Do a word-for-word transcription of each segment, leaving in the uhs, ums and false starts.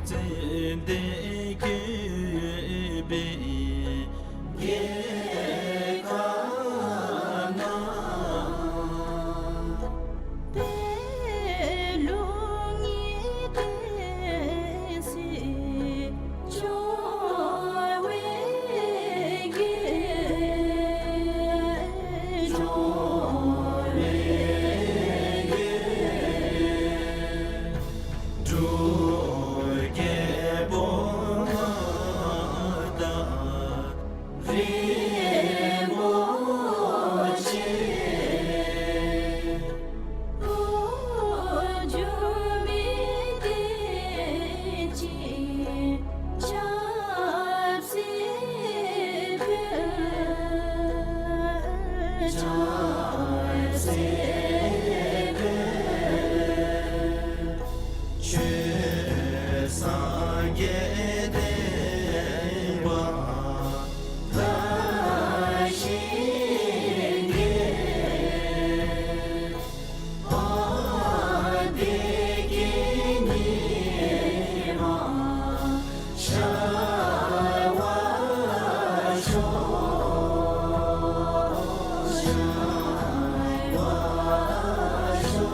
ཙན་དན་བཀོད་པའི་རྒྱལ་ཁབ་ན། པད་ལུང་གི་བསྟན་སྲིད་སྐྱོང་བའི་རྒྱལ། སྐྱོང་བའི་རྒྱལ། འབྲུག་རྒྱལ་པོ་ང་དང་རིན་པོ་ཆེ། འགྲོ་མི་བདེ་སྐྱིད་ཆབ་སྲིད་འཕེལ། ཆབ་སྲིད་འཕེལ། ཆོས་སངས་རྒྱས་བསྟན་པ་དར་ཞིང་རྒྱས། བདེ་སྐྱིད་ཉི་མ་ཤར་བར་ཤོག། ཤར་བར་ཤོག།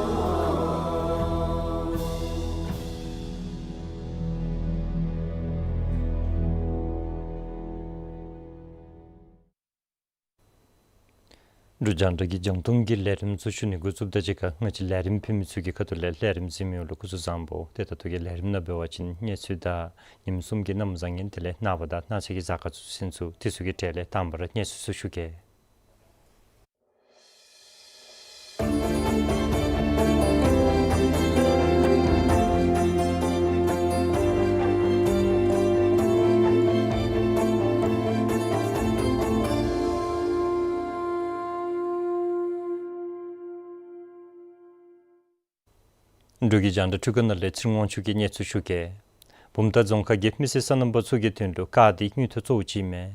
འབྲུག་རྒྱང་བསྒྲགས་ཀྱི་རྒྱང་མཐོང་གི་ལས་རིམ་ཚུ་ཞུ་ནི་འགོ་བཙུགསཔ་དང་གཅིག་ཁར་ང་བཅས་ལས་རིམ་ཕུལ་མི་ཚུ་གི་ཁ་ཐུག་ལས་ལས་རིམ་གཟིགས་མི་ཡོངས་ལུ་སྐུ་གཟུགས་བཟང་པོ། ཏེ་ད་ལྟོ་གི་ལས་རིམ་ནང་འབད་བ་ཅིན་གནས་ཚུལ་དང་ཉིནམ་གསུམ་གྱི་གནམ་བཟང་ངན་དེ་ལས་ནངས་པ་དང་གནངས་ཚེ་གི་གཟའ་སྐར་ཚུ་ཚུན་ཚོད་དེ་ཚུ་གི་གྲས་ལས་དང་པ་ར་གནས་ཚུལ་ཚུ་ཞུ་གེ། འབྲུག་གི་རྒྱང་བསྒྲགས་འཕྲུལ་ཁང་ནང་ལས་ཚེ་རིང་དབང་ཕྱུག་གིས་གནས་ཚུལ་ཞུ་གེ། བུམ་ཐང་རྫོང་ཁག་གིས་མི་སེར་སོ་ནམ་པ་ཚུ་གི་དོན་ལུ་སྐར་འདི་དངུལ་ཐོག་གཙོ་བོ་ཅིག་ཨིན་མས།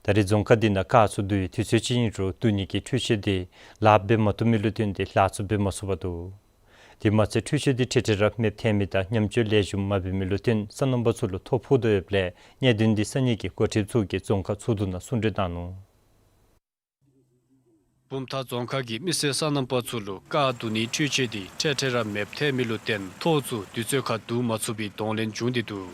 ད་རེས་རྫོང་ཁག་འདི་ནང་སྐར་ཚུ་བསྡུ་བའི་དུས་ཚོད་ཅིག་ཨིན་རུང་བསྡུ་ནི་གི་འཕྲུལ་ཆས་འདི་ལཱ་འབད་མ་བཏུབ་མི་ལུ་བརྟེན་ཏེ་ལཱ་ཚུ་འབད་མ་ཚུགས་པར་འདུག། དེ་མ་ཚད་འཕྲུལ་ཆས་འདི་འཕྲལ་འཕྲལ་ར་མེདཔ་ཐལ་མི་དང་ཉམས་བཅོས་ལེགས་ཤོམ་མ་འབད་མི་ལུ་བརྟེན་སོ་ནམ་པ་ཚུ་ལུ་ཐོ་ཕོག་དོ་ཡོདཔ་ལས་གནད་དོན་འདི་ས་གནས་ཀྱི་འགོ་ཁྲིདཔ་ཚུ་གིས་རྫོང་ཁག་ཚོགས་འདུ་ནང་གསུང་གྲོས་གནང་ནུག། བུམ་ཐང་རྫོང་ཁག་གིས་མི་སེར་སོ་ནམ་པ་ཚུ་ལུ་སྐར་བསྡུ་ནིའི་འཕྲུལ་ཆས་འདི་འཕྲལ་འཕྲལ་ར་མེདཔ་ཐལ་མི་ལུ་བརྟེན་ཐོ་ཚུ་དུས་ཚོད་ཁར་བསྡུ་མ་ཚུགས་པའི་གདོང་ལེན་བྱུང་སྟེ་འདུག།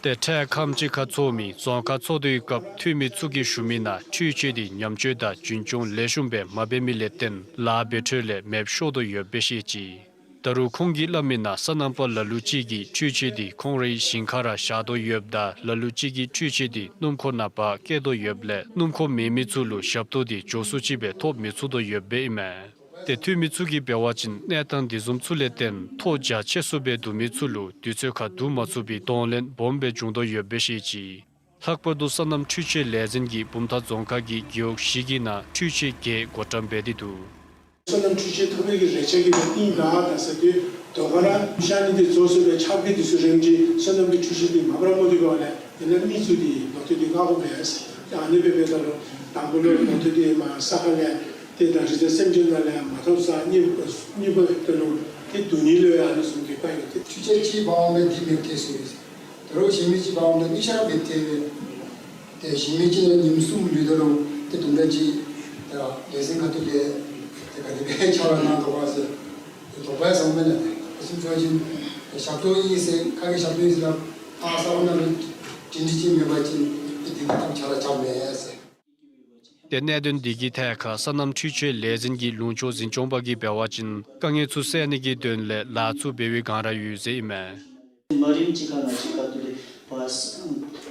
ཏེ་འཕྲལ་ཁམས་ཅིག་ཁར་ཚོགས་མི་རྫོང་ཁག་ཚོགས་འདུའི་སྐབས་འཐུས་མི་ཚུ་གིས་ཞུ་མི་ནང་འཕྲུལ་ཆས་འདི་ཉམས་བཅོས་དང་རྒྱུན་སྐྱོང་ལེགས་ཤོམ་སྦེ་མ་འབད་མི་ལས་བརྟེན་ལཱ་འབད་འཕྲོ་ལས་མེདཔ་ཤོར་དོ་ཡོདཔ་སྦེ་བཤད་ཅི། ད་རུང་ཁོང་གིས་སླབ་མི་ནང་སོ་ནམ་པ་ལ་ལུ་ཅིག་གིས་འཕྲུལ་ཆས་འདི་ཁོང་རའི་ཞིང་ཁར་བཞག་དོ་ཡོདཔ་ད་ལ་ལུ་ཅིག་གིས་འཕྲུལ་ཆས་འདི་སྣུམ་འཁོར་ནང་ཕར་བསྐྱལ་དོ་ཡོདཔ་ལས་སྣུམ་འཁོར་མེད་མི་ཚུ་ལུ་ཞབས་ཏོག་འདི་མགྱོགས་སུ་ཅིག་སྦེ་ཐོབ་མི་ཚུགས་དོ་ཡོདཔ་ཨིན་མས། ཏེ་འཐུས་མི་ཚུ་གིས་འབད་བ་ཅིན་གནས་སྟངས་འདི་བཟུམ་ཚུ་ལས་བརྟེན་ཐོ་རྒྱ་ཆེ་སུ་སྦེ་བསྡུ་མི་ཚུ་ལུ་དུས་ཚོད་ཁར་བསྡུ་མ་ཚུགས་པའི་གདོང་ལེན་སྦོམ་སྦེ་བྱུང་དོ་ཡོདཔ་སྦེ་བཤད་ཅི། ལྷག་པར་དུ་སོ་ནམ་འཕྲུལ་ཆས་ལས་འཛིན་གྱིས་བུམ་ཐང་རྫོང་ཁག་གི་རྒེད་འོག་བཞི་གི་ནང་འཕྲུལ་ཆས་བརྒྱད་བགོ་བཀྲམ་འབད་དེ་འདུག། སོ་ནམ་འཕྲུལ་ཆས་ཐོབ་པའི་གི་རེ་ཆ་གི་གཏིང་ལ་ད་ཟེར་དུས་དོ་ག་ར་ཤ་ནི་དེ་བཟོ་ཚུགས་པའི་ཆརཔ་གི་དུས་སུ་རན་ཅི། སོ་ནམ་གྱི་འཕྲུལ་ཆས་དེ་མ་པ་ར་མ་བསྡུ་བ་ལས་དེ་ལས་མི་ཚུ་དེ་ལོ་ཐོག་དེ་མངགས་དགོ་པས། ཨ་ནི་སྦེ་འབདཝ་ད་ལུ་དང་པོ་ལུ་ལོ་ཐོག་དེ་མར་ས་ཁ་ལས་དེ་དང་རི་དྭགས་སེམས་ཅན་ནང་ལས་མ་ཐོབ་ས་གཉིས་གཉིས་པ་དེ་ལུ་དེ་བསྡུ་ནི་ལུ་ཡང་ཨ་ནི་བཟུམ་གྱི་དཀའ་ངལ་དེ། འཕྲུལ་ཆས་ཅིག་འབག་འོང་མི་དེ་མེདཔ་ཐལ་སོ་ཡི། ད་རུང་གཞན་མི་ཅིག་འབག་འོང་ད་གཉིས་ཆ་ར་མེདཔ་ཐལ་སྦེ། ཏེ་གཞན་མི་ཅིག་ནང་ཉིནམ་གསུམ་ལུས་ད་རུང་ཏེ་དུམ་གྲ་ཅིག་ཏེ་ལས་འཛིན་ཁ་ཐུག་ལས་ཏེ་ག་དེ་སྦེ་ཕྱག་ལཱ་གནང་དོ་ག་ཟེར་ཏེ་དོགས་པ་ཡང་ཟ་མི་ནི། ཏེ་སེམས་ཚོར་ཅིག་ཏེ་ཞབས་ཏོག་ཨིན་ཟེར་ཁ་གི་ཞབས་ཏོག་ཨིན་ཟེར་ལགས་ཨ་ས་འོག་ནང་ལུ་སྒྲིང་སྒྲི་ཅིག་མེད་པ་ཅིན་ཏེ་དེ་གི་ཐབས་ཆ་ར་རྐྱབ་མེད་ཟེར། ཏེ་གནད་དོན་འདི་གི་ཐད་ཁར་སོ་ནམ་འཕྲུལ་ཆས་ལས་འཛིན་གྱི་ལུང་ཕྱོགས་འཛིན་སྐྱོང་པ་གིས་འབད་བ་ཅིན་དཀའ་ངལ་ཚུ་སེལ་ནི་གི་དོན་ལས་ལཱ་ཚུ་འབད་བའི་བསྒང་ར་ཡོད་ཟེར་ཨིན་མས། མ་རིམ་ཅིག་ཁར་ང་བཅས་ཁ་ཐུག་ལས་ཕར་ས་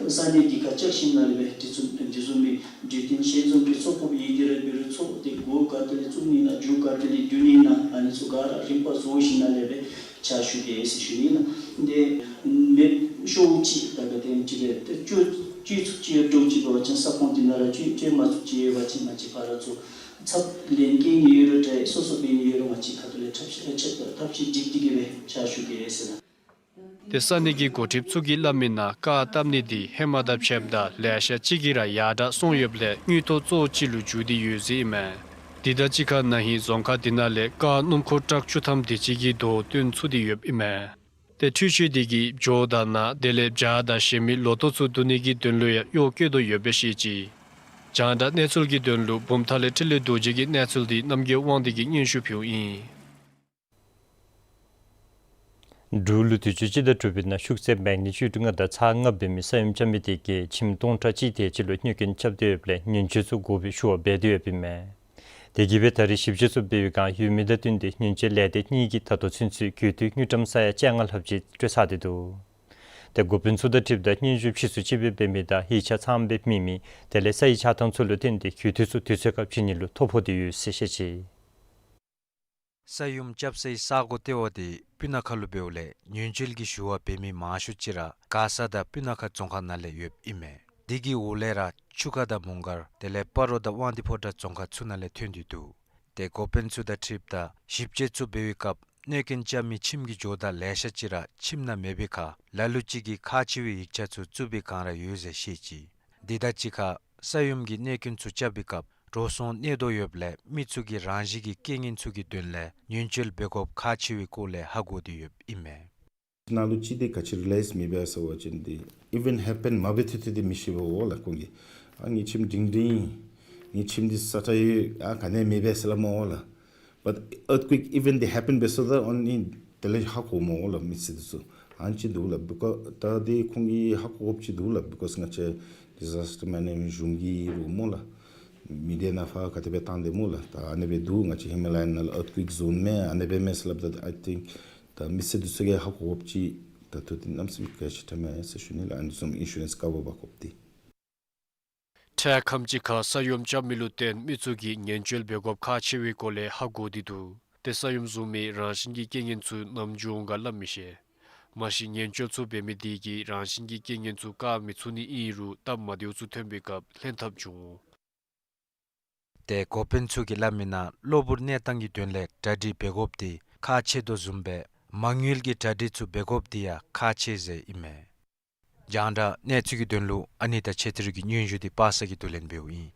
ས་གནས་འདི་ཁར་བཅར་ཞིནམ་ལས་སྦེ་དེ་ཚུ་དེ་བཟུམ་མའི་གྲོས་བསྟུན་ཞལ་འཛོམས་ཀྱི་ཚོགས་འགོ་ཡི་གེ་ར་འབད་རུང་ཚོགས་ཏེ་སྒོ་ག་ཏེ་ལས་བཙུགས་ནི་ན་མཇུག་ག་ཏེ་ལས་བསྡུ་ནི་ན་ཨ་ནི་ཚུ་ག་ར་རིམ་པ་བཟོ་ཞིནམ་ལས་སྦེ་ཕྱག་ཞུ་གེ་ཟེར་ཞུ་ནི་ལགས། ཏེ་མེདཔ་ཤོཝ་ཅིག་ད་ག་དེམ་ཅིག་ལས་ཏེ་བཅོས་བཅོས་ཚུགསཔ་ཅིག་ཡོད་འགྱོ་ཅི་འབད་བ་ཅིན་ས་ཁོངས་འདི་ནང་ར་བཅོས་བཅོས་མ་ཚུགསཔ་ཅིག་ཡོད་པ་ཅིན་ང་བཅས་ཕར་ཚུར་ཚབ་ལན་བཀལ་ནི་ཡོད་རུང་འདྲ་སོ་སོ་འབད་ནི་ཡོད་རུང་ང་བཅས་ཁ་ཐུག་ལས་ཐབས་ཤེས་ཐབས་ཤེས་སྒྲིག་སྟེ་གི་སྦེ་ཕྱག་ཞུ་གེ་ཟེར་ལགས། ཏེ་ས་གནས་ཀྱི་འགོ་ཁྲིདཔ་ཚུ་གིས་སླབ་མི་ནང་སྐར་བཏབ་ནི་འདི་ཧེ་མ་དང་ཕྱདཔ་ད་ལེ་ཤ་ཅིག་གིས་ར་ཡར་དྲག་སོང་ཡོདཔ་ལས་དངུལ་ཐོག་གཙོ་བོ་ཅིག་ལུ་འགྱུར་ཏེ་ཡོད་ཟེར་ཨིན་མས། དེ་དང་གཅིག་ཁར་ན་ཧིང་རྫོང་ཁག་དེ་ནང་ལས་རྐང་སྣུམ་འཁོར་ཊཱག་བཅུ་ཐམ་དེ་ཅིག་གིས་རྡོ་བཏོན་ཚུགས་ཏེ་ཡོདཔ་ཨིན་མས། ཏེ་འཕྲུལ་ཆས་དེ་གིས་བྱོག་དང་ན་དེ་ལས་བྱཱ་དང་གཞན་མི་ལོ་ཏོག་ཚུ་བསྡུ་ནི་གི་དོན་ལུ་ཡང་གཡོག་བཀོལ་དོ་ཡོདཔ་སྦེ་བཤད་ཅི། རྒྱང་བསྒྲགས་གནས་ཚུལ་གྱི་དོན་ལུ་བུམ་ཐང་ལས་འཕྲིན་ལས་རྡོ་རྗེ་གི་གནས་ཚུལ་འདི་རྣམ་རྒྱལ་དབང་འདུས་ཀྱིས་སྙན་ཞུ་ཕུལཝ་ཨིན། འབྲུག་ལུ་དུས་ཅི་སྤྱི་ཟླ་དྲུག་པའི་ནང་ཤུགས་ཚད་མེག་ནི་ཅུཌ་ལྔ་དང་ཚ་ལྔ་འབད་མི་ས་ཡོམ་རྐྱབ་མི་དེ་གིས་ཁྱིམ་སྟོང་ཕྲག་གཅིག་དེ་ཅིག་ལུ་གནོད་སྐྱོན་རྐྱབ་སྟེ་ཡོདཔ་ལས་ཉེན་བཅོལ་ཚུ་དགོ་པའི་ཞུ་བ་འབད་དེ་ཡོདཔ་ཨིན་མས། དེ་གིས་སྦེ་ད་རེས་ཞིབ་དཔྱད་ཚུ་འབད་བའི་བསྒང་ཡོད་མི་དང་བསྟུན་ཏེ་ཉེན་བཅོལ་ལས་སྡེ་གཉིས་ཀྱིས་ད་ལྟོ་ཚུན་ཚོད་གྱོད་དུས་དངུལ་ཀྲམ་ས་ཡ་བཅོ་ལྔ་ལྷགཔ་ཅིག་སྤྲོད་ཚར་ཏེ་འདུག། ཏེ་འགོ་དཔོན་ཚུ་དང་འཁྲིལཝ་ད་སྙན་ཞུ་ཕྱིས་སུ་ཅིག་སྦེ་འབད་མི་དང་ཡིག་ཆ་ཚངམ་སྦེ་མེད་མི་དེ་ལས་ས་ཡི་ཆགས་ཐངས་ཚུ་ལུ་བརྟེན་ཏེ་གྱོད་དུས་ཚུ་དུས་ཚོད་སྐབས་ཅིག་ནང་ལུ་ཐོ་ཕོག་སྟེ་ཡོད་ཟེར་བཤད་ཅི། ས་ཡོམ་རྐྱབ་སའི་ས་གོ་ལྟེ་བ་དེ་སྤུ་ན་ཁ་ལུ་འབདཝ་ལས་ཉེན་བཅོལ་གྱི་ཞུ་བ་འབད་མི་མང་ཤོས་ཅིག་ར་མགར་ས་དང་སྤུ་ན་ཁ་རྫོང་ཁག་ནང་ལས་ཡོདཔ་ཨིན་མས། དེ་གི་འོག་ལས་ར་ཆུ་ཁ་དང་མོང་སྒར་དེ་ལས་སྤ་རོ་དང་དབང་འདུས་ཕོ་བྲང་རྫོང་ཁག་ཚུ་ནང་ལས་ཐོན་ཏེ་འདུག། ཏེ་འགོ་དཔོན་ཚུ་དང་འཁྲིལཝ་ད་ཞིབ་དཔྱད་ཚུ་འབད་བའི་སྐབས་གནོད་སྐྱོན་རྐྱབ་མི་ཁྱིམ་གྱི་ཇོ་བདག་ལེ་ཤ་ཅིག་ར་ཁྱིམ་ནང་མེད་པའི་ཁར་ལ་ལུ་ཅིག་གིས་ཁག་ཆེ་བའི་ཡིག་ཆ་ཚུ་བཙུགས་པའི་བསྒང་ར་ཡོད་ཟེར་བཤད་ཅི། དེ་དང་གཅིག་ཁར་ས་ཡོམ་གྱི་གནོད་སྐྱོན་ཚུ་རྐྱབ་པའི་སྐབས་འགྲོ་སོང་གནས་དོ་ཡོདཔ་ལས་མི་ཚུ་གིས་རང་བཞིན་གྱི་རྐྱེན་ངན་ཚུ་གི་དོན་ལས་ཉེན་བཅོལ་འབད་དགོཔ་ཁག་ཆེ་བའི་སྐོར་ལས་ཧ་གོ་སྟེ་ཡོདཔ་ཨིན་མས། ནང་ལུ་ཅིག་དེ་ག་ཅི་རི་ལའིཛ་མི་འབད་ཟེར་བ་ཅིན་དེ་ཨི་ཝེནཊ་ཧེ་པེན་མ་འབད་ཐོག་ཏུ་དེ་མི་ཤེས་པས་འོ་ལགས་ཁོང་གིས། ཨ་ངེའི་ཁྱིམ་སྒྲིང་སྒྲིང་ཨིན། ངེའི་ཁྱིམ་འདི་ས་ཁྲ་ཡོད། ཨ་ག་ནི་མེད་པས་ཟེར་སླབ་སྨོ་འོ་ལགས། But earthquake event དེ་ཧེ་པེན་འབད་ས་ད་ཨ་ནི་དེ་ལས་ཧ་གོཝ་སྨོ་འོ་ལགས་མི་སེར་འདི་ཚུ། ཨ་ནི་ཅིག་འདུག་ལགས། བི་ཀོ་ད་དེ་ཁོང་གིས་ཧ་གོ་དགོཔ་ཅིག་འདུག་ལགས། བི་ཀོས་ང་བཅས་ཌི་ཛཱས་ཊར་མེ་ནེཇ་མེནཊ་གཞུང་གིས་རུང་སྨོ་ལགས། མི་སྡེ་ནང་ཕར་ག་དེ་སྦེ་བཏང་དེ་སྨོ་ལགས། ད་ཨ་ནི་སྦེ་འདུག། ང་བཅས་ཧི་མ་ལ་ཡ་ནང་ལུ་ཨརཐ་ཀུའིཀ་ཛོན་མས་ཨ་ནི་སྦེ་མས་ཟེར་སླབ་ད་I think ད་མི་སེར་འདི་ཚུ་གིས་ཧ་གོ་དགོཔ་ཅིག་ད་ལྟོ་འདི་གནམ་མེད་ས་མེད་གལ་ཆེ་དྲགས་མས་ཟེར་ཞུ་ནི་ལགས། ཨ་ནི་བཟུམ་ཨིན་ཤུ་རེནསི་ཀ་བར་འབག་དགོཔ་འདི། འཕྲལ་ཁམས་ཅིག་ཁར་ས་ཡོམ་རྐྱབ་མི་ལུ་བརྟེན་མི་ཚུ་གིས་ཉེན་བཅོལ་འབད་དགོཔ་ཁག་ཆེ་བའི་སྐོར་ལས་ཧ་གོ་སྟེ་འདུག། ཏེ་ས་ཡོམ་བཟུམ་མའི་རང་བཞིན་གྱི་རྐྱེན་ངན་ཚུ་ནམ་འབྱུང་འོང་ག་སླབ་མི་ཤེས། མ་གཞི་ཉེན་བཅོལ་ཚུ་འབད་མི་དེ་གིས་རང་བཞིན་གྱི་རྐྱེན་ངན་ཚུ་བཀག་མི་ཚུགས་ནི་ཨིན་རུང་སྟབས་མ་བདེཝ་ཚུ་ཐོན་པའི་སྐབས་ལྷན་ཐབས་འབྱུང་འོང་། ཏེ་འགོ་དཔོན་ཚུ་གིས་སླབ་མིའི་ནང་གློ་བུར་གནས་སྟངས་ཀྱི་དོན་ལས་གྲ་སྒྲིག་འབད་དགོཔ་དེ་ཁག་ཆེ་དོ་བཟུམ་སྦེ་མ་དངུལ་གྱི་གྲ་སྒྲིག་ཚུ་འབད་དགོཔ་དེ་ཡང་ཁག་ཆེ་ཟེར་ཨིན་མས། རྒྱང་བསྒྲགས་གནས་ཚུལ་གྱི་དོན་ལུ་ཨ་ནི་ད་ཆེ་ཏི་རུ་གི་སྙན་ཞུ་དེ་པ་སངས་གིས་བསྡུ་ལེན་འབདཝ་ཨིན།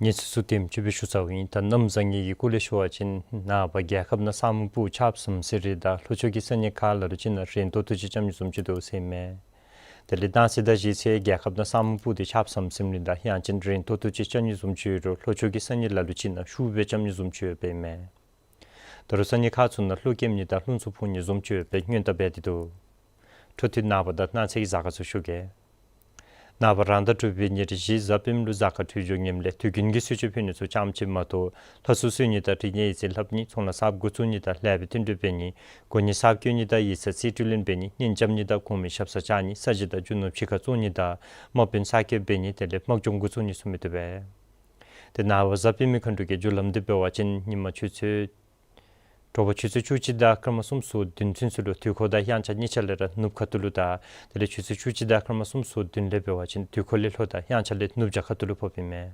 གནས་ཚུལ་ཚུ་དེམ་ཅིག་སྦེ་ཞུ་ཚརཝ་ཨིན། ད་གནམ་བཟང་ངན་གྱི་སྐོར་ལས་ཞུ་བ་ཅིན་ནངས་པ་རྒྱལ་ཁབ་ནང་ས་སྨུག་སྤུབས་ཆརཔ་ཟུམ་ཟེར་རི་དང་ལྷོ་ཕྱོགས་ཀྱི་ས་གནས་ཁག་ལ་ལུ་ཅིག་ནང་རན་ཏོག་ཏོ་ཅིག་རྐྱབ་ནི་བཟུམ་ཅིག་འདུག་ཟེར་ཨིན་མས། དེ་ལས་གནངས་ཚེ་དང་གཞེས་ཚེ་རྒྱལ་ཁབ་ནང་ས་སྨུག་སྤུབས་ཏེ་ཆརཔ་ཟུམ་ཟིན་རི་དང་ཡང་ཅིན་རན་ཏོག་ཏོ་ཅིག་རྐྱབ་ནི་བཟུམ་ཅིག་ཡོད་རུང་ལྷོ་ཕྱོགས་ཀྱི་ས་གནས་ལ་ལུ་ཅིག་ནང་ཤུགས་སྦེ་རྐྱབ་ནི་བཟུམ་ཅིག་ཡོདཔ་ཨིན་མས། ད་རུང་ས་གནས་ཁག་ཚུ་ནང་ཀླུ་རྐྱབ་ནི་དང་རླུང་འཚུབ་འཕུ་ནི་བཟུམ་ཅིག་ཡོདཔ་སྦེ་སྔོན་བརྡ་འབད་དེ་འདུག། འཕྲོ་མཐུད་ནངས་པ་དང་གནངས་ཚེ་གི་གཟའ་སྐར་ཚུ་ཞུ་གེ། ནངས་པ་རང་ཟླ་དྲུག་པའི་ཉེར་བཞི་གཟའ་སྤེནམ་ལུ་གཟའ་སྐར་འཕྲོད་སྦྱོར་ངནམ་ལས་དུས་རྒྱུན་གྱི་གསོལ་མཆོད་ཕུལ་ནི་ཚུ་རྐྱངམ་ཅིག་མ་གཏོགས་ལྷ་སྲུང་གསོལ་ནི་དང་རིག་གནས་ཡིག་རྩིས་ལྷབ་ནི་ཚོང་ལཱ་གསརཔ་འགོ་བཙུགས་ནི་དང་ལེགས་པའི་བསྟུན་གྲོས་འབད་ནི་གོ་གནས་གསརཔ་བསྐོ་ནི་དང་ཡིག་ཚང་རྩིས་སྤྲོད་ལེན་འབད་ནི་གཉེན་རྐྱབ་ནི་དང་གོང་མའི་ཞབས་སར་བཅར་ནི་ས་གཞི་དང་རྒྱུ་ནོར་ཕྱི་ཁར་བཙོང་ནི་དང་དམག་དཔོན་གསར་བསྐོ་འབད་ནི་དེ་ལས་དམག་སྦྱོང་འགོ་བཙུགས་ནི་ཚུ་མི་བཏུབ་པས། ཏེ་ནངས་པ་གཟའ་སྤེནམ་མཁའ་འགྲོ་གི་རྒྱུ་ལམ་འདི་འབད་བ་ཅིན་ཉིན་མ་ཆུ་ཚོད་དྲོ་པ་ཆུ་ཚོད་བཅུ་གཅིག་དང་སྐར་མ་སུམ་ཅུ་སོ་བདུན་ཚུན་ཚོད་ལུ་དུས་འཁོར་དང་དབྱངས་འཆར་གཉིས་ཆ་ལས་ར་ནུབ་ཁ་ཐུག་ལུ་དང་དེ་ལས་ཆུ་ཚོད་བཅུ་གཅིག་དང་སྐར་མ་སུམ་ཅུ་སོ་བདུན་ལས་འབད་བ་ཅིན་དུས་འཁོར་ལས་ལྷོ་དང་དབྱངས་འཆར་ལས་ནུབ་བྱང་ཁ་ཐུག་ལུ་ཕོགཔ་ཨིན་མས།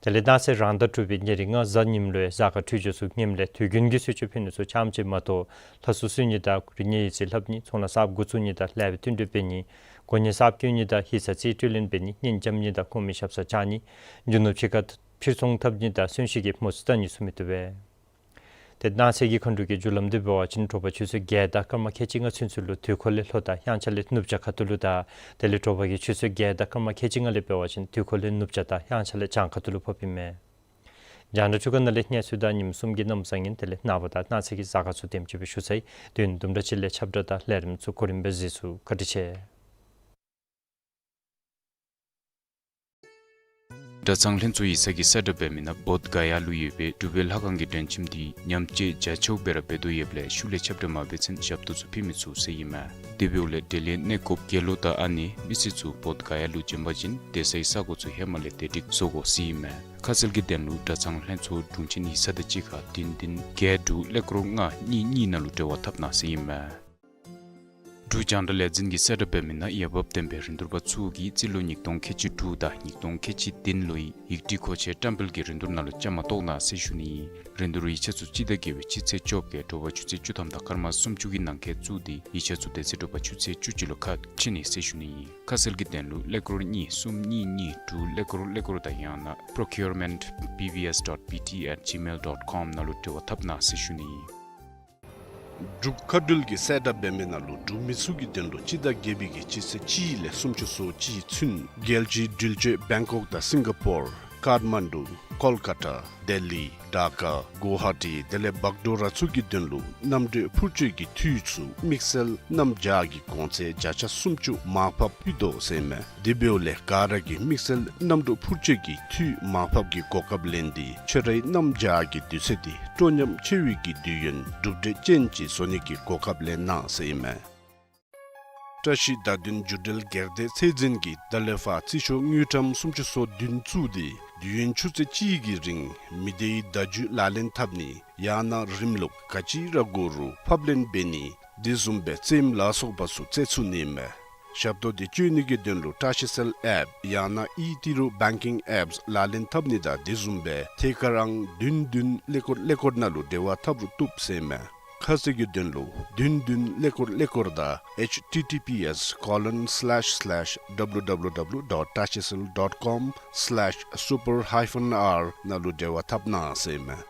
དེ་ལས་གནངས་ཚེ་རང་ཟླ་དྲུག་པའི་ཉེར་ལྔ་གཟའ་ཉིམ་ལུ་ཡང་གཟའ་སྐར་འཕྲོད་སྦྱོར་ཚུ་ངནམ་ལས་དུས་རྒྱུན་གྱི་གསོལ་མཆོད་ཕུལ་ནི་ཚུ་རྐྱངམ་ཅིག་མ་གཏོགས་ལྷ་སྲུང་གསོལ་ནི་དང་རིག་གནས་ཡིག་རྩིས་ལྷབ་ནི་ཚོང་ལཱ་གསརཔ་འགོ་བཙུགས་ནི་དང་ལེགས་པའི་བསྟུན་གྲོས་འབད་ནི་གོ་གནས་གསརཔ་བསྐོ་ནི་དང་ཡིག་ཚང་རྩིས་སྤྲོད་ལེན་འབད་ནི་གཉེན་རྐྱབ་ནི་དང་གོང་མའི་ཞབས་སར་བཅར་ནི་རྒྱུ་ནོར་ཕྱི་ཁར་ཕྱིར་ཚོང་འཐབ་ནི་དང་གསོན་གཤིན་གྱི་མོ་རྩིས་བལྟ་ནི་ཚུ་མི་བཏུབ་པས། ཏེ་གནངས་ཚེ་གི་མཁའ་འགྲོ་གི་རྒྱུ་ལམ་འདི་འབད་བ་ཅིན་དྲོ་པ་ཆུ་ཚོད་བརྒྱད་དང་སྐར་མ་ཁལ་གཅིག་ལྔ་ཚུན་ཚོད་ལུ་དུས་འཁོར་ལས་ལྷོ་དང་དབྱངས་འཆར་ལས་ནུབ་བྱང་ཁ་ཐུག་ལུ་དང་དེ་ལས་དྲོ་པ་གི་ཆུ་ཚོད་བརྒྱད་དང་སྐར་མ་ཁལ་གཅིག་ལྔ་ལས་འབད་བ་ཅིན་དུས་འཁོར་ལས་ནུབ་བྱང་དང་དབྱངས་འཆར་ལས་བྱང་ཁ་ཐུག་ལུ་ཕོགཔ་ཨིན་མས། རྒྱང་བསྒྲགས་ཁྲུ་ཁ་ནང་ལས་གནས་ཚུལ་དང་ཉིནམ་གསུམ་གྱི་གནམ་བཟང་ངན་དེ་ལས་ནངས་པ་དང་གནངས་ཚེ་གི་གཟའ་སྐར་ཚུ་དེམ་ཅིག་སྦེ་ཞུ་ཚར་ཡི། དུས་ཡུན་དུམ་གྲ་ཅིག་ལས་ཁྱབ་བསྒྲགས་དང་ལས་རིམ་ཚུ་གོ་རིམ་སྦེ་གཟིགས་ཚུགས། བཀའ་དྲིན་ཆེ། གྲྭ་ཚང་ལྷན་ཚོགས་ཡིག་ཚང་གིས་གསལ་བསྒྲགས་འབད་མི་ནང་བོདྷ་ག་ཡ་ལུ་ཡོད་པའི་གྲུབ་པའི་ལྷ་ཁང་གི་མགྲོན་ཁྱིམ་འདི་ཉམས་བཅོས་རྒྱ་ཆེཝ་སྦེ་ར་འབད་དོ་ཡོདཔ་ལས་ཤུལ་ལས་ཁྱབ་བསྒྲགས་མ་འབད་ཚུན་ཞབས་ཏོག་ཚུ་ཕུལ་མི་ཚུགས་ཟེར་ཨིན་མས། དེ་འབདཝ་ལས་དེ་ལས་གནས་སྐོརཔ་དགེ་སློང་དང་ཨ་ནེ་མི་སེར་ཚུ་བོདྷ་ག་ཡ་ལུ་བྱོན་པ་ཅིན་སྡོད་སའི་ས་གོ་ཚུ་ཧེ་མ་ལས་དེ་སྒྲིག་བཟོ་དགོ་ཟེར་ཨིན་མས། ཁ་གསལ་གྱི་དོན་ལུ་གྲྭ་ཚང་ལྷན་ཚོགས་དྲུང་ཆེན་ཡིག་ཚང་དང་གཅིག་ཁར་བདུན་བདུན་བརྒྱད་དྲུག་ཀླད་ཀོར་ལྔ་གཉིས་གཉིས་ནང་ལུ་འབྲེལ་བ་འཐབ་གནང་ཟེར་ཨིན་མས། འབྲུག་རྒྱང་བསྒྲགས་ལས་འཛིན་གྱི་གསལ་བསྒྲགས་འབད་མི་ནང་འོས་འབབ་ལྡན་པའི་རིན་བསྡུར་པ་ཚུ་གིས་རྩིས་ལོ་ཉིས་སྟོང་ཁལ་གཅིག་དྲུག་དང་ཉིས་སྟོང་ཁལ་གཅིག་བདུན་ལོའི་ཡིག་བྲིས་མཁོ་ཆས་བཀྲམ་སྤེལ་གྱི་རིན་བསྡུར་ནང་ལུ་བཅའ་མར་གཏོགས་གནང་ཟེར་ཞུ་ནི་ཨིན། རིན་བསྡུར་ཡིག་ཆ་ཚུ་སྤྱི་ཟླ་བརྒྱད་པའི་སྤྱི་ཚེས་བཅོ་བརྒྱད་དྲོ་པ་ཆུ་ཚོད་བཅུ་ཐམ་དང་སྐར་མ་སུམ་ཅུ་གི་ནང་འཁོད་བཙུགས་ཏེ་ཡིག་ཆ་ཚུ་དེ་ཚེ་དྲོ་པ་ཆུ་ཚོད་བཅུ་གཅིག་ལུ་ཁ་ཕྱེ་ནི་ཟེར་ཞུ་ནི་ཨིན། ཁ་གསལ་གྱི་དོན་ལུ་ཀླད་ཀོར་གཉིས་གསུམ་གཉིས་གཉིས་དྲུག་ཀླད་ཀོར་ཀླད་ཀོར་དང་ཡང་ན་procurement B V S dot B T at gmail dot com ནང་ལུ་འབྲེལ་བ་འཐབ་གནང་ཟེར་ཞུ་ནི་ཨིན། འབྲུག་མཁའ་འགྲུལ་གྱི་གསལ་བསྒྲགས་འབད་མི་ནང་ལུ་འབྲུག་མི་ཚུ་གི་དོན་ལུ་སྤྱི་ཟླ་བརྒྱད་པའི་གི་སྤྱི་ཚེས་གཅིག་ལས་སུམ་ཅུ་སོ་གཅིག་ཚུན་རྒྱལ་སྤྱིའི་འགྲུལ་བྱེད་བེང་ཀོག་དང་སིང་ག་པོར་ཀཱཐ་མན་ཌུ་ཀོལ་ཀ་ཏ་ལྡི་ལི་ཌ་ཀ་གུ་ཝ་ཧ་ཊི་དེ་ལས་བག་ཌོ་ར་ཚུ་གི་དོན་ལུ་གནམ་གྲུ་འཕུར་སྤྱོད་ཀྱི་འཐུས་ཚུ་དམིགས་བསལ་གནམ་བྱཱར་གྱི་གོང་ཚད་བརྒྱ་ཆ་སུམ་ཅུ་མར་ཕབ་ཕུལ་དོ་ཟེར་མས། དེ་འབདཝ་ལས་ག་ར་གིས་དམིགས་བསལ་གནམ་གྲུ་འཕུར་སྤྱོད་ཀྱི་འཐུས་མར་ཕབ་ཀྱི་གོ་སྐབས་ལེན་ཏེ་ཁྱོད་རའི་གནམ་བྱཱར་གྱི་དུས་ཚོད་དེ་སྤྲོ་ཉམས་ཆེ་བའི་གི་དུས་ཡུན་གྲུབ་འབྲས་ཅན་ཅིག་བཟོ་ནི་གི་གོ་སྐབས་ལེན་གནང་ཟེར་ཨིན་མས། བཀྲ་ཤིས་བརྡ་དོན་བརྒྱུད་འབྲེལ་སྒེར་སྡེ་ཚད་འཛིན་གྱིས་ད་ལས་ཕར་རྩིས་ཤོག་དངུལ་ཀྲམ་སུམ་ཅུ་སོ་བདུན་བཙུགས་ཏེ་དུས་ཡུན་ཆུ་ཚོད་གཅིག་གི་རིང་མི་སྡེའི་བརྡ་བརྒྱུད་ལག་ལེན་འཐབ་ནི་ཡང་ན་རིམ་ལུགས་ག་ཅི་ར་དགོ་རུང་ཕབ་ལེན་འབད་ནི་དེ་བཟུམ་སྦེ་རྩེདམོ་ལ་སོགས་པ་ཚུ་རྩེ་ཚུགས་ནི་མས། ཞབས་ཏོག་དེ་སྤྱོད་ནི་གི་དོན་ལུ་བཀྲ་ཤིས་གསལ་ཨེཔ་ཡང་ན་ཨི་ཏི་རུ་བེང་ཀིང་ཨེཔསི་ལག་ལེན་འཐབ་ནི་དང་དེ་བཟུམ་སྦེ་ཐད་ཀར་ཨང་བདུན་བདུན་ཀླད་ཀོར་ཀླད་ཀོར་ནང་ལུ་འབྲེལ་བ་འཐབ་རུང་བཏུབ་ཟེར་མས། ཁ་གསལ་གྱི་དོན་ལུ་བདུན་བདུན་ཀླད་ཀོར་ཀླད་ཀོར་དང་H T T P S colon slash slash W W W dot tashicell dot com slash super hyphen R ནང་ལུ་འབྲེལ་བ་འཐབ་གནང་ཟེར་མས།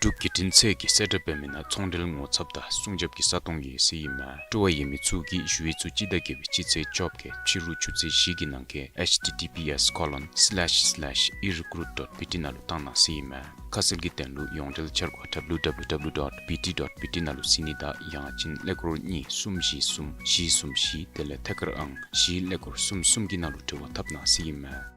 འབྲུག་བརྒྱུད་འཕྲིན་ཚད་ཀྱི་གསལ་བསྒྲགས་འབད་མི་ནང་ཚོང་འབྲེལ་ངོ་ཚབ་དང་སྲུང་སྐྱོབ་ཀྱི་ས་སྟོང་ཡོད་ཟེར་ཨིན་མས། སྤྲོ་བ་ཡོད་མི་ཚུ་གིས་ཞུ་ཡིག་ཚུ་སྤྱི་ཟླ་བརྒྱད་པའི་སྤྱི་ཚེས་བཅོ་བརྒྱད་ཕྱི་རུ་ཆུ་ཚོད་བཞི་གི་ནང་འཁོད་H T T P S colon slash slash erecruit dot B T ནང་ལུ་བཏང་གནང་ཟེར་ཨིན་མས། ཁ་གསལ་གྱི་དོན་ལུ་ཡོངས་འབྲེལ་འཆར་སྒོ་W W W dot B T dot B T ནང་ལུ་གཟིགས་ནི་དང་ཡང་ཅིན་ཀླད་ཀོར་གཉིས་གསུམ་བཞི་གསུམ་བཞི་གསུམ་བཞི་དེ་ལས་ཐད་ཀར་ཨང་བཞི་ཀླད་ཀོར་གསུམ་གསུམ་གྱི་ནང་ལུ་འབྲེལ་བ་འཐབ་གནང་ཟེར་ཨིན་མས།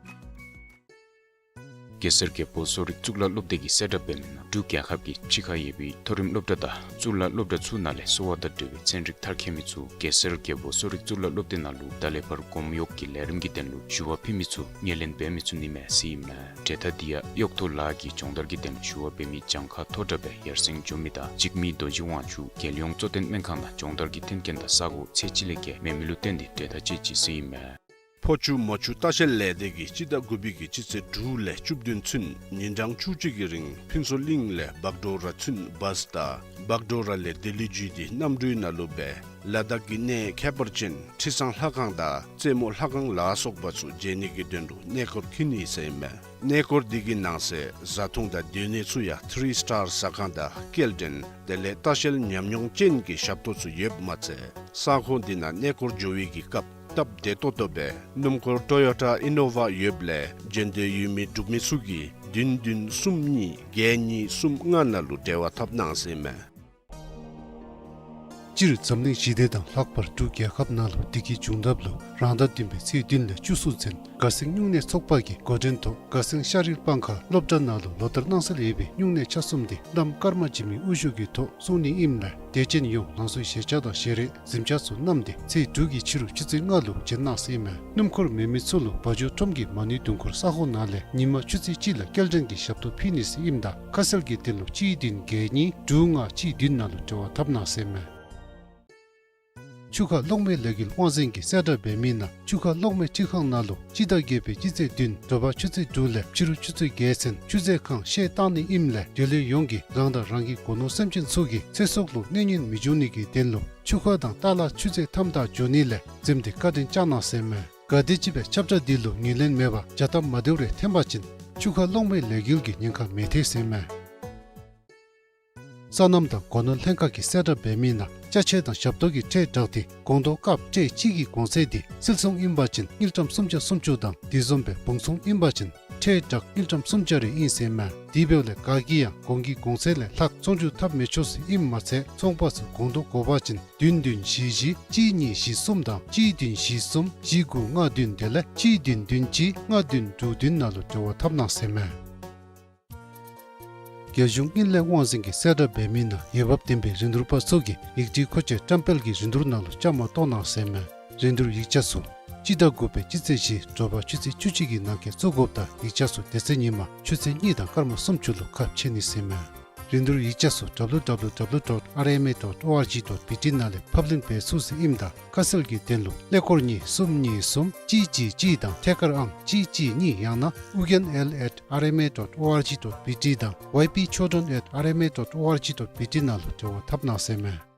གེ་སར་རྒྱལ་པོ་གསོ་རིག་གཙུག་ལག་སློབ་སྡེ་གི་གསལ་བསྒྲགས་འབད་མི་ནང་འབྲུག་རྒྱལ་ཁབ་ཀྱི་ཕྱི་ཁར་ཡོད་པའི་མཐོ་རིམ་སློབ་གྲྭ་དང་གཙུག་ལག་སློབ་གྲྭ་ཚུ་ནང་ལས་གསོ་བ་དང་འབྲེལ་བའི་ཚན་རིག་མཐར་འཁྱོལ་མི་ཚུ་གེ་སར་རྒྱལ་པོ་གསོ་རིག་གཙུག་ལག་སློབ་སྡེ་ནང་ལུ་ད་ལས་ཕར་གོམ་གཡོག་གི་ལས་རིམ་གྱི་དོན་ལུ་ཞུ་བ་ཕུལ་མི་ཚུ་ངོས་ལེན་འབད་མི་ཚུགས་ནི་མས་ཟེར་ཨིན་མས། གྲོས་ཐག་འདི་ཡང་གཡོག་ཐོ་ལཱ་གི་སྦྱོང་བརྡར་གྱི་དོན་ལུ་ཞུ་བ་འབད་མི་གྱངས་ཁ་མཐོ་དྲགས་སྦེ་ཡར་སེང་འགྱོ་མི་དང་འཇིགས་མེད་རྡོ་རྗེ་དབང་ཕྱུག་རྒྱལ་ཡོངས་གཙོ་བསྟེན་སྨན་ཁང་ནང་སྦྱོང་བརྡར་གྱི་མཐུན་རྐྱེན་དང་ས་གོ་ཚད་ཅིག་ལས་བརྒལ་མེད་མི་ལུ་བརྟེན་ཏེ་གྲོས་ཐག་བཅད་ཅི་ཟེར་ཨིན་མས། ཕོ་ཆུ་མོ་ཆུ་ལྟ་བཤལ་ལས་སྡེ་གིས་སྤྱི་ཟླ་དགུ་པའི་གི་སྤྱི་ཚེས་དྲུག་ལས་བཅུ་བདུན་ཚུན་ཉིན་གྲངས་བཅུ་གཅིག་གི་རིང་ཕུན་ཚོགས་གླིང་ལས་བག་གྲོ་ར་ཚུན་བཱས་དང་བག་གྲོ་ར་ལས་ལྡི་ལི་བརྒྱུད་དེ་གནམ་གྲུའི་ནང་ལུ་སྦེ་ལ་དྭགས་ཀྱི་གནས་ཁྱད་པར་ཅན་ཁྲི་བཟང་ལྷ་ཁང་དང་རྩེ་མོ་ལྷ་ཁང་ལ་སོགས་པ་ཚུ་མཇལ་ནི་གི་དོན་ལུ་གནས་སྐོར་འཁྱིད་ནི་ཟེར་ཨིན་མས། གནས་སྐོར་འདི་གི་ནང་གསེས་བཟའ་འཐུང་དང་སྡོད་གནས་ཚུ་ཡང་ཐི་རི་སི་ཊར་ཟ་ཁང་དང་སྐྱེལ་འདྲེན་དེ་ལས་ལྟ་བཤལ་ཉམས་མྱོང་ཅན་གྱི་ཞབས་ཏོག་ཚུ་ཡོདཔ་མ་ཚད་ས་ཁོངས་འདི་ནང་གནས་སྐོར་འགྱོ་བའི་གི་སྐབས་སྟབས་བདེ་ཏོག་ཏོ་སྦེ་སྣུམ་འཁོར་ཊོ་ཡོ་ཊ་ཨི་ནོ་ཝ་ཡོདཔ་ལས་འབྱོན་འདོད་ཡོད་མི་འབྲུག་མི་ཚུ་གིས་བདུན་བདུན་གསུམ་གཉིས་བརྒྱད་གཉིས་གསུམ་ལྔ་ནང་ལུ་འབྲེལ་བ་འཐབ་གནང་ཟེར་ཨིན་མས། སྤྱིར་འཛམ་གླིང་ཞི་བདེ་དང་ལྷག་པར་འབྲུག་རྒྱལ་ཁབ་ནང་ལུ་བདེ་སྐྱིད་འབྱུང་ཐབས་ལུ་རང་ཟླ་བདུན་པའི་ཚེས་བདུན་ལས་བཅུ་གསུམ་ཚུན་དགའ་སེང་སྨྱུང་གནས་ཚོགས་པ་གིས་འགོ་འདྲེན་ཐོག་དགའ་སེང་ཤ་རིལ་སྤང་ཁ་སློབ་གྲྭ་ནང་ལུ་ལོ་ལྟར་གནང་སྲོལ་ཡོད་པའི་སྨྱུང་གནས་ཆ་གསུམ་དེ་གནམ་སྐར་མ་འཇིགས་མེད་དབུ་བཞུགས་ཀྱི་ཐོག་བསྲུང་ནི་ཨིནམ་ལས་དད་ཅན་ཡོངས་ལང་ཚོའི་བཞེས་ཆས་དང་ཞལ་རས་གཟིམ་ཆས་ཚུ་བསྣམས་ཏེ་ཚེས་དྲུག་གི་ཕྱི་རུ་ཆུ་ཚོད་ལྔ་ལུ་བྱོན་གནང་ཟེར་ཨིན་མས། སྣུམ་འཁོར་མེད་མི་ཚུ་ལུ་བ་འཇོ་ཁྲོམ་གྱི་མ་ཎི་དུང་འཁོར་ས་ཁོངས་ནང་ལས་ཉིན་མ་ཆུ་ཚོད་གཅིག་ལས་སྐྱེལ་འདྲེན་གྱི་ཞབས་ཏོག་ཕུལ་ནི་ཟེར་ཨིནམ་ད་ཁ་གསལ་གྱི་དོན་ལུ་གཅིག་བདུན་བརྒྱད་གཉིས་དྲུག་ལྔ་གཅིག་བདུན་ནང་ལུ་འབྲེལ་བ་འཐབ་གནང་ཟེར་ཨིན་མས། ཆུ་ཁ་གློག་མེ་ལས་འགུལ་དབང་འཛིན་གྱི་གསལ་བསྒྲགས་འབད་མི་ནང་ཆུ་ཁ་གློག་མེ་འཕྲུལ་ཁང་ནང་ལུ་སྤྱི་ཟླ་བརྒྱད་པའི་སྤྱི་ཚེས་བདུན་དྲོ་པ་ཆུ་ཚོད་དྲུག་ལས་ཕྱི་རུ་ཆུ་ཚོད་བརྒྱད་ཚུན་ཆུ་ཚོད་ཁང་ཤེལ་བཏང་ནི་ཨིནམ་ལས་འབྲེལ་ཡོད་ཡོངས་ཀྱིས་རང་དང་རང་གི་སྒོ་ནོར་སེམས་ཅན་ཚུ་གི་ཚེ་སྲོག་ལུ་གནོད་ཉེན་མི་འབྱུང་ནི་གི་དོན་ལུ་ཆུ་ཁ་དང་ཏ་ལ་ཆུ་ཚོད་ཐམ་ཐག་འགྱོ་ནི་ལས་འཛེམ་སྟེ་བཀའ་དྲིན་བསྐྱང་གནང་ཟེར་ཨིན་མས། ག་དེམ་ཅིག་སྦེ་ཁྱབ་བསྒྲགས་འདི་ལུ་ངོས་ལེན་མེད་པར་བྱ་སྟབས་མ་བདེཝ་རེ་འཐོན་པ་ཅིན་ཆུ་ཁ་གློག་མེ་ལས་འགུལ་གྱི་ཉེན་ཁ་མི་ཐེག་ཟེར་ཨིན་མས། སོ་ནམ་དང་སྒོ་ནོར་ལྷན་ཁག་གི་གསལ་བསྒྲགས་འབད་མི་ནང་ཅ་ཆས་དང་ཞབས་ཏོག་གི་ཁྲལ་དྲག་དེ་སྒོང་རྡོག་ཀབ་ཊེ་གཅིག་གི་གོང་ཚད་དེ་སིལ་ཚོང་ཨིན་པ་ཅིན་དངུལ་ཀྲམ་སུམ་བརྒྱ་སུམ་ཅུ་དང་དེ་བཟུམ་སྦེ་བུང་ཚོང་ཨིན་པ་ཅིན་ཁྲལ་དྲག་དངུལ་ཀྲམ་སུམ་བརྒྱ་རེ་ཨིན་ཟེར་ཨིན་མས། དེ་འབདཝ་ལས་ག་གིས་ཡང་གོང་གི་གོང་ཚད་ལས་ལྷག་ཚོང་བསྒྱུར་འཐབ་མི་ཆོག་ཟེར་ཨིནམ་མ་ཚད་ཚོང་པ་ཚུ་སྒོང་རྡོག་དགོ་པ་ཅིན་བདུན་བདུན་བཞི་བཞི་གཅིག་གཉིས་བཞི་གསུམ་དང་གཅིག་བདུན་བཞི་གསུམ་བཞི་དགུ་ལྔ་བདུན་དེ་ལས་གཅིག་བདུན་བདུན་གཅིག་ལྔ་བདུན་དྲུག་བདུན་ནང་ལུ་འབྲེལ་བ་འཐབ་གནང་ཟེར་ཨིན་མས། རྒྱལ་གཞུང་དངུལ་ལས་དབང་འཛིན་གྱི་གསལ་བསྒྲགས་འབད་མི་ནང་འོས་འབབ་ལྡན་པའི་རིན་བསྡུར་པ་ཚུ་གིས་ཡིག་བྲིས་མཁོ་ཆས་བཀྲམ་སྤེལ་གྱི་རིན་བསྡུར་ནང་ལུ་བཅའ་མར་གཏོགས་གནང་ཟེར་ཨིན་མས། རིན་བསྡུར་ཡིག་ཆ་ཚུ་སྤྱི་ཟླ་དགུ་པའི་སྤྱི་ཚེས་བཞི་དྲོ་པ་ཆུ་ཚོད་བཅུ་གཅིག་གི་ནང་འཁོད་བཙུགས་དགོཔ་དང་ཡིག་ཆ་ཚུ་དེ་ཚེ་ཉིན་མ་ཆུ་ཚོད་གཉིས་དང་སྐར་མ་སུམ་ཅུ་ལུ་ཁ་ཕྱེ་ནི་ཟེར་ཨིན་མས། རིན་བསྡུར་ཡིག་ཆ་ཚུ་W W W dot R M A dot O R G dot B T ནང་ལས་ཕབ་ལེན་འབད་ཚུགས་ཟེར་ཨིནམ་ད་ཁ་གསལ་གྱི་དོན་ལུ་ཀླད་ཀོར་གཉིས་གསུམ་གཉིས་གསུམ་གཅིག་གཅིག་གཅིག་དང་ཐད་ཀར་ཨང་གཅིག་གཅིག་གཉིས་ཡང་ན་ཨུ་རྒྱན་L at R M A dot O R G dot B T དང་Y P Chodron at R M A dot O R G dot B T ནང་ལུ་འབྲེལ་བ་འཐབ་གནང་ཟེར་མས།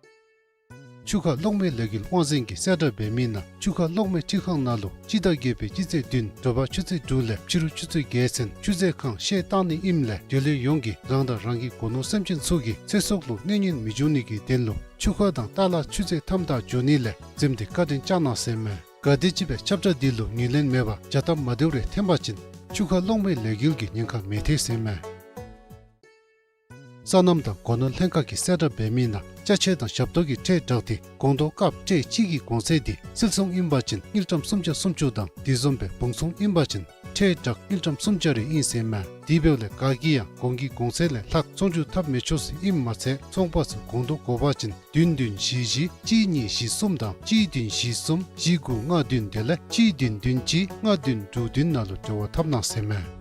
ཆུ་ཁ་གློག་མེ་ལས་འགུལ་དབང་འཛིན་གྱིས་གསལ་བསྒྲགས་འབད་མི་ནང་ཆུ་ཁ་གློག་མེ་འཕྲུལ་ཁང་ནང་ལུ་སྤྱི་ཟླ་བརྒྱད་པའི་སྤྱི་ཚེས་བདུན་དྲོ་པ་ཆུ་ཚོད་དྲུག་ལས་ཕྱི་རུ་ཆུ་ཚོད་བརྒྱད་ཚུན་ཆུ་མཛོད་ཁང་བཤལ་བཏང་ནི་ཨིནམ་ལས་དེ་ལས་ཡོངས་ཀྱིས་རང་དང་རང་གི་སྒོ་ནོར་སེམས་ཅན་ཚུ་གི་ཚེ་སྲོག་ལུ་གནོད་ཉེན་མི་འབྱུང་ནི་གི་དོན་ལུ་ཆུ་ཁ་དང་ཏ་ལ་ཆུ་ཚོད་ཐམ་ད་འགྱོ་ནི་ལས་འཛེམ་སྟེ་བཀའ་དྲིན་བསྐྱང་གནང་ཟེར་མས། ག་དེམ་ཅིག་སྦེ་ཁྱབ་བསྒྲགས་འདི་ལུ་ངོས་ལེན་མེད་པར་བྱ་སྟབས་མ་བདེཝ་རེ་འཐོན་པ་ཅིན་ཆུ་ཁ་གློག་མེ་ལས་འགུལ་གྱི་ཉེན་ཁ་མི་ཐེག་ཟེར་མས། སོ་ནམ་དང་སྒོ་ནོར་ལྷན་ཁག་གིས་གསལ་བསྒྲགས་འབད་མི་ནང་ཅ་ཆས་དང་ཞབས་ཏོག་གི་ཁྲལ་དྲག་འདི་སྒོང་རྡོག་སྐབས་ཁྲལ་གཅིག་གི་གོང་ཚད་འདི་སིལ་ཚོང་ཨིན་པ་ཅིན་དངུལ་ཀྲམ་སུམ་བརྒྱ་སུམ་ཅུ་དང་དེ་བཟུམ་སྦེ་བུང་ཚོང་ཨིན་པ་ཅིན་ཁྲལ་དྲག་དངུལ་ཀྲམ་སུམ་བརྒྱ་རེ་ཨིན་ཟེར་མས། དེ་འབདཝ་ལས་ག་གིས་ཡང་གོང་གི་གོང་ཚད་ལས་ལྷག་ཚོང་བསྒྱུར་འཐབ་མི་ཆོག་ཟེར་ཨིནམ་མ་ཚད་ཚོང་པ་ཚུ་སྒོང་རྡོག་དགོ་པ་ཅིན་བདུན་བདུན་བཞི་བཞི་གཅིག་གཉིས་བཞི་གསུམ་དང་གཅིག་བདུན་བཞི་གསུམ་བཞི་དགུ་ལྔ་བདུན་དེ་ལས་གཅིག་བདུན་བདུན་གཅིག་ལྔ་བདུན་དྲུག་བདུན་ནང་ལུ་འབྲེལ་བ་འཐབ་གནང་ཟེར་མས།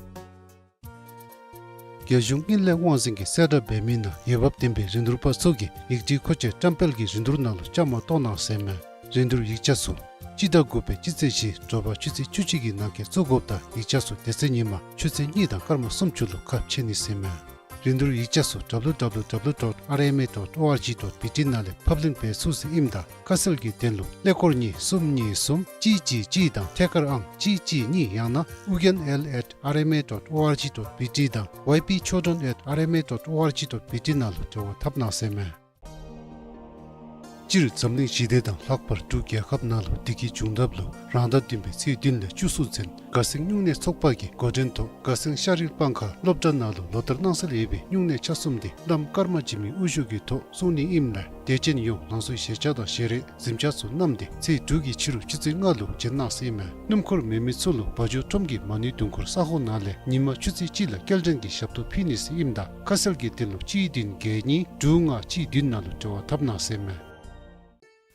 རྒྱལ་གཞུང་དངུལ་ལས་དབང་འཛིན་གྱིས་གསལ་བསྒྲགས་འབད་མི་ནང་འོས་འབབ་ལྡན་པའི་རིན་བསྡུར་པ་ཚུ་གིས་ཡིག་སྒྲིག་མཁོ་ཆས་བཀྲམ་སྤེལ་གྱི་རིན་བསྡུར་ནང་ལུ་བཅའ་མར་གཏོགས་གནང་ཟེར་མས། རིན་བསྡུར་ཡིག་ཆ་ཚུ་སྤྱི་ཟླ་དགུ་པའི་སྤྱི་ཚེས་བཞི་དྲོ་པ་ཆུ་ཚོད་བཅུ་གཅིག་གི་ནང་འཁོད་བཙུགས་དགོཔ་དང་ཡིག་ཆ་ཚུ་དེ་ཚེ་ཉིན་མ་ཆུ་ཚོད་གཉིས་དང་སྐར་མ་སུམ་ཅུ་ལུ་ཁ་ཕྱེ་ནི་ཟེར་མས། རིན་བསྡུར་ཡིག་ཆ་ཚུ་W W W dot R M A dot O R G dot B T ནང་ལས་ཕབ་ལེན་འབད་ཚུགས་ཟེར་ཨིནམ་ད་ཁ་གསལ་གྱི་དོན་ལུ་ཀླད་ཀོར་གཉིས་གསུམ་གཉིས་གསུམ་གཅིག་གཅིག་གཅིག་དང་ཐད་ཀར་ཨང་གཅིག་གཅིག་གཉིས་ཡང་ན་ཨུ་རྒྱན་L at R M A dot O R G dot B T དང་Y P Chodron at R M A dot O R G dot B T ནང་ལུ་འབྲེལ་བ་འཐབ་གནང་ཟེར་མས། སྤྱིར་འཛམ་གླིང་ཞི་བདེ་དང་ལྷག་པར་འབྲུག་རྒྱལ་ཁབ་ནང་ལུ་དེ་གི་བྱུང་ཐབས་ལུ་རང་ཟླ་བདུན་པའི་ཚེས་བདུན་ལས་བཅུ་གསུམ་ཚུན་དགའ་སེང་སྨྱུང་གནས་ཚོགས་པ་གིས་འགོ་འདྲེན་ཐོག་དགའ་སེང་ཤ་རིལ་སྤང་ཁ་སློབ་གྲྭ་ནང་ལུ་ལོ་ལྟར་གནང་སྲོལ་ཡོད་པའི་སྨྱུང་གནས་ཆ་གསུམ་འདི་བླམ་ཀརྨ་འཇིགས་མེད་དབུ་བཞུགས་ཀྱི་ཐོག་བསྲུང་ནི་ཨིནམ་ལས་དད་ཅན་ཡོངས་ལང་ཚོའི་ཞལ་ཆས་དང་ཞལ་རས་གཟིམ་ཆས་ཚུ་བསྣམས་ཏེ་ཚེས་དྲུག་གི་ཕྱི་རུ་ཆུ་ཚོད་ལྔ་ལུ་བྱོན་གནང་ཟེར་ཨིན་མས། སྣུམ་འཁོར་མེད་མི་ཚུ་ལུ་བ་འཇོ་ཁྲོམ་གྱི་མ་ཎི་དུང་འཁོར་ས་ཁོངས་ནང་ལས་ཉིན་མ་ཆུ་ཚོད་གཅིག་ལས་སྐྱེལ་འདྲེན་གྱི་ཞབས་ཏོག་ཕུལ་ནི་ཟེར་ཨིནམ་ད་ཁ་གསལ་གྱི་དོན་ལུ་གཅིག་བདུན་བརྒྱད་གཉིས་དྲུག་ལྔ་གཅིག་བདུན་ནང་ལུ་འབྲེལ་བ་འཐབ་གནང་ཟེར་ཨིན་མས།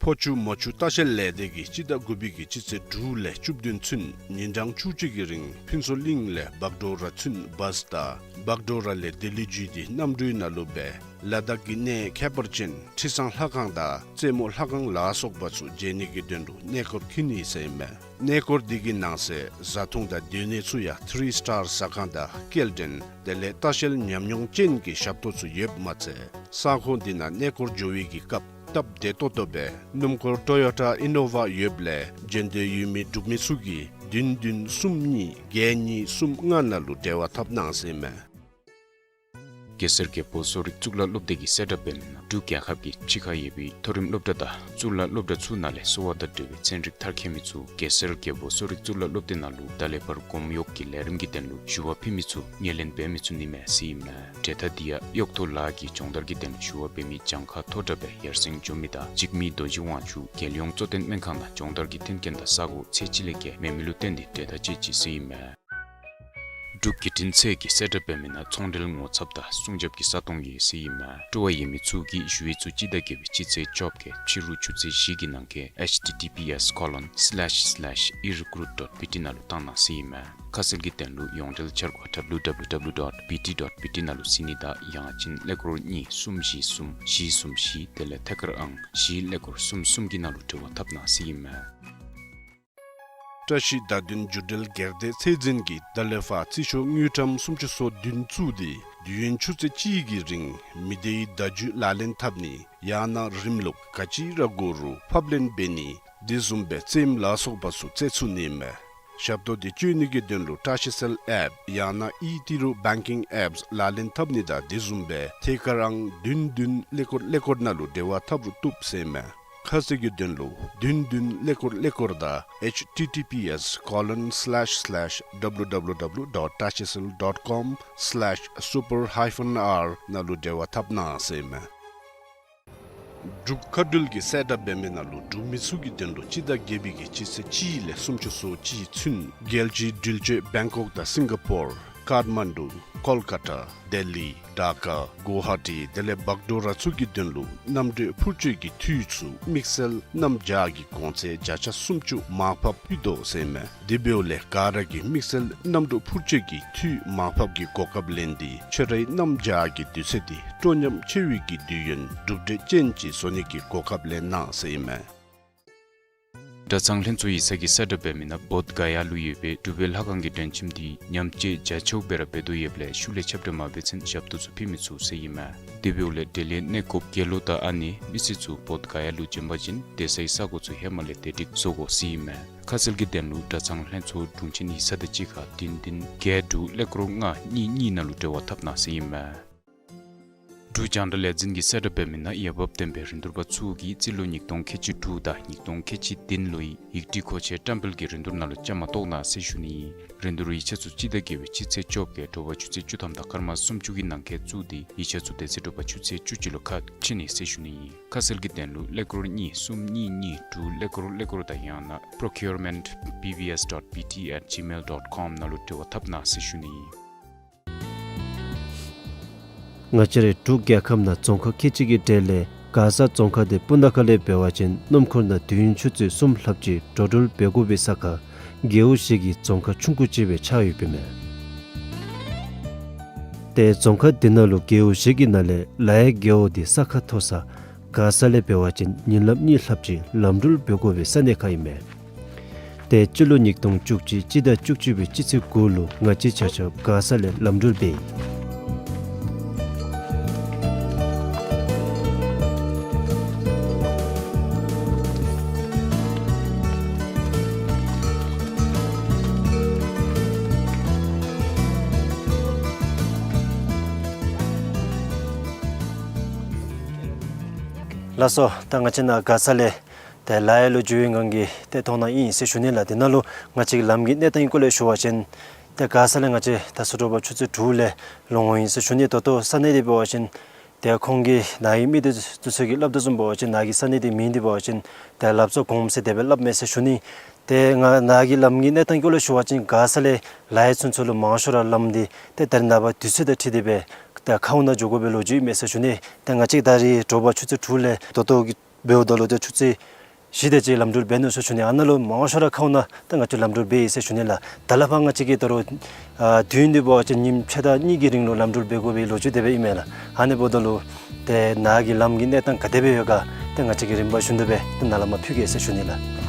ཕོ་ཆུ་མོ་ཆུ་ལྟ་བཤལ་ལས་སྡེ་གིས་སྤྱི་ཟླ་དགུ་པའི་གི་སྤྱི་ཚེས་དྲུག་ལས་བཅུ་བདུན་ཚུན་ཉིན་གྲངས་བཅུ་གཅིག་གི་རིང་ཕུན་ཚོགས་གླིང་ལས་བག་གྲོ་ར་ཚུན་བཱས་དང་བག་གྲོ་ར་ལས་ལྡི་ལི་བརྒྱུད་དེ་གནམ་གྲུའི་ནང་ལུ་སྦེ་ལ་དྭགས་ཀྱི་གནས་ཁྱད་པར་ཅན་ཁྲི་བཟང་ལྷ་ཁང་དང་རྩེ་མོ་ལྷ་ཁང་ལ་སོགས་པ་ཚུ་མཇལ་ནི་གི་དོན་ལུ་གནས་སྐོར་འཁྱིད་ནི་ཟེར་ཨིན་མས། གནས་སྐོར་འདི་གི་ནང་གསེས་བཟའ་འཐུང་དང་སྡོད་གནས་ཚུ་ཡང་ཐི་རི་སི་ཊར་ཟ་ཁང་དང་སྐྱེལ་འདྲེན་དེ་ལས་ལྟ་བཤལ་ཉམས་མྱོང་ཅན་གྱི་ཞབས་ཏོག་ཚུ་ཡོདཔ་མ་ཚད་ས་ཁོངས་འདི་ནང་གནས་སྐོར་འགྱོ་བའི་གི་སྐབས་སྟབས་བདེ་ཏོག་ཏོ་སྦེ་སྣུམ་འཁོར་ཊོ་ཡོ་ཊ་ཨི་ནོ་ཝ་ཡོདཔ་ལས་འབྱོན་འདོད་ཡོད་མི་འབྲུག་མི་ཚུ་གིས་བདུན་བདུན་གསུམ་གཉིས་བརྒྱད་གཉིས་གསུམ་ལྔ་ནང་ལུ་འབྲེལ་བ་འཐབ་གནང་ཟེར་ཨིན་མས། གེ་སར་རྒྱལ་པོ་གསོ་རིག་གཙུག་ལག་སློབ་སྡེ་གིས་གསལ་བསྒྲགས་འབད་མི་ནང་འབྲུག་རྒྱལ་ཁབ་ཀྱི་ཕྱི་ཁར་ཡོད་པའི་མཐོ་རིམ་སློབ་གྲྭ་དང་གཙུག་ལག་སློབ་གྲྭ་ཚུ་ནང་ལས་གསོ་བ་དང་འབྲེལ་བའི་ཚན་རིག་མཐར་འཁྱོལ་མི་ཚུ་གེ་སར་རྒྱལ་པོ་གསོ་རིག་གཙུག་ལག་སློབ་སྡེ་ནང་ལུ་ད་ལས་ཕར་སྒོམ་གཡོག་གི་ལས་རིམ་གྱི་དོན་ལུ་ཞུ་བ་ཕུལ་མི་ཚུ་ངོས་ལེན་འབད་མི་ཚུགས་ནི་མས་ཟེར་ཨིན་མས། གྲོས་ཐག་འདི་ཡང་གཡོག་ཐོ་ལཱ་གི་སྦྱོང་བརྡར་གྱི་དོན་ལུ་ཞུ་བ་འབད་མི་གྱངས་ཁ་མཐོ་དྲགས་སྦེ་ཡར་སེང་འགྱོ་མི་དང་འཇིགས་མེད་རྡོ་རྗེ་དབང་ཕྱུག་རྒྱལ་ཡོངས་གཙོ་བསྟེན་སྨན་ཁང་དང་སྦྱོང་བརྡར་གྱི་མཐུན་རྐྱེན་དང་ས་གོ་ཚད་གཅིག་ལས་བརྒལ་མེད་མི་ལུ་བརྟེན་ཏེ་གྲོས་ཐག་བཅད་ཅི་ཟེར་ཨིན་མས། འབྲུག་བརྒྱུད་འཕྲིན་ཚད་ཀྱིས་གསལ་བསྒྲགས་འབད་མི་ནང་ཚོང་འབྲེལ་ངོ་ཚབ་དང་སྲུང་སྐྱོབ་ཀྱི་ས་སྟོང་ཡོད་ཟེར་ཨིན་མས། སྤྲོ་བ་ཡོད་མི་ཚུ་གིས་ཞུ་ཡིག་ཚུ་སྤྱི་ཟླ་བརྒྱད་པའི་སྤྱི་ཚེས་བཅོ་བརྒྱད་ཕྱི་རུ་ཆུ་ཚོད་བཞི་གི་ནང་འཁོད་H T T P S colon slash slash e recruit dot B T ནང་ལུ་བཏང་གནང་ཟེར་ཨིན་མས། ཁ་གསལ་གྱི་དོན་ལུ་ཡོངས་འབྲེལ་འཆར་སྒོ་W W W dot B T dot B T ནང་ལུ་གཟིགས་ནི་དང་ཡང་ཅིན་ཀླད་ཀོར་གཉིས་གསུམ་བཞི་གསུམ་བཞི་གསུམ་བཞི་དེ་ལས་ཐད་ཀར་ཨང་བཞི་ཀླད་ཀོར་གསུམ་གསུམ་གྱི་ནང་ལུ་འབྲེལ་བ་འཐབ་གནང་ཟེར་ཨིན་མས། བཀྲ་ཤིས་བརྡ་དོན་བརྒྱུད་འབྲེལ་སྒེར་སྡེ་ཚད་འཛིན་གྱིས་ད་ལས་ཕར་རྩིས་ཤོག་དངུལ་ཀྲམ་སུམ་ཅུ་སོ་བདུན་བཙུགས་ཏེ་དུས་ཡུན་ཆུ་ཚོད་གཅིག་གི་རིང་མི་སྡེའི་བརྡ་བརྒྱུད་ལག་ལེན་འཐབ་ནི་ཡང་ན་རིམ་ལུགས་ག་ཅི་ར་དགོ་རུང་ཕབ་ལེན་འབད་ནི་དེ་བཟུམ་སྦེ་རྩེདམོ་ལ་སོགས་པ་ཚུ་རྩེ་ཚུགས་ནི་མས། ཞབས་ཏོག་འདི་སྤྱོད་ནི་གི་དོན་ལུ་བཀྲ་ཤིས་སེལ་ཨེཔ་ཡང་ན་ཨི་ཏི་རུ་བེང་ཀིང་ཨེཔསི་ལག་ལེན་འཐབ་ནི་དང་དེ་བཟུམ་སྦེ་ཐད་ཀར་ཨང་བདུན་བདུན་ཀླད་ཀོར་ཀླད་ཀོར་ནང་ལུ་འབྲེལ་བ་འཐབ་རུང་བཏུབ་ཟེར་མས། ཁ་གསལ་གྱི་དོན་ལུ་བདུན་བདུན་ཀླད་ཀོར་ཀླད་ཀོར་དང་H T T P S colon slash slash W W W dot tashicel dot com slash super hyphen R ནང་ལུ་འབྲེལ་བ་འཐབ་གནང་ཟེར་མས། འབྲུག་མཁའ་འགྲུལ་གྱིས་གསལ་བསྒྲགས་འབད་མི་ནང་ལུ་འབྲུག་མི་ཚུ་གི་དོན་ལུ་སྤྱི་ཟླ་བརྒྱད་པའི་གི་སྤྱི་ཚེས་གཅིག་ལས་སུམ་ཅུ་སོ་གཅིག་ཚུན་རྒྱལ་སྤྱིའི་འགྲུལ་སྐྱོད་བེང་ཀོག་དང་སིང་ག་པོར་ ཀཊ་མན་ཌུ། ཀོལ་ཀ་ཊ། ལྡི་ལི། ཌ་ཀ། གུ་ཝ་ཧ་ཊི་དེ་ལས་བག་དྲོ་ར་ཚུ་གི་དོན་ལུ་གནམ་གྲུ་འཕུར་སྤྱོད་ཀྱི་འཐུས་ཚུ་དམིགས་བསལ་གནམ་བྱཱར་གྱི་གོང་ཚད་བརྒྱ་ཆ་སུམ་ཅུ་མར་ཕབ་ཕུལ་དོ་ཟེར་ཨིན་མས། དེ་འབདཝ་ལས་ག་ར་གིས་དམིགས་བསལ་གནམ་གྲུ་འཕུར་སྤྱོད་ཀྱི་འཐུས་མར་ཕབ་ཀྱི་གོ་སྐབས་ལེན་ཏེ་ཁྱོད་རའི་གནམ་བྱཱར་གྱི་དུས་ཚོད་འདི་སྤྲོ་ཉམས་ཆེ་བའི་གི་དུས་ཡུན་གྲུབ་འབྲས་ཅན་ཅིག་བཟོ་ནི་གི་གོ་སྐབས་ལེན་གནང་ཟེར་ཨིན་མས། གྲྭ་ཚང་ལྷན་ཚོགས་ཡིག་ཚང་གིས་གསལ་བསྒྲགས་འབད་མི་ནང་བོདྷ་ག་ཡ་ལུ་ཡོད་པའི་གྲུབ་པའི་ལྷ་ཁང་གི་སྒྲོན་ཆེན་འདི་ཉམས་བཅོས་བྱ་ཆོག་སྦེ་ར་འབད་དོ་ཡོདཔ་ལས་ཤུལ་ལས་ཁྱབ་བསྒྲགས་མ་འབད་ཚུན་ཞབས་ཏོག་ཚུ་ཕུལ་མི་ཚུགས་ཟེར་ཨིན་མས། དེ་འབདཝ་ལས་འབྲེལ་ཡོད་གནས་སྐོར་དགེ་སློང་དང་ཨ་ནེ་མི་སེར་ཚུ་བོདྷ་ག་ཡ་ལུ་བྱོན་པ་ཅིན་སྡོད་སའི་ས་གོ་ཚུ་ཧེ་མ་ལས་བདེ་སྒྲིག་བཟོ་དགོ་ཟེར་ཨིན་མས། ཁ་གསལ་གྱི་དོན་ལུ་གྲྭ་ཚང་ལྷན་ཚོགས་དྲུང་ཆེན་ཡིག་ཚང་དང་གཅིག་ཁར་བདུན་བདུན་བརྒྱད་དྲུག་ཀླད་ཀོར་ལྔ་གཉིས་གཉིས་ནང་ལུ་འབྲེལ་བ་འཐབ་གནང་ཟེར་ཨིན་མས། འབྲུག་རྒྱང་བསྒྲགས་ལས་འཛིན་གྱིས་གསལ་བསྒྲགས་འབད་མི་ནང་འོས་འབབ་ལྡན་པའི་རིན་བསྡུར་པ་ཚུ་གིས་རྩིས་ལོ་ཉིས་སྟོང་ཁལ་གཅིག་དྲུག་དང་ཉིས་སྟོང་ཁལ་གཅིག་བདུན་ལོའི་ཡིག་བྲིས་མཁོ་ཆས་བཀྲམ་སྤེལ་གྱི་རིན་བསྡུར་ནང་ལུ་བཅའ་མར་གཏོགས་གནང་ཟེར་ཞུ་ནི་ཨིན། རིན་བསྡུར་ཡིག་ཆ་ཚུ་སྤྱི་ཟླ་བརྒྱད་པའི་སྤྱི་ཚེས་བཅོ་བརྒྱད་དྲོ་པ་ཆུ་ཚོད་བཅུ་ཐམ་དང་སྐར་མ་སུམ་ཅུ་གི་ནང་འཁོད་བཙུགས་ཏེ་ཡིག་ཆ་ཚུ་དེ་ཚེ་དྲོ་པ་ཆུ་ཚོད་བཅུ་གཅིག་ལུ་ཁ་ཕྱེ་ནི་ཟེར་ཞུ་ནི་ཨིན། ཁ་གསལ་གྱི་དོན་ལུ་ཀླད་ཀོར་གཉིས་གསུམ་གཉིས་གཉིས་དྲུག་ཀླད་ཀོར་ཀླད་ཀོར་དང་ཡང་ན་procurement B V S dot B T at gmail dot com ནང་ལུ་འབྲེལ་བ་འཐབ་གནང་ཟེར་ཞུ་ནི་ཨིན། ང་བཅས་རའི་འབྲུག་རྒྱལ་ཁབ་ནང་རྫོང་ཁག་ཁལ་གཅིག་གི་གྲས་ལས་མགར་ས་རྫོང་ཁག་དེ་སྤུ་ན་ཁ་ལས་འབད་བ་ཅིན་སྣུམ་འཁོར་ནང་དུས་ཡུན་ཆུ་ཚོད་གསུམ་ལྷགཔ་ཅིག་འགྲོ་འགྲུལ་འབད་དགོ་པའི་ས་ཁར་རྒེད་འོག་བཞི་གི་རྫོང་ཁག་ཆུང་ཀུ་ཅིག་སྦེ་ཆགས་ཡོདཔ་ཨིན་མས། ཏེ་རྫོང་ཁག་དེ་ནང་ལུ་རྒེད་འོག་བཞི་གི་ནང་ལས་ལ་ཡའི་རྒེད་འོག་དེ་ས་ཁ་མཐོ་ས་མགར་ས་ལས་འབད་བ་ཅིན་ཉིན་ལམ་གཉིས་ལྷགཔ་ཅིག་ལམ་འགྲུལ་འབད་དགོ་པའི་ས་གནས་ཁག་ཨིན་མས། ཏེ་སྤྱི་ལོ་ཉིས་སྟོང་བཅུ་གཅིག་སྤྱི་ཟླ་བཅུ་གཅིག་པའི་སྤྱི་ཚེས་དགུ་ལུ་ང་བཅས་ཆ་ཁྱབ་མགར་ས་ལས་ལམ་འགྲུལ་འབད་ཡི། ལགས་སོ། ད་ང་བཅས་ནཱ་མགར་ས་ལས་ཏེ་ལ་ཡ་ལུ་འགྱོ་བའི་སྒང་གི་ཏེ་མཐོང་སྣང་ཨིན་ཟེར་ཞུ་ནི་ལགས། དེ་ནང་ལུ་ང་བཅས་ཀྱི་ལམ་གྱི་གནས་སྟངས་ཀྱི་སྐོར་ལས་ཞུ་བ་ཅིན་ཏེ་མགར་ས་ལས་ང་བཅས་ད་ཚུ་དྲོ་པ་ཆུ་ཚོད་དྲུག་ལས་ལོང་འོང་ཡི་ཟེར་ཞུ་ནི། ད་ལྟོ་ས་གནས་འདི་འབད་བ་ཅིན་ཏེ་ཁོང་གི་ནཱ་གི་མི་འདི་ཚུ་གིས་སླབ་དོ་བཟུམ་འབད་བ་ཅིན་ནཱ་གི་ས་གནས་འདི་མིང་འདི་འབད་བ་ཅིན་ཏེ་ལབ་ཙོག་གོངམ་ཟེར་དེ་སྦེ་སླབ་མས་ཟེར་ཞུ་ནི། ཏེ་ང་ནཱ་གི་ལམ་གྱི་གནས་སྟངས་ཀྱི་སྐོར་ལས་ཞུ་བ་ཅིན་མགར་ས་ལས་ལ་ཡ་ཚུན་ཚོད་ལུ་མང་ཤོས་ར་ལམ་འདི་ཏེ་ད་རེས་ནངས་པ་དུས་ཚོད་དང་འཁྲིལ་ཏེ་སྦེ་ཏེ་ཁཝ་ནང་འགྱོ་དགོ་པའི་ལོ་རྒྱུས་ཨིན་མས་ཟེར་ཞུ་ནི། ཏེ་ང་བཅས་ད་རེས་དྲོ་པ་ཆུ་ཚོད་དྲུག་ལས་ད་ལྟོ་གི་འབདཝ་ད་ལུ་ཏེ་ཆུ་ཚོད་བཞི་དེ་ཅིག་ལམ་འགྲུལ་འབད་ནུག་ཟེར་ཞུ་ནི། ཨ་ནཱ་ལུ་མང་ཤོས་ར་ཁཝ་ནང་ཏེ་ང་བཅས་ལམ་འགྲུལ་འབད་ཡི་ཟེར་ཞུ་ནི་ལགས། ད་ལས་ཕར་ང་བཅས་ཀྱིས་ད་རུང་ཨ་དུས་ཡུན་འདི་འབད་བ་ཅིན་ཉིནམ་ཕྱེད་དང་གཉིས་ཀྱི་རིང་ལུ་ལམ་འགྲུལ་འབད་དགོ་པའི་ལོ་རྒྱུས་དེ་སྦེ་ཨིན་མས་ལགས། ཨ་ནི་འབདཝ་ད་ལུ་ཏེ་ནཱ་གི་ལམ་གྱི་གནས་སྟངས་ག་དེ་སྦེ་ཡོད་ག་ཏེ་ང་བཅས་ཀྱིས་རིམ་པ་བཞིན་དུ་སྦེ་ཏེ་ནཱ་ལས་མར་ཕུལ་གེ་ཟེར་ཞུ་ནི་ལགས།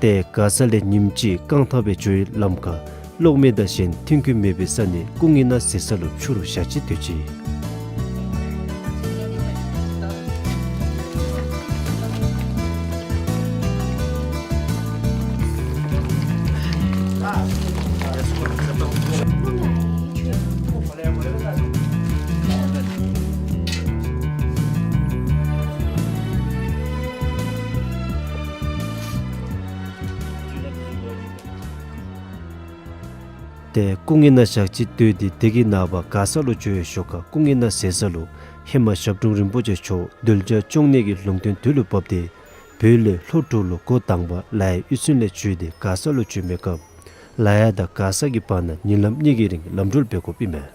ཏེ་མགར་ས་ལས་ཉིནམ་གཅིག་རྐང་ཐང་སྦེ་འགྱོ་བའི་ལམ་ཁར་གློག་མེ་དང་གཞན་མཐུན་རྐྱེན་མེད་པའི་ས་ནས་སྐུ་ངལ་ན་ཟེར་ས་ལུ་ཕྱི་རུ་ཞག་གཅིག་སྡོད་ཅི། ཏེ་སྐུ་ངལ་ན་ཞག་གཅིག་སྡོད་དེ་དེ་གི་ནངས་པ་མགར་ས་ལུ་འགྱོ་བའི་ཞོར་ཁར་སྐུ་ངལ་ན་ཟེར་ས་ལུ་ཧེ་མ་ཞབས་དྲུང་རིན་པོ་ཆེ་མཆོག་གདུལ་བྱ་སྐྱོང་ནི་གི་ལུང་བསྟན་དུས་ལུ་བབས་ཏེ་བོད་ལས་ལྷོ་འབྲུག་ལུ་འགོ་དང་པ་ལ་ཡའི་གཡུས་ཚན་ལས་བརྒྱུད་དེ་མགར་ས་ལུ་བྱོན་པའི་སྐབས་ལ་ཡ་དང་མགར་ས་གི་བར་ན་ཉིན་ལམ་གཉིས་ཀྱི་རིང་ལམ་འགྲུལ་འབད་དགོཔ་ཨིན་མས།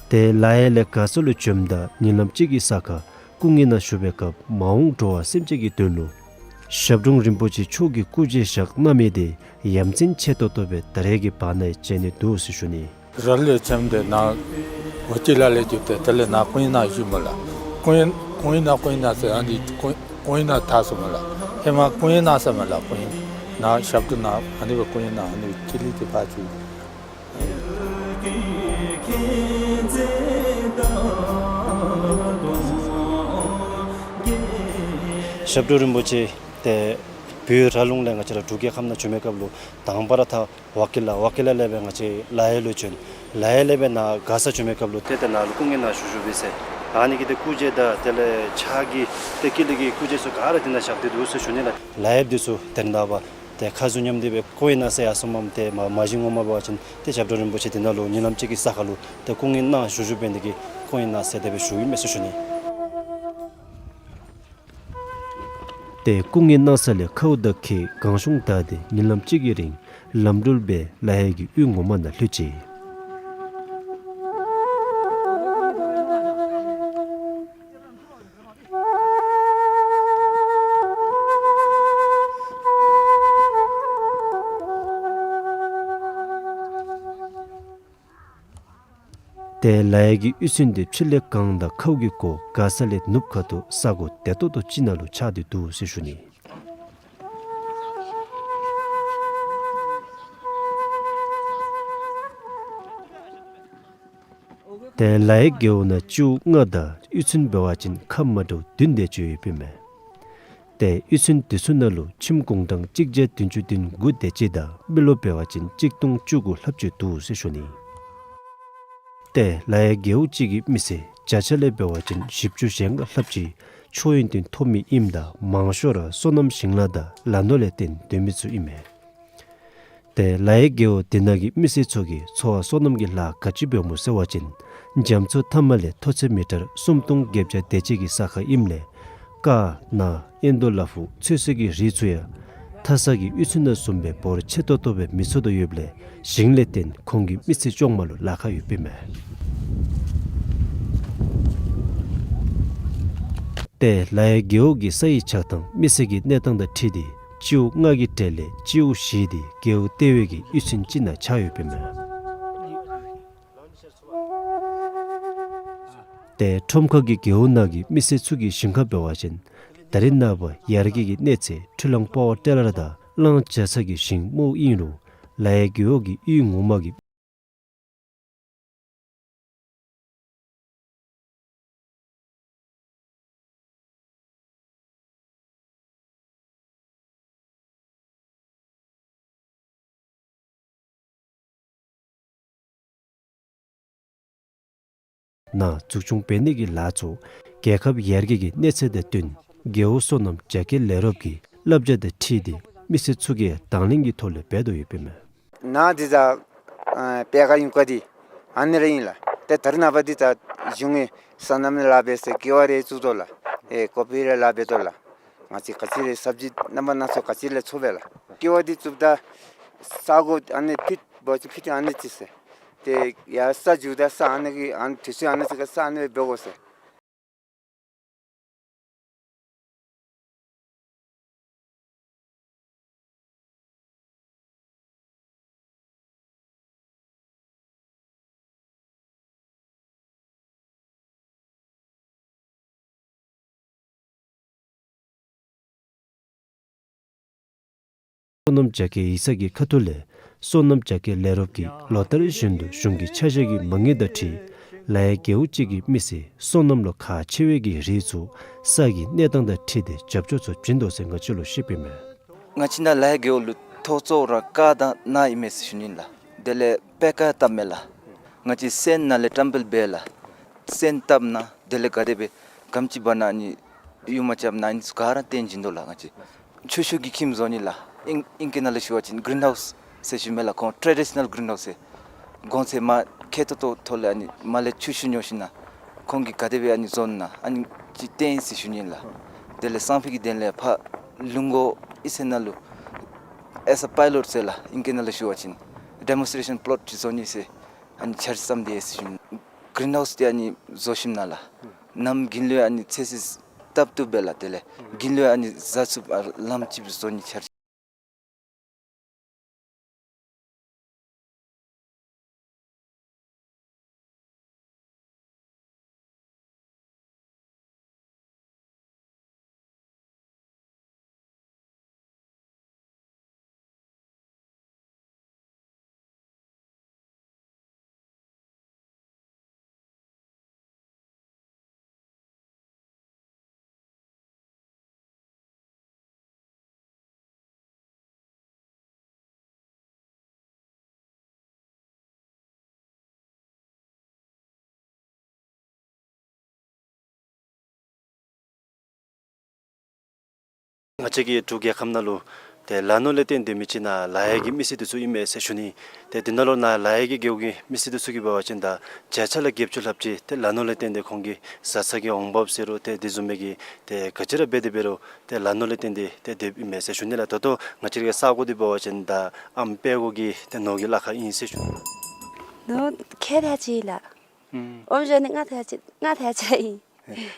ཏེ་ལ་ཡ་ལས་མགར་ས་ལུ་བྱོནམ་ད་ཉིན་ལམ་གཅིག་གི་ས་ཁར་སྐུ་ངལ་ན་བཞུགས་པའི་སྐབས་མ་འོངས་འགྲོ་བ་སེམས་ཅན་གྱི་དོན་ལུ་ཞབས་དྲུང་རིན་པོ་ཆེ་མཆོག་གིས་སྐུ་མཆེད་བཞག་གནང་མི་དེ་ཡ་མཚན་ཆེ་ཏོག་ཏོ་སྦེ་ད་རེས་ཀྱི་བར་ན་ཡང་མཇལ་ནི་འདུག་ཟེར་ཞུ་ནི། ར་ལས་བྱོནམ་ད་ནཱ་ཝ་ཅི་ལ་ལས་བརྒྱུད་དེ་དེ་ལས་ནཱ་ཀུ་ཨིན་ན་བཞུགས་མས་ལགས། ཀུ་ཨིན་ཀུ་ཨིན་ན་ཀུ་ཨིན་ན་ཟེར་ཨ་ནི་ཀུ་ཀུ་ཨིན་ན་ཐར་སོང་མས་ལགས། ཧེ་མ་ཀུ་ཨིན་ན་ཟེར་མས་ལགས། ཀུ་ཨིན་ན་ཞབས་དྲུང་ནཱ་ཨ་ནི་སྦེ་ཀུ་ཨིན་ན་ཨ་ནི་སྦེ་ཅི་ལི་ཏི་ཕར་བྱོན། ཞབས་དྲུང་རིན་པོ་ཆེ་ཏེ་བོད་ར་ལུང་ལས་ང་བཅས་ར་འབྲུག་རྒྱལ་ཁབ་ནང་བྱོན་པའི་སྐབས་ལུ་དང་པ་ར་ད་ཝ་ཀི་ལ་ཝ་ཀི་ལ་ལས་སྦེ་ང་བཅས་ལ་ཡ་ལུ་བྱོན། ལ་ཡ་ལས་སྦེ་ནཱ་མགར་ས་བྱོན་པའི་སྐབས་ལུ་ཏེ་ཏེ་ནཱ་ལུ་སྐུ་ངལ་གནང་བཞུགས་བཞུགསཔ་ཨིན་ཟེར། ཨ་ནི་གི་ཏེ་སྐུ་རྗེས་དང་དེ་ལས་ཕྱག་གི་ཏེ་ཀུན་ལེགས་ཀྱི་སྐུ་རྗེས་ཚུ་ག་ར་ཏེ་ནཱ་བཞག་སྟེ་འདུག་ཟེར་ཞུ་ནི་ལགས། ལ་ཡ་འདི་ཚུ་ཏེ་ནཱ་བ་ཏེ་ཁ་ཟུར་མཉམ་འདི་སྦེ་སྐུ་ངལ་གནང་ས་ཡར་སོངམ་མས། ཏེ་མ་མ་གཞི་ངོ་མ་འབད་བ་ཅིན་ཏེ་ཞབས་དྲུང་རིན་པོ་ཆེ་འདི་ནང་ལུ་ཉིན་ལམ་གཅིག་གི་ས་ཁར་ལུ་ཏེ་སྐུ་ངལ་གནང་བཞུགས་བཞུགསཔ་ཨིན་ནི་གིས་སྐུ་ངལ་གནང་ཟེར་དེ་སྦེ་ཞུཝ་ཨིན་མས་ཟེར་ཞུ་ནི། ཏེ་སྐུ་ངལ་གནང་ས་ལས་ཁཝ་དང་ཁྱེགས་གང་བྱུང་བདའ་སྟེ་ཉིན་ལམ་གཅིག་གི་རིང་ལམ་འགྲུལ་སྦེ་ལ་ཡ་གི་ཡུལ་ངོ་མ་ནང་ལྷོད་ཅི། ཏེ་ལ་ཡ་གི་གཡུས་ཚན་འདི་ཕྱི་ལས་གངས་དང་ཁཝ་གིས་བསྐོར་མགར་ས་ལས་ནུབ་ཁ་ཐུག་ས་གོ་བདེ་ཏོག་ཏོ་ཅིག་ནང་ལུ་ཆགས་ཏེ་འདུག་ཟེར་ཞུ་ནི། ཏེ་ལ་ཡའི་རྒེད་འོག་ནང་སྤྱི་འོག་ལྔ་དང་གཡུས་ཚན་འབད་བ་ཅིན་ཁག་མ་འདྲཝ་བདུན་དེ་ཅིག་ཡོདཔ་ཨིན་མས། ཏེ་གཡུས་ཚན་དེ་ཚུ་ནང་ལུ་ཁྱིམ་དགུང་གྲངས་གཅིག་བརྒྱ་བདུན་ཅུ་དོན་དགུ་དེ་ཅིག་དང་མི་རློབས་འབད་བ་ཅིན་གཅིག་སྟོང་བཅུ་དགུ་ལྷགཔ་ཅིག་འདུག་ཟེར་ཞུ་ནི། ཏེ་ལ་ཡའི་རྒེད་འོག་གཅིག་གི་མི་སེར་བརྒྱ་ཆ་ལས་འབད་བ་ཅིན་བཞི་བཅུ་ཞེ་ལྔ་ལྷགཔ་ཅིག་ཆོས་ཡོན་ཏན་ཐོབ་མི་ཨིནམ་ད་མང་ཤོས་ར་སོ་ནམ་ཞིང་ལཱ་དང་ལ་ནོར་ལས་བརྟེན་སྡོད་མི་ཚུ་ཨིན་མས། ཏེ་ལ་ཡའི་རྒེད་འོག་དེ་ནང་གི་མི་སེར་ཚུ་གིས་འཚོ་བ་སོ་ནམ་གྱི་ལཱ་ག་ཅི་འབདཝ་སྨོ་ཟེར་བ་ཅིན་རྒྱ་མཚོ་མཐའ་མ་ལས་མཐོ་ཚད་མི་ཊར་སུམ་སྟོང་བརྒྱད་བརྒྱ་དེ་ཅིག་གི་ས་ཁར་ཨིནམ་ལས་ཀར་ནཱ་ཨིན་དོ་ལ་ཕུག་ཚོད་བསྲེ་གི་རིགས་ཚུ་ཡང་ཐ་ས་གི་གཡུས་ཚན་དང་བཟུམ་སྦེ་འབོར་ཆེ་ཏོག་ཏོ་སྦེ་མི་འཚོ་དོ་ཡོདཔ་ལས་ཞིང་ལས་བརྟེན་ཁོང་གི་མི་ཚེ་སྐྱོང་མ་ལུ་ལཱ་ཁག་ཡོདཔ་ཨིན་མས། ཏེ་ལ་ཡའི་རྒེད་འོག་གི་ས་ཡི་ཆགས་སྟངས་མི་སེར་གྱི་གནས་སྟངས་དང་འཁྲིལ་ཏེ་སྤྱི་འོག་ལྔ་གི་གྲས་ལས་སྤྱི་འོག་བཞི་འདི་རྒེད་འོག་ལྟེ་བའི་གི་གཡུས་ཚན་ཅིག་ནང་ཆགས་ཡོདཔ་ཨིན་མས། ཏེ་ཁྲོམ་ཁ་གི་རྒེད་འོག་ནང་གི་མི་སེར་ཚུ་གི་ཞིང་ཁ་འབད་བ་ཅིན་ད་རེས་ནངས་པ་ཡར་རྒྱས་ཀྱི་གནས་ཚད་འཕྲུལ་གླང་པ་ཝར་ཊི་ལར་དང་གླང་བྱ་ཚ་གི་ཞིང་རྨོཝ་ཨིན་རུང་ལ་ཡའི་རྒེད་འོག་གི་གཡུས་ངོ་མ་གི་ནང་འཛུགས་སྐྱོང་འབད་ནི་གི་ལཱ་ཚུ་རྒྱལ་ཁབ་ཡར་རྒྱས་ཀྱི་གནས་ཚད་དང་བསྟུན་རྒེད་འོག་སོ་ནམ་རྒྱ་སྐྱེད་ལས་རོགས་ཀྱི་བསླབ་བྱ་དང་འཁྲིལ་ཏེ་མི་སེར་ཚུ་གིས་དང་ལེན་གྱི་ཐོག་ལས་འབད་དོ་ཡོདཔ་ཨིན་མས། ནཱ་འདི་ད་ཨ་པེ་ཀ་ཡུང་ཀ་འདི་ཨ་ནི་ར་ཨིན་ལགས། ཏེ་ད་རེས་ནངས་པ་འདི་ད་གཞུང་གིས་སོ་ནམ་ལཱ་འབད་ཟེར་ཀེ་ཝ་རེ་བཙུགས་དོ་ལགས། ཨེ་ཀོ་པི་རེ་ལཱ་འབད་དོ་ལགས། ང་བཅས་ག་ཅི་རེ་སབ་ཇི་རྣམ་པ་སྣ་ཚོགས་ག་ཅི་རེ་འཚོ་བས་ལགས། ཀེ་ཝ་འདི་བཙུགསཔ་ད་ས་གོ་ཨ་ནི་ཕིཊ་འབད་བ་ཅིན་ཕིཊ་ཨ་ནི་ཅིག་ཟེར། ཏེ་ཡར་ས་འགྱོཝ་ད་ས་ཨ་ནི་གི་ཨ་ནི་དུས་ཚོད་ཨ་ནི་ཅིག་ཁར་ས་ཨ་ནི་སྦེ་འབད་དགོ་ཟེར། སོ་ནམ་རྒྱ་སྐྱེད་ཡིག་ཚང་གི་ཁ་ཐུག་ལས་སོ་ནམ་རྒྱ་སྐྱེད་ལས་རོགས་ཀྱིས་ལོ་ལྟར་བཞིན་དུ་གཞུང་གི་ཆ་བཞག་གི་མ་དངུལ་དང་འཁྲིལ་ལ་ཡའི་རྒེད་འོག་གཅིག་གི་མི་སེར་སོ་ནམ་ལུ་ཁག་ཆེ་བའི་གི་རིགས་ཚུ་ས་གི་གནས་སྟངས་དང་འཁྲིལ་ཏེ་རྒྱབ་སྐྱོར་ཚུ་བྱིན་དོ་ཟེར་ང་བཅས་ལུ་བཤདཔ་ཨིན་མས། ང་བཅས་ནཱ་ལ་ཡའི་རྒེད་འོག་ལུ་ཐོག་གཙོ་བོ་ར་ཀར་དང་ནཱ་ཨིན་མས་ཟེར་ཞུ་ནི་ལགས། དེ་ལས་པེ་ཀ་བཏབ་མས་ལགས། ང་བཅས་སོན་ནཱ་ལས་བཀྲམ་སྤེལ་འབད་ལགས། སོན་བཏབ་ནཱ་དེ་ལས་ག་དེ་སྦེ་གམ་ཅིག་འབག་ནཱ་ཨ་ནི་ཡུར་མ་རྐྱབ་ནཱ་ཨ་ནི་ཚུ་ག་ར་སྟོན་བྱིན་དོ་ལགས། ང་བཅས་ཆུ་ཤུགས་ཀྱི་ཁྱིམ་བཟོ་ནི་ལགས། ཨིང་ཨིང་སྐད་ནང་ལུ་ཞུ་བ་ཅིན་གིརིན་ཧའུསི་ཟེར་ཞུཝ་མས་ལགས། ཁོང་ཊེ་ཌི་ཤ་ནཱལ་གིརིན་ཧའུསི་ཟེར། གོང་ཚད་མར་ཁེ་ཏོག་ཏོ་ཐོག་ལས་ཨ་ནི་མར་ལས་ཆུ་ཤུགས་ཉོ་ཞིན་ན་ཁོང་གིས་ག་དེ་སྦེ་ཨ་ནི་བཟོ་ནི་ཨ་ནི་ཅིག་སྟོན་ཟེར་ཞུ་ནི་ལགས། དེ་ལས་སང་ཕོད་ཀྱི་དོན་ལས་ཕར་ལུང་མགོ་གཡུས་ཚན་ནང་ལུ་ཨེས་ཨེ་པའི་ལོཊ་ཟེར་ལགས། ཨིང་སྐད་ནང་ལུ་ཞུ་བ་ཅིན་ཌེ་མོན་སི་ཊེ་ཤཱན་པི་ལོཊ་ཅིག་བཟོ་ནི་ཟེར་ཨ་ནི་འཆར་གཞི་བརྩམས་ཏེ་ཡོད་ཟེར་ཞུ་ནི། གིརིན་ཧའུསི་འདི་ཨ་ནི་བཟོ་ཞིནམ་ལས་ལགས། གནམ་དགུན་ལུ་ཡང་ཨ་ནི་ཚོད་བསྲེ་སྟབས་བཏུབ་སྦེ་ལགས། དེ་ལས་དགུན་ལུ་ཡང་ཨ་ནི་བཟའ་ཚུགསཔ་ཨ་ལམ་ཅིག་བཟོ་ནི་འཆར་གཞི། ང་བཅས་ཀྱི་འབྲུག་རྒྱལ་ཁབ་ནང་ལུ་ཏེ་ལ་ནོར་ལས་བརྟེན་ཏེ་མི་ཅིག་ནཱ་ལ་ཡ་གི་མི་སེར་འདི་ཚུ་ཨིན་མས་ཟེར་ཞུ་ནི། ཏེ་འདི་ནང་ལུ་ནཱ་ལ་ཡ་གི་རྒེད་འོག་གི་མི་སེར་འདི་ཚུ་གིས་འབད་བ་ཅིན་ད་བརྒྱ་ཆ་ལས་བརྒྱད་ཅུ་ལྷགཔ་ཅིག་ཏེ་ལ་ནོར་ལས་བརྟེན་ཏེ་ཁོང་གི་བཟའ་ཚང་གི་འོང་འབབ་ཟེར་རུང་ཏེ་དེ་བཟུམ་མའི་གི་ཏེ་ག་ཅི་ར་འབད་དེ་འབད་རུང་ཏེ་ལ་ནོར་ལས་བརྟེན་ཏེ་ཏེ་སྡོདཔ་ཨིན་མས་ཟེར་ཞུ་ནི་ལགས། ད་ལྟོ་ང་བཅས་རའི་ས་གོ་འདི་འབད་བ་ཅིན་ད་ཨམ་དཔྲལ་གོ་གི་ཏེ་ནོར་གྱི་ལ་ཁ་ཨིན་ཟེར་ཞུ་ནི་ལགས། ནོར་ཁལ་ཐེངས་གཅིག་ལགས། ཨུམ། ཨོམ་བཞོ་ནི་ལྔ་ཐེངས་གཅིག་ལྔ་ཐེངས་གཅིག་ཨིན། ཨེ་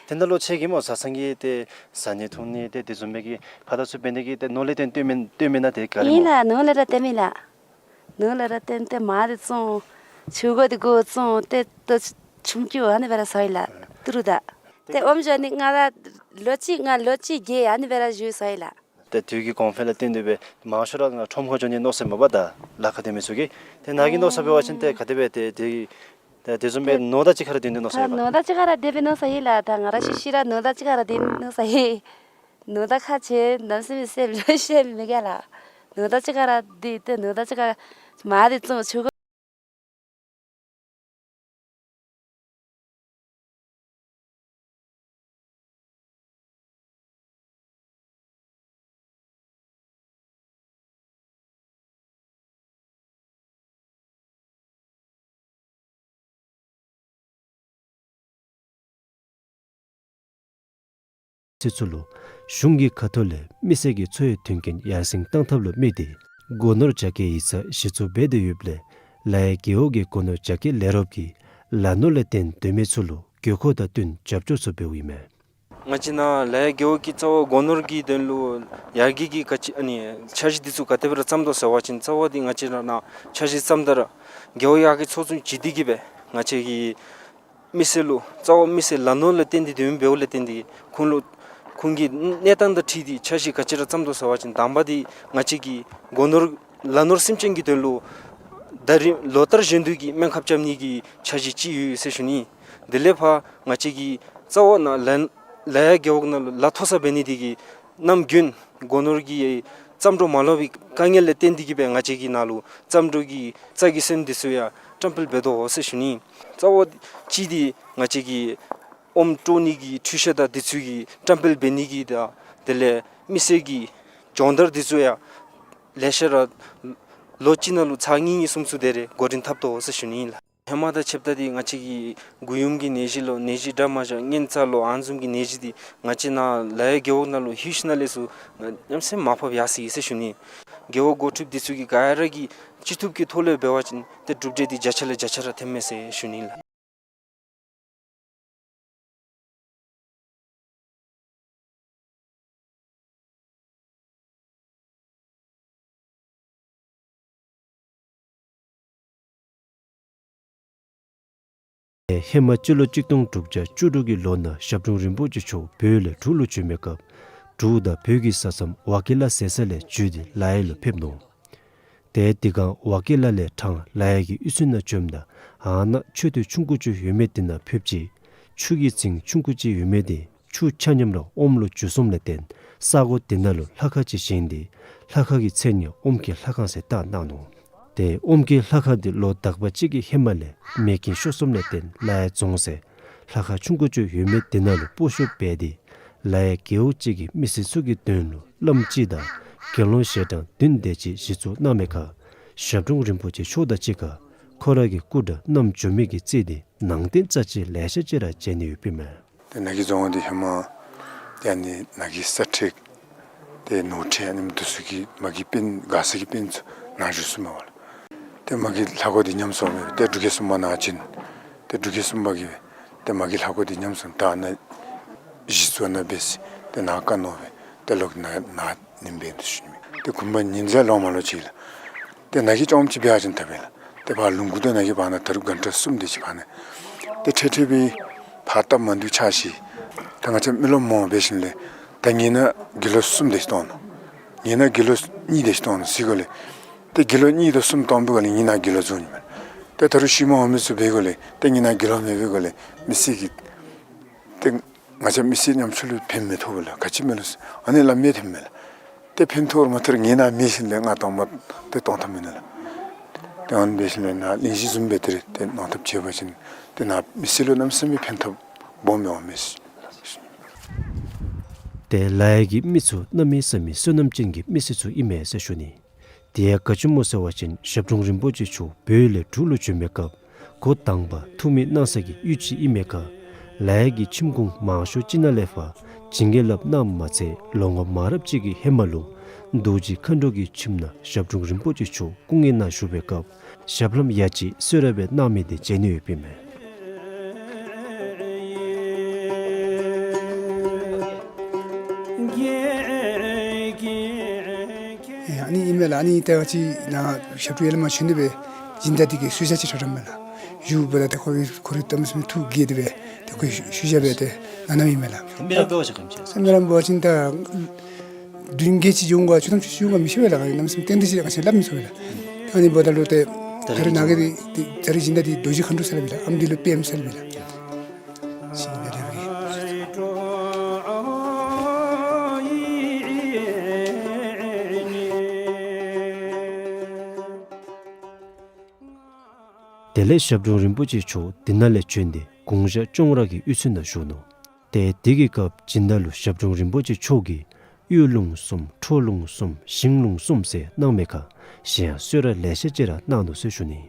ཏེ་ནཱ་ལུ་ཁྱེད་ཀྱིས་སྨོ་བཟའ་ཚང་གི་ཏེ་བཟའ་ནི་འཐུང་ནི་ཏེ་དེ་བཟུམ་མའི་གི་ཕར་དང་ཚུར་འབད་ནི་གི་ཏེ་ནོར་ལས་བརྟེན་བཏོན་མི་བཏོན་མི་ནང་ཏེ་ག་ར་ཨིན་སྨོ། ལགས། ནོར་ལས་ར་བརྟེན་མི་ལགས། ནོར་ལས་ར་བརྟེན་ཏེ་མར་འདི་བཙོང་། ཕྱུར་གོ་འདི་གོ་བཙོང་། ཏེ་ཏེ་ཆུང་ཀུ་ཨ་ནི་སྦེ་ར་བཟའཝ་ཨིན་ལགས། ཏི་རུ་དང་། ཏེ་ཨོམ་བཞོ་ནི་ང་ར་ལོ་གཅིག་ང་ལོ་གཅིག་བརྒྱད་ཨ་ནི་སྦེ་ར་བཞུ་བཟའཝ་ཨིན་ལགས། ཏེ་དུས་ཀྱི་གོང་འཕེལ་ལུ་བརྟེན་ཏེ་སྦེ་མང་ཤོས་ར་ཁྲོམ་ཁར་འགྱོ་ནི་མནོ་ས་མེད་པར་ད་ལ་ཁ་སྡོད་མི་ཚུ་གིས་ཏེ་ནཱ་གི་མནོ་ས་འབད་བ་ཅིན་ཏེ་ག་དེ་སྦེ་ཏེ་ཏེ་ཏེ་དེ་བཟུམ་སྦེ་ཏེ་ནོར་དང་གཅིག་ཁར་ར་སྡོད་ནི་མནོ་ས་ཨིན་པས། ནོར་དང་གཅིག་ཁར་ར་སྡོདཔ་སྦེ་མནོ་ས་ཨིན་ལགས། ད་ང་ར་ཤི་ཤི་ར་ནོར་དང་གཅིག་ཁར་ར་སྡོད་ནི་མནོ་ས་ཨིན། ནོར་དང་ཁ་འབྱལ་ནམ་ཟེར་མི་ཟེར་ལོ་ཤེས་མི་ག་ལགས། ནོར་དང་གཅིག་ཁར་ར་སྡོད་ཏེ་ནོར་དང་གཅིག་ཁར་མར་འདི་བཙོང་ཕྱུར་གོ། ཚེ་ཚུ་ལུ་གཞུང་གི་ཁ་ཐུག་ལས་མི་སེར་གྱི་འཚོ་བའི་མཐུན་རྐྱེན་ཡར་སེང་གཏང་ཐབས་ལུ་དམིགས་ཏེ་སྒོ་ནོར་རྒྱ་སྐྱེད་ཡིག་ཚང་གཞི་བཙུགས་འབད་དེ་ཡོདཔ་ལས་ལ་ཡ་རྒེད་འོག་གི་སྒོ་ནོར་རྒྱ་སྐྱེད་ལས་རོགསཔ་གིས་ལ་ནོར་ལས་བརྟེན་སྡོད་མི་ཚུ་ལུ་དགོས་མཁོ་དང་བསྟུན་རྒྱབ་སྐྱོར་ཚུ་འབདཝ་ཨིན་མས། ང་བཅས་ནཱ་ལ་ཡ་རྒེད་འོག་གིས་རྩ་བ་སྒོ་ནོར་གྱི་དོན་ལུ་ཡར་རྒྱས་ཀྱི་ག་ཅི་ཨ་ནི་འཆར་གཞི་འདི་ཚུ་ག་དེ་སྦེ་ར་བརྩམ་དོ་ཟེར་བ་ཅིན་རྩ་བ་འདི་ང་བཅས་ར་ནཱ་འཆར་གཞི་བརྩམ་ད་ར་རྒེད་འོག་ཡར་རྒྱས་ཚོགས་ཆུང་བྱིན་ཏེ་གིས་སྦེ་ང་བཅས་ཀྱི་མི་སེར་ལུ་རྩ་བ་མི་སེར་ལ་ནོར་ལས་བརྟེན་ཏེ་སྡོད་མི་འབདཝ་ལས་བརྟེན་ཏེ་ཁོང་ལུ་ཁོང་གི་གནས་སྟངས་དང་འཁྲིལ་ཏེ་འཆར་གཞི་ག་ཅི་ར་བརྩམ་དོ་ཟེར་བ་ཅིན་དང་པ་འདི་ང་བཅས་ཀྱི་སྒོ་ནོར་ལ་ནོར་སེམས་ཅན་གྱི་དོན་ལུ་ད་རིས་ལོ་ལྟར་བཞིན་དུ་གི་སྨན་ཁབ་རྐྱབ་ནི་གི་འཆར་གཞི་ཅིག་ཡོད་ཟེར་ཞུ་ནི། དེ་ལས་ཕར་ང་བཅས་ཀྱི་རྩ་བ་ནཱ་ལ་ལ་ཡ་རྒེད་འོག་ནང་ལུ་ལ་མཐོ་ས་འབད་ནི་འདི་གིས་ནམ་རྒྱུན་སྒོ་ནོར་གྱི་རྩམ་དྲོ་མ་ལོག་པའི་དཀའ་ངལ་ལས་བརྟེན་ཏེ་གིས་སྦེ་ང་བཅས་ཀྱི་ནཱ་ལུ་རྩམ་དྲོ་གི་རྩ་གི་སོན་འདི་ཚུ་ཡང་བཀྲམ་སྤེལ་འབད་དོ་ཟེར་ཞུ་ནི། རྩ་བ་གཅིག་འདི་ང་བཅས་ཀྱི་ཨོམ་དཀྲོག་ནི་གི་འཕྲུལ་ཆས་དང་འདི་ཚུ་གི་བཀྲམ་སྤེལ་འབད་ནི་གི་དང་དེ་ལས་མི་སེར་གྱི་སྦྱོང་བརྡར་འདི་ཚུ་ཡང་ལེ་ཤ་ར་ལོ་གཅིག་ནང་ལུ་ཚར་གཉིས་གཉིས་གསུམ་ཚུ་དེ་རེ་འགོ་འདྲེན་འཐབ་དོ་ཟེར་ཞུ་ནི་ཨིན་ལགས། ཧེ་མ་དང་ཕྱདཔ་ད་འདི་ང་བཅས་ཀྱི་མགུ་ཡུམ་གྱི་ནད་གཞི་ལོ་ནད་གཞི་འདྲ་མ་འདྲ་མངལ་ཚ་ལོ་ཨ་ནི་བཟུམ་གྱི་ནད་གཞི་འདི་ང་བཅས་ནཱ་ལ་ཡ་རྒེད་འོག་ནང་ལུ་ཧེ་མ་ནང་ལས་ཚུར་ཉམས་སུ་མར་ཕབ་ཡར་སོ་ཡི་ཟེར་ཞུ་ནི། རྒེད་འོག་འགོ་ཁྲིདཔ་འདི་ཚུ་གིས་ག་ར་གིས་ཅི་ཐུབ་ཀྱི་ཐོག་ལས་འབད་བ་ཅིན་ཏེ་གྲུབ་འབྲས་འདི་བརྒྱ་ཆ་ལས་བརྒྱ་ཆ་ར་ཐོནམ་མས་ཟེར་ཞུ་ནི་ལགས། ཧེ་མ་སྤྱི་ལོ་གཅིག་སྟོང་དྲུག་བརྒྱ་བཅུ་དྲུག་གི་ལོ་ནང་ཞབས་དྲུང་རིན་པོ་ཆེ་མཆོག་བོད་ལས་འབྲུག་ལུ་བྱོན་པའི་སྐབས་འབྲུག་དང་བོད་ཀྱི་ས་མཚམས་ཝ་ཀི་ལ་ཟེར་ས་ལས་བརྒྱུད་དེ་ལ་ཡ་ལུ་ཕེབས་ནུག། ཏེ་དེ་སྒང་ཝ་ཀི་ལ་ལས་ཐང་ལ་ཡ་གི་གཡུས་ཚན་ནང་བྱོནམ་ད་ཨ་ནཱ་མཆོད་རྟེན་ཆུང་ཀུ་ཅིག་ཡོད་མི་དེ་ནང་ཕེབས་ཅི། ཆུ་གི་རྫིང་ཆུང་ཀུ་ཅིག་ཡོད་མི་དེ་ཆུ་ཆ་མཉམ་ར་ཨོམ་ལུ་འགྱུར་སོངམ་ལས་བརྟེན་ས་གོ་དེ་ནང་ལུ་ལྷ་ཁང་ཅིག་བཞེངས་ཏེ་ལྷ་ཁང་གི་མཚན་ཡང་ཨོམ་སྐྱེས་ལྷ་ཁང་ཟེར་བཏགས་གནང་ནུག། ཏེ་ཨོམ་སྐྱེས་ལྷ་ཁང་དེ་ལོ་དག་པ་ཅིག་གི་ཧེ་མ་ལས་མེ་རྐྱེན་ཤོར་སོངམ་ལས་བརྟེན་ལ་ཡ་རྫོང་ཟེར་ལྷ་ཁང་ཆུང་ཀུ་ཅིག་ཡོད་མི་དེ་ནང་ལུ་སྤོ་བཤུད་འབད་དེ་ལ་ཡ་རྒེད་འོག་ཅིག་གི་མི་སེར་ཚུ་གི་དོན་ལུ་བླམ་གཅིག་དང་དགེ་སློང་ཞལ་གྲངས་བདུན་དེ་ཅིག་གཞི་བཙུགས་གནང་མི་ཁར་ཞབས་དྲུང་རིན་པོ་ཆེ་མཆོག་དང་གཅིག་ཁར་ཁོ་ར་གི་སྐུ་འདྲ་བསྣམས་འགྱོ་མི་གི་རྩིས་དེ་ནང་རྟེན་རྩ་ཆེ་ལེ་ཤ་ཅིག་ར་མཇལ་ནི་ཡོདཔ་ཨིན་མས། ཏེ་ནཱ་གི་རྫོང་འདི་ཧེ་མ་ཏེ་ཨ་ནི་ནཱ་གི་ས་ཁྲེག་ཏེ་ནོར་ཁྲེག་ཨ་ནི་འདི་ཚུ་གི་མ་གི་དཔོན་མགར་ས་གི་དཔོན་ཚུ་ནཱ་བཞུགས་སོ་མས་པ་ལགས། ཏེ་མ་གི་ལྷ་སྒོ་འདི་ཉམས་སོ་མས། ཏེ་འབྲུག་རྒྱལ་གསུམ་པ་ནཱ་བྱོན། ཏེ་འབྲུག་རྒྱལ་གསུམ་པ་གིས་ཏེ་མ་གི་ལྷ་སྒོ་འདི་ཉམས་སོ་ནུག། ད་ནཱ་གཞི་བཙུགས་ནཱ་འབད་ཟེར་ཏེ་ནཱ་བཀའ་གནང་སྦེ་ཏེ་ལོག་ནཱ་ནཱ་ནིམ་འབད་ནུག་ཟེར་ཞུ་ནི་མས། ཏེ་གུང་པ་ཉིམ་ཟེར་ལོག་མ་ལོག་ཅིག་ལགས། ཏེ་ནཱ་གི་ཅོག་ཅིག་འབད་བ་ཅིན་ཐབས་ལ་ཏེ་ཕར་ལུང་ཁུག་དང་ནཱ་གི་བར་ན་ད་རུང་གྷན་ཊ་གསུམ་དེ་ཅིག་བར་ན་ཏེ་ཁྲེག་ཁྲེག་སྦེ་ཕར་སྟབས་མ་བདེཝ་ཆགས་ཅི། ད་ང་བཅས་མི་ལོ་མང་པོ་འབད་ཞིནམ་ལས་ད་ངེ་ནཱ་དགེ་སློང་གསུམ་དེ་ཅིག་བཏང་ནུག། ངེ་ནཱ་དགེ་སློང་གཉིས་དེ་ཅིག་བཏང་ནུག་ཟེར་གོ་ལས། ཏེ་དགེ་སློང་གཉིས་དང་གསུམ་བཏང་པའི་སྒང་ལས་ངེ་ནཱ་དགེ་སློང་རྫོགས་ནི་མས། ཏེ་ད་རུང་ཤུལ་མ་འོང་མི་ཚུ་འབད་གོ་ལས་ཏེ་ངེ་ནཱ་དགེ་སློང་མེད་པའི་སྒང་ལས་མི་སེར་གྱི་ཏེ་ང་བཅས་མི་སེར་ཉམ་ཆུང་ལུ་ཕན་མི་ཐོགས་པས་ལགས། ག་ཅི་མེད་ལོ་ཟེར་ཨ་ནི་སླབ་མི་ཐོན་མས་ལགས། ཏེ་ཕན་ཐོགས་ར་མ་ཐོགས་ར་ངེ་ནཱ་མེད་ཞིནམ་ལས་ང་གཏང་མ་ཏེ་གཏང་ཐབས་མེད་ནི་ལགས། ཏེ་ཨ་ནི་འབད་ཞིནམ་ལས་ནཱ་གླེང་གཞི་བཟུམ་སྦེ་ཏེ་རེ་ཏེ་གནང་ཐབས་བྱས་པ་ཅིན་ཏེ་ནཱ་མི་སེར་ལུ་གནམ་མེད་ས་མེད་ཕན་ཐབས་སྦོམ་འོང་མས་ཟེར། ཏེ་ལ་ཡ་གི་མི་ཚུ་གནམ་མེད་ས་མེད་བསོད་ནམས་ཅན་གྱི་མི་སེར་ཚུ་ཨིན་མས་ཟེར་ཞུ་ནི། དེ་ཡང་ག་ཅི་སྨོ་ཟེར་བ་ཅིན་ཞབས་དྲུང་རིན་པོ་ཆེ་མཆོག་བོད་ལས་འབྲུག་ལུ་བྱོན་པའི་སྐབས་འགོ་དང་པ་ཐུགས་སྨོན་གནང་ས་གི་ཡུལ་ཅིག་ཨིན་མས་ཁར། ལ་ཡ་གི་ཁྱིམ་གུང་མང་ཤོས་ཅིག་ནང་ལས་ཕར་བྱིན་གྱིས་བརླབས་གནངམ་མ་ཚད་ལོ་ངོ་མང་རབས་ཅིག་གི་ཧེ་མ་ལུ་རྡོ་རྗེ་མཁའ་འགྲོ་གི་ཁྱིམ་ནང་ཞབས་དྲུང་རིན་པོ་ཆེ་མཆོག་སྐུ་ངལ་ནང་བཞུགས་པའི་སྐབས་ཞབས་ལྷམ་ཡ་གཅིག་གསོལ་རས་སྦེ་གནང་མི་དེ་མཇལ་ནི་ཡོདཔ་ཨིན་མས། ཨེ་ཨ་ནི་ཨིན་མས་ལགས། ཨ་ནི་ཏེ་ང་བཅས་ནཱ་ཞབས་དྲུང་ཡར་ལས་མར་བྱོན་ཏེ་སྦེ་སྦྱིན་བདག་འདི་གིས་གསོལ་ཇ་ཅིག་དྲངམ་མས་ལགས། ཡུལ་འབདཝ་ད་ཏེ་ཁོ་རའི་ཁོ་རའི་གཏམ་སེམས་ཐུགས་དགྱེས་ཏེ་སྦེ་ཏེ་ཁོ་གསོལ་ཇ་སྦེ་ཏེ་གནངམ་ཨིན་མས་ལགས། མི་ར་འབད་བ་ཅིན་ག་དེམ་ཅིག་མི་ར་འབད་བ་ཅིན་ད་བདུན་བརྒྱད་ཅིག་འབྱུང་ག་བཅུ་ཐམ་ཅིག་འབྱུང་ག་མི་ཤེས་པས་ལགས། གནམ་མེད་ས་མེད་ཏན་ཏན་ཅིག་ང་བཅས་སླབ་མི་ཚུགས་པས་ལགས། ཨ་ནི་འབདཝ་ད་ལུ་ཏེ་ད་རེས་ནཱ་གི་འདི་ད་རེས་སྦྱིན་བདག་འདི་རྡོ་རྗེ་མཁའ་འགྲོ་ཟེར་སླབ་ཨིན་ལགས། ཨམ་འདི་ལུ་པདྨ་ཟེར་སླབ་ཨིན་ལགས། ཤིང་ལས་རེ་བའི། དེ་ལས་ཞབས་དྲུང་རིན་པོ་ཆེ་མཆོག་དེ་ནང་ལས་བྱོན་ཏེ་གུང་ཞག་ཅོང་ར་གི་གཡུས་ཚན་ནང་བཞུགས་ནུག། ཏེ་དེ་གི་སྐབས་སྦྱིན་བདག་ལུ་ཞབས་དྲུང་རིན་པོ་ཆེ་མཆོག་གིས་གཡུ་ལུང་གསུམ་ཁྲོ་ལུང་གསུམ་ཞིང་ལུང་གསུམ་ཟེར་གནང་མི་ཁར་གཞན་ཡང་གསོལ་རས་ལེ་ཤ་ཅིག་ར་གནང་ནུག་ཟེར་ཞུ་ནི།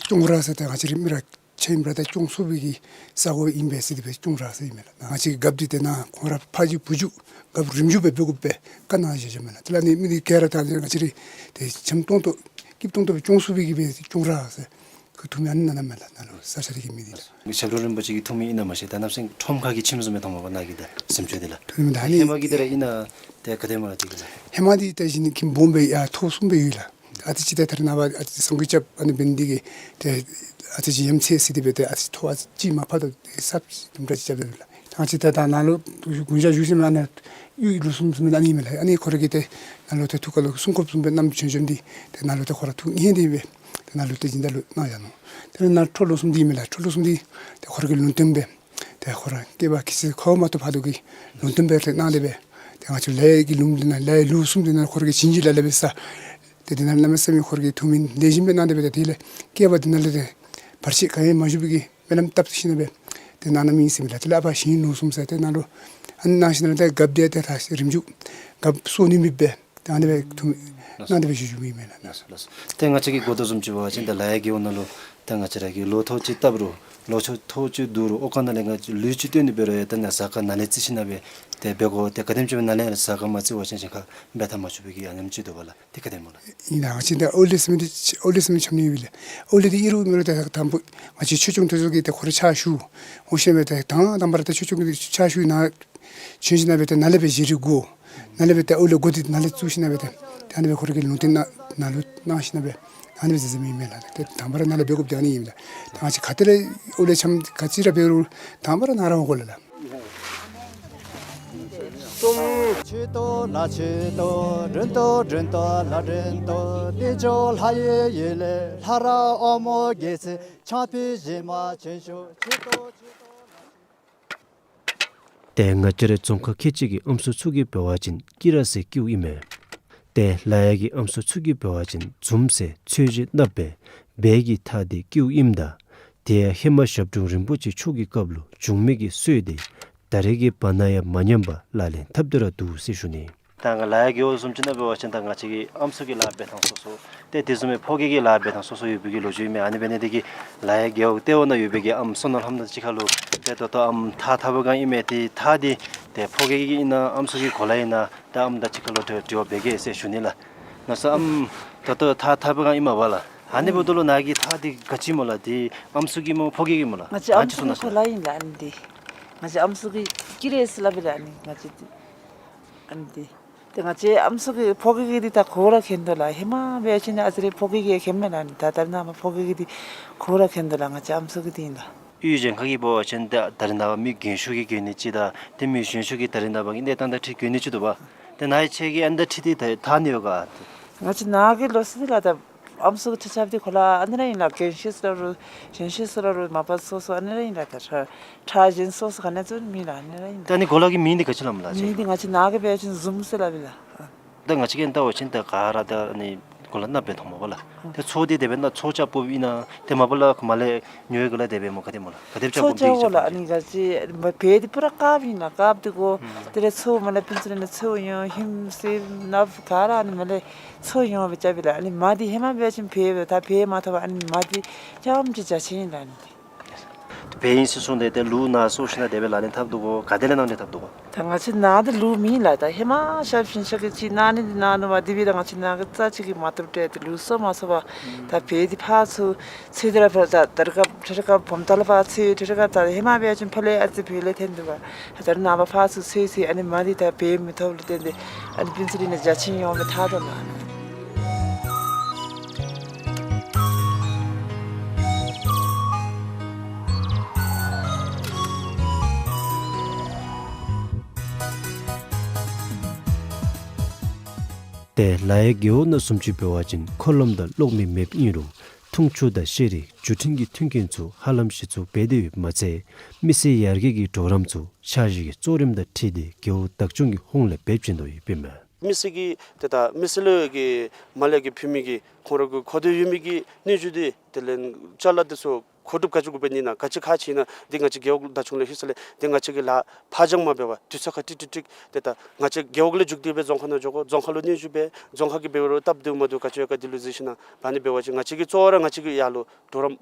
ཅོང་ར་ཟེར་ཏེ་ང་བཅས་རའི་མི་ར་ཆ་ཨིནམ་ར་ད་སྐྱོང་ཚུགས་པའི་གི་ས་གོ་ཨིན་པས་ཟེར་ཏེ་སྦེ་ཅོང་ར་ཟེར་ཨིན་མས་ལགས། ང་བཅས་ཀྱི་རྒཔོ་འདི་ཏེ་ནཱ་ཁོང་ར་ཕ་རྒྱུད་བུ་རྒྱུད་རྒཔོ་རིམ་བྱོན་སྦེ་འབད་དགོ་པས་བཀའ་གནང་བཞག་བཞགཔ་མས་ལགས། དེ་ལས་ཨ་ནི་མི་འདི་ག་ར་ད་ང་བཅས་རའི་ཏེ་བྱམས་སྟོང་ཏོ་སྐྱིད་ཏོང་ཏོ་སྦེ་སྐྱོང་ཚུགས་པའི་གི་སྦེ་ཅོང་ར་ཟེར་ཁོ་ཐུགས་སྨོན་ཨ་ནི་གནངམ་མས་ལགས། ནཱ་ལུ་ས་ཆ་འདི་གི་མི་འདི་ལགས། ཞབས་དྲུང་རིན་པོ་ཆེ་གི་ཐུགས་སྨོན་ཨིན་ན་མ་ཤེས། ད་གནམ་མེད་ས་མེད་ཁྲོམ་ཁ་གི་ཁྱིམ་བཟུམ་སྦེ་མཐོངམ་མས་ནཱ་གི་ད་གཟིམ་ཅུང་འདི་ལགས། ཐུགས་སྨོན་ད་ཨ་ནི་ཧེ་མ་གི་འདི་ར་ཨིན་ན་ཏེ་ག་དེམ་ཅིག་ལགས། ཧེ་མ་འདི་ཏེ་གཞི་ནས་ཁྱིམ་སྦོམ་སྦེ་ཡར་ཐོག་གསུམ་སྦེ་ཡོད་ལགས། ཨ་ཙི་ཅིག་ཏེ་ད་རེས་ནངས་པ་ཨ་ཙི་སངས་རྒྱས་སྐྱབས་ཨ་ནི་འབད་ནི་འདི་གིས་ཏེ་ཨ་ཙི་ཅིག་ཡ་མཚན་ཟེར་ཏེ་སྦེ་ཏེ་ཨ་ཙི་ཐོག་ཨ་ཙི་ཅིག་མར་ཕབ་ད་ཏེ་གསརཔ་ཅིག་དུམ་གྲ་ཅིག་རྐྱབ་ད་ལགས། ད་ང་བཅས་ད་ད་ནཱ་ལུ་གུང་ཞག་བཞུགས་ཞིནམ་ཨ་ནི་གཡུ་ལུང་གསུམ་བཟུམ་ཨ་ནི་ཨིན་མས་ལགས། ཨ་ནི་ཁོ་ར་གིས་ཏེ་ནཱ་ལུ་ཏེ་ཐུགས་ཁ་ལུ་སྲུང་སྐྱོབ་བཟུམ་སྦེ་གནང་བྱོན་བྱོནམ་འདི་ཏེ་ནཱ་ལུ་ཏེ་ཁོ་ར་ཐུགས་མཉེས་ཏེ་སྦེ་ཏེ་ནཱ་ལུ་ཏེ་སྦྱིན་བདག་ལུ་གནང་བཞག་ནུག། ཏེ་ནཱ་ཁྲོ་ལུང་གསུམ་འདི་ཨིན་མས་ལགས། ཁྲོ་ལུང་གསུམ་འདི་ཏེ་ཁོ་ར་གི་ལུང་བསྟན་སྦེ་ཏེ་ཁོ་ར་སྐྱེ་བ་གི་སྲིད་ཁོ་མ་གཏོགས་ཕ་དོ་གི་ལུང་བསྟན་སྦེ་ཏེ་གནང་སྟེ་སྦེ་ཏེ་ང་བཅས་ལ་ཡ་གི་ལུང་འདི་ནང་ལ་ཡ་ལུང་གསུམ་འདི་ནང་ཁོ་ར་གིས་བྱིན་གྱིས་བརླབས་བརླབས་སྦེ་ས་ཏེ་འདི་ནང་གནམ་མེད་ས་མེད་ཁོ་ར་གིས་ཐུགས་སྨོན་ལེགས་ཤོམ་སྦེ་གནང་སྟེ་སྦེ་ཏེ་དེ་ལས་སྐྱེ་བ་འདི་ནང་ལས་ཏེ་བར་ཆད་ག་ཡང་མ་བཞུགས་པའི་གི་སྨོན་ལམ་བཏབ་ཞིནམ་སྦེ་ཏེ་གནང་གནངམ་ཨིན་ཟེར་མས་ལགས། དེ་ལས་ཨ་ཕར་ཞིང་ལུང་གསུམ་ཟེར་ཏེ་ནཱ་ལུ་ཨ་ནི་གནང་ཞིནམ་ལས་ཏེ་རྒཔོ་འདི་ཏེ་ད་རིམ་བྱོན་རྒཔོ་སོ་ནི་མེདཔ་སྦེ་ད་ཨ་ནི་སྦེ་ཐུགས་སྨོན་གནང་སྟེ་སྦེ་བཞུགས་བཞུགསཔ་ཨིན་མས་ལགས། ལགས་སོ་ལགས་སོ། ཏེ་ང་བཅས་ཀྱིས་གོ་དོ་བཟུམ་ཅིག་འབད་བ་ཅིན་ད་ལ་ཡ་རྒེད་འོག་ནང་ལུ་ད་ང་བཅས་ར་གི་ལོ་ཐོག་ཅིག་བཏབ་རུང་ལོ་ཐོག་ཐོག་ཅིག་བསྡུ་རུང་ཨོ་ཁ་ནང་ལས་ང་བཅས་ལུད་ཅིག་བཏོན་ནི་འབད་རུང་ཡང་ད་ནཱ་ཟ་ཁང་ནང་ལས་བརྩི་ཞིནམ་སྦེ་ཏེ་འབད་དགོ། ཏེ་ག་དེམ་ཅིག་སྦེ་ནཱ་ལས་ཟ་ཁང་མ་བརྩི་བ་ཅིན་གཞན་ཁར་འབད་ཐབས་མ་ཆོག་པའི་གི་ཨ་ནེམ་ཅིག་འདུག་པ་ལགས། ཏེ་ག་དེ་སྨོ་ལགས། ཨིན་ལགས། ང་བཅས་ད་ཨོ་ལེ་ཟེར་མི་འདི་ཨོ་ལེ་ཟེར་མི་འཆམ་ནི་ཡོད་པས་ལགས། ཨོ་ལེ་འདི་ཨིན་རུང་མེན་རུང་ད་དང་པོ་ང་བཅས་ཆོས་སྐྱོང་དེ་ཚུ་གིས་ཏེ་ཁོ་ར་ཕྱག་ཞུ་འོང་ཞིནམ་སྦེ་ཏེ་དང་དང་པ་ར་ཏེ་ཆོས་སྐྱོང་གི་ཕྱག་ཞུ་ནཱ་བྱོན་ཞིནམ་སྦེ་ཏེ་ནཱ་ལས་སྦེ་བཞེས་རིགས་བསྒོར། ནཱ་ལས་སྦེ་ཏེ་ཨོ་ལེ་བསྒོར་ཏེ་ནཱ་ལས་བཙུགས་ཞིནམ་སྦེ་ཏེ་ཏེ་ཨ་ནི་སྦེ་ཁོ་ར་གིས་ལུང་བསྟན་གནང་ནཱ་ལུ་གནང་ཞིནམ་སྦེ་ཨ་ནི་སྦེ་མཛད་མཛདཔ་ཨིན་མས་ལགས། ཏེ་དང་པ་ར་ནཱ་ལས་འབད་དགོཔ་འདི་ཨ་ནི་ཨིན་མས་ལགས། ད་ང་བཅས་ག་ཏེ་ར་ཨོ་ལེ་འཆམ་ག་ཅི་ར་འབད་རུང་དང་པ་ར་ནཱ་ར་འོང་དགོ་ལགས། ཏེ་ང་བཅས་རའི་རྫོང་ཁག་ཁལ་གཅིག་གི་ཨམ་སྲུ་ཚུ་གིས་འབད་བ་ཅིན་ཀི་ར་ཟེར་བཀོདཔ་ཨིན་མས། ཏེ་ལ་ཡ་གི་ཨམ་སྲུ་ཚུ་གིས་འབད་བ་ཅིན་འཛུམ་ཟེར་ཚོས་གཞི་གནགཔོ་སྦེ་སྦལ་གྱི་མཐའ་འདི་བཀོདཔ་ཨིནམ་ད་དེ་ཡང་ཧེ་མ་ཞབས་དྲུང་རིན་པོ་ཆེ་མཆོག་གི་སྐབས་ལུ་བྱུང་མི་གི་སྲོལ་འདི་ད་རེས་ཀྱི་བར་ན་ཡང་མ་ཉམས་པར་ལག་ལེན་འཐབ་སྟེ་ར་འདུག་ཟེར་ཞུ་ནི། ད་ང་ལ་ཡ་རྒེད་འོག་བཟུམ་ཅིག་ནང་འབད་བ་ཅིན་ད་ང་བཅས་ཀྱི་ཨམ་སྲུ་གི་ལཱ་འབད་ཐངས་སོ་སོ་ཏེ་དེ་བཟུམ་སྦེ་ཕོ་སྐྱེས་ཀྱི་ལཱ་འབད་ཐངས་སོ་སོ་ཡོད་པའི་གི་ལོ་རྒྱུས་ཨིན་མས། ཨ་ནི་འབད་ནི་དེ་གིས་ལ་ཡ་རྒེད་འོག་ལྟེ་བ་ནང་ཡོད་པའི་གི་ཨམ་སྲུ་ནང་ལྷམ་ནང་ཅིག་ཁར་ལུ་ཏེ་ད་ལྟོ་ཨམ་ཐགས་འཐག་པའི་སྒང་ཨིན་མས། ཏེ་ཐགས་འདི་ཏེ་ཕོ་སྐྱེས་ཀྱི་ཨིན་ན་ཨམ་སྲུ་གི་གོ་ལ་ཨིན་ན་ད་ཨམ་དང་ཅིག་ཁར་ལུ་དྲི་དྲི་བ་འབད་གེ་ཟེར་ཞུ་ནི་ལགས། ནཱ་ཚུ་ཨམ་ད་ལྟོ་ཐགས་འཐག་པའི་སྒང་ཨིན་མས་པ་ལགས། ཨ་ནི་འབདཝ་ད་ལུ་ནཱ་གི་ཐགས་འདི་ག་ཅི་སྨོ་ལགས། འདི་ཨམ་སྲུ་གི་སྨོ་ཕོ་སྐྱེས་ཀྱི་སྨོ་ལགས། ང་བཅས་ཨམ་སྲུ་གི་གོ་ལ་ཨིན་ལགས། ཨ་ནི་འདི་ང་བཅས་ཨམ་སྲུ་གི་ཀི་ར་ཟེར་སླབ་པས་ལགས། ཨ་ནི་ང་བཅས་འདི་ཨ་ནི་འདི་ཏེ་ང་བཅས་ཨམ་སྲུ་གི་ཕོ་སྐྱེས་ཀྱི་འདི་ད་གོ་ར་མཁྱེན་དོ་ལགས། ཧེ་མ་འབད་བ་ཅིན་ཨ་ཙི་རེ་ཕོ་སྐྱེས་ཀྱི་མཁྱེན་མས་ལགས། ད་ད་རེས་ནངས་པ་ཕོ་སྐྱེས་ཀྱི་འདི་གོ་ར་མཁྱེན་དོ་ལགས། ང་བཅས་ཨམ་སྲུ་གི་འདི་ཨིན་ལགས། གཡུས་གཞན་ཁ་གི་འབད་བ་ཅིན་ད་ད་རེས་ནངས་པ་མི་རྒན་ཤོས་ཀྱིས་གྱོན་ནི་ཅིག་དང་ཏེ་མི་གཞོན་ཤོས་ཀྱིས་ད་རེས་ནངས་པ་གི་གནས་སྟངས་དང་འཁྲིལ་གྱོན་ནི་ཅིག་འདུག་པ། ཏེ་ནཱ་ཡང་ཁྱེད་ཀྱིས་ཨ་ནི་དང་འཁྲིལ་ཏེ་ད་འཐག་ནི་ཡོད་ག། ང་བཅས་ནཱ་གི་ལོ་ཚད་འདི་ལགས་ད་ཨམ་སྲུ་གི་ཁྲི་ཆབ་འདི་གོ་ལ་ཨ་ནི་ར་ཨིན་ལགས། རྒན་ཤོས་ཟེར་རུང་གཞོན་ཤོས་ཟེར་རུང་མ་པ་སོ་སོ་ཨ་ནི་ར་ཨིན་ལགས། ད་ཁྲ་ཁྲ་གཞན་སོ་སོ་ག་ནི་ཚུ་མེད་ལགས། ཨ་ནི་ར་ཨིན་ད་ཨ་ནི་གོ་ལ་གི་མིང་འདི་ག་ཅི་སླབ་སྨོ་ལགས། མིང་འདི་ང་བཅས་ནཱ་གི་འབད་བ་ཅིན་འཛུམ་ཟེར་སླབ་ཨིན་ལགས། ད་ང་བཅས་ཀྱིས་བལྟ་བ་ཅིན་ད་ག་ར་ད་ཨ་ནི་ ལགས་ནཱ་སྦེ་མཐོངམ་མས་ལགས། ཏེ་མཚོ་འདི་དེ་སྦེ་ནཱ་མཚོ་རྐྱབ་དགོཔ་ཨིན་ན་ཏེ་མ་པ་ལས་མར་ལས་ཉོ་བའི་གུ་ལས་དེ་སྦེ་སྨོ་ག་དེ་སྨོ་ལགས། ག་དེ་སྦེ་རྐྱབ་མཚོ་དགོཔ་འདི་རྐྱབ་དགོ་ལགས། ཨ་ནི་ག་ཅི་བལ་འདི་པུ་ར་དཀརཔོ་ཨིན་ལགས། དཀརཔོ་འདི་གུ་དེ་ལས་མཚོ་མར་ལས་ཕུན་ཚོགས་གླིང་ལས་མཚོ་ཡོང་ཧིམ་སེར་ནབ་ག་ར་ཨ་ནི་མར་ལས་མཚོ་ཡོང་སྦེ་རྐྱབ་ཨིན་ལགས། ཨ་ནི་མ་འདི་ཧེ་མ་འབད་བ་ཅིན་བལ་སྦེ་ད་བལ་མ་ཐོབ་པར་ཨ་ནི་མ་འདི་རྐྱངམ་ཅིག་རྒྱ་ཆེ་ཨིན་ལགས་ཨ་ནི། བལ་ཨིན་ཟེར་གསུངས་ཏེ་ཏེ་ལུག་ནང་སོང་ཞིནམ་ལས་དེ་སྦེ་ལག་ལེན་འཐབ་དོ་གོ། ག་དེ་ལས་གནང་སྟེ་འཐབ་དོ་གོ། ད་ང་བཅས་ནཱ་འདི་ལུག་མེད་ལགས། ད་ཧེ་མ་ཤར་ཕྱིན་ཤར་གྱི་ཅིག་གནང་ནི་འདི་གནང་ནུག་པ། དེ་སྦེ་ད་ང་བཅས་ནཱ་གི་རྩ་ཅིག་གིས་མ་བཏུབ་སྟེ་ཏེ་ལུག་སོང་མ་སོང་པ། ད་བལ་འདི་ཕར་ཚུར་འཚོལ་ཏེ་ར་ཕར་ད་ད་རེས་སྐབས་ད་རེས་སྐབས་བུམ་ཐང་ལུ་ཕར་འཚོལ་ད་རེས་སྐབས་ད་ཧེ་མ་འབད་བ་ཅིན་ཕར་ལས་ཨ་ཙི་བལ་ལས་ཐོན་འདུག་པ། ད་རེས་ནངས་པ་ཕར་ཚུར་འཚོལ་འཚོལ་ཨ་ནི་མ་འདི་ད་བལ་མི་ཐོབ་ལུ་བརྟེན་ཏེ་ཨ་ནི་ཕུན་ཚོགས་གླིང་ནང་རྒྱ་ཆེ་ཡོང་སྦེ་ཐར་དོ་ལགས། ཏེ་ལ་ཡའི་རྒེད་འོག་ནང་བཟུམ་ཅིག་འབད་བ་ཅིན་འཁོར་ལམ་དང་གློག་མེ་མེདཔ་ཨིན་རུང་འཐུང་ཆུ་དང་ཤེས་རིག་བརྒྱུད་འཕྲིན་གྱི་མཐུན་རྐྱེན་ཚུ་ཧ་ལམ་གཞི་བཙུགས་འབད་དེ་ཡོདཔ་མ་ཚད་མི་སེར་ཡར་རྒྱས་ཀྱི་གྲོགས་རམ་ཚུ་འཆར་གཞི་གི་གཙོ་རིམ་དང་འཁྲིལ་ཏེ་རྒེད་འོག་བདག་སྐྱོང་གི་ཧོངས་ལས་འབད་བཞིན་དུ་ཡོདཔ་ཨིན་མས། མི་སེར་གྱི་ཏེ་ད་མི་སེར་ལུ་གི་མར་ལས་ཀྱི་ཕུལ་མི་གི་ཁོང་ར་གི་མཁོ་འདོད་ཡོད་མི་གི་སྣོད་བཅུད་འདི་དེ་ལས་ཅ་ལ་འདི་ཚུ་མཁོ་སྒྲུབ་ག་ཅི་དགོ་པས་ཨིན་ན་ག་ཅི་ཁག་ཆེ་ཨིན་ན་འདི་ང་བཅས་རྒེད་འོག་བདག་སྐྱོང་ལས་ལྷོད་ས་ལས་འདི་ང་བཅས་ཀྱིས་ལཱ་ཕར་འགྱངས་མ་འབད་བར་དུས་ཚོད་ཁར་ཀྲིག་ཀྲི་ཀྲིག་ཏེ་ད་ང་བཅས་རྒེད་འོག་ལས་མཇུག་སྡུད་སྦེ་རྫོང་ཁ་ནང་འགྱོ་དགོ། རྫོང་ཁ་ལུ་སྣོད་བཅུད་འབད་རྫོང་ཁ་ལུ་སྟབས་བདེཝ་མ་བདེཝ་ག་ཅི་ཡོད་ག་འདི་ལུ་གཟིགས་ཞིནམ་ལས་ཨ་ནི་འབད་བ་ཅིན་ང་བཅས་ཀྱིས་གཙོ་བོ་ར་ང་བཅས་ཀྱི་ཡར་ལུ་གྲོགས་རམ་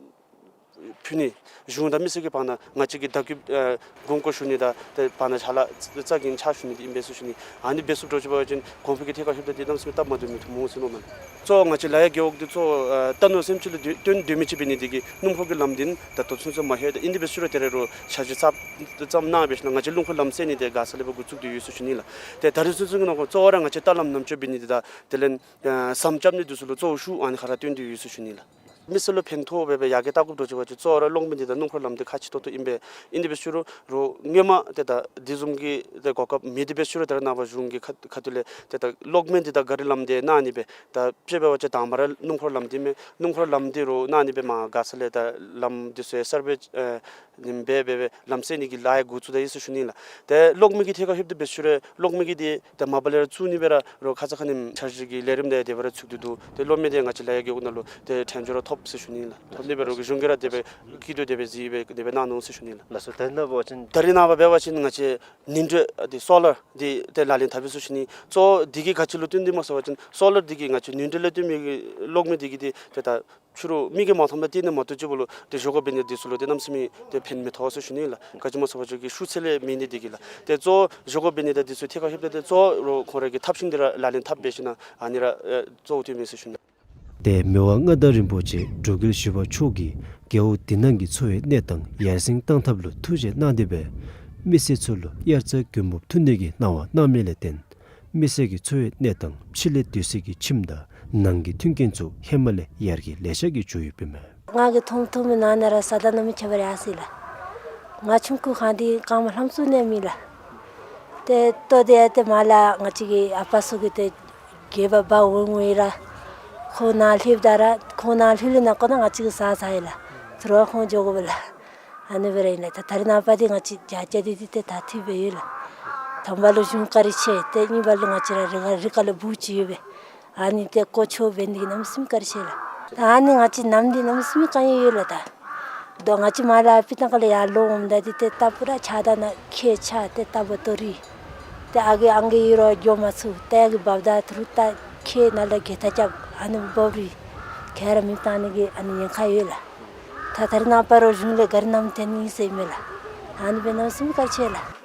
ཕུལ་ནི། གཞུང་དང་མི་སེར་གྱི་བར་ན་ང་བཅས་ཀྱིས་བརྡ་སྐུལ་ཨེ་དགོངས་སྐོར་ཞུ་ནི་དང་ཏེ་བར་ན་ཕྱག་ལཱ་རྩ་འགེངས་ཕྱག་ཞུ་ནི་འདི་ཨིན་པས་ཟེར་ཞུ་ནི། ཨ་ནི་འབད་ཚུགསཔ་འདྲཝ་ཅིག་འབད་བ་ཅིན་གོང་འཕེལ་གྱི་ཐད་ཁར་ལྷོདཔ་ད་འདི་གནམ་མེད་ས་མེད་སྟབས་མ་བདེཝ་མི་ཐོན་འོང་ཟེར་མནོཝ་མས། གཙོ་བོ་ང་བཅས་ལ་ཡའི་རྒེད་འོག་འདི་གཙོ་བོ་ཨེ་རྟ་ནོར་སེམས་ཅན་ལུ་དོན་དོན་དོན་མི་ཅིག་འབད་ནི་འདི་གིས་སྣུམ་འཁོར་གྱི་ལམ་འདི་ད་ལྟོ་ཚུན་ཚོད་མ་ལྷོད། ད་ཨིན་དེ་འབད་ཞུ་རུང་ཏེ་རེ་རོ་འཆར་གཞི་ཚབ་ཙམ་གནང་སྦེ་ཞིནམ་ལས་ང་བཅས་རླུང་འཁོར་ལམ་བསལ་ནི་འདི་དགའ་ས་ལས་འགོ་བཙུགས་ཏེ་ཡོད་ཟེར་ཞུ་ནི་ལགས། ཏེ་ད་རིས་ཚུན་ཚོད་ཀྱི་ནང་འཁོད་གཙོ་བོ་ར་ང་བཅས་རྟ་ལམ་ནམ་ཅོ་འབད་ནི་འདི་དང་དེ་ལས་ཨེ་ཟམ་རྐྱབ་ནི་འདི་ཚུ་ལུ་གཙོ་བོ་ཤུགས་ཨ་ནི་ཁར་ར་བཏོན་ཏེ་ཡོད་ཟེར་ཞུ་ནི་ལགས། མི་སེར་ལུ་ཕན་ཐོགས་འབད་སྦེ་ཡར་རྒྱས་བལྟ་དགོཔ་འདྲཝ་ཅིག་འབད་བ་ཅིན་གཙོ་བོ་ར་གློག་མེ་འདི་དང་སྣུམ་འཁོར་ལམ་འདི་ཁག་ཆེ་ཏོག་ཏོ་ཨིན་པས། ཨིན་དེ་འབད་ཞུ་རུང་རོགས་སྔོན་མ་ཏེ་ད་དེ་བཟུམ་གྱི་ཏེ་གོ་སྐབས་མེད། དེ་འབད་ཞུ་རུང་ད་རེས་ནངས་པ་གཞུང་གི་ཁ་ཁ་ཐུག་ལས་ཏེ་ད་གློག་མེ་འདི་དང་ག་རི་ལམ་འདི་གནང་ནི་སྦེ་ད་དཔྱེ་འབད་བ་ཅིན་དང་པ་ར་སྣུམ་འཁོར་ལམ་འདི་མས། སྣུམ་འཁོར་ལམ་འདི་རོགས་གནང་ནི་སྦེ་མར་དགའ་ས་ལས་ད་ལམ་འདི་ཚུ་གསར་པ་ཨེ་ནི་འབད་འབད་སྦེ་ལམ་བསལ་ནི་གི་ལཱ་ཡང་འགོ་བཙུགས་ད་ཡི་ཟེར་ཞུ་ནི་ལགས། ཏེ་གློག་མེ་གི་ཐད་ཁར་ལྷོདཔ་ད་འབད་ཞུ་རུང་གློག་མེ་གི་འདི་ཏེ་མ་པ་ལས་ར་བཙུགས་ནི་སྦེ་ར་རོགས་ཁ་ཙ་ཁ་ཉིནམ་འཆར་གཞི་གི་ལས་རིམ་འདི་དེ་སྦེ་ར་ཚུད་དེ་འདུག། ཏེ་གློག་མེ་འདི་ང་བཅས་ལ་ཡའི་རྒེད་འོག་ནང་ལུ་ཏེ་ཐོན་འགྱོ་ར་ཐོབ་ཟེར་ཞུ་ནི་ལགས། ཐོབ་ནི་སྦེ་རོགས་ཀྱི་གཞུང་གིས་ར་དེ་སྦེ་སྐྱིད་སྡུག་དེ་སྦེ་གཟིགས་སྦེ་དེ་སྦེ་གནང་ནུག་ཟེར་ཞུ་ནི་ལགས། ལགས་སོ། ད་ནཱ་འབད་བ་ཅིན་ད་རེས་ནངས་པ་འབད་བ་ཅིན་ང་བཅས་ནུས་སྒྲོན་འདི་སོ་ལར་འདི་ཏེ་ལག་ལེན་འཐབ་ཡི་ཟེར་ཞུ་ནི། གཙོ་བོ་འདི་གིས་ག་ཅི་ལུ་བརྟེན་ཏེ་སྨོ་ཟེར་བ་ཅིན་སོ་ལར་འདི་གིས་ང་བཅས་ནུས་སྒྲོན་ལས་བརྟེན་མི་གི་གློག་མེ་འདི་གིས་འདི་ཏེ་ད་ཕྱི་རུ་མི་གིས་མ་མཐོངམ་ད་བལྟ་ནི་མ་གཏོགས་ཅིག་འབདཝ་ལུ་ཏེ་ཞོགས་ཀས་འབད་ནི་འདི་ཚུ་ལུ་ཏེ་གནམ་མེད་ས་མེད་ཏེ་ཕན་མི་ཐོགས་ཟེར་ཞུ་ནི་ལགས། ག་ཅི་སྨོ་ཟེར་བ་ཅིན་གི་ཤུགས་ཚད་ལས་མེད་ནི་འདི་གིས་ལགས། ཏེ་གཙོ་བོ་ཞོགས་ཀས་འབད་ནི་དང་འདི་ཚུ་ཐད་ཁར་ལྷོདཔ་ད་ཏེ་གཙོ་བོ་རོགས་ཁོང་ར་གི་ཐབས་ཤེས་འདི་ར་ལག་ལེན་འཐབ་འབད་ཞིནམ་ལས་ཨ་ནི་ར་ཨེ་གཙོ་བོ་བཏོན་མས་ཟེར་ཞུ་ནི། ཏེ་མི་དབང་མངའ་བདག་རིན་པོ་ཆེ་འབྲུག་རྒྱལ་བཞི་པ་མཆོག་གིས་རྒེད་འོག་འདི་ནང་གི་འཚོ་བའི་གནས་སྟངས་ཡར་སེང་བཏང་ཐབས་ལུ་ཐུགས་རྗེ་གནང་སྟེ་སྦེ་མི་སེར་ཚུ་ལུ་དབྱར་རྩྭ་དགུན་འབུབ་འཐུ་ནི་གི་གནང་བ་གནང་མི་ལས་བརྟེན་མི་སེར་གྱི་འཚོ་བའི་གནས་སྟངས་ཕྱི་ལས་སྡོད་སའི་གི་ཁྱིམ་དང་ནང་གི་མཐུན་རྐྱེན་ཚུ་ཧེ་མ་ལས་ཡར་རྒྱས་ལེ་ཤ་གིས་འགྱོ་ཡོདཔ་ཨིན་མས། ང་གིས་མཐོང་མཐོང་མི་ནང་ན་ར་ས་དང་གནམ་མི་ཁྱད་པར་ཡར་སོ་ཡི་ལགས། ང་ཆུང་ཀུའི་སྒང་འདི་རྐངམ་ལྷམ་བཙུགས་ནི་མེད་ལགས། ཏེ་ལྟོ་འདི་ཡང་ཏེ་མར་ལས་ང་བཅས་ཀྱི་ཨ་པ་ཚུ་གིས་ཏེ་རྒྱབ་ཕར་འབག་འོང་འོང་ཡི་ལགས། ཁོང་ནཱ་ལྷོདཔ་ད་ར་ཁོང་ནཱ་ལྷོད་ལྷོད་ནང་ཁོ་ན་ང་བཅས་ཀྱིས་ཟ་ཟ་ཡི་ལགས། ཚུར་ར་ཁོང་འགྱོ་དགོ་པས་ལགས། ཨ་ནི་སྦེ་ར་ཨིན་ལགས། ད་ད་རེས་ནངས་པ་འདི་ང་བཅས་རྒྱ་རྒྱ་འདི་འདི་ཏེ་ད་འཐུས་འབད་ཡི་ལགས། དང་པ་ལུ་གཞུང་བཀའ་དྲིན་ཆེ། ཏེ་གཉིས་པ་ལུ་ང་བཅས་ར་རི་ཁ་རི་ཁ་ལུ་སྦུག་ཅིག་ཡོད་པས། ཨ་ནི་ཏེ་ཀོ་ཆོད་འབད་ནི་འདི་གིས་གནམ་མེད་ས་མེད་བཀའ་དྲིན་ཆེ་ལགས། ད་ཨ་ནི་ང་བཅས་ནམ་འདི་གནམ་མེད་ས་མེད་དཀའ་ངལ་ཡོད་ལགས། ད་ད་ང་བཅས་མར་ལས་ཕི་ཏང་ཁ་ལས་ཡར་ལོག་འོངམ་ད་འདི་ཏེ་རྟ་ཕུ་ར་ཆགས་ད་ནཱ་ཁལ་ཆགས་ཏེ་རྟ་བ་ཏོ་རི། ཏེ་ཨ་གི་ཨང་གི་ཡོད་རུང་འགྱོ་མ་ཚུགས། ཏེ་ཨ་གི་འབག་ད་ཐུར་རྟ་ཁལ་ནང་ལས་གྱེས་ཐལ་རྐྱབ་ཨ་ནི་འབག་རུང་ག་ར་མེདཔ་བཏང་ནི་གི་ཨ་ནི་ཉེན་ཁ་ཡོད་ལགས། ད་ད་རེས་ནངས་པ་རོགས་གཞུང་ལས་ག་རི་གནམ་ཐོན་ནི་ཨིན་ཟེར་མས་ལགས། ཨ་ནི་སྦེ་གནམ་མེད་ས་མེད་བཀའ་དྲིན་ཆེ་ལགས།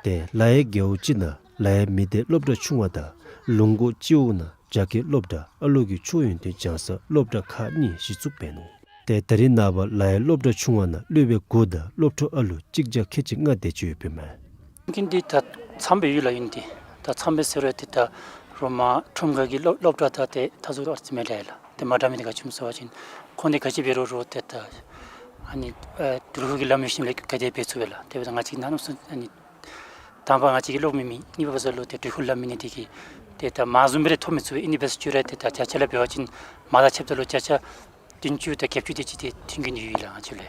ཏེ་ལ་ཡའི་རྒེད་འོག་ཅིག་ནང་ལ་ཡའི་མི་སྡེ་སློབ་གྲྭ་ཆུང་བ་དང་ལུང་གོང་སྤྱི་འོག་ནང་རྒྱ་སྐད་སློབ་གྲྭ་ཨ་ལོ་གི་ཆོས་ཡོན་ཏན་སྦྱང་ས་སློབ་གྲྭ་ཁག་གཉིས་གཞི་བཙུགས་འབད་ནུག། ཏེ་ད་རེས་ནངས་པ་ལ་ཡའི་སློབ་གྲྭ་ཆུང་བ་ནང་སློབ་དཔོན་དགུ་དང་སློབ་ཕྲུག་ཨ་ལོ་གཅིག་བརྒྱ་ཁལ་གཅིག་ལྔ་དེ་ཅིག་ཡོདཔ་ཨིན་མས། ཀིན་འདི་ད་ཚངམ་སྦེ་ཡོད་ལགས། ཡུན་འདི་ད་ཚངམ་སྦེ་ཟེར་རུང་ཏེ་ད་རོགས་མར་ཁྲོམ་ཁ་གི་སློབ་སློབ་གྲྭ་དང་ཏེ་ད་གཟུགས་ཨ་ཙི་མེད་ལགས་ཡ་ལགས། ཏེ་མ་འདྲ་མི་འདི་ག་ཅི་སྨོ་ཟེར་བ་ཅིན་ཁོང་འདི་ག་ཅི་འབད་རུང་རོགས་ཏེ་ད་ཨ་ནི་ཨེ་དུར་ཁུག་གི་ལམ་ཡོད་ཞིནམ་ལས་ག་དེ་འབད་ཚུགས་པས་ལགས། དེ་འབདཝ་ད་ང་བཅས་ནང་ན་སུ་ཨ་ནི་དང་པ་ང་བཅས་ཀྱི་སློབ་མི་མེད། གཉིས་པ་འབད་ས་ལུ་ཏེ་དུར་ཁུག་ལམ་མེད་ནི་འདི་གིས་ཏེ་ད་མར་བཟུམ་སྦེ་ར་ཐོབ་མི་ཚུགས་པས། ཨིན་ནི་འབད་ས་ཅིག་རུང་ཏེ་ད་བརྒྱ་ཆ་ལས་འབད་བ་ཅིན་མར་དང་ཕྱདཔ་ད་ལུ་བརྒྱ་ཆ་བདུན་ཅུ་དང་བརྒྱད་ཅུ་དེ་ཅིག་ཏེ་མཐུན་རྐྱེན་ཡོད་ལགས་ང་བཅས་ལུ།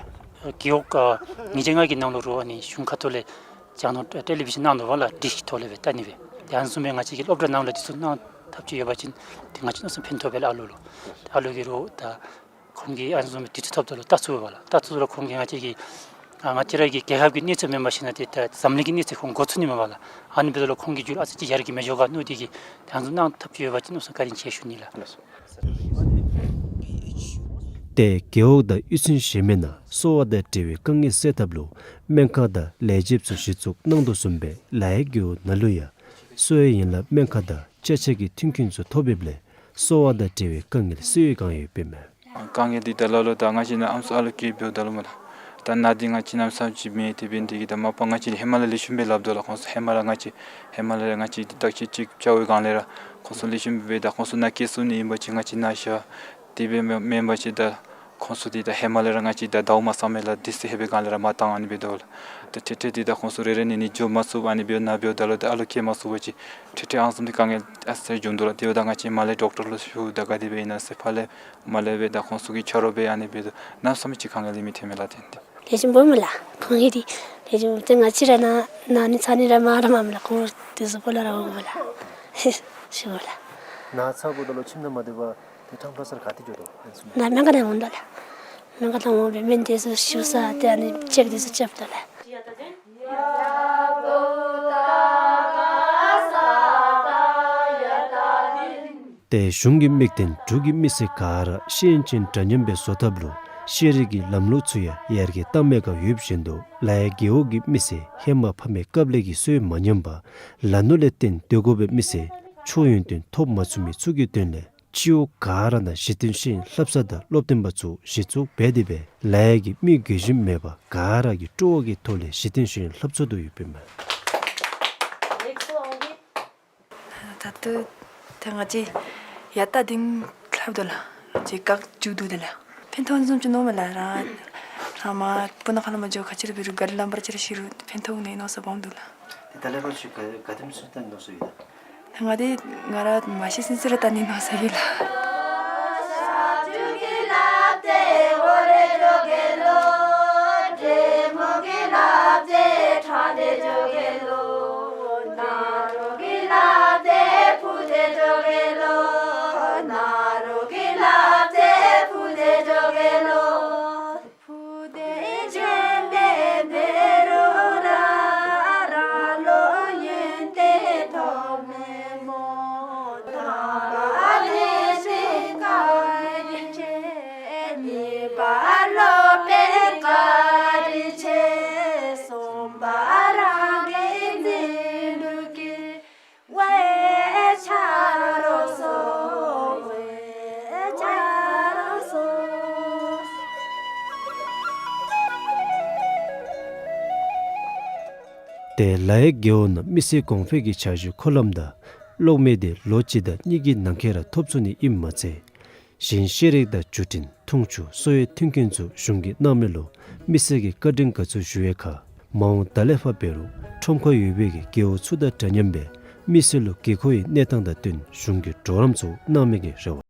རྒེད་འོག་ཨ་ཉིས་བརྒྱ་ལྔ་གི་ནང་ལུ་རོགས་ཨ་ནི་གཞུང་ཁ་ཐུག་ལས་རྒྱ་ནོར་ཊེ་ལི་བི་ཤཱན་གནང་ནུག་པ་ལགས། ཌིཤ་གི་ཐོག་ལས་སྦེ་བལྟ་ནི་སྦེ། ཏེ་ཨ་ནི་བཟུམ་སྦེ་ང་བཅས་ཀྱི་སློབ་གྲྭ་ནང་ལུ་འདི་ཚུ་གནང་ ཐབས་ཅིག་ཡོད་པ་ཅིན་ཏེ་ང་བཅས་མནོ་བསམ་ཕན་ཐོགས་པས་ལགས། ཨ་ལོ་ལུ་ཏེ་ཨ་ལོ་གིས་རོགས་ད་ཁོང་གིས་ཨ་ནི་བཟུམ་སྦེ་དུས་ཚོད་ཐོབ་ད་ལུ་ལྟ་ཚུགས་པས་ལགས། ལྟ་ཚུགས་ད་ལུ་ཁོང་གིས་ང་བཅས་ཀྱི་ཨ་ང་བཅས་ར་གི་རྒྱལ་ཁབ་ཀྱི་གནས་ཚུལ་མེན་པར་ཞིན་ན་ཏེ་ད་འཛམ་གླིང་གི་གནས་ཚུལ་ཁོང་གོ་ཚུགས་ནི་མས་པ་ལགས། ཨ་ནི་འབདཝ་ད་ལུ་ཁོང་གི་རྒྱུད་ལུ་ཨ་ཙི་ཅིག་ཡར་རྒྱས་མི་འགྱོ་ག་མནོ་སྟེ་གིས་ཏེ་ཨ་ནི་བཟུམ་གནང་ཐབས་ཅིག་ཡོད་པ་ཅིན་མནོ་བསམ་བཀའ་དྲིན་ཆེ་ཞུ་ནི་ལགས། ཏེ་རྒེད་འོག་དང་གཡུས་ཚན་གཞན་མི་ནང་གསོ་བ་དང་འབྲེལ་བའི་དཀའ་ངལ་སེལ་ཐབས་ལུ་སྨན་ཁང་དང་ལས་བྱེདཔ་ཚུ་གཞི་བཙུགས་གནང་དོ་བཟུམ་སྦེ་ལ་ཡའི་རྒེད་འོག་ནང་ལུ་ཡང་གསོ་བའི་ཡན་ལག་སྨན་ཁང་དང་ཅ་ཆས་ཀྱི་མཐུན་རྐྱེན་ཚུ་ཐོབ་ཡོདཔ་ལས་གསོ་བ་དང་འབྲེལ་བའི་དཀའ་ངལ་སེལ་བའི་བསྒང་ཡོདཔ་ཨིན་མས། དཀའ་ངལ་འདི་ད་ལ་ལུ་ད་ང་བཅས་ནཱ་ཨམ་སྲུ་ཨ་ལོ་སྐྱེས་འབདཝ་ད་ལུ་སྨོ་ལགས། ད་ནཱ་འདི་ང་བཅས་ནམ་ཟེར་ཅིག་མེད། དེ་འབད་ནི་དེ་གིས་ད་མ་པ་ང་བཅས་ཧེ་མ་ལས་ལེགས་ཤོམ་སྦེ་སླབ་དོ་ལགས། ཁོང་ཚུ་ཧེ་མ་ལས་ང་བཅས་ཧེ་མ་ལས་ར་ང་བཅས་འདི་བརྟག་དཔྱད་ཅིག་རྐྱབ་པའི་བསྒང་ལས་ར་ཁོང་ཚུ་ལེགས་ཤོམ་སྦེ་ད་ཁོང་ཚུ་ནཱ་སྐྱེལ་ཚུགས་ནི་ཨིན་པ་ཅིན་ང་བཅས་ནཱ་བཞག། དེ་སྦེ་མེན་མེན་པ་ཅིན་ད་ཁོང་ཚུ་འདི་ད་ཧེ་མ་ལས་ར་ང་བཅས་ད་ཟླཝ་མ་ཚང་མི་ལས་དུས་ཚོད་ལྷོད་པའི་བསྒང་ལས་ར་མ་བཏང་ཨ་ནི་འབད་དོ་ལགས། ད་ཏེ་ཏེ་འདི་ད་ཁོང་ཚུ་རེ་རེ་ནི་ནི་འགྱོ་མ་ཚུགས་ཨ་ནི་འབདཝ་ནཱ་འབདཝ་ད་ལུ་ད་ཨ་ལོ་སྐྱེ་མ་ཚུགས་པ་ཅིན་ཏེ་ཏེ་ཨ་ནི་བཟུམ་འདི་དཀའ་ངལ་ཨ་ཙི་འབྱུང་དོ་ལགས། དེ་འབདཝ་ད་ང་བཅས་མར་ལས་ཌོག་ཊར་ལུ་ཞུ་ད་ག་དེ་སྦེ་ཨིན་ན་ཟེར་ཕར་ལས་མར་ལས་སྦེ་ད་ཁོང་ཚུ་གི་ཆ་རོགས་འབད་ཨ་ནི་འབད་དོ། གནམ་མེད་ས་མེད་ཅིག་དཀའ་ངལ་ལས་མི་ཐོན་མས་ལགས། ཏེ་འདི་ལེགས་ཤོམ་སྦོམ་མས་ལགས། ཁོང་གིས་འདི་ལེགས་ཤོམ་ཏེ་ང་བཅས་ར་ནཱ་ནཱ་ནི་ཚ་ནི་ར་མ་ར་མ་མས་ལགས། ཁོང་དེ་ཚུ་སྤོ་ལགས་ར་འོང་མས་ལགས། ཞུ་བ་ལགས། ནཱ་ཚ་དགོ་ད་ལུ་ཁྱིམ་ནང་མ་སྡོད་པར་ཏེ་ཁྲང་ཕར་སར་ག་ཏེ་འགྱོ་དོ་ཨིན་ཟེར་ན། ནཱ་སྨན་ཁང་ནང་འོང་དོ་ལགས། སྨན་ཁང་ནང་འོང་སྦེ་སྨན་དེ་ཚུ་ཞུ་ས་ཏེ་ཨ་ནི་ཅེཀ་དེ་ཚུ་རྐྱབ་དོ་ལགས། ཏེ་གཞུང་གི་དམིགས་དོན་འབྲུག་གི་མི་སེར་ག་ར་ཤེས་ཡོན་ཅན་འདྲ་མཉམ་སྦེ་བཟོ་ཐབས་ལུ་ཤེས་རིག་གི་ལམ་ལུགས་ཚུ་ཡང་ཡར་རྒྱས་བཏང་མི་ག་ཡོདཔ་བཞིན་དུ་ལ་ཡའི་རྒེད་འོག་གི་མི་སེར་ཧེ་མ་ཕ་མའི་སྐབས་ལས་ཀྱི་སྲོལ་མ་ཉམས་པར་ལ་ནོར་ལས་བརྟེན་སྡོད་དགོ་པའི་མི་སེར་ཆོས་ཡོན་ཏན་ཐོབ་མ་ཚུགས་མི་ཚུ་གི་དོན་ལས་སྤྱི་འོག་ག་ར་ནང་གཞི་རྟེན་ཤེས་ཡོན་བསླབ་ས་དང་སློབ་སྟོན་པ་ཚུ་གཞི་བཙུགས་འབད་དེ་སྦེ་ལ་ཡའི་གི་མི་རྒས་ཤོས་མེད་པར་ག་ར་གིས་སྤྲོ་བ་གི་ཐོག་ལས་གཞི་རྟེན་ཤེས་ཡོན་བསླབ་ཚུགས་དོ་ཡོདཔ་ཨིན་མས། ད་ལྟོ་ད་ང་བཅས་ཡར་རྟ་སྡིངས་ལྷོདཔ་ད་ལགས། ང་བཅས་བཀག་བཅུག་དོ་ད་ལགས། ཕན་ཐོགས་ནི་བཟུམ་ཅིག་མནོཝ་མས་ལགས། རང་རང་མར་སྤུ་ན་ཁ་ལུ་མར་འགྱོ་ག་ཅི་ར་འབད་རུང་ག་རི་ལམ་བར་ཅིག་ར་ཤི་རུང་ཕན་ཐོགས་ནི་མནོ་བསམ་སྦོམ་འདུག་ལགས། ཏེ་ད་ལས་ཕར་ཁྱོད་ག་ག་དེམ་ཅིག་ད་མནོ་བསམ་ཡོད་ལགས། ང་འདི་ང་ར་མ་ཤི་ཚུན་ཚོད་ར་ད་ནི་མནོ་བསམ་ཡོད་ལགས། ཏེ་ལ་ཡའི་རྒེད་འོག་ནང་མི་སེར་གོང་འཕེལ་གྱི་འཆར་གཞི་འཁོད་ལམ་དང་གློག་མེ་དེ་ལོ་གཅིག་དང་གཉིས་ཀྱི་ནང་འཁོད་ར་ཐོབ་ཚུགས་ནི་ཨིནམ་མ་ཚད་གཞན་ཤེས་རིག་དང་བརྒྱུད་འཕྲིན་འཐུང་ཆུ་གསོ་བའི་མཐུན་རྐྱེན་ཚུ་གཞུང་གིས་གནང་མི་ལུ་མི་སེར་གྱིས་བཀའ་དྲིན་དགའ་ཚོར་ཞུ་བའི་ཁར་མ་འོངས་ད་ལས་ཕར་འབད་རུང་ཁྲོམ་ཁར་ཡོད་པའི་གི་རྒེད་འོག་ཚུ་དང་འདྲ་མཉམ་སྦེ་མི་སེར་ལུ་དགོས་མཁོ་བའི་གནས་སྟངས་དང་བསྟུན་གཞུང་གི་གྲོགས་རམ་ཚུ་གནང་མི་གི་རེ་བ།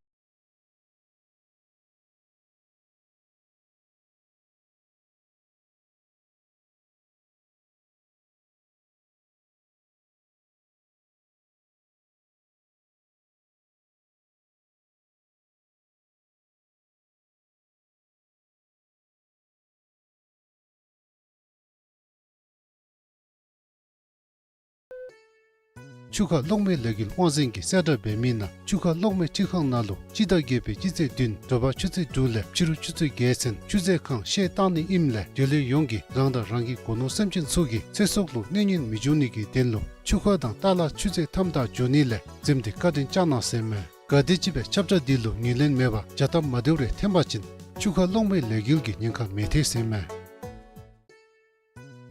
ཆུ་ཁ་གློག་མེ་ལས་འགུལ་དབང་འཛིན་གྱིས་གསལ་བསྒྲགས་འབད་མི་ནང་ཆུ་ཁ་གློག་མེ་འཕྲུལ་ཁང་ནང་ལུ་སྤྱི་ཟླ་བརྒྱད་པའི་སྤྱི་ཚེས་བདུན་དྲོ་པ་ཆུ་ཚོད་དྲུག་ལས་ཕྱི་རུ་ཆུ་ཚོད་བརྒྱད་ཚུན་ཆུ་མཛོད་ཁང་བཤལ་བཏང་ནི་ཨིནམ་ལས་སྡོད་ལས་ཡོངས་ཀྱིས་རང་དང་རང་གི་སྒོ་ནོར་སེམས་ཅན་ཚུ་གི་ཚེ་སྲོག་ལུ་གནོད་ཉེན་མི་འབྱུང་ནི་གི་དོན་ལུ་ཆུ་ཁ་དང་ཏ་ལ་ཆུ་མཛོད་ཐམ་ཐག་བསྒྱུར་ནི་ལས་འཛེམ་སྟེ་བཀའ་དྲིན་བསྐྱང་གནང་ཟེར་མས། ག་དེམ་ཅིག་སྦེ་ཁྱབ་བསྒྲགས་འདི་ལུ་ངོས་ལེན་མེད་པར་བྱ་སྟབས་མ་བདེཝ་རེ་འཐོན་པ་ཅིན་ཆུ་ཁ་གློག་མེ་ལས་འགུལ་གྱི་ཉེན་ཁ་མི་ཐེག་ཟེར་མས།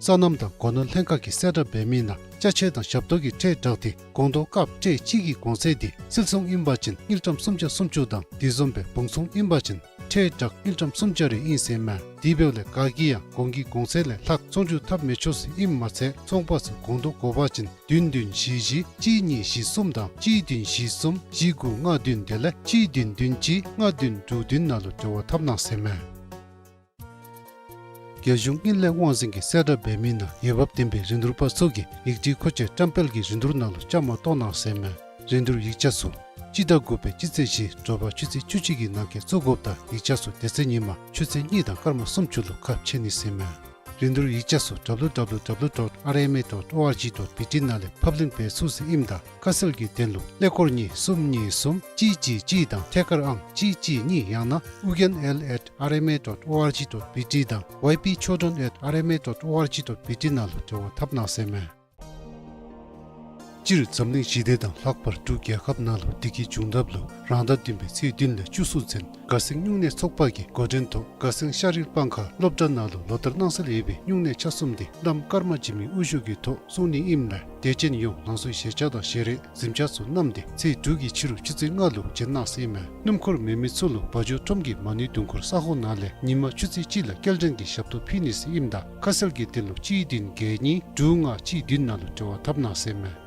སོ་ནམ་དང་སྒོ་ནོར་ལྷན་ཁག་གིས་གསལ་བསྒྲགས་འབད་མི་ནང་ཅ་ཆས་དང་ཞབས་ཏོག་གི་ཁྲལ་དྲག་འདི་སྒོང་རྡོག་སྐབས་ཁྲལ་གཅིག་གི་གོང་ཚད་འདི་སིལ་ཚོང་ཨིན་པ་ཅིན་དངུལ་ཀྲམ་སུམ་བརྒྱ་སུམ་ཅུ་དང་དེ་བཟུམ་སྦེ་བུང་ཚོང་ཨིན་པ་ཅིན་ཁྲལ་དྲག་དངུལ་ཀྲམ་སུམ་བརྒྱ་རེ་ཨིན་ཟེར་མས། དེ་འབདཝ་ལས་ག་གིས་ཡང་གོང་གི་གོང་ཚད་ལས་ལྷག་ཚོང་འགྱུར་འཐབ་མི་ཆོག་ཟེར་ཨིནམ་མ་ཚད་ཚོང་པ་ཚུ་སྒོང་རྡོག་དགོ་པ་ཅིན་བདུན་བདུན་བཞི་བཞི་གཅིག་གཉིས་བཞི་གསུམ་དང་གཅིག་བདུན་བཞི་གསུམ་བཞི་དགུ་ལྔ་བདུན་དེ་ལས་གཅིག་བདུན་བདུན་གཅིག་ལྔ་བདུན་དྲུག་བདུན་ནང་ལུ་འབྲེལ་བ་འཐབ་གནང་ཟེར་མས། རྒྱལ་གཞུང་དངུལ་ལས་དབང་འཛིན་གྱིས་གསལ་བསྒྲགས་འབད་མི་ནང་འོས་འབབ་ལྡན་པའི་རིན་བསྡུར་པ་ཚུ་གིས་ཡིག་བྲིས་མཁོ་ཆས་བཀྲམ་སྤེལ་གྱི་རིན་བསྡུར་ནང་ལུ་བཅའ་མར་གཏོགས་གནང་ཟེར་མས། རིན་བསྡུར་ཡིག་ཆ་ཚུ་སྤྱི་ཟླ་དགུ་པའི་སྤྱི་ཚེས་བཞི་དྲོ་པ་ཆུ་ཚོད་བཅུ་གཅིག་གི་ནང་འཁོད་བཙུགས་དགོཔ་དང་ཡིག་ཆ་ཚུ་དེ་ཚེ་ཉིན་མ་ཆུ་ཚོད་གཉིས་དང་སྐར་མ་སུམ་ཅུ་ལུ་ཁ་ཕྱེ་ནི་ཟེར་མས། རིན་བསྡུར་ཡིག་ཆ་ཚུ་W W W dot R M A dot O R G dot B T ནང་ལས་ཕབ་ལེན་འབད་ཚུགས་ཟེར་ཨིནམ་ད་ཁ་གསལ་གྱི་དོན་ལུ་ཀླད་ཀོར་གཉིས་གསུམ་གཉིས་གསུམ་གཅིག་གཅིག་གཅིག་དང་ཐད་ཀར་ཨང་གཅིག་གཅིག་གཉིས་ཡང་ན་ཨུ་རྒྱན་L at R M A dot O R G dot B T དང་Y P Chodron at R M A dot O R G dot B T ནང་ལུ་འབྲེལ་བ་འཐབ་གནང་ཟེར་མས། སྤྱིར་འཛམ་གླིང་ཞི་བདེ་དང་ལྷག་པར་འབྲུག་རྒྱལ་ཁབ་ནང་ལུ་བདེ་སྐྱིད་འབྱུང་ཐབས་ལུ་རང་ཟླ་བདུན་པའི་ཚེས་བདུན་ལས་བཅུ་གསུམ་ཚུན་དགའ་སེང་སྨྱུང་གནས་ཚོགས་པ་གིས་འགོ་འདྲེན་ཐོག་དགའ་སེང་ཤ་རིལ་སྤང་ཁ་སློབ་གྲྭ་ནང་ལུ་ལོ་ལྟར་གནང་སྲོལ་ཡོད་པའི་སྨྱུང་གནས་ཆ་གསུམ་དེ་བླམ་ཀརྨ་འཇིགས་མེད་དབུ་བཞུགས་ཀྱི་ཐོག་སྲུང་ནི་ཨིནམ་ལས་དད་ཅན་ཡོངས་ལང་ཚོའི་ཞལ་ཆས་དང་ཞལ་རས་གཟིམ་ཆས་ཚུ་བསྣམས་ཏེ་ཚེས་དྲུག་གི་ཕྱི་རུ་ཆུ་ཚོད་ལྔ་ལུ་བྱོན་གནང་ཟེར་ཨིན་མས། སྣུམ་འཁོར་མེད་མི་ཚུ་ལུ་བ་འཇོ་ཁྲོམ་གྱི་མ་ཎི་དུང་འཁོར་ས་ཁོངས་ནང་ལས་ཉིན་མ་ཆུ་ཚོད་གཅིག་ལ་སྐྱེལ་འདྲེན་གྱི་ཞབས་ཏོག་ཕུལ་ནི་ཟེར་ཨིནམ་ད་ཁ་གསལ་གྱི་དོན་ལུ་གཅིག་བདུན་བརྒྱད་གཉིས་དྲུག་ལྔ་གཅིག་བདུན་ནང་ལུ་འབྲེལ་བ་འཐབ་གནང་ཟེར་ཨིན་མས།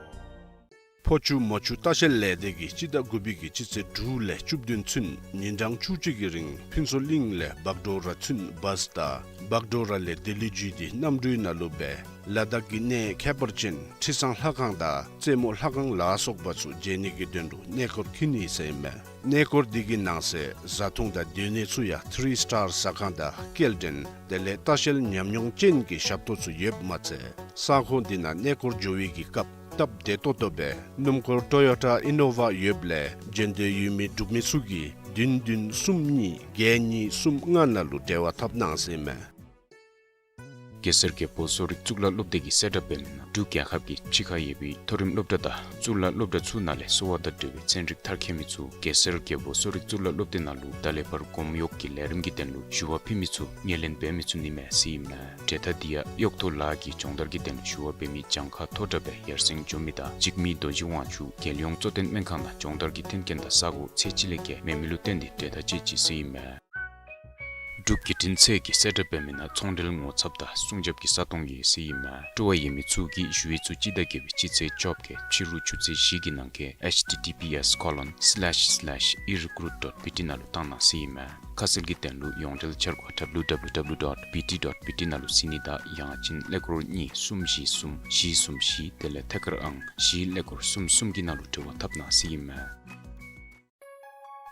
ཕོ་ཆུ་མོ་ཆུ་ལྟ་བཤལ་ལས་སྡེ་གིས་སྤྱི་ཟླ་དགུ་པའི་གི་སྤྱི་ཚེས་དྲུག་ལས་བཅུ་བདུན་ཚུན་ཉིན་གྲངས་བཅུ་གཅིག་གི་རིང་ཕུན་ཚོགས་གླིང་ལས་བག་གྲོ་ར་ཚུན་བཱས་དང་བག་གྲོ་ར་ལས་ལྡི་ལི་བརྒྱུད་དེ་གནམ་གྲུའི་ནང་ལུ་སྦེ་ལ་དྭགས་ཀྱི་གནས་ཁྱད་པར་ཅན་ཁྲི་བཟང་ལྷ་ཁང་དང་རྩེ་མོ་ལྷ་ཁང་ལ་སོགས་པ་ཚུ་མཇལ་ནི་གི་དོན་ལུ་གནས་སྐོར་འཁྱིད་ནི་ཟེར་ཨིན་མས། གནས་སྐོར་འདི་གི་ནང་གསེས་བཟའ་འཐུང་དང་སྡོད་གནས་ཚུ་ཡང་ཐི་རི་སི་ཊར་ཟ་ཁང་དང་སྐྱེལ་འདྲེན་དེ་ལས་ལྟ་བཤལ་ཉམས་མྱོང་ཅན་གྱི་ཞབས་ཏོག་ཚུ་ཡོདཔ་མ་ཚད་ས་ཁོངས་འདི་ནང་གནས་སྐོར་འགྱོ་བའི་གི་སྐབས་སྟབས་བདེ་ཏོག་ཏོ་སྦེ་སྣུམ་འཁོར་ཊོ་ཡོ་ཊ་ཨི་ནོ་ཝ་ཡོདཔ་ལས་མཇལ་འདོད་ཡོད་མི་འབྲུག་མི་ཚུ་གིས་བདུན་བདུན་གསུམ་གཉིས་བརྒྱད་གཉིས་གསུམ་ལྔ་ནང་ལུ་འབྲེལ་བ་འཐབ་གནང་ཟེར་ཨིན་མས། གེ་སར་རྒྱལ་པོ་གསོ་རིག་གཙུག་ལག་སློབ་སྡེ་གིས་གསལ་བསྒྲགས་འབད་མི་ནང་འབྲུག་རྒྱལ་ཁབ་ཀྱི་ཕྱི་ཁར་ཡོད་པའི་མཐོ་རིམ་སློབ་གྲྭ་དང་གཙུག་ལག་སློབ་གྲྭ་ཚུ་ནང་ལས་གསོ་བ་དང་འབྲེལ་བའི་ཚན་རིག་མཐར་འཁྱོལ་མི་ཚུ་གེ་སར་རྒྱལ་པོ་གསོ་རིག་གཙུག་ལག་སློབ་སྡེ་ནང་ལུ་ད་ལས་ཕར་གོམ་གཡོག་གི་ལས་རིམ་གྱི་དོན་ལུ་ཞུ་བ་ཕུལ་མི་ཚུ་ངོས་ལེན་འབད་མི་ཚུགས་ནི་མས་ཟེར་ཨིན་མས། གྲོས་ཐག་འདི་ཡང་གཡོག་ཐོ་ལཱ་གི་སྦྱོང་བརྡར་གྱི་དོན་ལུ་ཞུ་བ་འབད་མི་གྱངས་ཁ་མཐོ་དྲགས་སྦེ་ཡར་སེང་འགྱོ་མི་དང་འཇིགས་མེད་རྡོ་རྗེ་དབང་ཕྱུག་རྒྱལ་ཡོངས་གཙོ་བསྟེན་སྨན་ཁང་ནང་སྦྱོང་བརྡར་གྱི་མཐུན་རྐྱེན་དང་ས་གོ་ཚད་ཅིག་ལས་བརྒལ་མེད་མི་ལུ་བརྟེན་ཏེ་གྲོས་ཐག་བཅད་ཅི་ཟེར་ཨིན་མས། འབྲུག་བརྒྱུད་འཕྲིན་ཚད་ཀྱིས་གསལ་བསྒྲགས་འབད་མི་ནང་ཚོང་འབྲེལ་ངོ་ཚབ་དང་སྲུང་སྐྱོབ་ཀྱི་ས་སྟོང་ཡོད་ཟེར་ཨིན་མས། སྤྲོ་བ་ཡོད་མི་ཚུ་གིས་ཞུ་ཡིག་ཚུ་སྤྱི་ཟླ་བརྒྱད་པའི་སྤྱི་ཚེས་བཅོ་བརྒྱད་ཕྱི་རུ་ཆུ་ཚོད་བཞི་གི་ནང་འཁོད་H T T P S colon slash slash erecruit dot B T ནང་ལུ་བཏང་གནང་ཟེར་ཨིན་མས། ཁ་གསལ་གྱི་དོན་ལུ་ཡོངས་འབྲེལ་འཆར་སྒོ་W W W dot B T dot B T ནང་ལུ་གཟིགས་ནི་དང་ཡང་ཅིན་ཀླད་ཀོར་གཉིས་གསུམ་བཞི་གསུམ་བཞི་གསུམ་བཞི་དེ་ལས་ཐད་ཀར་ཨང་བཞི་ཀླད་ཀོར་གསུམ་གསུམ་གྱི་ནང་ལུ་འབྲེལ་བ་འཐབ་གནང་ཟེར་ཨིན་མས།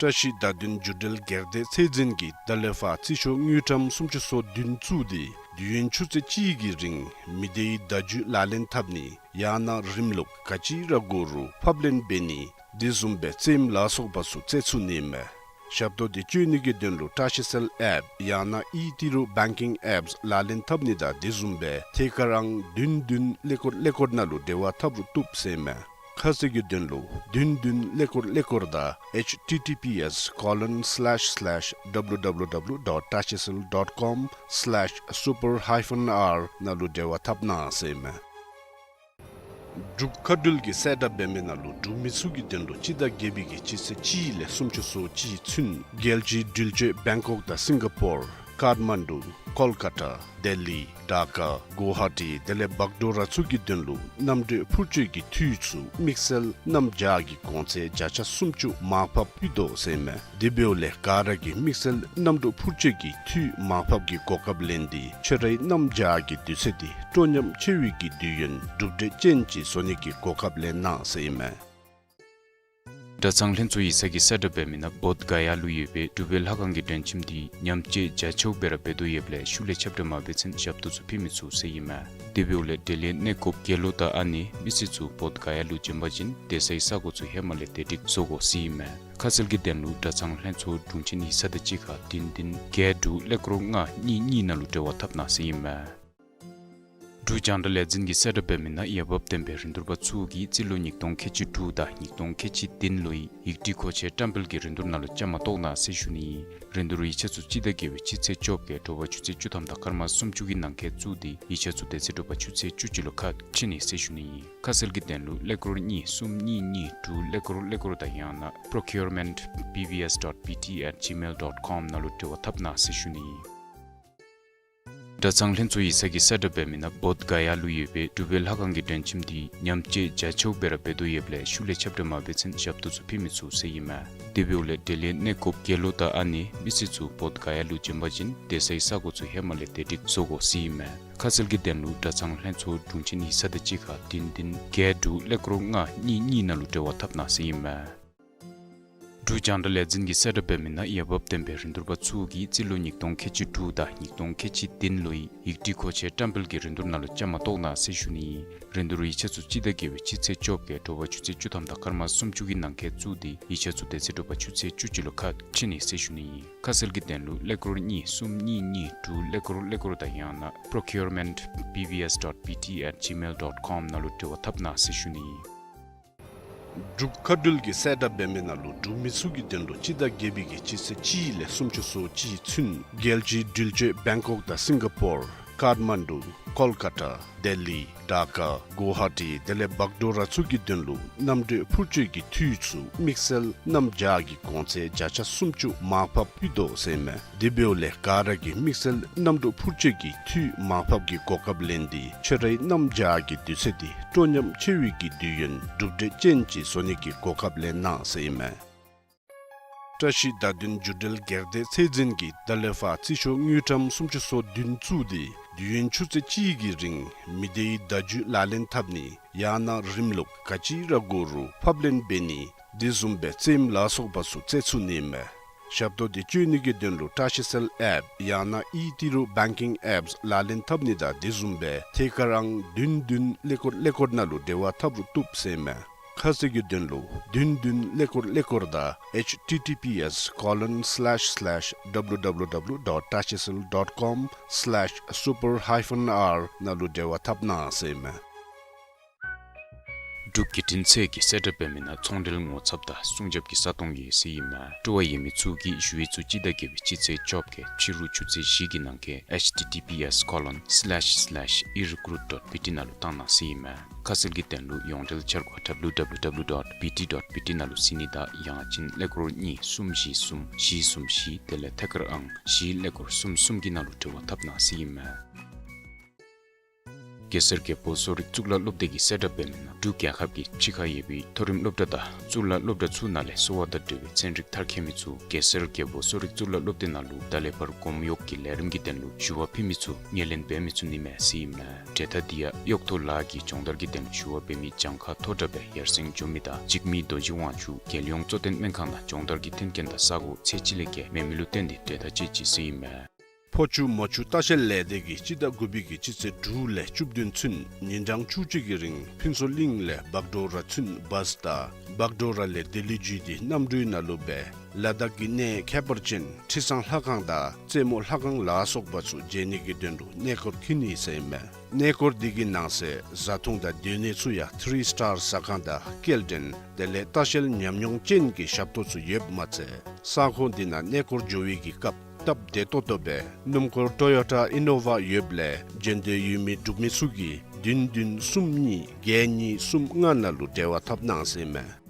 བཀྲ་ཤིས་བདག་མདུན་འགྱུར་འགྲུལ་སྒེར་སྡེ་ཚད་འཛིན་གྱིས་ད་ལས་ཕར་རྩིས་ཤོག་དངུལ་ཀྲམ་སུམ་ཅུ་སོ་བདུན་བཙུགས་ཏེ་དུས་ཡུན་ཆུ་ཚོད་གཅིག་གི་རིང་མི་སྡེའི་བརྡ་བརྒྱུད་ལག་ལེན་འཐབ་ནི་ཡང་ན་རིམ་ལུགས་ག་ཅི་ར་དགོ་རུང་ཕབ་ལེན་འབད་ནི་དེ་བཟུམ་སྦེ་རྩེདམོ་ལ་སོགས་པ་ཚུ་རྩེ་ཚུགས་ནི་མས། ཞབས་ཏོག་འདི་སྤྱོད་ནི་གི་དོན་ལུ་བཀྲ་ཤིས་གསལ་ཨེཔ་ཡང་ན་ཨི་ཏི་རུ་བེང་ཀིང་ཨེཔསི་ལག་ལེན་འཐབ་ནི་དང་དེ་བཟུམ་སྦེ་ཐད་ཀར་ཨང་བདུན་བདུན་ཀླད་ཀོར་ཀླད་ཀོར་ནང་ལུ་འབྲེལ་བ་འཐབ་རུང་བཏུབ་ཟེར་མས། ཁ་གསལ་གྱི་དོན་ལུ་བདུན་བདུན་ཀླད་ཀོར་ཀླད་ཀོར་དང་H T T P S colon slash slash W W W dot tashicel dot com slash super hyphen R ནང་ལུ་འབྲེལ་བ་འཐབ་གནང་ཟེར་མས། འབྲུག་མཁའ་འགྲུལ་གྱིས་གསལ་བསྒྲགས་འབད་མི་ནང་ལུ་འབྲུག་མི་ཚུ་གི་དོན་ལུ་སྤྱི་ཟླ་བརྒྱད་པའི་གི་སྤྱི་ཚེས་གཅིག་ལས་སུམ་ཅུ་སོ་གཅིག་ཚུན་རྒྱལ་སྤྱིའི་འགྲུལ་སྤྱོད་བེང་ཀོག་དང་སིང་ག་པོར་ཀཱཐ་མན་ཌུ་ཀོལ་ཀ་ཊ་ལྡི་ལི་ཌ་ཀ་གུ་ཝ་ཧ་ཊི་དེ་ལས་བག་གྲོ་ར་ཚུ་གི་དོན་ལུ་གནམ་གྲུ་འཕུར་སྐྱོད་ཀྱི་འཐུས་ཚུ་དམིགས་བསལ་གནམ་བྱཱར་གྱི་གོང་ཚད་བརྒྱ་ཆ་སུམ་ཅུ་མར་ཕབ་ཕུལ་དོ་ཟེར་མས། དེ་འབདཝ་ལས་ག་ར་གིས་དམིགས་བསལ་གནམ་གྲུ་འཕུར་སྐྱོད་ཀྱི་འཐུས་མར་ཕབ་ཀྱི་གོ་སྐབས་ལེན་ཏེ་ཁྱོད་རའི་གནམ་བྱཱར་གྱི་དུས་ཚོད་འདི་སྤྲོ་ཉམས་ཆེ་བའི་གི་དུས་ཡུན་གྲུབ་འབྲས་ཅན་ཅིག་བཟོ་ནི་གི་གོ་སྐབས་ལེན་གནང་ཟེར་ཨིན་མས། གྲྭ་ཚང་ལྷན་ཚོགས་ཡིག་ཚང་གིས་གསལ་བསྒྲགས་འབད་མི་ནང་བོདྷ་ག་ཡ་ལུ་ཡོད་པའི་གྲུབ་པའི་ལྷ་ཁང་གི་མགྲོན་ཁྱིམ་འདི་ཉམས་བཅོས་རྒྱ་ཆེཝ་སྦེ་ར་འབད་དོ་ཡོདཔ་ལས་ཤུལ་ལས་ཁྱབ་བསྒྲགས་མ་འབད་ཚུན་ཞབས་ཏོག་ཚུ་ཕུལ་མི་ཚུགས་ཟེར་ཨིན་མས། དེ་འབདཝ་ལས་འབྲེལ་ཡོད་གནས་སྐོརཔ་དགེ་སློང་དང་ཨ་ནེ་མི་སེར་ཚུ་བོདྷ་ག་ཡ་ལུ་བྱོན་པ་ཅིན་སྡོད་སའི་ས་གོ་ཚུ་ཧེ་མ་ལས་བདེ་སྒྲིག་བཟོ་དགོ་ཟེར་ཨིན་མས། ཁ་གསལ་གྱི་དོན་ལུ་གྲྭ་ཚང་ལྷན་ཚོགས་དྲུང་ཆེན་ཡིག་ཚང་དང་གཅིག་ཁར་བདུན་བདུན་བརྒྱད་དྲུག་ཀླད་ཀོར་ལྔ་གཉིས་གཉིས་ནང་ལུ་འབྲེལ་བ་འཐབ་གནང་ཟེར་ཨིན་མས། འབྲུག་རྒྱང་བསྒྲགས་ལས་འཛིན་གྱིས་གསལ་བསྒྲགས་འབད་མི་ནང་འོས་འབབ་ལྡན་པའི་རིན་བསྡུར་པ་ཚུ་གིས་རྩིས་ལོ་ཉིས་སྟོང་ཁལ་གཅིག་དྲུག་དང་ཉིས་སྟོང་ཁལ་གཅིག་བདུན་ལོའི་ཡིག་སྒྲིག་མཁོ་ཆས་བཀྲམ་སྤེལ་གྱི་རིན་བསྡུར་ནང་ལུ་བཅའ་མར་གཏོགས་གནང་ཟེར་ཞུ་ནི་ཨིན། རིན་བསྡུར་ཡིག་ཆ་ཚུ་སྤྱི་ཟླ་བརྒྱད་པའི་སྤྱི་ཚེས་བཅོ་བརྒྱད་དྲོ་པ་ཆུ་ཚོད་བཅུ་ཐམ་དང་སྐར་མ་སུམ་ཅུ་གི་ནང་འཁོད་བཙུགས་ཏེ་ཡིག་ཆ་ཚུ་དེ་ཚེ་དྲོ་པ་ཆུ་ཚོད་བཅུ་གཅིག་ལུ་ཁ་ཕྱེ་ནི་ཟེར་ཞུ་ནི་ཨིན། ཁ་གསལ་གྱི་དོན་ལུ་ཀླད་ཀོར་གཉིས་གསུམ་གཉིས་གཉིས་དྲུག་ཀླད་ཀོར་ཀླད་ཀོར་དང་ཡང་ན་procurement B B S dot B T at gmail dot com ནང་ལུ་འབྲེལ་བ་འཐབ་གནང་ཟེར་ཞུ་ནི་ཨིན། གྲྭ་ཚང་ལྷན་ཚོགས་ཡིག་ཚང་གིས་གསལ་བསྒྲགས་འབད་མི་ནང་བོདྷ་ག་ཡ་ལུ་ཡོད་པའི་གྲུབ་པའི་ལྷ་ཁང་གི་མགྲོན་ཁྱིམ་འདི་ཉམས་བཅོས་རྒྱ་ཆེཝ་སྦེ་ར་འབད་དོ་ཡོདཔ་ལས་ཤུལ་ལས་ཁྱབ་བསྒྲགས་མ་འབད་ཚུན་ཞབས་ཏོག་ཚུ་ཕུལ་མི་ཚུགས་ཟེར་ཨིན་མས། དེ་འབདཝ་ལས་འབྲེལ་ཡོད་གནས་སྐོརཔ་དགེ་སློང་དང་ཨ་ནེ་མི་སེར་ཚུ་བོདྷ་ག་ཡ་ལུ་བྱོན་པ་ཅིན་སྡོད་སའི་ས་གོ་ཚུ་ཧེ་མ་ལས་བདེ་སྒྲིག་བཟོ་དགོ་ཟེར་ཨིན་མས། ཁ་གསལ་གྱི་དོན་ལུ་གྲྭ་ཚང་ལྷན་ཚོགས་དྲུང་ཆེན་ཡིག་ཚང་དང་གཅིག་ཁར་བདུན་བདུན་བརྒྱད་དྲུག་ཀླད་ཀོར་ལྔ་གཉིས་གཉིས་ནང་ལུ་འབྲེལ་བ་འཐབ་གནང་ཟེར་ཨིན་མས། འབྲུག་རྒྱང་བསྒྲགས་ལས་འཛིན་གྱིས་གསལ་བསྒྲགས་འབད་མི་ནང་འོས་འབབ་ལྡན་པའི་རིན་བསྡུར་པ་ཚུ་གིས་རྩིས་ལོ་ཉིས་སྟོང་ཁལ་གཅིག་དྲུག་དང་ཉིས་སྟོང་ཁལ་གཅིག་བདུན་ལོའི་ཡིག་བྲིས་མཁོ་ཆས་བཀྲམ་སྤེལ་གྱི་རིན་བསྡུར་ནང་ལུ་བཅའ་མར་གཏོགས་གནང་ཟེར་ཞུ་ནི། རིན་བསྡུར་ཡིག་ཆ་ཚུ་སྤྱི་ཟླ་བརྒྱད་པའི་སྤྱི་ཚེས་བཅོ་བརྒྱད་དྲོ་པ་ཆུ་ཚོད་བཅུ་ཐམ་དང་སྐར་མ་སུམ་ཅུ་གི་ནང་འཁོད་བཙུགས་ཏེ་ཡིག་ཆ་ཚུ་དེ་ཚེ་དྲོ་པ་ཆུ་ཚོད་བཅུ་གཅིག་ལུ་ཁ་ཕྱེ་ནི་ཟེར་ཞུ་ནི། ཁ་གསལ་གྱི་དོན་ལུ་ཀླད་ཀོར་གཉིས་གསུམ་གཉིས་གཉིས་དྲུག་ཀླད་ཀོར་ཀླད་ཀོར་དང་ཡང་ན་procurement B B S dot B T at gmail dot com ནང་ལུ་འབྲེལ་བ་འཐབ་གནང་ཟེར་ཞུ་ནི། འབྲུག་མཁའ་འགྲུལ་གྱིས་གསལ་བསྒྲགས་འབད་མི་ནང་ལུ་འབྲུག་མི་ཚུ་གི་དོན་ལུ་སྤྱི་ཟླ་བརྒྱད་པའི་གི་སྤྱི་ཚེས་གཅིག་ལས་སུམ་ཅུ་སོ་གཅིག་ཚུན་རྒྱལ་སྤྱིའི་འགྲུལ་བྱེད་བེང་ཀོག་དང་སིང་ག་པོར་ཀཱཐ་མན་ཌུ་ཀོལ་ཀ་ཊ་ལྡི་ལི་ཌ་ཀ་གུ་ཝ་ཧ་ཊི་དེ་ལས་བག་ཌོ་ར་ཚུ་གི་དོན་ལུ་གནམ་གྲུ་འཕུར་སྐྱོད་ཀྱི་འཐུས་ཚུ་དམིགས་བསལ་གནམ་བྱཱར་གྱི་གོང་ཚད་བརྒྱ་ཆ་སུམ་ཅུ་མར་ཕབ་ཕུལ་དོ་ཟེར་ཨིན་མས། དེ་འབདཝ་ལས་ག་ར་གིས་དམིགས་བསལ་གནམ་གྲུ་འཕུར་སྐྱོད་ཀྱི་འཐུས་མར་ཕབ་ཀྱི་གོ་སྐབས་ལེན་ཏེ་ཁྱོད་རའི་གནམ་བྱཱར་གྱི་དུས་ཚོད་དེ་སྤྲོ་ཉམས་ཆེ་བའི་གི་དུས་ཡུན་གྲུབ་འབྲས་ཅན་ཅིག་བཟོ་ནི་གི་གོ་སྐབས་ལེན་གནང་ཟེར་ཨིན་མས། བཀྲ་ཤིས་བརྡ་དོན་བརྒྱུད་འབྲེལ་སྒེར་སྡེ་ཚད་འཛིན་གྱིས་ད་ལས་ཕར་རྩིས་ཤོག་དངུལ་ཀྲམ་སུམ་ཅུ་སོ་བདུན་བཙུགས་ཏེ་དུས་ཡུན་ཆུ་ཚོད་གཅིག་གི་རིང་མི་སྡེའི་བརྡ་བརྒྱུད་ལག་ལེན་འཐབ་ནི་ཡང་ན་རིམ་ལུགས་ག་ཅི་ར་དགོ་རུང་ཕབ་ལེན་འབད་ནི་དེ་བཟུམ་སྦེ་རྩེདམོ་ལ་སོགས་པ་ཚུ་རྩེ་ཚུགས་ནི་ཨིན་མས། ཞབས་ཏོག་དེ་སྤྱོད་ནི་གི་དོན་ལུ་བཀྲ་ཤིས་སེལ་ཨེཔ་ཡང་ན་ཨི་ཏི་རུ་བེང་ཀིང་ཨེཔསི་ལག་ལེན་འཐབ་ནི་དང་དེ་བཟུམ་སྦེ་ཐད་ཀར་ཨང་བདུན་བདུན་ཀླད་ཀོར་ཀླད་ཀོར་ནང་ལུ་འབྲེལ་བ་འཐབ་རུང་བཏུབ་ཟེར་ཨིན་མས། ཁ་གསལ་གྱི་དོན་ལུ་བདུན་བདུན་ཀླད་ཀོར་ཀླད་ཀོར་དང་H T T P S colon slash slash W W W dot tashisel dot com slash super hyphen R ནང་ལུ་འབྲེལ་བ་འཐབ་གནང་ཟེར་ཨིན་མས། འབྲུག་རྒྱལ་ཕྲན་ཚད་ཀྱིས་གསལ་བསྒྲགས་འབད་མི་ནང་ཚོང་འབྲེལ་ངོ་ཚབ་དང་སྲུང་སྐྱོབ་ཀྱི་ས་སྟོང་ཡོད་ཟེར་ཨིན་མས། སྤྲོ་བ་ཡོད་མི་ཚུ་གིས་ཞུ་ཡིག་ཚུ་སྤྱི་ཟླ་བརྒྱད་པའི་སྤྱི་ཚེས་བཅོ་བརྒྱད་ཕྱི་རུ་ཆུ་ཚོད་བཞི་གི་ནང་འཁོད་H T T P S colon slash slash erecruit dot B T ནང་ལུ་བཏང་གནང་ཟེར་ཨིན་མས། ཁ་གསལ་གྱི་དོན་ལུ་ཡོངས་འབྲེལ་འཆར་སྒོ་W W W dot B T dot B T ནང་ལུ་གཟིགས་ནི་དང་ཡང་ཅིན་ཀླད་ཀོར་གཉིས་གསུམ་བཞི་གསུམ་བཞི་གསུམ་བཞི་དེ་ལས་ཐད་ཀར་ཨང་བཞི་ཀླད་ཀོར་གསུམ་གསུམ་གྱི་ནང་ལུ་འབྲེལ་བ་འཐབ་གནང་ཟེར་ཨིན་མས། གེ་སར་རྒྱལ་པོ་གསོ་རིག་གཙུག་ལག་སློབ་སྡེ་གིས་གསལ་བསྒྲགས་འབད་མི་ནང་འབྲུག་རྒྱལ་ཁབ་ཀྱི་ཕྱི་ཁར་ཡོད་པའི་མཐོ་རིམ་སློབ་གྲྭ་དང་གཙུག་ལག་སློབ་གྲྭ་ཚུ་ནང་ལས་གསོ་བ་དང་འབྲེལ་བའི་ཚན་རིག་མཐར་འཁྱོལ་མི་ཚུ་གེ་སར་རྒྱལ་པོ་གསོ་རིག་གཙུག་ལག་སློབ་སྡེ་ནང་ལུ་ད་ལས་ཕར་སྒོམ་གཡོག་གི་ལས་རིམ་གྱི་དོན་ལུ་ཞུ་བ་ཕུལ་མི་ཚུ་ངོས་ལེན་འབད་མི་ཚུགས་ནི་མས་ཟེར་ཨིན་མས། གྲལ་མཐའ་འདི་ཡང་གཡོག་ཐོ་ལཱ་གི་སྦྱོང་བརྡར་གྱི་དོན་ལུ་ཞུ་བ་འབད་མི་གྱངས་ཁ་མཐོ་དྲགས་སྦེ་ཡར་སེང་འགྱོ་མི་དང་འཇིགས་མེད་རྡོ་རྗེ་དབང་ཕྱུག་རྒྱལ་ཡོངས་གཙོ་བསྟེན་སྨན་ཁང་ནང་སྦྱོང་བརྡར་གྱི་མཐུན་རྐྱེན་དང་ས་གོ་ཚད་ཅིག་ལས་བརྒལ་མེད་མི་ལུ་བརྟེན་ཏེ་གྲལ་མཐའ་བཅད་ཅི་ཟེར་ཨིན་མས། ཕོ་ཆུ་མོ་ཆུ་ལྟ་བཤལ་ལས་སྡེ་གིས་སྤྱི་ཟླ་དགུ་པའི་གི་སྤྱི་ཚེས་དྲུག་ལས་བཅུ་བདུན་ཚུན་ཉིན་གྲངས་བཅུ་གཅིག་གི་རིང་ཕུན་ཚོགས་གླིང་ལས་བག་གྲོ་ར་ཚུན་བཱས་དང་བག་གྲོ་ར་ལས་ལྡི་ལི་བརྒྱུད་དེ་གནམ་གྲུའི་ནང་ལུ་སྦེ་ལ་དྭགས་ཀྱི་གནས་ཁྱད་པར་ཅན་ཁྲི་བཟང་ལྷ་ཁང་དང་རྩེ་མོ་ལྷ་ཁང་ལ་སོགས་པ་ཚུ་མཇལ་ནི་གི་དོན་ལུ་གནས་སྐོར་འཁྱིད་ནི་ཟེར་ཨིན་མས། གནས་སྐོར་འདི་གི་ནང་གསེས་བཟའ་འཐུང་དང་སྡོད་གནས་ཚུ་ཡང་ཐི་རི་སི་ཊར་ཟ་ཁང་དང་སྐྱེལ་འདྲེན་དེ་ལས་ལྟ་བཤལ་ཉམས་མྱོང་ཅན་གྱི་ཞབས་ཏོག་ཚུ་ཡོདཔ་མ་ཚད་ས་ཁོངས་འདི་ནང་གནས་སྐོར་འགྱོ་བའི་གི་སྐབས་སྟབས་བདེ་ཏོག་ཏོ་སྦེ་སྣུམ་འཁོར་ཊོ་ཡོ་ཊ་ཨི་ནོ་ཝ་ཡོདཔ་ལས་འབྱོན་འདོད་ཡོད་མི་འབྲུག་མི་ཚུ་གིས་བདུན་བདུན་གསུམ་གཉིས་བརྒྱད་གཉིས་གསུམ་ལྔ་ནང་ལུ་འབྲེལ་བ་འཐབ་གནང་ཟེར་ཨིན་མས།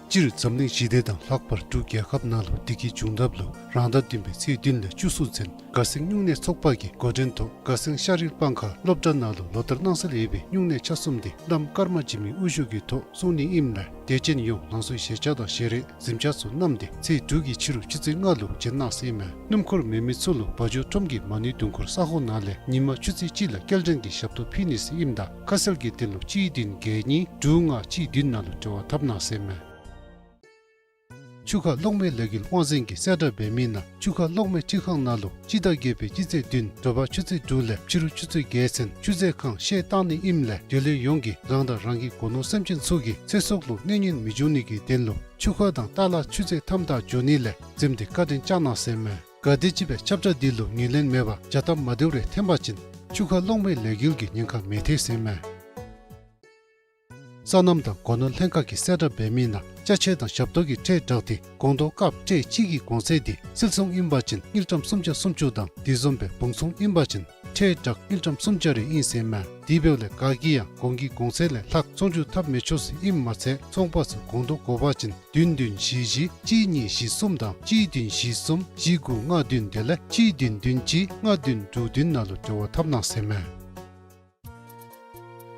སྤྱིར་འཛམ་གླིང་ཞི་བདེ་དང་ལྷག་པར་འབྲུག་རྒྱལ་ཁབ་ནང་ལུ་བདེ་སྐྱིད་འབྱུང་ཐབས་ལུ་རང་ཟླ་བདུན་པའི་ཚེས་བདུན་ལས་བཅུ་གསུམ་ཚུན་དགའ་སེང་སྨྱུང་གནས་ཚོགས་པ་གིས་འགོ་འདྲེན་ཐོག་དགའ་སེང་ཤ་རིལ་སྤང་ཁ་སློབ་གྲྭ་ནང་ལུ་ལོ་ལྟར་གནང་སྲོལ་ཡོད་པའི་སྨྱུང་གནས་ཆ་གསུམ་དེ་བླམ་ཀརྨ་འཇིགས་མེད་དབུ་བཞུགས་ཀྱི་ཐོག་སྲུང་ནི་ཨིནམ་ལས་དད་ཅན་ཡོངས་ལང་ཚོའི་ཞལ་ཆས་དང་ཞལ་རས་གཟིམ་ཆས་ཚུ་བསྣམས་ཏེ་ཚེས་དྲུག་གི་ཕྱི་རུ་ཆུ་ཚོད་ལྔ་ལུ་བྱོན་གནང་ཟེར་ཨིན་མས། སྣུམ་འཁོར་མེད་མི་ཚུ་ལུ་བ་འཇོ་ཁྲོམ་གྱི་མ་ཎི་དུང་འཁོར་ས་ཁོངས་ནང་ལས་ཉིན་མ་ཆུ་ཚོད་གཅིག་ལས་སྐྱེལ་འདྲེན་གྱི་ཞབས་ཏོག་ཕུལ་ནི་ཟེར་ཨིནམ་ད་ཁ་གསལ་གྱི་དོན་ལུ་གཅིག་བདུན་བརྒྱད་གཉིས་དྲུག་ལྔ་གཅིག་བདུན་ནང་ལུ་འབྲེལ་བ་འཐབ་གནང་ཟེར་ཨིན་མས། ཆུ་ཁ་གློག་མེ་ལས་འགུལ་དབང་འཛིན་གྱིས་གསལ་བསྒྲགས་འབད་མི་ནང་ཆུ་ཁ་གློག་མེ་འཕྲུལ་ཁང་ནང་ལུ་སྤྱི་ཟླ་བརྒྱད་པའི་སྤྱི་ཚེས་བདུན་དྲོ་པ་ཆུ་ཚོད་དྲུག་ལས་ཕྱི་རུ་ཆུ་ཚོད་བརྒྱད་ཚུན་ཆུ་མཛོད་ཁང་བཤལ་བཏང་ནི་ཨིནམ་ལས་དེ་ལས་ཡོངས་ཀྱིས་རང་དང་རང་གི་སྒོ་ནོར་སེམས་ཅན་ཚུ་གི་ཚེ་སྲོག་ལུ་གནོད་ཉེན་མི་འབྱུང་ནི་གི་དོན་ལུ་ཆུ་ཁ་དང་ཏ་ལ་ཆུ་མཛོད་མཐའམ་བདའ་འགྱོ་ནི་ལས་འཛེམ་སྟེ་བཀའ་དྲིན་བསྐྱང་གནང་ཟེར་ཨིན་མས། ག་དེམ་ཅིག་སྦེ་ཁྱབ་བསྒྲགས་འདི་ལུ་ངོས་ལེན་མེད་པར་བྱ་སྟབས་མ་བདེཝ་རེ་འཐོན་པ་ཅིན་ཆུ་ཁ་གློག་མེ་ལས་འགུལ་གྱི་ཉེན་ཁ་མི་ཐེག་ཟེར་ཨིན་མས། སོ་ནམ་དང་སྒོ་ནོར་ལྷན་ཁག་གིས་གསལ་བསྒྲགས་འབད་མི་ནང་ཅ་ཆས་དང་ཞབས་ཏོག་གི་ཁྲལ་དྲག་སྟེ་སྒོང་རྡོག་ཀབ་ཊེ་གཅིག་གི་གོང་ཚད་དེ་བསིལ་ཚོང་ཨིན་པ་ཅིན་དངུལ་ཀྲམ་སུམ་བརྒྱ་སུམ་ཅུ་དང་དེ་བཟུམ་སྦེ་བུང་ཚོང་ཨིན་པ་ཅིན་ཁྲལ་དྲག་དངུལ་ཀྲམ་སུམ་བརྒྱ་རེ་ཨིན་ཟེར་ཨིན་མས། དེ་འབདཝ་ལས་ག་གིས་ཡང་སྒོང་གི་གོང་ཚད་ལས་ལྷག་ཚོང་བསྒྱུར་འཐབ་མི་ཆོག་ཟེར་ཨིནམ་མ་ཚད་ཚོང་པ་ཚུ་སྒོང་རྡོག་དགོ་པ་ཅིན་བདུན་བདུན་བཞི་བཞི་གཅིག་གཉིས་བཞི་གསུམ་དང་གཅིག་བདུན་བཞི་གསུམ་བཞི་དགུ་ལྔ་བདུན་དེ་ལས་གཅིག་བདུན་བདུན་གཅིག་ལྔ་བདུན་དྲུག་བདུན་ནང་ལུ་འབྲེལ་བ་འཐབ་གནང་ཟེར་ཨིན་མས།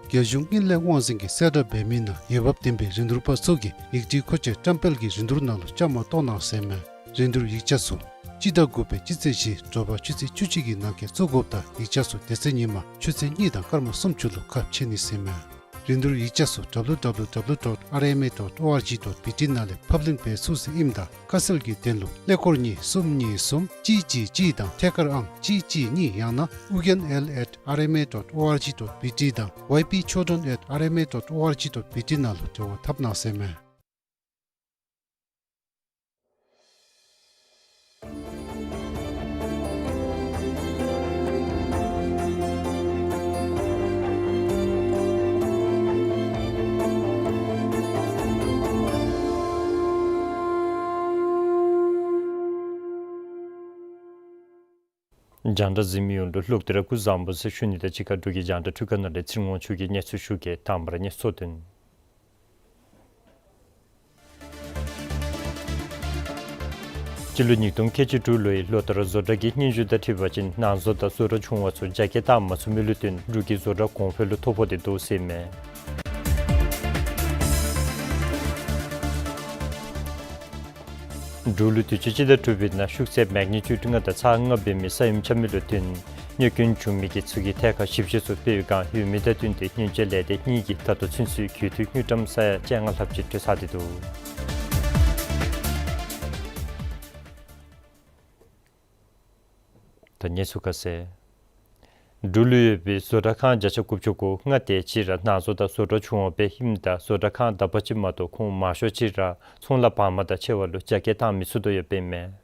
རྒྱལ་གཞུང་དངུལ་ལས་དབང་འཛིན་གྱིས་གསལ་བསྒྲགས་འབད་མི་ནང་འོས་འབབ་ལྡན་པའི་རིན་བསྡུར་པ་ཚུ་གིས་ཡིག་བྲིས་མཁོ་ཆས་བཀྲམ་སྤེལ་གྱི་རིན་བསྡུར་ནང་ལུ་བཅའ་མར་གཏོགས་གནང་ཟེར་ཨིན་མས། རིན་བསྡུར་ཡིག་ཆ་ཚུ། སྤྱི་ཟླ་དགུ་པའི་སྤྱི་ཚེས་བཞི་དྲོ་པ་ཆུ་ཚོད་བཅུ་གཅིག་གི་ནང་འཁོད་བཙུགས་དགོཔ་དང་ཡིག་ཆ་ཚུ་དེ་ཚེ་ཉིན་མ་ཆུ་ཚོད་གཉིས་དང་སྐར་མ་སུམ་ཅུ་ལུ་ཁ་ཕྱེ་ནི་ཟེར་མས། རིན་བསྡུར་ཡིག་ཆ་ཚུ་W W W dot R M A dot O R G dot B T ནང་ལས་ཕབ་ལེན་འབད་ཚུགས་ཟེར་ཨིནམ་ད་ཁ་གསལ་གྱི་དོན་ལུ་ཀླད་ཀོར་གཉིས་གསུམ་གཉིས་གསུམ་གཅིག་གཅིག་གཅིག་དང་ཐད་ཀར་ཨང་གཅིག་གཅིག་གཉིས་ཡང་ན་ཨུ་རྒྱན་L at R M A dot O R G dot B T དང་Y P Chodron at R M A dot O R G dot B T ནང་ལུ་འབྲེལ་བ་འཐབ་གནང་ཟེར་མས། རྒྱང་བསྒྲགས་གཟིགས་མི་ཡོངས་ལུ་ལྷག་སྟེ་ར་སྐུ་གཟུགས་བཟང་པོ་ཟེར་ཞུ་ནི་དང་གཅིག་ཁར་འབྲུག་གི་རྒྱང་བསྒྲགས་འཕྲུལ་ཁང་ནང་ལས་ཚེ་རིང་དབང་ཕྱུག་གིས་གནས་ཚུལ་ཞུ་གེ། དང་པ་ར་གནས་ཚུལ་དོན། སྤྱི་ལོ་ཉིས་སྟོང་ཁལ་གཅིག་དྲུག་ལོའི་ལོ་ལྟར་བཟོ་གྲྭ་གི་སྙན་ཞུ་དང་འཁྲིལ་བ་ཅིན་ནང་བཟོ་དང་བཟོ་གྲྭ་ཆུང་བ་ཚུ་རྒྱ་སྐྱེད་བཏང་མ་ཚུགས་མི་ལུ་བརྟེན་འབྲུག་གི་བཟོ་གྲྭ་གོང་འཕེལ་ལུ་ཐོ་ཕོག་སྟེ་འདུག་ཟེར་མས། འབྲུག་ལུ་དུས་ཅི་སྤྱི་ཟླ་དྲུག་པའི་ནང་ཤུགས་ཚད་མེག་ནི་ཅུཌ་ལྔ་དང་ཚག་ལྔ་འབད་མི་ས་ཡོམ་རྐྱབ་མི་ལུ་བརྟེན་གནོད་སྐྱོན་བྱུང་མི་གི་ཚུ་གི་ཐད་ཁར་ཞིབ་དཔྱད་ཚུ་འབད་བའི་བསྒང་ཡོད་མི་དང་བསྟུན་ཏེ་སྨྱོན་ཆས་ལས་སྡེ་གཉིས་ཀྱིས་ད་ལྟོ་ཚུན་ཚོད་རྒུད་འཐུས་དངུལ་ཀྲམ་ས་ཡ་བཅོ་ལྔ་ལྷགཔ་ཅིག་སྤྲོད་ཚར་ཏེ་འདུག། ད་གནས་ཚུལ་ཁ་གསལ། འབྲུག་ལུ་ཡོད་པའི་བཟོ་གྲྭ་ཁང་བརྒྱ་ཆ་དགུ་བཅུ་གོ་ལྔ་དེ་ཅིག་ར་ནང་བཟོ་དང་བཟོ་གྲྭ་ཆུང་བ་སྦེ་ཨིནམ་ད་བཟོ་གྲྭ་ཁང་དག་པ་ཅིག་མ་གཏོགས་ཁོང་མང་ཤོས་ཅིག་ར་ཚོང་ལཱ་བར་མ་དང་ཕྱེ་བ་ལུ་རྒྱ་སྐྱེད་བཏང་མི་ཚུགས་དོ་ཡོདཔ་ཨིན་མས།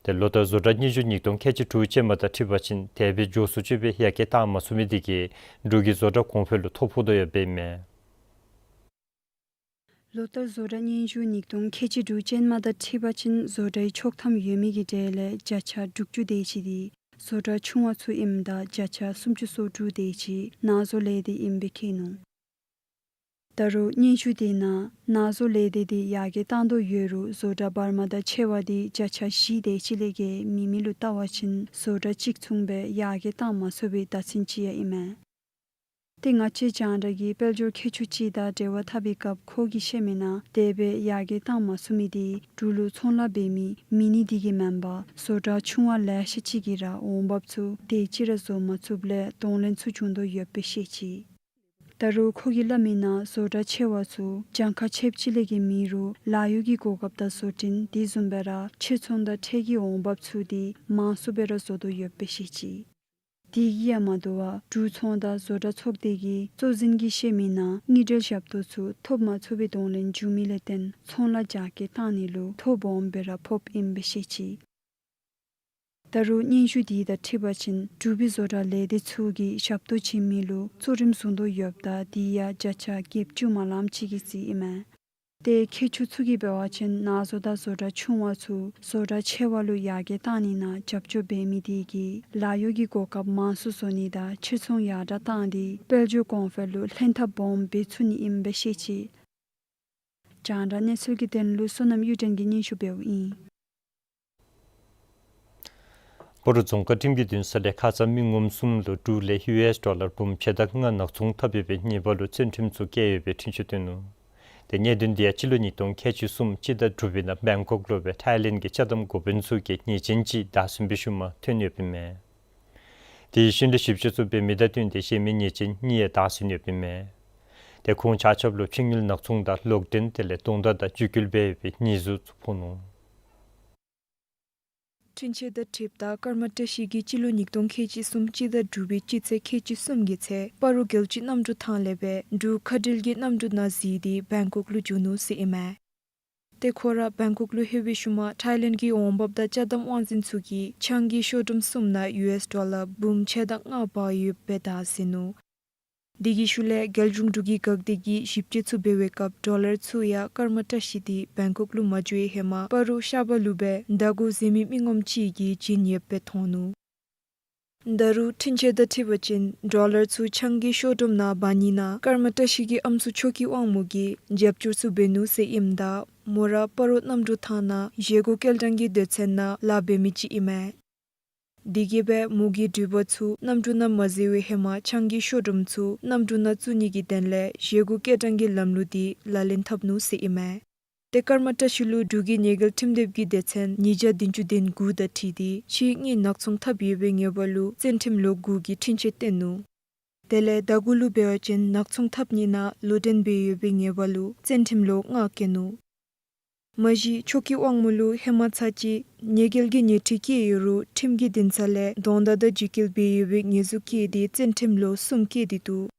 ཏེ་ལོ་ལྟར་བཟོ་གྲྭ་སྙན་ཞུ་ཉིས་སྟོང་ཁལ་གཅིག་དྲུག་ཅན་མ་དང་འཁྲིལ་བ་ཅིན་དེ་སྦེ་མགྱོགས་སུ་སྤྱོད་པའི་ཡར་རྒྱས་བཏང་མ་ཚུགས་མི་དེ་གིས་འབྲུག་གི་བཟོ་གྲྭ་གོང་འཕེལ་ལུ་ཐོ་ཕོག་དོ་ཡོདཔ་ཨིན་མས། ལོ་ལྟར་བཟོ་གྲྭ་སྙན་ཞུ་ཉིས་སྟོང་ཁལ་གཅིག་དྲུག་ཅན་མ་དང་འཁྲིལ་བ་ཅིན་བཟོ་གྲྭའི་ཆོག་ཐམ་ཡོད་མི་གི་གྲས་ལས་བརྒྱ་ཆ་དྲུག་ཅུ་དེ་ཅིག་དེ་བཟོ་གྲྭ་ཆུང་བ་ཚུ་ཨིནམ་ད་བརྒྱ་ཆ་སུམ་ཅུ་སོ་དྲུག་དེ་ཅིག་ནང་བཟོ་ལས་སྡེ་ཨིན་པའི་ཁེལ་ནུག། ད་རུང་སྙན་ཞུ་དེ་ནང་ནང་བཟོ་ལས་སྡེ་དེ་ཡར་རྒྱས་བཏང་དོ་ཡོད་རུང་བཟོ་གྲྭ་བར་མ་དང་ཕྱེ་བ་དེ་བརྒྱ་ཆ་བཞི་དེ་ཅིག་ལས་བརྒལ་མེད་མི་ལུ་བལྟ་བ་ཅིན་བཟོ་གྲྭ་གཅིག་མཚུངས་སྦེ་ཡར་རྒྱས་བཏང་མ་ཚུགས་པའི་བརྡ་མཚོན་ཅིག་ཡང་ཨིན་མས། ཏེ་ང་བཅས་རྒྱང་བསྒྲགས་ཀྱིས་དཔལ་འབྱོར་མཁས་མཆོག་ཅིག་དང་འབྲེལ་བ་འཐབ་པའི་སྐབས་ཁོ་གིས་བཤད་མི་ནང་དེ་སྦེ་ཡར་རྒྱས་བཏང་མ་ཚུགས་མི་དེ་འབྲུག་ལུ་ཚོང་ལཱ་འབད་མི་མེད་ནི་དེ་གིས་མེན་པར་བཟོ་གྲྭ་ཆུང་བ་ལེ་ཤ་ཅིག་གིས་ར་འོང་འབབ་ཚུ་དེ་ཅིག་ར་བཟོ་མ་ཚུགསཔ་ལས་གདོང་ལེན་ཚུ་བྱུང་དོ་ཡོདཔ་སྦེ་བཤད་ཅི། ད་རུང་ཁོ་གིས་སླབ་མི་ནང་བཟོ་གྲྭ་ཆེ་བ་ཚུ་གྱངས་ཁ་ཆེཝ་ཅིག་ལས་བརྒལ་མེད་རུང་ལཱ་གཡོག་གི་གོ་སྐབས་དང་བཟོ་སྐྲུན་དེ་བཟུམ་སྦེ་ར་ཕྱིར་ཚོང་དང་ཁྲལ་གྱི་འོང་འབབ་ཚུ་དེ་མང་སུ་སྦེ་ར་བཟོ་དོ་ཡོདཔ་སྦེ་བཤད་ཅི། དེ་གིས་ཡང་མ་དོ་བར་འབྲུག་ཚོང་དང་བཟོ་གྲྭ་ཚོགས་སྡེ་གི་གཙོ་འཛིན་གྱིས་བཤད་མི་ནང་དངུལ་འབྲེལ་ཞབས་ཏོག་ཚུ་ཐོབ་མ་ཚུགས་པའི་གདོང་ལེན་བྱུང་མི་ལས་བརྟེན་ཚོང་ལཱ་རྒྱ་སྐྱེད་བཏང་ནི་ལུ་ཐོ་སྦོམ་སྦེ་ར་ཕོགཔ་ཨིན་པའི་བཤད་ཅི། ད་རུང་སྙན་ཞུ་དེ་དང་འཁྲིལ་བ་ཅིན་འབྲུག་པའི་བཟོ་གྲྭ་ལས་སྡེ་ཚུ་གིས་ཞབས་ཏོག་བྱིན་མི་ལུ་གཙོ་རིམ་བཟུང་དོ་ཡོདཔ་ད་དེ་ཡང་བརྒྱ་ཆ་བརྒྱད་ཅུ་མ་ལངམ་ཅིག་གི་རྩིས་ཨིན་མས། ཏེ་མཁས་མཆོག་ཚུ་གིས་འབད་བ་ཅིན་ནང་བཟོ་དང་བཟོ་གྲྭ་ཆུང་བ་ཚུ་བཟོ་གྲྭ་ཆེ་བ་ལུ་ཡར་རྒྱས་བཏང་ནི་ནང་རྒྱབ་སྐྱོར་འབད་མི་དེ་གིས་ལཱ་གཡོག་གི་གོ་སྐབས་མང་སུ་བཟོ་ནི་དང་ཕྱིར་ཚོང་ཡར་དྲག་བཏང་སྟེ་དཔལ་འབྱོར་གོང་འཕེལ་ལུ་ལྷན་ཐབས་སྦོམ་འབད་ཚུགས་ནི་ཨིན་པའི་བཤད་ཅི། རྒྱང་བསྒྲགས་གནས་ཚུལ་གྱི་དོན་ལུ་བསོད་ནམས་གཡུ་སྒྲོན་གྱིས་སྙན་ཞུ་འབདཝ་ཨིན། སྤ་རོ་རྫོང་ཁག་ཁྲིམས་ཀྱི་འདུན་ས་ལས་ཁ་ཙ་མི་ངོམ་གསུམ་ལུ་འབྲུག་ལས་ཡུ་ཨེསི་ཌོ་ལར་འབུམ་ཕྱེད་དང་ལྔ་ནག་ཚོང་འཐབ་ཡོད་པའི་ཉེས་པ་ལུ་བཙོན་ཁྲིམས་ཚུ་བཀལ་ཡོད་པའི་འཕྲིན་བཅོལ་བཏོན་ནུག། ཏེ་གནད་དོན་དེ་ཡང་སྤྱི་ལོ་ཉིས་སྟོང་ཁལ་གཅིག་གསུམ་སྤྱི་ཟླ་དྲུག་པའི་ནང་བེང་ཀོག་ལུ་སྦེ་ཐའི་ལེནཌ་གི་ཅ་དམ་འགོ་དཔོན་ཚུ་གིས་ཉེས་ཅན་ཅིག་བདའ་ཟུན་པའི་ཤུལ་མ་ཐོན་ཡོདཔ་ཨིན་མས། དེ་ཤུལ་ལས་ཞིབ་དཔྱད་ཚུ་འབད་མི་དང་བསྟུན་ཏེ་གཞན་མི་ཉེས་ཅན་གཉིས་ཡང་བདའ་ཟུན་ཡོདཔ་ཨིན་མས། ཏེ་ཁོང་ཆ་ཁྱབ་ལུ་ཕྱི་དངུལ་ནག་ཚོང་དང་ལོག་འདྲེན་དེ་ལས་གཏོང་བརྡ་དང་འཇིགས་སྐུལ་འབད་ཡོད་པའི་ཉེས་འཛུགས་ཚུ་ཕོག་ནུག། འཕྲིན་བཅོལ་དང་འཁྲིལཝ་ད་ཀརྨ་བཀྲ་ཤིས་ཀྱིས་སྤྱི་ལོ་ཉིས་སྟོང་ཁལ་གཅིག་གསུམ་སྤྱི་ཟླ་དྲུག་པའི་སྤྱི་ཚེས་ཁལ་གཅིག་གསུམ་གྱི་ཚེ་སྤ་རོ་རྒྱལ་སྤྱིའི་གནམ་གྲུ་ཐང་ལས་སྦེ་འབྲུག་མཁའ་འགྲུལ་གྱི་གནམ་གྲུ་ནང་གཟིགས་ཏེ་བེང་ཀོག་ལུ་འགྱོ་ནུག་ཟེར་ཨིན་མས། ཏེ་ཁོ་ར་བེང་ཀོག་ལུ་ལྷོད་པའི་ཤུལ་མ་ཐའི་ལེནཌ་གི་འོང་འབབ་དང་ཅ་དམ་དབང་འཛིན་ཚུ་གིས་ཆང་གི་ཤོ་རུམ་གསུམ་ནང་ཡུ་ཨེསི་ཌོ་ལར་འབུམ་ཕྱེད་དང་ལྔ་འབག་ཡོདཔ་སྦེ་བདའ་ཟུན་ནུག། དེ་གི་ཤུལ་ལས་རྒྱལ་གཞུང་འབྲུག་གི་འགག་སྡེ་གིས་ཞིབ་དཔྱད་ཚུ་འབད་བའི་སྐབས་ཌོ་ལར་ཚུ་ཡང་ཀརྨ་བཀྲ་ཤིས་དེ་བེང་ཀོག་ལུ་མ་འགྱོ་བའི་ཧེ་མ་སྤ་རོ་ཤར་པ་ལུ་སྦེ་བདའ་དགོ་ཟེར་མི་མི་ངོམ་ཅིག་གིས་བྱིན་ཡོདཔ་སྦེ་མཐོང་ནུག། ད་རུང་འཕྲིན་བཅོལ་དང་འཁྲིལ་བ་ཅིན་ཌོ་ལར་ཚུ་ཆང་གི་ཤོ་རུམ་ནང་འབག་ནི་ནང་ཀརྨ་བཀྲ་ཤིས་ཀྱི་ཨམ་སྲུ་ཆོས་སྐྱིད་དབང་མོ་གིས་རྒྱབ་སྐྱོར་ཚུ་འབད་ནུག་ཟེར་ཨིནམ་ད་མོ་ར་སྤ་རོ་གནམ་གྲུ་ཐང་ནང་བཞེས་སྒོ་སྐྱེལ་ཐངས་ཀྱི་སྡོད་ཚན་ནང་ལཱ་འབད་མི་ཅིག་ཨིན་མས། དེ་གིས་སྦེ་མོ་གི་འགྲུལ་པ་ཚུ་གནམ་གྲུ་ནང་མ་འཛུལ་བའི་ཧེ་མ་ཆང་གི་ཤོ་རུམ་ཚུ་གནམ་གྲུ་ནང་བཙུགས་ནི་གི་དོན་ལས་བཞེས་སྒོ་སྐྱེལ་ཐངས་ཀྱི་ལམ་ལུགས་དེ་ལག་ལེན་འཐབ་ནུག་ཟེར་ཨིན་མས། ཏེ་སྐར་མ་བཀྲ་ཤིས་ལུ་འབྲུག་གི་ཉེས་འགེལ་ཁྲིམས་དེབ་ཀྱི་སྡེ་ཚན་ཉིས་བརྒྱ་བདུན་ཅུ་དོན་དགུ་དང་འཁྲིལ་ཏེ་ཕྱིའི་དངུལ་ནག་ཚོང་འཐབ་ཡོད་པའི་ཉེས་པ་ལུ་བཙོན་ཁྲིམས་ལོ་དགུ་གི་འཁྲུན་ཆོད་བཏོན་ནུག། དེ་ལས་ཟླ་དགུ་ལུ་འབད་བ་ཅིན་ནག་ཚོང་འཐབ་ནི་ནང་བློ་འདྲན་འབད་ཡོད་པའི་ཉེས་པ་ལུ་བཙོན་ཁྲིམས་ལོ་ལྔ་བཀལ་ནུག། མ་གཞི་ཆོས་སྐྱིད་དབང་མོ་ལུ་ཧེ་མ་ཚར་གཅིག་ཉེས་འགེལ་གྱི་ཉེས་ཁྲི་བཀལ་ཡོད་རུང་ཁྲིམས་ཀྱི་འདུན་ས་ལས་གདོང་བརྡ་དང་འཇིགས་སྐུལ་འབད་ཡོད་པའི་ཉེས་འཛུགས་བཀལ་ཏེ་བཙོན་ཁྲིམས་ལོ་གསུམ་བཀལ་ཏེ་འདུག།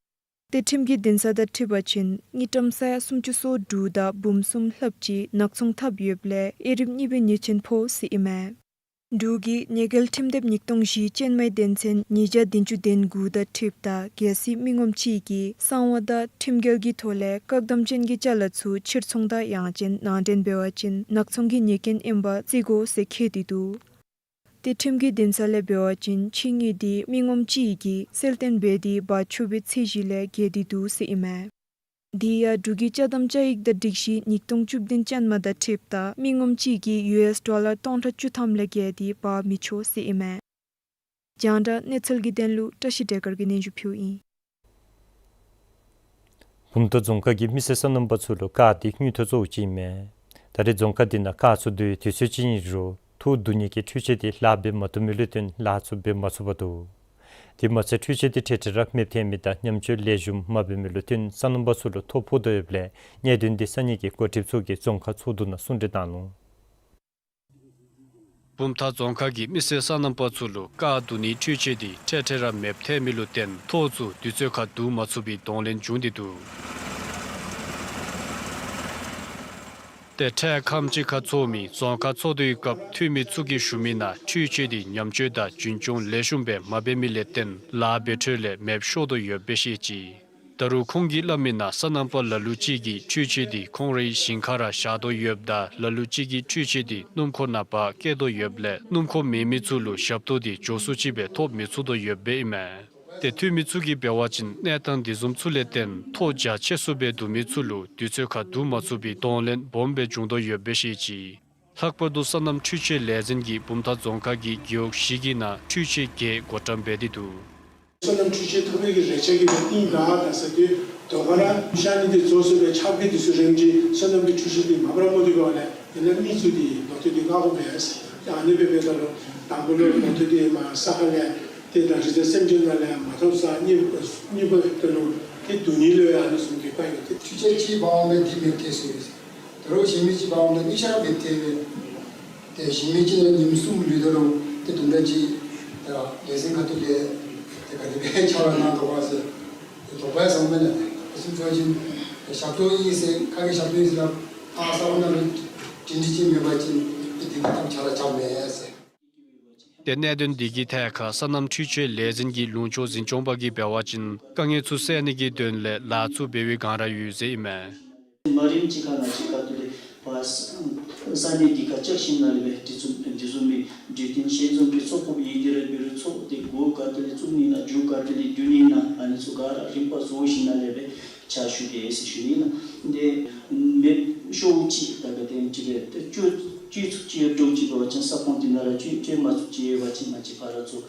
ཏེ་ཁྲིམས་ཀྱི་འདུན་ས་དང་འཁྲིལ་བ་ཅིན་དངུལ་ཀྲམ་ས་ཡ་སུམ་ཅུ་སོ་དྲུག་དང་འབུམ་གསུམ་ལྷགཔ་ཅིག་ནག་ཚོང་འཐབ་ཡོདཔ་ལས་དབྱེ་རིམ་གཉིས་པའི་ཉེས་ཅན་ཕོག་ཟེར་ཨིན་མས། འབྲུག་གི་ཉེས་འགེལ་ཁྲིམས་དེབ་ཉིས་སྟོང་བཞི་ཅན་མའི་དོན་ཚན་ཉིས་བརྒྱ་བདུན་ཅུ་དོན་དགུ་དང་འཁྲིལཝ་ད་གལ་སྲིད་མི་ངོམ་ཅིག་གིས་གསང་བ་དང་ཁྲིམས་འགལ་གྱི་ཐོག་ལས་བཀག་སྡོམ་ཅན་གྱི་ཅ་ལ་ཚུ་ཕྱིར་ཚོང་དང་ཡང་ཅིན་ནང་འདྲེན་འབད་བ་ཅིན་ནག་ཚོང་གི་ཉེས་འགན་ཨིནམ་བརྩི་དགོ་ཟེར་འཁོད་དེ་འདུག། ཏེ་ཁྲིམས་ཀྱི་འདུན་ས་ལས་འབད་བ་ཅིན་ཕྱི་དངུལ་དེ་མི་ངོམ་ཅིག་གིས་གསལ་སྟོན་འབད་དེ་འབག་ཆོག་པའི་ཚད་གཞི་ལས་བརྒལ་ཏེ་འདུག་ཟེར་ཨིན་མས། དེ་ཡང་འབྲུག་གི་ཅ་དམ་ཅ་ཡིག་དང་སྒྲིག་གཞི་ཉིས་སྟོང་བཅུ་བདུན་ཅན་མ་དང་འཁྲིལཝ་ད་མི་ངོམ་ཅིག་གིས་ཡུ་ཨེསི་ཌོ་ལར་སྟོང་ཕྲག་བཅུ་ཐམ་ལས་བརྒལ་ཏེ་འབག་མི་ཆོག་ཟེར་ཨིན་མས། རྒྱང་བསྒྲགས་གནས་ཚུལ་གྱི་དོན་ལུ་བཀྲ་ཤིས་བདེ་དཀར་གྱིས་སྙན་ཞུ་ཕུལཝ་ཨིན། བུམ་ཐང་རྫོང་ཁག་གི་མི་སེར་སོ་ནམ་པ་ཚུ་ལུ་དཀར་འདི་དངུལ་ཐོག་གཙོ་བོ་ཅིག་ཨིན་མས། ད་རེས་རྫོང་ཁག་འདི་ནང་དཀར་ཚུ་བསྡུ་བའི་དུས་ཚོད་ཅིག་ཨིན་རུང་ཐོག་བསྡུ་ནི་གི་འཕྲུལ་ཆས་དེ་ལཱ་འབད་མ་བཏུབ་མི་ལུ་བརྟེན་ལཱ་ཚུ་འབད་མ་ཚུགས་པར་འདུག། དེ་མ་ཚད་འཕྲུལ་ཆས་དེ་འཕྲལ་འཕྲལ་ར་མེདཔ་ཐལ་མི་དང་ཉམས་བཅོས་ལེགས་ཤོམ་མ་འབད་མི་ལུ་བརྟེན་སོ་ནམ་པ་ཚུ་ལུ་ཐོ་ཕོག་དོ་ཡོདཔ་ལས་གནད་དོན་དེ་ས་གནས་ཀྱི་འགོ་ཁྲིདཔ་ཚུ་གིས་རྫོང་ཁག་ཚོགས་འདུ་ནང་གསུང་གྲོས་གནང་ནུག། བུམ་ཐང་རྫོང་ཁག་གི་མི་སེར་སོ་ནམ་པ་ཚུ་ལུ་དཀར་བསྡུ་ནིའི་འཕྲུལ་ཆས་དེ་འཕྲལ་འཕྲལ་ར་མེདཔ་ཐལ་མི་ལུ་བརྟེན་ཐོག་ཚུ་དུས་ཚོད་ཁར་བསྡུ་མ་ཚུགས་པའི་གདོང་ལེན་བྱུང་སྟེ་འདུག། ཏེ་འཕྲལ་ཁམས་ཅིག་ཁར་ཚོགས་མི་རྫོང་ཁག་ཚོགས་འདུའི་སྐབས་འཐུས་མི་ཚུ་གིས་ཞུ་མི་ནང་འཕྲུལ་ཆས་དེ་ཉམས་བཅོས་དང་རྒྱུན་སྐྱོང་ལེགས་ཤོམ་སྦེ་མ་འབད་མི་ལས་བརྟེན་ལཱ་འབད་འཕྲོ་ལས་མེདཔ་ཤོར་དོ་ཡོདཔ་སྦེ་བཤད་ཅི། ད་རུང་ཁོང་གིས་སླབ་མི་ནང་སོ་ནམ་པ་ལ་ལུ་ཅིག་གིས་འཕྲུལ་ཆས་དེ་ཁོང་རའི་ཞིང་ཁ་ར་བཞག་དོ་ཡོདཔ་ད་ལ་ལུ་ཅིག་གིས་འཕྲུལ་ཆས་དེ་སྣུམ་འཁོར་ནང་འབག་བསྐྱལ་དོ་ཡོདཔ་ལས་སྣུམ་འཁོར་མེད་མི་ཚུ་ལུ་ཞབས་ཏོག་དེ་མགྱོགས་སུ་ཅིག་སྦེ་ཐོབ་མི་ཚུགས་དོ་ཡོདཔ་སྦེ་ཨིན་མས། ཏེ་འཐུས་མི་ཚུ་གིས་འབད་བ་ཅིན་གནས་སྟངས་དེ་བཟུམ་ཚུ་ལས་བརྟེན་ཐོག་རྒྱ་ཆེ་སུ་སྦེ་བསྡུ་མི་ཚུ་ལུ་དུས་ཚོད་ཁར་བསྡུ་མ་ཚུགས་པའི་གདོང་ལེན་སྦོམ་སྦེ་བྱུང་དོ་ཡོདཔ་སྦེ་བཤད་ཅི། ལྷག་པར་དུ་སོ་ནམ་འཕྲུལ་ཆས་ལས་འཛིན་གྱིས་བུམ་ཐང་རྫོང་ཁག་གི་རྒེད་འོག་བཞི་གི་ནང་འཕྲུལ་ཆས་བརྒྱད་བགོ་བཀྲམ་འབད་དེ་འདུག། སོ་ནམ་འཕྲུལ་ཆས་ཐོབ་པའི་གི་རེ་ཆ་གི་སྦེ་ཏིང་ག་དང་ཟེར་དུས་དོ་ག་ར་ཤ་ནི་དེ་རྫོགས་སོང་བའི་ཆག་སྒོ་དེ་ཚུ་རན་ཅི། སོ་ནམ་གྱི་འཕྲུལ་ཆས་དེ་མ་པ་ར་མོ་དེ་གི་ཝ་ལས་ཡིན་ན་མི་ཚུ་དེ་ལོ་ཐོག་དེ་ང་གོ་མེད་ཟེར། ཨ་ནི་སྦེ་འབདཝ་ད་ལུ་དང་པ་ལུ་ལོ་ཐོག་དེ་མ་ས་ཁ་ལས་དེ་དང་རི་དྭགས་སེམས་ཅན་ནང་ལས་མ་ཐོབ་ས་གཉིས་གཉིས་པ་ད་ལུ་དེ་བསྡུ་ནི་ལུ་ཡང་ཨ་ནི་བཟུམ་གྱི་དཀའ་ཡོད་དེ། འཕྲུལ་ཆས་ཅིག་འབག་འོང་མི་དེ་མེདཔ་ཐལ་སོ་ཡི་ཟེར། ད་རུང་གཞན་མི་ཅིག་འབག་འོང་ད་ནི་ཤ་ར་མེདཔ་ཐལ་སྦེ། ཏེ་གཞན་མི་ཅིག་ལུ་ཉིནམ་གསུམ་ལུས་ད་རུང་ཏེ་དུམ་གྲ་ཅིག་ད་ལས་ཚན་ཁ་ཐུག་ལས་ཏེ་ག་དེ་སྦེ་ཆ་ར་གནང་དོ་ག་ཟེར། ཏེ་དོགས་པ་ཡང་བཟོཝ་མེན་ན། ཏེ་གསུང་ཆོག་ཅིན་ཏེ་ཞབས་ཏོག་ཨིན་ཟེར་ཁ་གི་ཞབས་ཏོག་ཨིན་ཟེར་ལགས། ཨ་ས་གོ་ནང་ལུ་སྒྲིང་སྒྲི་ཅིག་མེད་པ་ཅིན་ཏེ་དེ་གི་ཐབས་ཆ་ར་རྐྱབ་མེན་ཟེར། ཏེ་གནད་དོན་འདི་གི་ཐད་ཁར་སོ་ནམ་འཕྲུལ་ཆས་ལས་འཛིན་གྱི་ལུང་ཕྱོགས་འཛིན་སྐྱོང་པ་གིས་འབད་བ་ཅིན་དཀའ་ངལ་ཚུ་སེལ་ནི་གི་དོན་ལས་ལཱ་ཚུ་འབད་བའི་བསྒང་ར་ཡོད་ཟེར་ཨིན་མས། མ་རིམ་ཅིག་ཁར་ང་བཅས་ཁ་ཐུག་ལས་ཕར་ས་གནས་འདི་ཁར་བཅའ་ཞིནམ་ལས་སྦེ་དེ་ཚུ་དེ་བཟུམ་མའི་གྲོས་བསྟུན་ཞལ་འཛོམས་ཀྱི་ཚོགས་འགོ་ཡོད་དེ་ར་འབད་རུང་ཚོགས་དེ་འགོ་ག་ཏེ་ལས་བཙུགས་ནི་ཨིན་ན་མཇུག་ག་ཏེ་ལས་བསྡུ་ནི་ཨིན་ན་ཨ་ནི་ཚུ་ག་ར་རིམ་པ་བཟོ་ཞིནམ་ལས་སྦེ་ཕྱག་ཞུ་གེ་ཟེར་ཞུ་ནི་ཨིན། ཏེ་མེདཔ་ཤོརཝ་ཅིག་ད་ག་དེམ་ཅིག་སྦེ་ཏེ་སྤྱོད་སྤྱོད་ཚུགསཔ་ཅིག་ཡོདཔ་འདྲཝ་ཅིག་འབད་བ་ཅིན་ས་ཁོངས་འདི་ནང་ར་སྤྱོད་སྤྱོད་མ་ཚུགསཔ་ཅིག་ཡོད་པ་ཅིན་ང་བཅས་ཕར་ཚུར་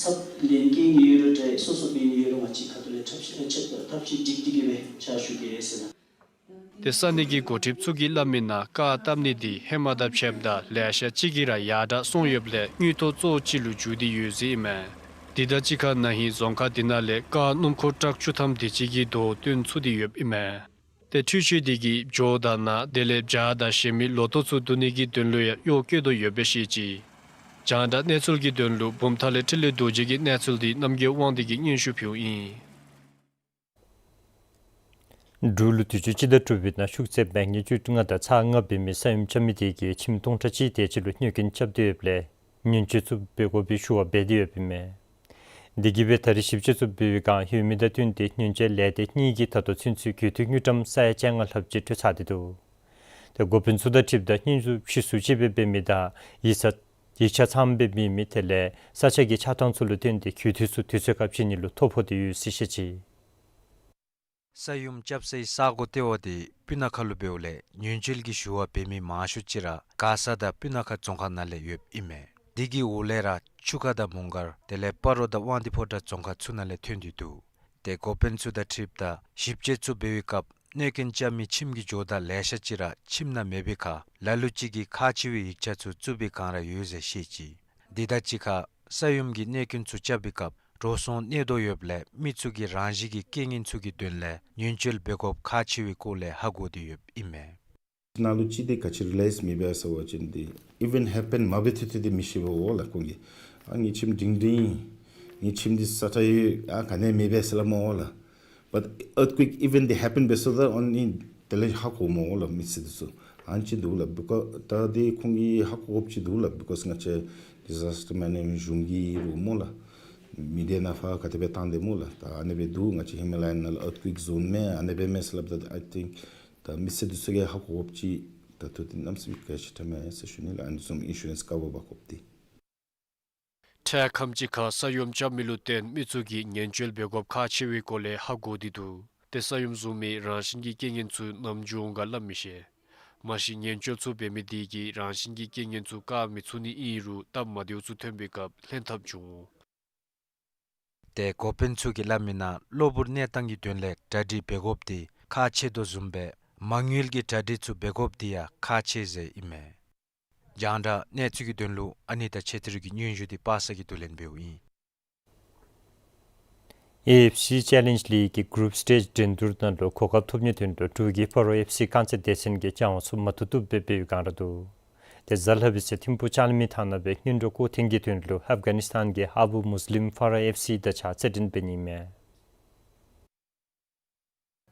ཚབ་ལན་བཀལ་ནི་ཡོད་རུང་འདྲ་སོ་སོ་འབད་ནི་ཡོད་རུང་ང་བཅས་ཁ་ཐུག་ལས་ཐབས་ཤེས་ཐབས་ཤེས་སྒྲིག་སྟེ་གི་སྦེ་ཕྱག་ཞུ་གེ་ཟེར་ན། ཏེ་ས་གནས་ཀྱི་འགོ་ཁྲིདཔ་ཚུ་གིས་སླབ་མི་ནང་ཀར་བཏབ་ནི་འདི་ཧེ་མ་དང་ཕྱདཔ་ད་ལེ་ཤ་ཅིག་གིས་ར་ཡར་དྲག་སོང་ཡོདཔ་ལས་དངུལ་ཐོག་གཙོ་བོ་ཅིག་ལུ་གྱུར་ཏེ་ཡོད་ཟེར་ཨིན་མས། དེ་དང་གཅིག་ཁར་ན་ཧིང་རྫོང་ཁག་འདི་ནང་ལས་ཀར་སྣུམ་འཁོར་ཊཱག་བཅུ་ཐམ་དེ་ཅིག་གི་དོ་བཏོན་ཚུགས་ཏེ་ཡོདཔ་ཨིན་མས། ཏེ་འཕྲུལ་ཆས་འདི་གིས་འབྱོར་དང་ནང་དེ་ལས་བྱཱར་དང་གཞན་མི་ལོ་ཐོག་ཚུ་བསྡུ་ནི་གི་དོན་ལུ་ཡང་གཡོག་བཀོལ་དོ་ཡོདཔ་སྦེ་བཤད་ཅི། རྒྱང་བསྒྲགས་གནས་ཚུལ་གྱི་དོན་ལུ་བུམ་ཐང་ལས་འཕྲིན་ལས་རྡོ་རྗེ་གི་གནས་ཚུལ་འདི་རྣམ་རྒྱལ་དབང་འདུས་ཀྱིས་སྙན་ཞུ་ཕུལཝ་ཨིན། འབྲུག་ལུ་དུས་ཅི་སྤྱི་ཟླ་དྲུག་པའི་ནང་ཤུགས་ཚད་མེག་ནི་ཅུཌ་ལྔ་དང་ཚ་ལྔ་འབད་མི་ས་ཡོམ་རྐྱབ་མི་དེ་གིས་ཁྱིམ་སྟོང་ཕྲག་གཅིག་དེ་ཅིག་ལུ་གནོད་སྐྱོན་རྐྱབ་སྟེ་ཡོདཔ་ལས་ཉེན་བཅོལ་ཚུ་འབད་དགོ་པའི་ཞུ་བ་འབད་དེ་ཡོདཔ་ཨིན་མས། དེ་གིས་སྦེ་ད་རིས་ཞིབ་དཔྱད་ཚུ་འབད་བའི་བསྒང་ཡོད་མི་དང་བསྟུན་ཏེ་ཉེན་བཅོལ་ལས་སྡེ་གཉིས་ཀྱིས་ད་ལྟོ་ཚུན་ཚོད་གྱོད་དུས་དངུལ་ཀྲམ་ས་ཡ་བཅོ་ལྔ་ལྷགཔ་ཅིག་སྤྲོད་ཚར་ཏེ་འདུག། ཏེ་འགོ་དཔོན་ཚུ་དང་འཁྲིལཝ་ད་སྙན་ཞུ་ཕྱིས་སུ་ཅིག་སྦེ་འབད་མི་དང་ཡིག་ཚང་ཡིག་ཆ་ཚངམ་སྦེ་མེད་མི་དེ་ལས་ས་ཆ་གི་ཆགས་ཐང་ཚུ་ལུ་བརྟེན་ཏེ་གྱོད་དུས་ཚུ་དུས་ཚོད་ཁར་བྱིན་ནི་ལུ་ཐོ་ཕོག་སྟེ་ཡོད་ཟེར་བཤད་ཅི། ས་ཡོམ་རྐྱབ་སའི་ས་གོ་ལྟེ་བ་དེ་སྤུ་ན་ཁ་ལུ་འབདཝ་ལས་ཉེན་བཅོལ་གྱི་ཞུ་བ་འབད་མི་མང་ཤོས་ཅིག་ར་མགར་ས་དང་སྤུ་ན་ཁ་རྫོང་ཁག་ནང་ལས་ཡོདཔ་ཨིན་མས། དེ་གི་འོག་ལས་ར་ཆུ་ཁ་དང་མོང་སྒར་དེ་ལས་སྤ་རོ་དང་དབང་འདུས་ཕོ་བྲང་རྫོང་ཁག་ཚུ་ནང་ལས་ཐོན་ཏེ་འདུག། ཏེ་འགོ་དཔོན་ཚུ་དང་འཁྲིལཝ་ད་ཞིབ་དཔྱད་ཚུ་འབད་བའི་སྐབས་ གནོད་སྐྱོན་རྐྱབ་མི་ཁྱིམ་གྱི་ཇོ་བདག་ལེ་ཤ་ཅིག་ར་ཁྱིམ་ནང་མེད་པའི་ཁར་ལ་ལུ་ཅིག་གིས་ཁག་ཆེ་བའི་ཡིག་ཆ་ཚུ་བཙུགས་པའི་བསྒང་ར་ཡོད་ཟེར་བཤད་ཅི། དེ་དང་གཅིག་ཁར་ས་ཡོམ་གྱི་གནོད་སྐྱོན་ཚུ་རྐྱབ་པའི་སྐབས་འགྲོ་སོང་གནོད་དོ་ཡོདཔ་ལས་མི་ཚུ་གིས་རང་བཞིན་གྱི་རྐྱེན་ངན་ཚུ་གི་དོན་ལས་ཉེན་བཅོལ་འབད་དགོཔ་ཁག་ཆེ་བའི་སྐོར་ལས་ཧ་གོ་སྟེ་ཡོདཔ་ཨིན་མས། ནང་ལུ་ཅིག་དེ་ག་ཅི་རི་ལེགསི་མེད་པས་ཟེར་བ་ཅིན་དེ་ཨི་ཝེནཊ་ཧེ་པེན་མ་འབད་ཐོག་ཏེ་དེ་མི་ཤེས་པས་འོ་ལགས། ཁོང་གིས་ཨ་ངེའི་ཁྱིམ་སྒྲིང་སྒྲིང་ངེའི་ཁྱིམ་འདི་ས་ཁྲ་ཡོད་ཨ་ག་ནི་མེད་པས་ཟེར་སླབ་མས་འོ་ལགས། But earthquake event དེ་ཧེ་པེན་འབད་སོ་ད་ཨོན་ལི་དེ་ལས་ཧ་གོཝ་མས་འོ་ལགས་མི་སེར་འདི་ཚུ། ཨ་ནི་ཅིག་འདུག་ལགས། བི་ཀོ་ད་དེ་ཁོང་གིས་ཧ་གོ་དགོཔ་ཅིག་འདུག་ལགས། བི་ཀོས་ང་བཅས་ཌི་ཟཱས་ཊར་མེ་ནེཇ་མེནཊ་གཞུང་གི་རུ་མས་ལགས། མི་སྡེ་ནང་ཕར་ག་དེ་སྦེ་བཏང་སྟེ་མས་ལགས། ད་ཨ་ནི་སྦེ་འདུག། ང་བཅས་ཧི་མ་ལ་ཡ་ནང་ལུ་ཨརཐ་ཀུའིཀ་ཛོན་མས་ཨ་ནི་སྦེ་མས་ཟེར་སླབ་ད་I think ད་མི་སེར་འདི་ཚུ་གིས་ཧ་གོ་དགོཔ་ཅིག་ད་ཐུགས་ཏེ་གནམ་མེད་ས་མེད་གལ་ཆེ་དྲགས་མས་ཟེར་ཞུ་ནི་ལགས། ཨ་ནི་བཟུམ་ཨིན་ཤུ་རེནསི་ཀ་བར་འབག་དགོཔ་འདི། འཕྲལ་ཁམས་ཅིག་ཁར་ས་ཡོམ་རྐྱབ་མི་ལུ་བརྟེན་མི་ཚུ་གིས་ཉེན་བཅོལ་འབད་དགོཔ་ཁག་ཆེ་བའི་སྐོར་ལས་ཧ་གོ་སྟེ་འདུག། ཏེ་ས་ཡོམ་བཟོ་མི་རང་བཞིན་གྱི་རྐྱེན་ངན་ཚུ་ནམ་འབྱུང་འོང་ག་སླབ་མི་ཤེས། མ་གཞི་ཉེན་བཅོལ་ཚུ་འབད་མི་དེ་གིས་རང་བཞིན་གྱི་རྐྱེན་ངན་ཚུ་བཀག་མི་ཚུགས་ནི་ཨིན་རུང་སྟབས་མ་བདེཝ་ཚུ་ཐོན་པའི་སྐབས་ལྷན་ཐབས་འབྱུང་འོང་། ཏེ་འགོ་དཔོན་ཚུ་གིས་སླབ་མི་ནང་གློ་བུར་གནས་སྟངས་ཀྱི་དོན་ལས་གྲ་སྒྲིག་འབད་དགོཔ་དེ་ཁག་ཆེ་དོ་བཟུམ་སྦེ་མ་དངུལ་གྱི་གྲ་སྒྲིག་ཚུ་འབད་དགོཔ་དེ་ཡང་ཁག་ཆེ་ཟེར་ཨིན་མས། རྒྱང་བསྒྲགས་གནས་ཚུལ་གྱི་དོན་ལུ་ཨ་ནི་ཏ་ཆེ་ཐི་རུ་གི་སྙན་ཞུ་དེ་པ་སངས་ཀྱིས་བསྡུ་ལེན་འབདཝ་ཨིན། ཨེ་ཨེཕ་སི་ཅེ་ལེནཇ་ལིག་གི་གུ་རུབ་སི་ཊེཇ་འགྲན་བསྡུར་ནང་ལུ་གོ་སྐབས་ཐོབ་ནིའི་དོན་ལུ་འབྲུག་གི་སྤ་རོ་ཨེཕ་སི་རྐང་རྩེད་སྡེ་ཚན་གྱིས་སྦྱང་བ་ཚུ་མ་བཏུབ་བཏུབ་སྦེ་འབད་བའི་བསྒང་ར་འདུག། ཏེ་གཟའ་ལྷག་པའི་ཚེ་ཐིམ་ཕུག་ལྕང་གླིང་མི་ཐང་ནང་སྦེ་སྔོན་འགྲོ་སྐོར་ཐེངས་ཀྱི་དོན་ལུ་ཨབ་གྷ་ནིསི་ཐན་གྱི་ཨ་བུ་མུས་ལིམ་ཕ་རོ་ཨེཕ་སི་དང་གཅིག་ཁར་རྩེད་འགྲན་འབད་ནི་ཨིན་མས།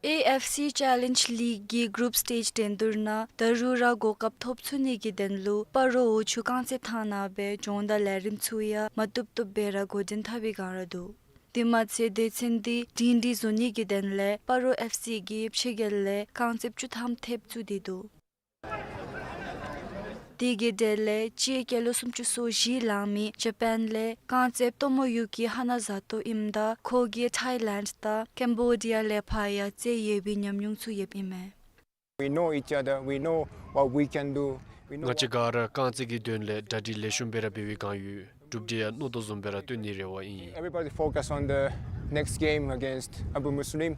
ཨེ་ཨེཕ་སི་ཅེ་ལེནཇ་ལིག་གི་གུ་རུབ་སི་ཊེཇ་འགྲན་བསྡུར་ནང་ད་རུང་ར་གོ་སྐབས་ཐོབ་ཚུགས་ནི་གི་དོན་ལུ་སྤ་རོ་འོག་ཆུ་རྐང་རྩེད་ཐང་ནང་སྦེ་སྦྱོང་བརྡར་ལས་རིམ་ཚུ་ཡང་མ་བཏུབ་བཏུབ་སྦེ་ར་འགོ་འདྲེན་འཐབ་པའི་བསྒང་ར་འདུག། དེ་མ་ཚད་སྡེ་ཚན་འདི་སྒྲིང་སྒྲིང་བཟོ་ནི་གི་དོན་ལས་སྤ་རོ་ཨེཕ་སི་གིས་ཕྱི་རྒྱལ་ལས་རྐང་རྩེདཔ་བཅུ་ཐམ་ཐེབས་བཙུགས་ཏེ་འདུག། དེ་གི་གྲས་ལས་སྤྱིར་སྐྱེས་ལོ་སུམ་ཅུ་སོ་བཞི་ལང་མི་ཇ་པཱན་ལས་རྐང་རྩེདཔ་ཏོ་མོ་ཡུ་ཀི་ཧ་ན་ཟ་ཏོ་ཨིནམ་ད་ཁོ་གིས་ཐཱའི་ལེནཌ་དང་ཀེམ་བོ་ཌི་ཡ་ལས་ཕར་ཡང་རྩེད་ཡོད་པའི་ཉམས་མྱོང་ཚུ་ཡོདཔ་ཨིན་མས། We know each other, we know what we can do, we know ང་བཅས་ག་ར་རྐང་རྩེད་ཀྱི་དོན་ལས་གྲ་སྒྲིག་ལེགས་ཤོམ་སྦེ་ར་འབད་བའི་བསྒང་ཡོད། གྲུབ་འབྲས་ཡང་མནོ་དོ་བཟུམ་སྦེ་ར་སྟོན་ནིའི་རེ་བ་ཨིན། Everybody focus on the next game against Abu Muslim.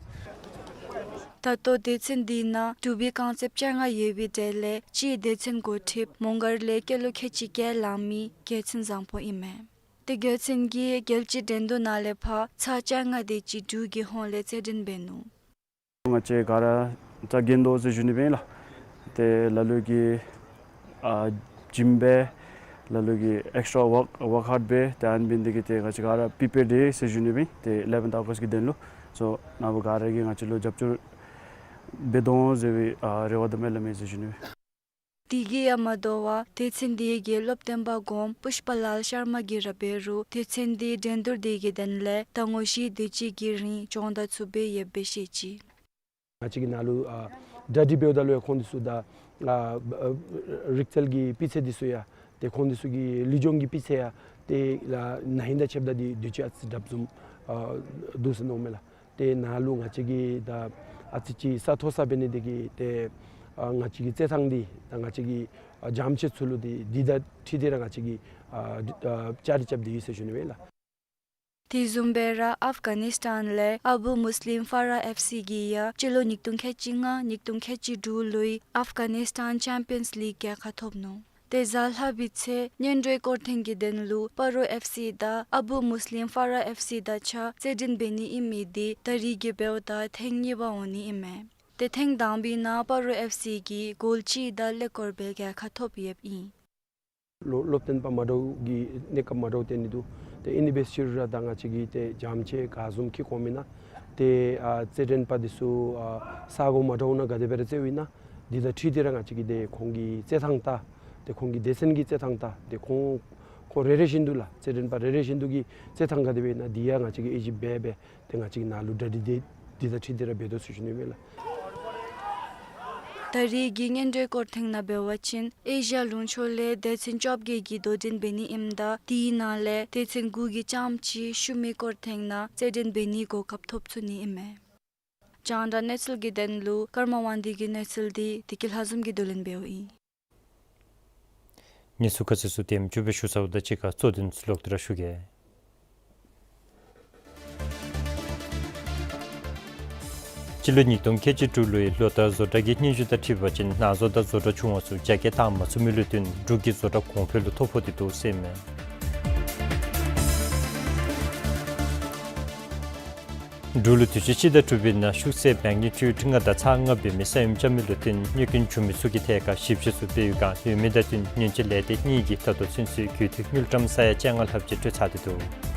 ད་ལྟོ་སྡེ་ཚན་འདི་ནང་འབྲུག་པའི་རྐང་རྩེདཔ་བཅོ་ལྔ་ཡོད་པའི་གྲས་ལས་སྤྱིར་སྡེ་ཚན་འགོ་ཁྲིདཔ་མོང་སྒར་ལས་སྐྱེས་ལོ་ཁལ་གཅིག་བརྒྱད་ལང་མི་རྒྱལ་མཚན་བཟང་པོ་ཨིན་མས། ཏེ་རྒྱལ་མཚན་གྱིས་རྒྱལ་སྤྱིའི་འགྲན་བསྡུར་ནང་ལས་ཕར་ཚར་བཅོ་ལྔ་དེ་ཅིག་འབྲུག་གི་ཧོངས་ལས་རྩེད་འགྲན་འབད་ནུག། ང་བཅས་ག་ར་རྩ་འགེངས་དོ་ཟེར་ཞུ་ནི་སྦེ་ཨིན་ལགས། ཏེ་ལ་ལུ་གིས་ཨ་ཇིམ་འབད་ལ་ལུ་གིས་ཨེགསི་ཊྲ་ཝརཀ་ཝརཀ་ཧཱརཌ་འབད་ཏེ་ཨ་ནི་འབད་ནི་དེ་གིས་ཏེ་ང་བཅས་ག་ར་པི་པེརཌ་ཡོད་ཟེར་ཞུ་ནི་སྦེ་ཨིན། ཏེ་ཨི་ལེ་བེནཐ་ཨོ་གསཊ་གི་དོན་ལུ་སོ་ནཱ་བུ་ག་ར་གིས་ང་བཅས་ལུ་རྒྱབ་སྐྱོར་འབད་དོ་ཟེར་བའི་ཨ་རེ་བ་དང་སྨོན་ལམ་ཡོད་ཟེར་ཞུ་ནི་སྦེ་ཨིན། དེ་གིས་ཡང་མ་དོ་བར་སྡེ་ཚན་དེ་གི་སློབ་སྟོན་པ་གོངམ་པུཥྤ་ལཱལ་ཤར་མ་གིས་ར་འབད་རུང་སྡེ་ཚན་དེ་འགྲན་བསྡུར་དེ་གི་དོན་ལས་ཟླ་ངོ་བཞི་དེ་ཅིག་གི་རིང་སྦྱོང་བརྡར་ཚུ་འབད་ཡོདཔ་སྦེ་བཤད་ཅི། ང་བཅས་ཀྱི་ནང་ལུ་ཨ་གྲ་སྒྲིག་འབདཝ་ད་ལུ་ཡང་ཁོང་འདི་ཚུ་ད་ཨ་རིག་རྩལ་གྱི་སྤུས་ཚད་འདི་ཚུ་ཡང་ཏེ་ཁོང་འདི་ཚུ་གི་ལུས་སྦྱོང་གི་སྤུས་ཚད་ཡང་ཏེ་ན་ཧིང་དང་ཕྱདཔ་ད་འདི་དུས་ཅི་ཨ་ཙི་དྲགཔ་བཟུམ་ཨ་འདུག་ཟེར་མནོཝ་མས་ལགས། ཏེ་ནཱ་ལུ་ང་བཅས་ཀྱིས་ད་ཨ་ཙི་ཅིག་ས་མཐོ་ས་འབད་ནི་དེ་གིས་ཏེ་ཨ་ང་བཅས་ཀྱི་རྩེད་ཐང་འདི་ད་ང་བཅས་ཀྱི་ཨ་འཇམ་ཆེ་ཚུ་ལུ་འདི་འདི་དང་འཁྲིལ་ཏེ་ར་ང་བཅས་ཀྱིས་ཨ་ཨ་བཅའ་སྒྲིག་རྐྱབ་སྟེ་ཡོད་ཟེར་ཞུ་ནི་སྦེ་ཨིན་ལགས། དེ་བཟུམ་སྦེ་ར་ཨབ་གྷ་ནིས་ཊཱན་ལས་ཨ་བུ་མུས་ལིམ་ཕཱ་ར་ཨེཕ་སི་གིས་ཡང་སྤྱི་ལོ་ཉིས་སྟོང་ཁལ་གཅིག་ལྔ་ཉིས་སྟོང་ཁལ་གཅིག་དྲུག་ལོའི་ཨབ་གྷ་ནིས་ཊཱན་ཅེམ་པི་ཡཱནསི་ལིག་རྒྱལ་ཁ་ཐོབ་ནུག། ཏེ་གཟའ་ལྷག་པའི་ཚེ་སྔོན་འགྲོའི་སྐོར་ཐེངས་ཀྱི་དོན་ལུ་སྤ་རོ་ཨེཕ་སི་དང་ཨ་བུ་མུས་ལིམ་ཕཱ་ར་ཨེཕ་སི་དང་གཅིག་ཁར་རྩེད་འགྲན་འབད་ནི་ཨིན་མི་འདི་ད་རིས་ཀྱི་འབདཝ་ད་ཐེངས་གཉིས་པ་འོང་ནི་ཨིན་མས། ཏེ་ཐེངས་དང་པའི་ནང་སྤ་རོ་ཨེཕ་སི་གིས་གོལ་གཅིག་དང་ཀླད་ཀོར་སྦེ་རྒྱལ་ཁ་ཐོབ་ཡོདཔ་ཨིན། སློབ་སློབ་སྟོན་པ་མ་འདྲཝ་གི་གནས་སྐབས་མ་འདྲཝ་སྟོན་ནི་འདུག། ཏེ་ཨིན་ནི་འབད་ཕྱི་རུ་ར་ད་ང་བཅས་ཀྱིས་ཏེ་འཇམ་ཆེ་ག་བཟུམ་ཁྱིད་ཁོམ་ཨིན་ན་ཏེ་ཨ་རྩེད་འགྲན་པ་འདི་ཚུ་ཨ་ས་གོ་མ་འདྲཝ་ནང་ག་དེ་སྦེ་ར་རྩེདཝ་ཨིན་ན་འདི་དང་འཁྲིལ་ཏེ་ར་ང་བཅས་ཀྱིས་ཏེ་ཁོང་གི་རྩེད་ཐངས་དང་ཏེ་ཁོང་གི་སྡེ་ཚན་གྱི་རྩེད་ཐངས་དང་ཏེ་ཁོང་ཁོང་རེ་རེ་བཞིན་དུ་ལགས་རྩེད་འགྲན་པ་རེ་རེ་བཞིན་དུ་གི་རྩེད་ཐངས་ག་དེ་སྦེ་ཨིན་ན་འདི་ཡང་ང་བཅས་ཀྱིས་དབྱེ་ཞིབ་འབད་འབད་ཏེ་ང་བཅས་ཀྱིས་ནཱ་ལུ་གྲ་སྒྲིག་འདི་འདི་དང་འཁྲིལ་ཏེ་ར་འབད་དོ་ཟེར་ཞུ་ནི་ཨིན་ལགས། ད་རིས་ཀྱི་སྔོན་འགྲོའི་སྐོར་ཐེངས་ནང་འབད་བ་ཅིན་ཨེ་ཤི་ཡ་ལུང་ཕྱོགས་ལས་སྡེ་ཚན་བཅོ་བརྒྱད་ཀྱིས་དོ་འགྲན་འབད་ནི་ཨིནམ་ད་དེའི་ནང་ལས་སྡེ་ཚན་དགུ་གིས་རྐྱངམ་གཅིག་ཤུལ་མའི་སྐོར་ཐེངས་ནང་རྩེད་འགྲན་འབད་ནིའི་གོ་སྐབས་ཐོབ་ཚུགས་ནི་ཨིན་མས། རྒྱང་བསྒྲགས་གནས་ཚུལ་གྱི་དོན་ལུ་ཀརྨ་དབང་འདུས་ཀྱི་གནས་ཚུལ་འདི་བདེ་སྐྱིད་ལྷ་འཛོམས་ཀྱིས་བསྡུ་ལེན་འབདཝ་ཨིན། གནས་ཚུལ་ཁ་གསལ་ཚུ་དེམ་ཅིག་སྦེ་ཞུ་ཚརཝ་དང་གཅིག་ཁར་གཙོ་དོན་ཚུ་ལོག་སྟེ་ར་ཞུ་གེ། སྤྱི་ལོ་ཉིས་སྟོང་ཁལ་གཅིག་དྲུག་ལོའི་ལོ་བསྟར་བཟོ་གྲྭ་གི་སྙན་ཞུ་དང་འཁྲིལ་བ་ཅིན་ནང་བཟོ་དང་བཟོ་གྲྭ་ཆུང་བ་ཚུ་རྒྱ་སྐྱེད་བཏང་མ་ཚུགས་མི་ལུ་བརྟེན་འབྲུག་གི་བཟོ་གྲྭ་གོང་འཕེལ་ལུ་ཐོ་ཕོག་སྟེ་འདུག་ཟེར་ཨིན་མས། འབྲུག་ལུ་དུས་ཅི་སྤྱི་ཟླ་དྲུག་པའི་ནང་ཤུགས་ཚད་མེག་ནི་ཊིའུཌ་ལྔ་དང་ཚག་ལྔ་འབད་མི་ས་ཡོམ་རྐྱབ་མི་ལུ་བརྟེན་རྙོད་སྐྱོན་བྱུང་མི་ཚུ་གི་ཐད་ཁར་ཞིབ་དཔྱད་ཚུ་འབད་བའི་བསྒང་ཡོད་མི་དང་བསྟུན་ཉེན་བཅོལ་ལས་སྡེ་གཉིས་ཀྱིས་ད་ལྟོ་ཚུན་ཚོད་རྒུད་འཐུས་དངུལ་ཀྲམ་ས་ཡ་བཅོ་ལྔ་ལྷགཔ་ཅིག་སྤྲོད་ཚར་ཏེ་འདུག།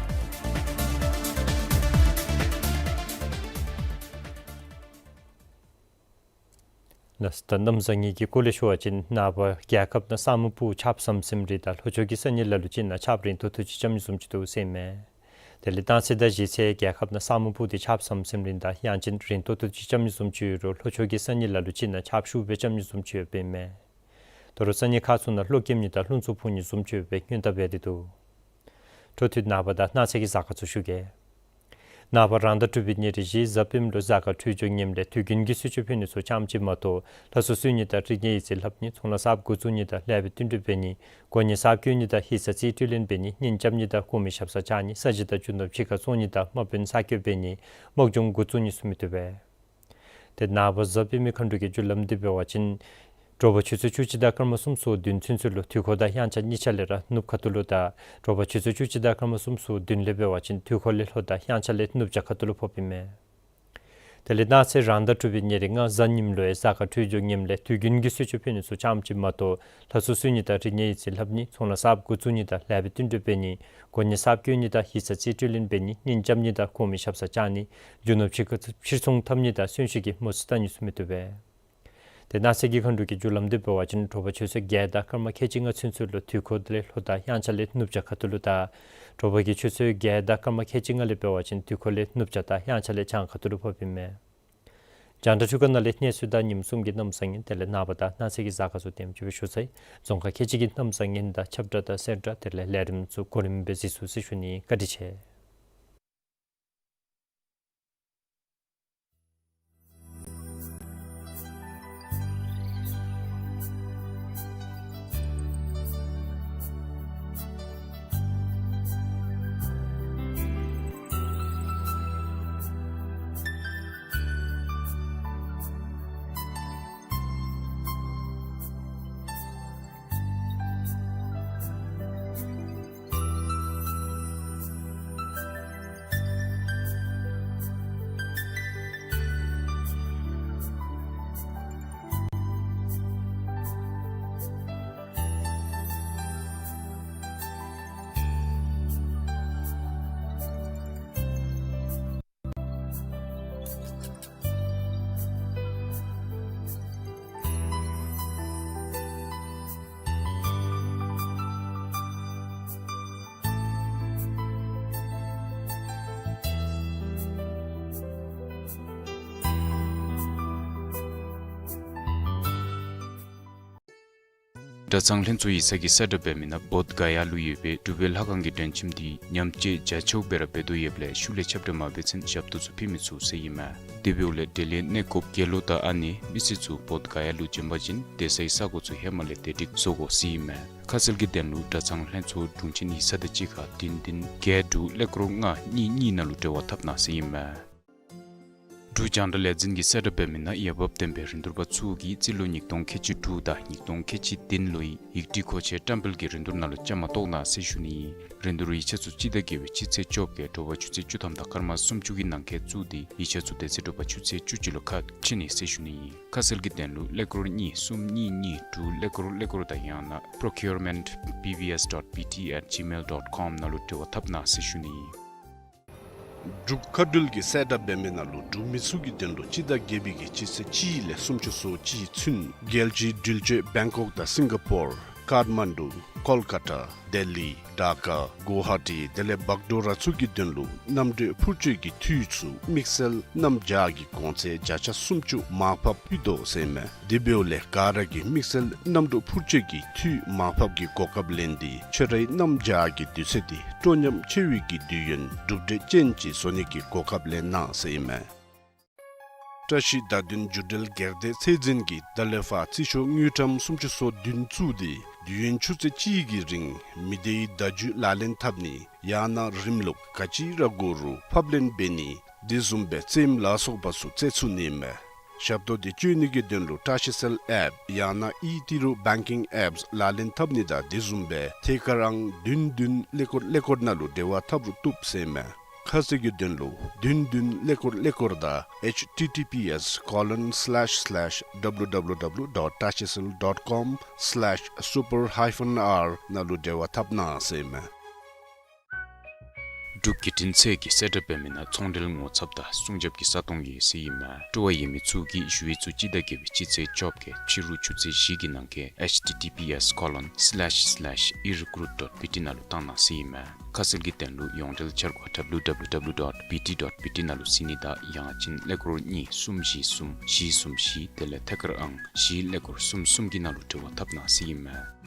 ལགས་སོ། ད་གནམ་བཟང་ངན་གྱི་སྐོར་ལས་ཞུ་བ་ཅིན་ནངས་པ་རྒྱལ་ཁབ་ནང་ས་སྨུག་སྤུབས་ཆརཔ་ཟམ་ཟིམ་རེ་དང་ལྷོ་ཕྱོགས་ཀྱི་ས་གནས་ལ་ལུ་ཅིག་ནང་ཆརཔ་རན་ཏོག་ཏོ་ཅིག་རྐྱབ་ནི་བཟུམ་ཅིག་འདུག་ཟེར་ཨིན་མས། དེ་ལས་གནངས་ཚེ་དང་གཞེས་ཚེ་རྒྱལ་ཁབ་ནང་ས་སྨུག་སྤུབས་ཏེ་ཆརཔ་ཟམ་ཟིམ་རེ་དང་དབྱངས་ཅན་རན་ཏོག་ཏོ་ཅིག་རྐྱབ་ནི་བཟུམ་ཅིག་ཡོད་རུང་ལྷོ་ཕྱོགས་ཀྱི་ས་གནས་ལ་ལུ་ཅིག་ནང་ཆརཔ་ཤུགས་སྦེ་རྐྱབ་ནི་བཟུམ་ཅིག་ཡོདཔ་ཨིན་མས། དོ་རུང་ས་གནས་ཁག་ཚུ་ནང་ལྷོ་ཀེམ་ནི་དང་ལྷུང་འཚུབ་ཕོག་ནི་བཟུམ་ཅིག་ཡོད་པའི་སྔོན་བརྡ་འབད་དེ་འདུག། འཕྲོ་མཐུད་ནངས་པ་དང་གནངས་ཚེ་གི་གཟའ་སྐར་ཚུ་ཞུ་གེ། ནངས་པ་རང་ཟླ་དྲུག་པའི་ཉེར་བཞི་གཟའ་སྤེནམ་ལུ་གཟའ་སྐར་འཕྲོད་སྦྱོར་ངནམ་ལས་དུས་རྒྱུན་གྱི་གསོལ་མཆོད་ཕུལ་ནི་ཚུ་རྐྱངམ་ཅིག་མ་གཏོགས་ལྷ་གསོལ་གསོལ་ནི་དང་རིག་གནས་ཡིག་རྩིས་ལྷབ་ནི་ཚོང་ལཱ་གསརཔ་འགོ་བཙུགས་ནི་དང་ལེགས་པའི་བསྟུན་གྲོས་འབད་ནི་གོ་གནས་གསརཔ་བསྐོ་ནི་དང་ཧི་ས་རྩིས་སྤྲོད་ལེན་འབད་ནི་གཉེན་རྐྱབ་ནི་དང་ཁོངས་མི་ཞབས་སར་བཅར་ནི་ས་གཞི་དང་རྒྱུ་ནོར་ཕྱི་ཁར་བཙོང་ནི་དང་དམག་དཔོན་གསར་བསྐོ་འབད་ནི་དམག་སྦྱོང་འགོ་བཙུགས་ནི་ཚུ་མི་བཏུབ་པས། ཏེ་ནངས་པ་གཟའ་སྤེནམ་མཁའ་འགྲོ་གི་རྒྱུ་ལམ་འདི་འབད་བ་ཅིན་དྲོ་པ་ཆུ་ཚོད་བཅུ་གཅིག་དང་སྐར་མ་སུམ་ཅུ་སོ་བདུན་ཚུན་ཚོད་ལུ་དུས་འཁོར་དང་དབྱངས་འཆར་གཉིས་ཆ་ལས་ར་ནུབ་ཁ་ཐུག་ལུ་དང་དྲོ་པ་ཆུ་ཚོད་བཅུ་གཅིག་དང་སྐར་མ་སུམ་ཅུ་སོ་བདུན་ལས་འབད་བ་ཅིན་དུས་འཁོར་ལས་ལྷོ་དང་དབྱངས་འཆར་ལས་ནུབ་བྱང་ཁ་ཐུག་ལུ་ཕོགཔ་ཨིན་མས། དེ་ལས་གནངས་ཚེ་རང་ཟླ་དྲུག་པའི་ཉེར་ལྔ་གཟའ་ཉིམ་ལུ་ཡང་གཟའ་སྐར་འཕྲོད་སྦྱོར་ངནམ་ལས་དུས་རྒྱུན་གྱི་གསོལ་མཆོད་ཕུལ་ནི་ཚུ་རྐྱངམ་ཅིག་མ་གཏོགས་ལྷ་གསོལ་གསོལ་ནི་དང་རིག་གནས་ཡིག་རྩིས་ལྷབ་ནི་ཚོང་ལཱ་གསརཔ་འགོ་བཙུགས་ནི་དང་ལེགས་པའི་བསྟུན་གྲོས་འབད་ནི་གོ་གནས་གསརཔ་བསྐོ་ནི་དང་ཧི་ས་རྩིས་སྤྲོད་ལེན་འབད་ནི་གཉེན་རྐྱབ་ནི་དང་ཁོངས་མི་ཞབས་སར་བཅར་ནི་རྒྱུ་ནོར་ཕྱི་ཁར་ཕྱིར་ཚོང་འཐབ་ནི་དང་གསོན་གཤིན་གྱི་མོ་རྩིས་བལྟ་ནི་ཚུ་མི་བཏུབ་པས། ཏེ་གནངས་ཚེ་གི་མཁའ་འགྲོ་གི་རྒྱུ་ལམ་འདི་འབད་བ་ཅིན་དྲོ་པ་ཆུ་ཚོད་བརྒྱད་དང་སྐར་མ་ཁལ་གཅིག་ལྔ་ཚུན་ཚོད་ལུ་དུས་འཁོར་ལས་ལྷོ་དང་དབྱངས་འཆར་ལས་ནུབ་བྱང་ཁ་ཐུག་ལུ་དང་དྲོ་པ་གི་ཆུ་ཚོད་བརྒྱད་དང་སྐར་མ་ཁལ་གཅིག་ལྔ་ལས་འབད་བ་ཅིན་དུས་འཁོར་ལས་ནུབ་བྱང་དང་དབྱངས་འཆར་ལས་བྱང་ཁ་ཐུག་ལུ་ཕོགཔ་ཨིན་མས། རྒྱང་བསྒྲགས་འཕྲུལ་ཁང་ནང་ལས་གནས་ཚུལ་དང་ཉིནམ་གསུམ་གྱི་གནམ་བཟང་ངན་དེ་ལས་ནངས་པ་དང་གནངས་ཚེ་གི་གཟའ་སྐར་ཚུ་དེམ་ཅིག་སྦེ་ཞུ་ཚར་ཡི། རྫོང་ཁག་ཁལ་གཅིག་གི་གནམ་བཟང་ངན་དང་ཁྱབ་བསྒྲགས་དང་གསལ་བསྒྲགས་དེ་ལས་ལས་རིམ་ཚུ་གོ་རིམ་སྦེ་གཟིགས་ཚུགས་ཟེར་ཞུ་ནི། བཀའ་དྲིན་ཆེ། གྲྭ་ཚང་ལྷན་ཚོགས་ཡིག་ཚང་གིས་གསལ་བསྒྲགས་འབད་མི་ནང་བོདྷ་ག་ཡ་ལུ་ཡོད་པའི་འབྲུག་པའི་ལྷ་ཁང་གི་མགྲོན་ཁྱིམ་འདི་ཉམས་བཅོས་རྒྱ་ཆེཝ་སྦེ་ར་འབད་དོ་ཡོདཔ་ལས་ཤུལ་ལས་ཁྱབ་བསྒྲགས་མ་འབད་ཚུན་ཞབས་ཏོག་ཚུ་ཕུལ་མི་ཚུགས་ཟེར་ཨིན་མས། དེ་འབདཝ་ལས་འབྲེལ་ཡོད་གནས་སྐབས་དགེ་སློང་དང་ཨ་ནེ་མི་སེར་ཚུ་བོདྷ་ག་ཡ་ལུ་བྱོན་པ་ཅིན་སྡོད་སའི་ས་གོ་ཚུ་ཧེ་མ་ལས་དེ་སྒྲིག་བཟོ་དགོ་ཟེར་ཨིན་མས། ཁ་གསལ་གྱི་དོན་ལུ་གྲྭ་ཚང་ལྷན་ཚོགས་དྲུང་ཆེན་ཡིག་ཚང་དང་གཅིག་ཁར་བདུན་བདུན་བརྒྱད་དྲུག་ཀླད་ཀོར་ལྔ་གཉིས་གཉིས་ནང་ལུ་འབྲེལ་བ་འཐབ་གནང་ཟེར་ཨིན་མས། འབྲུག་རྒྱང་བསྒྲགས་ལས་འཛིན་གྱིས་གསལ་བསྒྲགས་འབད་མི་ནང་འོས་འབབ་ལྡན་པའི་རིན་བསྡུར་པ་ཚུ་གིས་རྩིས་ལོ་ཉིས་སྟོང་ཁལ་གཅིག་དྲུག་དང་ཉིས་སྟོང་ཁལ་གཅིག་བདུན་ལོའི་ཡིག་སྒྲིག་མཁོ་ཆས་བཀྲམ་སྤེལ་གྱི་རིན་བསྡུར་ནང་ལུ་བཅའ་མར་གཏོགས་གནང་ཟེར་ཞུ་ནི། རིན་བསྡུར་ཡིག་ཆ་ཚུ་སྤྱི་ཟླ་བརྒྱད་པའི་སྤྱི་ཚེས་བཅོ་བརྒྱད་དྲོ་པ་ཆུ་ཚོད་བཅུ་ཐམ་དང་སྐར་མ་སུམ་ཅུ་གི་ནང་འཁོད་བཙུགས་ཏེ་ཡིག་ཆ་ཚུ་དེ་ཚེ་དྲོ་པ་ཆུ་ཚོད་བཅུ་གཅིག་ལུ་ཁ་ཕྱེ་ནི་ཟེར་ཞུ་ནི། ཁ་གསལ་གྱི་དོན་ལུ་ཀླད་ཀོར་གཉིས་གསུམ་གཉིས་གཉིས་དྲུག་ཀླད་ཀོར་ཀླད་ཀོར་དང་ཡང་ན་procurement B V S dot B T at gmail dot com ནང་ལུ་འབྲེལ་བ་འཐབ་གནང་ཟེར་ཞུ་ནི། འབྲུག་མཁའ་འགྲུལ་གྱིས་གསལ་བསྒྲགས་འབད་མི་ནང་ལུ་འབྲུག་མི་ཚུ་གི་དོན་ལུ་སྤྱི་ཟླ་བརྒྱད་པའི་གི་སྤྱི་ཚེས་གཅིག་ལས་སུམ་ཅུ་སོ་གཅིག་ཚུན་རྒྱལ་སྤྱིའི་འགྲུལ་སྐྱོད་བེང་ཀོག་དང་སིང་ག་པོར་ཀཱཐ་མན་ཌུ་ཀོལ་ཀ་ཏ་ལྡི་ལི་ཌ་ཀ་གུ་ཝ་ཧ་ཊི་དེ་ལས་བག་དྲོ་ར་ཚུ་གི་དོན་ལུ་གནམ་གྲུ་འཕུར་སྐྱོད་ཀྱི་འཐུས་ཚུ་དམིགས་བསལ་གནམ་བྱཱར་གྱི་གོང་ཚད་བརྒྱ་ཆ་སུམ་ཅུ་མར་ཕབ་ཕུལ་དོ་ཟེར་ཨིན་མས། དེ་འབདཝ་ལས་ག་ར་གིས་དམིགས་བསལ་གནམ་གྲུ་འཕུར་སྐྱོད་ཀྱི་འཐུས་མར་ཕབ་ཀྱི་གོ་སྐབས་ལེན་ཏེ་ཁྱོད་རའི་གནམ་བྱཱར་གྱི་དུས་ཚོད་འདི་སྤྲོ་ཉམས་ཆེ་བའི་གི་དུས་ཡུན་གྲུབ་འབྲས་ཅན་ཅིག་བཟོ་ནི་གི་གོ་སྐབས་ལེན་གནང་ཟེར་ཨིན་མས། བཀྲ་ཤིས་བདག་མདུན་རྒྱུ་འབྲེལ་སྒེར་སྡེ་ཚད་འཛིན་གྱིས་ད་ལས་ཕར་རྩིས་ཤོག་དངུལ་ཀྲམ་སུམ་ཅུ་སོ་བདུན་བཙུགས་ཏེ་ དུས་ཡུན་ཆུ་ཚོད་གཅིག་གི་རིང་མི་སྡེའི་བརྡ་བརྒྱུད་ལག་ལེན་འཐབ་ནི་ཡང་ན་རིམ་ལུགས་ག་ཅི་ར་དགོ་རུང་ཕབ་ལེན་འབད་ནི་དེ་བཟུམ་སྦེ་རྩེདམོ་ལ་སོགས་པ་ཚུ་རྩེ་ཚུགས་ནི་མས། ཞབས་ཏོག་དེ་སྤྱོད་ནི་གི་དོན་ལུ་བཀྲ་ཤིས་གསལ་ཨེཔ་ཡང་ན་ཨི་ཏི་རུ་བེང་ཀིང་ཨེཔསི་ལག་ལེན་འཐབ་ནི་དང་དེ་བཟུམ་སྦེ་ཐད་ཀར་ཨང་བདུན་བདུན་ཀླད་ཀོར་ཀླད་ཀོར་ནང་ལུ་འབྲེལ་བ་འཐབ་རུང་བཏུབ་ཟེར་མས། ཁ་གསལ་གྱི་དོན་ལུ་བདུན་བདུན་ཀླད་ཀོར་ཀླད་ཀོར་དང་ཨེཆ་ཊི་ཊི་པི་ཨེསི་ཀོ་ལོན་སི་ལེཤ་སི་ལེཤ་ཌབ་ལུ་ཌབ་ལུ་ཌབ་ལུ་ཌོཊ་བཀྲ་ཤིས་གསལ་ཌོཊ་ཀོམ་སི་ལེཤ་སུ་པར་ཧའི་ཕན་ཨར་ནང་ལུ་འབྲེལ་བ་འཐབ་གནང་ཟེར་མས། འབྲུག་རྒྱལ་ཕྲན་ཚད་ཀྱིས་གསལ་བསྒྲགས་འབད་མི་ནང་ཚོང་འབྲེལ་ངོ་ཚབ་དང་སྲུང་སྐྱོབ་ཀྱི་ས་སྟོང་ཡོད་ཟེར་ཨིན་མས། སྤྲོ་བ་ཡོད་མི་ཚུ་གིས་ཞུ་ཡིག་ཚུ་སྤྱི་ཟླ་བརྒྱད་པའི་སྤྱི་ཚེས་བཅོ་བརྒྱད་ཕྱི་རུ་ཆུ་ཚོད་བཞི་གི་ནང་འཁོད་ཨེཆ་ཊི་ཊི་པི་ཨེསི་ཀོ་ལོན་སི་ལེཤ་སི་ལེཤ་ཨི་རི་ཀུ་རུཊ་ཌོཊ་བི་ཊི་ནང་ལུ་བཏང་གནང་ཟེར་ཨིན་མས། ཁ་གསལ་གྱི་དོན་ལུ་ཡོངས་འབྲེལ་འཆར་སྒོ་ཌབ་ལུ་ཌབ་ལུ་ཌབ་ལུ་ཌོཊ་བི་ཊི་ཌོཊ་བི་ཊི་ནང་ལུ་གཟིགས་ནི་དང་ཡང་ཅིན་ཀླད་ཀོར་གཉིས་གསུམ་བཞི་གསུམ་བཞི་གསུམ་བཞི་དེ་ལས་ཐད་ཀར་ཨང་བཞི་ཀླད་ཀོར་གསུམ་གསུམ་གྱི་ནང་ལུ་འབྲེལ་བ་འཐབ་གནང་ཟེར་ཨིན་མས།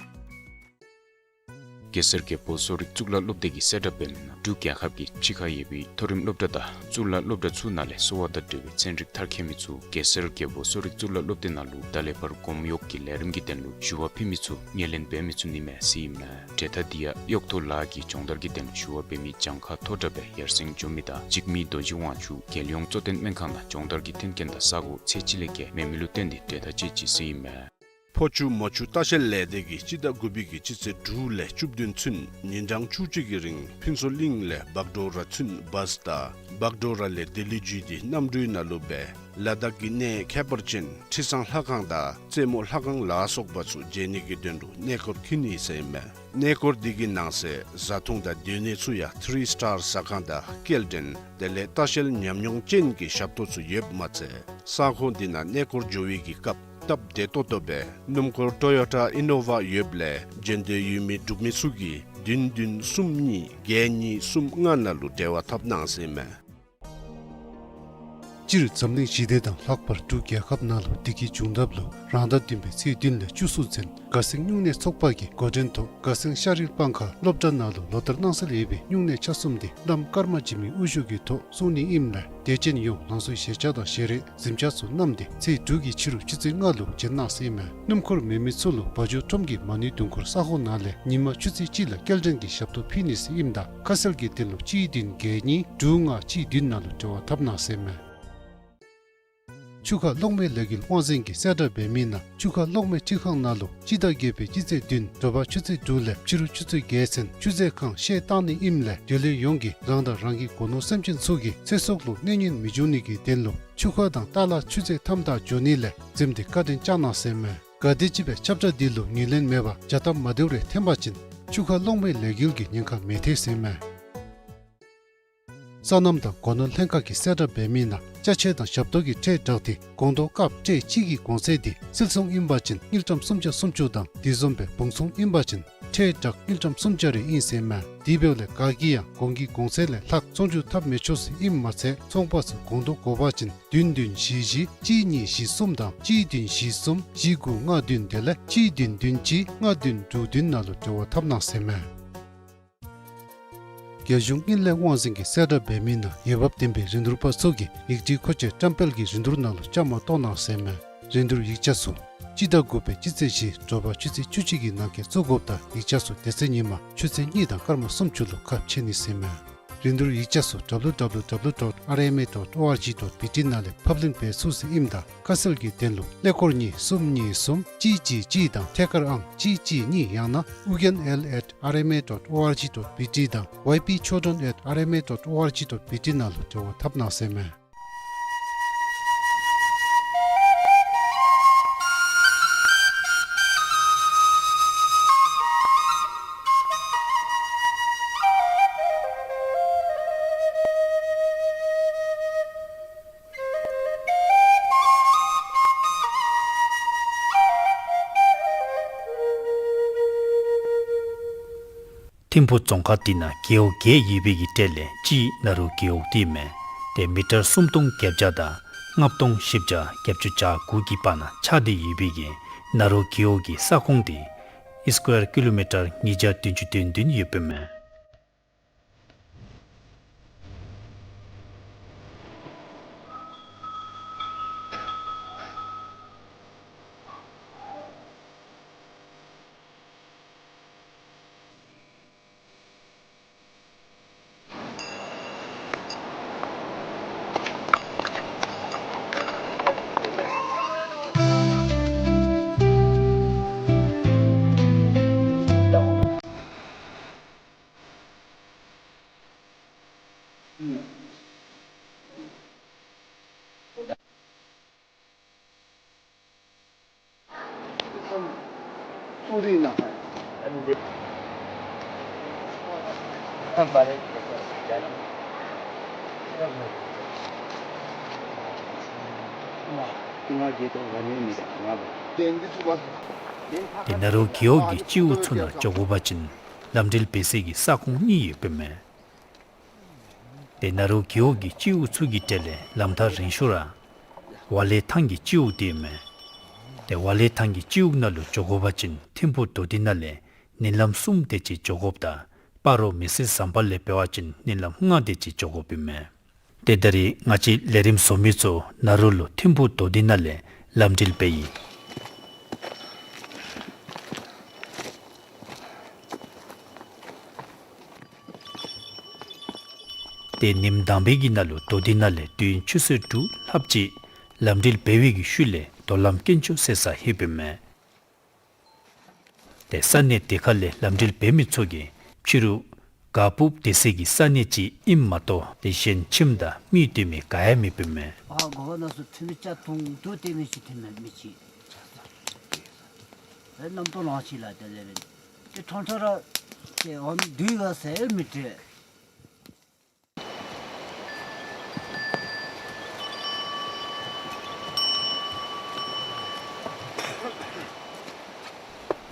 གེ་སར་རྒྱལ་པོ་གསོ་རིག་གཙུག་ལག་སློབ་སྡེ་གིས་གསལ་བསྒྲགས་འབད་མི་ནང་འབྲུག་རྒྱལ་ཁབ་ཀྱི་ཕྱི་ཁར་ཡོད་པའི་མཐོ་རིམ་སློབ་གྲྭ་དང་གཙུག་ལག་སློབ་གྲྭ་ཚུ་ནང་ལས་གསོ་བ་དང་འབྲེལ་བའི་ཚན་རིག་མཐར་འཁྱོལ་མི་ཚུ་གེ་སར་རྒྱལ་པོ་གསོ་རིག་གཙུག་ལག་སློབ་སྡེ་ནང་ལུ་ད་ལས་ཕར་གོམ་གཡོག་གི་ལས་རིམ་གྱི་དོན་ལུ་ཞུ་བ་ཕུལ་མི་ཚུ་ངོས་ལེན་འབད་མི་ཚུགས་ནི་མས་ཟེར་ཨིན་མས། གྲོས་ཐག་འདི་ཡང་གཡོག་ཐོ་ལཱ་གི་སྦྱོང་བརྡར་གྱི་དོན་ལུ་ཞུ་བ་འབད་མི་གྱངས་ཁ་མཐོ་དྲགས་སྦེ་ཡར་སེང་འགྱོ་མི་དང་འཇིགས་མེད་རྡོ་རྗེ་དབང་ཕྱུག་རྒྱལ་ཡོངས་གཙོ་བསྟེན་སྨན་ཁང་ནང་སྦྱོང་བརྡར་གྱི་མཐུན་རྐྱེན་དང་ས་གོ་ཚད་ཅིག་ལས་བརྒལ་མེད་མི་ལུ་བརྟེན་ཏེ་གྲོས་ཐག་བཅད་ཅི་ཟེར་ཨིན་མས། ཕོ་ཆུ་མོ་ཆུ་ལྟ་བཤལ་ལས་སྡེ་གིས་སྤྱི་ཟླ་དགུ་པའི་གི་སྤྱི་ཚེས་དྲུག་ལས་བཅུ་བདུན་ཚུན་ཉིན་གྲངས་བཅུ་གཅིག་གི་རིང་ཕུན་ཚོགས་གླིང་ལས་བག་གྲོ་ར་ཚུན་བཱས་དང་བག་གྲོ་ར་ལས་ལྡི་ལི་བརྒྱུད་དེ་གནམ་གྲུའི་ནང་ལུ་སྦེ་ལ་དྭགས་ཀྱི་གནས་ཁྱད་པར་ཅན་ཁྲི་བཟང་ལྷ་ཁང་དང་རྩེ་མོ་ལྷ་ཁང་ལ་སོགས་པ་ཚུ་མཇལ་ནི་གི་དོན་ལུ་གནས་སྐོར་འཁྱིད་ནི་ཟེར་ཨིན་མས། གནས་སྐོར་འདི་གི་ནང་གསེས་བཟའ་འཐུང་དང་སྡོད་གནས་ཚུ་ཡང་ཐི་རི་སི་ཊར་ཟ་ཁང་དང་སྐྱེལ་འདྲེན་དེ་ལས་ལྟ་བཤལ་ཉམས་མྱོང་ཅན་གྱི་ཞབས་ཏོག་ཚུ་ཡོདཔ་མ་ཚད་ས་ཁོངས་འདི་ནང་གནས་སྐོར་འགྱོ་བའི་གི་སྐབས་སྟབས་བདེ་ཏོག་ཏོ་སྦེ་སྣུམ་འཁོར་ཊོ་ཡོ་ཊ་ཨི་ནོ་ཝ་ཡོདཔ་ལས་འབྱོན་འདོད་ཡོད་མི་འབྲུག་མི་ཚུ་གིས་བདུན་བདུན་གསུམ་གཉིས་བརྒྱད་གཉིས་གསུམ་ལྔ་ནང་ལུ་འབྲེལ་བ་འཐབ་གནང་ཟེར་ཨིན་མས། སྤྱིར་འཛམ་གླིང་ཞི་བདེ་དང་ལྷག་པར་འབྲུག་རྒྱལ་ཁབ་ནང་ལུ་བདེ་སྐྱིད་འབྱུང་ཐབས་ལུ་རང་ཟླ་བདུན་པའི་ཚེས་བདུན་ལས་བཅུ་གསུམ་ཚུན་དགའ་སེང་སྨྱུང་གནས་ཚོགས་པ་གི་འགོ་འདྲེན་ཐོག་དགའ་སེང་ཤ་རིལ་སྤང་ཁ་སློབ་གྲྭ་ནང་ལུ་ལོ་ལྟར་གནང་སྲོལ་ཡོད་པའི་སྨྱུང་གནས་ཆ་གསུམ་དེ་བླམ་ཀརྨ་འཇིགས་མེད་དབུ་བཞུགས་ཀྱི་ཐོག་སྲུང་ནི་ཨིནམ་ལས་དད་ཅན་ཡོངས་ལང་ཚོའི་ཞལ་ཆས་དང་ཞལ་རས་གཟིམ་ཆས་ཚུ་བསྣམས་ཏེ་ཚེས་དྲུག་གི་ཕྱི་རུ་ཆུ་ཚོད་ལྔ་ལུ་བྱོན་གནང་ཟེར་ཨིན་མས། སྣུམ་འཁོར་མེད་མི་ཚུ་ལུ་བ་འཇོ་ཁྲོམ་གྱི་མ་ཎི་དུང་འཁོར་ས་ཁོངས་ནང་ལས་ཉིན་མ་ཆུ་ཚོད་གཅིག་ལ་སྐྱེལ་འདྲེན་གྱི་ཞབས་ཏོག་ཕུལ་ནི་ཟེར་ཨིནམ་ད་ཁ་གསལ་གྱི་དོན་ལུ་གཅིག་བདུན་བརྒྱད་གཉིས་དྲུག་ལྔ་གཅིག་བདུན་ནང་ལུ་འབྲེལ་བ་འཐབ་གནང་ཟེར་ཨིན་མས། ཆུ་ཁ་གློག་མེ་ལས་འགུལ་དབང་འཛིན་གྱིས་གསལ་བསྒྲགས་འབད་མི་ནང་ཆུ་ཁ་གློག་མེ་འཕྲུལ་ཁང་ནང་ལུ་སྤྱི་ཟླ་བརྒྱད་པའི་སྤྱི་ཚེས་བདུན་དྲོ་པ་ཆུ་ཚོད་དྲུག་ལས་ཕྱི་རུ་ཆུ་ཚོད་བརྒྱད་ཚུན་ཆུ་ཚོད་ཁང་བཤལ་བཏང་ནི་ཨིནམ་ལས་དེ་ལས་ཡོངས་ཀྱིས་རང་དང་རང་གི་སྒོ་ནོར་སེམས་ཅན་ཚུ་གི་ཚེ་སྲོག་ལུ་གནོད་ཉེན་མི་འབྱུང་ནི་གི་དོན་ལུ་ཆུ་ཁ་དང་ཏ་ལ་ཆུ་ཚོད་ཐམ་ཐག་འགྱོ་ནི་ལས་འཛེམ་སྟེ་བཀའ་དྲིན་བསྐྱང་གནང་ཟེར་ཨིན་མས། ག་དེམ་ཅིག་སྦེ་ཁྱབ་བསྒྲགས་འདི་ལུ་ངོས་ལེན་མེད་པར་བྱ་སྟབས་མ་བདེཝ་རེ་འཐོན་པ་ཅིན་ཆུ་ཁ་གློག་མེ་ལས་འགུལ་གྱི་ཉེན་ཁ་མེད་ཐལ་ཟེར་ཨིན་མས། སོ་ནམ་དང་སྒོ་ནོར་ལྷན་ཁག་གིས་གསལ་བསྒྲགས་འབད་མི་ནང་ཅ་ཆས་དང་ཞབས་ཏོག་གི་ཁྲལ་དྲག་སྟེ་སྒོང་རྡོག་ཀབ་ཊེ་གཅིག་གི་གོང་ཚད་དེ་སིལ་ཚོང་ཨིན་པ་ཅིན་དངུལ་ཀྲམ་སུམ་བརྒྱ་སུམ་ཅུ་དང་དེ་བཟུམ་སྦེ་བུང་ཚོང་ཨིན་པ་ཅིན་ཁྲལ་དྲག་དངུལ་ཀྲམ་སུམ་བརྒྱ་རེ་ཨིན་ཟེར་ཨིན་མས། དེ་འབདཝ་ལས་ག་གིས་ཡང་གོང་གི་གོང་ཚད་ལས་ལྷག་ཚོང་སྒྱུར་འཐབ་མི་ཆོག་ཟེར་ཨིནམ་མ་ཚད་ཚོང་པ་ཚུ་སྒོང་རྡོག་དགོ་པ་ཅིན་བདུན་བདུན་བཞི་བཞི་གཅིག་གཉིས་བཞི་གསུམ་དང་གཅིག་བདུན་བཞི་གསུམ་བཞི་དགུ་ལྔ་བདུན་དེ་ལས་གཅིག་བདུན་བདུན་གཅིག་ལྔ་བདུན་དྲུག་བདུན་ནང་ལུ་འབྲེལ་བ་འཐབ་གནང་ཟེར་ཨིན་མས། རྒྱལ་གཞུང་དངུལ་ལས་དབང་འཛིན་གྱིས་གསལ་བསྒྲགས་འབད་མི་ནང་འོས་འབབ་ལྡན་པའི་རིན་བསྡུར་པ་ཚུ་གིས་ཡིག་ཁྲི་མཁོ་ཆས་བཀྲམ་སྤེལ་གྱི་རིན་བསྡུར་ནང་ལུ་བཅའ་མར་གཏོགས་གནང་ཟེར་ཨིན་མས། རིན་བསྡུར་ཡིག་ཆ་ཚུ་སྤྱི་ཟླ་དགུ་པའི་སྤྱི་ཚེས་བཞི་དྲོ་པ་ཆུ་ཚོད་བཅུ་གཅིག་གི་ནང་འཁོད་བཙུགས་དགོཔ་དང་ཡིག་ཆ་ཚུ་དེ་ཚེ་ཉིན་མ་ཆུ་ཚོད་གཉིས་དང་སྐར་མ་སུམ་ཅུ་ལུ་ཁ་ཕྱེ་ནི་ཟེར་ཨིན་མས། རིན་བསྡུར་ཡིག་ཆ་ཚུ་ཌབ་ལུ་ཌབ་ལུ་ཌབ་ལུ་ཌོཊ་ཨར་ཨེམ་ཨེ་ཌོཊ་ཨོ་ཨར་ཇི་ཌོཊ་བི་ཊི་ནང་ལས་ཕབ་ལེན་འབད་ཚུགས་ཟེར་ཨིནམ་ད་ཁ་གསལ་གྱི་དོན་ལུ་ཀླད་ཀོར་གཉིས་གསུམ་གཉིས་གསུམ་གཅིག་གཅིག་གཅིག་དང་ཐད་ཀར་ཨང་གཅིག་གཅིག་གཉིས་ཡང་ན་ཨུ་རྒྱན་ཨེལ་ཨེཊ་ཨར་ཨེམ་ཨེ་ཌོཊ་ཨོ་ཨར་ཇི་ཌོཊ་བི་ཊི་དང་ཝའི་པི་ཆོལ་ཌོན་ཨེཊ་ཨར་ཨེམ་ཨེ་ཌོཊ་ཨོ་ཨར་ཇི་ཌོཊ་བི་ཊི་ནང་ལུ་འབྲེལ་བ་འཐབ་གནང་ཟེར་ཨིན་མས། ཐིམ་ཕུ་རྫོང་ཁག་འདི་ནང་རྒེད་འོག་བརྒྱད་ཡོད་པའི་གི་གྲས་ལས་གཅིག་ནཱ་རོ་རྒེད་འོག་འདི་མས། ཏེ་མི་ཊར་སུམ་སྟོང་བརྒྱད་བརྒྱ་དང་ལྔ་སྟོང་བཞི་བརྒྱ་བརྒྱད་ཅུ་གྱ་དགུ་གི་བར་ན་ཆགས་ཏེ་ཡོད་པའི་གི་ནཱ་རོ་རྒེད་འོག་གི་ས་ཁོངས་འདི་ཨི་སི་ཀུ་ཝེར་ཀི་ལོ་མི་ཊར་ཉིས་བརྒྱ་བདུན་ཅུ་དོན་བདུན་ཡོདཔ་མས། ཏེ་ནཱ་རོ་རྒེད་འོག་གི་སྤྱི་འོག་ཚུ་ནང་འགྱོ་དགོ་པ་ཅིན་ལམ་འགྲུལ་འབད་སའི་གི་ས་ཁོངས་གཉིས་ཡོདཔ་ཨིན་མས། ཏེ་ནཱ་རོ་རྒེད་འོག་གི་སྤྱི་འོག་ཚུ་གི་གྲས་ལས་ལམ་ཐག་རིང་ཤོས་ར་ཝ་ལེ་ཐང་གི་སྤྱི་འོག་འདི་ཨིན་མས། ཏེ་ཝ་ལེ་ཐང་གི་སྤྱི་འོག་ནང་ལུ་འགྱོ་དགོ་པ་ཅིན་ཐིམ་ཕུག་མདོ་སྡེ་ནང་ལས་ཉིན་ལམ་གསུམ་དེ་ཅིག་འགྱོ་དགོཔ་ད་སྤ་རོ་མི་སེར་ཟམ་པ་ལས་འབད་བ་ཅིན་ཉིན་ལམ་ལྔ་དེ་ཅིག་འགྱོ་དགོཔ་ཨིན་མས། ཏེ་ད་རིས་ང་བཅས་ལས་རིམ་བཟོ་མི་ཚུ་ནཱ་རོ་ལུ་ཐིམ་ཕུག་མདོ་སྡེ་ནང་ལས་ལམ་འགྲུལ་འབད་ཡི། ཏེ་ཉིནམ་དང་པའི་གི་ནང་ལུ་མདོ་སྡེ་ནང་ལས་དུས་ཡུན་ཆུ་ཚོད་དྲུག་ལྷགཔ་ཅིག་ལམ་འགྲུལ་འབད་བའི་གི་ཤུལ་ལས་རྡོ་ལམ་དཀོན་མཆོག་ཟེར་ས་ལྷོདཔ་ཨིན་མས། ཏེ་ས་གནས་དེ་ཁ་ལས་ལམ་འགྲུལ་འབད་མི་ཚུ་གིས་ཕྱི་རུ་ག་སྤུབས་སྡོད་སའི་གི་ས་གནས་ཅིག་ཨིནམ་མ་གཏོགས་ཏེ་གཞན་ཁྱིམ་དང་མི་སྡོད་མི་ག་ཡང་མེདཔ་ཨིན་མས། ཨ་གོ་བ་ན་སུ་ཐིམ་ཅ་ཐུང་དུ་སྡོད་མི་ཅིག་ཐིམ་མི་ཅིག་རེ་རྣམ་རྟོག་ལང་ཅི་ལ་དེ་ལས་རེ་ཏེ་ཁྲང་ཁྲ་ར་ཏེ་འོ་མི་འདུས་ག་ཟེར་མི་དྲན།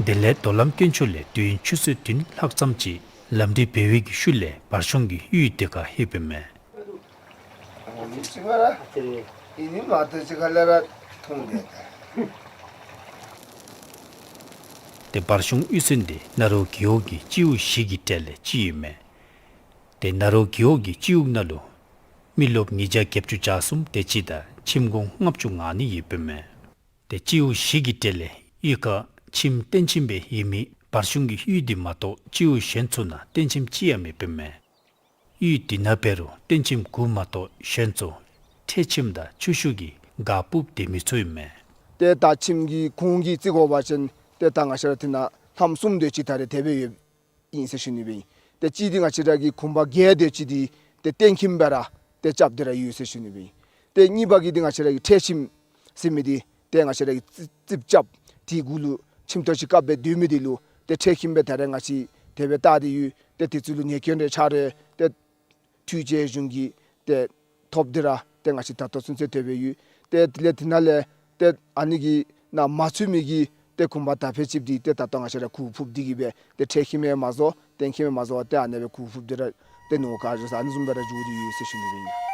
དེ་ལས་རྡོ་ལམ་དཀོན་མཆོག་ལས་དུས་ཡུན་ཆུ་ཚོད་བདུན་ལྷག་ཙམ་ཅིག་ལམ་འགྲུལ་འབད་བའི་གི་ཤུལ་ལས་བར་གཞུང་གི་གཡུས་དེ་ཁར་ལྷོདཔ་ཨིན་མས། ཏེ་བར་གཞུང་གཡུས་ཚན་འདི་ནཱ་རོ་རྒེད་འོག་གི་སྤྱི་འོག་བཞི་གི་གྲས་ལས་གཅིག་ཨིན་མས། ཏེ་ནཱ་རོ་རྒེད་འོག་གི་སྤྱི་འོག་ནང་ལུ་མི་རློབས་ཉིས་བརྒྱ་བརྒྱད་ཅུ་གྱ་གསུམ་དེ་ཅིག་དང་ཁྱིམ་གུང་ལྔ་བཅུ་ང་གཉིས་ཡོདཔ་ཨིན་མས། ཏེ་སྤྱི་འོག་བཞི་གི་གྲས་ལས་གཡུས་ཁར་ཁྱིམ་སྟོན་ཁྱིམ་སྦེ་ཡོད་མི་བར་གཞུང་གི་གཡུས་འདི་མ་གཏོགས་སྤྱི་འོག་གཞན་ཚུ་ནང་སྟོན་ཁྱིམ་ཅིག་ཡང་མེདཔ་ཨིན་མས། གཡུས་འདི་ནང་འབད་རུང་སྟོན་ཁྱིམ་དགུ་མ་གཏོགས་གཞན་ཚུ་ཁྲལ་ཁྱིམ་དང་ཆུ་ཤུགས་ཀྱིས་ག་སྤུབས་སྡོད་མི་ཚུ་ཨིན་མས། ཏེ་ད་ཁྱིམ་གྱི་གུང་གི་རྩིས་འགོ་བ་ཅིན་ཏེ་ད་ང་བཅས་ར་དེ་ནང་ལྷམ་གསུམ་དེ་ཅིག་ད་རེས་དེ་སྦེ་ཡོདཔ་ཨིན་ཟེར་ཞུ་ནི་སྦེ་ཨིན། ཏེ་གཅིག་འདི་ང་བཅས་ར་གི་གུང་པ་བརྒྱད་དེ་ཅིག་འདི་ཏེ་སྟོན་ཁྱིམ་སྦེ་ར་ཏེ་རྐྱབ་སྟེ་ར་ཡོད་ཟེར་ཞུ་ནི་སྦེ་ཨིན། ཏེ་གཉིས་པ་གི་འདི་ང་བཅས་ར་གི་ཁྲལ་ཁྱིམ་ཟེར་མི་འདི་ཏེ་ང་བཅས་ར་གི་རྩིགཔ་རྩིགཔ་རྐྱབ་དེ་གུ་ལུ་ཁྱིམ་ཐོག་ཅིག་བཀབ་སྦེ་སྡོད་མི་འདི་ལུ་ཏེ་ཁྲལ་ཁྱིམ་སྦེ་ད་རེས་ང་བཅས་དེ་སྦེ་བཏགས་ཏེ་ཡོད། ཏེ་དེ་ཚུ་ལུ་ཉེས་སྐྱོན་རེ་ཆ་རེ་ཏེ་འཕྲུལ་ཆས་གཞུང་གིས་ཏེ་ཐོབ་སྟེ་ར་ཏེ་ང་བཅས་ད་ལྟོ་ཚུན་ཚོད་དེ་སྦེ་ཡོད། ཏེ་དེ་ལས་དེ་ནང་ལས་ཏེ་ཨ་ནི་གི་ནང་མ་ཚུད་མི་གི་ཏེ་གུང་པ་ད་ཕལ་ཆེར་འདི་ཏེ་ད་ལྟོ་ང་བཅས་ར་གུར་ཕུབ་སྟེ་གི་སྦེ་ཏེ་ཁྲལ་ཁྱིམ་ཡང་མ་བཟོ་སྟོན་ཁྱིམ་ཡང་མ་བཟོ་ཏེ་ཨ་ནེ་སྦེ་གུར་ཕུབ་སྟེ་ར་ཏེ་ནོར་ག་ར་ཨ་ནི་བཟུམ་སྦེ་ར་འགྱོ་སྟེ་ཡོད་ཟེར་ཞུ་ནི་སྦེ་ཨིན།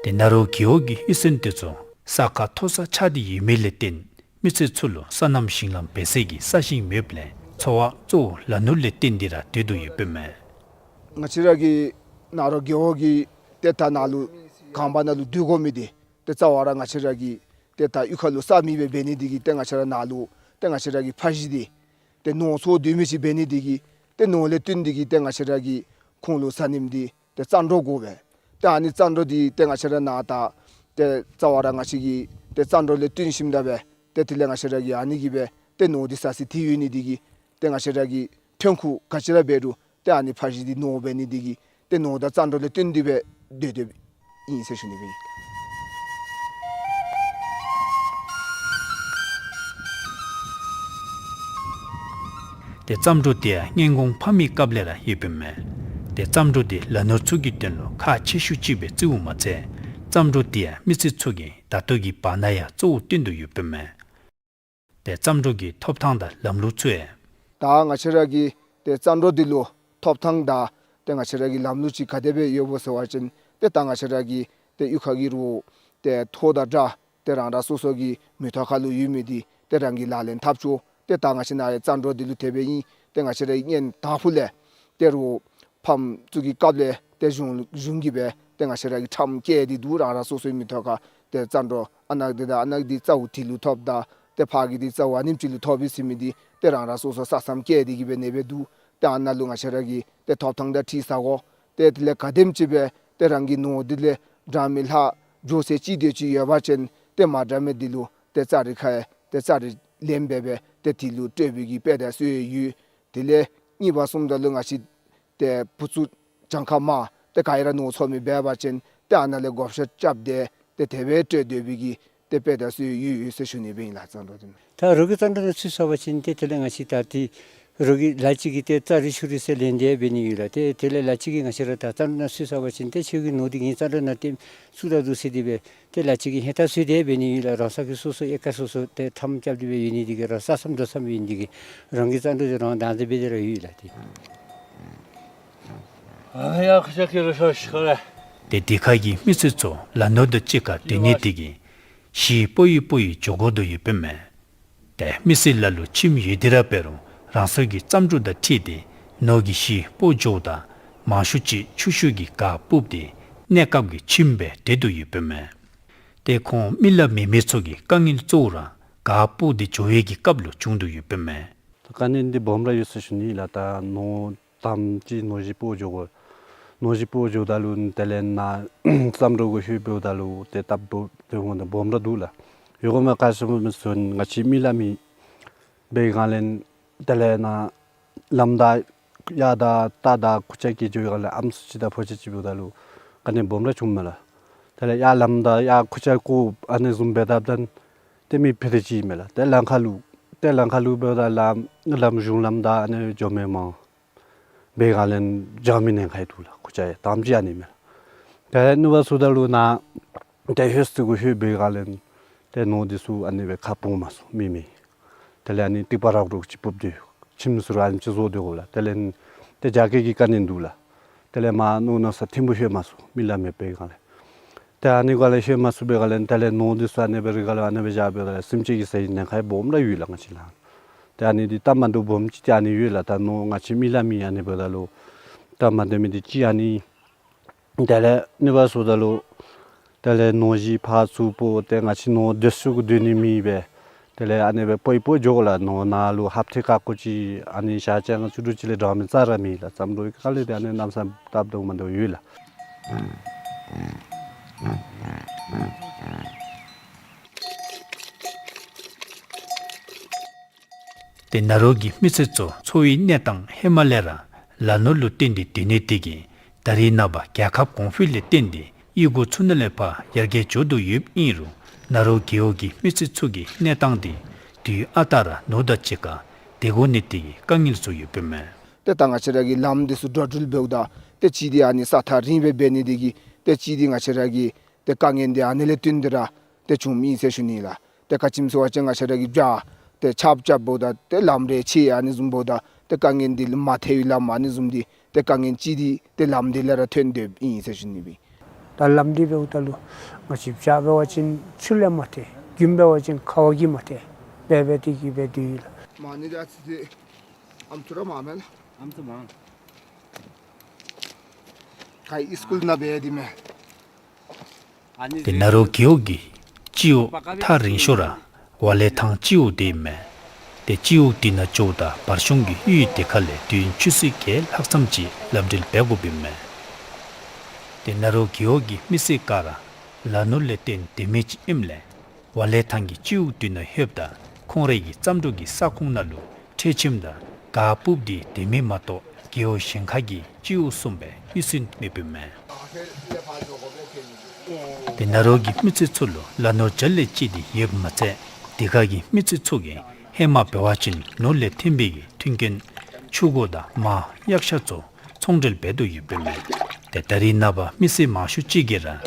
ཏེ་ནཱ་རོ་རྒེད་འོག་གི་གཡུས་ཚན་དེ་ཚུ་ས་ཁ་མཐོ་ས་ཆགས་ཏེ་ཡོད་མི་ལས་བརྟེན་མི་སེར་ཚུ་ལུ་སོ་ནམ་ཞིང་ལམ་འབད་སའི་གི་ས་ཞིང་མེདཔ་ལས་འཚོ་བ་གཙོ་བོ་ལ་ནོར་ལས་བརྟེན་ཏེ་ར་སྡོད་དོ་ཡོདཔ་ཨིན་མས། ང་བཅས་ར་གི་ནཱ་རོ་རྒེད་འོག་གི་ཏེ་ད་ནཱ་ལུ་གངས་པ་ནང་ལུ་སྡོད་དགོ་མི་འདི་ཏེ་རྩ་བ་ར་ང་བཅས་ར་གི་ཏེ་ད་གཡུས་ཁ་ལུ་ས་མེདཔ་སྦེ་འབད་ནི་འདི་གིས་ཏེ་ང་བཅས་ར་ནཱ་ལུ་ཏེ་ང་བཅས་ར་གི་ཕ་གཞིས་འདི་ཏེ་ནོར་འཚོ་སྡོད་མི་ཅིག་འབད་ནི་འདི་གིས་ཏེ་ནོར་ལས་བརྟེན་ཏེ་གིས་ཏེ་ང་བཅས་ར་གི་ཁོང་ལུ་ས་ནིམ་འདི་ཏེ་རྩྭ་འབྲོག་དགོ་པས། ཏེ་ཨ་ནི་རྩྭ་འབྲོག་འདི་ཏེ་ང་བཅས་ར་ནཱ་ད་ཏེ་རྩ་བ་ར་ང་བཅས་ཀྱི་ཏེ་རྩྭ་འབྲོག་ལས་བརྟེན་ཞིནམ་ད་སྦེ་ཏེ་དེ་ལས་ང་བཅས་ར་གི་ཨ་ནི་གིས་སྦེ་ཏེ་ནོར་འདི་ཟ་སི་ཏེ་ཡོད་ནི་འདི་གིས་ཏེ་ང་བཅས་ར་གི་ཐོན་ཁུངས་ག་ཅི་ར་འབད་རུང་ཏེ་ཨ་ནི་ཕ་གཞིས་འདི་ནོར་འབད་ནི་འདི་གིས་ཏེ་ནོར་དང་རྩྭ་འབྲོག་ལས་བརྟེན་ཏེ་སྦེ་སྡོད་སྡོདཔ་ཨིན་ཟེར་ཞུ་ནི་སྦེ་ཨིན། ཏེ་རྩྭ་འབྲོག་འདི་ཡང་སྔོན་གོང་ཕ་མེས་སྐབས་ལས་ར་ཡོདཔ་ཨིན་མས། ཏེ་རྩྭ་འབྲོག་འདི་ལ་ནོར་ཚུ་གི་དོན་ལུ་ཁག་ཆེ་ཤོས་ཅིག་སྦེ་བརྩིཝ་མ་ཚད་རྩྭ་འབྲོག་འདི་ཡང་མི་སེར་ཚུ་གི་ད་ལྟོ་གི་བར་ན་ཡང་གཙོ་བོ་བཏོན་དོ་ཡོདཔ་ཨིན་མས། ཏེ་རྩྭ་འབྲོག་གི་ཐོབ་ཐང་དང་ལམ་ལུགས་ཚུ་ཡང་། ད་ང་བཅས་ར་གི་ཏེ་རྩྭ་འབྲོག་འདི་ལུ་ཐོབ་ཐང་དང་ཏེ་ང་བཅས་ར་གི་ལམ་ལུགས་ཅིག་ག་དེ་སྦེ་ཡོདཔ་སྨོ་ཟེར་བ་ཅིན་ཏེ་ད་ང་བཅས་ར་གི་ཏེ་གཡུས་ཁ་གི་རུ་ཏེ་ཐོག་དང་སྦྲགས་ཏེ་རང་རང་སོ་སོ་གི་མི་ཐོག་ཁ་ལུ་ཡོད་མི་འདི་ཏེ་རང་གིས་ལག་ལེན་འཐབ་ཆོག། ཏེ་ད་ང་བཅས་ནཱ་ཡང་རྩྭ་འབྲོག་འདི་ལུ་དེ་སྦེ་ཨིན། ཏེ་ང་བཅས་ར་གི་གཉེན་དང་ཕུ་ལས་ཏེ་རུ་ཕམ་ཚུ་གི་སྐབས་ལས་ཏེ་གཞུང་གཞུང་གིས་སྦེ་ཏེ་ང་བཅས་ར་གི་ཁྲམ་བཀལ་ཏེ་འདུག། རང་རང་སོ་སོའི་མི་ཐོག་ཁར་ཏེ་རྩྭ་འབྲོག་ཨ་ནཱ་འདི་དང་ཨ་ནཱ་འདི་རྩ་བོ་དེ་ལུ་ཐོབ་ད་ཏེ་ཕར་གི་འདི་རྩ་བོ་ཨ་ནེམ་ཅིག་ལུ་ཐོབ་ཨིན་ཟེར་མི་འདི་ཏེ་རང་རང་སོ་སོ་ས་མཚམས་བཀལ་ཏེ་གིས་སྦེ་ཨ་ནེ་སྦེ་འདུག། ཏེ་ཨ་ནཱ་ལུ་ང་བཅས་ར་གིས་ཏེ་ཐོབ་ཐང་དང་འཁྲིལ་ས་གོ། ཏེ་དེ་ལས་ག་དེམ་ཅིག་སྦེ་ཏེ་རང་གི་ནོར་འདི་ལས་འདྲ་མི་ལྷག་འགྱོ་ས་ཅིག་དེ་ཅིག་ཡོད་པ་ཅིན་ཏེ་མ་འདྲ་མི་འདི་ལུ་ཏེ་ཙ་རི་ཁ་ཡང་ཏེ་ཙ་རི་ལེན་འབད་སྦེ་ཏེ་དེ་ལུ་སྤྲོད་པའི་གི་དཔེ་དང་སྲོལ་ཡོད། དེ་ལས་གཉིས་པ་བཟུམ་ད་ལུ་ང་བཅས་ཏེ་བུ་ཚུ་གྱངས་ཁ་མང་ཏེ་ག་ར་ནོར་འཚོ་མི་འབད་བ་ཅིན་ཏེ་ཨ་ནཱ་ལས་བགོ་བཤའ་རྐྱབ་སྟེ་ཏེ་དེ་སྦེ་སྤྲོད་སྡོད་པའི་གི་ཏེ་དཔེ་དེ་ཚུ་ཡོད་ཡོད་ཟེར་ཞུ་ནི་སྦེ་ཨིན་ལགས། བརྩོན་འགྲུས་དེ་ད་རོགས་ཀྱི་བརྩོན་འགྲུས་ནང་ཚུད་སོང་པ་ཅིན་ཏེ་དེ་ལས་ང་བཅས་ད་ཏེ་རོགས་ཀྱིས་ལ་ལུ་ཅིག་གིས་ཏེ་རྩ་རི་ཤུ་རི་ཟེར་ལེན་ཏེ་འབད་ནི་ཡོད་ལགས། ཏེ་དེ་ལས་ལ་ལུ་ཅིག་གིས་ང་བཅས་ར་ད་བརྩོན་འགྲུས་ནང་ཚུད་སོང་པ་ཅིན་ཏེ་ཁྱོད་ཀྱི་ནོར་འདི་ངེའི་བརྩོན་འགྲུས་ནང་ཏེ་ཚུད་ད་འདུག་ཟེར་དེ་སྦེ་ཏེ་ལ་ལུ་ཅིག་གིས་ཧེ་ད་ཚུད་དེ་འབད་ནི་ཡོད་ལགས། རང་སོ་གི་སོ་སོ་ཨེ་ཀར་སོ་སོ་ཏེ་ཁྲམ་རྐྱབ་སྟེ་སྦེ་ཡོད་ནི་འདི་གིས་རང་ས་མཚམས་འགྲོ་མཚམས་ཡོད་ནི་འདི་གིས་རང་གི་བརྩོན་འགྲུས་འདི་རང་བདག་འཛིན་འབད་དེ་ར་ཡོད་ལགས། ཏེ་ཨ་ཡ་ཁ་ཤ་ཁེ་རུ་ཤོ་ཤི་ཁ་རེ། ཏེ་དེ་ཁ་གི་མི་སེར་ཚུ་ལ་ནོར་དང་གཅིག་ཁར་སྡོད་ནི་དེ་གིས་གཞིས་སྤོ་ཡི་སྤོ་ཡི་འགྱོ་དགོ་དོ་ཡོདཔ་མས། ཏེ་མི་སེར་ལ་ལུ་ཁྱིམ་ཡོད་དེ་ར་འབད་རུང་རང་སོ་གི་བརྩོན་འགྲུས་དང་འཁྲིལ་ཏེ་ནོར་གྱི་གཞིས་སྤོ་འགྱོཝ་ད་མང་ཤོས་ཅིག་ཆུ་ཤུར་གྱི་གར་སྤུབས་ཏེ་གནས་སྐབས་ཀྱི་ཁྱིམ་སྦེ་སྡོད་དོ་ཡོདཔ་མས། ཏེ་ཁོང་མི་ལ་མི་མི་ཚུ་གི་དཀའ་ངལ་གཙོ་བོ་ར་གར་སྤུབས་ཏེ་འགྱོ་བའི་གི་སྐབས་ལུ་བྱུང་དོ་ཡོདཔ་མས། དཀའ་ངལ་འདི་སྦོམ་ར་ཡོད་ཟེར་ཞུ་ནི་ལགས། ད་ནོར་དང་ཅིག་ནོར་གཞི་སྤོ་འགྱོ་དགོ། ནོར་གཞི་སྤོ་འགྱོཝ་ད་ལུ་དེ་ལས་ནཱ་བརྩོན་འགྲུས་གུ་ལྷོད་འབདཝ་ད་ལུ་ཏེ་སྟབས་སྦོམ་དེ་འོང་ད་སྦོམ་ར་འདུག་ལགས། ཡོད་དགོ་མས། ག་ཅི་སྨོ་ཟེར་བ་ཅིན་ང་བཅས་མི་ལ་མི་འབད་སྒང་ལས་དེ་ལས་ནཱ་ལམ་བདའ་གཡག་བདའ་རྟ་བདའ་ཁུར་ཆ་བཀལ་འགྱོ་སྒང་ལས་ཨམ་སྲུ་ཅིག་དང་ཕོ་ཆ་ཅིག་འབདཝ་ད་ལུ་དཀའ་ངལ་སྦོམ་ར་བྱུངམ་མས་ལགས། དེ་ལས་གཡག་ལམ་བདའ་གཡག་ཁུར་ཆ་བཀོག་ཨ་ནི་བཟུམ་འབད་དཔ་ད་ཏེ་མི་ཕུད་དེ་ཅིག་མས་ལགས། ཏེ་ལམ་ཁ་ལུ་ཏེ་ལམ་ཁ་ལུ་འབདཝ་ད་ལམ་ལམ་གཞུང་ལམ་བདའ་ཨ་ནི་འགྱོ་མི་མང་འབད་སྒང་ལས་འགྱོ་མི་ཉེན་ཁ་ཡང་འདུག་ལགས། ཁུར་ཆ་ཡང་དང་པ་ཅིག་ཨ་ནི་མས་ལགས། ཏེ་ནུབ་སོངམ་ད་ལུ་ནཱ་ཏེ་ཧོད་ཅིག་གུ་ལྷོད་འབད་སྒང་ལས་ཏེ་ནོར་འདི་ཚུ་ཨ་ནི་སྦེ་ཁ་སྤུབ་མ་ཚུགས་མི་མེད། དེ་ལས་ཨ་ནི་ཏིག་པ་རག་རོག་ཅིག་སྤུབས་ཏེ་ཁྱིམ་ཚུ་ར་ཨ་ནི་ཅིག་བཟོ་སྡོད་དགོ་ལགས། དེ་ལས་ཏེ་རྒྱ་སྐྱེད་ཀྱི་དཀའ་ངལ་འདུག་ལགས། དེ་ལས་མར་ནུབ་ནུབ་སོངམ་ཐིམ་ཕུག་ལྷོད་མ་ཚུགས་མི་ལ་མི་འབད་སྒང་ལས། ཏེ་ཨ་ནི་སྒང་ལས་ལྷོད་མ་ཚུགས་པའི་སྒང་ལས་དེ་ལས་ནོར་འདི་ཚུ་ཨ་ནི་སྦེ་རི་སྒང་ལུ་ཨ་ནི་སྦེ་བཞག་པའི་སྒང་ལས་སེམས་ཅན་གྱི་ཟ་ནི་ཉེན་ཁ་སྦོམ་ར་ཡོད་ལགས་ང་བཅས་ལགས། ཏེ་ཨ་ནི་འདི་སྟབས་མ་བདེཝ་སྦོམ་ཅིག་ཏེ་ཨ་ནི་ཡོད་ལགས། ད་ནོར་ང་བཅས་མི་ལ་མི་ཨ་ནི་འབདཝ་ད་ལུ་སྟབས་མ་བདེ་མི་འདི་ཅིག་ཨ་ནི། དེ་ལས་ནུབ་སོངམ་ད་ལུ་དེ་ལས་ནོར་གཞི་ཕར་ཚུར་སྤོ་ཏེ་ང་བཅས་ནོར་སྡོད་ས་གུ་སྡོད་ནི་མེད་པས། དེ་ལས་ཨ་ནི་སྦེ་སྤོ་ཡི་སྤོ་འགྱོ་དགོ་ལགས། ནོར་ནཱ་ལུ་ཧབ་ཏེ་ཀ་ཀོ་ཅིག་ཨ་ནི་ཞག་གཅིག་ལྔ་བཅུ་དྲུག་ཅིག་ལས་དྲག་མི་རྩ་ར་མེད་ལགས། བརྩོན་འགྲུས་ཀྱི་དཀའ་ངལ་འདི་ཨ་ནི་གནམ་མེད་ས་མེད་སྟབས་མ་བདེཝ་ཡོད་ལགས། ཏེ་ནཱ་རོ་གི་མི་སེར་ཚུ་འཚོ་བའི་གནས་སྟངས་ཧེ་མ་ལས་ར་ལ་ནོར་ལུ་བརྟེན་ཏེ་སྡོད་ནི་དེ་གིས་ད་རེས་ནངས་པ་རྒྱལ་ཁབ་གོང་འཕེལ་ལས་བརྟེན་ཏེ་གཡུས་སྒོ་ཚུ་ནང་ལས་ཕར་ཡར་རྒྱས་འགྱོ་དོ་ཡོདཔ་ཨིན་རུང་ནཱ་རོ་རྒེད་འོག་གི་མི་སེར་ཚུ་གི་གནས་སྟངས་འདི་དུས་ཨ་རྟག་ར་ནོར་དང་གཅིག་ཁར་སྡོད་དགོ་ནི་དེ་གིས་དཀའ་ངལ་བཟོ་ཡོདཔ་མས། ཏེ་ད་ང་བཅས་ར་གི་ལམ་འདི་ཚུ་འགྲོ་འགྲུལ་འབདཝ་ད་ཏེ་གཅིག་འདི་ཨ་ནི་ས་ཐག་རིང་སྦེ་འབད་ནི་དེ་གིས་ཏེ་གཅིག་འདི་ང་བཅས་ར་གི་ཏེ་དཀའ་ངལ་འདི་ཨ་ནི་ལས་བརྟེན་ཏེ་ར་ཏེ་བྱུངམ་ཨིན་ཟེར་ཞུ་ནི་ལགས། ཏེ་ག་ཅི་སྨོ་ཟེར་བ་ཅིན་ང་བཅས་ར་གི་བྱཱར་ཏེ་ཆརཔ་རྐྱབ་འབདཝ་ད་ཏེ་ལམ་རེ་ཆད་ཨ་ནི་བཟུམ་འབདཝ་ད་ཏེ་དཀའ་ངལ་འདི་མ་ཐལ་བའི་ལམ་ཨ་ནི་བཟུམ་འདི་ཏེ་དཀའ་ངལ་གཅིག་འདི་ཏེ་ལམ་འདི་ལས་ར་ཐོན་དོ་ཨིན་ཟེར་ཞུ་ནི་སྦེ། ད་ལམ་འདི་འབདཝ་ད་ལུ་ང་བཅས་བྱཱར་འབད་བ་ཅིན་ཆུ་ལས་མ་ཐལ། རྒྱུན་འབད་བ་ཅིན་ཁ་བ་གིས་མ་ཐལ། འབད་འབད་དེ་གིས་འབད་དེ་ཡོད་ལགས། མ་ནི་ད་ཚེ་ཨམ་ཚུ་ར་མང་མས་ལགས། ཨམ་ཚུ་མང་། ཁ་ཡི་སི་ཀུལ་ནང་འབད་དེ་མས། ཏེ་ནཱ་རོ་རྒེད་འོག་གི་སྤྱི་འོག་ཐག་རིང་ཤོས་ར་ཝ་ལེ་ཐང་སྤྱི་འོག་འདི་ཨིན་མས། ཏེ་སྤྱི་འོག་འདི་ནང་འགྱོཝ་ད་བར་གཞུང་གི་གཡུས་དེ་ཁ་ལས་དུས་ཡུན་ཆུ་ཚོད་བརྒྱད་ལྷག་ཙམ་ཅིག་ལམ་འགྲུལ་འབད་དགོཔ་ཨིན་མས། ཏེ་ནཱ་རོ་རྒེད་འོག་གི་མི་སེར་ག་ར་ལ་ནོར་ལས་བརྟེན་སྡོད་མི་ཅིག་ཨིནམ་ལས་ཝ་ལེ་ཐང་གི་སྤྱི་འོག་འདི་ནང་ལྷོདཔ་ད་ཁོང་རའི་གི་བརྩོན་འགྲུས་ཀྱི་ས་ཁོངས་ནང་ལུ་ཁྲལ་ཁྱིམ་དང་གར་སྤུབས་ཏེ་སྡོད་མི་མ་གཏོགས་རྒེད་འོག་གཞན་ཁ་གི་སྤྱི་འོག་གསུམ་སྦེ་གཡུས་ཚན་མེདཔ་ཨིན་མས། ཏེ་ནཱ་རོ་གི་མི་སེར་ཚུ་ལུ་ལ་ནོར་བྱཱར་ལས་བཅད་དེ་ཡོདཔ་མ་ཚད་དེ་ཁ་གི་མི་སེར་ཚུ་གིས་ཧེ་མ་འབད་བ་ཅིན་ནོར་ལས་ཐོན་པའི་གི་མཐུན་རྐྱེན་ཆུ་འགོ་དང་མར་གཡག་ཤ་ཚུ་ཚོང་འབྲེལ་འབད་དོ་ཡོདཔ་ཨིན་མས། ཏེ་ད་རེས་ནངས་པ་མི་སེར་མང་ཤོས་ཅིག་གིས་ར་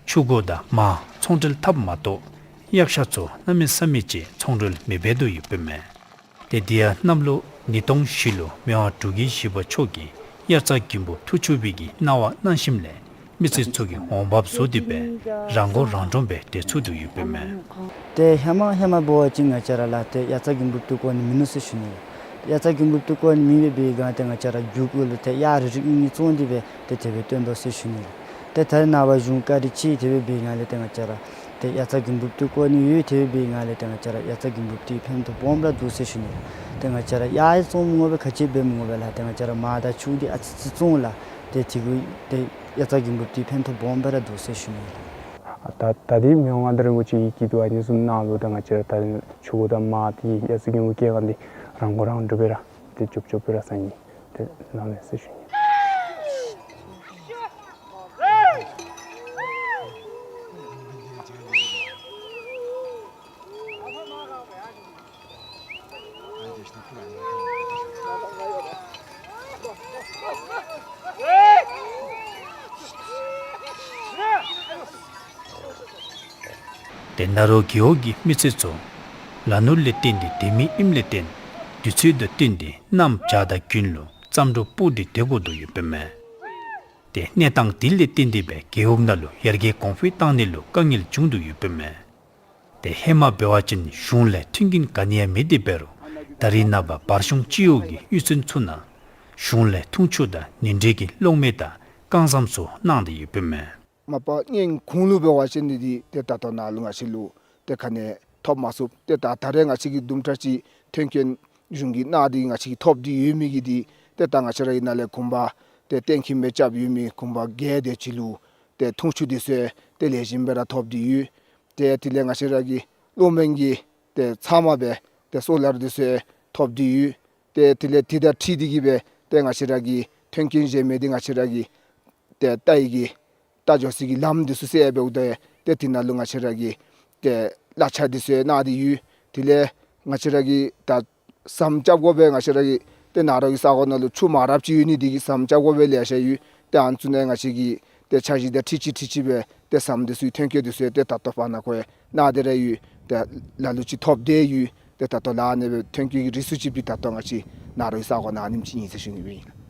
ཆུ་འགོ་དང་མར་ཚོང་འབྲེལ་འཐབ་མ་གཏོགས་གཡག་ཤ་ཚུ་གནམ་མེད་ས་མེད་ཅིག་ཚོང་འབྲེལ་མི་འབད་དོ་ཡོདཔ་ཨིན་མས། ཏེ་དེ་ཡང་གནམ་ལོ་ཉིས་སྟོང་བཞི་ལུ་མི་དབང་འབྲུག་རྒྱལ་བཞི་པ་མཆོག་གིས་དབྱར་རྩྭ་དགུན་འབུ་འཐུ་ཆོག་པའི་གི་གནང་བ་གནང་ཞིནམ་ལས་མི་སེར་ཚུ་གིས་འོང་འབབ་བཟོ་སྟེ་སྦེ་རང་མགོ་རང་འདྲོངས་སྦེ་སྡོད་ཚུགས་དོ་ཡོདཔ་ཨིན་མས། ཏེ་ཧེ་མ་ཧེ་མ་འབད་བ་ཅིན་ང་བཅས་ར་ལགས་ཏེ་དབྱར་རྩྭ་དགུན་འབུ་འཐུ་བཀོ་ནི་མིན་ནུག་ཟེར་ཞུ་ནི། དབྱར་རྩྭ་དགུན་འབུ་འཐུ་བཀོ་ནི་མེད་པའི་སྒང་ཏེ་ང་བཅས་ར་རྒྱུ་གུ་ལུ་ཏེ་གཡག་རིགས་རིགས་གཉིས་བཙོང་སྟེ་སྦེ་ཏེ་དེ་སྦེ་སྟོན་དོ་ཟེར་ཞུ་ནི། ཏེ་ད་རེས་ནངས་པ་གཞུང་བཀག་སྡོམ་ཅིག་དེ་སྦེ་འབད་སྒང་ལས་ཏེ་ང་བཅས་ར་ཏེ་དབྱར་རྩྭ་དགུན་འབུ་འཐུ་བཀོ་ནི་ཡོད་དེ་སྦེ་འབད་སྒང་ལས་ཏེ་ང་བཅས་ར་དབྱར་རྩྭ་དགུན་འབུ་འཐུ་ཕན་ཐོགས་སྦོམ་ར་འདུག་ཟེར་ཞུ་ནི། ཏེ་ང་བཅས་ར་གཡག་ཡང་བཙོང་མི་དགོ་པས། ག་ཅི་འབད་མི་དགོ་པས་ལགས། ཏེ་ང་བཅས་ར་མར་དང་ཆུ་འདི་ཨ་ཙི་ཙི་བཙོང་ལགས། ཏེ་དེ་གུ་ཏེ་དབྱར་རྩྭ་དགུན་འབུ་འཐུ་ཕན་ཐོགས་སྦོམ་སྦེ་ར་འདུག་ཟེར་ཞུ་ནི་ལགས། ད་ད་འདི་མི་དབང་མངའ་བདག་རིན་པོ་ཆེ་གི་སྐྱིད་སྡུག་ཨ་ནི་བཟུམ་གནང་ལུ་ད་ང་བཅས་ར་ད་ཆུ་འགོ་དང་མར་འདི་དབྱར་རྩྭ་དགུན་འབུ་བཀལ་སྒང་འདི་རང་མགོ་རང་འདྲོངས་སྦེ་ར་ ཏེ་ཅོབ་ཅོབ་སྦེ་ར་ཟ་ནི་ཏེ་གནང་ལེ་ཟེར་ཞུ་ནི། ཏེ་ནཱ་རོ་རྒེད་འོག་གི་མི་སེར་ཚུ་ལ་ནོར་ལས་བརྟེན་ཏེ་སྡོད་མི་ཨིནམ་ལས་བརྟེན་དུས་ཚོད་དང་བསྟུན་ཏེ་གནམ་བྱཱར་དང་དགུན་ལུ་རྩྭ་འབྲོག་སྤོ་སྟེ་སྡོད་དགོ་དོ་ཡོདཔ་མས། ཏེ་གནས་སྟངས་དེ་ལས་བརྟེན་ཏེ་སྦེ་རྒེད་འོག་ནང་ལུ་ཡར་རྒྱས་གོང་འཕེལ་བཏང་ནི་ལུ་དཀའ་ངལ་བྱུང་དོ་ཡོདཔ་མས། ཏེ་ཧེ་མ་འབད་བ་ཅིན་གཞུང་ལས་མཐུན་རྐྱེན་ག་ནི་ཡང་མེད་དེ་འབད་རུང་ད་རེས་ནངས་པ་བར་གཞུང་སྤྱི་འོག་གི་གཡུས་ཚན་ཚུ་ནང་གཞུང་ལས་འཐུང་ཆུ་དང་ཉིན་དྲོད་ཀྱི་གློག་མེ་དང་རྐང་ཟམ་ཚུ་གནང་སྟེ་ཡོདཔ་མས། མ་པ་སྔོན་གོང་ལུ་འབད་བ་ཅིན་འདི་ཏེ་ད་ལྟོ་ནཱ་ལུ་ང་བཅས་ལུ་ཏེ་ག་ནི་ཐོབ་མ་ཚུགས། ཏེ་ད་ད་རེས་ང་བཅས་ཀྱིས་དུམ་གྲ་ཅིག་མཐུན་རྐྱེན་གཞུང་གིས་གནང་སྟེ་ང་བཅས་ཀྱིས་ཐོབ་སྟེ་ཡོད་མི་གི་འདི་ཏེ་ད་ང་བཅས་ར་གི་ནཱ་ལས་གུང་པ་ཏེ་གཏན་འཁེལ་སྦེ་རྐྱབ་ཡོད་མི་གུང་པ་བརྒྱད་དེ་ཅིག་ལུ་ཏེ་འཐུང་ཆུ་འདི་ཚུ་ཏེ་ལེགས་ཤོམ་སྦེ་ར་ཐོབ་སྟེ་ཡོད། ཏེ་དེ་ལས་ང་བཅས་ར་གི་གློག་མེ་གི་ཏེ་ཚབ་མ་སྦེ་ཏེ་སོ་ལར་འདི་ཚུ་ཐོབ་སྟེ་ཡོད། ཏེ་དེ་ལས་དེ་དང་འཁྲིལ་ཏེ་གིས་སྦེ་ཏེ་ང་བཅས་ར་གི་མཐུན་རྐྱེན་གཞན་མི་འདི་ང་བཅས་ར་གི་ཏེ་ལྟ་བའི་གི་ལྟ་འགྱོ་སའི་གི་ལམ་འདི་ཚུ་ཟེར་འབདཝ་ད་ཏེ་དེ་ནང་ལུ་ང་བཅས་ར་གི་ཏེ་གླ་ཆ་འདི་ཚུ་གནང་སྟེ་ཡོད། དེ་ལས་ང་བཅས་ར་གི་ད་ཟམ་རྐྱབ་དགོ་པའི་ང་བཅས་ར་གི་ཏེ་ནཱ་རོ་གི་ས་གོ་ནང་ལུ་ཆུ་མ་རབས་ཅིག་ཡོད་ནི་འདི་གིས་ཟམ་རྐྱབ་དགོ་པའི་ལེ་ཤ་ཡོད། ཏེ་ཨ་ནི་ཚུ་ནང་ང་བཅས་ཀྱིས་ཏེ་འཆར་གཞི་དང་འཁྲིལ་ཅིག་འཁྲིལ་ཅིག་སྦེ་ཏེ་ཟམ་འདི་ཚུ་མཐུན་རྐྱེན་འདི་ཚུ་ཏེ་ད་ལྟོ་བར་ན་ཁོ་གནང་སྟེ་ར་ཡོད། ཏེ་ལ་ལུ་ཅིག་ཐོབ་སྟེ་ཡོད། ཏེ་ད་ལྟོ་ལཱ་ཨ་ནི་སྦེ་མཐུན་རྐྱེན་གྱི་རིགས་སུ་ཅིག་སྦེ་ད་ལྟོ་ང་བཅས་ནཱ་རོ་གི་ས་གོ་ནང་ཨ་ནེམ་ཅིག་ཨིན་ཟེར་ཞུ་ནི་སྦེ་ཨིན།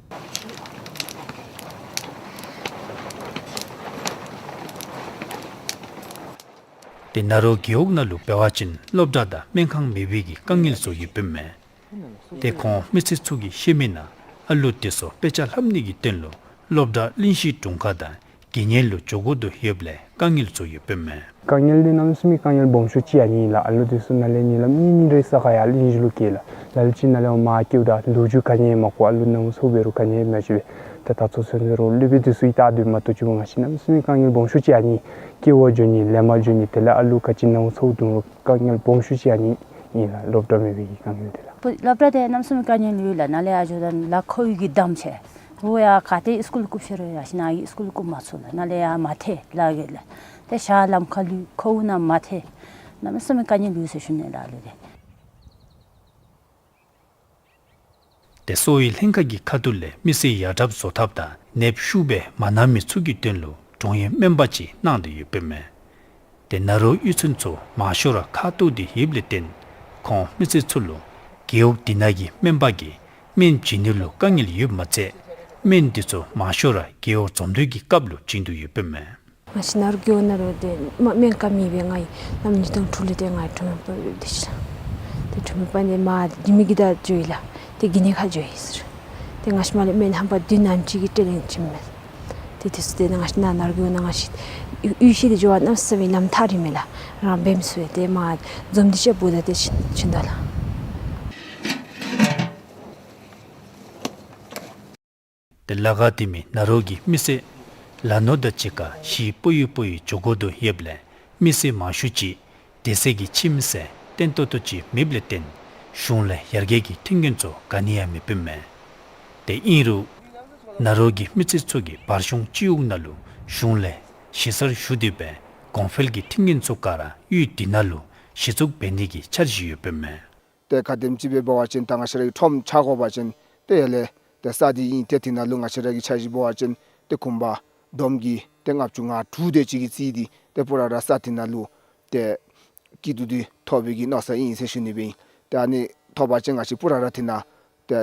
ཏེ་ནཱ་རོ་རྒེད་འོག་ནང་ལུ་འབད་བ་ཅིན་སློབ་གྲྭ་དང་སྨན་ཁང་མེད་པའི་གི་དཀའ་ངལ་ཚུ་ཡོདཔ་མས། ཏེ་ཁོང་མི་སེར་ཚུ་གིས་བཤད་མི་ནང་ཨ་ལུ་འདི་ཚུ་དཔེ་ཆ་ལྷབ་ནི་གི་དོན་ལུ་སློབ་གྲྭ་གླིང་བཞི་དྲུང་ཁག་དང་དགེ་བསྙེན་ལུ་འགྱོ་དགོ་དོ་ཡོདཔ་ལས་དཀའ་ངལ་ཚུ་ཡོདཔ་མས། དཀའ་ངལ་འདི་གནམ་མེད་ས་མེད་དཀའ་ངལ་སྦོམ་ཤོས་ཅིག་ཨ་ནི་ཨིན་ལགས། ཨ་ལུ་འདི་ཚུ་ནཱ་ལས་ཉིན་ལམ་གཉིས་གཉིས་རེ་ས་ཁར་ཡར་གླིང་བཞི་ལུ་བསྐྱལ་ལགས། ལ་ལུ་ཅིག་ནཱ་ལས་མར་བསྐྱལཝ་ད་ལོ་རྒྱུས་ག་ནི་ཡང་མ་གོ། ཨ་ལུ་ནང་སོ་འབད་རུང་ག་ནི་ཡང་མ་ཤེས་པས། ཏེ་ད་ཚུན་ཚོད་ནཱ་རོ་སློབ་དཔོན་འདི་ཚུ་གིས་བལྟ་སྡོད་མ་གཏོགས་ཅིག་ང་བཅས་གནམ་མེད་ས་མེད་དཀའ་ངལ་སྦོམ་ཤོས་ཅིག་ཨ་ནི་ཨིན། སྐྱེ་བ་འགྱོ་ནི་ལས་མར་འགྱོ་ནི་དེ་ལས་ཨ་ལུ་ག་ཅི་ནང་སོ་འདུག་རུང་དཀའ་ངལ་སྦོམ་ཤོས་ཅིག་ཨ་ནི་ཨིན་ལགས། སློབ་གྲྭ་མེད་པའི་གི་དཀའ་ངལ་འདི་ལགས། སློབ་གྲྭ་འདི་གནམ་མེད་ས་མེད་དཀའ་ངལ་ཡོད་ལགས། ནཱ་ལས་ཡར་འགྱོཝ་ད་ལ་ཁོ་བོའི་གི་གདམས་ཆེ། འོ་ཡ་ག་ཏེ་སི་ཀུལ་བཀུག་ཤེས་རུང་ཡར་ཤི་ནཱ་གི་སི་ཀུལ་བཀུག་མ་ཚུགས་ལགས། ནཱ་ལས་ཡར་མ་ཐལ་ལཱ་གི་ལགས། ཏེ་ཞག་ལམ་ཁར་ལུས་ཁོ་བོ་ནཱ་མ་ཐལ། གནམ་མེད་ས་མེད་དཀའ་ངལ་ཡོད་ཟེར་ཞུ་ནི་ལགས་ཨ་ལུ་འདི། ཏེ་གསོ་བའི་ལྷན་ཁག་གི་ཁ་ཐུག་ལས་མི་སེར་ཡར་དྲགཔ་བཟོ་ཐབས་དང་ནདཔ་ཤུགས་སྦེ་མ་གནང་མི་ཚུ་གི་དོན་ལུ་དྲུང་ཡིག་སྨན་པ་ཅིག་གནང་སྟེ་ཡོདཔ་མས། ཏེ་ནཱ་རོ་གཡུས་ཚན་ཚུ་མང་ཤོས་ར་ཁ་ཐུག་སྟེ་ཡོདཔ་ལས་བརྟེན་ཁོང་མི་སེར་ཚུ་ལུ་རྒེད་འོག་འདི་ནང་གི་སྨན་པ་གིས་སྨན་བྱིན་ནི་ལུ་དཀའ་ངལ་ཡོདཔ་མ་ཚད་སྨན་འདི་ཚུ་མང་ཤོས་ར་རྒེད་འོག་འཛོམས་འདུ་གི་སྐབས་ལུ་བྱིན་དོ་ཡོདཔ་མས། ང་བཅས་ནཱ་རོ་རྒེད་འོག་ནང་ལུ་ཏེ་མ་སྨན་ཁང་མེད་པས། ང་གིས་གནམ་ཉིས་སྟོང་དྲུག་ལུ་ཏེ་ང་གིས་གྲོགས་མོ་སྤོ་སྦེ་སྡོད་ཅི་ལགས། ཏེ་གྲོགས་མོ་སྤོ་ནི་མར་རྒྱུད་སྨད་ཀྱི་ད་འགྱོ་ཡི་ལགས། ཏེ་དགེ་བསྙེན་ཁ་འགྱོ་ཡི་ཟེར། ཏེ་ང་བཅས་མར་ལས་སྨན་ཧམ་པ་བདུན་ནམ་ཅིག་གི་སྤྲོད་ལེན་བྱིནམ་མས། ཏེ་དེ་ཚུ་ཏེ་ང་བཅས་ནཱ་རོ་རྒེད་འོག་ནང་ང་བཅས་གཡུས་ཤིག་ཏེ་འགྱོ་བ་གནམ་མེད་ས་མེད་ལམ་ཐག་རིངམ་མས་ལགས། རང་འབད་མི་ཚུགས་པས། ཏེ་མར་འཛོམས་འདུ་ཅིག་འབདཝ་ད་ཏེ་བྱིན་བྱིན་དོ་ལགས། ཏེ་ལ་ཁ་དེ་མིན་ནཱ་རོ་གི་མི་སེར་ལ་ནོར་དང་གཅིག་ཁར་གཞིས་སྤོ་ཡི་སྤོ་ཡི་འགྱོ་དགོ་དོ་ཡོདཔ་ལས་མི་སེར་མང་ཤོས་ཅིག་སྡོད་སའི་གི་ཁྱིམ་ཟེར་བརྟན་ཏོག་ཏོ་ཅིག་མེདཔ་ལས་བརྟེན་གཞུང་ལས་ཡར་རྒྱས་ཀྱི་མཐུན་རྐྱེན་ཚུ་ག་ནི་ཡང་མེདཔ་མས། ཏེ་ཨིན་རུང་ནཱ་རོ་གི་མི་སེར་ཚུ་གིས་བར་གཞུང་སྤྱི་འོག་ནང་ལུ་གཞུང་ལས་གཞི་རྩར་ཞུ་སྟེ་སྦེ་གོང་འཕེལ་གྱི་མཐུན་རྐྱེན་ཚུ་ག་ར་གཡུས་འདི་ནང་ལུ་གཞི་བཙུགས་འབད་ནི་གི་འཆར་གཞི་ཡོདཔ་མས། ཏེ་ག་དེམ་ཅིག་སྦེ་འབད་བ་ཅིན་ད་ང་བཅས་ར་གི་ཁྲོམ་ཆགས་དགོ་པ་ཅིན་ཏེ་ཡར་ལས་ཏེ་ས་འདི་ཨིན། ཏེ་དེ་ནང་ལུ་ང་བཅས་ར་གི་འཆར་གཞི་འབད་བ་ཅིན་ཏེ་གུང་པ་བསྡོམས་ཀྱིས་ཏེ་ལྔ་བཅུ་ང་དྲུག་དེ་ཅིག་གིས་རྩིས་ཏེ་ཏེ་པུ་ར་ར་ས་དེ་ནང་ལུ་ཏེ་སྐྱིད་སྡུག་འདི་ཐོབ་པའི་གི་མནོ་བསམ་ཨིན་ཟེར་ཞུ་ནི་སྦེ་ཨིན། ཏེ་ཨ་ནི་ཐོབ་པ་ཅིན་ང་བཅས་པུ་ར་ར་དེ་ནང་ཏེ་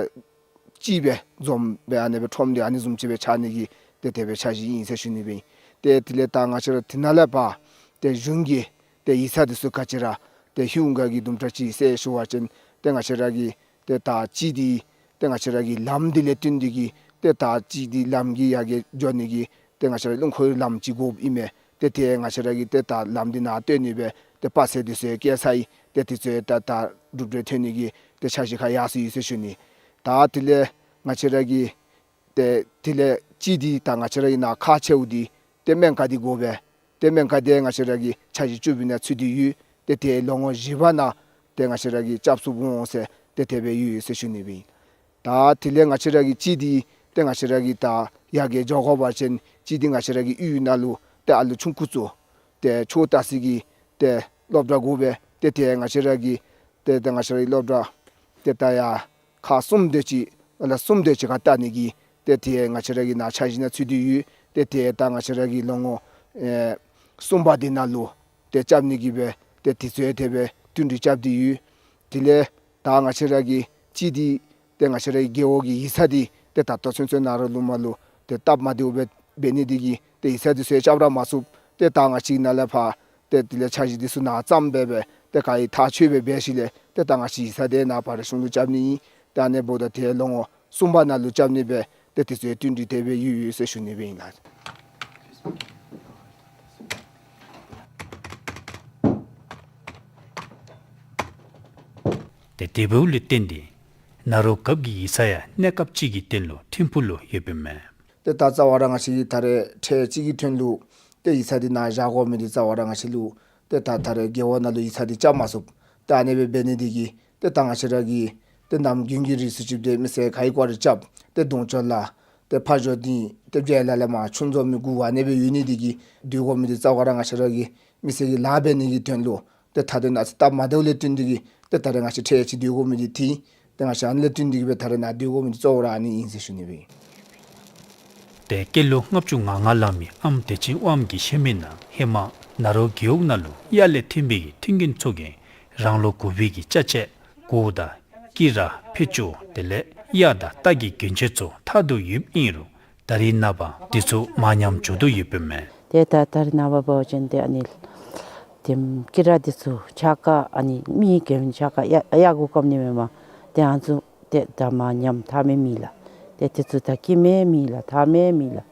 གཅིག་སྦེ་འཛོམས་སྦེ་ཨ་ནི་སྦེ་ཁྲོམ་འདི་ཨ་ནི་བཟུམ་ཅིག་སྦེ་ཆགས་ནི་གི་ཏེ་དེ་སྦེ་འཆར་གཞི་ཨིན་ཟེར་ཞུ་ནི་སྦེ་ཨིན། ཏེ་དེ་ལས་ད་ང་བཅས་ར་དེ་ནང་ལས་ཕར་ཏེ་གཞུང་གི་ཏེ་ཡིག་ཚང་འདི་ཚུ་ག་ཅི་ར་ཏེ་ཧིང་ག་གི་དུམ་གྲ་ཅིག་ཟེར་ཞུ་བ་ཅིན་ཏེ་ང་བཅས་ར་གི་ཏེ་ད་གཅིག་འདི་ཏེ་ང་བཅས་ར་གི་ལམ་འདི་ལས་བརྟེན་ཏེ་གིས་ཏེ་ད་གཅིག་འདི་ལམ་གྱི་ཡར་རྒྱས་འགྱོ་ནི་གི་ཏེ་ང་བཅས་ར་རླུང་འཁོར་ལམ་ཅིག་དགོཔ་ཨིན་མས། ཏེ་ཏེ་ང་བཅས་ར་གིས་ཏེ་ད་ལམ་འདི་ནང་བཏོན་ནི་སྦེ་ཏེ་དཔའ་རྩལ་འདི་ཚུ་བཀལ་ཚར་ཡི། ཏེ་དེ་ཚུ་ད་ད་གྲུབ་འབྲས་ཐོན་ནི་གི་ཏེ་འཆར་གཞི་ཁར་ཡར་སོ་ཡི་ཟེར་ཞུ་ནི། ད་དེ་ལས་ང་བཅས་ར་གི་ཏེ་དེ་ལས་གཅིག་འདི་ད་ང་བཅས་ར་གི་ནཱ་ཁག་ཆེཝ་འདི་ཏེ་སྨན་ཁང་འདི་དགོ་པས། ཏེ་སྨན་ཁང་འདི་ང་བཅས་ར་གི་འཆར་གཞི་བཅུ་པའི་ནང་ཚུད་དེ་ཡོད། ཏེ་ཏེ་ལོ་ངོ་བཞི་པ་ནང་ཏེ་ང་བཅས་ར་གིས་རྐྱབ་ཚུགསཔ་འོང་ཟེར་ཏེ་དེ་སྦེ་ཡོད་ཟེར་ཞུ་ནི་སྦེ་ཨིན། ད་དེ་ལས་ང་བཅས་ར་གི་ཅིག་འདི་ཏེ་ང་བཅས་ར་གི་ད་ཡར་རྒྱས་འགྱོ་དགོ་པ་ཅིན་ཅིག་འདི་ང་བཅས་ར་གི་གཡུས་ནང་ལུ་ཏེ་ཨ་ལུ་ཆུང་ཀུ་ཚུ་ཏེ་ཆོས་ལྟ་ས་གི་ཏེ་སློབ་གྲྭ་དགོ་པས། ཏེ་ཏེ་ང་བཅས་ར་གི་ཏེ་ཏེ་ང་བཅས་ར་གི་སློབ་གྲྭ་ཏེ་ད་ཡར་ཁག་གསུམ་དེ་ཅིག་ཨ་ལ་གསུམ་དེ་ཅིག་ཁར་ལྟ་ནི་གི་ཏེ་ཏེ་ང་བཅས་ར་གི་ནཱ་འཆར་གཞི་ནང་ཚུད་དེ་ཡོད། ཏེ་ཏེ་ད་ང་བཅས་ར་གི་ལོ་ངོ་ཨེ་གསུམ་པ་འདི་ནང་ལུ་ཏེ་རྐྱབ་ནི་གི་སྦེ་ཏེ་དུས་ཚོད་དེ་སྦེ་བསྟུན་གྲོས་རྐྱབ་སྟེ་ཡོད། དེ་ལས་ད་ང་བཅས་ར་གི་ཅིག་འདི་ཏེ་ང་བཅས་ར་གི་རྒེད་འོག་གི་ཡིག་ཚང་འདི་ཏེ་ད་ལྟོ་ཚུན་ཚོད་ནཱ་རོ་ལུ་མར་ལུ་ཏེ་སྟབས་མ་བདེཝ་སྦེ་འབད་ནི་འདི་གིས་ཏེ་ཡིག་ཚང་འདི་ཚུ་རྐྱབ་ར་མ་ཚུགས། ཏེ་ད་ང་བཅས་ནཱ་ལས་ཕར་ཏེ་དེ་ལས་འཆར་གཞི་འདི་ཚུ་ནཱ་བརྩམས་སྦེ་སྦེ་ཏེ་ག་ཡི་ཐག་ཆོད་སྦེ་འབད་ཞིནམ་ལས་ཏེ་ད་ང་བཅས་ཡིག་ཚང་འདི་ནཱ་བར་གཞུང་ལུ་རྐྱབ་ནི་ཨིན། ཏེ་ཨ་ནི་འབདཝ་ད་ཏེ་ལོ་ངོ་གསུམ་པ་ནང་ལུ་རྐྱབ་ནི་སྦེ་ཏེ་དུས་ཚོད་བསྟུན་གྲོས་དེ་སྦེ་ཡོད་ཡོད་ཟེར་ཞུ་ནི་སྦེ་ཨིན་ལགས། ཏེ་དེ་འབདཝ་ལས་བརྟེན་ཏེ་ནཱ་རོ་རྒཔོ་གི་ཡིག་ཚང་ཡང་གནས་སྐབས་ཅིག་གི་དོན་ལུ་ཐིམ་ཕུག་ལུ་ཡོདཔ་ཨིན་མས། ཏེ་ད་རྩ་བ་ར་ང་བཅས་ཀྱིས་ད་རེས་ཁྲལ་ཅིག་གི་དོན་ལུ་ཏེ་ཡིག་ཚང་འདི་ནཱ་བཞག་དགོ་མི་འདི་རྩ་བ་ར་ང་བཅས་ལུ་ཏེ་ད་ད་རེས་རྒེད་འོག་ནང་ལུ་ཡིག་ཚང་འདི་རྐྱབ་མ་ཚུགས། ཏེ་ཨ་ནི་སྦེ་འབད་ནི་འདི་གིས་ཏེ་ད་ང་བཅས་ར་གིས་ཏེ་ནམ་རྒྱུན་གྱི་རིགས་སུ་ཅིག་ཏེ་མི་སེར་ག་ཡི་སྐོར་ར་རྐྱབ་ཏེ་གདོང་ཅོག་ལ་ཏེ་ཕར་འགྱོ་ནི་ཏེ་བརྒྱད་ལ་ལས་མར་ཆུང་འགྱོ་མི་དགུ་ཨ་ནི་སྦེ་ཡོད་ནི་འདི་གིས་སྡོད་དགོ་མི་འདི་རྩ་བ་ར་ང་བཅས་ར་གི་མི་སེར་གྱི་ལཱ་འབད་ནི་གི་དོན་ལུ་ཏེ་ད་ལྟོ་ནཱ་ཚུ་སྟབས་མ་བདེཝ་ལས་བརྟེན་ཏེ་གིས་ཏེ་ད་རེས་ང་བཅས་ཁྲལ་ཅིག་སྡོད་དགོ་མི་འདི་ཏེ་ཏེ་ང་བཅས་ཨ་ནི་ལས་བརྟེན་ཏེ་གིས་སྦེ་ད་རེས་ནཱ་སྡོད་དགོ་མི་འདི་གཙོ་བོ་ར་ཨ་ནི་ཨིན་ཟེར་ཞུ་ནི་སྦེ་ཨིན། ཏེ་སྐྱེས་ལོ་ལྔ་བཅུ་ང་ལྔ་ལང་མི་ཨམ་བདེ་ཆེན་དབངམོ་གིས་བཤད་མི་ནང་ཧེ་མ་ནཱ་རོ་རྒེད་འོག་ནང་ལུ་གཡག་ལས་ཐོན་པའི་གི་མཐུན་རྐྱེན་ཚུ་གིས་རང་ལོ་དགུ་པའི་གི་ཅ་ཆས་གོ་དང་སྐེ་རགས་ཕད་ཅུང་དེ་ལས་གཡག་དང་རྟ་གི་གྱོན་ཆས་ཚུ་ཐར་དོ་ཡོདཔ་ཨིན་རུང་ད་རེས་ནངས་པ་དེ་ཚུ་མར་ཉམས་འགྱོ་དོ་ཡོདཔ་ཨིན་མས། ཏེ་ད་ད་རེས་ནངས་པ་འབད་བ་ཅིན་ཏེ་ཨ་ནི་ཏེ་སྐེ་རགས་འདི་ཚུ་ཕྱག་ཀ་ཨ་ནི་མི་གི་ཕྱག་ཀ་གཡག་གཡག་གུ་བཀབ་ནི་མེན་པར་ཏེ་ཨ་ནི་ཚུ་ཏེ་ད་མར་ཉམས་ཐར་མི་མེད་ལགས། ཏེ་དེ་ཚུ་ད་སྐྱེ་མི་མེད་ལགས། ཐར་མི་མེད་ལགས།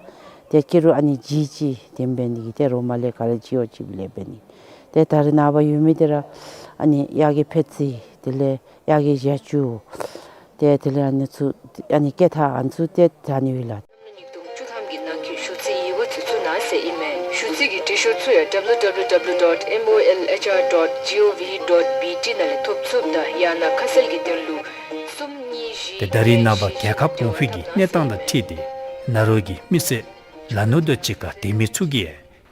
ཏེ་སྐྱེ་རུང་ཨ་ནི་ལྗིད་ཅིག་ཏེ་འབད་ནི་གི་ཏེ་རོགས་མ་ལས་ག་ལས་ཅིག་ཡོད་ཅིག་ལས་འབད་ནི། ཏེ་ད་རེས་ནངས་པ་ཡོད་མི་འདི་ར་ཨ་ནི་གཡག་གི་ཕད་ཙི་དེ་ལས་གཡག་གི་བཞའ་ཆུ་ཏེ་དེ་ལས་ཨ་ནི་ཚུ་ཨ་ནི་སྐེ་ཐག་ཨ་ནི་ཚུ་ཏེ་ད་ཨ་ནི་ཡོད་ལགས། ཉིས་སྟོང་བཅུ་ཐམ་གྱི་ནང་གི་ཞུ་ཚིག་ཡི་གུ་དེ་ཚུ་ནང་གསལ་ཨིན་མས། ཞུ་ཚིག་གི་འབྲི་ཤོག་ཚུ་ཡང་W W W dot M O L H R dot gov dot B T ནང་ལས་ཐོབ་ཚུགསཔ་ད་ཡང་ན་ཁ་གསལ་གྱི་དོན་ལུ་གསུམ་གཉིས་བཞི་ཏེ་ད་རེས་ནངས་པ་རྒྱལ་ཁབ་གོང་འཕེལ་གྱི་གནས་སྟངས་དང་འཁྲིལ་ཏེ་ནཱ་རོ་གི་མི་སེར་ལ་ནོར་དང་གཅིག་ཁར་སྡོད་མི་ཚུ་གིས་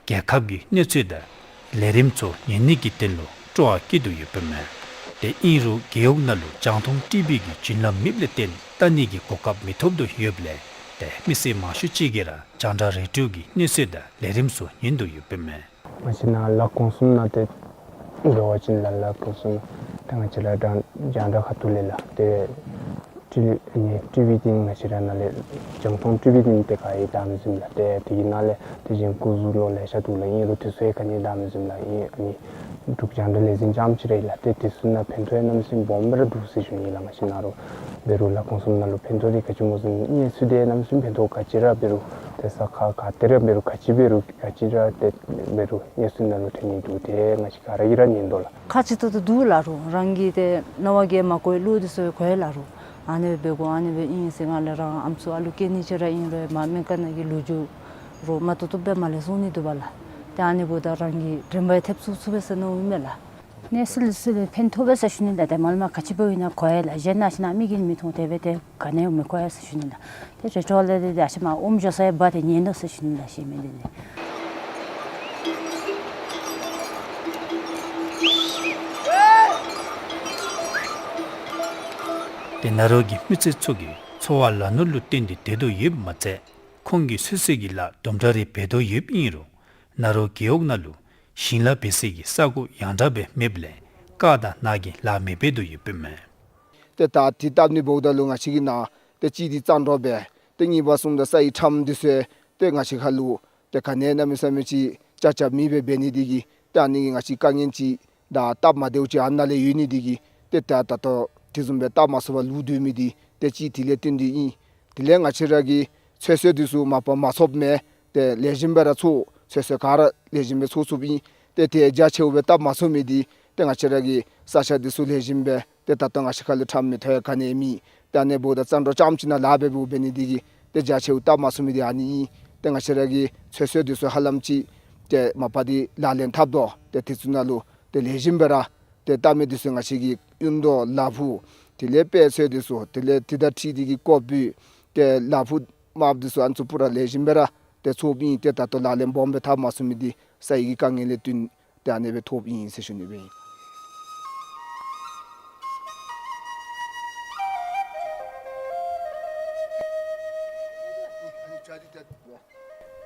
རྒྱལ་ཁབ་ཀྱི་གནས་ཚུལ་དང་ལས་རིམ་ཚུ་ཉན་ནི་གི་དོན་ལུ་སྤྲོ་བ་བསྐྱེད་དོ་ཡོདཔ་ཨིན་མས། ཏེ་ཨིན་རུང་རྒེད་འོག་ནང་ལུ་རྒྱང་མཐོང་ཊི་བི་གི་བརྒྱུད་ལམ་མེདཔ་ལས་བརྟེན་ལྟ་ནི་གི་གོ་སྐབས་མི་ཐོབ་དོ་ཡོདཔ་ལས་ཏེ་མི་སེར་མང་ཤོས་ཅིག་གིས་ར་རྒྱང་བསྒྲགས་རིག་འཕྲུལ་གྱི་གནས་ཚུལ་དང་ལས་རིམ་ཚུ་ཉན་དོ་ཡོདཔ་ཨིན་མས། ང་བཅས་ནཱ་ལ་ཁོང་གསུམ་ནང་ཏེ་འབད་བ་ཅིན་ལ་ལ་ཁོང་གསུམ་ཏེ་ང་བཅས་ར་རྒྱང་རྒྱང་བསྒྲགས་ཁ་ཐུག་ལས་ལགས་ཏེ་ཊི་ཝི་ཨ་ནི་ཊི་ཝི་འདི་ང་བཅས་ར་ནཱ་ལས་རྒྱང་མཐོང་ཊི་ཝི་འདི་ཏེ་ག་ཡང་བལྟ་མི་ཚུགས་ལགས། ཏེ་དེ་གི་ནང་ལས་དེ་བཞིན་སྐུ་གཟུགས་ལུ་ལེ་ཤ་འདུག་ལགས། ཨིན་རུང་དེ་ཚུ་ཡང་ག་ནི་བལྟ་མི་ཚུགས་ལགས། ཨིན་ཨ་ནི་འབྲུག་རྒྱང་བསྒྲགས་ལས་འཛིན་རྐྱངམ་ཅིག་ར་ཨིན་ལགས། ཏེ་དེ་ཚུ་ནང་ཕན་ཐོགས་ཡང་གནམ་མེད་ས་མེད་སྦོམ་སྦེ་ར་འདུག་ཟེར་ཞུ་ནི་ལགས། ང་བཅས་ནཱ་རོ་འབད་རུང་ལ་ཁོང་གསུམ་ནང་ལུ་ཕན་ཐོགས་འདི་ག་ཅི་སྨོ་ཟེར་ན་གནས་ཚུལ་འདི་གནམ་མེད་ས་མེད་ཕན་ཐོགས་ག་ཅི་ར་འབད་རུང་ཏེ་ས་ཁ་ག་ཏེ་ར་འབད་རུང་ག་ཅི་འབད་རུང་ག་ཅི་ར་ཏེ་འབད་རུང་གནས་ཚུལ་ནང་ལུ་ཐོན་ནི་འདུག། ཏེ་ང་བཅས་ག་ར་གིས་ར་ཉན་དོ་ལགས། ཁག་ཆེ་ཏོག་ཏོ་འདུག་ལགས། རོགས་རང་གི་ཏེ་རྣ་བ་གིས་མ་གོ་བའི་གླུ་འདི་ཚུ་གོ་ཡི་ལགས། རོགས་ཨ་ནི་སྦེ་དགོ་ཨ་ནི་སྦེ་ཨིན་ཟེར་ང་ལས་རང་ཨམ་སྲུ་ཨ་ལུ་སྐྱེ་ནི་ཅིག་ར་ཨིན་རུང་མ་སྨན་ཁང་ནང་གི་ལོ་རྒྱུས་རོགས་མ་ཏོག་ཏོ་སྦེ་མ་ལས་གསུང་ནི་འདུག་པ་ལགས། ཏེ་ཨ་ནི་འབདཝ་ད་རང་གིས་དྲན་པ་ཡང་ཐེབས་ཚུགས་ཚུགས་པས་ཟེར་མནོཝ་ཨིན་མས་ལགས། གནས་ཚུལ་ཚུ་ལུ་ཕན་ཐོགས་པས་ཟེར་ཞུ་ནི་ལགས། ཏེ་མ་ལས་མར་ག་ཅི་འབདཝ་ཨིན་ན་གོ་ཡི་ལགས། གཞན་ནཱ་ཞིན་ན་མིག་གིས་མི་མཐོང་དེ་སྦེ་ཏེ་ག་ནི་ཡང་མི་གོ་ཡི་ཟེར་ཞུ་ནི་ལགས། ཏེ་རི་ཁྲོད་ལས་ཏེ་ཏེ་ཨ་ཞེ་མར་ཨོམ་འགྱོ་ས་ཡང་འབག་སྟེ་ཉན་དོ་ཟེར་ཞུ་ནི་ལགས། ཤེས་མི་འདི་ནི། ཏེ་ནཱ་རོ་གི་མི་སེར་ཚུ་གིས་འཚོ་བ་ལ་ནོར་ལུ་བརྟེན་ཏེ་སྡོད་དོ་ཡོདཔ་མ་ཚད་ཁོང་གིས་སོ་སོ་གི་ལཱ་དུམ་གྲ་རེ་འབད་དོ་ཡོདཔ་ཨིན་རུང་ནཱ་རོ་རྒེད་འོག་ནང་ལུ་ཞིང་ལཱ་འབད་སའི་གི་ས་གོ་ཡང་དག་སྦེ་མེདཔ་ལས་དཀར་དང་ནག་གི་ལཱ་མི་འབད་དོ་ཡོདཔ་ཨིན་མས། ཏེ་ད་འདི་བཏབ་ནི་འབདཝ་ད་ལུ་ང་བཅས་ཀྱིས་ནཱ་ཏེ་གཅིག་འདི་རྩྭ་འབྲོག་སྦེ་ཏེ་གཉིས་པ་གསུམ་དང་ས་ཡི་ཁྲམ་འདི་ཚུ་ཏེ་ང་བཅས་ཁ་ལུ་ཏེ་ག་ནི་གནམ་མེད་ས་མེད་ཅིག་ཅ་ཅ་མེད་པར་འབད་ནི་འདི་གིས་ཏེ་ཨ་ནི་གིས་ང་བཅས་དཀའ་ངལ་ཅིག་དང་སྟབས་མ་བདེཝ་ཅིག་ཨ་ནཱ་ལས་ཡོད་ནི་འདི་གིས་ཏེ་ད་ད་ལྟོ་དེ་བཟུམ་སྦེ་བཏབ་མ་ཚུགས་པར་ལུས་སྡོད་མི་འདི་ཏེ་གཅིག་དེ་ལས་བརྟེན་ཏེ་ཨིན། དེ་ལས་ང་བཅས་ར་གི་ཚོད་བསྲེ་འདི་ཚུ་མ་པ་མ་ཚུགསཔ་མེན། ཏེ་ལེགས་ཤོམ་སྦེ་ར་ཚུགས། ཚོད་བསྲེ་ག་ར་ལེགས་ཤོམ་སྦེ་ཚུགས་ཚུགསཔ་ཨིན། ཏེ་ཏེ་རྒྱ་ཆེཝ་སྦེ་བཏབ་མ་ཚུགས་མི་འདི་ཏེ་ང་བཅས་ར་གི་ས་ཆ་འདི་ཚུ་ལེགས་ཤོམ་སྦེ་ཏེ་ད་ལྟོ་ང་བཅས་ཁ་ལུ་ཁྲམ་མེད་ཐོག་ཡང་ག་ནི་ཡང་མེད། ཏེ་ཨ་ནི་འབདཝ་ད་རྩྭ་འབྲོག་རྐྱངམ་ཅིག་ནང་ལཱ་འབད་འབདཝ་འབད་ནི་འདི་གིས་ཏེ་རྒྱ་ཆེཝ་བཏབ་མ་ཚུགས་མི་འདི་ཨ་ནི་ཨིན། ཏེ་ང་བཅས་ར་གི་ཚོད་བསྲེ་འདི་ཚུ་ཧ་ལམ་ཅིག་ཏེ་མ་པ་འདི་ལག་ལེན་འཐབ་དོ། ཏེ་དེ་ཚུ་ནང་ལུ་ཏེ་ལེགས་ཤོམ་སྦེ་ར་ཏེ་བཏབ་མི་འདི་ཚུ་ང་བཅས་ཀྱི་གཡུ་མདོག་ལ་ཕུག་ དེ་ལས་དཔེ་མཛོད་འདི་ཚུ་དེ་ལས་དེ་དང་འཁྲིལ་ཏེ་གི་ཀོ་པི་ཏེ་ལ་ཕུག་དམརཔོ་འདི་ཚུ་ཨ་ནི་ཚུ་པུ་ར་ལེགས་ཤོམ་སྦེ་ར་ཏེ་ཚོགསཔ་ཨིན། ཏེ་ད་ལྟོ་ལག་ལེན་སྦོམ་སྦེ་འཐབ་མ་ཚུགས་མི་འདི་ས་ཡི་གི་དཀའ་ངལ་ལས་བརྟེན་ཏེ་ཨ་ནི་སྦེ་ཐོབ་ཨིན་ཟེར་ཞུ་ནི་སྦེ་ཨིན།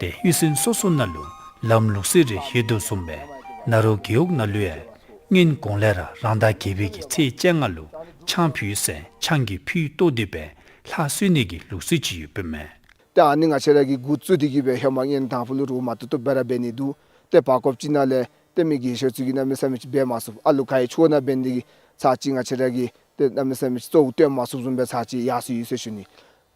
ཏེ་གཡུས་ཚན་སོ་སོ་ནང་ལུ་ལམ་ལུགས་སྲོལ་རེ་ཡོད་དོ་བཟུམ་སྦེ་ནཱ་རོ་རྒེད་འོག་ནང་ལུ་ཡང་སྔོན་གོང་ལས་ར་རང་ཟླ་བརྒྱད་པའི་གི་ཚེས་བཅོ་ལྔ་ལུ་ཆང་ཕུད་ཟེར་ཆང་གི་ཕུད་བཏོག་སྟེ་སྦེ་ལྷ་གསོལ་ནི་གི་ལུགས་སྲོལ་ཅིག་ཡོདཔ་ཨིན་མས། ཏེ་ཨ་ནི་ང་བཅས་ར་གིས་འགོ་བཙུགས་ཏེ་གི་སྦེ་ཧེ་མ་སྔོན་དང་ཕུ་ལུ་རོགས་མ་ཏོག་ཏོ་སྦེ་ར་འབད་ནི་འདུག། ཏེ་བར་སྐབས་ཅིག་ནང་ལས་ཏེ་མི་དགེ་བཤེས་ཚུ་གིས་གནམ་མེད་ས་མེད་ཅིག་འབད་མ་ཚུགས། ཨ་ལུ་ག་ཡི་ཆོ་ནང་འབད་ནི་དེ་གིས་ཚར་ཅིག་ང་བཅས་ར་གིས་ཏེ་གནམ་མེད་ས་མེད་ཅིག་གཙོ་བོ་བཏོན་མ་ཚུགསཔ་བཟུམ་སྦེ་ཚར་ཅིག་ཡར་སོ་ཡི་ཟེར་ཞུ་ནི།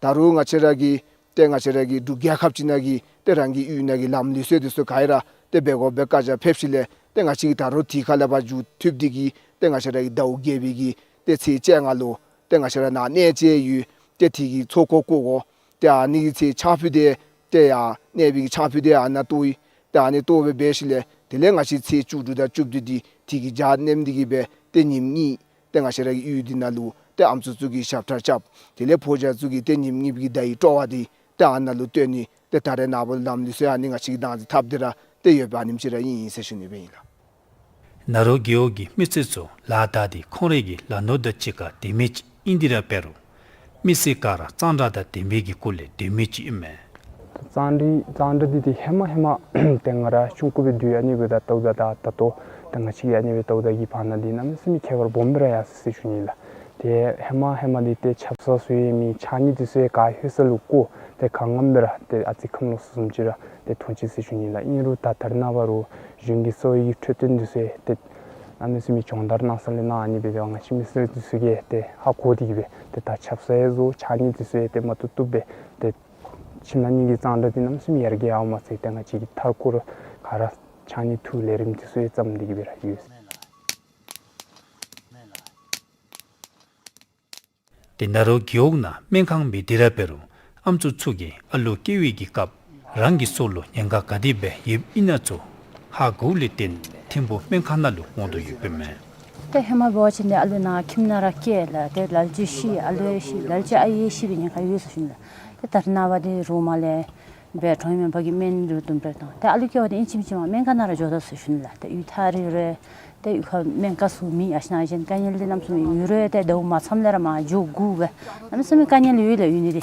ད་རུང་ང་བཅས་ར་གིས་ཏེ་ང་བཅས་ར་གི་འབྲུག་རྒྱལ་ཁབ་ཅིག་ནང་གི་ཏེ་རང་གི་ཡུལ་ནང་གི་ལམ་ལུགས་སྲོལ་འདི་ཚུ་ག་ར་ཏེ་འབད་དགོ་པའི་བཀའ་རྒྱ་ཕེབས་ཞིནམ་ལས་ཏེ་ང་བཅས་ཀྱིས་ད་རུང་དེ་ཁ་ལས་ཕར་མཇུག་བསྡུ་སྟེ་གི་ཏེ་ང་བཅས་ར་གི་ཟླཝ་བརྒྱད་པའི་གི་ཏེ་ཚེས་བཅོ་ལྔ་ལུ་ཏེ་ང་བཅས་ར་ནཱ་གནས་མཇལ་ཡོད། ཏེ་དེ་གི་ཚོགས་འཁོར་བསྐོར་དགོ། ཏེ་ཨ་ནི་གི་ཚེ་ཆང་ཕུད་འདི་ཏེ་ཡར་གནས་པའི་གི་ཆང་ཕུད་འདི་ཨ་ནཱ་གཏོར་ཡི། ཏེ་ཨ་ནི་གཏོར་སྦེ་འབད་ཞིནམ་ལས་དེ་ལས་ང་བཅས་ཚེས་བཅུ་དྲུག་དང་བཅུ་བདུན་འདི་དེ་གི་ཇ་མནམ་སྟེ་གི་སྦེ་ཏེ་ཉིནམ་གཉིས་ཏེ་ང་བཅས་ར་གི་ཡུལ་འདི་ནང་ལུ་ཏེ་ཨམ་སྲུ་ཚུ་གིས་ཞབས་ཁྲ་རྐྱབ། དེ་ལས་ཕོ་རྒྱས་ཚུ་གིས་ཏེ་ཉིནམ་གཉིས་པའི་གི་ཟླ་བའི་སྤྲོ་བ་འདི་ཏེ་ཨ་ནཱ་ལུ་སྟོན་ནི། ཏེ་ད་རེས་ནངས་པ་ལམ་ལུགས་སྲོལ་ཨ་ནི་ང་བཅས་ཀྱིས་བདག་འཛིན་འཐབ་སྟེ་ར་ཏེ་ཡོདཔ་ཨ་ནེམ་ཅིག་ར་ཨིན་ཟེར་ཞུ་ནི་སྦེ་ཨིན་ལགས། ནཱ་རོ་རྒེད་འོག་གི་མི་སེར་ཚུ་ལཱ་བདའ་སྟེ་ཁོང་རའི་གི་ལཱ་ནོར་དང་གཅིག་ཁར་ལྡན་མི་ཅིག་ཨིན་ཏེ་ར་འབད་རུང་མི་སེར་ག་ར་གཙང་སྦྲ་དང་ལྡན་པའི་གི་སྐོར་ལས་སྡོད་མི་ཅིག་ཨིན་མས། གཙང་སྦྲ་གཙང་སྦྲ་འདི་ཏེ་ཧེ་མ་ཧེ་མ་ཏེ་ང་ར་ཆུང་ཀུ་སྦེ་དུས་ཨ་ནི་འབདཝ་ད་ལྟོ་ད་ད་ད་ལྟོ་ཏེ་ང་བཅས་ཀྱི་ཨ་ནི་འབདཝ་ད་ལྟོ་གི་བར་ན་འདི་གནམ་མེད་ས་མེད་ཁྱད་པར་སྦོམ་སྦེ་ར་ཡར་སོ་ཡི་ཟེར་ཞུ་ནི་ལགས། ཏེ་ཧེ་མ་ཧེ་མ་འདི་ཏེ་ཆབ་གསང་ཚུ་ཡང་མེད། ཕྱགས་སྙིགས་འདི་ཚུ་ཡང་ག་ལྷོད་ས་ལུ་བཀོ། ཏེ་གངས་ངམ་སྦེ་ར་ཏེ་ཨ་ཙི་ཁམས་ལོག་སོངམ་ཅིག་ར་ཏེ་མཐོང་ཅི་ཟེར་ཞུ་ནི་ལགས། ཨིན་རུང་ད་ད་རེས་ནངས་པ་རུང་གཞུང་གི་གསོ་བའི་འཕྲོད་བསྟེན་འདི་ཚུ་ཡང་ཏེ་གནམ་མེད་ས་མེད་སྦྱོང་བརྡར་གནང་ས་ལས་ནཱ་ཨ་ནི་འབད་དེ་ང་བཅས་མི་སེར་འདི་ཚུ་གིས་ཏེ་ཧ་གོ་སྟེ་གི་སྦེ་ཏེ་ད་ཆབ་གསང་ཡང་བཟོ། ཕྱགས་སྙིགས་འདི་ཚུ་ཡང་ཏེ་མ་བཏུབ་བཏུབ་སྦེ་ཏེ་ཁྱིམ་ནང་གི་གཙང་སྦྲ་འདི་གནམ་མེད་ས་མེད་ཡར་རྒྱས་ཡར་འོངམ་མ་ཚད་ཏེ་ང་བཅས་ཀྱི་མཐའ་འཁོར་ག་ར་ཕྱགས་སྙིགས་འཐུ་ལས་རིམ་འདི་ཚུ་ཡང་བརྩམས་ཏེ་གི་སྦེ་ར་ཡོད། ཏེ་ནཱ་རོ་རྒེད་འོག་ནང་སྨན་ཁང་མེད་དེ་ར་འབད་རུང་ཨམ་སྲུ་ཚུ་གིས་ཨ་ལོ་སྐྱེ་བའི་གི་སྐབས་རང་གི་སྲོག་ལུ་ཉེན་ཁ་ག་དེ་སྦེ་ཡོདཔ་ཨིན་ན་ཚུ་ཧ་གོཝ་ལས་བརྟེན་ཐིམ་ཕུ་སྨན་ཁང་ནང་ལུ་འོང་དོ་ཡོདཔ་ཨིན་མས། ཏེ་ཧེ་མ་འབད་བ་ཅིན་ཏེ་ཨ་ལོ་ནཱ་ཁྱིམ་ནང་ར་སྐྱེས་ལགས། ཏེ་ལ་ལུ་ཅིག་ཤི་ཨ་ལོ་ཡང་ཤི་ལ་ལུ་ཅིག་ཨའི་ཡང་ཤི་བའི་ཉེན་ཁ་ཡོད་ཟེར་ཞུ་ནི་ལགས། ཏེ་ད་རེས་ནངས་པ་འདི་རོགས་མ་ལས་སྦེ་གྲོངས་མེད་པ་གི་སྨན་རུ་དུམ་གྲ་དང་ཏེ་ཨ་ལོ་སྐྱེ་བ་འདི་ཨིན་ཅི་མིན་ཅི་མ་སྨན་ཁང་ནང་ར་འགྱོ་དོ་ཟེར་ཞུ་ནི་ལགས། ཏེ་གཡུས་ཐག་རིང་རུང་ཏེ་གཡུས་ཁར་སྨན་ཁང་ཚུ་མེད། ཨ་ཞང་གཞན་དཀའ་ངལ་འདི་གནམ་མེད་ས་མེད་ཡོད་རུང་ཏེ་ཟླཝ་མ་ཚངམ་ལས་ར་མར་འགྱོ་དགོ་པས། གནམ་མེད་ས་མེད་དཀའ་ངལ་ཡོད་ལགས་ཡུལ་ནི་འདི།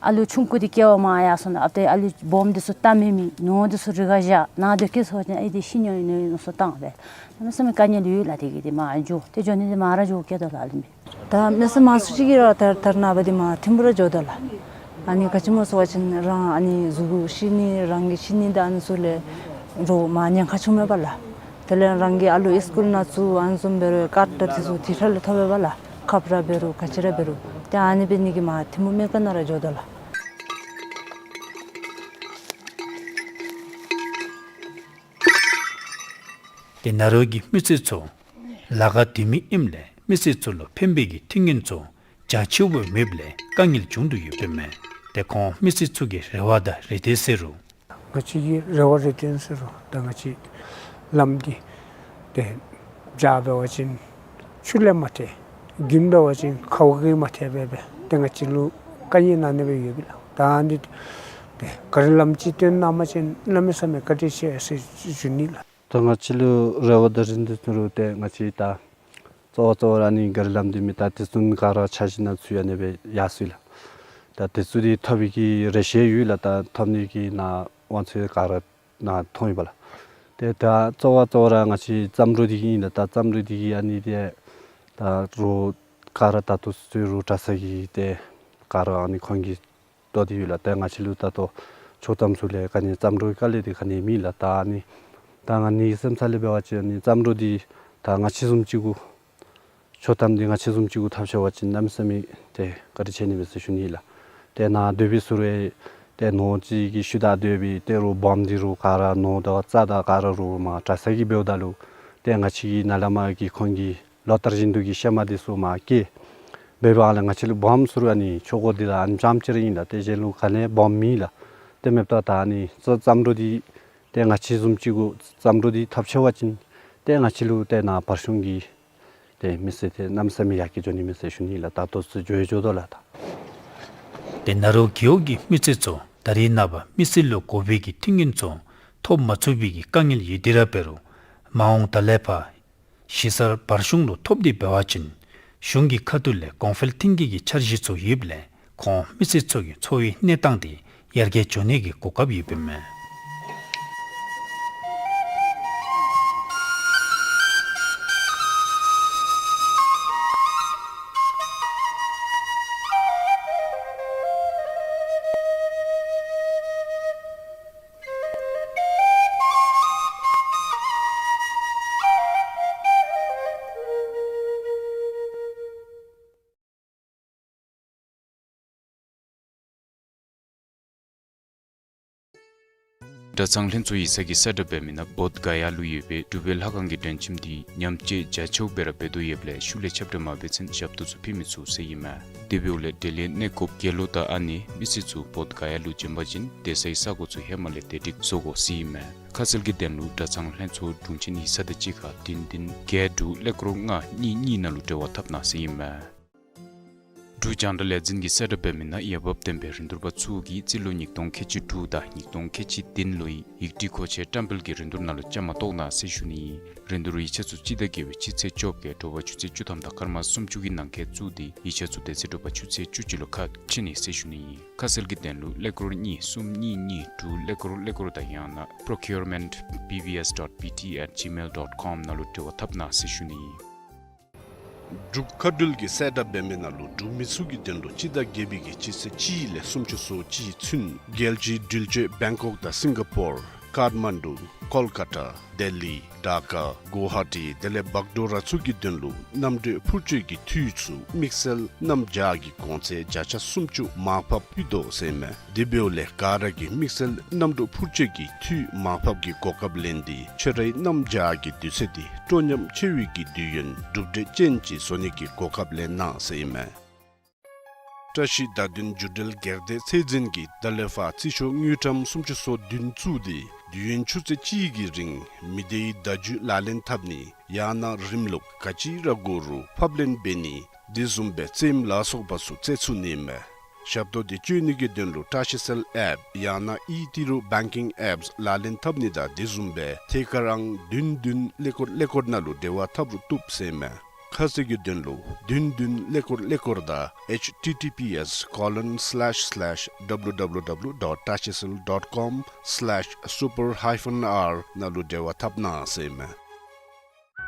ཨ་ལོ་ཆུང་ཀུ་འདི་སྐྱེ་བ་མར་ཡར་སོང་ནི་ཨ་ཏེ་ཨ་ལོ་སྦོམ་འདི་ཚུ་ལྟ་མི་མེད། ནོར་འདི་ཚུ་རི་ཁར་བཞག་ནཱ་སྡོད་སྐྱེས་སོང་ཅིན་ཨའི་འདི་ཤི་ནི་ཡོད་ནི་ཡོད་མནོ་བསམ་བཏང་སྦེ། གནམ་མེད་ས་མེད་དཀའ་ངལ་ཡོད་ལགས། དེ་གིས་ཏེ་མར་འགྱོ་ཏེ་འགྱོ་ནི་འདི་མར་ར་འགྱོ་སྐྱེ་དོ་ལགས་ཨ་ལུ་མི། ད་མི་སེར་མང་སུ་ཅིག་གིས་ར་ད་ད་རེས་ནངས་པ་འདི་མར་ཐིམ་ཕུ་ར་འགྱོ་དོ་ལགས། ཨ་ནི་ག་ཅི་སྨོ་ཟེར་བ་ཅིན་རང་ཨ་ནི་གཟུགས་པོ་ཤི་ནི་རང་གི་ཤི་ནི་འདི་ཨ་ནི་ཚུ་ལས་རོགས་མར་ཉེན་ཁ་ཆུང་མེད་པས་ལགས། དེ་ལས་རང་གི་ཨ་ལོ་ཨིས་ཀུལ་ནང་བཙུགས་ཨ་ནི་བཟུམ་འབད་རུང་ཀཱཌ་འདི་ཚུ་དེ་འཕྲལ་ལས་ཐོབ་པས་ལགས། ཁབ་ར་འབད་རུང་ག་ཅི་ར་འབད་རུང་ཏེ་ཨ་ནི་འབད་ནི་གིས་མར་ཐིམ་ཕུ་སྨན་ཁང་ནང་ར་འགྱོ་དོ་ལགས། ཏེ་ནཱ་རོ་གི་མི་སེར་ཚུ་ལ་ཁར་སྡོད་མི་ཨིནམ་ལས་མི་སེར་ཚུ་ལུ་ཕན་པའི་གི་ཐུགས་ངན་ཚུ་རྒྱ་ཆེཝ་མེདཔ་ལས་དཀའ་ངལ་བྱུང་དོ་ཡོདཔ་ཨིན་མས། ཏེ་ཁོང་མི་སེར་ཚུ་གི་རེ་བ་དང་རེ་འདུན་ཟེར་རུང་། ང་བཅས་ཀྱི་རེ་བ་རེ་འདུན་ཟེར་རུང་ད་ང་བཅས་ལམ་འདི་ཏེ་བྱཱར་འབད་བ་ཅིན་ཆུ་ལས་མ་ཐལ། དགུན་འབད་བ་ཅིན་ཁཝ་གིས་མ་ཐལ་སྦེ་སྦེ་ཏེ་ང་བཅས་ལུ་དཀའ་ངལ་ནང་ན་སྦེ་ཡོདཔ་ལགས། ད་འདི་ཏེ་ག་རི་ལམ་ཅིག་བཏོན་གནང་པ་ཅིན་གནམ་མེད་ས་མེད་བཀའ་དྲིན་ཆེ་ཟེར་ཞུ་ནི་ལགས། ད་ང་བཅས་ལུ་རེ་བ་དང་རེ་འདུན་ཟེར་རུང་ཏེ་ང་བཅས་ད་གཙོ་བོ་གཙོ་བོ་ར་ཨ་ནི་ག་རི་ལམ་འདི་མེད། ད་དེ་ཚུ་ག་ར་འཆར་གཞི་ནང་ཚུད་ཨ་ནི་སྦེ་ཡར་སོ་ཡི་ལགས། ད་དེ་ཚུ་འདི་ཐོབ་པའི་གི་རེ་ཆེ་ཡོད་ལགས། ད་ཐོབ་ནི་གི་ནཱ་དབང་ཚད་ག་ར་ནཱ་མཐོང་ཡི་པ་ལགས། ཏེ་ད་གཙོ་བོ་གཙོ་བོ་ར་ང་བཅས་རྩྭ་འབྲུག་འདི་གི་ཨིན་ལགས། ད་རྩྭ་འབྲུག་འདི་གི་ཨ་ནི་ཏེ་ད་རོགས་ག་ར་ད་ལྟོ་ཚུ་རོགས་གྲྭ་ཚང་གིས་ཏེ་ག་ར་ཨ་ནི་ཁོང་གིས་བཏོག་སྟེ་ཡོད་ལགས། ཏེ་ང་བཅས་ལུ་ད་ལྟོ་ཆོག་ཐམ་ཚུ་ལས་ག་ནི་རྩྭ་འབྲུག་གི་དཀའ་ལས་འདི་ག་ནི་མེད་ལགས། ད་ཨ་ནི་ད་ང་ནི་སེམས་ཚ་ལས་འབད་བ་ཅིན་ཨ་ནི་རྩྭ་འབྲུག་འདི་ད་ང་བཅས་བཟུམ་ཅིག་གུ་ཆོག་ཐམ་འདི་ང་བཅས་བཟུམ་ཅིག་གུ་ཐོབ་ཤོར་བ་ཅིན་གནམ་མེད་ས་མེད་ཏེ་བཀའ་དྲིན་ཆེ་ནི་མས་ཟེར་ཞུ་ནི་ལགས། ཏེ་ནཱ་སྡོད་པའི་ཚུ་རུང་ཏེ་ནོར་ཅིག་གི་ཤུལ་ད་སྡོད་པའི་ཏེ་རོགས་སྦོམ་འདི་རོགས་ག་ར་ནོར་དང་རྩྭ་དང་ག་ར་རོགས་མར་གྲྭ་ཚང་གིས་འབདཝ་ད་ལུ་ཏེ་ང་བཅས་ཀྱི་ནཱ་ལས་མར་གྱི་ཁོང་གི་ལོ་ལྟར་བཞིན་དུ་གི་ཤ་མ་འདི་ཚུ་མར་སྐྱེལ། འབདཝ་ལས་ང་བཅས་ལུ་སྦོམ་ཚུ་ར་ཨ་ནི་ཆོ་ག་འདི་དང་ཨ་ནི་ཙམ་ཅིག་ར་ཨིན་ལགས། ཏེ་གཞན་ལུ་ག་ནི་སྦོམ་མེད་ལགས། ཏེ་མེདཔ་ད་ད་ཨ་ནི་རྩ་རྩྭ་འབྲུག་འདི་ཏེ་ང་བཅས་བཟུམ་ཅིག་གུ་རྩྭ་འབྲུག་འདི་ཐོབ་ཤོར་བ་ཅིན་ཏེ་ང་བཅས་ལུ་ཏེ་ནཱ་བར་ཤུང་གི་ ཏེ་མི་སེར་ཏེ་གནམ་མེད་ས་མེད་ཡར་རྒྱས་འགྱོ་ནི་མས་ཟེར་ཞུ་ནི་ལགས། ད་ལྟོ་ཚུན་འགྱོ་ཡི་འགྱོ་དོ་ལགས། ད་ཏེ་ནཱ་རོ་རྒེད་འོག་གི་མི་སེར་ཚུ་ད་རེས་ནངས་པ་མི་སེར་ལུ་དགོ་པའི་གི་ཐོན་ཁུངས་ཚུ་ཐོབ་མ་ཚུགས་པའི་གི་དཀའ་ངལ་ཡོད་དེ་ར་འབད་རུང་མ་འོངས་ད་ལས་ཕར་གཞིས་གསར་བར་གཞུང་ལུ་ཐོབ་སྟེ་འབད་བ་ཅིན་གཞུང་གི་ཁ་ཐུག་ལས་གོང་འཕེལ་ཐོན་སྐྱེད་ཀྱི་འཆར་གཞི་ཚུ་ཡོདཔ་ལས་ཁོང་མི་སེར་ཚུ་གི་འཚོ་བའི་གནས་སྟངས་དེ་ཡར་རྒྱས་འགྱོ་ནི་གི་གོ་སྐབས་ཡོདཔ་ཨིན་མས། གྲྭ་ཚང་ལྷན་ཚོགས་ཡིག་ཚང་གིས་གསལ་བསྒྲགས་འབད་མི་ནང་བོདྷ་ག་ཡ་ལུ་ཡོད་པའི་འབྲུག་པའི་ལྷ་ཁང་གི་མགྲོན་ཁྱིམ་འདི་ཉམས་བཅོས་རྒྱ་ཆེཝ་སྦེ་ར་འབད་དོ་ཡོདཔ་ལས་ཤུལ་ལས་ཁྱབ་བསྒྲགས་མ་འབད་ཚུན་ཞབས་ཏོག་ཚུ་ཕུལ་མི་ཚུགས་ཟེར་ཨིན་མས། དེ་འབདཝ་ལས་དེ་ལས་གནས་སྐོརཔ་དགེ་སློང་དང་ཨ་ནེ་མི་སེར་ཚུ་བོདྷ་ག་ཡ་ལུ་བྱོན་པ་ཅིན་སྡོད་སའི་ས་གོ་ཚུ་ཧེ་མ་ལས་བདེ་སྒྲིག་བཟོ་དགོ་ཟེར་ཨིན་མས། ཁ་གསལ་གྱི་དོན་ལུ་གྲྭ་ཚང་ལྷན་ཚོགས་དྲུང་ཆེན་ཡིག་ཚང་དང་གཅིག་ཁར་བདུན་བདུན་བརྒྱད་དྲུག་ཀླད་ཀོར་ལྔ་གཉིས་གཉིས་ནང་ལུ་འབྲེལ་བ་འཐབ་གནང་ཟེར་ཨིན་མས། འབྲུག་རྒྱང་བསྒྲགས་ལས་འཛིན་གྱིས་གསལ་བསྒྲགས་འབད་མི་ནང་འོས་འབབ་ལྡན་པའི་རིན་བསྡུར་པ་ཚུ་གིས་རྩིས་ལོ་ཉིས་སྟོང་ཁལ་གཅིག་དྲུག་དང་ཉིས་སྟོང་ཁལ་གཅིག་བདུན་ལོའི་ཡིག་བྲིས་མཁོ་ཆས་བཀྲམ་སྤེལ་གྱི་རིན་བསྡུར་ནང་ལུ་བཅའ་མར་གཏོགས་གནང་ཟེར་ཞུ་ནི་ཨིན། རིན་བསྡུར་ཡིག་ཆ་ཚུ་སྤྱི་ཟླ་བརྒྱད་པའི་སྤྱི་ཚེས་བཅོ་བརྒྱད་དྲོ་པ་ཆུ་ཚོད་བཅུ་ཐམ་དང་སྐར་མ་སུམ་ཅུ་གི་ནང་འཁོད་བཙུགས་ཏེ་ཡིག་ཆ་ཚུ་དེ་ཚེ་དྲོ་པ་ཆུ་ཚོད་བཅུ་གཅིག་ལུ་ཁ་ཕྱེ་ནི་ཟེར་ཞུ་ནི་ཨིན། ཁ་གསལ་གྱི་དོན་ལུ་ཀླད་ཀོར་གཉིས་གསུམ་གཉིས་གཉིས་དྲུག་ཀླད་ཀོར་ཀླད་ཀོར་དང་ཡང་ན་procurement B V S dot B T at gmail dot com ནང་ལུ་འབྲེལ་བ་འཐབ་གནང་ཟེར་ཞུ་ནི་ཨིན། འབྲུག་མཁའ་འགྲུལ་གྱིས་གསལ་བསྒྲགས་འབད་མི་ནང་ལུ་འབྲུག་མི་ཚུ་གི་དོན་ལུ་སྤྱི་ཟླ་བརྒྱད་པའི་གི་སྤྱི་ཚེས་གཅིག་ལས་སུམ་ཅུ་སོ་གཅིག་ཚུན་རྒྱལ་སྤྱིའི་འགྲུལ་བཞུད་བེང་ཀོག་དང་སིང་ག་པོར་ཀཱཐ་མན་ཌུ་ཀོལ་ཀ་ཏ་ལྡི་ལི་ཌ་ཀ་གུ་ཝ་ཧ་ཊི་དེ་ལས་བག་དྲོ་ར་ཚུ་གི་དོན་ལུ་གནམ་གྲུ་འཕུར་སྐྱོད་ཀྱི་འཐུས་ཚུ་དམིགས་བསལ་གནམ་བྱཱར་གྱི་གོང་ཚད་བརྒྱ་ཆ་སུམ་ཅུ་མར་ཕབ་ཕུལ་དོ་ཟེར་ཨིན་མས། དེ་འབདཝ་ལས་ག་ར་གིས་དམིགས་བསལ་གནམ་གྲུ་འཕུར་སྐྱོད་ཀྱི་འཐུས་མར་ཕབ་ཀྱི་གོ་སྐབས་ལེན་ཏེ་ཁྱོད་རའི་གནམ་བྱཱར་གྱི་དུས་ཚོད་འདི་སྤྲོ་ཉམས་ཆེ་བའི་གི་དུས་ཡུན་གྲུབ་འབྲས་ཅན་ཅིག་བཟོ་ནི་གི་གོ་སྐབས་ལེན་གནང་ཟེར་ཨིན་མས། བཀྲ་ཤིས་བདག་མདུན་རྒྱུ་འབྲེལ་སྒེར་སྡེ་ཚད་འཛིན་གྱིས་ད་ལས་ཕར་རྩིས་ཤོག་དངུལ་ཀྲམ་སུམ་ཅུ་སོ་བདུན་བཙུགས་ཏེ་དུས་ཡུན་ཆུ་ཚོད་གཅིག་གི་རིང་མི་སྡེའི་བརྡ་བརྒྱུད་ལག་ལེན་འཐབ་ནི་ཡང་ན་རིམ་ལུགས་ག་ཅི་ར་དགོ་རུང་ཕབ་ལེན་འབད་ནི་དེ་བཟུམ་སྦེ་རྩེདམོ་ལ་སོགས་པ་ཚུ་རྩེ་ཚུགས་ནི་མས། ཞབས་ཏོག་འདི་སྤྱོད་ནི་གི་དོན་ལུ་བཀྲ་ཤིས་གསལ་ཨེཔ་ཡང་ན་ཨི་ཏི་རུ་བེང་ཀིང་ཨེཔ་ལག་ལེན་འཐབ་ནི་དང་དེ་བཟུམ་སྦེ་ཐད་ཀར་ཨང་བདུན་བདུན་ཀླད་ཀོར་ཀླད་ཀོར་ནང་ལུ་འབྲེལ་བ་འཐབ་རུང་བཏུབ་ཟེར་ཨིན་མས། ཁ་གསལ་གྱི་དོན་ལུ་བདུན་བདུན་ཀླད་ཀོར་ཀླད་ཀོར་དང་H T T P S colon slash slash W W W dot tashisil dot com slash super hyphen R ནང་ལུ་འབྲེལ་བ་འཐབ་གནང་ཟེར་ཨིན་མས།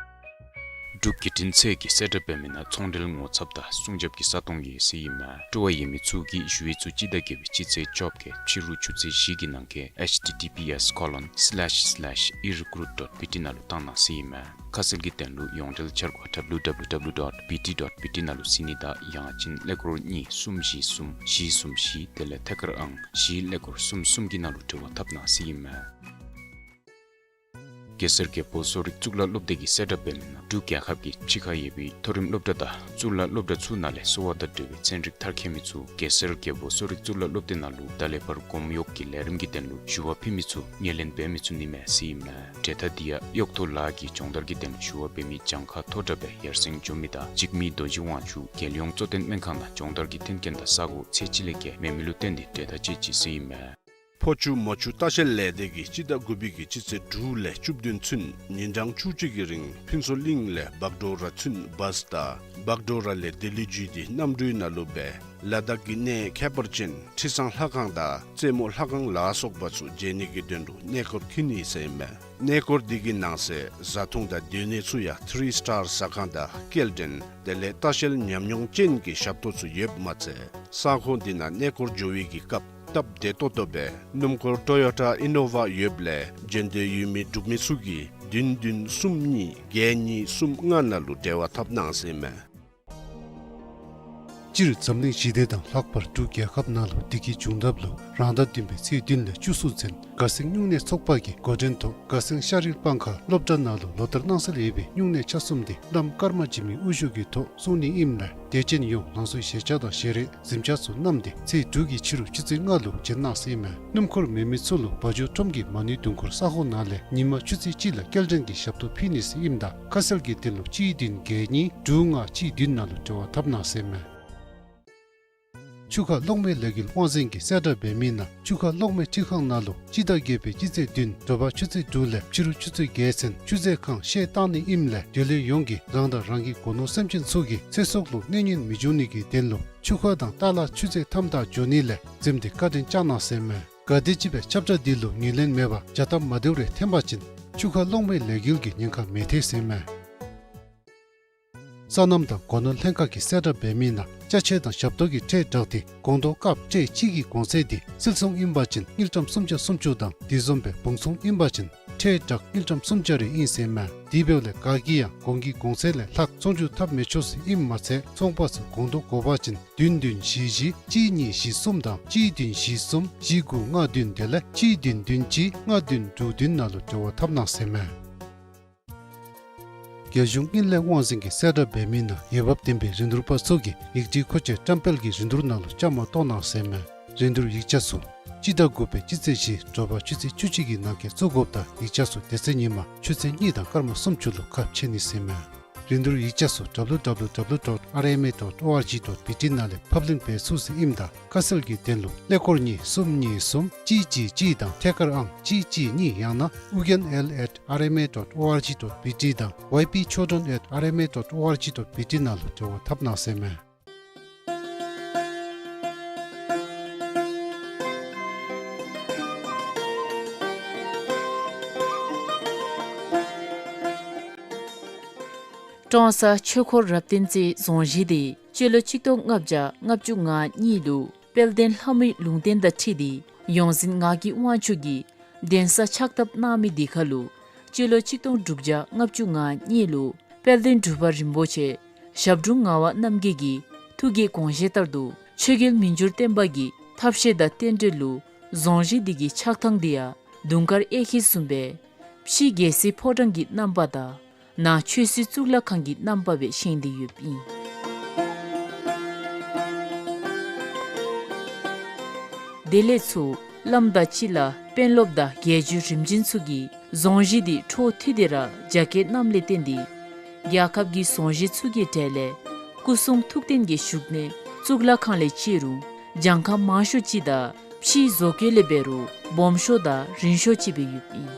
འབྲུག་བརྒྱུད་འཕྲིན་ཚད་ཀྱིས་གསལ་བསྒྲགས་འབད་མི་ནང་ཚོང་འབྲེལ་ངོ་ཚབ་དང་སྲུང་སྐྱོབ་ཀྱི་ས་སྟོང་ཡོད་ཟེར་ཨིན་མས། སྤྲོ་བ་ཡོད་མི་ཚུ་གིས་ཞུ་ཡིག་ཚུ་སྤྱི་ཟླ་བརྒྱད་པའི་སྤྱི་ཚེས་བཅོ་བརྒྱད་ཕྱི་རུ་ཆུ་ཚོད་བཞི་གི་ནང་འཁོད་H T T P S colon slash erecruit dot B T ནང་ལུ་བཏང་གནང་ཟེར་ཨིན་མས། ཁ་གསལ་གྱི་དོན་ལུ་ཡོངས་འབྲེལ་འཆར་སྒོ་W W W dot B T dot B T ནང་ལུ་གཟིགས་ནི་དང་ཡང་ཅིན་ཀླད་ཀོར་གཉིས་གསུམ་བཞི་གསུམ་བཞི་གསུམ་བཞི་དེ་ལས་ཐད་ཀར་ཨང་བཞི་ཀླད་ཀོར་གསུམ་གསུམ་གྱི་ནང་ལུ་འབྲེལ་བ་འཐབ་གནང་ཟེར་ཨིན་མས། གེ་སར་རྒྱལ་པོ་གསོ་རིག་གཙུག་ལག་སློབ་སྡེ་གིས་གསལ་བསྒྲགས་འབད་མི་ནང་འབྲུག་རྒྱལ་ཁབ་ཀྱི་ཕྱི་ཁར་ཡོད་པའི་མཐོ་རིམ་སློབ་གྲྭ་དང་གཙུག་ལག་སློབ་གྲྭ་ཚུ་ནང་ལས་གསོ་བ་དང་འབྲེལ་བའི་ཚན་རིག་མཐར་འཁྱོལ་མི་ཚུ་གེ་སར་རྒྱལ་པོ་གསོ་རིག་གཙུག་ལག་སློབ་སྡེ་ནང་ལུ་ད་ལས་ཕར་སྒོམ་གཡོག་གི་ལས་རིམ་གྱི་དོན་ལུ་ཞུ་བ་ཕུལ་མི་ཚུ་ངོས་ལེན་འབད་མི་ཚུགས་ནི་མས་ཟེར་ཨིན་མས། གྲལ་མཐའ་འདི་ཡང་གཡོག་ཐོ་ལཱ་གི་སྦྱོང་བརྡར་གྱི་དོན་ལུ་ཞུ་བ་འབད་མི་གྱངས་ཁ་མཐོ་དྲགས་སྦེ་ཡར་སེང་འགྱོ་མི་དང་འཇིགས་མེད་རྡོ་རྗེ་དབང་ཕྱུག་རྒྱལ་ཡོངས་གཙོ་བསྟེན་སྨན་ཁང་དང་སྦྱོང་བརྡར་གྱི་མཐུན་རྐྱེན་དང་ས་གོ་ཚད་ཅིག་ལས་བརྒལ་མེད་མི་ལུ་བརྟེན་ཏེ་གྲལ་མཐའ་བཅད་ཅི་ཟེར་ཨིན་མས། ཕོ་ཆུ་མོ་ཆུ་ལྟ་བཤལ་ལས་སྡེ་གིས་སྤྱི་ཟླ་དགུ་པའི་གི་སྤྱི་ཚེས་དྲུག་ལས་བཅུ་བདུན་ཚུན་ཉིན་གྲངས་བཅུ་གཅིག་གི་རིང་ཕུན་ཚོགས་གླིང་ལས་བག་གྲོ་ར་ཚུན་བཱས་དང་བག་གྲོ་ར་ལས་ལྡི་ལི་བརྒྱུད་དེ་གནམ་གྲུའི་ནང་ལུ་སྦེ་ལ་དྭགས་ཀྱི་གནས་ཁྱད་པར་ཅན་ཁྲི་བཟང་ལྷ་ཁང་དང་རྩེ་མོ་ལྷ་ཁང་ལ་སོགས་པ་ཚུ་མཇལ་ནི་གི་དོན་ལུ་གནས་སྐོར་འཁྱིད་ནི་ཟེར་ཨིན་མས། གནས་སྐོར་འདི་གི་ནང་གསེས་བཟའ་འཐུང་དང་སྡོད་གནས་ཚུ་ཡང་ཐི་རི་སི་ཊར་ཟ་ཁང་དང་སྐྱེལ་འདྲེན་དེ་ལས་ལྟ་བཤལ་ཉམས་མྱོང་ཅན་གྱི་ཞབས་ཏོག་ཚུ་ཡོདཔ་མ་ཚད་ས་ཁོངས་འདི་ནང་གནས་སྐོར་འགྱོ་བའི་གི་སྐབས་སྟབས་བདེ་ཏོག་ཏོ་སྦེ་སྣུམ་འཁོར་ཊོ་ཡོ་ཊ་ཨི་ནོ་ཝ་ཡོདཔ་ལས་འབྱོན་འདོད་ཡོད་མི་འབྲུག་མི་ཚུ་གིས་བདུན་བདུན་གསུམ་གཉིས་བརྒྱད་གཉིས་གསུམ་ལྔ་ནང་ལུ་འབྲེལ་བ་འཐབ་གནང་ཟེར་ཨིན་མས། སྤྱིར་འཛམ་གླིང་ཞི་བདེ་དང་ལྷག་པར་འབྲུག་རྒྱལ་ཁབ་ནང་ལུ་དེ་གི་བྱུང་ཐབས་ལུ་རང་ཟླ་བདུན་པའི་ཚེས་བདུན་ལས་བཅུ་གསུམ་ཚུན་དགའ་སེང་སྨྱུང་གནས་ཚོགས་པ་གི་འགོ་འདྲེན་ཐོག་དགའ་སེང་ཤ་རིལ་སྤང་ཁ་སློབ་གྲྭ་ནང་ལུ་ལོ་ལྟར་གནང་སྲོལ་ཡོད་པའི་སྨྱུང་གནས་ཆ་གསུམ་དེ་བླམ་ཀརྨ་འཇིགས་མེད་དབུ་བཞུགས་ཀྱི་ཐོག་སྲུང་ནི་ཨིནམ་ལས་དད་ཅན་ཡོངས་རང་སོའི་བཞེས་ཆས་དང་བཞེས་རས་གཟིམ་ཆས་ཚུ་བསྣམས་ཏེ་ཚེས་དྲུག་གི་ཕྱི་རུ་ཆུ་ཚོད་ལྔ་ལུ་བྱོན་གནང་ཟེར་ཨིན་མས། སྣུམ་འཁོར་མེད་མི་ཚུ་ལུ་བ་འཇོ་ཁྲོམ་གྱི་མ་ཎི་དུང་འཁོར་ས་ཁོངས་ནང་ལས་ཉིན་མ་ཆུ་ཚོད་གཅིག་ལས་སྐྱེལ་འདྲེན་གྱི་ཞབས་ཏོག་ཕུལ་ནི་ཟེར་ཨིནམ་ད་ཁ་གསལ་གྱི་དོན་ལུ་གཅིག་བདུན་བརྒྱད་གཉིས་དྲུག་ལྔ་གཅིག་བདུན་ནང་ལུ་འབྲེལ་བ་འཐབ་གནང་ཟེར་ཨིན་མས། ཆུ་ཁ་གློག་མེ་ལས་འགུལ་དབང་འཛིན་གྱིས་གསལ་བསྒྲགས་འབད་མི་ནང་ཆུ་ཁ་གློག་མེ་འཕྲུལ་ཁང་ནང་ལུ་སྤྱི་ཟླ་བརྒྱད་པའི་སྤྱི་ཚེས་བདུན་དྲོ་པ་ཆུ་ཚོད་དྲུག་ལས་ཕྱི་རུ་ཆུ་ཚོད་བརྒྱད་ཚུན་ཆུ་མཛོད་ཁང་བཤལ་བཏང་ནི་ཨིནམ་ལས་འབྲེལ་ཡོད་ཡོངས་ཀྱིས་རང་དང་རང་གི་སྒོ་ནོར་སེམས་ཅན་ཚུ་གི་ཚེ་སྲོག་ལུ་གནོད་ཉེན་མི་འབྱུང་ནི་གི་དོན་ལུ་ཆུ་ཁ་དང་ཏ་ལ་ཆུ་མཛོད་མཐའམ་བདའ་འགྱོ་ནི་ལས་འཛེམ་སྟེ་བཀའ་དྲིན་བསྐྱང་གནང་ཟེར་ཨིན་མས། ག་དེམ་ཅིག་སྦེ་ཁྱབ་བསྒྲགས་འདི་ལུ་ངོས་ལེན་མེད་པར་བྱ་སྟབས་མ་བདེཝ་རེ་འཐོན་པ་ཅིན་ཆུ་ཁ་གློག་མེ་ལས་འགུལ་གྱི་ཉེན་ཁ་མེད་ཐལ་ཟེར་ཨིན་མས། སོ་ནམ་དང་སྒོ་ནོར་ལྷན་ཁག་གིས་གསལ་བསྒྲགས་འབད་མི་ནང་ཅ་ཆས་དང་ཞབས་ཏོག་གི་ཁྲལ་དྲག་དེ་སྒོང་རྡོག་ཀབ་ཁྲལ་གཅིག་གི་གོང་ཚད་དེ་སིལ་ཚོང་ཨིན་པ་ཅིན་དངུལ་ཀྲམ་སུམ་བརྒྱ་སུམ་ཅུ་དང་དེ་བཟུམ་སྦེ་བུང་ཚོང་ཨིན་པ་ཅིན་ཁྲལ་དྲག་དངུལ་ཀྲམ་སུམ་བརྒྱ་རེ་ཨིན་ཟེར་ཨིན་མས། དེ་འབདཝ་ལས་ག་གིས་ཡང་གོང་གི་གོང་ཚད་ལས་ལྷག་ཚོང་སྒྱུར་འཐབ་མི་ཆོག་ཟེར་ཨིནམ་མ་ཚད་ཚོང་པ་ཚུ་སྒོང་རྡོག་དགོ་པ་ཅིན་བདུན་བདུན་བཞི་བཞི་གཅིག་གཉིས་བཞི་གསུམ་དང་གཅིག་བདུན་བཞི་གསུམ་བཞི་དགུ་ལྔ་བདུན་དེ་ལས་གཅིག་བདུན་བདུན་གཅིག་ལྔ་བདུན་དྲུག་བདུན་ནང་ལུ་འབྲེལ་བ་འཐབ་གནང་ཟེར་ཨིན་མས། རྒྱལ་གཞུང་དངུལ་ལས་དབང་འཛིན་གྱིས་གསལ་བསྒྲགས་འབད་མི་ནང་འོས་འབབ་ལྡན་པའི་རིན་བསྡུར་པ་ཚུ་གིས་ཡིག་སྒྲིག་མཁོ་ཆས་བཀྲམ་སྤེལ་གྱི་རིན་བསྡུར་ནང་ལུ་བཅའ་མར་གཏོགས་གནང་ཟེར་ཨིན་མས། རིན་བསྡུར་ཡིག་ཆ་ཚུ་སྤྱི་ཟླ་དགུ་པའི་སྤྱི་ཚེས་བཞི་དྲོ་པ་ཆུ་ཚོད་བཅུ་གཅིག་གི་ནང་འཁོད་བཙུགས་དགོཔ་དང་ཡིག་ཆ་ཚུ་དེ་ཚེ་ཉིན་མ་ཆུ་ཚོད་གཉིས་དང་སྐར་མ་སུམ་ཅུ་ལུ་ཁ་ཕྱེ་ནི་ཟེར་ཨིན་མས། རིན་བསྡུར་ཡིག་ཆ་ཚུ་W W W dot R M A dot O R G dot B T ནང་ལས་ཕབ་ལེན་འབད་ཚུགས་ཟེར་ཨིནམ་ད་ཁ་གསལ་གྱི་དོན་ལུ་ཀླད་ཀོར་གཉིས་གསུམ་གཉིས་གསུམ་གཅིག་གཅིག་གཅིག་དང་ཐད་ཀར་ཨང་གཅིག་གཅིག་གཉིས་ཡང་ན་ཨུ་རྒྱན་ཨེལ་ཨེཊ་ཨར་ཨེམ་ཨེ་ཌོཊ་ཨོ་ཨར་ཇི་ཌོཊ་བི་ཊི་དང་ཝའི་པི་ཆོས་སྒྲོན་ཨེཊ་ཨར་ཨེམ་ཨེ་ཌོཊ་ཨོ་ཨར་ཇི་ཌོཊ་བི་ཊི་ནང་ལུ་འབྲེལ་བ་འཐབ་གནང་ཟེར་ཨིན་མས། ཀྲོང་གསར་ཆོས་འཁོར་རབ་བརྟན་རྩེ་རྫོང་གཞིས་དེ་སྤྱི་ལོ་གཅིག་སྟོང་ལྔ་བརྒྱ་ལྔ་བཅུ་ང་གཉིས་ལུ་དཔལ་ལྡན་ལྷ་མོའི་ལུང་བསྟན་དང་འཁྲིལ་ཏེ་ཡོངས་འཛིན་ངག་གི་དབང་ཕྱུག་གིས་གདན་ས་ཕྱག་བཏབ་གནང་མི་དེ་ཁར་ལུ་སྤྱི་ལོ་གཅིག་སྟོང་དྲུག་བརྒྱ་ལྔ་བཅུ་ང་གཉིས་ལུ་དཔལ་ལྡན་འབྲུག་པ་རིན་པོ་ཆེ་ཞབས་དྲུང་ངག་དབང་རྣམ་རྒྱལ་གྱི་ཐུགས་ཀྱི་དགོངས་བཞེད་ལྟར་དུ་ཆོས་རྒྱལ་མི་འགྱུར་བརྟན་པ་གི་ཐབས་ཤེས་དང་རྟེན་འབྲེལ་ལུ་རྫོང་གཞིས་དེ་གི་ཆགས་ཐངས་དེ་ཡང་དུང་དཀར་གཡས་འཁྱིལ་བཟུམ་སྦེ་ཕྱི་རྒྱལ་སྲིད་ཕོ་བྲང་གི་རྣམ་པ་དང་ནང་ཆོས་སྲིད་གཙུག་ལག་ཁང་གི་རྣམ་པ་སྦེ་བཞེངས་ཏེ་ཡོདཔ་ཨིན། དེ་ལས་ཚུར་བླམ་དང་སྤྱི་བླ་དཔོན་སློབ་དང་རྒྱལ་བརྒྱུད་རིམ་བྱོན་ཚུ་གིས་རྫོང་གཞིས་དེ་འཕྲོ་མཐུད་དེ་ར་རྒྱ་བསྐྱེད་གནངམ་ལས་བརྟེན་ཏེ་རྒྱལ་ཁབ་ཀྱི་རྫོང་གཞིས་ཚུ་གི་གྲས་ལས་སྐུ་གསུང་ཐུགས་རྟེན་གྱི་བཞུགས་གནས་གཙུག་ལག་ཁང་ལས་བརྩི་རུང་གྱངས་ཁ་མང་ཤོས་ཅིག་དང་ཕྱིའི་བཟོ་བཀོད་ལས་འབད་རུང་སྦོམ་ཤོས་དང་རིང་ཤོས་ཅིག་སྦེ་ཡོདཔ་ཨིན།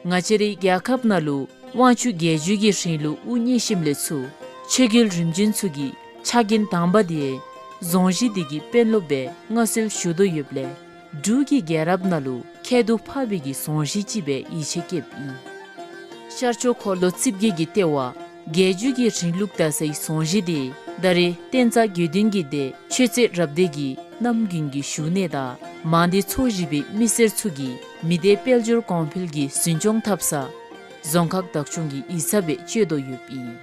ང་བཅས་རའི་རྒྱལ་ཁབ་ནང་ལུ་དབང་ཕྱུག་རྒྱལ་བརྒྱུད་ཀྱི་རིང་ལུགས་དབུ་བརྙེས་ཞིནམ་ལས་ཚུར་ཆོས་རྒྱལ་རིམ་བྱོན་ཚུ་གི་ཕྱག་འགན་དང་པ་དེ་རྫོང་གཞིས་དེ་གི་དཔོན་སློབ་སྦེ་མངའ་གསོལ་ཞུ་དོ་ཡོདཔ་ལས་འབྲུག་གི་རྒྱལ་རབས་ནང་ལུ་ཁྱད་དུ་འཕགས་པའི་གི་རྫོང་གཞིས་ཅིག་སྦེ་ཡིད་ཆེས་བསྐྱེདཔ་ཨིན། ཤར་ཕྱོགས་འཁོར་ལོ་རྩིབས་བརྒྱད་ཀྱི་ལྟེ་བ་རྒྱལ་བརྒྱུད་ཀྱི་རིང་ལུགས་དར་སའི་རྫོང་གཞིས་དེ་ད་རེས་བསྟན་རྩ་དགེ་འདུན་གྱི་སྡེ་ཆོས་རྩེ་རབ་སྡེ་གི་རྣམ་རྒྱུན་གྱི་བཞུགས་གནས་དང་མང་སྡེ་ཚོ་བཞི་པའི་མི་སེར་ཚུ་གིས་མི་སྡེ་དཔལ་འབྱོར་གོང་འཕེལ་གྱི་འཛིན་སྐྱོང་འཐབ་ས་རྫོང་ཁག་བདག་སྐྱོང་གི་ཡིག་ཚང་སྦེ་སྤྱོད་དོ་ཡོདཔ་ཨིན།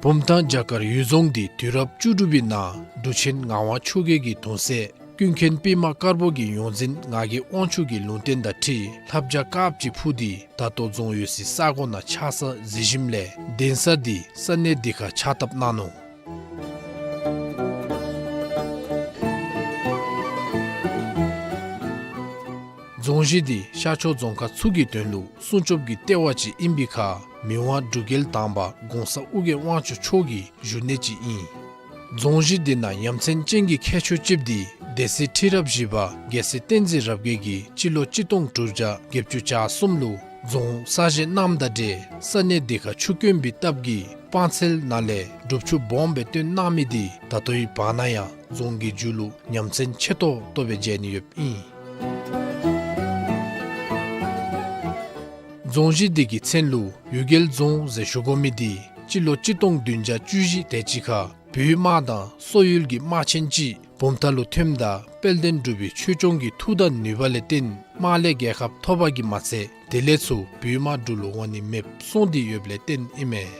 བུམ་ཐང་བྱ་དཀར་ཡུལ་རྫོང་འདི་དུས་རབས་བཅུ་དྲུག་པའི་ནང་འབྲུག་ཆེན་ངག་དབང་ཆོས་རྒྱལ་གྱི་གདུང་སྲས་ཀུན་མཁྱེན་པདྨ་དཀར་པོ་གིས་ཡོངས་འཛིན་ངག་གི་དབང་ཕྱུག་གི་ལུང་བསྟན་དང་འཁྲིལ་ལྷ་བྱ་དཀརཔོ་ཅིག་འཕུར་ཏེ་ད་ལྟོ་རྫོང་ཡོད་སའི་ས་གོ་ནང་ཆགས་ས་གཟིགས་ཞིནམ་ལས་གདན་ས་འདི་ས་གནས་འདི་ཁར་ཕྱག་བཏབ་གནང་ནུག། རྫོང་གཞིས་འདི་ཤར་ཕྱོགས་རྫོང་ཁག་ཚུ་གི་དོན་ལུ་སྲུང་སྐྱོབ་ཀྱི་ལྟེ་བ་ཅིག་ཨིན་པའི་ཁར་མི་དབང་འབྲུག་རྒྱལ་དང་པ་གོང་ས་ཨོ་རྒྱན་དབང་ཕྱུག་མཆོག་གི་བཞུགས་གནས་ཅིག་ཨིན། རྫོང་གཞིས་འདི་ནང་ཡ་མཚན་ཅན་གྱི་ཁྱད་ཆོས་ཅིག་འདི་སྡེ་སྲིད་ཁྲི་རབས་བཞི་པ་རྒྱལ་སྲས་བསྟན་འཛིན་རབ་རྒྱས་ཀྱིས་སྤྱི་ལོ་གཅིག་སྟོང་དྲུག་བརྒྱ་བརྒྱད་ཅུ་གྱ་གསུམ་ལུ་རྫོང་གསར་བཞེངས་གནངམ་དང་འབྲེལ་ས་གནས་འདི་ཁར་ཆུ་དཀོན་པའི་སྟབས་ཀྱིས་སྤང་ཚལ་ནང་ལས་སྒྲུབ་ཆུ་སྦོམ་སྦེ་བཏོན་གནང་མི་འདི་ད་ལྟོའི་བར་ན་ཡང་རྫོང་གི་མཇུག་ལུ་ཉམས་མཚར་ཆེ་ཏོག་ཏོ་སྦེ་མཇལ་ནི་ཡོདཔ་ཨིན། རྫོང་གཞིས་འདི་གི་མཚན་ལུ་ཡུལ་རྒྱལ་རྫོང་ཟེར་ཞུ་དགོ་མི་འདི་སྤྱི་ལོ་གཅིག་སྟོང་བདུན་བརྒྱ་བཅུ་བཞི་དེ་ཅིག་ཁར་བོད་དམག་དང་སོག་ཡུལ་གྱི་དམག་ཆེན་ཅིག་ བུམ་ཐང་ལུ་ཐོནམ་ད་དཔལ་ལྡན་འབྲུག་པའི་ཆོས་སྐྱོང་གི་མཐུ་དང་ནུས་པ་ལས་བརྟེན་དམག་ལས་རྒྱལ་ཁ་ཐོབ་པ་གིས་མ་ཚད་དེ་ལས་ཚུར་བོད་དམག་འབྲུག་ལུ་འོང་ནི་མེདཔ་སོང་སྟེ་ཡོདཔ་ལས་བརྟེན་ཨིན་མས།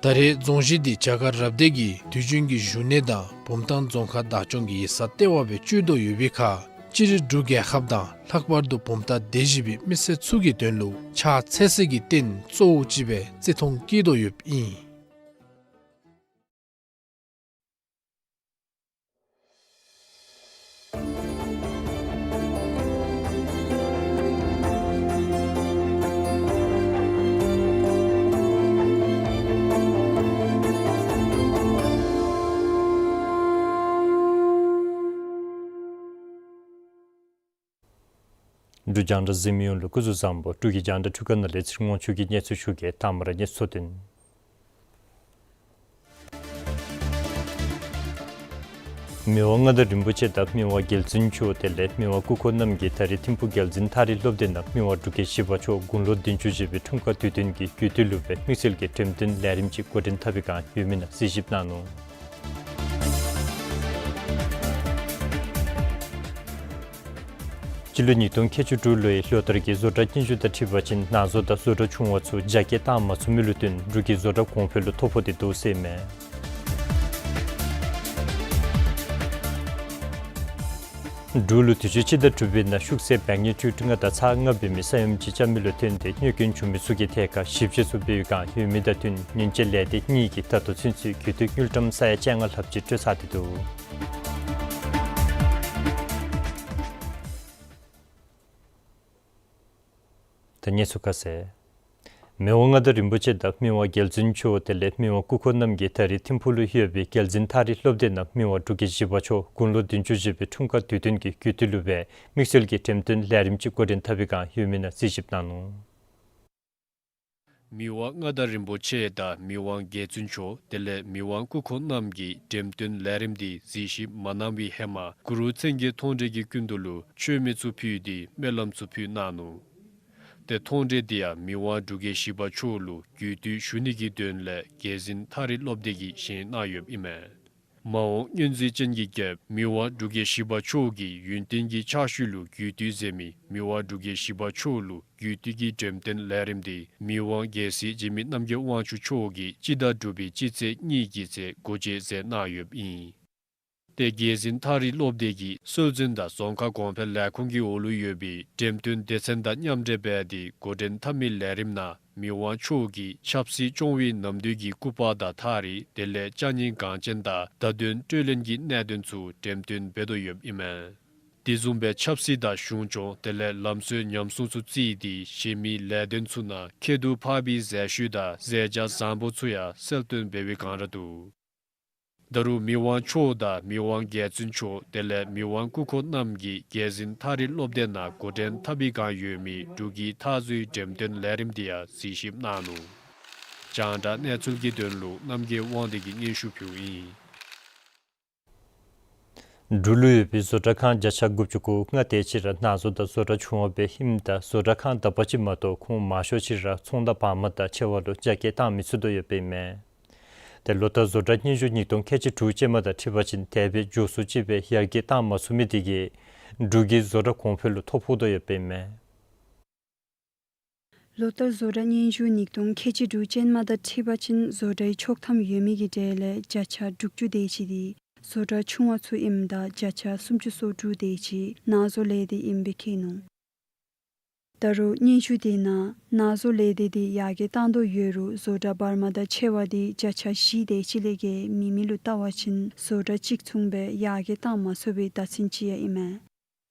ད་རེས་རྫོང་གཞི་འདི་བྱ་དཀར་རབ་སྡེ་གི་དུས་རྒྱུན་གྱི་བཞུགས་གནས་དང་བུམ་ཐང་རྫོང་ཁག་བདག་སྐྱོང་གི་ཡིག་ཚང་ལྟེ་བ་སྦེ་སྤྱོད་དོ་ཡོད་པའི་ཁར་སྤྱིར་འབྲུག་རྒྱལ་ཁབ་དང་ལྷག་པར་དུ་བུམ་ཐང་སྡེ་བཞི་པའི་མི་སེར་ཚུ་གི་དོན་ལུ་ཕྱག་འཚལ་སའི་རྟེན་གཙོ་བོ་ཅིག་སྦེ་བརྩི་མཐོང་བསྐྱེད་དོ་ཡོདཔ་ཨིན། འབྲུག་རྒྱང་བསྒྲགས་གཟིགས་མི་ཡོངས་ལུ་སྐུ་གཟུགས་བཟང་པོ། འབྲུག་གི་རྒྱང་བསྒྲགས་འཕྲུལ་ཁང་ནང་ལས་ཚེ་རིང་དབང་ཕྱུག་གིས་གནས་ཚུལ་ཞུ་གེ། དང་པ་ར་གནས་ཚུལ་དོན། མི་དབང་མངའ་བདག་རིན་པོ་ཆེ་དང་མི་དབང་རྒྱལ་བཙུན་མཆོག་དེ་ལས་མི་དབང་སྐུ་འཁོར་རྣམས་ཀྱིས་ད་རིས་ཐིམ་ཕུག་རྒྱལ་འཛིན་ཐག་རིང་སློབ་སྡེ་ནང་མི་དབང་འབྲུག་རྒྱལ་བཞི་པ་མཆོག་དགུང་ལོ་བདུན་ཅུ་བཞེས་པའི་འཁྲུངས་སྐར་དུས་སྟོན་གྱི་དགུ་ཐིག་ལུ་སྦེ་དམིགས་བསལ་གྱི་འགྲེམས་སྟོན་ལས་རིམ་ཅིག་འགོ་འདྲེན་འཐབ་པའི་བསྒང་ཡོད་མི་ནང་གཟིགས་ཞིབ་གནང་ནུག། སྤྱི་ལོ་ཉིས་སྟོང་ཁལ་གཅིག་དྲུག་ལོའི་ལོ་ལྟར་གྱི་བཟོ་གྲྭ་སྙན་ཞུ་དང་འཁྲིལ་བ་ཅིན་ནང་བཟོ་དང་བཟོ་གྲྭ་ཆུང་བ་ཚུ་རྒྱ་སྐྱེད་བཏང་མ་ཚུགས་མི་ལུ་བརྟེན་འབྲུག་གི་བཟོ་གྲྭ་གོང་འཕེལ་ལུ་ཐོ་ཕོག་སྟེ་འདུག་ཟེར་ཨིན་མས། འབྲུག་ལུ་དུས་ཅི་སྤྱི་ཟླ་དྲུག་པའི་ནང་ཤུགས་ཚད་བརྒྱ་ཉི་ཤུ་རྩ་ལྔ་དང་ཚག་ལྔ་འབད་མི་ས་ཡོམ་ཅིག་རྐྱབ་མི་ལུ་བརྟེན་ཏེ་གནོད་སྐྱོན་བྱུང་མི་ཚུ་གི་ཐད་ཁར་ཞིབ་དཔྱད་ཚུ་འབད་བའི་བསྒང་ཡོད་མི་དང་བསྟུན་ཉེན་བཅོལ་ལས་སྡེ་གཉིས་ཀྱིས་ད་ལྟོ་ཚུན་ཚོད་རྒུད་འཐུས་དངུལ་ཀྲམ་ས་ཡ་བཅོ་ལྔ་ལྷགཔ་ཅིག་སྤྲོད་ཚར་ཏེ་འདུག། ད་གནས་ཚུལ་ཁ་གསལ། མི་དབང་མངའ་བདག་རིན་པོ་ཆེ་དང་མི་དབང་རྒྱལ་བཙུན་མཆོག་དེ་ལས་མི་དབང་སྐུ་འཁོར་རྣམས་ཀྱིས་ད་རིས་ཐིམ་ཕུག་ལུ་ཡོད་པའི་རྒྱལ་འཛིན་ཐག་རིང་སློབ་སྡེ་ནང་མི་དབང་འབྲུག་རྒྱལ་བཞི་པ་མཆོག་དགུང་ལོ་བདུན་ཅུ་བཞེས་པའི་འཁྲུངས་སྐར་དུས་སྟོན་གྱི་དགུ་ཐིག་ལུ་སྦེ་དམིགས་བསལ་གྱི་འགྲེམས་སྟོན་ལས་རིམ་ཅིག་འགོ་འདྲེན་འཐབ་པའི་བསྒང་ཡོད་མི་ནང་གཟིགས་ཞིབ་གནང་ནུག། མི་དབང་མངའ་བདག་རིན་པོ་ཆེ་དང་མི་དབང་རྒྱལ་བཙུན་མཆོག་དེ་ལས་མི་དབང་སྐུ་འཁོར་རྣམས་ཀྱིས་འགྲེམས་སྟོན་ལས་རིམ་འདི་གཟིགས་ཞིབ་མ་གནང་བའི་ཧེ་མ་གུ་རུ་མཚན་བརྒྱད་མཐོང་གྲོལ་གྱི་སྐུ་མདུན་ལུ་མཆོད་མེ་ཚུ་ཕུལ་ཏེ་སྨོན་ལམ་ཚུ་ཕུལ་གནང་ནུག། ཏེ་མཐོང་གྲོལ་འདི་ཡང་མི་དབང་འབྲུག་རྒྱལ་བཞི་པ་མཆོག་ལུ་གུས་བཏུད་ཞུ་ནི་གི་དོན་ལས་རྒྱལ་འཛིན་ཐག་རིང་སློབ་སྡེ་གིས་བཞེངས་གནང་ཡོདཔ་ཨིན་མས། མ་འོངས་སྔོན་རྩིས་ཅན་གྱི་རྒྱལཔོ་མི་དབང་འབྲུག་རྒྱལ་བཞི་པ་མཆོག་གི་ཡོན་ཏན་གྱི་ཕྱག་ཤུལ་ལུ་གུས་བཏུད་མཛད་མི་མི་དབང་འབྲུག་རྒྱལ་བཞི་པ་མཆོག་ལུ་གུས་བཏུད་ཀྱི་འགྲེམས་སྟོན་ལས་རིམ་འདི་མི་དབང་རྒྱལ་སྲས་འཇིགས་མེད་རྣམ་རྒྱལ་དབང་ཕྱུག་མཆོག་གིས་སྤྱི་ཟླ་དྲུག་པའི་སྤྱི་ཚེས་གཉིས་ཀྱི་ཚེ་སྒོ་འབྱེད་མཛད་གནང་ཡོདཔ་ཨིན། ཏེ་རྒྱལ་འཛིན་ཐག་རིང་སློབ་སྡེ་གི་སྲོལ་འཛིན་དང་རྫོང་ཁ་གོང་འཕེལ་ལས་ཁུངས་ཀྱི་འོག་ལུ་ཡོད་པའི་འགྲེམས་སྟོན་སྡེ་ཚན་དང་མཉམ་འབྲེལ་འབད་དེ་འགོ་འདྲེན་འཐབ་མི་ལས་རིམ་ནང་མི་དབང་མཆོག་གིས་ཆབ་སྲིད་སྐྱོང་བའི་ནམ་དུས་ཀྱི་སྐུ་པར་དང་ཐག་རིང་དེ་ལས་ཅ་རྙིང་འགངས་ཅན་དང་བརྡ་དོན་སྤྲོད་ལེན་གྱི་གནད་དོན་ཚུ་འགྲེམས་སྟོན་འབད་དོ་ཡོདཔ་ཨིན་མས། དེ་བཟུམ་སྦེ་ཆབ་སྲིད་དང་གཞུང་སྐྱོང་དེ་ལས་ལམ་སྲོལ་ཉམས་སྲུང་ཚུ་བརྩིས་ཏེ་གཞན་མི་ལས་དོན་ཚུ་ནང་ཁྱད་དུ་འཕགས་པའི་ཟས་བཅུད་དང་ཟས་བཅའ་བཟང་པོ་ཚུ་ཡང་གསལ་སྟོན་འབད་བའི་བསྒང་ར་འདུག། ད་རུང་མི་དབང་མཆོག་དང་མི་དབང་རྒྱལ་བཙུན་མཆོག་དེ་ལས་མི་དབང་སྐུ་འཁོར་རྣམས་ཀྱིས་རྒྱལ་འཛིན་ཐག་རིང་སློབ་སྡེ་ནང་འགོ་འདྲེན་འཐབ་པའི་བསྒང་ཡོད་མི་འབྲུག་གི་འཐབ་རྩོད་འགྲེམས་སྟོན་ལས་རིམ་འདི་ཡང་གཟིགས་ཞིབ་གནང་ནུག། རྒྱང་བསྒྲགས་གནས་ཚུལ་གྱི་དོན་ལུ་རྣམ་རྒྱལ་དབང་འདུས་ཀྱིས་སྙན་ཞུ་ཕུལཝ་ཨིན། འབྲུག་ལུ་ཡོད་པའི་བཟོ་གྲྭ་ཁང་བརྒྱ་ཆ་དགུ་བཅུ་གོ་ལྔ་དེ་ཅིག་ར་ནང་བཟོ་དང་བཟོ་གྲྭ་ཆུང་བ་སྦེ་ཨིནམ་ད་བཟོ་གྲྭ་ཁང་དག་པ་ཅིག་མ་གཏོགས་ཁོང་མང་ཤོས་ཅིག་ར་ཚོང་དང་བར་མ་དང་ཕྱེ་བ་ལུ་རྒྱ་སྐྱེད་བཏང་མི་ཚུགས་དོ་ཡོདཔ་ཨིན་མས། ཏེ་ལོ་ལྟར་བཟོ་གྲྭ་སྙན་ཞུ་ཉིས་སྟོང་ཁལ་གཅིག་དྲུག་ཅན་མ་དང་འཁྲིལ་བ་ཅིན་དེ་སྦེ་མགྱོགས་སུ་ཅིག་སྦེ་ཡར་རྒྱས་བཏང་མ་ཚུགས་མི་དེ་གིས་འབྲུག་གི་བཟོ་གྲྭ་གོང་འཕེལ་ལུ་ཐོ་ཕོག་དོ་ཡོདཔ་ཨིན་མས། ལོ་ལྟར་བཟོ་གྲྭ་སྙན་ཞུ་ཉིས་སྟོང་ཁལ་གཅིག་དྲུག་ཅན་མ་དང་འཁྲིལ་བ་ཅིན་བཟོ་གྲྭའི་ཆོག་ཐམ་ཡོད་མི་གི་གྲས་ལས་བརྒྱ་ཆ་དྲུག་ཅུ་དེ་ཅིག་འདི་བཟོ་གྲྭ་ཆུང་བ་ཚུ་ཨིནམ་ད་བརྒྱ་ཆ་སུམ་ཅུ་སོ་དྲུག་དེ་ཅིག་ནང་བཟོ་ལས་སྡེ་ཨིན་པའི་ཁེལ་ནུག། ད་རུང་སྙན་ཞུ་དེ་ནང་ནང་བཟོ་ལས་སྡེ་འདི་ཡར་རྒྱས་བཏང་དོ་ཡོད་རུང་བཟོ་གྲྭ་བར་མ་དང་ཕྱེ་བ་འདི་བརྒྱ་ཆ་བཞི་དེ་ཅིག་ལས་བརྒལ་མེད་མི་ལུ་བལྟ་བ་ཅིན་བཟོ་གྲྭ་གཅིག་མཚུངས་སྦེ་ཡར་རྒྱས་བཏང་མ་ཚུགས་པའི་བརྡ་མཚོན་ཅིག་ཡང་ཨིན་མས།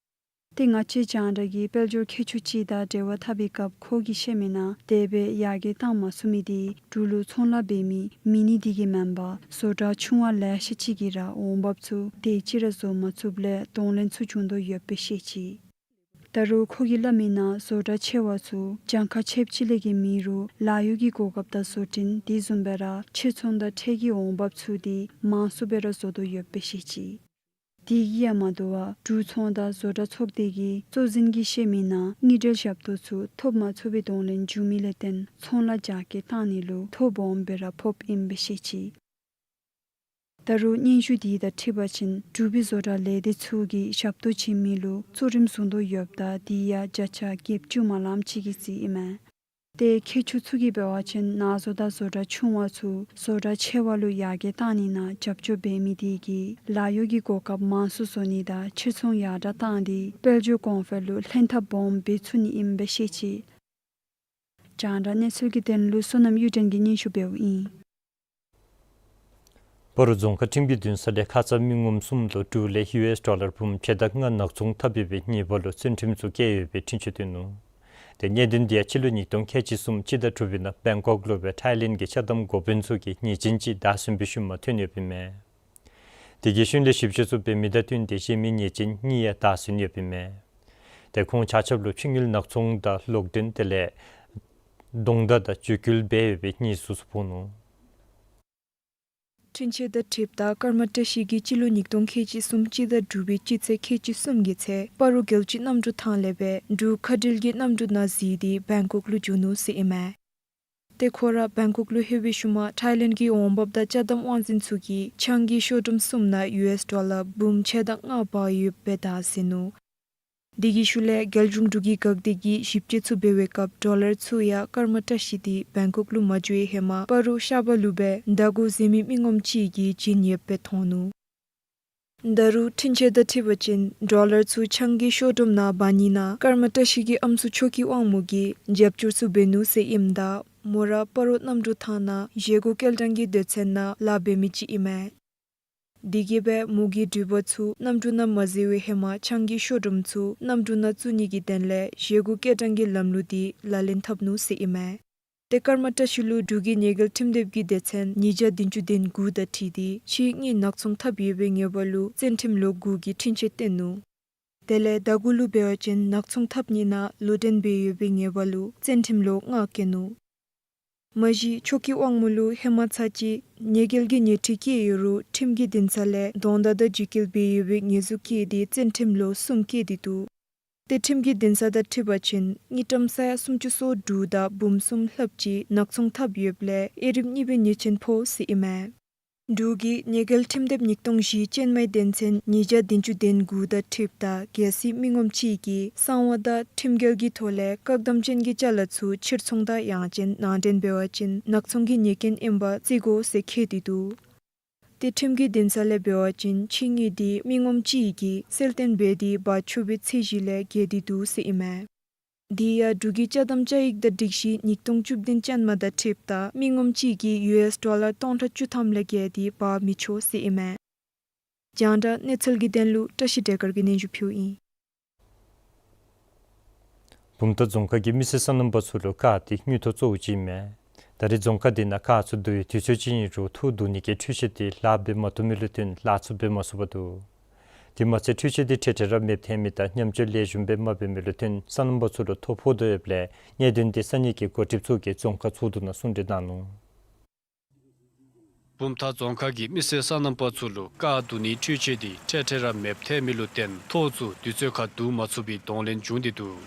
ཏེ་ང་བཅས་རྒྱང་བསྒྲགས་ཀྱིས་དཔལ་འབྱོར་མཁས་མཆོག་ཅིག་དང་འབྲེལ་བ་འཐབ་པའི་སྐབས་ཁོ་གིས་བཤད་མི་ནང་དེ་སྦེ་ཡར་རྒྱས་བཏང་མ་ཚུགས་མི་འདི་འབྲུག་ལུ་ཚོང་ལཱ་འབད་མི་མེད་ནི་དེ་གིས་མེན་པར་བཟོ་གྲྭ་ཆུང་བ་ལེ་ཤ་ཅིག་གིས་ར་འོང་འབབ་ཚུ་དེ་ཅིག་ར་བཟོ་མ་ཚུགསཔ་ལས་གདོང་ལེན་ཚུ་བྱུང་དོ་ཡོདཔ་སྦེ་བཤད་ཅི། ད་རུང་ཁོ་གིས་སླབ་མི་ནང་བཟོ་གྲྭ་ཆེ་བ་ཚུ་གྱངས་ཁ་ཆེཝ་ཅིག་ལས་བརྒལ་མེད་རུང་ལཱ་གཡོག་གི་གོ་སྐབས་དང་བཟོ་སྐྲུན་དེ་བཟུམ་སྦེ་ར་ཕྱིར་ཚོང་དང་ཁྲལ་གྱི་འོང་འབབ་ཚུ་དེ་མང་སུ་སྦེ་ར་བཟོ་དོ་ཡོདཔ་སྦེ་བཤད་ཅི། དེ་གིས་ཡང་མ་དོ་བར་འབྲུག་ཚོང་དང་བཟོ་གྲྭ་ཚོགས་སྡེ་གི་གཙོ་འཛིན་གྱིས་བཤད་མི་ནང་དངུལ་འབྲེལ་ཞབས་ཏོག་ཚུ་ཐོབ་མ་ཚུགས་པའི་གདོང་ལེན་བྱུང་མི་ལས་བརྟེན་ཚོང་ལཱ་རྒྱ་སྐྱེད་བཏང་ནི་ལུ་ཐོ་སྦོམ་སྦེ་ར་ཕོགཔ་ཨིནམ་སྦེ་བཤད་ཅི། ད་རུང་སྙན་ཞུ་དེ་དང་འཁྲིལ་བ་ཅིན་འབྲུག་པའི་བཟོ་གྲྭ་ལས་སྡེ་ཚུ་གིས་ཞབས་ཏོག་བྱིན་མི་ལུ་གཙོ་རིམ་བཟུང་དོ་ཡོདཔ་ད་དེ་ཡང་བརྒྱ་ཆ་བརྒྱད་ཅུ་མ་ལངམ་ཅིག་གིས་རྩིཝ་ཨིན་མས། ཏེ་མཁས་མཆོག་ཚུ་གིས་འབད་བ་ཅིན་ནང་བཟོ་དང་བཟོ་གྲྭ་ཆུང་བ་ཚུ་བཟོ་གྲྭ་ཆེ་བ་ལུ་ཡར་རྒྱས་གཏང་ནི་ནང་རྒྱབ་སྐྱོར་འབད་མི་དེ་གིས་ལཱ་གཡོག་གི་གོ་སྐབས་མང་སུ་བཟོ་ནི་དང་ཕྱིར་ཚོང་ཡར་དྲག་གཏང་སྟེ་དཔལ་འབྱོར་གོང་འཕེལ་ལུ་ལྷན་ཐབས་སྦོམ་འབད་ཚུགས་ནི་ཨིནམ་སྦེ་བཤད་ཅི། རྒྱང་བསྒྲགས་གནས་ཚུལ་གྱི་དོན་ལུ་བསོད་ནམས་གཡུ་སྒྲོན་གྱིས་སྙན་ཞུ་འབདཝ་ཨིན། སྤ་རོ་རྫོང་ཁག་ཁྲིམས་ཀྱི་འདུན་ས་ལས་ཁ་ཙ་མི་ངོམ་གསུམ་ལུ་འབྲུག་ལས་ཡུ་ཨེས་ཌོ་ལར་འབུམ་ཕྱེད་དང་ལྔ་ནག་ཚོང་འཐབ་ཡོད་པའི་ཉེས་པ་ལུ་བཙོན་ཁྲིམས་ཚུ་བཀལ་ཡོད་པའི་འཁྲུན་ཆོད་བཏོན་ནུག། ཏེ་གནད་དོན་དེ་ཡང་སྤྱི་ལོ་ཉིས་སྟོང་ཁལ་གཅིག་གསུམ་སྤྱི་ཟླ་དྲུག་པའི་ནང་བེང་ཀོག་ལུ་སྦེ་ཐའི་ལེནཌ་གི་ཅ་དམ་འགོ་དཔོན་ཚུ་གིས་ཉེས་ཅན་ཅིག་བདའ་ཟུན་པའི་ཤུལ་མ་ཐོན་ཡོདཔ་ཨིན་མས། དེ་གི་ཤུལ་ལས་ཞིབ་དཔྱད་ཚུ་འབད་མི་དང་བསྟུན་ཏེ་གཞན་མི་ཉེས་ཅན་གཉིས་ཡང་བདའ་ཟུན་ཡོདཔ་ཨིན་མས། ཏེ་ཁོང་ཆ་ཁྱབ་ལུ་ཕྱི་དངུལ་ནག་ཚོང་དང་གློག་འདྲེན་དེ་ལས་རྡོག་མདའ་དང་འཇིགས་སྐུལ་འབད་ཡོད་པའི་ཉེས་འཛུགས་ཚུ་ཕོག་ནུག། འཁྲུན་ཆོད་དང་འཁྲིལཝ་ད་ཀརྨ་བཀྲ་ཤིས་ཀྱིས་སྤྱི་ལོ་ཉིས་སྟོང་ཁལ་གཅིག་གསུམ་སྤྱི་ཟླ་དྲུག་པའི་སྤྱི་ཚེས་ཁལ་གཅིག་གསུམ་གྱི་ཚེ་སྤ་རོ་རྒྱལ་སྤྱི་གནམ་གྲུ་ཐང་ལས་སྦེ་འབྲུག་མཁའ་འགྲུལ་གྱི་གནམ་གྲུ་ནང་གཟིགས་ཏེ་བེང་ཀོག་ལུ་འགྱོ་ནུག་ཟེར་ཨིན་མས། ཏེ་ཁོ་ར་བེང་ཀོག་ལུ་ལྷོད་པའི་ཤུལ་མ་ཐའི་ལེནཌ་གི་འོང་འབབ་དང་ཅ་དམ་དབང་འཛིན་ཚུ་གིས་ཆང་གི་ཤོ་སྒྲོམ་གསུམ་ནང་ཡུ་ཨེས་ཌོ་ལར་འབུམ་ཕྱེད་དང་ལྔ་འབག་ཡོདཔ་སྦེ་བདའ་ཟུན་ནུག། དེ་གི་ཤུལ་ལས་རྒྱལ་གཞུང་འབྲུག་གི་འགག་སྡེ་གིས་ཞིབ་དཔྱད་ཚུ་འབད་བའི་སྐབས་ཌོ་ལར་ཚུ་ཡང་ཀརྨ་བཀྲ་ཤིས་འདི་བེང་ཀོག་ལུ་མ་འགྱོ་བའི་ཧེ་མ་སྤ་རོ་ཤ་བ་ལུ་སྦེ་བདའ་དགོ་ཟེར་མི་མི་ངོམ་ཅིག་གིས་བྱིན་ཡོདཔ་སྦེ་མཐོང་ནུག། ད་རུང་འཁྲུན་ཆོད་དང་འཁྲིལ་བ་ཅིན་ཌོ་ལར་ཚུ་ཆང་གི་ཤོ་སྒྲོམ་ནང་འབག་ནི་ནང་ཀརྨ་བཀྲ་ཤིས་ཀྱི་ཨམ་སྲུ་ཆོས་སྐྱིད་དབང་མོ་གིས་རྒྱབ་སྐྱོར་ཚུ་འབད་ནུག་ཟེར་ཨིནམ་ད་མོ་ར་སྤ་རོ་གནམ་གྲུ་ཐང་ནང་བཞེས་སྒོ་སྐྱེལ་ཐངས་ཀྱི་སྡེ་ཚན་ནང་ལཱ་འབད་མི་ཅིག་ཨིན་མས། དེ་གིས་སྦེ་མོ་གི་འགྲུལ་པ་ཚུ་གནམ་གྲུ་ནང་མ་འཛུལ་བའི་ཧེ་མ་ཆང་གི་ཤོ་སྒྲོམ་ཚུ་གནམ་གྲུ་ནང་བཙུགས་ནི་གི་དོན་ལས་བཞེས་སྒོ་སྐྱེལ་ཐངས་ཀྱི་ལམ་ལུགས་འདི་ལག་ལེན་འཐབ་ནུག་ཟེར་ཨིན་མས། ཏེ་ཀརྨ་བཀྲ་ཤིས་ལུ་འབྲུག་གི་ཉེས་འགེལ་ཁྲིམས་དེབ་ཀྱི་སྡེ་ཚན་ཉིས་བརྒྱ་བདུན་ཅུ་དོན་དགུ་དང་འཁྲིལ་ཏེ་ཕྱིའི་དངུལ་ནག་ཚོང་འཐབ་ཡོད་པའི་ཉེས་པ་ལུ་བཙོན་ཁྲིམས་ལོ་དགུ་གི་འཁྲུན་ཆོད་བཏོན་ནུག། དེ་ལས་ད་གུ་ལུ་འབད་བ་ཅིན་ནག་ཚོང་འཐབ་ནི་ནང་བློ་འདྲན་འབད་ཡོད་པའི་ཉེས་པ་ལུ་བཙོན་ཁྲིམས་ལོ་ལྔ་བཀལ་ནུག། མ་གཞི་ཆོས་སྐྱིད་དབང་མོ་ལུ་ཧེ་མ་ཚར་གཅིག་ཉེས་འགེལ་གྱི་ཉེས་ཁྲི་བཀལ་ཡོད་རུང་ཁྲིམས་ཀྱི་འདུན་ས་ལས་རྡོག་མདའ་དང་འཇིགས་སྐུལ་འབད་ཡོད་པའི་ཉེས་འཛུགས་བཀལ་ཏེ་བཙོན་ཁྲིམས་ལོ་གསུམ་བཀལ་ཏེ་འདུག། ཏེ་ཁྲིམས་ཀྱི་འདུན་ས་དང་འཁྲིལ་བ་ཅིན་དངུལ་ཀྲམ་ས་ཡ་སུམ་ཅུ་སོ་དྲུག་དང་འབུམ་གསུམ་ལྷགཔ་ཅིག་ནག་ཚོང་འཐབ་ཡོདཔ་ལས་དབྱེ་རིམ་གཉིས་པའི་ཉེས་ཆེན་ཕོག་ཟེར་ཨིན་མས། འབྲུག་གི་ཉེས་འགེལ་ཁྲིམས་དེབ་ཉིས་སྟོང་བཞི་ཅན་མའི་དོན་ཚན་ཉིས་བརྒྱ་བདུན་ཅུ་དོན་དགུ་དང་འཁྲིལཝ་ད་གལ་སྲིད་མི་ངོམ་ཅིག་གིས་གསང་བ་དང་ཁྲིམས་འགལ་གྱི་ཐོག་ལས་བཀག་དམ་ཅན་གྱི་ཅ་ལ་ཚུ་ཕྱིར་ཚོང་དང་ཡང་ཅིན་ནང་འདྲེན་འབད་བ་ཅིན་ནག་ཚོང་གི་ཉེས་འགན་ཨིནམ་བརྩི་དགོ་ཟེར་བཀོད་དེ་འདུག། ཏེ་ཁྲིམས་ཀྱི་འདུན་ས་ལས་འབད་བ་ཅིན་ཕྱིའི་དངུལ་འདི་མི་ངོམ་ཅིག་གིས་གསལ་སྟོན་འབད་དེ་འབག་ཆོག་པའི་ཚད་གཞི་ལས་བརྒལ་ཏེ་འདུག་ཟེར་ཨིན་མས། དེ་ཡང་འབྲུག་གི་ཅ་དམ་བཅའ་ཡིག་དང་སྒྲིག་གཞི་ཉིས་སྟོང་བཅུ་བདུན་ཅན་མ་དང་འཁྲིལཝ་ད་མི་ངོམ་ཅིག་གིས་ཡུ་ཨེས་ཌོ་ལར་སྟོང་ཕྲག་བཅུ་ཐམ་ལས་བརྒལ་ཏེ་འབག་མི་ཆོག་ཟེར་ཨིན་མས། རྒྱང་བསྒྲགས་གནས་ཚུལ་གྱི་དོན་ལུ་བཀྲ་ཤིས་བདེ་དཀར་གྱིས་སྙན་ཞུ་ཕུལཝ་ཨིན། བུམ་ཐང་རྫོང་ཁག་གིས་མི་སེར་སོ་ནམ་པ་ཚུ་ལུ་ཀར་འདི་དངུལ་ཐོག་གཙོ་བོ་ཅིག་ཨིན་མས། ད་རེས་རྫོང་ཁག་འདི་ནང་ཀར་ཚུ་བསྡུ་བའི་དུས་ཚོད་ཅིག་ཨིན་རུང་ཐོག་བསྡུ་ནི་གི་འཕྲུལ་ཆས་འདི་ལཱ་འབད་མ་བཏུབ་མི་ལུ་བརྟེན་ལཱ་ཚུ་འབད་མ་ཚུགས་པར་འདུག། དེ་མ་ཚད་འཕྲུལ་ཆས་འདི་འཕྲལ་འཕྲལ་ར་མེདཔ་ཐལ་མི་དང་ཉམས་བཅོས་ལེགས་ཤོམ་སྦེ་མ་འབད་མི་ལུ་བརྟེན་སོ་ནམ་པ་ཚུ་ལུ་ཐོ་ཕོག་དོ་ཡོདཔ་ལས་གནད་དོན་འདི་ས་གནས་ཀྱི་འགོ་ཁྲིདཔ་ཚུ་གིས་རྫོང་ཁག་ཚོགས་འདུ་ནང་གསུང་གྲོས་གནང་ནུག། བུམ་ཐང་རྫོང་ཁག་གི་མི་སེར་སོ་ནམ་པ་ཚུ་ལུ་ཀར་བསྡུ་ནིའི་འཕྲུལ་ཆས་འདི་འཕྲལ་འཕྲལ་ར་མེདཔ་ཐལ་མི་ལུ་བརྟེན་ཐོག་ཚུ་དུས་ཚོད་ཁར་བསྡུ་མ་ཚུགས་པའི་གདོང་ལེན་བྱུང་སྟེ་འདུག།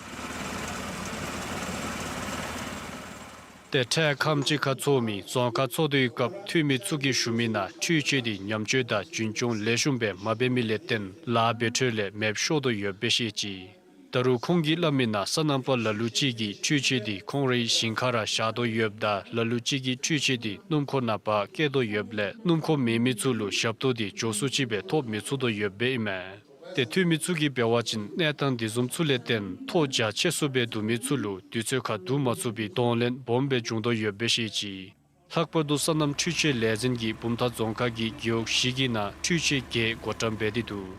ཏེ་འཕྲལ་ཁམས་ཅིག་ཁར་ཚོགས་མི་རྫོང་ཁག་ཚོགས་འདུའི་སྐབས་འཐུས་མི་ཚུ་གིས་ཞུ་མི་ནང་འཕྲུལ་ཆས་འདི་ཉམས་བཅོས་དང་རྒྱུན་སྐྱོང་ལེགས་ཤོམ་སྦེ་མ་འབད་མི་ལས་བརྟེན་ལཱ་འབད་འཕྲོ་ལས་མེདཔ་ཤོར་དོ་ཡོདཔ་སྦེ་བཤད་ཅི། ད་རུང་ཁོང་གིས་སླབ་མི་ནང་སོ་ནམ་པ་ལ་ལུ་ཅིག་གིས་འཕྲུལ་ཆས་འདི་ཁོང་རའི་ཞིང་ཁར་བཞག་དོ་ཡོདཔ་ད་ལ་ལུ་ཅིག་གིས་འཕྲུལ་ཆས་འདི་སྣུམ་འཁོར་ནང་འབག་བསྐྱལ་དོ་ཡོདཔ་ལས་སྣུམ་འཁོར་མེད་མི་ཚུ་ལུ་ཞབས་ཏོག་འདི་མགྱོགས་སུ་ཅིག་སྦེ་ཐོབ་མི་ཚུགས་དོ་ཡོདཔ་ཨིན་མས། ཏེ་འཐུས་མི་ཚུ་གིས་འབད་བ་ཅིན་གནས་སྟངས་འདི་བཟུམ་ཚུ་ལས་བརྟེན་ཐོག་རྒྱ་ཆེ་སུ་སྦེ་བསྡུ་མི་ཚུ་ལུ་དུས་ཚོད་ཁར་བསྡུ་མ་ཚུགས་པའི་གདོང་ལེན་སྦོམ་སྦེ་བྱུང་དོ་ཡོདཔ་སྦེ་བཤད་ཅི། ལྷག་པར་དུ་སོ་ནམ་འཕྲུལ་ཆས་ལས་འཛིན་གྱིས་བུམ་ཐང་རྫོང་ཁག་གི་རྒེད་འོག་བཞི་གི་ནང་འཕྲུལ་ཆས་བརྒྱད་བགོ་བཀྲམ་འབད་དེ་འདུག།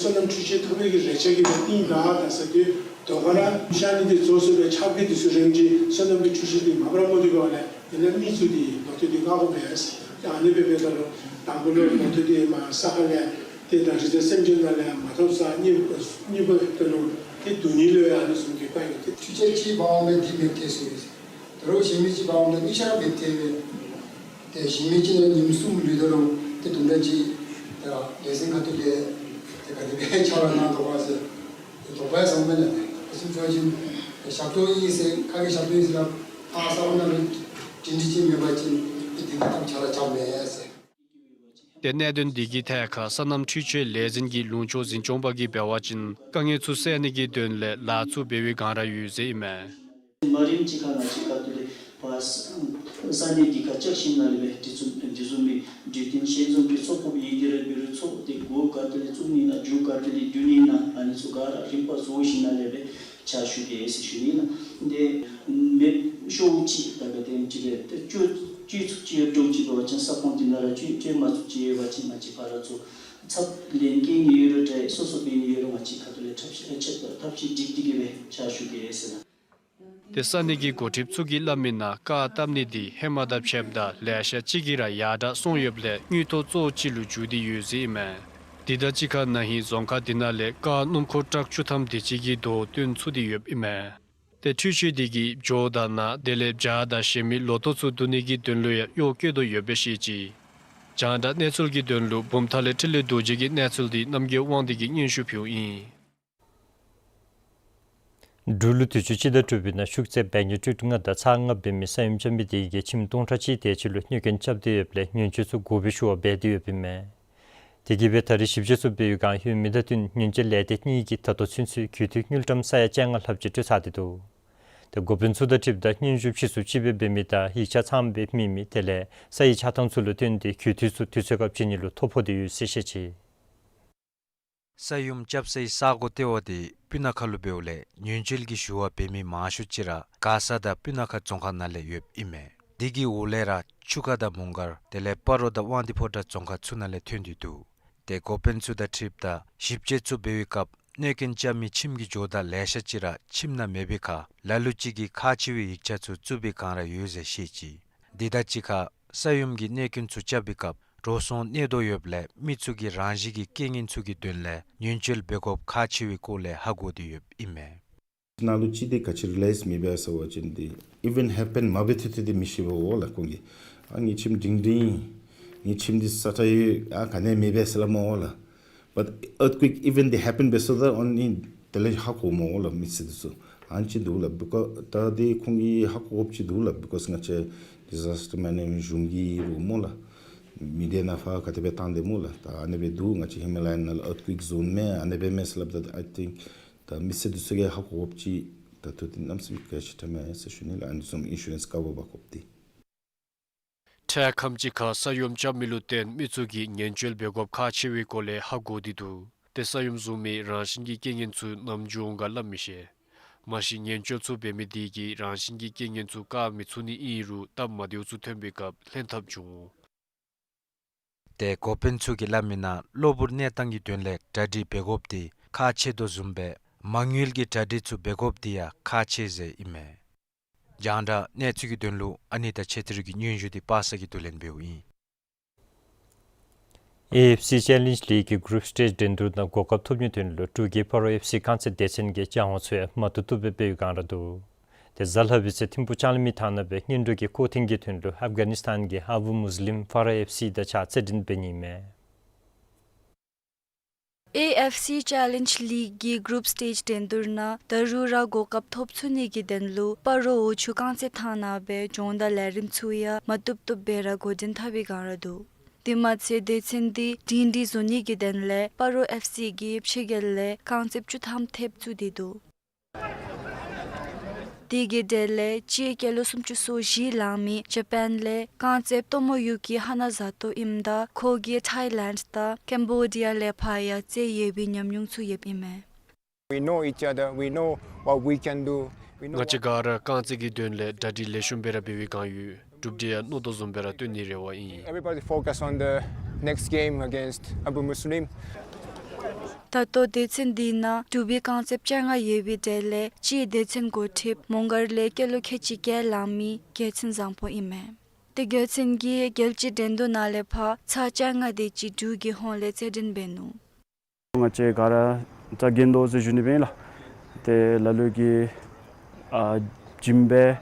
སོ་ནམ་འཕྲུལ་ཆས་ཐོབ་པའི་གི་རེ་ཆ་གི་གཏིང་ག་ད་ཟེར་དུས་དོ་ག་ར་ཤ་ནི་འདི་བཙོ་སོ་སྦེ་ཆག་པའི་དུས་སུ་རན་ཅི་སོ་ནམ་གྱི་འཕྲུལ་ཆས་འདི་མ་པ་ར་མོ་འདི་གོ་ལས་དེ་ལས་མི་ཚུ་འདི་ལོ་ཐོག་འདི་ང་གོ་བས། ཨ་ནི་སྦེ་འབད་ད་ལུ་དང་པོ་ལུ་ལོ་ཐོག་འདི་མ་ས་ཁ་ལས་ཏེ་ད་རི་དྭགས་སེམས་ཅན་ནང་ལས་མ་ཐོབ་ས་གཉིས་གཉིས་པ་ད་ལུ་ཏེ་བསྡུ་ནི་ལུ་ཡང་ཨ་ནི་བཟུམ་གྱི་དཀའ་ངལ་ཏེ་འཕྲུལ་ཆས་ཅིག་འབག་འོང་མི་འདི་མེདཔ་ཐལ་སོ་ཡི། ད་རུང་གཞན་མི་ཅིག་འབག་འོང་མི་གཉིས་ཆ་ར་མེདཔ་ཐལ་བས། ཏེ་གཞན་མི་ཅིག་ནང་ཉིནམ་གསུམ་ལུས་ད་རུང་ཏེ་དུམ་གྲ་ཅིག་ཏེ་ལས་ཟིན་ཁ་ཐུག་ལས་ཏེ་ག་དེ་སྦེ་ཆ་ར་གནང་དོ་ག་ཟེར་ཏེ་དོགས་པ་ཡང་ཟ་མི་ལས་ཏེ་སེམས་ཚོར་ཅིག་ཏེ་ཞབས་ཏོག་ཨིན་ཟེར་ཁ་གི་ཞབས་ཏོག་ཨིན་ཟེར་ལགས་ཕར་ས་གོ་ནང་ལུ་སྒྲིང་སྒྲི་ཅིག་མེད་པ་ཅིན་ཏེ་དེ་གི་ཐབས་ཆ་ར་ཆག་མེད་ཟེར། ཏེ་གནད་དོན་འདི་གི་ཐད་ཁར་སོ་ནམ་འཕྲུལ་ཆས་ལས་འཛིན་གྱི་ལུང་ཕྱོགས་འཛིན་སྐྱོང་པ་གིས་འབད་བ་ཅིན་དཀའ་ངལ་ཚུ་བསལ་ནི་གི་དོན་ལས་ལཱ་ཚུ་འབད་བའི་བསྒང་ར་ཡོད་ཟེར་ཨིན་མས། མ་རིམ་ཅིག་ཁར་ང་བཅས་ཁ་ཐུག་ལས་ཕར་ས་ས་གནས་འདི་ཁར་བཅར་ཞིནམ་ལས་འབད་དེ་ཚུ་འདི་བཟུམ་མའི་གྲོས་བསྟུན་ཞལ་འཛོམས་ཀྱི་ཚོགས་འཁོར་ཡི་གེ་ར་འབད་རུང་ཚོགས་ཏེ་སྒོ་ག་ཏེ་ལས་བཙུགས་ནི་ན་མཇུག་ག་ཏེ་ལས་བསྡུ་ནི་ན་ཨ་ནི་ཚུ་ག་ར་རིམ་པ་བཟོ་ཞིནམ་ལས་འབད་ཕྱག་ཞུ་གེ་ཟེར་ཞུ་ནི་ལགས། དེ་མེདཔ་ཤོས་ཅིག་ད་ག་དེམ་ཅིག་སྦེ་ཏེ་སྤྱོད་སྤྱོད་ཚུགསཔ་ཅིག་ཡོད་འགྱོ་ཅིག་འབད་བ་ཅིན་ས་ཁོངས་འདི་ནང་ར་སྤྱོད་སྤྱོད་མ་ཚུགསཔ་ཅིག་ཡོད་པ་ཅིན་ང་བཅས་ཕར་ཚུར་ཚབ་ལེན་གེ་ནི་ཡོད་རུང་ཏེ་སོ་སོ་འབད་ནི་ཡོད་རུང་ང་བཅས་ཁ་ཐུག་ལས་ཐབས་ཤེས་ཨེ་ཆད་པ་ཐབས་ཤེས་སྒྲིག་སྟེ་གི་སྦེ་ཕྱག་ཞུ་གེ་ཟེར་ལགས། ཏེ་ས་གནས་ཀྱི་འགོ་ཁྲིདཔ་ཚུ་གིས་སླབ་མི་ནང་བཀག་བཏབ་ནི་འདི་ཧེ་མ་དང་ཕྱདཔ་ད་ལེ་ཤ་ཅིག་གིས་ར་ཡར་དྲག་སོང་ཡོདཔ་ལས་དངུལ་ཐོག་གཙོ་བོ་ཅིག་ལུ་འགྱུར་ཏེ་ཡོད་ཟེར་ཨིན་མས། དེ་དང་གཅིག་ཁར་ན་ཧིང་རྫོང་ཁག་འདི་ནང་ལས་བཀག་སྣུམ་འཁོར་ཊཱག་བཅུ་ཐམ་དེ་ཅིག་གི་དོ་བཏོན་ཚུགས་ཏེ་ཡོདཔ་ཨིན་མས། ཏེ་འཕྲུལ་ཆས་འདི་གིས་བྱོ་དང་ན་དེ་ལས་བྱཱ་དང་གཞན་མི་ལོ་ཐོག་ཚུ་བསྡུ་ནི་གི་དོན་ལུ་ཡང་གཡོག་བཀོལ་དོ་ཡོདཔ་སྦེ་བཤད་ཅི། རྒྱང་བསྒྲགས་གནས་ཚུལ་གྱི་དོན་ལུ་བུམ་ཐང་ལས་འཕྲིན་ལས་རྡོ་རྗེ་གི་གནས་ཚུལ་འདི་རྣམ་རྒྱལ་དབང་འདུས་ཀྱིས་སྙན་ཞུ་ཕུལཝ་ཨིན། འབྲུག་ལུ་དུས་ཅི་སྤྱི་ཟླ་དྲུག་པའི་ནང་ཤུགས་ཚད་བརྒྱད་ཅུ་ལྔ་དང་ཚག་ལྔ་འབད་མི་ས་ཡོམ་རྐྱབ་མི་དེ་གིས་ཁྱིམ་སྟོང་ཕྲག་གཅིག་དེ་ཅིག་ལུ་གནོད་སྐྱོན་རྐྱབ་སྟེ་ཡོདཔ་ལས་ཉེན་བཅོལ་ཚུ་དགོ་པའི་ཞུ་བ་འབད་དེ་ཡོདཔ་ཨིན་མས། དེ་གིས་འབད་ད་རེས་ཞིབ་དཔྱད་ཚུ་འབད་བའི་བསྒང་ཡོད་མི་བདའ་དོན་ཉེན་བཅོལ་ལས་སྡེ་གཉིས་ཀྱིས་ད་ལྟོ་ཚུན་ཚོད་གྱོད་དུས་དངུལ་ཀྲམ་ས་ཡ་བཅོ་ལྔ་ལྷགཔ་ཅིག་སྤྲོད་ཚར་ཏེ་འདུག། ཏེ་འགོ་དཔོན་ཚུ་དང་འཁྲིལཝ་ད་སྙན་ཞུ་ཕྱིས་སུ་ཅིག་སྦེ་འབད་མི་དང་ཡིག་ཆ་ཚངམ་སྦེ་མེད་མི་དེ་ལས་ས་ཡི་ཆགས་ཐངས་ཚུ་ལུ་བརྟེན་ཏེ་གྱོད་དུས་ཚུ་དུས་ཚོད་སྐབས་ཅིག་གཉིས་ལུ་ཐོ་ཕོག་སྟེ་ཡོད་ཟེར་བཤད་ཅི། ས་ཡོམ་རྐྱབ་སའི་ས་གོ་ལྟེ་བ་དེ་སྤུ་ན་ཁ་ལུ་འབདཝ་ལས་ཉེན་བཅོལ་གྱི་ཞུ་བ་འབད་མི་མང་ཤོས་ཅིག་ར་མགར་ས་དང་སྤུ་ན་ཁ་རྫོང་ཁག་ནང་ལས་ཡོདཔ་ཨིན་མས། དེ་གི་འོག་ལས་ར་ཆུ་ཁ་དང་མོང་སྒར་དེ་ལས་སྤ་རོ་དང་དབང་འདུས་ཕོ་བྲང་རྫོང་ཁག་ཚུ་ནང་ལས་ཐོན་ཏེ་འདུག། ཏེ་འགོ་དཔོན་ཚུ་དང་འཁྲིལཝ་ད་ཞིབ་དཔྱད་ཚུ་འབད་བའི་སྐབས་གནོད་སྐྱོན་རྐྱབ་མི་ཁྱིམ་གྱི་ཇོ་བདག་ལེ་ཤ་ཅིག་ར་ཁྱིམ་ནང་མེད་པའི་ཁར་ལ་ལུ་ཅིག་གིས་ཁག་ཆེ་བའི་ཡིག་ཆ་ཚུ་བཙུགས་པའི་བསྒང་ར་ཡོད་ཟེར་བཤད་ཅི། དེ་དང་གཅིག་ཁར་ས་ཡོམ་གྱི་གནོད་སྐྱོན་ཚུ་རྐྱབ་པའི་སྐབས་འགྲོ་སོང་གནོད་དོ་ཡོདཔ་ལས་མི་ཚུ་གིས་རང་བཞིན་གྱི་རྐྱེན་ངན་ཚུ་གི་དོན་ལས་ཉེན་བཅོལ་འབད་དགོཔ་ཁག་ཆེ་བའི་སྐོར་ལས་ཧ་གོ་སྟེ་ཡོདཔ་ཨིན་མས། ནང་ལུ་ཅིག་དེ་ག་ཅི་རི་ལེགསི་མེད་པས་ཟེར་བ་ཅིན་དེ་ཨི་ཝེནཊ་ཧེ་པེན་མ་འབད་ཐོག་ཏེ་དེ་མི་ཤེས་པས་འོ་ལགས། ཁོང་གིས་ཨ་ངེའི་ཁྱིམ་སྒྲིང་སྒྲིང་ངེའི་ཁྱིམ་འདི་ས་ཁྲ་ཡོད་ཨ་ག་ནི་མེད་པས་ཟེར་སླབ་མས་འོ་ལགས། But earthquake event དེ་ཧེ་པེན་འབད་སོ་ད་ཨོ་ནི་དེ་ལས་ཧ་གོཝ་མས་འོ་ལགས། མི་སེར་འདི་ཚུ་ཨ་ནི་ཅིག་འདུག་ལགས། བི་ཀོ་ད་དེ་ཁོང་གིས་ཧ་གོ་དགོཔ་ཅིག་འདུག་ལགས། བི་ཀོས་ང་བཅས་ཌི་ཟཱསི་ཊར་མེ་ནེཇ་མེནཊ་གཞུང་གི་རུ་མོ་ལགས། མི་སྡེ་ནང་ཕར་ག་དེ་སྦེ་བཏང་སྟེ་སྨོ་ལགས། ད་ཨ་ནི་སྦེ་འདུག། ང་བཅས་ཧི་མ་ལ་ཡ་ནང་ལུ་ཨརཐ་ཀུའིཀ་ཛོན་མས་ཨ་ནི་སྦེ་མས་ཟེར་སླབ་ད་I think ད་མི་སེར་འདི་ཚུ་གིས་ཧ་གོ་དགོཔ་ཅིག་ད་ཐུགས་དེ་གནམ་མེད་ས་མེད་གལ་ཆེ་དྲགས་མས་ཟེར་ཞུ་ནི་ལགས། ཨ་ནི་བཟུམ་ཨིན་ཤུ་རེནསི་ཀ་བར་འབག་དགོཔ་འདི། འཕྲལ་ཁམས་ཅིག་ཁར་ས་ཡོམ་རྐྱབ་མི་ལུ་བརྟེན་མི་ཚུ་གིས་ཉེན་བཅོལ་འབད་དགོཔ་ཁག་ཆེ་བའི་སྐོར་ལས་ཧ་གོ་སྟེ་འདུག། ཏེ་ས་ཡོམ་བཟུམ་མའི་རང་བཞིན་གྱི་རྐྱེན་ངན་ཚུ་ནམ་འབྱུང་ག་སླབ་མི་ཤེས། མ་གཞི་ཉེན་བཅོལ་ཚུ་འབད་མི་དེ་གིས་རང་བཞིན་གྱི་རྐྱེན་ངན་ཚུ་བཀག་མི་ཚུགས་ནི་ཨིན་རུང་སྟབས་མ་བདེཝ་ཚུ་ཐོན་པའི་སྐབས་ལྷན་ཐབས་འབྱུང་འོང་། ཏེ་འགོ་དཔོན་ཚུ་གིས་སླབ་མི་ནང་གློ་བུར་གནས་སྟངས་ཀྱི་དོན་ལས་གྲ་སྒྲིག་འབད་དགོཔ་དེ་ཁག་ཆེ་དོ་བཟུམ་སྦེ་མ་དངུལ་གྱི་གྲ་སྒྲིག་ཚུ་འབད་དགོཔ་དེ་ཡང་ཁག་ཆེ་ཟེར་ཨིན་མས། རྒྱང་བསྒྲགས་གནས་ཚུལ་གྱི་དོན་ལུ་ཨ་ནི་ད་ཆེ་ཐིར་གྱི་སྙན་ཞུ་དེ་པ་སངས་ཀྱིས་བསྡུ་ལེན་འབདཝ་ཨིན། ཨེ་ཨེཕ་སི་ཅེ་ལེནཇ་ལིག་གི་གུ་རུབ་སི་ཊེཇ་འགྲན་བསྡུར་ནང་གོ་སྐབས་ཐོབ་ནིའི་དོན་ལུ་འབྲུག་གི་སྤ་རོ་ཨེཕ་སི་རྐང་རྩེད་སྡེ་ཚན་གྱིས་སྦྱང་བ་ཚུ་ཡང་མ་བཏུབ་བཏུབ་སྦེ་འབད་བའི་བསྒང་ར་འདུག། ཏེ་གཟའ་ལྷག་པའི་ཚེ་ཐིམ་ཕུག་ལྕང་གླིང་མི་ཐང་ནང་སྦེ་གཉེན་སྒྲིག་གི་ཁོག་ཐེངས་ཀྱི་དོན་ལུ་ཨབ་གྷ་ནིསི་ཐཱན་གྱི་ཨ་བུ་མུས་ལིམ་ཕ་ར་ཨེཕ་སི་དང་གཅིག་ཁར་རྩེད་འགྲན་འབད་ནི་ཨིན་མས། ཨེ་ཨེཕ་སི་ཅེ་ལེནཇ་ལིག་གི་གུ་རུབ་སི་ཊེཇ་འགྲན་བསྡུར་ནང་ད་རུང་ར་གོ་སྐབས་ཐོབ་ཚུགས་ནི་གི་དོན་ལུ་སྤ་རོ་འོ་ཆུ་རྐང་རྩེད་ཐང་ནང་སྦེ་སྦྱོང་བརྡར་ལས་རིམ་ཚུ་ཡང་མ་བཏུབ་བཏུབ་སྦེ་ར་འགོ་འདྲེན་འཐབ་པའི་བསྒང་ར་འདུག། དེ་མ་ཚད་སྡེ་ཚན་འདི་སྒྲིང་སྒྲིང་བཟོ་ནི་གི་དོན་ལས་སྤ་རོ་ཨེཕ་སི་གིས་ཕྱི་རྒྱལ་ལས་རྐང་རྩེདཔ་བཅུ་ཐམ་ཐེབས་བཙུགས་ཏེ་འདུག། དེ་གི་གྲས་ལས་སྤྱིར་སྐྱེས་ལོ་སུམ་ཅུ་སོ་བཞི་ལང་མི་ཇ་པཱན་ལས་རྐང་རྩེདཔ་སྟོང་མོ་ཡུ་ཀི་ཧ་ན་ཛ་ཏོ་ཨིནམ་ད་ཁོ་གིས་ཐཱའི་ལེནཌ་དང་ཀེམ་བོ་ཌི་ཡ་ལས་ཕར་ཡང་རྩེད་ཡོད་པའི་ཉམས་མྱོང་ཚུ་ཡོདཔ་ཨིན་མས། We know each other, we know what we can do. We know ང་བཅས་ག་ར་རྐང་རྩེད་ཀྱི་དོན་ལས་གྲ་སྒྲིག་ལེགས་ཤོམ་སྦེ་ར་འབད་བའི་བསྒང་ཡོད། གྲུབ་འབྲས་ཡང་མནོ་དོ་བཟུམ་སྦེ་ར་སྟོན་ནིའི་རེ་བ་ཨིན། Everybody focus on the next game against Abu Muslim. ད་ལྟོ་སྡེ་ཚན་འདི་ནང་འབྲུག་པའི་རྐང་རྩེདཔ་བཅོ་ལྔ་ཡོད་པའི་གྲས་ལས་སྤྱིར་སྡེ་ཚན་འགོ་ཁྲིདཔ་མོང་སྒར་ལས་སྐྱེས་ལོ་ཁལ་གཅིག་བརྒྱད་ལང་མི་རྒྱལ་མཚན་བཟང་པོ་ཨིན་མས། ཏེ་རྒྱལ་མཚན་གྱིས་རྒྱལ་སྤྱིའི་འགྲན་བསྡུར་ནང་ལས་ཕར་ཚར་བཅོ་ལྔ་དེ་ཅིག་འབྲུག་གི་ཧོངས་ལས་རྩེད་འགྲན་འབད་ནུག། ང་བཅས་ག་ར་རྩ་འགེངས་དོ་ཟེར་ཞུ་ནི་སྦེ་ཨིན་ལགས། ཏེ་ལ་ལུ་གིས་ཨ་ཇིམ་འབད་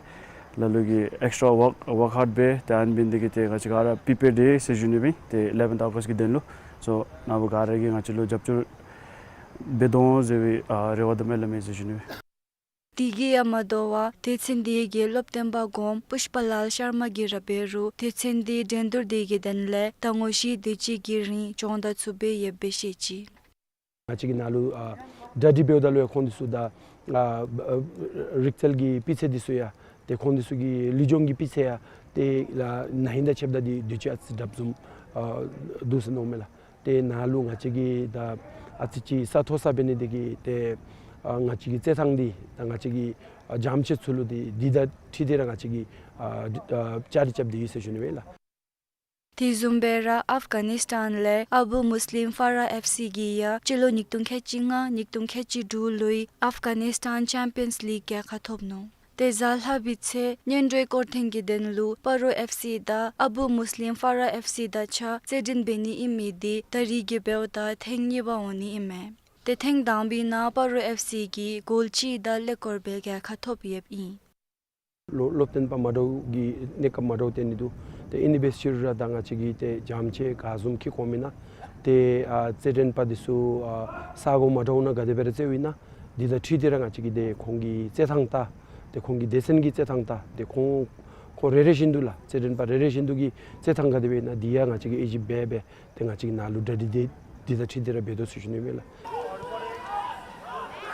ལ་ལུ་གིས་ཨེགསི་ཊྲ་ཝརཀ་ཝརཀ་ཧཱརཌ་འབད་ཏེ་ཨ་ནི་འབད་ནི་དེ་གིས་ཏེ་ང་བཅས་ག་ར་པི་པེརཌ་ཡོད་ཟེར་ཞུ་ནི་སྦེ་ཨིན། ཏེ་ཨི་ལེ་བེནཐ་ཨོ་གསཊ་གི་དོན་ལུ་སོ་ནཱ་བུ་ག་ར་གིས་ང་བཅས་ལུ་རྒྱབ་སྐྱོར་འབད་དོ་ཟེར་བའི་ཨ་རེ་བ་དང་སྨོན་ལམ་ཨིན་ཟེར་ཞུ་ནི་སྦེ་ཨིན། དེ་གིས་ཡང་མ་དོ་བར་སྡེ་ཚན་དེ་གི་སློབ་སྟོན་པ་གོངམ་པུཤ་པ་ལཱལ་ཤར་མ་གིས་ར་འབད་རུང་སྡེ་ཚན་དེ་འགྲན་བསྡུར་དེ་གི་དོན་ལས་ཟླ་ངོ་བཞི་དེ་ཅིག་གི་རིང་སྦྱོང་བརྡར་ཚུ་འབད་ཡོདཔ་སྦེ་བཤད་ཅི། ང་བཅས་ཀྱི་ནང་ལུ་ཨ་གྲ་སྒྲིག་འབདཝ་ད་ལུ་ཡང་ཁོང་འདི་ཚུ་ད་ཨ་རིག་རྩལ་གྱི་སྤུས་ཚད་འདི་ཚུ་ཡང་ཏེ་ཁོང་འདི་ཚུ་གི་ལུས་སྦྱོང་གི་སྤུས་ཚད་ཡང་ཏེ་ལགས་ན་ཧིང་དང་ཕྱདཔ་ད་འདི་དུས་ཅི་ཨ་ཙི་དྲགཔ་བཟུམ་ཨ་འདུག་ཟེར་མནོཝ་མས་ལགས། ཏེ་ནཱ་ལུ་ང་བཅས་ཀྱིས་ད་ཨ་ཙི་ཅིག་ས་མཐོ་ས་འབད་ནི་དེ་གིས་ཏེ་ཨ་ང་བཅས་ཀྱི་རྩེད་ཐང་འདི་ད་ང་བཅས་ཀྱི་ཨ་རྒྱ་མི་ཚུ་ལུ་འདི་འདི་དང་འཁྲིལ་ཏེ་ར་ང་བཅས་ཀྱིས་ཨ་ཨ་བཅའ་སྒྲིག་རྐྱབ་སྟེ་ཡོད་ཟེར་ཞུ་ནི་ཨིན་ལགས། དེ་བཟུམ་སྦེ་ར་ཨཕ་ག་ནིས་ཊཱན་ལས་ཨ་བུ་མུས་ལིམ་ཕ་ར་ཨེཕ་སི་གིས་ཡང་སྤྱི་ལོ་ཉིས་སྟོང་ཁལ་གཅིག་ལྔ་ཉིས་སྟོང་ཁལ་གཅིག་དྲུག་ལོའི་ཨཕ་ག་ནིས་ཊཱན་ཅེམ་པི་ཡནསི་ལིག་རྒྱལ་ཁ་ཐོབ་ནུག། ཏེ་གཟའ་ལྷག་པའི་ཚེ་གཉན་ཁྲོད་སྐོར་ཐེངས་ཀྱི་དོན་ལུ་སྤ་རོ་ཨེཕ་སི་དང་ཨ་བུ་མུས་ལིམ་ཕ་ར་ཨེཕ་སི་དང་གཅིག་ཁར་རྩེད་འགྲན་འབད་ནི་ཨིན་མི་འདི་ད་རིས་ཀྱི་འབདཝ་ད་ཐེངས་གཉིས་པ་འོང་ནི་ཨིན་མས། ཏེ་ཐེངས་དང་པའི་ནང་སྤ་རོ་ཨེཕ་སི་གིས་གོལ་གཅིག་དང་ཀླད་ཀོར་སྦེ་རྒྱལ་ཁ་ཐོབ་ཡོདཔ་ཨིན། སློབ་སློབ་སྟོན་པ་མ་འདྲཝ་གི་གནས་སྐབས་མ་འདྲཝ་སྟོན་ནི་འདུག། ཏེ་ཨིན་ནི་འབད་ཞུ་རུང་ར་ད་ང་བཅས་ཀྱིས་ཏེ་རྒྱ་མི་ཁ་གསུམ་ཁེ་གོང་མེན་ན་ཏེ་ཨ་རྩེད་འགྲན་པ་འདི་ཚུ་ཨ་ས་གོ་མ་འདྲཝ་ནང་ག་དེ་སྦེ་ར་རྩེདཝ་ཨིན་ན་འདི་དང་འཁྲིལ་ཏེ་ར་ང་བཅས་ཀྱིས་ཏེ་ཁོང་གི་རྩེད་ཐངས་དང་ཏེ་ཁོང་གི་སྡེ་ཚན་གྱི་རྩེད་ཐངས་དང་ཏེ་ཁོང་ཁོང་རེ་རེ་བཞིན་དུ་ལགས་རྩེད་འགྲན་པ་རེ་རེ་བཞིན་དུ་གི་རྩེད་ཐངས་ག་དེ་སྦེ་ཨིན་ན་འདི་ཡང་ང་བཅས་ཀྱིས་ཨེ་ཇི་འབད་འབད་ཏེ་ང་བཅས་ཀྱིས་ནཱ་ལུ་གྲ་སྒྲིག་འདི་འདི་དང་འཁྲིལ་ཏེ་ར་འབད་དོ་ཟེར་ཞུ་ནི་ཨིན་ལགས།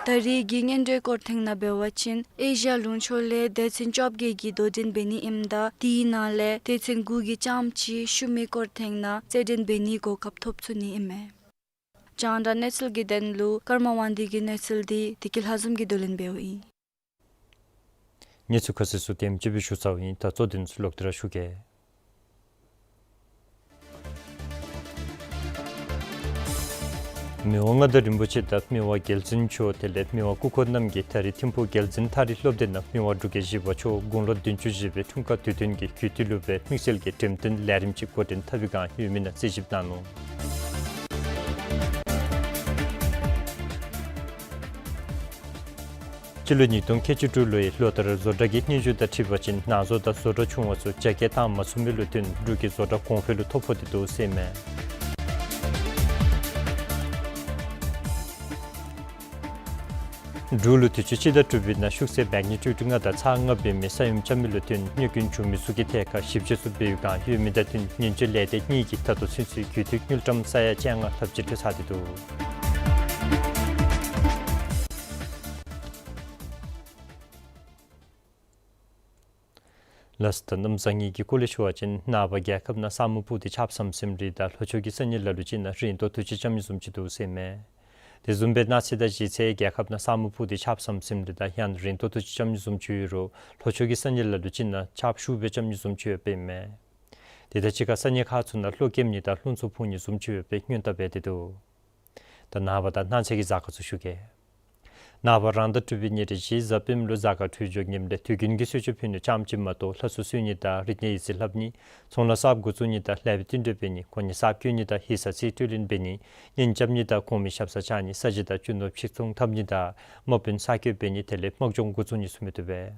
ད་རིས་ཀྱི་གཉན་ཁྲོད་སྐོར་ཐེངས་ནང་འབད་བ་ཅིན་ཨེ་ཤི་ཡ་ལུང་ཕྱོགས་ལས་སྡེ་ཚན་བཅོ་བརྒྱད་ཀྱིས་དོ་འགྲན་འབད་ནི་ཨིནམ་ད་དེའི་ནང་ལས་སྡེ་ཚན་དགུ་གིས་རྐྱངམ་གཅིག་ཤུལ་མའི་སྐོར་ཐེངས་ནང་རྩེད་འགྲན་འབད་ནིའི་གོ་སྐབས་ཐོབ་ཚུགས་ནི་ཨིན་མས། རྒྱང་བསྒྲགས་གནས་ཚུལ་གྱི་དོན་ལུ་ཀརྨ་དབང་འདུས་ཀྱི་གནས་ཚུལ་འདི་བདེ་སྐྱིད་ལྷ་འཛོམས་ཀྱིས་བསྡུ་ལེན་འབདཝ་ཨིན། གནས་ཚུལ་ཁ་གསལ་ཚུ་དེམ་ཅིག་སྦེ་ཞུ་ཚརཝ་ཨིན། ད་གཙོ་དོན་ཚུ་ལོག་སྟེ་ར་ཞུ་གེ། མི་དབང་མངའ་བདག་རིན་པོ་ཆེ་དང་མི་དབང་རྒྱལ་བཙུན་མཆོག་དེ་ལས་མི་དབང་སྐུ་འཁོར་རྣམས་ཀྱིས་ད་རིས་ཐིམ་ཕུག་རྒྱལ་བཙུན་ཐ་རི་སློབ་སྡེ་ནང་མི་དབང་འབྲུག་རྒྱལ་བཞི་པ་མཆོག་དགུང་ལོ་བདུན་ཅུ་བཞེས་པའི་འཁྲུངས་སྐར་དུས་སྟོན་གྱི་གུས་བཏུད་ལུ་སྦེ་དམིགས་བསལ་གྱི་འགྲེམས་སྟོན་ལས་རིམ་ཅིག་འགོ་འདྲེན་འཐབ་པའི་བསྒང་ཡོད་མི་ནང་རྩིས་ཞིབ་གནང་ནུག། སྤྱི་ལོ་ཉིས་སྟོང་ཁལ་གཅིག་དྲུག་ལོའི་ལོ་ལྟར་བཟོ་གྲྭ་གི་སྙན་ཞུ་དང་འཁྲིལ་བ་ཅིན་ནང་བཟོ་དང་བཟོ་གྲྭ་ཆུང་བ་ཚུ་རྒྱ་སྐྱེད་བཏང་མ་ཚུགས་མི་ལུ་བརྟེན་འབྲུག་གི་བཟོ་གྲྭ་གོང་འཕེལ་ལུ་ཐོ་ཕོག་སྟེ་འདུག་ཟེར་མས། འབྲུག་ལུ་དུས་ཅི་སྤྱི་ཟླ་དྲུག་པའི་ནང་ཤུགས་ཚད་མེག་ནི་ཊིའུཌ་ལྔ་དང་ཚག་ལྔ་འབད་མི་ས་ཡོམ་རྐྱབ་མི་ལུ་བརྟེན་གནོད་སྐྱོན་བྱུང་མི་ཚུ་གི་ཐད་ཁར་ཞིབ་དཔྱད་ཚུ་འབད་བའི་བསྒང་ཡོད་མི་དང་བསྟུན་ཉེན་བཅོལ་ལས་སྡེ་གཉིས་ཀྱིས་ད་ལྟོ་ཚུན་ཚོད་རྒུད་འཐུས་དངུལ་ཀྲམ་ས་ཡ་བཅོ་ལྔ་ལྷགཔ་ཅིག་སྤྲོད་ཚར་ཏེ་འདུག། ལགས་སོ། ད་གནམ་བཟང་ངན་གྱི་སྐོར་ལས་ཞུ་བ་ཅིན་ནངས་པ་རྒྱལ་ཁབ་ནང་ས་སྨུག་སྤུབས་ཏེ་ཆརཔ་ཟམ་ཟིམ་རི་དང་ལྷོ་ཕྱོགས་ཀྱི་ས་གནས་ལ་ལུ་ཅིག་ནང་རེངས་ཏོག་ཏོ་ཅིག་རྐྱབ་ནི་བཟུམ་ཅིག་འདུག་ཟེར་མས། དེ་བཟུམ་སྦེ་གནངས་ཚེ་དང་གཞེས་ཚེ་རྒྱལ་ཁབ་ནང་ས་སྨུག་སྤུབས་ཏེ་ཆརཔ་ཟམ་ཟིམ་རི་དང་ཡང་ན་རེངས་ཏོག་ཏོ་ཅིག་རྐྱབ་ནི་བཟུམ་ཅིག་ཡོད་རུང་ལྷོ་ཕྱོགས་ཀྱི་ས་གནས་ལ་ལུ་ཅིག་ནང་ཆརཔ་ཤུགས་སྦེ་རྐྱབ་ནི་བཟུམ་ཅིག་ཡོདཔ་ཨིན་མས། དེ་དང་གཅིག་ཁར་ས་གནས་ཁག་ཚུ་ནང་གློག་ཀེམ་ནི་དང་རླུང་འཚུབ་འཕུ་ནི་བཟུམ་ཅིག་ཡོདཔ་སྦེ་སྔོན་བརྡ་འབད་དེ་འདུག། ད་ནངས་པ་དང་གནངས་ཚེ་གི་གཟའ་སྐར་ཚུ་ཞུ་གེ། ནངས་པ་རང་ཟླ་དྲུག་པའི་ཉེར་བཞི་གཟའ་སྤེནམ་ལུ་གཟའ་སྐར་འཕྲོད་སྦྱོར་ངནམ་ལས་དུས་རྒྱུན་གྱི་གསོལ་མཆོད་ཕུལ་ནི་རྐྱངམ་ཅིག་མ་གཏོགས་ལྷ་གསོལ་གསོལ་ནི་དང་རིག་གནས་ཡིག་རྩིས་ལྷབ་ནི་ཚོང་ལཱ་གསརཔ་འགོ་བཙུགས་ནི་དང་ལེགས་པའི་བསྟུན་གྲོས་འབད་ནི་གོ་གནས་གསརཔ་བསྐོ་ནི་དང་ཡིག་ཚང་རྩིས་སྤྲོད་ལེན་འབད་ནི་གཉེན་རྐྱབ་ནི་དང་གོང་མའི་ཞབས་སར་བཅར་ནི་ས་གཞི་དང་རྒྱུ་ནོར་ཕྱིར་ཚོང་འཐབ་ནི་དང་དམག་དཔོན་གསར་བསྐོ་འབད་ནི་དེ་ལས་དམག་སྦྱོང་འགོ་བཙུགས་ནི་ཚུ་མི་བཏུབ་པས།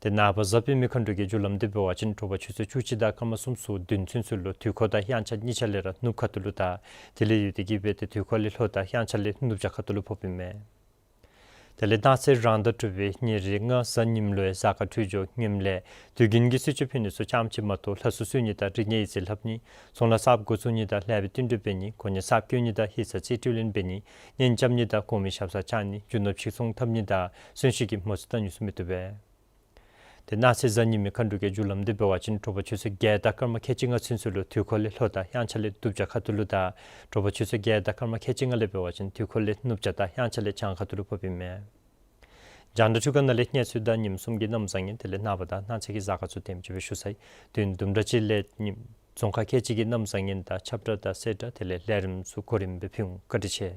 དེ་ནངས་པ་གཟའ་སྤེནམ་མཁའ་འགྲོ་གི་རྒྱུ་ལམ་འདི་འབད་བ་ཅིན་དྲོ་པ་ཆུ་ཚོད་བཅུ་གཅིག་དང་སྐར་མ་སུམ་ཅུ་སོ་བདུན་ཚུན་ཚོད་ལུ་དུས་འཁོར་དང་དབྱངས་འཆར་གཉིས་ཆ་ལས་ར་ནུབ་ཁ་ཐུག་ལུ་དང་དེ་ལས་ཡུལ་དེ་གིས་འབད་དེ་དུས་འཁོར་ལས་ལྷོ་དང་དབྱངས་འཆར་ལས་ནུབ་བྱང་ཁ་ཐུག་ལུ་ཕོགཔ་ཨིན་མས། དེ་ལས་གནངས་ཚེ་རང་ཟླ་དྲུག་པའི་ཉེར་ལྔ་གཟའ་ཉིམ་ལུ་གཟའ་སྐར་འཕྲོད་སྦྱོར་ངནམ་ལས་དུས་རྒྱུན་གྱི་གསོལ་མཆོད་ཕུལ་ནི་ཚུ་རྐྱངམ་ཅིག་མ་གཏོགས་ལྷ་གསོལ་གསོལ་ནི་དང་རིག་གནས་ཡིག་རྩིས་ལྷབ་ནི་ཚོང་ལཱ་གསརཔ་འགོ་བཙུགས་ནི་དང་ལེགས་པའི་བསྟུན་གྲོས་འབད་ནི་གོ་གནས་གསརཔ་བསྐོ་ནི་དང་ཡིག་ཚང་རྩིས་སྤྲོད་ལེན་འབད་ནི་གཉེན་རྐྱབ་ནི་དང་གོང་མའི་ཞབས་སར་བཅར་ནི་རྒྱུ་ནོར་ཕྱིར་ཚོང་འཐབ་ནི་དང་གསོན་གཤིན་གྱི་མོ་རྩིས་བཏང་ནི་ཚུ་མི་བཏུབ་པས། དེ་གནངས་ཚེ་གཟའ་ཉི་མའི་མཁའ་འགྲོ་གི་རྒྱུ་ལམ་འདི་འབད་བ་ཅིན་དྲོ་པ་ཆུ་ཚོད་བརྒྱད་དང་སྐར་མ་ཁལ་གཅིག་ལྔ་ཚུན་ཚོད་ལུ་དུས་འཁོར་ལས་ལྷོ་དང་དབྱངས་འཆར་ལས་ནུབ་བྱང་ཁ་ཐུག་ལུ་དང་དྲོ་པ་ཆུ་ཚོད་བརྒྱད་དང་སྐར་མ་ཁལ་གཅིག་ལྔ་ལས་འབད་བ་ཅིན་དུས་འཁོར་ལས་ནུབ་བྱང་དང་དབྱངས་འཆར་ལས་བྱང་ཁ་ཐུག་ལུ་ཕོགཔ་ཨིན་མས། རྒྱང་བསྒྲགས་འཕྲུལ་ཁང་ནང་ལས་གནས་ཚུལ་དང་ཉིནམ་གསུམ་གྱི་གནམ་བཟང་ངན་དེ་ལས་ནངས་པ་དང་གནངས་ཚེ་གི་གཟའ་སྐར་ཚུ་དེམ་ཅིག་སྦེ་ཞུ་ཚར་ཡི། དུས་དུམ་གྲ་ཅིག་ལས་ཉིནམ་རྫོང་ཁག་ཁལ་གཅིག་གི་གནམ་བཟང་ངན་དང་ཁྱབ་བསྒྲགས་དང་གསལ་བསྒྲགས་དེ་ལས་ལས་རིམ་ཚུ་གོ་རིམ་སྦེ་ཕུལ་འོང་། བཀའ་དྲིན་ཆེ།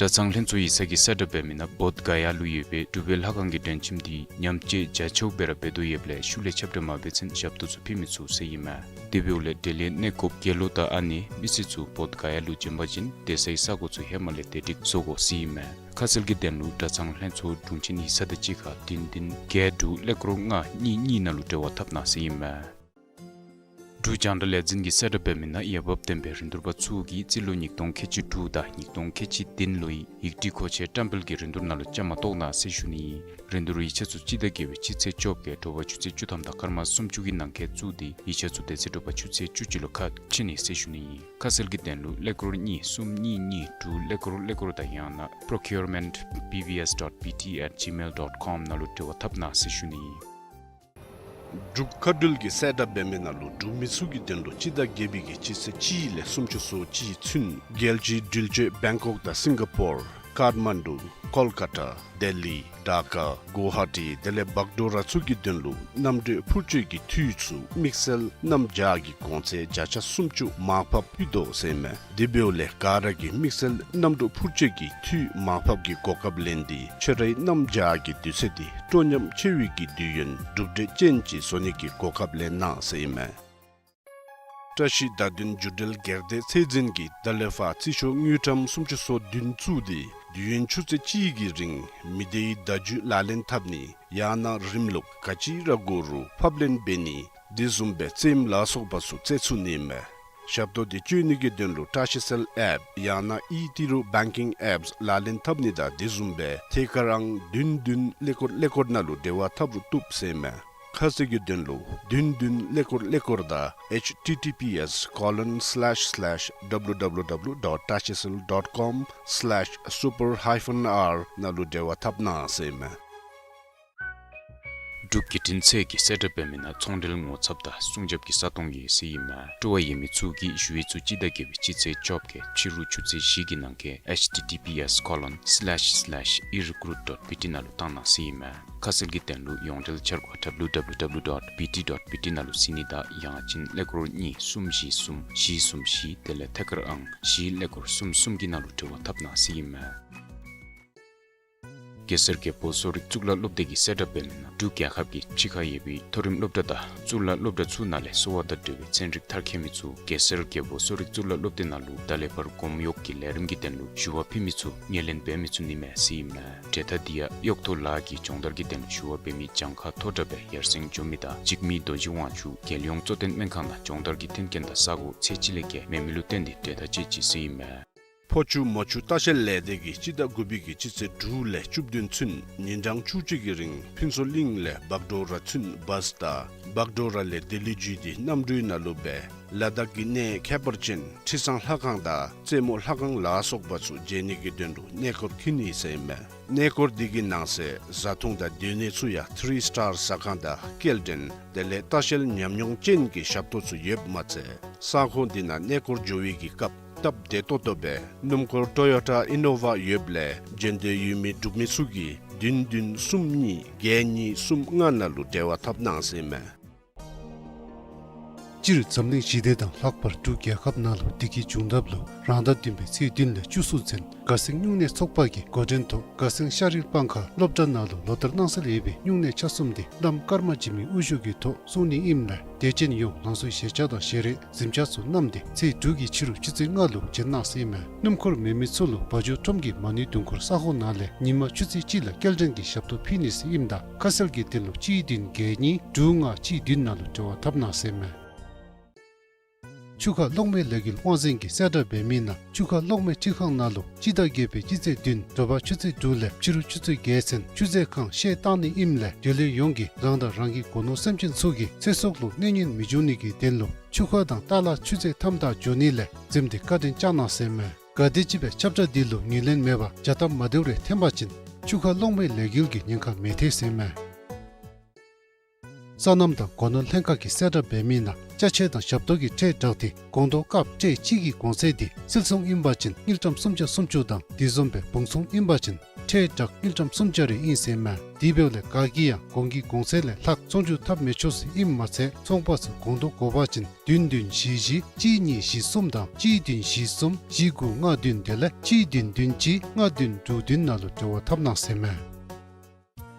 གྲྭ་ཚང་ལྷན་ཚོགས་ཡིག་ཚང་གིས་གསལ་བསྒྲགས་འབད་མི་ནང་བོདྷ་ག་ཡ་ལུ་ཡོད་པའི་འབྲུག་པའི་ལྷ་ཁང་གི་མགྲོན་ཁྱིམ་འདི་ཉམས་བཅོས་རྒྱ་ཆེཝ་སྦེ་ར་འབད་དོ་ཡོདཔ་ལས་ཤུལ་ལས་ཁྱབ་བསྒྲགས་མ་འབད་ཚུན་ཞབས་ཏོག་ཚུ་ཕུལ་མི་ཚུགས་ཟེར་ཨིན་མས། དེ་འབདཝ་ལས་འབྲེལ་ཡོད་གནས་སྐབས་དགེ་སློང་དང་ཨ་ནེ་མི་སེར་ཚུ་བོདྷ་ག་ཡ་ལུ་བྱོན་པ་ཅིན་སྡོད་སའི་ས་གོ་ཚུ་ཧེ་མ་ལས་དེ་སྒྲིག་བཟོ་དགོ་ཟེར་ཨིན་མས། ཁ་གསལ་གྱི་དོན་ལུ་གྲྭ་ཚང་ལྷན་ཚོགས་དྲུང་ཆེན་ཡིག་ཚང་དང་གཅིག་ཁར་བདུན་བདུན་བརྒྱད་དྲུག་ཀླད་ཀོར་ལྔ་གཉིས་གཉིས་ནང་ལུ་འབྲེལ་བ་འཐབ་གནང་ཟེར་ཨིན་མས། འབྲུག་རྒྱང་བསྒྲགས་ལས་འཛིན་གྱིས་གསལ་བསྒྲགས་འབད་མི་ནང་འོས་འབབ་ལྡན་པའི་རིན་བསྡུར་པ་ཚུ་གིས་རྩིས་ལོ་ཉིས་སྟོང་ཁལ་གཅིག་དྲུག་དང་ཉིས་སྟོང་ཁལ་གཅིག་བདུན་ལོའི་ཡིག་སྒྲིག་མཁོ་ཆས་བཀྲམ་སྤེལ་གྱི་རིན་བསྡུར་ནང་ལུ་བཅའ་མར་གཏོགས་གནང་ཟེར་ཞུ་ནི་ཨིན། རིན་བསྡུར་ཡིག་ཆ་ཚུ་སྤྱི་ཟླ་བརྒྱད་པའི་སྤྱི་ཚེས་བཅོ་བརྒྱད་དྲོ་པ་ཆུ་ཚོད་བཅུ་ཐམ་དང་སྐར་མ་སུམ་ཅུ་གི་ནང་འཁོད་བཙུགས་ཏེ་ཡིག་ཆ་ཚུ་དེ་ཚེ་དྲོ་པ་ཆུ་ཚོད་བཅུ་གཅིག་ལུ་ཁ་ཕྱེ་ནི་ཟེར་ཞུ་ནི་ཨིན། ཁ་གསལ་གྱི་དོན་ལུ་ཀླད་ཀོར་གཉིས་གསུམ་གཉིས་གཉིས་དྲུག་ཀླད་ཀོར་ཀླད་ཀོར་དང་ཡང་ན་procurement B B S dot B T at gmail dot com ནང་ལུ་འབྲེལ་བ་འཐབ་གནང་ཟེར་ཞུ་ནི་ཨིན། འབྲུག་མཁའ་འགྲུལ་གྱིས་གསལ་བསྒྲགས་འབད་མི་ནང་ལུ་འབྲུག་མི་ཚུ་གི་དོན་ལུ་སྤྱི་ཟླ་བརྒྱད་པའི་གི་སྤྱི་ཚེས་གཅིག་ལས་སུམ་ཅུ་སོ་གཅིག་ཚུན་རྒྱལ་སྤྱིའི་འགྲུལ་སྐྱོད་བེང་ཀོག་དང་སིང་ག་པོར་ཀཱཐ་མན་ཌུ་ཀོལ་ཀ་ཏ་ལྡི་ལི་ཌ་ཀ་གུ་ཝ་ཧ་ཊི་དེ་ལས་བག་དྲོ་ར་ཚུ་གི་དོན་ལུ་གནམ་གྲུ་འཕུར་སྐྱོད་ཀྱི་འཐུས་ཚུ་དམིགས་བསལ་གནམ་བྱཱར་གྱི་གོང་ཚད་བརྒྱ་ཆ་སུམ་ཅུ་མར་ཕབ་ཕུལ་དོ་ཟེར་ཨིན་མས། དེ་འབདཝ་ལས་ག་ར་གིས་དམིགས་བསལ་གནམ་གྲུ་འཕུར་སྐྱོད་ཀྱི་འཐུས་མར་ཕབ་ཀྱི་གོ་སྐབས་ལེན་ཏེ་ཁྱོད་རའི་གནམ་བྱཱར་གྱི་དུས་ཚོད་འདི་སྤྲོ་ཉམས་ཆེ་བའི་གི་དུས་ཡུན་གྲུབ་འབྲས་ཅན་ཅིག་བཟོ་ནི་གི་གོ་སྐབས་ལེན་གནང་ཟེར་ཨིན་མས། བཀྲ་ཤིས་བརྡ་དོན་བརྒྱུད་འབྲེལ་སྒེར་སྡེ་ཚད་འཛིན་གྱིས་ད་ལས་ཕར་རྩིས་ཤོག་དངུལ་ཀྲམ་སུམ་ཅུ་སོ་བདུན་བཙུགས་ཏེ་དུས་ཡུན་ཆུ་ཚོད་གཅིག་གི་རིང་མི་སྡེའི་བརྡ་བརྒྱུད་ལག་ལེན་འཐབ་ནི་ཡང་ན་རིམ་ལུགས་ག་ཅི་ར་དགོ་རུང་ཕབ་ལེན་འབད་ནི་དེ་བཟུམ་སྦེ་རྩེདམོ་ལ་སོགས་པ་ཚུ་རྩེ་ཚུགས་ནི་མས། ཞབས་ཏོག་འདི་སྤྱོད་ནི་གི་དོན་ལུ་བཀྲ་ཤིས་སེལ་ཨེཔ་ཡང་ན་ཨི་ཏི་རུ་བེང་ཀིང་ཨེཔསི་ལག་ལེན་འཐབ་ནི་དང་དེ་བཟུམ་སྦེ་ཐད་ཀར་ཨང་བདུན་བདུན་ཀླད་ཀོར་ཀླད་ཀོར་ནང་ལུ་འབྲེལ་བ་འཐབ་རུང་བཏུབ་ཟེར་ཨིན་མས། ཁ་གསལ་གྱི་དོན་ལུ་བདུན་བདུན་ཀླད་ཀོར་ཀླད་ཀོར་དང་H T T P S colon slash slash W W W dot tashicell dot com slash super hyphen R ནང་ལུ་འབྲེལ་བ་འཐབ་གནང་ཟེར་ཨིན་མས། འབྲུག་བརྒྱུད་འཕྲིན་ཚད་ཀྱིས་གསལ་བསྒྲགས་འབད་མི་ནང་ཚོང་འབྲེལ་ངོ་ཚབ་དང་སྲུང་སྐྱོབ་ཀྱི་ས་སྟོང་ཡོད་ཟེར་ཨིན་མས། སྤྲོ་བ་ཡོད་མི་ཚུ་གིས་ཞུ་ཡིག་ཚུ་སྤྱི་ཟླ་བརྒྱད་པའི་སྤྱི་ཚེས་བཅོ་བརྒྱད་ཕྱི་རུ་ཆུ་ཚོད་བཞི་གི་ནང་འཁོད་H T T P S colon slash slash erecruit dot B T ནང་ལུ་བཏང་གནང་ཟེར་ཨིན་མས། ཁ་གསལ་གྱི་དོན་ལུ་ཡོངས་འབྲེལ་འཆར་སྒོ་W W W dot B T dot B T ནང་ལུ་གཟིགས་ནི་དང་ཡང་ཅིན་ཀླད་ཀོར་གཉིས་གསུམ་བཞི་གསུམ་བཞི་གསུམ་བཞི་དེ་ལས་ཐད་ཀར་ཨང་བཞི་ཀླད་ཀོར་གསུམ་གསུམ་གྱི་ནང་ལུ་འབྲེལ་བ་འཐབ་གནང་ཟེར་ཨིན་མས། གེ་སར་རྒྱལ་པོ་གསོ་རིག་གཙུག་ལག་སློབ་སྡེ་གིས་གསལ་བསྒྲགས་འབད་མི་ནང་འབྲུག་རྒྱལ་ཁབ་ཀྱི་ཕྱི་ཁར་ཡོད་པའི་མཐོ་རིམ་སློབ་གྲྭ་དང་གཙུག་ལག་སློབ་གྲྭ་ཚུ་ནང་ལས་གསོ་བ་དང་འབྲེལ་བའི་ཚན་རིག་མཐར་འཁྱོལ་མི་ཚུ་གེ་སར་རྒྱལ་པོ་གསོ་རིག་གཙུག་ལག་སློབ་སྡེ་ནང་ལུ་ད་ལས་ཕར་གོམ་གཡོག་གི་ལས་རིམ་གྱི་དོན་ལུ་ཞུ་བ་ཕུལ་མི་ཚུ་ངོས་ལེན་འབད་མི་ཚུགས་ནི་མས་ཟེར་ཨིན་མས། གྲོས་ཐག་འདི་ཡང་གཡོག་ཐོ་ལཱ་གི་སྦྱོང་བརྡར་གྱི་དོན་ལུ་ཞུ་བ་འབད་མི་གྱངས་ཁ་མཐོ་དྲགས་སྦེ་ཡར་སེང་འགྱོ་མི་དང་འཇིགས་མེད་རྡོ་རྗེ་དབང་ཕྱུག་རྒྱལ་ཡོངས་གཙོ་བསྟེན་སྨན་ཁང་ནང་སྦྱོང་བརྡར་གྱི་མཐུན་རྐྱེན་དང་ས་གོ་ཚད་ཅིག་ལས་བརྒལ་མེད་མི་ལུ་བརྟེན་ཏེ་གྲོས་ཐག་བཅད་ཅི་ཟེར་ཨིན་མས། ཕོ་ཆུ་མོ་ཆུ་ལྟ་བཤལ་ལས་སྡེ་གིས་སྤྱི་ཟླ་དགུ་པའི་གི་སྤྱི་ཚེས་དྲུག་ལས་བཅུ་བདུན་ཚུན་ཉིན་གྲངས་བཅུ་གཅིག་གི་རིང་ཕུན་ཚོགས་གླིང་ལས་བག་གྲོ་ར་ཚུན་བཱས་དང་བག་གྲོ་ར་ལས་ལྡི་ལི་བརྒྱུད་དེ་གནམ་གྲུའི་ནང་ལུ་སྦེ་ལ་དྭགས་ཀྱི་གནས་ཁྱད་པར་ཅན་ཁྲི་བཟང་ལྷ་ཁང་དང་རྩེ་མོ་ལྷ་ཁང་ལ་སོགས་པ་ཚུ་མཇལ་ནི་གི་དོན་ལུ་གནས་སྐོར་འཁྱིད་ནི་ཟེར་ཨིན་མས། གནས་སྐོར་འདི་གི་ནང་གསེས་བཟའ་འཐུང་དང་སྡོད་གནས་ཚུ་ཡང་ཐི་རི་སི་ཊར་ཟ་ཁང་དང་སྐྱེལ་འདྲེན་དེ་ལས་ལྟ་བཤལ་ཉམས་མྱོང་ཅན་གྱི་ཞབས་ཏོག་ཚུ་ཡོདཔ་མ་ཚད་ས་ཁོངས་འདི་ནང་གནས་སྐོར་འགྱོ་བའི་གི་སྐབས་སྟབས་བདེ་ཏོག་ཏོ་སྦེ་སྣུམ་འཁོར་ཊོ་ཡོ་ཊ་ཨི་ནོ་ཝ་ཡོདཔ་ལས་འབྱོན་འདོད་ཡོད་མི་འབྲུག་མི་ཚུ་གིས་བདུན་བདུན་གསུམ་གཉིས་བརྒྱད་གཉིས་གསུམ་ལྔ་ནང་ལུ་འབྲེལ་བ་འཐབ་གནང་ཟེར་ཨིན་མས། སྤྱིར་འཛམ་གླིང་ཞི་བདེ་དང་ལྷག་པར་འབྲུག་རྒྱལ་ཁབ་ནང་ལུ་དེ་གི་བྱུང་ཐབས་ལུ་རང་ཟླ་བདུན་པའི་ཚེས་བདུན་ལས་བཅུ་གསུམ་ཚུན་དགའ་སེང་སྨྱུང་གནས་ཚོགས་པ་གིས་འགོ་འདྲེན་ཐོག་དགའ་སེང་ཤ་རིལ་སྤང་ཁ་སློབ་གྲྭ་ནང་ལུ་ལོ་ལྟར་གནང་སྲོལ་ཡོད་པའི་སྨྱུང་གནས་ཆ་གསུམ་འདི་བླམ་ཀརྨ་འཇིགས་མེད་དབུ་བཞུགས་ཀྱི་ཐོག་གསུང་ནི་ཨིནམ་ལས་དད་ཅན་ཡོངས་ལང་ཚོའི་ཞལ་ཆས་དང་ཞལ་རས་གཟིམ་ཆས་ཚུ་བསྣམས་ཏེ་ཚེས་དྲུག་གི་ཕྱི་རུ་ཆུ་ཚོད་ལྔ་ལུ་བྱོན་གནང་ཟེར་ཨིན་མས། སྣུམ་འཁོར་མེད་མི་ཚུ་ལུ་བ་ཇོ་ཁྲོམ་གྱི་མ་ཎི་དུང་འཁོར་ས་ཁོངས་ནང་ལས་ཉིན་མ་ཆུ་ཚོད་གཅིག་ལས་སྐྱེལ་འདྲེན་གྱི་ཞབས་ཏོག་ཕུལ་ནི་ཟེར་ཨིནམ་ད་ཁ་གསལ་གྱི་དོན་ལུ་གཅིག་བདུན་བརྒྱད་གཉིས་དྲུག་ལྔ་གཅིག་བདུན་ནང་ལུ་འབྲེལ་བ་འཐབ་གནང་ཟེར་ཨིན་མས། ཆུ་ཁ་གློག་མེ་ལས་འགུལ་དབང་འཛིན་གྱིས་གསལ་བསྒྲགས་འབད་མི་ནང་ཆུ་ཁ་གློག་མེ་འཕྲུལ་ཁང་ནང་ལུ་སྤྱི་ཟླ་བརྒྱད་པའི་སྤྱི་ཚེས་བདུན་དྲོ་པ་ཆུ་ཚོད་དྲུག་ལས་ཕྱི་རུ་ཆུ་ཚོད་བརྒྱད་ཚུན་ཆུ་མཛོད་ཁང་བཤལ་བཏང་ནི་ཨིནམ་ལས་སྡོད་ལུགས་ཡོངས་ཀྱིས་རང་དང་རང་གི་སྒོ་ནོར་སེམས་ཅན་ཚུ་གི་ཚེ་སྲོག་ལུ་གནོད་ཉེན་མི་འབྱུང་ནི་གི་དོན་ལུ་ཆུ་ཁ་དང་ཏ་ལ་ཆུ་མཛོད་མཐའམ་བདའ་འགྱོ་ནི་ལས་འཛེམ་སྟེ་བཀའ་དྲིན་བསྐྱང་གནང་ཟེར་ཨིན་མས། ག་དེམ་ཅིག་སྦེ་ཁྱབ་བསྒྲགས་འདི་ལུ་ངོས་ལེན་མེད་པར་བྱ་སྟབས་མ་བདེཝ་རེ་འཐོན་པ་ཅིན་ཆུ་ཁ་གློག་མེ་ལས་འགུལ་གྱི་ཉེན་ཁ་མེད་ཐལ་ཟེར་ཨིན་མས། སོ་ནམ་དང་སྒོ་ནོར་ལྷན་ཁག་གིས་གསལ་བསྒྲགས་འབད་མི་ནང་ཅ་ཆས་དང་ཞབས་ཏོག་གི་ཁྲལ་བསྒྲགས་ཏེ་གོང་ཐོག་སྐབས་ཁྲལ་གཅིག་གི་གོང་ཚད་འདི་སིལ་ཚོང་ཨིན་པ་ཅིན་དངུལ་ཀྲམ་སུམ་བརྒྱ་སུམ་ཅུ་དང་དེ་བཟུམ་སྦེ་བུང་ཚོང་ཨིན་པ་ཅིན་ ཁྲལ་བཀྲག་དངུལ་ཀྲམ་སུམ་བརྒྱ་རེ་ཨིན་ཟེར་མས། དེ་འབདཝ་ལས་ག་གིས་ཡང་གོང་གི་གོང་ཚད་ལས་ལྷག་ཚོང་སྒྱུར་འཐབ་མི་ཆོག་ཟེར་ཨིནམ་མ་ཚད་ཚོང་པ་ཚུ་གོང་དུ་དགོ་པ་ཅིན་བདུན་བདུན་བཞི་བཞི་གཅིག་གཉིས་བཞི་གསུམ་དང་གཅིག་བདུན་བཞི་གསུམ་བཞི་དགུ་ལྔ་བདུན་དེ་ལས་གཅིག་བདུན་བདུན་གཅིག་ལྔ་བདུན་དྲུག་བདུན་ནང་ལུ་འབྲེལ་བ་འཐབ་གནང་ཟེར་མས།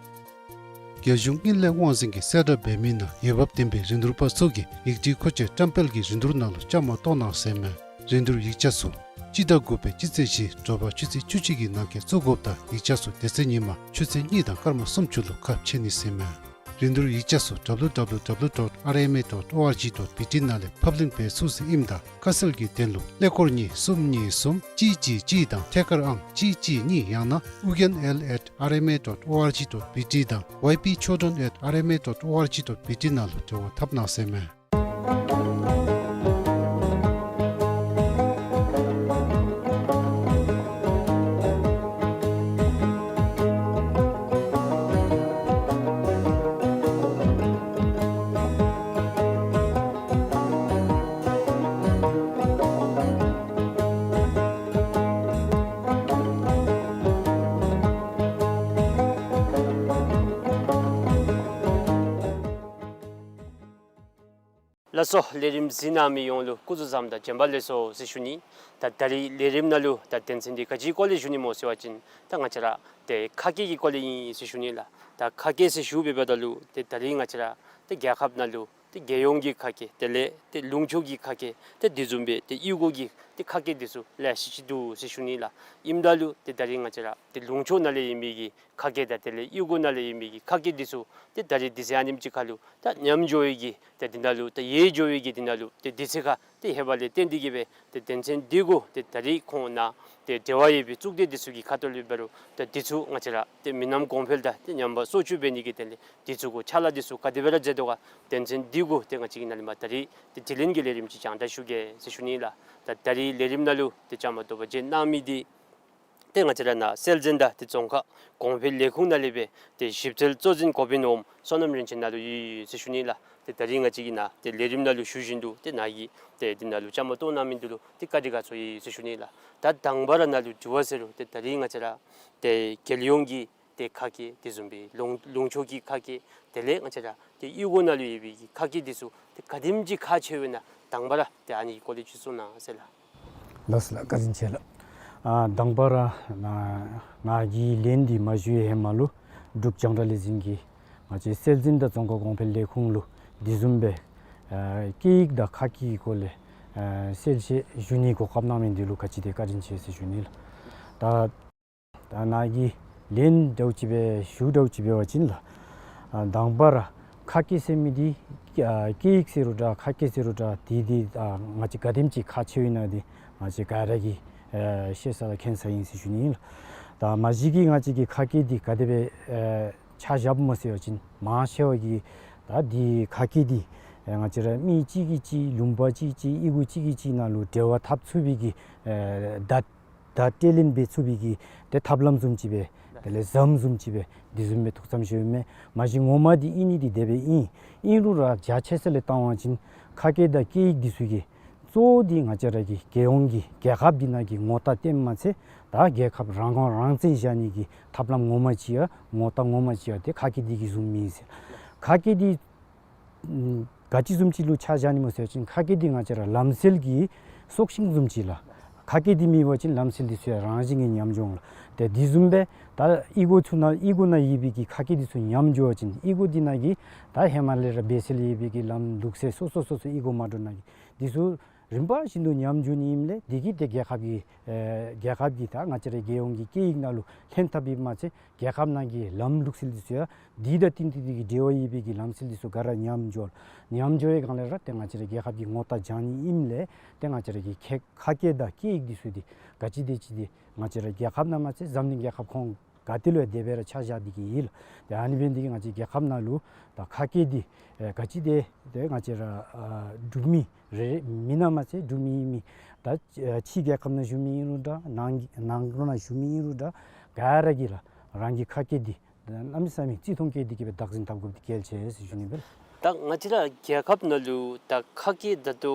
རྒྱལ་གཞུང་དངུལ་ལས་དབང་འཛིན་གྱིས་གསལ་བསྒྲགས་འབད་མི་ནང་འོས་འབབ་ལྡན་པའི་རིན་བསྡུར་པ་ཚུ་གིས་ཡིག་བྲིས་མཁོ་ཆས་བཀྲམ་སྤེལ་གྱི་རིན་བསྡུར་ནང་ལུ་བཅའ་མར་གཏོགས་གནང་ཟེར་མས། རིན་བསྡུར་ཡིག་ཆ་ཚུ་སྤྱི་ཟླ་དགུ་པའི་སྤྱི་ཚེས་བཞི་དྲོ་པ་ཆུ་ཚོད་བཅུ་གཅིག་གི་ནང་འཁོད་བཙུགས་དགོཔ་དང་ཡིག་ཆ་ཚུ་དེ་ཚེ་ཉིན་མ་ཆུ་ཚོད་གཉིས་དང་སྐར་མ་སུམ་ཅུ་ལུ་ཁ་ཕྱེ་ནི་ཟེར་མས། རིན་བསྡུར་ཡིག་ཆ་ཚུ་W W W dot R M A dot O R G dot B T ནང་ལས་ཕབ་ལེན་འབད་ཚུགས་ཟེར་ཨིནམ་ད་ཁ་གསལ་གྱི་དོན་ལུ་ཀླད་ཀོར་གཉིས་གསུམ་གཉིས་གསུམ་གཅིག་གཅིག་གཅིག་དང་ཐད་ཀར་ཨང་གཅིག་གཅིག་གཉིས་ཡང་ན་ཨུ་རྒྱན་L at R M A dot O R G dot B T དང་Y P Chodron at R M A dot O R G dot B T ནང་ལུ་འབྲེལ་བ་འཐབ་གནང་ཟེར་མས། ལགས་སོ། ལས་རིམ་གཟིགས་གནང་མི་ཡོངས་ལུ་སྐུ་གཟུགས་བཟང་དང་བྱོན་པ་ལེགས་སོ་ཟེར་ཞུ་ནི། ད་ད་རིས་ལས་རིམ་ནང་ལུ་ད་དོན་ཚན་འདི་ག་ཅིའི་སྐོར་ལས་ཞུ་ནི་སྨོ་ཟེར་བ་ཅིན་ད་ང་བཅས་ར་ཏེ་ཁ་སྐད་ཀྱི་སྐོར་ལས་ཨིན་ཟེར་ཞུ་ནི་ལགས། ད་ཁ་སྐད་ཟེར་ཞུ་འབདཝ་ད་ལུ་ཏེ་ད་རིས་ང་བཅས་ར་ཏེ་རྒྱལ་ཁབ་ནང་ལུ་ཏེ་རྒྱལ་ཡོངས་ཀྱི་ཁ་སྐད་དེ་ལས་ཏེ་ལུང་ཕྱོགས་ཀྱི་ཁ་སྐད་ཏེ་དེ་བཟུམ་སྦེ་ཏེ་གཡུས་སྒོ་གི་ཏེ་ཁ་སྐད་འདི་ཚུ་ལེ་ཤ་ཅིག་འདུག་ཟེར་ཞུ་ནི་ལགས། ཨིནམ་ད་ལུ་ཏེ་ད་རིས་ང་བཅས་ར་ཏེ་ལུང་ཕྱོགས་ནང་ལས་ཨིན་མི་གི་ཁ་སྐད་དང་དེ་ལས་གཡུས་སྒོ་ནང་ལས་ཨིན་མི་གི་ཁ་སྐད་འདི་ཚུ་ཏེ་ད་རིས་དུས་ཚོད་ཨ་ནེམ་ཅིག་ཁར་ལུ་ད་ཉམས་འགྱོ་བའི་གི་ཏེ་འདི་ནང་ལུ་ཏེ་ཡལ་འགྱོ་བའི་གི་འདི་ནང་ལུ་ཏེ་དུས་ཚོད་ཁར་ཏེ་ལྷོད་པ་ལས་བརྟེན་ཏེ་གིས་སྦེ་ཏེ་དོན་ཚན་འདི་གུ་ཏེ་ད་རིས་ཁོང་ནཱ་ཏེ་འབྲེལ་བ་ཡོད་པའི་གཙུག་སྡེ་འདི་ཚུ་གི་ཁ་ཐུག་ལས་འབད་རུང་ཏེ་འདི་ཚུ་ང་བཅས་ར་ཏེ་མི་ནམ་གོང་འཕེལ་དང་ཏེ་ཉམས་པ་གསོ་བཅོས་འབད་ནི་གི་དོན་ལས་འདི་ཚུ་གུ་ཕྱག་ལཱ་འདི་ཚུ་ག་དེ་སྦེ་ར་མཛད་དོ་ག་དོན་ཚན་འདི་གུ་ཏེ་ང་བཅས་ཀྱིས་ནཱ་ལས་མར་ད་རིས་ཏེ་དྲི་ལན་གྱི་ལས་རིམ་ཅིག་རྒྱང་བསྒྲགས་ཞུ་གེ་ཟེར་ཞུ་ནི་ལགས། ད་ད་རིས་ལས་རིམ་ནང་ལུ་ཏེ་བཅའ་མར་དོགས་པ་བརྗེ་གནང་མི་འདི་ཏེ་ང་བཅས་ར་ནཱ་སྲོལ་འཛིན་དང་ཏེ་རྫོང་ཁ་གོང་འཕེལ་ལས་ཁུངས་ནང་ལས་སྦེ་ཏེ་ཞིབ་འཚོལ་གཙོ་འཛིན་འགོ་དཔོན་འོགམ་བསོད་ནམས་རིན་ཆེན་ནཱ་ལུ་ཡོད་ཟེར་ཞུ་ནི་ལགས། ཏེ་ད་རིས་ང་བཅས་ཀྱིས་ནཱ་ཏེ་ལས་རིམ་ནང་ལུ་ཞུ་བཞིན་དུ་ཏེ་ནཱ་གི་ཏེ་འདི་ནང་ལུ་བཅའ་མར་གཏོགས་གནང་མི་འདི་ལུ་ཏེ་བཀའ་དྲིན་དགའ་ཚོར་ཡོད་ཟེར་ཞུ་ནི་ལགས། ད་དང་པ་ར་ནཱ་ལུ་དྲི་བ་ཟེར་རུང་ཏེ་ད་རིས་ང་བཅས་ར་ཏེ་རྒྱལ་ཡོངས་ཀྱི་ཏེ་ཁ་སྐད་དེ་བཟུམ་སྦེ་ལུང་ལུང་ཕྱོགས་ཀྱི་ཁ་སྐད་དེ་ལས་ང་བཅས་ར་ཏེ་གཡུས་སྒོ་ནང་ལུ་ཡོད་པའི་གི་ཁ་སྐད་འདི་ཚུ་ཏེ་ག་དེམ་ཅིག་ཁག་ཆེཝ་ཨིན་ན་དང་པ་ར་ཏེ་ཨ་ནི་གི་སྐོར་ལས་ཅིག་གསུང་གནང་ཟེར་ལགས། ལགས་སོ་ལགས། བཀའ་དྲིན་ཆེ་ལགས། ཨ་དང་པ་ར་ནཱ་ནཱ་གི་ལན་འདི་མ་ཞུ་བའི་ཧེ་མ་ལུ་འབྲུག་རྒྱང་བསྒྲགས་ལས་འཛིན་གྱི་ང་བཅས་སྲོལ་འཛིན་དང་རྫོང་ཁ་གོང་འཕེལ་ལས་ཁུངས་ལུ་དེ་བཟུམ་སྦེ་ཨ་སྐད་ཡིག་དང་ཁ་སྐད་ཀྱི་སྐོར་ལས་ཨ་གསལ་བཤད་ཞུ་ནི་གོ་སྐབས་གནང་མི་འདི་ལུ་ག་ཅི་དེ་བཀའ་དྲིན་ཆེ་ཟེར་ཞུ་ནི་ལགས། ད་ད་ནཱ་གི་ལན་འདྲཝ་ཅིག་སྦེ་ཞུ་འདྲཝ་ཅིག་འབད་བ་ཅིན་ལགས། ཨ་དང་པ་ར་ཁ་སྐད་ཟེར་མི་འདི་ཨ་སྐད་ཡིག་ཟེར་རུང་འདྲ་ཁ་སྐད་ཟེར་རུང་འདྲ་དེ་དེ་ཨ་ང་བཅས་ག་དེམ་ཅིག་ཁག་ཆེཝ་ཨིན་ན་འདི་ང་བཅས་ག་ར་གིས་ཨ་ཤེས་ས་དང་མཁྱེན་ས་ཨིན་ཟེར་ཞུ་ནི་ཨིན་ལགས། ད་མ་གཞི་གི་ང་བཅས་ཀྱི་ཁ་སྐད་འདི་ག་དེ་སྦེ་ཨ་ཆ་བཞགཔ་སྨོ་ཟེར་བ་ཅིན་མང་ཆེ་བ་གིས་ད་འདི་ཁ་སྐད་འདི་ཨ་ང་བཅས་ར་མི་གཅིག་གིས་གཅིག་ལུང་པ་གཅིག་གཅིག་གཡུས་སྒོ་གཅིག་གིས་གཅིག་ནང་ལུ་འབྲེལ་བ་འཐབ་ཚུགས་པའི་གི་ཨ་བརྡ་བརྡ་སྤྲོད་ལེན་འབད་ཚུགས་པའི་གི་ཏེ་ཐབས་ལམ་བཟུམ་ཅིག་སྦེ་དེ་ལས་ཟམ་བཟུམ་ཅིག་སྦེ་དེ་བཟུམ་སྦེ་ཐུགས་བསམ་བཞེས་ཡོདཔ་མས། མ་གཞི་ངོ་མ་འདི་ཨིན་ནི་འདི་དེ་སྦེ་ཨིན། ཨིན་རུང་ར་རྒྱ་ཆེ་ས་ལས་བཏང་བ་ཅིན་ཁ་སྐད་དང་སྐད་ཡིག་འདི་ཚུ་གི་གཙོ་བོ་འདི་ང་བཅས་ར་གི་རྒྱལ་ཡོངས་ཀྱི་རྒྱལ་ཁབ་འདི་ནང་གི་ངོ་རྟགས་སྟོནམ་མ་ཚད་ད་རྒྱལ་ཁབ་རང་དབང་རང་བཙན་བཞག་ནི་གི་ཐབས་ལམ་ངོ་མ་ཅིག་ཡང་ངོ་རྟགས་ངོ་མ་ཅིག་ཡང་ཏེ་ཁ་སྐད་འདི་གིས་བཟུངམ་ཨིན་ཟེར། ཁ་སྐད་འདི་ཨམ་ག་ཅི་བཟུམ་ཅིག་ལུ་ཆ་བཞག་ནི་སྨོ་ཟེར་བ་ཅིན་ཁ་སྐད་འདི་ང་བཅས་ར་ལམ་སྲོལ་གྱི་སྲོག་ཤིང་བཟུམ་ཅིག་ལགས། ཁ་སྐད་འདི་མེད་པ་ཅིན་ལམ་སྲོལ་འདི་ཚུ་ཡང་རང་བཞིན་གྱིས་ཉམས་འགྱོ་འོང་ལགས། ཏེ་དེ་བཟུམ་སྦེ་ད་གཡུས་སྒོ་ཚུ་ནང་གཡུས་སྒོ་ནང་ཡོད་པའི་གི་ཁ་སྐད་འདི་ཚུ་ཉམས་འགྱོ་བ་ཅིན་གཡུས་སྒོ་འདི་ནང་གི་ད་ཧེ་མ་ལས་ར་འབད་སྲོལ་ཡོད་པའི་གི་ལམ་ལུགས་སྲོལ་སོ་སོ་སོ་སོ་གཡུས་སྒོ་མ་འདྲཝ་ནང་གི་འདི་ཚུ་རིམ་པ་བཞིན་དུ་ཉམས་འགྱོ་ནི་ཨིནམ་ལས་འདི་གིས་ཏེ་རྒྱལ་ཁབ་ཀྱི་ཨེ་རྒྱལ་ཁབ་ཀྱི་ད་ང་བཅས་རའི་རྒྱལ་ཡོངས་ཀྱི་སྐད་ཡིག་ནང་ལུ་ལྷན་ཐབས་ཨིནམ་མ་ཚད་རྒྱལ་ཁབ་ནང་གི་ལམ་ལུགས་སྲོལ་འདི་ཚུ་ཡང་འདི་དང་བསྟུན་ཏེ་འདི་གི་འབྲེལ་བ་ཡོད་པའི་གི་ལམ་སྲོལ་འདི་ཚུ་ག་ར་ཉམས་འགྱོ་ཉམས་འགྱོ་བའི་སྒང་ལས་ར་ཏེ་ང་བཅས་རའི་རྒྱལ་ཁབ་ཀྱི་ངོ་རྟགས་བྱང་ནི་ཨིནམ་ལས་ཏེ་ང་བཅས་རའི་གི་ཁ་ཁ་སྐད་དང་སྐད་ཡིག་འདི་ཚུ་འདི་ག་ཅི་དེ་ཅིག་འདི་ང་བཅས་རའི་རྒྱལ་ཁབ་ནང་མ་ཚད་འཛམ་གླིང་རྒྱལ་ཁབ་ཁོངས་ག་ཏེ་ལུ་ཡང་དེ་སྦེ་ར་ཆ་བཞག་སྟེ་གི་ཡོད་ལགས། ཏེ་ཨ་ནི་འབད་ནི་འདི་གིས་ང་བཅས་རྒྱལ་ཁབ་ནང་ལུ་ད་ཁ་སྐད་འདི་ཨེ་ག་ཅི་དེ་ཏེ་ང་བཅས་ར་ཨ་འབྲུག་མི་རེ་རེ་མི་ནང་མ་ཚད་འབྲུག་མི་ཨིན་མི་ད་ཨ་ཕྱི་རྒྱལ་ཁབ་ནང་བཞུགས་མི་ཨིན་རུང་འདྲ་ནང་ནང་ལུ་ནང་བཞུགས་མི་ཨིན་རུང་འདྲ་ག་ར་གིས་ལགས་རང་གི་ཁ་སྐད་འདི་གནམ་མེད་ས་མེད་བརྩི་མཐོང་བསྐྱེད་དེ་གི་སྦེ་བདག་འཛིན་འཐབ་དགོཔ་འདི་གལ་ཆེ་ཟེར་ཞུ་ནི་སྦེ་ལགས། ད་ང་བཅས་ར་རྒྱལ་ཁབ་ནང་ལུ་ད་ཁ་སྐད་ད་ལྟོ་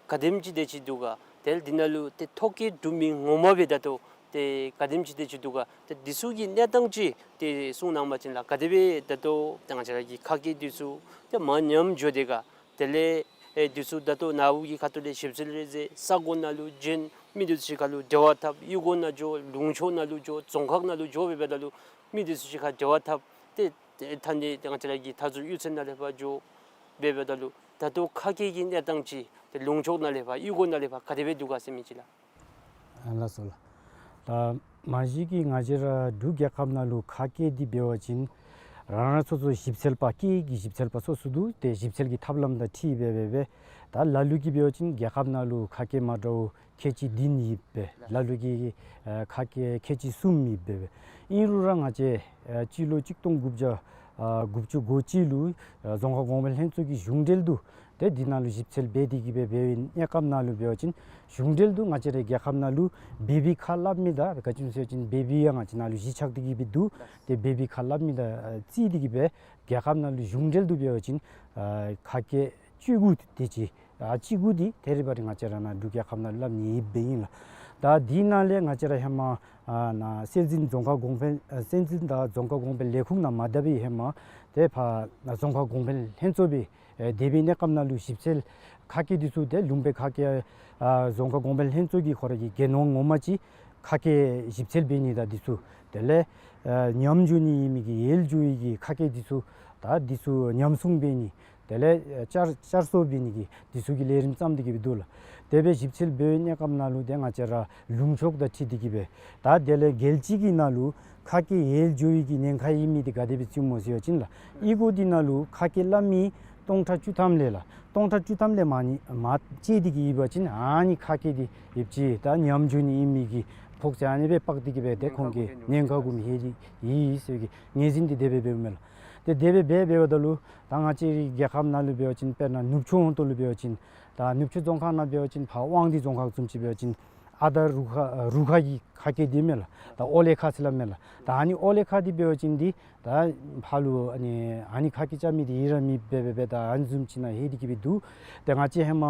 ག་དེམ་ཅིག་དེ་ཅིག་འདུག་ག། དེ་ལས་འདི་ནང་ལུ་ཏེ་ཐོ་སྐད་འབྲུག་མི་ངོ་མ་སྦེ་ད་ལྟོ་ ཏེ་ག་དེམ་ཅིག་དེ་ཅིག་འདུག་ག། ཏེ་འདི་ཚུ་གི་གནས་སྟངས་ཅིག་ཏེ་གསུང་གནང་བ་ཅིན་ལགས། ག་དེ་སྦེ་ད་ལྟོ་ཏེ་ང་བཅས་ར་གི་ཁ་སྐད་འདི་ཚུ་ཏེ་མར་ཉམས་འགྱོ་དེས་ག། དེ་ལས་ཨེ་འདི་ཚུ་ད་ལྟོ་ནཱ་བུ་གི་ཁ་ཐུག་ལས་ཞིབ་འཚོལ་རེ་མཛད། ས་གོ་ནང་ལུ་བྱོན། མི་འདི་ཚུ་གཅིག་ཁར་ལུ་འབྲེལ་བ་འཐབ། གཡུས་སྒོ་ནང་འགྱོ། ལུང་ཕྱོགས་ནང་ལུ་འགྱོ། རྫོང་ཁག་ནང་ལུ་འགྱོ་སྦེ་འབདཝ་ད་ལུ་མི་འདི་ཚུ་གཅིག་ཁར་འབྲེལ་བ་འཐབ། ཏེ་ཏེ་ད་ནི་ཏེ་ང་བཅས་ར་གི་མཐའ་ཟུར་གཡུས་ཚན་ནང་ལས་ཕར་འགྱོ་སྦེ་འབདཝ་ད་ལུ་ད་ལྟོ་ཁ་སྐད་ཀྱི་གནས་སྟངས་ཅིག་ཏེ་ལུང་ཕྱོགས་ནང་ལས་ཕར་གཡུས་སྒོ་ནང་ལས་ཕར་ག་དེ་སྦེ་འདུག་ག་ཟེར་མི་ཅིག་ལགས། ཨ་ལགས་སོ་ལགས། ད་མ་གཞི་གིས་ང་བཅས་ར་འབྲུག་རྒྱལ་ཁབ་ནང་ལུ་ཁ་སྐད་འདི་འབད་བ་ཅིན་རང་རང་སོ་སོ་ཞིབ་འཚོལ་པ་སྐད་ཀྱི་ཞིབ་འཚོལ་པ་སོ་སོ་འདུག། ཏེ་ཞིབ་འཚོལ་གྱི་ཐབས་ལམ་དང་འཁྲིལ་སྦེ་སྦེ་སྦེ་ད་ལ་ལུ་གིས་འབད་བ་ཅིན་རྒྱལ་ཁབ་ནང་ལུ་ཁ་སྐད་མ་འདྲཝ་ཁལ་གཅིག་བདུན་ཡོདཔ་སྦེ། ལ་ལུ་གིས་ཨ་ཁ་སྐད་ཁལ་གཅིག་གསུམ་ཡོདཔ་སྦེ་སྦེ། ཨིན་རུང་ར་ང་བཅས་ཨ་སྤྱི་ལོ་གཅིག་སྟོང་དགུ་བརྒྱ་ཨ་དགུ་བཅུ་གོ་གཅིག་ལུ་ཨ་རྫོང་ཁ་གོང་འཕེལ་ལྷན་ཚོགས་ཀྱི་གཞུང་འབྲེལ་དུ་ཏེ་འདི་ནང་ལུ་ཞིབ་འཚོལ་འབད་དེ་གིས་སྦེ་འབད་བའི་གནས་སྐབས་ནང་ལུ་འབད་བ་ཅིན་གཞུང་འབྲེལ་དུ་ང་བཅས་རའི་རྒྱལ་ཁབ་ནང་ལུ་བོད་པའི་ཁ་སླབ་མི་དང་ག་ཅི་སྨོ་ཟེར་བ་ཅིན་བོད་པའི་ཡང་ང་བཅས་ནང་ལུ་གཞིས་ཆགས་ཏེ་གིས་སྦེ་འདུག། ཏེ་བོད་པའི་ཁ་སླབ་མི་དང་ཨ་རྩིས་ཏེ་གིས་སྦེ་རྒྱལ་ཁབ་ནང་ལུ་གཞུང་འབྲེལ་དུ་འབད་བ་ཅིན་ཨ་ཁ་སྐད་བཅུ་དགུ་དེ་ཅིག་ཨ་བཅུ་དགུ་དེ་ཏེ་རེ་བ་རེ་ང་བཅས་ར་ནཱ་འབྲུག་རྒྱལ་ཁབ་ནང་ལུ་སླབ་ནི་ཡོདཔ་སྦེ་ཨིན་ལགས། ད་འདི་ནང་ལས་ང་བཅས་ར་ཧེ་མ་ཨ་ནཱ་སྲོལ་འཛིན་རྫོང་ཁ་གོང་འཕེལ་ཨ་སྲོལ་འཛིན་དང་རྫོང་ཁ་གོང་འཕེལ་ལས་ཁུངས་ནང་མ་བཏབ་པའི་ཧེ་མ་ཏེ་ཕར་རྫོང་ཁ་གོང་འཕེལ་ལྷན་ཚོགས་སྦེ་ཨེ་དེ་སྦེ་གནས་སྐབས་ནང་ལུ་ཞིབ་འཚོལ་ཁ་སྐད་འདི་ཚུ་ཏེ་ལུང་པའི་ཁ་སྐད་ཨ་རྫོང་ཁ་གོང་འཕེལ་ལྷན་ཚོགས་ཀྱི་ཁོ་ར་གི་འགན་དབང་ངོ་མ་ཅིག་ཁ་སྐད་ཞིབ་འཚོལ་འབད་ནི་དང་འདི་ཚུ་དེ་ལས་ཨ་ཉམས་འགྱོ་ནི་ཡོད་མི་གི་ཡལ་འགྱོ་བའི་གི་ཁ་སྐད་འདི་ཚུ་ད་འདི་ཚུ་ཉམས་སྲུང་འབད་ནི་དེ་ལས་ཨ་བསྐྱར་བསྐྱར་གསོ་འབད་ནི་གི་འདི་ཚུ་གི་ལས་རིམ་བརྩམས་ཏེ་གིས་སྦེ་འདུག་ལགས། དེ་སྦེ་ཞིབ་འཚོལ་འབད་བའི་གནས་སྐབས་ནང་ལུ་ཏེ་ང་བཅས་ར་ལུང་ཕྱོགས་དང་འཁྲིལ་ཏེ་གིས་སྦེ་ད་དེ་ལས་རྒྱལ་སྤྱི་གི་ནང་ལུ་ཁ་སྐད་ཡལ་འགྱོ་བའི་གི་ཉེན་ཁ་ཡོད་མི་འདི་ག་དེ་སྦེ་བརྩིཝ་སྨོ་ཟེར་བ་ཅིན་ལགས། གཡུས་སྒོ་འདི་ནང་ལུ་ཁ་སྐད་སླབ་མི་སྟོང་ཕྲག་བཅུ་ཐམ་ལས་ལགས། སྟོང་ཕྲག་བཅུ་ཐམ་ལས་མར་ནི་མར་བཅད་དེ་གིས་ཡོད་པ་ཅིན་ཨ་ནི་ཁ་སྐད་འདི་ཡོདཔ་ཅིག་ད་ཉམས་འགྱོ་ནི་ཨིན་མི་གི་ཕོག་ཚད་ཨ་ནི་སྦེ་དཔག་སྟེ་གིས་སྦེ་ཏེ་ཁོང་གིས་ཉེན་ཁ་སྒོམ་ཡོད་ཡོད་ཟེར་གི་ངོས་འཛིན་འདི་དེ་སྦེ་འབདཝ་མས་ལགས། ཏེ་དེ་སྦེ་འབད་འབདཝ་ད་ལུ་ད་ང་བཅས་རའི་རྒྱལ་ཁབ་ནང་ལུ་འབད་བ་ཅིན་དཔེར་ན་ནུབ་ཕྱོགས་ཧོང་ཏོ་ལུ་འབད་བ་ཅིན་ད་ནུབ་ཕྱོགས་རྫོང་ཁག་ནང་འབད་བ་ཅིན་ཕར་དབང་འདུས་རྫོང་ཁག་བཟུམ་ཅིག་འབད་བ་ཅིན་ཨ་ད་རུ་ཁ་རུ་ཁ་གི་ཁ་སྐད་འདི་མས་ལགས། ད་ཨོ་ལེ་ཁ་ཟེར་སླབ་མས་ལགས། ད་ཨ་ནི་ཨོ་ལེ་ཁ་འདི་འབད་བ་ཅིན་འདི་ད་ཕར་ལུ་ཨ་ནི་ཨ་ནི་ཁ་སྐད་རྐྱབ་མི་འདི་ཡོད་ར་མེད་པས་སྦེ་སྦེ་ད་ཨ་ནི་བཟུམ་ཅིག་ནང་ལྷོད་དེ་གིས་སྦེ་འདུག། ཏེ་ང་བཅས་ཧེ་མ་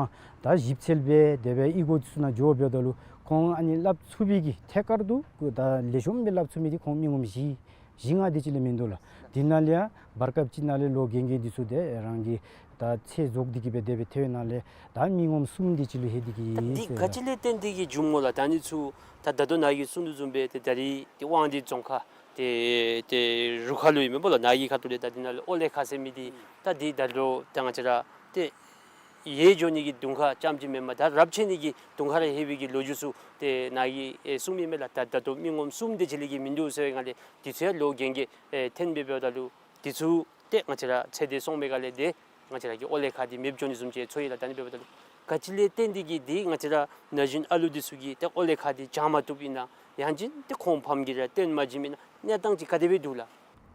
ད་ཞིབ་འཚོལ་འབད་དེ་སྦེ་གཡུས་སྒོ་འདི་ཚུ་ནང་འགྱོ་འབདཝ་ད་ལུ་ཁོང་ཨ་ནི་སླབ་ཚུགས་པའི་གི་ཐད་ཀར་དུ་ད་ལེགས་ཤོམ་སྦེ་སླབ་ཚུགས་མི་འདི་ཁོང་མི་ངོམ་བཞི་བཞི་ལྔ་དེ་ཅིག་ལས་མིན་འདུག་ལགས། འདི་ནང་ལས་ཡང་བར་སྐབས་ཅིག་ནང་ལས་ལོ་རྒན་རྒས་འདི་ཚུ་ཏེ་རང་གི་ད་ཚེ་རྫོགས་ཏེ་གིས་སྦེ་དེ་སྦེ་ཐལ་བའི་ནང་ལས་ད་མི་ངོམ་གསུམ་དེ་ཅིག་ལུ་ལྷོད་དེ་གིས་ད་འདི་ཟེར་ག་ལགས། ཅི་ལས་བརྟེན་ཏེ་གིས་བྱུངམ་སྨོ་ལགས། ད་ཨ་ནི་ཚུ་ད་ད་ལྟོ་ནཱ་གིས་གསུངས་དོ་བཟུམ་སྦེ་ཏེ་ད་རིས་ཏེ་དབང་འདུས་རྫོང་ཁག་ཏེ་ཏེ་རུ་ཁ་ལུ་ཨིན་མས་སྨོ་ལགས། ནཱ་གི་ཁ་ཐུག་ལས་ད་འདི་ནང་ལུ་ཨོ་ལེ་ཁ་ཟེར་མི་འདི་ད་འདི་ད་ལྟོ་ད་ང་བཅས་ར་ཏེ་ཡལ་འགྱོ་ནི་གི་གདོང་ཁ་རྐྱངམ་ཅིག་མེན་པར་ད་རབས་ཆད་ནི་གི་གདོང་ཁ་ར་ལྷོད་པའི་གི་ལོ་རྒྱུས་ཚུ་ཏེ་ནཱ་གིས་ཨེ་གསུངམ་ཨིན་མས་ལགས། ད་ད་ལྟོ་མི་ངོམ་གསུམ་དེ་ཅིག་ལས་བརྒལ་མིན་འདུག་ཟེར་བའི་སྒང་ལས་འདི་ཚུ་ཡང་ལོ་རྒན་རྒས་ཨེ་ཐོན་སྦེ་འབདཝ་ད་ལུ་འདི་ཚུ་ཏེ་ང་བཅས་ར་ཚེ་འདི་སོང་པའི་སྒང་ལས་ཏེ་ང་བཅས་ར་གི་ཨོ་ལེ་ཁ་འདི་མེདཔ་འགྱོ་ནི་བཟུམ་ཅིག་ཚོར་ཡི་ལགས། ད་ཨ་ནི་འབདཝ་ད་ལུ་ག་ཅི་ལས་བརྟེན་ཏེ་གིས་འདི་ང་བཅས་ར་ན་གཞོན་ཨ་ལུ་འདི་ཚུ་གིས་ཏེ་ཨོ་ལེ་ཁ་འདི་སྦྱང་མ་བཏུབ་ཨིན་ན་ཡང་ཅིན་ཏེ་ཁོང་ཕམ་གིས་ར་སྟོན་མ་བྱིནམ་ཨིན་ན་གནས་སྟངས་ཅིག་ག་དེ་སྦེ་འདུག་ལགས།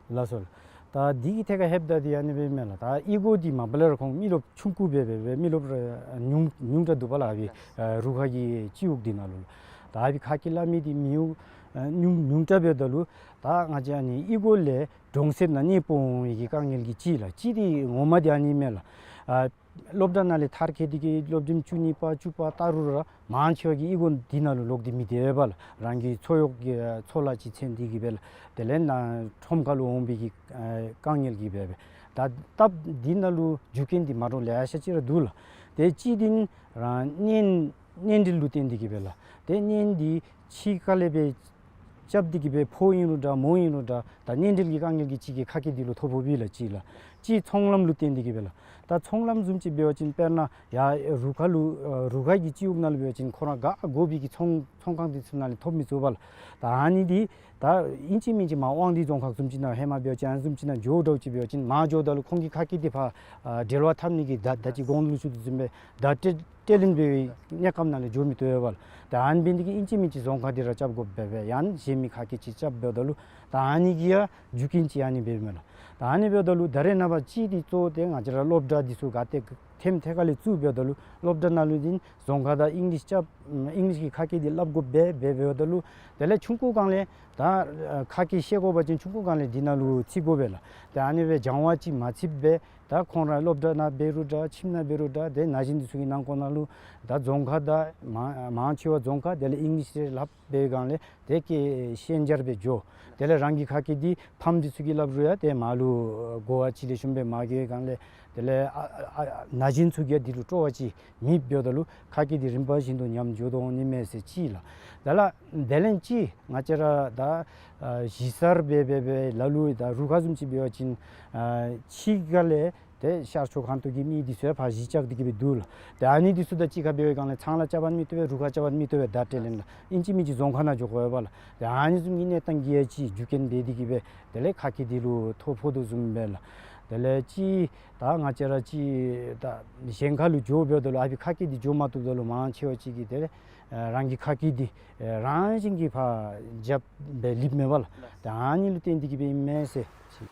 ལགས་སོ་ལགས། ད་འདི་གི་ཐད་ཁར་ལྷོདཔ་ད་འདི་ཨ་ནི་སྦེ་མས་ལགས། ད་གཡུས་སྒོ་འདི་མ་པ་ལས་ར་ཁོང་མི་རློབས་ཆུང་ཀུ་སྦེ་སྦེ་སྦེ་མི་རློབས་ར་ཉུང་ཉུང་དྲགས་འདུག་པ་ལགས། ཨ་བི་ཨ་རུ་ཁ་གི་སྤྱི་འོག་འདི་ནང་ལུ་ལགས། ད་ཨ་བི་ཁ་སྐད་སླབ་མི་འདི་མི་འོ་ཨ་ཉུང་ཉུང་དྲགས་འབདཝ་ད་ལུ་ད་ང་བཅས་ཨ་ནི་གཡུས་སྒོ་ལས་གྲོང་གསེབ་ནང་གནས་སྤོ་འོང་བའི་གི་དཀའ་ངལ་གྱི་གཅིག་ལགས། གཅིག་འདི་ངོ་མ་འདི་ཨ་ནི་མས་ལགས། ཨ་སློབ་གྲྭ་ནང་ལས་མཐར་འཁྱོལ་ཏེ་གིས་སློབ་རིམ་བཅུ་གཉིས་པ་བཅུ་པ་བལྟ་རུང་ར་མང་ཆེ་བ་གིས་གཡུས་སྒོ་འདི་ནང་ལུ་ལོག་སྟེ་མི་སྡོད་པས་ལགས། རང་གི་འཚོ་གཡོག་གི་འཚོ་ལཱ་ཅིག་འཚོལ་ཏེ་གིས་སྦེ་ལགས། དེ་ལས་ནཱ་ཁྲོམ་ཁ་ལུ་འོང་བའི་གི་ཨ་དཀའ་ངལ་གྱིས་སྦེ་སྦེ་ད་སྟབས་འདི་ནང་ལུ་རྒྱུ་རྐྱེན་འདི་མ་འདྲཝ་ལེ་ཤ་ཅིག་ར་འདུག་ལགས། ཏེ་གཅིག་འདི་ནི་རང་གཉེན་གཉེན་འབྲེལ་ལུ་བརྟེན་ཏེ་གིས་སྦེ་ལགས། ཏེ་གཉེན་འདི་ཕྱི་ཁ་ལས་སྦེ་རྐྱབ་སྟེ་གིས་སྦེ་ཕོ་ཨིན་རུང་འདྲ་མོ་ཨིན་རུང་འདྲ་ད་གཉེན་འབྲེལ་གྱི་དཀའ་ངལ་གྱིས་གཅིག་གིས་ཁ་སྐད་འདི་ལུ་ཐོ་ཕོགཔ་ཨིན་ལགས། གཅིག་ལགས། གཅིག་ཚོང་ལམ་ལུ་བརྟེན་ཏེ་གིས་སྦེ་ལགས། ད་ཚོང་ལམ་བཟུམ་ཅིག་འབད་བ་ཅིན་དཔེར་ན་ཡར་རུ་ཁ་ལུ་ཨ་རུ་ཁ་གི་སྤྱི་འོག་ནང་ལུ་འབད་བ་ཅིན་ཁོ་ར་ག་དགོ་པའི་གི་ཚོང་ཚོང་ཁང་འདི་ཚུ་ནང་ལས་ཐོབ་མི་ཚུགས་པས་ལགས། ད་ཨ་ནི་འདི་ད་ཨིན་ཅི་མིན་ཅི་མར་དབང་འདུས་རྫོང་ཁག་བཟུམ་ཅིག་ནང་ཧེ་མ་འབད་བ་ཅིན་ཨ་ནི་བཟུམ་ཅིག་ནང་འགྱོ་འདྲཝ་ཅིག་འབད་བ་ཅིན་མར་འགྱོཝ་ད་ལུ་ཁོང་གི་ཁ་སྐད་འདི་ཕར་ཨ་འབྲེལ་བ་འཐབ་ནི་གི་ད་ད་ཅི་གོང་ལུ་ཞུ་དོ་བཟུམ་སྦེ་བརྡ་སྤྲོད་སྤྲོད་ལེན་འབད་བའི་གནས་སྐབས་ནང་ལས་འགྱོ་མི་བཏུབ་པས་ལགས། ད་ཨ་ནི་འབད་ནི་འདི་གིས་ཨིན་ཅི་མིན་ཅི་རྫོང་ཁ་འདི་ར་རྐྱབ་དགོཔ་སྦེ་སྦེ་ཡང་གཞན་མི་ཁ་སྐད་ཅིག་རྐྱབ་འབདཝ་ད་ལུ་ད་ཨ་ནི་གི་ཡང་རྒྱུ་རྐྱེན་ཅིག་ཨ་ནི་སྦེ་མས་ལགས། ད་ཨ་ནི་འབདཝ་ད་ལུ་ད་རེས་ནངས་པ་གཅིག་འདི་གཙོ་བོ་ཏེ་ང་བཅས་ར་སློབ་གྲྭ་འདི་ཚུ་ག་ཏེ་ཐེམ་ཐེ་ཁ་ལས་བཙུགས་འབདཝ་ད་ལུ་སློབ་གྲྭ་ནང་ལུ་འདི་རྫོང་ཁ་དང་ཨིང་ལིཤ་རྐྱབ་ཨིང་ལིཤ་གི་ཁ་སྐད་འདི་སླབ་དགོཔ་སྦེ་སྦེ་འབདཝ་ད་ལུ་དེ་ལས་ཆུང་ཀུ་སྒང་ལས་ད་ཨ་ཁ་སྐད་ཤེས་དགོ་པ་ཅིན་ཆུང་ཀུ་སྒང་ལས་འདི་ནང་ལུ་རྩི་དགོ་པས་ལགས། ཏེ་ཨ་ནི་སྦེ་སྦྱང་བ་ཅིག་མ་ཚུདཔ་སྦེ་ ད་ཁོང་ར་སློབ་གྲྭ་ནང་འབད་རུང་འདྲ་ཁྱིམ་ནང་འབད་རུང་འདྲ་ཏེ་ན་གཞོན་འདི་ཚུ་གི་ནང་འཁོད་ནང་ལུ་ད་རྫོང་ཁ་དང་མང་མང་ཆེ་བ་རྫོང་ཁ་དེ་ལས་ཨིང་ལིཤ་རེ་སླབ་པའི་སྒང་ལས་ཏེ་སྐད་ཤན་སྦྱར་སྦེ་འགྱོ། དེ་ལས་རང་གི་ཁ་སྐད་འདི་ཕམ་འདི་ཚུ་གིས་སླབ་རུང་ཡང་ཏེ་མར་ལུ་གོ་བ་ཅིག་ལེགས་ཤོམ་སྦེ་མ་གོ་བའི་སྒང་ལས་དེ་ལས་ཨ་ཨ་ཨ་ན་གཞོན་ཚུ་གིས་འདི་ལུ་སྤྲོ་བ་ཅིག་མེདཔ་འབདཝ་ད་ལུ་ཁ་སྐད་འདི་རིམ་པ་བཞིན་དུ་ཉམས་འགྱོ་དོ་འོང་ནི་མས་ཟེར་ཅིག་ལགས། དེ་ལས་དེ་ལས་ཅིག་ང་བཅས་ར་ད་ཨ་གཞི་རྩར་འབད་འབད་འབད་ལ་ལུ་ད་རུ་ཁག་བཟུམ་ཅིག་འབད་བ་ཅིན་ཨ་ཕྱི་ཁ་ལས་ཏེ་ཤར་ཕྱོགས་ཁ་ཐུག་གི་མི་འདི་ཚུ་ཡང་ཕར་གཞིས་ཆགས་ཏེ་གི་སྦེ་འདུག་ལགས། ཏེ་ཨ་ནི་འདི་ཚུ་དང་གཅིག་ཁར་འབད་བའི་སྒང་ལས་ཚང་ལ་རྐྱབ་ནི་མི་བཏུབ་པས། རུ་ཁག་རྐྱབ་ནི་མི་བཏུབ་པས། བརྡ་སྤྲོད་ལེན་ལགས། ཨིན་ཅི་མིན་ཅི་རྫོང་ཁ་ནང་འགྱོ་དགོ་པས་ལགས། ཏེ་ཨ་ནི་བཟུམ་གྱི་གནས་སྟངས་ཀྱིས་ཡང་ཅིག་རྒྱུ་རྐྱེན་འབད་དེ་གི་སྦེ་དེ་ལས་ཁ་སྐད་འདི་ལུ་ཐོ་ཕོག་དོ་བཟུམ་སྦེ་ལགས། དེ་ལས་ཅིག་ད་ང་བཅས་ར་ཅིག་ད་གཞན་ཁ་ལུ་འགྱོ་འབདཝ་ད་ལུ་ཨ་ཕི་ཁ་སྐད་འདི་འགྱོ་མ་བཏུབ་ད་ལུ་མང་ཆེ་བ་ཅིག་གིས་དེ་ལས་ཨ་རང་གི་ཁ་སྐད་འདི་ཨ་རང་བཞིན་གྱིས་ཕར་བརྒྱབ་སྦེ་ལུསཔ་མས་པ་ལགས། ད་ཨ་ནི་ལུ་བརྟེན་ཏེ་གི་སྦེ་ཨིན་མས་ཟེར།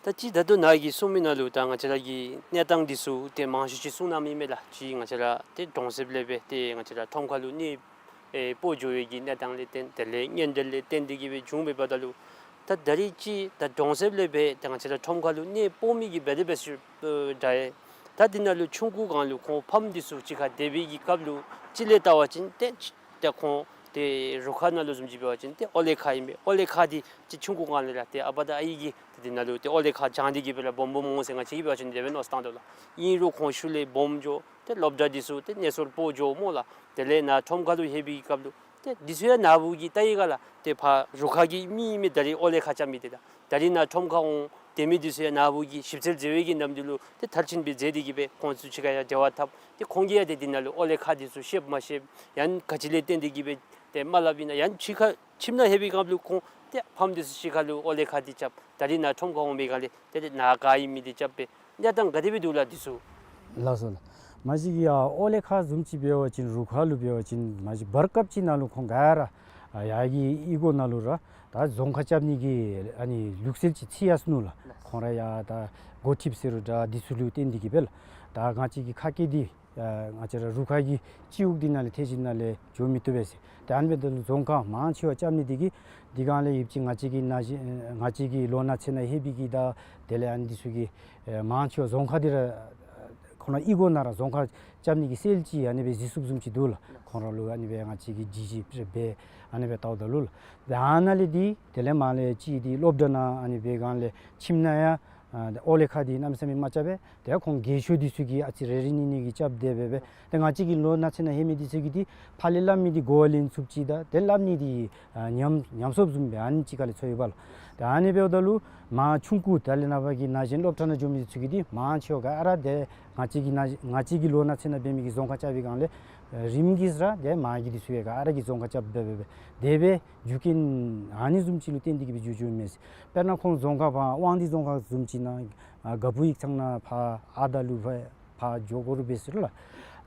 ད་ཅི་ད་ལྟོ་ནཱ་གིས་གསུངས་མི་ནང་ལུ་ད་ང་བཅས་ར་གི་གནས་སྟངས་འདི་ཚུ་ཏེ་མང་ཤོས་ཅིག་གསུངས་གནངམ་ཨིན་མས་ལགས། ཅིག་ང་བཅས་ར་ཏེ་གྲོང་གསེབ་ལས་སྦེ་ཏེ་ང་བཅས་ར་ཁྲོམ་ཁ་ལུ་གནས་ཨེ་སྤོ་འགྱོ་བའི་གི་གནས་སྟངས་ལས་བརྟེན་དེ་ལས་གཉེན་འབྲེལ་ལས་བརྟེན་ཏེ་གི་སྦེ་བྱུང་འབདཝ་ད་ལུ་ད་ད་རིས་ཅིག་ད་གྲོང་གསེབ་ལས་སྦེ་ད་ང་བཅས་ར་ཁྲོམ་ཁ་ལུ་གནས་སྤོ་མི་གི་འབད་དེ་འབད་ཞུ་ཨེ་འདྲ་ཨེ་ད་འདི་ནང་ལུ་ཆུང་ཀུ་སྒང་ལུ་ཁོང་ཕམ་འདི་ཚུ་གཅིག་ཁར་སྡོད་པའི་གི་སྐབས་ལུ་ཅིག་ལས་བལྟ་བ་ཅིན་ཏེ་ཏེ་ཁོང་ཏེ་རུ་ཁག་ནང་ལུ་བཟུམ་ཅིག་འབད་བ་ཅིན་ཏེ་ཨོ་ལེ་ཁག་ཨིན་པས། ཨོ་ལེ་ཁག་འདི་ཅིག་ཆུང་ཀུ་སྒང་ལས་ར་ཏེ་ཨ་པ་དང་ཨའི་གིས་ཏེ་འདི་ནང་ལུ་ཏེ་ཨོ་ལེ་ཁག་བྱང་སྟེ་གི་སྦེ་ར་སྦོམ་སྦོམ་འོང་ཟེར་ང་བཅས་ཀྱིས་འབད་བ་ཅིན་དེ་སྦེ་མནོ་བསམ་བཏང་དོ་ལགས། ཨིན་རུང་ཁོང་ཤུལ་ལས་སྦོམ་འགྱོ་ཏེ་སློབ་གྲྭ་འདི་ཚུ་ཏེ་གནས་སོར་སྤོ་འགྱོཝ་སྨོ་ལགས། དེ་ལས་ནཱ་ཁྲོམ་ཁ་ལུ་ལྷོད་པའི་གི་སྐབས་ལུ་ཏེ་འདི་ཚུ་ཡང་ནཱ་བུ་གིས་བལྟ་བའི་སྒང་ལས་ཏེ་ཕར་རུ་ཁག་གི་མི་ཨིན་མི་ད་རིས་ཨོ་ལེ་ཁག་རྐྱབ་མི་འདི་དང་ད་རིས་ནཱ་ཁྲོམ་ཁ་འོང་སྡོད་མི་འདི་ཚུ་ཡང་ནཱ་བུ་གིས་ཞིབ་འཚོལ་མཛད་པའི་གི་ནམ་དུས་ལུ་ཏེ་མཐར་ཕྱིན་སྦེ་མཛད་དེ་གི་སྦེ་ཁོང་ཚུ་གཅིག་ཁར་ཡང་འབྲེལ་བ་འཐབ་སྟེ་ཁོང་གིས་ཡང་ཏེ་འདི་ནང་ལུ་ཨོ་ལེ་ཁག་འདི་ཚུ་ཤེསཔ་མ་ཤེསཔ་ཡང་ག་ཅི་ལས་བརྟེན་ཏེ་གི་སྦེ་ཏེ་མ་སླབ་ཨིན་ན། ཡང་ཕྱི་ཁ་ཁྱིམ་ནང་ལྷོད་པའི་སྐབས་ལུ་ཁོང་ཏེ་ཕམ་འདི་ཚུ་ཕྱི་ཁ་ལུ་ཨོ་ལེ་ཁག་འདི་རྐྱབ། ད་རིས་ནཱ་ཁྲོམ་ཁ་འོང་པའི་སྒང་ལས་ཏེ་ཏེ་ནཱ་ག་ཨིན་མི་འདི་རྐྱབ་སྦེ་གནས་སྟངས་ག་དེ་སྦེ་འདུག་ལགས་འདི་ཚུ། ལགས་སོ་ལགས། མ་གཞི་གི་ཡ་ཨོ་ལེ་ཁག་བཟུམ་ཅིག་འབད་བ་ཅིན་རུ་ཁག་ལུ་འབད་བ་ཅིན་མ་གཞི་བར་སྐབས་ཅིག་ནང་ལུ་ཁོང་ག་ར་ཨ་ཡར་གྱི་གཡུས་སྒོ་ནང་ལུ་ར་ད་རྫོང་ཁ་རྐྱབ་ནི་གི་ཨ་ནི་ལུགས་སྲོལ་ཅིག་ཚུད་ཡར་སོ་ནུག་ལགས། ཁོང་ར་ཡ་ད་འགོ་ཁྲིདཔ་ཟེར་རུང་འདྲ་འདི་ཚུ་ལུ་བརྟེན་ཏེ་གི་སྦེ་ལགས། ད་ང་བཅས་ཀྱི་ཁ་སྐད་འདི་ཨ་ང་བཅས་ར་རུ་ཁག་གི་སྤྱི་འོག་འདི་ནང་ལས་ཐེ་ཞིབ་ནང་ལས་འགྱོ་མི་བཏུབ་པས་ཟེར། ཏེ་ཨ་ནི་འབདཝ་ད་ལུ་རྫོང་ཁ་མང་ཆེ་བ་རྐྱབ་ནི་འདི་གིས་འདི་སྒང་ལས་ཡོད་ཅི་ང་བཅས་ཀྱི་ན་གཞོན་ང་བཅས་ཀྱི་ལོ་ན་ཚད་ནང་ལྷོད་པའི་གི་དང་དེ་ལས་ཨ་ནི་འདི་ཚུ་གིས་ཨེ་མང་ཆེ་བ་རྫོང་ཁ་འདི་ར་ཁོང་ར་གཡུས་སྒོ་ནང་ར་རྫོང་ཁ་རྐྱབ་ནི་གི་སྲོལ་ཅིག་ཨ་ནི་སྦེ་གཟིགས་ཚུགསཔ་བཟུམ་ཅིག་འདུག་ལགས། ཁོང་ར་ལུ་ཨ་ནི་སྦེ་ང་བཅས་ཀྱིས་ཅིག་ཅིག་སྦེ་ཨ་ནི་སྦེ་བལྟཝ་ད་ལུ་ལགས། ཏེ་ཨ་ནཱ་ལས་འདི་དེ་ལས་མར་ལས་ཅིག་འདི་སློབ་གྲྭ་ནང་ཨ་ནི་སྦེ་སྒང་ལས་ཁྱིམ་ནང་ཡང་ཨ་ཨོ་ལེ་ཁག་འདི་གནམ་མེད་ས་མེད་མ་རྐྱབ་པས། ཏེ་ཁོང་རྒས་ཤོས་འདི་ཚུ་གིས་ཨ་ཙི་རེ་རེ་གཉིས་གཉིས་ཀྱིས་རྐྱབ་སྡོད་པས་པས། ཏེ་ང་བཅས་ཀྱི་ལོ་ན་ཚད་ནང་ལྷོད་མི་འདི་ཚུ་གིས་འདི་ཕར་ལས་སླབ་མི་འདི་གོ་བ་ལེན་ཚུགསཔ་ཅིག་དང་ཏེ་སླབ་ནི་འདི་ཨ་ཉམས་ཉམས་སོངམ་བཟུམ་སྦེ་ཨ་ནི་ཅིག་ཁ་ལས་ཚོར་ཡོད་པ་ལགས། ཏེ་ཨ་ནི་འབདཝ་ད་ལུ་མར་ཆུང་ཀུ་ད་ལས་ནངས་པ་གི་ན་གཞོན་སློབ་གྲྭ་ནང་འགྱོ་མི་འདི་ཚུ་གིས་འདི་མང་ཆེ་བ་ག་ར་ཏེ་ང་བཅས་ཀྱི་ན་ང་བཅས་ཀྱི་ལོ་ན་ཚད་ནང་འབད་མི་གི་རྫོང་ཁ་རྐྱབ་པའི་སྒང་ལས་ཨེ་རིམ་གྱིས་ར་ཏེ་མར་གྱི་འདི་ཚུ་ཡང་ག་ར་གིས་རྫོང་ཁ་རྐྱབ་སྦེ་སྦེ་སྦེ་དེ་སྦེ་རྒྱུ་རྐྱེན་ཨ་ནི་བཟུམ་ཅིག་ལུ་བརྟེན་ཏེ་གི་སྦེ་འགྱོ་འགྱོཝ་མས་ཟེར། དཔེར་ན་ཁོང་རྫོང་ཁ་ཕར་དབང་འདུས་རྫོང་ཁ་བཟུམ་ཅིག་ནང་ཨ་ག་བུ་ཡིག་ཚང་ནང་ཕར་ཨ་ད་ལུ་ཕར་ཕར་འགྱོ་དགོ་རུང་འབད་ཟེར་ལགས།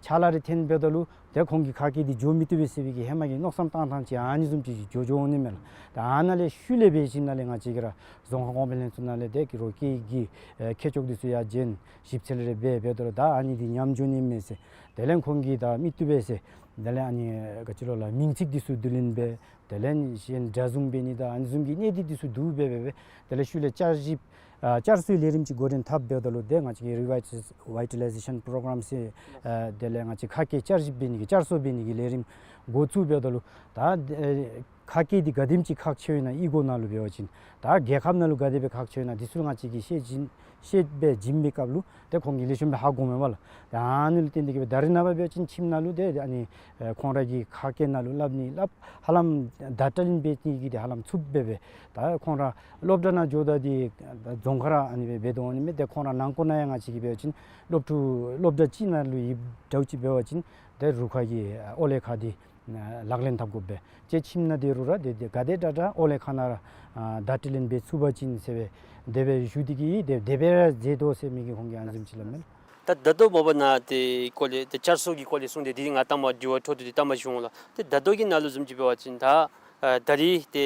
ཕྱག་ལཱ་རེ་འཐོན་འབདཝ་ད་ལུ་ཏེ་ཁོང་གི་ཁ་སྐད་འདི་འགྱོ་མི་བཏུབ་པས་ཟེར་བའི་གི་ཧེ་མ་གི་མནོ་བསམ་བཏང་ཐངས་ཅིག་ཨ་ནི་བཟུམ་ཅིག་འགྱོ་འགྱོ་འོང་ནི་མས་ལགས། ད་ཨ་ནཱ་ལས་ཤུལ་ལས་འབད་ཞིནམ་ལས་ང་བཅས་ཀྱིས་ར་རྫོང་ཁ་གོང་འཕེལ་ལྷན་ཚོགས་ནང་ལས་ཏེ་གི་རོགས་སྐད་ཀྱི་ཨེ་མཁས་མཆོག་འདི་ཚུ་ཡང་བྱོན་ཞིབ་འཚོལ་རེ་འབད་འབདཝ་ད་ལུ་ད་ཨ་ནི་འདི་ཉམས་འགྱོ་ནི་མས་ཟེར། དེ་ལས་ཁོང་གིས་ད་མི་བཏུབ་པས་ཟེར། དེ་ལས་ཨ་ནི་ག་ཅི་ལོ་ལགས་མིང་ཚིག་འདི་ཚུ་བསྡུ་ལེན་འབད། དེ་ལས་གཞན་འདྲ་བཟུང་འབད་ནི་དང་ཨ་ནི་བཟུམ་གྱི་གནད་དོན་འདི་ཚུ་འདུག་སྦེ་སྦེ་སྦེ། དེ་ལས་ཤུལ་ལས་བསྐྱར་ཞིབ་ཨ་བསྐྱར་གསོའི་ལས་རིམ་ཅིག་འགོ་འདྲེན་འཐབ་འབདཝ་ད་ལུ་ཏེ་ང་བཅས་ཀྱི་རི་ཝའི་ཊི་ལའི་ཛེ་ཤཱན་པྲོ་གརམ་ཟེར་ཨ་དེ་ལས་ང་བཅས་ཁ་སྐད་བསྐྱར་ཞིབ་འབད་ནི་གི་བསྐྱར་གསོ་འབད་ནི་གི་ལས་རིམ་འགོ་བཙུགས་འབདཝ་ད་ལུ་ད་ཨེ་ཁ་སྐད་འདི་ག་དེམ་ཅིག་ཁག་ཆེཝ་ཨིན་ན་གཡུས་སྒོ་ནང་ལུ་འབད་བ་ཅིན་ད་རྒྱལ་ཁབ་ནང་ལུ་ག་དེ་སྦེ་ཁག་ཆེཝ་ཨིན་ན་འདི་ཚུ་ང་བཅས་ཀྱིས་ཤེས་བཞིན་ཤེས་སྦེ་བྱིན་པའི་སྐབས་ལུ་ཏེ་ཁོང་གིས་ལེགས་ཤོམ་སྦེ་ཧ་གོཝ་མས་པ་ལགས། ཏེ་ཨ་ནི་ལུ་བརྟེན་ཏེ་གི་སྦེ་ད་རེས་ནངས་པ་འབད་བ་ཅིན་ཁྱིམ་ནང་ལུ་ཏེ་ཨ་ནི་ཨེ་ཁོང་ར་གི་ཁ་སྐད་ནང་ལུ་སླབ་ནི་སླབ་ཧ་ལམ་བརྡ་སྤྲོད་ལེན་འབད་ནི་གི་འདི་ཧ་ལམ་ཚུདཔ་སྦེ་སྦེ་ད་ཁོང་ར་སློབ་གྲྭ་ནང་འགྱོཝ་ད་འདི་རྫོང་ཁ་ར་ཨ་ནི་སྦེ་འབད་དོ་འོང་ནི་མས། ཏེ་ཁོང་ར་ནང་འཁོད་ནང་ཡང་ང་བཅས་ཀྱིས་འབད་བ་ཅིན་སློབ་ཕྲུག་སློབ་གྲྭ་གཅིག་ནང་ལུ་ཡོདཔ་འདྲཝ་ཅིག་འབད་བ་ཅིན་ཏེ་རུ་ཁག་གི་ཨོ་ལེ་ཁག་འདི་ལག་ལེན་འཐབ་དགོ་པས། ཅིག་ཁྱིམ་ནང་སྡོད་རུང་ར་ཏེ་ཏེ་ག་དེ་དྲག་དྲག་ཨོ་ལེ་ཁག་ནང་ར་ཨ་བརྡ་སྤྲོད་ལེན་འབད་ཚུགས་པ་ཅིན་ཟེར་སྦེ་དེ་སྦེ་ཞུ་སྟེ་གི་ཏེ་དེ་སྦེ་ར་མཛད་དོ་ཟེར་མི་གི་ཁོང་གིས་ཨ་ནི་བཟུམ་ཅིག་སླབ་མས་ལགས། ད་ད་ལྟོ་མ་པ་ནཱ་ཏེ་སྐོར་ལས་ཏེ་བསྐྱར་གསོ་གི་སྐོར་ལས་གསུངས་ཏེ་འདི་ང་ལྟ་མ་དྲི་བ་འཕྲོ་མཐུད་དེ་ལྟ་མ་ཞུ་འོང་ལགས། ཏེ་ད་ལྟོ་གི་ནང་ལུ་བཟུམ་ཅིག་འབད་བ་ཅིན་ད་ཨ་ད་རིས་ཏེ་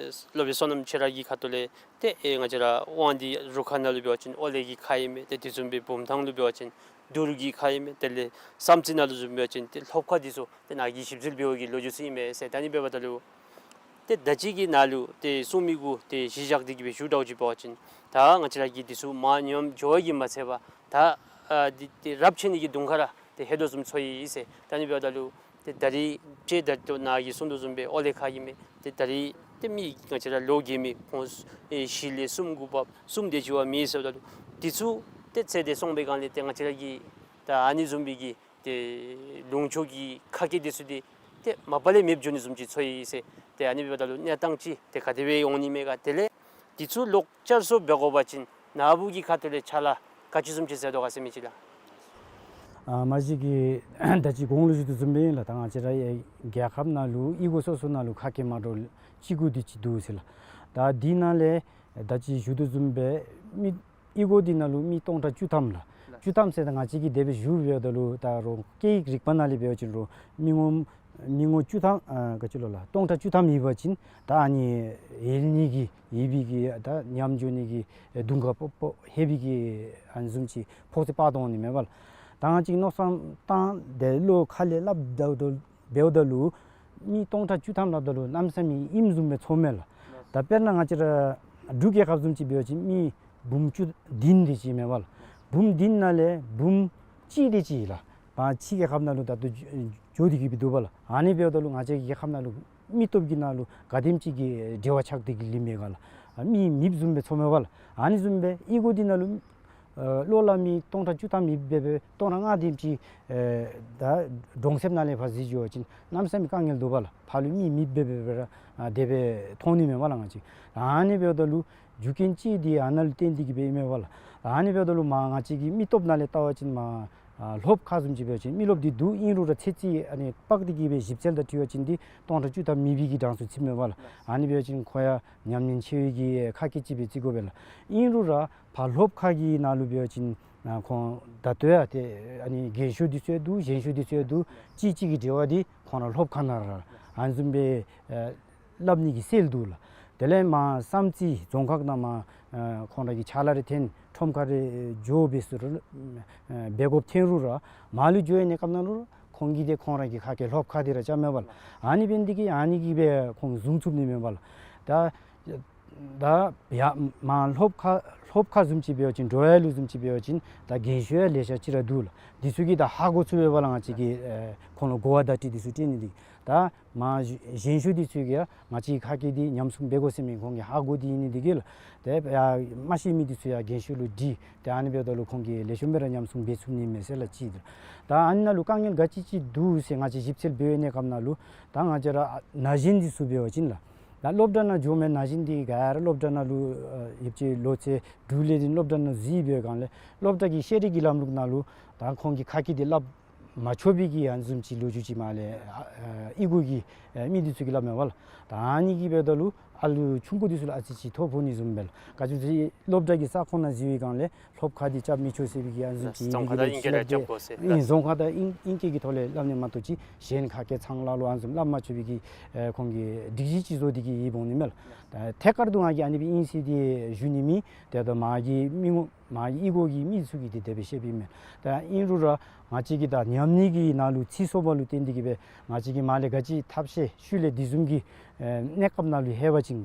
སློབ་དཔོན་བསོད་ནམས་ཁྱོད་ར་གི་ཁ་ཐུག་ལས་ཏེ་ཨེ་ང་བཅས་ར་དབང་འདུས་རུ་ཁག་ནང་ལུ་འབད་བ་ཅིན་ཨོ་ལེ་གི་ཁག་ཨིན་མས། ཏེ་དེ་བཟུམ་སྦེ་བུམ་ཐང་ལུ་འབད་བ་ཅིན་དུར་གྱི་ཁག་ཨིན་མས། དེ་ལས་བསམ་རྩེ་ནང་ལུ་བཟུམ་འབད་བ་ཅིན་ཏེ་སློབ་ཁག་འདི་ཚུ་ཏེ་ནཱ་གིས་ཞིབ་འཚོལ་འབད་བའི་གི་ལོ་རྒྱུས་ཚུ་ཨིན་མས་ཟེར། ད་ཨ་ནི་འབདཝ་ད་ལུ་ ཏེ་ད་ཅི་གི་ནང་ལུ་ཏེ་གསུང་མི་གུ་ཏེ་གཞི་བཞག་སྟེ་གི་སྦེ་ཞུ་དགོཔ་ཅིག་འབད་བ་ཅིན་ད་ང་བཅས་ར་གིས་འདི་ཚུ་མར་ཉམས་འགྱོ་བ་གིས་མ་ཚད་པར་ད་ཨ་འདི་ཏེ་རབས་ཆད་ནི་གི་གདོང་ཁ་ར་ཏེ་ཧེ་དོ་བཟུམ་ཚོར་ཡི་ཟེར། ད་ཨ་ནི་འབདཝ་ད་ལུ་ཏེ་ད་རིས་ཏེ་ད་ལྟོ་ནཱ་གིས་གསུང་དོ་བཟུམ་སྦེ་ཨོ་ལེ་ཁ་གི་མི་ཏེ་ད་རིས་ཏེ་མི་ང་བཅས་ར་ལོ་རྒས་མི་ཁོང་ཨེ་བཞི་ལས་གསུམ་དགུ་བར་གསུམ་དེ་ཅིག་བ་མེད་ཟེརཝ་ད་ལུ་འདི་ཚུ་ཏེ་ཚེ་འདི་སོང་པའི་སྒང་ལས་ཏེ་ང་བཅས་ར་གི་ད་ཨ་ནི་བཟུམ་སྦེ་གི་ཏེ་ལུང་ཕྱོགས་ཀྱི་ཁ་སྐད་འདི་ཚུ་འདི་ཏེ་མ་པ་ལས་མེདཔ་འགྱོ་ནི་བཟུམ་ཅིག་ཚོར་ཡི་ཟེར། ཏེ་ཨ་ནི་འབདཝ་ད་ལུ་གནས་སྟངས་ཅིག་ཏེ་ག་དེ་སྦེ་འོང་ནི་མས་ག། དེ་ལས་འདི་ཚུ་ལོག་བསྐྱར་གསོ་འབད་དགོ་པ་ཅིན་ནཱ་བུ་གི་ཁ་ཐུག་ལས་ཕྱག་ལཱ་ག་ཅི་བཟུམ་ཅིག་མཛད་དོ་ག་ཟེར་མི་ཅིག་ལགས། ཨ་མ་གཞི་གི་ད་ཅི་གོང་ལུ་ཞུ་དོ་བཟུམ་སྦེ་ཨིན་ལགས། ད་ང་བཅས་ར་ཨེ་རྒྱལ་ཁབ་ནང་ལུ་གཡུས་སྒོ་སོ་སོ་ནང་ལུ་ཁ་སྐད་མ་འདྲཝ་གཅིག་དགུ་དེ་ཅིག་འདུག་ཟེར་ལགས། ད་འདི་ནང་ལས་ད་ཅི་ཞུ་དོ་བཟུམ་སྦེ་མི་གཡུས་སྒོ་འདི་ནང་ལུ་མི་སྟོང་ཕྲག་བཅུ་ཐམ་ལགས། བཅུ་ཐམ་ཟེར་ད་ང་བཅས་ཀྱིས་དེ་སྦེ་ཞུ་འབདཝ་ད་ལུ་ད་རུང་སྐད་ཡིག་རིག་པ་ནང་ལས་འབད་བ་ཅིན་རུང་མི་ངོམ་མི་ངོ་བཅུ་ཐམ་ཨ་ག་ཅི་ལོ་ལགས་སྟོང་ཕྲག་བཅུ་ཐམ་ཡོད་པ་ཅིན་ད་ཨ་ནི་ཡལ་ནི་གི་ཡོད་པའི་གི་ད་ཉམས་འགྱོ་ནི་གི་གདོང་ཁ་སྤོ་སྤོ་ཧེ་བའི་གི་ཨ་ནི་བཟུམ་ཅིག་ཕོག་ཚད་དཔག་སྟེ་འོང་ནི་མས་པ་ལགས། ད་ང་བཅས་མནོ་བསམ་བཏང་སྟེ་བློ་ཁ་ལས་སླབ་ད་འབདཝ་ད་ལུ་མི་སྟོང་ཕྲག་བཅུ་ཐམ་སླབ་ད་ལུ་གནམ་མེད་ས་མེད་ཨིནམ་བཟུམ་སྦེ་ཚོརཝ་མས་ལགས། ད་དཔེར་ན་ང་བཅས་ར་འབྲུག་རྒྱལ་ཁབ་བཟུམ་ཅིག་འབད་བ་ཅིན་མི་འབུམ་བཅུ་བདུན་དེ་ཅིག་མས་པ་ལགས། འབུམ་བདུན་ནང་ལས་འབུམ་གཅིག་དེ་ཅིག་ལགས། ཕྱི་རྒྱལ་ཁབ་ནང་ལུ་ད་ལྟོ་འགྱོ་སྟེ་གི་སྦེ་འདུག་པ་ལགས། ཨ་ནི་འབདཝ་ད་ལུ་ང་བཅས་ཀྱི་རྒྱལ་ཁབ་ནང་ལུ་མི་སྟོབས་ཀྱི་ནང་ལུ་ག་དེམ་ཅིག་གི་འབྲེལ་བ་ཆགས་ཏེ་གི་ལུས་མས་ག་ལགས། མི་མེདཔ་བཟུམ་སྦེ་ཚོརཝ་མས་པ་ལགས། ཨ་ནི་བཟུམ་སྦེ་གཡུས་སྒོ་འདི་ནང་ལུ་ཨ་ལོག་ལས་མི་སྟོང་ཕྲག་བཅུ་ཐམ་ཡོད་པའི་སྦེ་སྟོང་ཕྲག་ལྔ་དེམ་ཅིག་ཨེ་ད་གྲོང་གསེབ་ནང་ལས་ཕར་གཟིགས་འགྱོ་བ་ཅིན་གནམ་མེད་ས་མེད་དཀའ་ངལ་འདུག་པ་ལགས། ཕར་ལུ་མི་མེདཔ་སྦེ་སྦེ་ར་ཨ་དེ་སྦེ་མཐོང་ནི་མས་པ་ལགས་ང་བཅས། ཨ་ནི་འབདཝ་ད་ལུ་རྒྱུ་རྐྱེན་ཅིག་འདི་ཨ་ནཱ་ལུ་བརྟེན་ཏེ་གི་སྦེ་ཨིན་མས་པ་ལགས། ཨ་ནི་འབདཝ་ད་ལུ་མར་ང་བཅས་ཀྱི་མི་སྟོབས་ནང་ལས་བལྟ་བ་ཅིན་མར་ཨ་སློབ་ཁག་བཟུམ་ཅིག་འབད་བ་ཅིན་མི་རློབས་འདི་འདུག། ཨིན་རུང་ར་ཚོད་རྩིས་ཨ་ནི་དཔག་སྟེ་གི་སྦེ་ཞིབ་འཚོལ་དང་འཁྲིལ་བ་ཅིན་འདི་སྟོང་ཕྲག་བཅུ་ཐམ་མེད་པའི་གི་གྲངས་སུ་ཚུདཔ་མས་པ་ལགས། ཨ་ནི་འབད་བ་ཅིན་ཁོང་ཡང་ཉམས་ཉེན་ཆེ་བའི་གི་ཁ་སྐད་ཅིག་སྦེ་བརྩི་དགོ་པས་ལགས། ཨིན་རུང་ར་ཕར་སློབ་ཁག་གི་ནང་ལུ་འབད་བ་ཅིན་ཨ་ཁོང་ད་ལྟོ་ཡང་ཏེ་ཨ་ནི་རྒན་ཤོས་འདི་ཚུ་ཡང་འདུག། གཞོན་ཤོས་འདི་ཚུ་ཡང་འདུག། གཅིག་གཅིག་གི་འབྲེལ་བ་འདི་ཁོང་ར་སློབ་ཁག་ནང་ར་ཨ་ནི་བཟུམ་སྦེ་ཨ་སླབ་ནི་གི་སྲོལ་འདུག་ལགས། དེ་ལས་མར་བསམ་རྩེ་རྫོང་ཁག་ནང་མར་ཨ་ཁོང་ར་གི་ཕྱག་ལཱ་རེ་འཐོན་ཁྲོམ་ཁ་རེ་འགྱོ་སྦེ་ཟེར་རུང་ཨ་འབད་དགོཔ་འཐོན་རུང་ར་མར་ལུ་འགྱོ་ཡོད་ནི་སྐབས་ནང་ལུ་ཁོང་གིས་ཏེ་ཁོང་ར་གི་ཁ་སྐད་སློབ་ཁག་འདི་ར་རྐྱབ་མས་པ་ལགས། ཨ་ནི་འབད་ནི་འདི་གིས་ཨ་ནི་གིས་སྦེ་ཁོང་བཟུང་ཚུགས་ནི་མས་པ་ལགས། ད་ད་ཡར་མར་སློབ་ཁག་སློབ་ཁག་བཟུམ་ཅིག་འབད་བ་ཅིན་འགྲོ་ཡ་ལུ་བཟུམ་ཅིག་འབད་བ་ཅིན་ད་རྒན་ཤོས་ཡང་ལེ་ཤ་ཅིག་ར་འདུག་ལགས། འདི་ཚུ་གིས་ད་ཧ་གོ་ཚུགས་པས་པ་ལགས། ང་བཅས་ཀྱིས་ཨེ་ཁོང་ལུ་གོ་བ་བརྡ་སྤྲོད་འདི་ཚུ་སྤྲོད་ནི་འདི་ད་མར་གཞོན་ཤོས་འདི་ཚུ་གིས་ཡང་ང་བཅས་ཁ་སྐད་འདི་ཉམས་སྲུང་འབད་དགོ་ཟེར་མི་ཁོང་གིས་ཧ་གོ་སྟེ་ཨིན་ནི་འདི་གིས་ལགས། ཏེ་ཡར་མ་ཤེས་མི་འདི་ཚུ་ཡང་རྒན་ཤོས་ལུ་དྲི། ཏེ་ཨ་ནི་འབདཝ་ད་ལུ་ཁོང་གིས་ལེགས་ཤོམ་སྦེ་ར་ཉམས་སྲུང་འབད་ཚུགས་ནི་མས་ཟེར་ལགས་ཅིག་འདུག། ད་ཨ་ནི་ནང་ལུ་དཀའ་ངལ་ག་ཅི་ཅིག་འདུག་ཟེར་ང་བཅས་ཞིབ་འཚོལ་འབད་བའི་གནས་སྐབས་ནང་ལུ་ད་ང་བཅས་ར་ན་གཞོན་འདི་ཚུ་འབད་བ་ཅིན་ལགས། ད་སློབ་གྲྭ་ནང་འགྱོ་མི་ན་གཞོན་འདི་ག་ར་སློབ་གྲྭ་ནང་ལུ་ཨ་ཡོདཔ་ཅིག་ལོ་ཚད་དྲུག་ལས་རིང་སློབ་གྲྭ་ནང་འཛུལ་བའི་སྒང་ལས་སློབ་གྲྭ་གི་ཤེས་རིག་གི་ལམ་ལུགས་ནང་ལུ་ད་ཁོང་གིས་ཁ་སྐད་འདི་སླབ་མ་ཆོག་པའི་གི་ཨ་ནི་བཟུམ་ཅིག་ལོ་རྒྱུས་ཅིག་མར་ལས་ཨ་ཨ་གཡུས་སྒོ་གི་ཨ་མི་འདི་ཚུ་གིས་སླབ་མས་པ་ལགས། ད་ཨ་ནི་གིས་འབདཝ་ད་ལུ་ཨ་ལུ་ཆུང་ཀུ་འདི་ཚུ་ལུ་ཨ་ཙི་ཅིག་ཐོ་ཕོག་ནི་བཟུམ་སྦེ་ལགས། ག་ཅི་ཟེར་སློབ་གྲྭ་གི་ས་ཁོངས་ནང་འཛུལ་བའི་སྒང་ལས་སློབ་ཁག་འདི་རྐྱབ་མི་ཆོག་ཟེར་བའི་གི་ཨ་ནི་བཟུམ་ཅིག་རྫོང་ཁ་དང་ཨིན་སྐད་ར་རྐྱབ་དགོ་ཟེར་ཨིན། རྫོང་ཁ་དང་ཨིན་ཨིན་སྐད་ཀྱི་ཐོག་ལས་སླབ་ནི་མ་གཏོགས་ཅིག་གཞན་ཁ་སྐད་ཚངས་ལ་ལུ་ཨ་ནི་བཟུམ་སླབ་མ་ཆོག་པའི་གི་ཨེ་ཁོང་གིས་སྒྲིག་གཞི་ཅིག་བཟོ་སྟེ་གི་ཡོདཔ་འོང་ནི་མས་ལགས། ད་ཐད་ཀར་དུ་ང་གིས་ཨ་ནི་སྦེ་ཨིན་ཟེར་ཏེ་ཞུ་ནི་མེད། ཏེ་ད་མར་གྱི་མི་ངོ་མར་གཡུས་སྒོ་གི་མི་ཚུ་གིས་ཏེ་དེ་སྦེ་བཤདཔ་ཨིན་མས། ད་ཨིན་རུང་ར་ང་བཅས་ཀྱི་ད་ཉམས་ཉེན་གྱི་ནང་ལུ་ཚུད་སོངམ་ལུ་བརྟེན་ཏེ་གི་སྦེ་ང་བཅས་ཀྱིས་མར་ལས་ག་ཅི་ཐབས་ཤེས་ཤུལ་ལས་དེ་བཟུམ་གྱི་ཨེ་གནས་སྐབས་ནང་ལུ་ལྷོད་པ་ཅིན་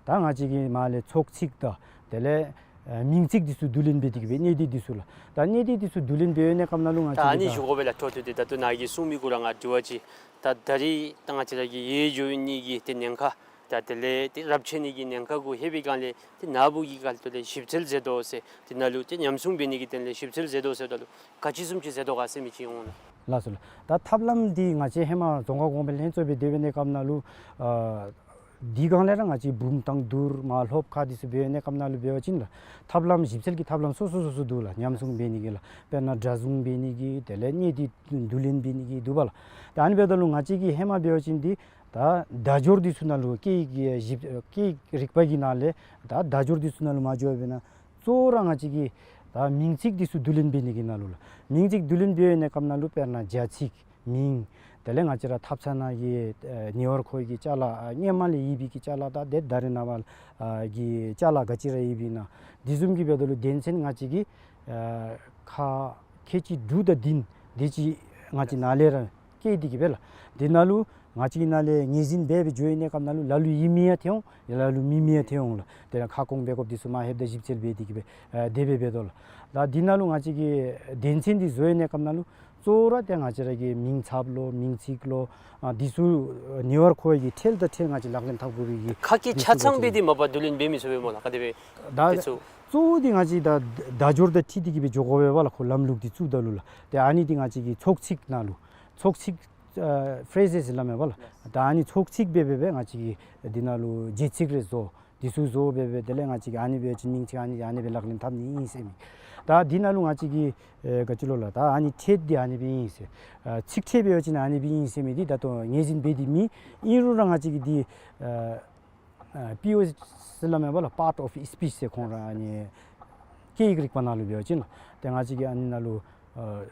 ད་ང་བཅས་ཀྱིས་མར་ལས་ཚོགས་ཚིག་དང་དེ་ལས་ཨེ་མིང་ཚིག་འདི་ཚུ་བསྡུ་ལེན་འབད་དེ་གི་སྦེ་གནས་སྡུད་འདི་ཚུ་ལགས། ད་གནས་སྡུད་འདི་ཚུ་བསྡུ་ལེན་འབད་བའི་གནས་སྐབས་ནང་ལུ་ང་བཅས་ཀྱིས་ད་ཨ་ནི་ད་ཞུ་དགོ་པས་ལགས། འཕྲོ་མཐུད་དེ་ད་ལྟོ་ནཱ་གིས་གསུང་མི་གུ་ར་ང་དྲི་བ་ཅིག། ད་ད་རིས་ད་ང་བཅས་ར་གི་ཡལ་འགྱོ་ནི་གི་ཏེ་ཉེན་ཁ་ད་དེ་ལས་ཏེ་རབས་ཆད་ནི་གི་ཉེན་ཁ་གུ་ལྷོད་པའི་སྒང་ལས་ཏེ་ནཱ་བུ་གི་ཁ་ཐུག་ལས་ཞིབ་འཚོལ་མཛད་དོ་ཟེར། ཏེ་ནཱ་ལུ་ཏེ་ཉམས་སྲུང་འབད་ནི་གི་དོན་ལས་ཞིབ་འཚོལ་མཛད་དོ་ཟེརཝ་ད་ལུ་ག་ཅི་བཟུམ་ཅིག་མཛད་དོ་ག་ཟེར་མི་ཅིག་འོང་ལགས། ལགས་སོ་ལགས། ད་ཐབས་ལམ་འདི་ང་བཅས་ཧེ་མ་རྫོང་ཁ་གོང་འཕེལ་ལྷན་ཚོགས་སྦེ་སྡོད་པའི་གནས་སྐབས་ནང་ལུ་ཨ་འདི་སྒང་ལས་ར་ང་བཅས་བུམ་ཐང་བསྡུར་མར་སློབ་ཁག་འདི་ཚུ་འབད་བའི་གནས་སྐབས་ནང་ལུ་འབད་བ་ཅིན་ལགས་ཐབས་ལམ་ཞིབ་འཚོལ་གྱི་ཐབས་ལམ་སོ་སོ་སོ་སོ་འདུག་ལགས། ཉམས་སྲུང་འབད་ནི་གི་ལགས། དཔེར་ན་གྲྭ་བཟུང་འབད་ནི་གི་དེ་ལས་གནས་སྡུད་བསྡུ་ལེན་འབད་ནི་གི་འདུག་པ་ལགས། ད་ཨ་ནི་འབདཝ་ད་ལུ་ང་བཅས་ཀྱིས་ཧེ་མ་འབད་བ་ཅིན་འདི་ད་བརྡ་སྦྱོར་འདི་ཚུ་ནང་ལུ་སྐད་ཡིག་ཞིབ་སྐད་ཡིག་རིག་པ་གི་ནང་ལས་ད་བརྡ་སྦྱོར་འདི་ཚུ་ནང་ལུ་མ་འགྱོ་བར་ན་གཙོ་བོ་ར་ང་བཅས་ཀྱིས་ད་མིང་ཚིག་འདི་ཚུ་བསྡུ་ལེན་འབད་ནི་གི་ནང་ལུ་ལགས། མིང་ཚིག་བསྡུ་ལེན་འབད་བའི་གནས་སྐབས་ནང་ལུ་དཔེར་ན་བྱ་ཚིག་མིང་དེ་ལས་ང་བཅས་ར་ཐབ་ཚང་ནང་གི་ཨེ་ཉེ་བར་མཁོ་བའི་གི་ཅ་ལ་ཨ་སྔོན་མ་ལས་ཡོད་པའི་གི་ཅ་ལ་དང་ཏེ་ད་རེས་ནངས་པ་ཨ་གི་ཅ་ལ་ག་ཅི་ར་ཡོད་པའི་ནང་འདི་བཟུམ་གྱི་འབདཝ་ད་ལུ་དོན་ཚན་ང་བཅས་ཀྱིས་ཨ་ཁག་ཁལ་གཅིག་དྲུག་དང་བདུན་དེ་ཅིག་ང་བཅས་ནཱ་ལས་ར་བཀལ་ཏེ་གི་སྦེ་ལགས། དེ་ནང་ལུ་ ང་བཅས་ཀྱི་ནང་ལས་ངོས་འཛིན་འབད་འབད་འགྱོ་བའི་གནས་སྐབས་ནང་ལུ་ལ་ལུ་ཡོད་མི་ཡང་ཐོན་འོང་། ལ་ལུ་མེད་མི་ཡང་ཐོན་འོང་ལགས། དེ་ལས་ཁ་སྐོང་འབད་དགོཔ་འདི་ཚུ་མ་ལྷོདཔ་ད་ཞིབ་འཚོལ་འབད་དེ་གིས་སྦེ་ཨ་དེ་སྦེ་འབད་དོ་ལགས། ད་འདི་ནང་ལུ་ང་བཅས་ཀྱིས་དོན་ཚན་འདི་བཟོ་བའི་གནས་སྐབས་ནང་ལུ་གཙོ་བོ་ར་ཏེ་ང་བཅས་ར་གི་མིང་ཚབ་ལོ་མིང་ཚིག་ལོ་ཨ་འདི་ཚུ་ཨ་ཉེ་བར་མཁོ་བའི་གི་ཁྲལ་དང་ཁྲལ་ང་བཅས་ལག་ལེན་འཐབ་དགོ་པའི་གི་ཁ་སྐད་འདི་ཆ་ཚང་ཚུ་སྦེ་འདི་མ་པ་བསྡུ་ལེན་འབད་མི་ཚུགས་པས་སྨོ་ལགས། ག་དེ་སྦེ་ད་འདི་ཚུ་གཙོ་བོ་འདི་ང་བཅས་ད་བརྡ་སྦྱོར་དང་འཁྲིལ་ཏེ་གིས་སྦེ་འགྱོ་དགོ་པས་སྦ་ལགས། ཁོ་ལམ་ལུགས་འདི་བཙུགས་ད་ལུ་ལགས། ཏེ་ཨ་ནི་འདི་ང་བཅས་ཀྱི་ཚོགས་ཚིག་ནང་ལུ་ཚོགས་ཚིག་ཨ་ཕི་རེ་ཟེས་སླབ་མས་སྦ་ལགས། ད་ཨ་ནི་ཚོགས་ཚིག་སྦེ་སྦེ་སྦེ་ང་བཅས་ཀྱིས་འདི་ནང་ལུ་རྗེས་ཚིག་རེ་བཟོ། འདི་ཚུ་བཟོ་སྦེ་སྦེ་དེ་ལས་ང་བཅས་ཀྱིས་ཨ་ནི་སྦེ་ཅིག་མིང་ཚིག་ཨ་ནི་ཨ་ནི་སྦེ་ལག་ལེན་འཐབ་ནི་ཨིན་ཟེར་མི། ད་འདི་ནང་ལུ་ང་བཅས་ཀྱིས་ཨེ་ག་ཅི་ལོ་ལགས། ད་ཨ་ནི་ཁྲལ་འདི་ཨ་ནི་སྦེ་ཨིན་ཟེར། ཨ་ཚིག་ཁྲལ་འབད་བ་ཅིན་ཨ་ནི་སྦེ་ཨིན་ཟེར་མི་འདི་ད་ལྟོ་ངོས་འཛིན་འབད་དེ་མེད། ཨིན་རུང་ར་ང་བཅས་ཀྱིས་འདི་ཨ་ཨ་པི་ཨོ་ཟེར་སླབ་མས་སྦ་ལགས། Part of Speech ཟེར་ཁོང་ར་ཨ་ནི་སྐད་ཡིག་རིག་པ་ནང་ལུ་འབད་བ་ཅིན་ལགས། ཏེ་ང་བཅས་ཀྱིས་ཨ་ནི་ནང་ལུ་ཨ་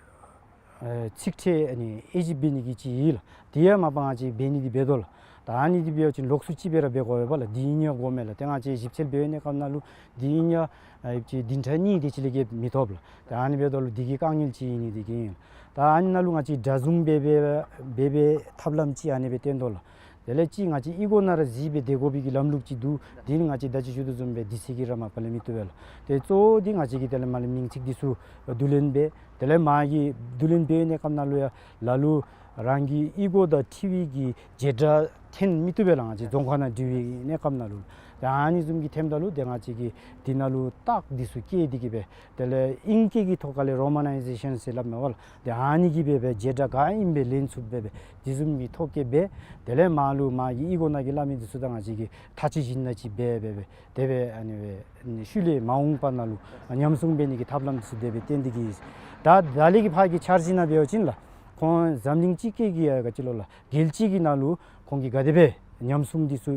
ཨ་ཚིག་ཁྲལ་ཨ་ནི་དབྱེ་ཞིབ་འབད་ནི་གི་ཅིག་ཡོད་ལགས། དེ་ཡང་མ་པ་ང་བཅས་འབད་ནི་འདི་འབད་དོ་ལགས། ད་ཨ་ནི་འདི་འབད་བ་ཅིན་ལོགས་སུ་ཅིག་སྦེ་ར་འབད་དགོ་པས་སྦ་ལགས། འདི་ཨིན་ཡང་དགོ་མས་ལགས། ཏེ་ང་བཅས་ཞིབ་འཚོལ་འབད་བའི་གནས་སྐབས་ནང་ལུ་འདི་ཨིན་ཡང་ཨ་ཅིག་བདུན་ཕྲག་གཉིས་དེ་ཅིག་ལས་བརྒལ་མི་ཐོབ་ལགས། ད་ཨ་ནི་འབདཝ་ད་ལུ་འདི་གི་དཀའ་ངལ་ཅིག་ཨིན་ནི་འདི་གིས་ཨིན། ད་ཨ་ནི་ནང་ལུ་ང་བཅས་སྒྲ་བཟུང་འབད་འབད་འབད་འབད་ཐབས་ལམ་ཅིག་ཨ་ནི་སྦེ་བཏོན་དོ་ལགས། དེ་ལས་ཅིག་ང་བཅས་གཡུས་སྒོ་ནང་ར་གཟིགས་སྦེ་སྡོད་དགོ་པའི་གི་ལམ་ལུགས་ཅིག་འདུག། འདི་ནི་ང་བཅས་ད་ཅི་ཞུ་དོ་བཟུམ་སྦེ་དུས་ཚོད་ཀྱིས་ར་མ་པ་ལས་མི་བཏུབ་པས་ལགས། ཏེ་གཙོ་བོ་འདི་ང་བཅས་ཀྱིས་དེ་ལས་མར་ལས་མིང་ཚིག་འདི་ཚུ་བསྡུ་ལེན་འབད། དེ་ལས་མར་གྱི་བསྡུ་ལེན་འབད་བའི་གནས་སྐབས་ནང་ལུ་ཡང་ལ་ལུ་རང་གི་གཡུས་སྒོ་དང་འཁྲིལ་བའི་གི་བྱེད་སྒྲ་འཐེན་མི་བཏུབ་པས་ལགས། ང་བཅས་རྫོང་ཁ་ནང་འགྲུལ་བའི་གནས་སྐབས་ནང་ལུ། ཏེ་ཨ་ནི་བཟུམ་གྱི་འཐེནམ་ད་ལུ་ཏེ་ང་བཅས་ཀྱིས་འདི་ནང་ལུ་རྟགས་འདི་ཚུ་བཀལ་ཏེ་གིས་སྦེ་དེ་ལས་ཨིང་སྐད་ཀྱི་ཐོག་ཁ་ལས་རོ་མ་ནའི་ཟེ་ཤཱན་ཟེར་སླབ་མས་སྦ་ལགས། ཏེ་ཨ་ནི་གིས་སྦེ་སྦེ་བྱེད་སྒྲ་ག་ཨིནམ་སྦེ་ལེན་ཚུགསཔ་སྦེ་སྦེ་དེ་བཟུམ་གྱི་ཐོ་བཀོད་འབད། དེ་ལས་མར་ལུ་མར་གྱི་གཡུས་སྒོ་ནང་གི་སླབ་མི་འདི་ཚུ་དང་ང་བཅས་ཀྱིས་ཐག་གཅོད་བྱིན་ན་ཅིག་འབད་འབད་འབད་དེ་སྦེ་ཨ་ནི་སྦེ་ཤུལ་ལས་མ་འོངས་པ་ནང་ལུ་ཉམས་སྲུང་འབད་ནི་གི་ཐབས་ལམ་འདི་ཚུ་དེ་སྦེ་བཏོན་ཏེ་གིས། ད་ད་ལས་ཀྱི་ཕར་གྱི་འཆར་གཞི་ནང་འབད་བ་ཅིན་ལགས། ཁོང་འཛམ་གླིང་སྤྱི་སྐད་ཀྱི་ཡ་ག་ཅི་ལོ་ལགས། རྒྱལ་སྤྱི་གི་ནང་ལུ་ཁོང་གིས་ག་དེ་སྦེ་ཉམས་སྲུང་འདི་ཚུ་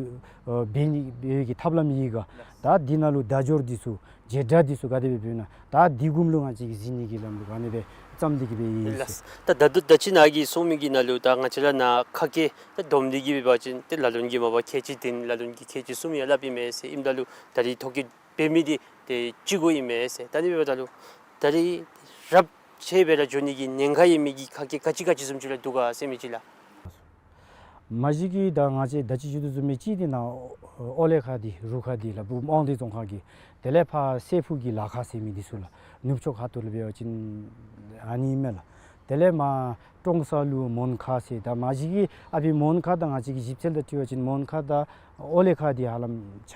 ཨ་འབད་ནི་འབད་བའི་གི་ཐབས་ལམ་ཡོད་ག། ད་འདི་ནང་ལུ་བརྡ་སྦྱོར་འདི་ཚུ་བྱེད་སྒྲ་འདི་ཚུ་ག་དེ་སྦེ་འབདཝ་ཨིན་ན། ད་འདི་གུམ་ལུ་ང་བཅས་ཀྱིས་གཟིགས་ནི་གི་ལམ་ལུགས་ཨ་ནི་སྦེ་བརྩམས་ཏེ་གིས་སྦེ་ཡོད་ཟེར། ད་ད་ད་ད་ཅི་ནཱ་གིས་གསུངས་མི་གི་ནང་ལུ་ད་ང་བཅས་ར་ནཱ་ཁ་སྐད་ད་བསྡོམས་ཏེ་གིས་འབད་བ་ཅིན་ཏེ་ལ་ལུ་གིས་མ་པ་ཁལ་གཅིག་བདུན་ལ་ལུ་གིས་ཁལ་གཅིག་གསུམ་ཡང་སླབ་ཨིན་མས་ཟེར། ཨིནམ་ད་ལུ་ད་རིས་ཐོ་བཀོད་འབད་མི་འདི་ཏེ་གཅིག་གུ་ཨིན་མས་ཟེར། ད་ཨ་ནི་འབདཝ་ད་ལུ་ད་རིས་རབ་ཆད་སྦེ་ར་འགྱོ་ནི་གི་ཉེན་ཁ་ཡོད་མི་གི་ཁ་སྐད་ག་ཅི་ག་ཅི་བཟུམ་ཅིག་ར་འདུག་ག་ཟེར་མི་ཅིག་ལགས། མ་གཞི་གིས་ད་ང་བཅས་ད་ཅི་ཞུ་དོ་བཟུམ་སྦེ་གཅིག་འདི་ནཱ་ཨོ་ལེ་ཁ་འདི་རུ་ཁ་འདི་ལགས། སྦུག་དབང་འདུས་རྫོང་ཁག་གི། དེ་ལས་ཕར་སེ་ཕུ་གི་ལ་ཁ་ཟེར་མི་འདི་ཚུ་ལགས། ནུབ་ཕྱོགས་ཁ་ཐུག་ལུ་འབད་བ་ཅིན་ཨ་ནི་ཨིན་མས་ལགས། དེ་ལས་མར་ཀྲོང་གསར་ལུ་མོན་ཁ་ཟེར། ད་མ་གཞི་གིས་ཨ་ཕི་མོན་ཁ་དང་ང་བཅས་ཀྱི་ཞིབ་འཚོལ་དང་འཁྲིལ་བ་ཅིན་མོན་ཁ་དང་ཨོ་ལེ་ཁ་འདི་ཧ་ལམ་ཆ་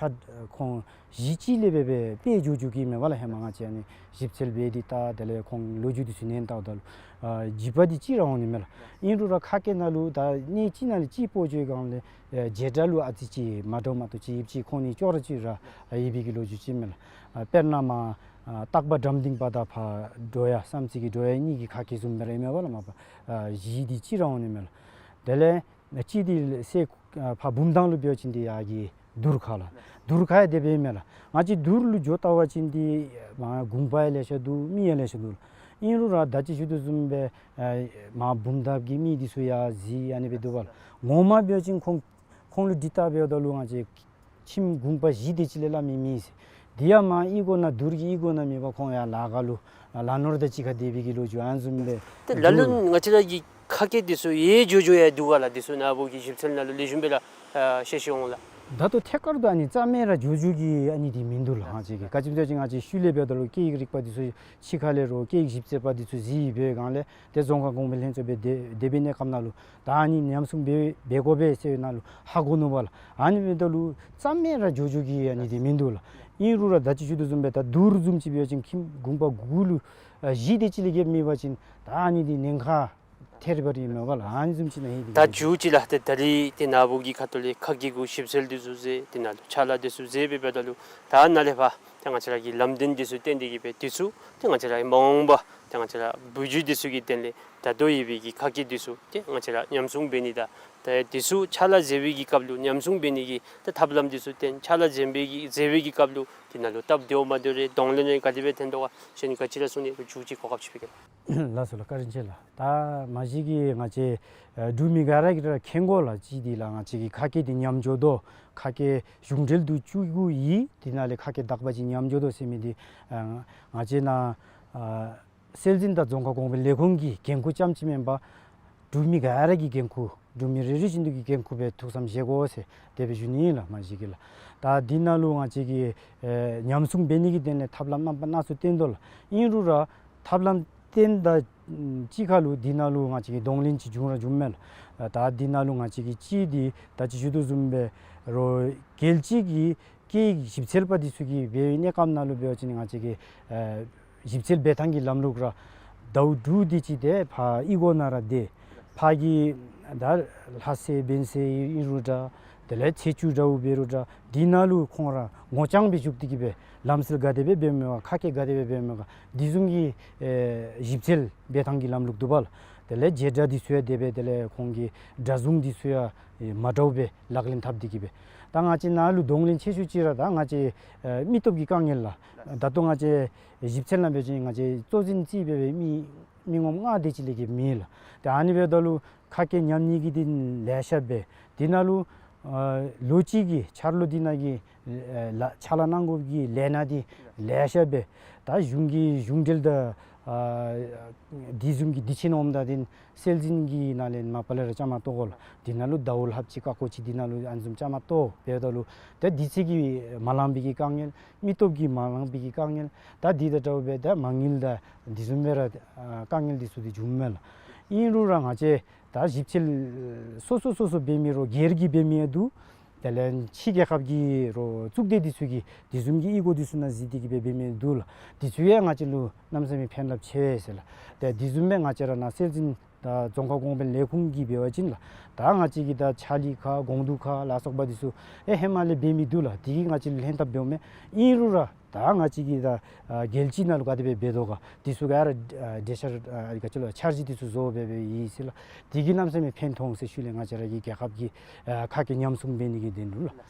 ཁོང་གཞི་གཅིག་ལས་འབད་འབད་དཔེ་འགྱོ་འགྱོ་གི་མས་སྦ་ལགས། ཧེ་མ་ང་བཅས་ཨ་ནི་ཞིབ་འཚོལ་འབད་དེ་ད་དེ་ལས་ཁོང་ལོ་རྒྱུས་འདི་ཚུ་ཉན་བལྟཝ་ད་ལུ་ཨ་འགྱོད་པ་འདི་ཅིག་ར་འོང་ནི་མས་ལགས། ཨིན་རུང་ར་ཁ་སྐད་ནང་ལུ་ད་གནས་གཅིག་ནང་ལས་གཅིག་སྤོ་འགྱོ་བའི་སྒང་ལས་ཨེ་བྱེད་སྒྲ་ལུ་ཨ་ཙི་ཅིག་མ་འདྲཝ་མ་གཏོགས་ཅིག་ཡོདཔ་ཅིག་ཁོང་གཉིས་ཅོག་ར་ཅིག་ར་ཨ་ཡོད་པའི་གི་ལོ་རྒྱུས་ཅིག་མས་ལགས། ཨ་དཔེར་ན་མར་ཨ་སྟག་པ་འགྲམ་སྟེང་པ་དང་ཕར་འགྲོ་ཡ་བསམ་རྩེ་གི་འགྲོ་ཡ་གཉིས་ཀྱི་ཁ་སྐད་བཟུམ་སྦེ་ར་ཨིན་མས་སྦ་ལགས། མ་པ་ཨ་གཞི་འདི་གཅིག་ར་འོང་ནི་མས་ལགས། དེ་ལས་ཨ་གཅིག་འདི་སེ་ཨ་ཕར་བུམ་ཐང་ལུ་འབད་བ་ཅིན་འདི་ཡར་གྱི་དུར་ཁ་ལགས། དུར་ཁ་ཡང་དེ་སྦེ་ཨིན་མས་ལགས། ང་བཅས་དུར་ལུ་འགྱོ་བལྟ་བ་ཅིན་འདི་མར་དགོན་པ་ཡང་ལེ་ཤ་འདུག། མི་ཡང་ལེ་ཤ་འདུག། ཨིན་རུང་ར་ད་ཅི་ཞུ་དོ་བཟུམ་སྦེ་ཨ་མར་བུམ་ཐང་གི་མི་འདི་ཚུ་ཡར་གཟིགས་ཨ་ནི་སྦེ་འདུག་པ་ལགས། ངོ་མ་འབད་བ་ཅིན་ཁོང་ཁོང་ལུ་དྲི་བལྟ་འབདཝ་ད་ལུ་ང་བཅས་ཁྱིམ་དགོན་པ་གཞི་དེ་ཅིག་ལས་སླབ་མི་མེད་ཟེར། དེ་ཡང་མར་གཡུས་སྒོ་ནང་དུར་གྱི་གཡུས་སྒོ་ནང་མེད་པར་ཁོང་ཡར་ལ་ཁ་ལུ་ལ་ནོར་དང་གཅིག་ཁར་སྡོད་པའི་གི་ལོ་རྒྱུས་ཨ་ནི་བཟུམ་སྦེ་ད་ལ་ལུ་འདུག། ང་བཅས་ར་གི་ཁ་སྐད་འདི་ཚུ་ཡལ་འགྱོ་འགྱོ་ཡང་འདུག་ག་ལགས། འདི་ཚུ་ནཱ་བུ་གི་ཞིབ་འཚོལ་ནང་ལུ་ལེགས་ཤོམ་སྦེ་ར་ཨ་ཤེས་ཤེས་འོང་ལགས། ད་ལྟོ་ཐད་ཀར་དུ་ཨ་ནི་རྩ་མེད་ར་འགྱོ་འགྱོ་གི་ཨ་ནི་འདི་མིན་འདུག་ལགས། ང་བཅས་ཀྱིས་ག་ཅི་སྨོ་ཟེར་བ་ཅིན་ང་བཅས་ཤུལ་ལས་འབདཝ་ད་ལུ་སྐད་ཡིག་རིག་པ་འདི་ཚུ་ཕྱི་ཁ་ལས་རོགས་སྐད་ཡིག་ཞིབ་འཚོལ་པ་འདི་ཚུ་གཟིགས་འབད་སྒང་ལས་ཏེ་རྫོང་ཁ་གོང་འཕེལ་ལྷན་ཚོགས་སྦེ་དེ་དེ་སྦེ་གནས་སྐབས་ནང་ལུ་ད་ཨ་ནི་ཉམས་སྲུང་འབད་འབད་དགོ་པས་ཟེར་བའི་ནང་ལུ་ཧ་གོ་ནུག་པ་ལགས། ཨ་ནི་འབདཝ་ད་ལུ་རྩ་མེད་ར་འགྱོ་འགྱོ་གི་ཨ་ནི་འདི་མིན་འདུག་ལགས། ཨིན་རུང་ར་ད་ཅི་ཞུ་དོ་བཟུམ་སྦེ་ད་དུར་བཟུམ་ཅིག་འབད་བ་ཅིན་ཁྱིམ་དགོན་པ་དགུ་ལུ་ཨ་གཞི་དེ་ཅིག་ལས་བརྒལ་མེད་པ་ཅིན་ད་ཨ་ནི་འདི་ཉེན་ཁ་ཐེབས་པ་ར་ཨིན་མས་པ་ལགས། ཨ་ནི་བཟུམ་ཅིག་ནང་ཧེ་འདི་ད་མཇུག་ཅིག་ལགས། ཏེ་ད་རིས་ཏེ་ནཱ་བུ་གི་ཁ་ཐུག་ལས་ཁ་སྐད་གུ་ཞིབ་འཚོལ་འདི་ཚུ་མཛད་དེ་ནཱ་ལུ་ཕྱག་ལཱ་འདི་ཚུ་མཛད་འབདཝ་ད་ལུ་ད་ནཱ་ལས་ཕར་ཏེ་ང་བཅས་ར་གི་ལམ་སྟོན་འདི་ཚུ་བཏོན་ཏེ་གིས་སྦེ་འདི་ཚུ་ཏེ་ང་བཅས་ར་མ་འོངས་པ་ཏེ་ང་བཅས་ར་བུ་བརྒྱུད་འདི་ཚུ་གི་དོན་ལས་ད་ལྟོ་ཡོད་པའི་གི་ཁ་སྐད་འདི་ཚུ་ཏེ་ང་བཅས་ར་ཉམས་སྲུང་འབད་ནི་དང་ཏེ་འདི་ཚུ་ཕྱག་ལཱ་མཛད་པའི་གི་སྐབས་ལུ་ཉམས་སྲུང་འབད་ནི་གི་ཏེ་ཐབས་ལམ་འདི་ཚུ་བཏོན་ཕྱག་ལཱ་མཛད་པའི་གི་མཛད་པའི་གི་སྐབས་ལུ་ཏེ་ནཱ་ལུ་སྟབས་བདེཝ་མ་བདེཝ་རེ་གདོང་ལེན་རེ་ག་དེ་སྦེ་ཐོན་དོ་ག་ཟེར་ནི་ག་ཅི་ར་གསུང་ནི་མཇུག་ཅིག་གོ་སྐབས་ཅིག་ཕུལ་གེ་ལགས། ལགས་སོ་ལགས། བཀའ་དྲིན་ཆེ་ལགས། ད་མ་གཞི་གིས་ང་བཅས་ཨ་འབྲུག་མི་ག་ར་གིས་ར་མཁྱེན་དགོ་ལགས། གཅིག་འདི་ལགས་ང་བཅས་ཀྱི་ཁ་སྐད་འདི་ཉམས་འགྱོ་དོ། ཁ་སྐད་གཞུང་འབྲེལ་དུ་བཙུགས་དགོ་ཡི། དེ་ནང་ལས་ཁ་སྐད་དག་པ་ཅིག་ཉམས་འགྱོ་དོ་ཟེར་མི་འདི་ཨ་ང་བཅས་ནཱ་ཨ་སྲོལ་འཛིན་དང་རྫོང་ཁ་གོང་འཕེལ་ལས་ཁུངས་ཀྱི་འགན་ཁུར་རྐྱངམ་ཅིག་མེན་པར་འབྲུག་མི་ག་ར་གི་འགན་ཁུར་ འབྲུག་མི་རེ་རེ་བཞིན་དུ་གིས་འགན་ཁུར་སྦེ་ཐུགས་བསམ་བཞེས་དགོ་ཟེར་དེ་སྦེ་ཞུ་ནི་ཨིན་ལགས། མ་གཞི་གིས་ལགས། ད་འདི་ནང་ལུ་ང་བཅས་ཀྱིས་ཨེ་ཉམས་སྲུང་འབད་ནི་གི་དོན་ལས་ཐབས་ལམ་རྣམ་པ་སྣ་ཚོགས་བཏོན་དོ་ལགས། ཨིན་རུང་ར་ཐབས་ལམ་བཏོན་ད་ཅིག་ཁར་ལུ་འདི་ནང་ལུ་ང་བཅས་ཀྱིས་གདོང་ལེན་ཅིག་བྱུང་ར་བྱུངམ་མས་ལགས། ད་འདི་ནང་ལུ་ང་བཅས་ཀྱིས་གཅིག་འདི་ད་ཅི་ཞུ་དོ་བཟུམ་སྦེ་རོགས་རྒྱལ་སྤྱི་གི་སྐད་ཡིག་ཞིབ་འཚོལ་པ་འདི་ཚུ་གིས་འབད་བའི་གནས་སྐབས་ནང་ལུ་འབད་བ་ཅིན་ང་བཅས་ཀྱིས་ཨེ་ཞིབ་འཚོལ་འབད་ཐངས་ཀྱི་ལམ་ལུགས་ར་ཟླཝ་དྲུག་དེ་ཅིག་ཏེ་ཕར་གཡུས་སྒོ་ནང་ར་སྡོད། ཕར་གྱི་ད་ལྷ་སའི་བན་སའི་ཨིན་རུང་འདྲ། དེ་ལས་ཚེས་བཅུ་འདྲཝ་འབད་རུང་འདྲ། འདི་ནང་ལུ་ཁོང་ར་ངོ་རྐྱང་སྦེ་བཞུགས་ཏེ་གིས་སྦེ་ལམ་སྲོལ་ག་དེ་སྦེ་འབདཝ་མས་ག་ཁ་སྐད་ག་དེ་སྦེ་འབདཝ་མས་ག་དེ་བཟུམ་གྱི་ཨེ་ཞིབ་འཚོལ་འབད་ཐངས་ཀྱི་ལམ་ལུགས་འདུག་པ་ལགས། དེ་ལས་བྱེད་སྒྲ་འདི་ཚུ་ཡང་དེ་སྦེ་དེ་ལས་ཁོང་གི་སྒྲ་བཟུང་འདི་ཚུ་ཡང་ཨེ་མ་འདྲཝ་སྦེ་ལག་ལེན་འཐབ་སྟེ་གིས་སྦེ། ད་ང་བཅས་ནཱ་ལུ་གདོང་ལེན་ཆེ་ཤོས་ཅིག་ར་ད་ང་བཅས་ཨེ་མི་སྟོབས་ཀྱི་དཀའ་ངལ་ལགས། ད་ལྟོ་ང་བཅས་ཞིབ་འཚོལ་ནང་འབད་བ་ཅིན་ང་བཅས་གཙོ་འཛིན་རྩིས་འབད་བའི་མི་མི་ངོམ་ལྔ་དེ་ཅིག་ལས་བརྒལ་མེད་ལགས། ཏེ་ཨ་ནི་འབདཝ་ད་ལུ་ཁ་སྐད་ཉམས་ནི་གི་འདི་ལེ་ཤ་སྦེ། འདི་ནང་ལུ་ཨ་ལོ་གཅིག་གི་འཆར་ལོ་འདི་ནང་གི་ཨ་ལ་ཕྱག་ལཱ་གནང་དགོ་པའི་ལས་སྣ་འདི་ལེ་ཤ་སྦེ། ད་གཞུང་གི་གཞུང་འབྲེལ་དང་ཨ་དེ་བཟུམ་གྱི་དུས་ཆེན་འོངམ་ད་འདི་སྲོལ་འཛིན་གྱི་ནང་ལས་མ་པ་ལས་ར་བཅའ་མར་གཏོགས་དགོ་ལགས། འདི་ནང་ལུ་ཟླཝ་ལྷགཔ་ཅིག་ཀ་ཀོ་ཅིག་འདི་ནང་ལུ་ཨ་ནི་བཟུམ་བཅའ་མར་གཏོགས་འབདཝ་ད་ལུ་ད་དུས་ཚོད་ཀྱིས་མ་ལང་པའི་གི་དཀའ་ངལ། མི་སྟོབས་ཀྱིས་མ་ལང་པའི་གི་དཀའ་ངལ། ད་འདི་དང་འདྲཝ་སྦེ་ད་མ་དངུལ་དང་དེ་བཟུམ་སྦེ་ར་ཨ་དཀའ་ངལ་འདི་ཚུ་འདི་བྱུངམ་མས་ལགས། ཨིན་རུང་ར་ང་བཅས་ད་ཞིབ་འཚོལ་སོ་སོ་སོ་སོ་འབད་མི་རོགས་སྒེར་གྱིས་འབད་མི་ཡང་འདུག། དེ་ལས་ཕྱི་རྒྱལ་ཁབ་ཀྱི་རོགས་གཙུག་སྡེ་འདི་ཚུ་གིས་དེ་བཟུམ་གྱི་གཡུས་སྒོ་འདི་ཚུ་ནང་གཟིགས་ཏེ་གིས་འབད་འབད་མི་འདུག་ལགས། འདི་ཚུ་ཡང་ང་བཅས་ལུ་གནམ་མེད་ས་མེད་ཕན་རླབས་ཆེ་བས་ཟེར་ལགས། ཏེ་དེ་བཟུམ་སྦེ་ང་བཅས་ར་ནཱ་སྲོལ་འཛིན་ད་རྫོང་ཁ་གོང་འཕེལ་ལས་ཁུངས་ཀྱིས་འབད་བ་ཅིན་ལགས། ད་ང་བཅས་ཀྱི་ད་ཕྱག་ལས་ཁག་གོང་བསྡུར་ཁག་ལ་སོགས་པ་འདི་ཚུ་ཨེ་ཧེ་མ་ལས་འབད་མི་འདུག་ལགས། དེ་གིས་ང་བཅས་ལུ་ལྷན་ཐབས་འབདཝ་མས། ཨིན་རུང་ར་ད་ང་བཅས་ཀྱིས་ད་ཨ་རྒྱལ་སྤྱི་ནང་ལུ་ག་དེ་སྦེ་འབད་དོ་ག་དེ་ཚུ་ག་ར་ཨ་འགྲེལ་བཤད་ཨ་ག་ཅི་ལོ་འཆར་གཞི་འདི་ཚུ་བཟོ་སྦེ་འབད་ཡི་ཟེར་ལགས། དེ་གིས་གནམ་མེད་ས་མེད་ཕན་ཐོགས་ཟེར་ཞུ་ལགས། ང་བཅས་ར་གི་རྒྱལ་ཁབ་ཀྱི་ཨ་ཁ་སྐད་ཉམས་སྲུང་འབད་ནི་གི་དོན་ལུ་ལགས།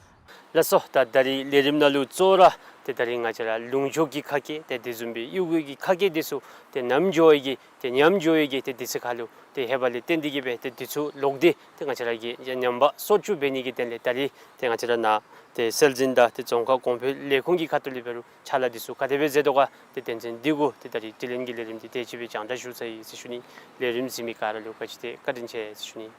ལགས་སོ། ད་ད་རིས་ལས་རིམ་ནང་ལུ་གཙོ་བོ་ར་ཏེ་ད་རིས་ང་བཅས་ར་ལུང་ཕྱོགས་ཀྱི་ཁ་སྐད་ཏེ་དེ་བཟུམ་སྦེ་གཡུས་སྒོ་གི་ཁ་སྐད་འདི་ཚུ་ཏེ་ནམ་འགྱོ་ཡི་གི་ཏེ་ཉམས་འགྱོ་ཡི་གི་ཏེ་དུས་ཚོད་ཁར་ལུ་ཏེ་ཧེ་མ་ལས་བཏོན་ཏེ་གིས་སྦེ་ཏེ་འདི་ཚུ་ལོག་སྟེ་ཏེ་ང་བཅས་ར་གིས་ཉམས་པ་སོར་ཆུད་འབད་ནི་གི་དོན་ལས་ད་རིས་ཏེ་ང་བཅས་ར་ནཱ་ཏེ་སྲོལ་འཛིན་དང་ཏེ་རྫོང་ཁ་གོང་འཕེལ་ལས་ཁུངས་ཀྱི་ཁ་ཐུག་ལས་འབད་རུང་ཕྱག་ལཱ་འདི་ཚུ་ག་དེ་སྦེ་མཛད་དོ་ག་ཏེ་དོན་ཚན་འདི་གུ་ཏེ་ད་རིས་དྲི་ལན་གྱི་ལས་རིམ་འདི་དེ་ཅིག་སྦེ་རྒྱང་བསྒྲགས་ཞུ་ཚར་ཡི་ཟེར་ཞུ་ནི། ལས་རིམ་གཟིགས་མི་ག་ར་ལུ་བཀའ་དྲིན་ཆེ་བཀའ་དྲིན་ཆེ་ཟེར་ཞུ་ནི།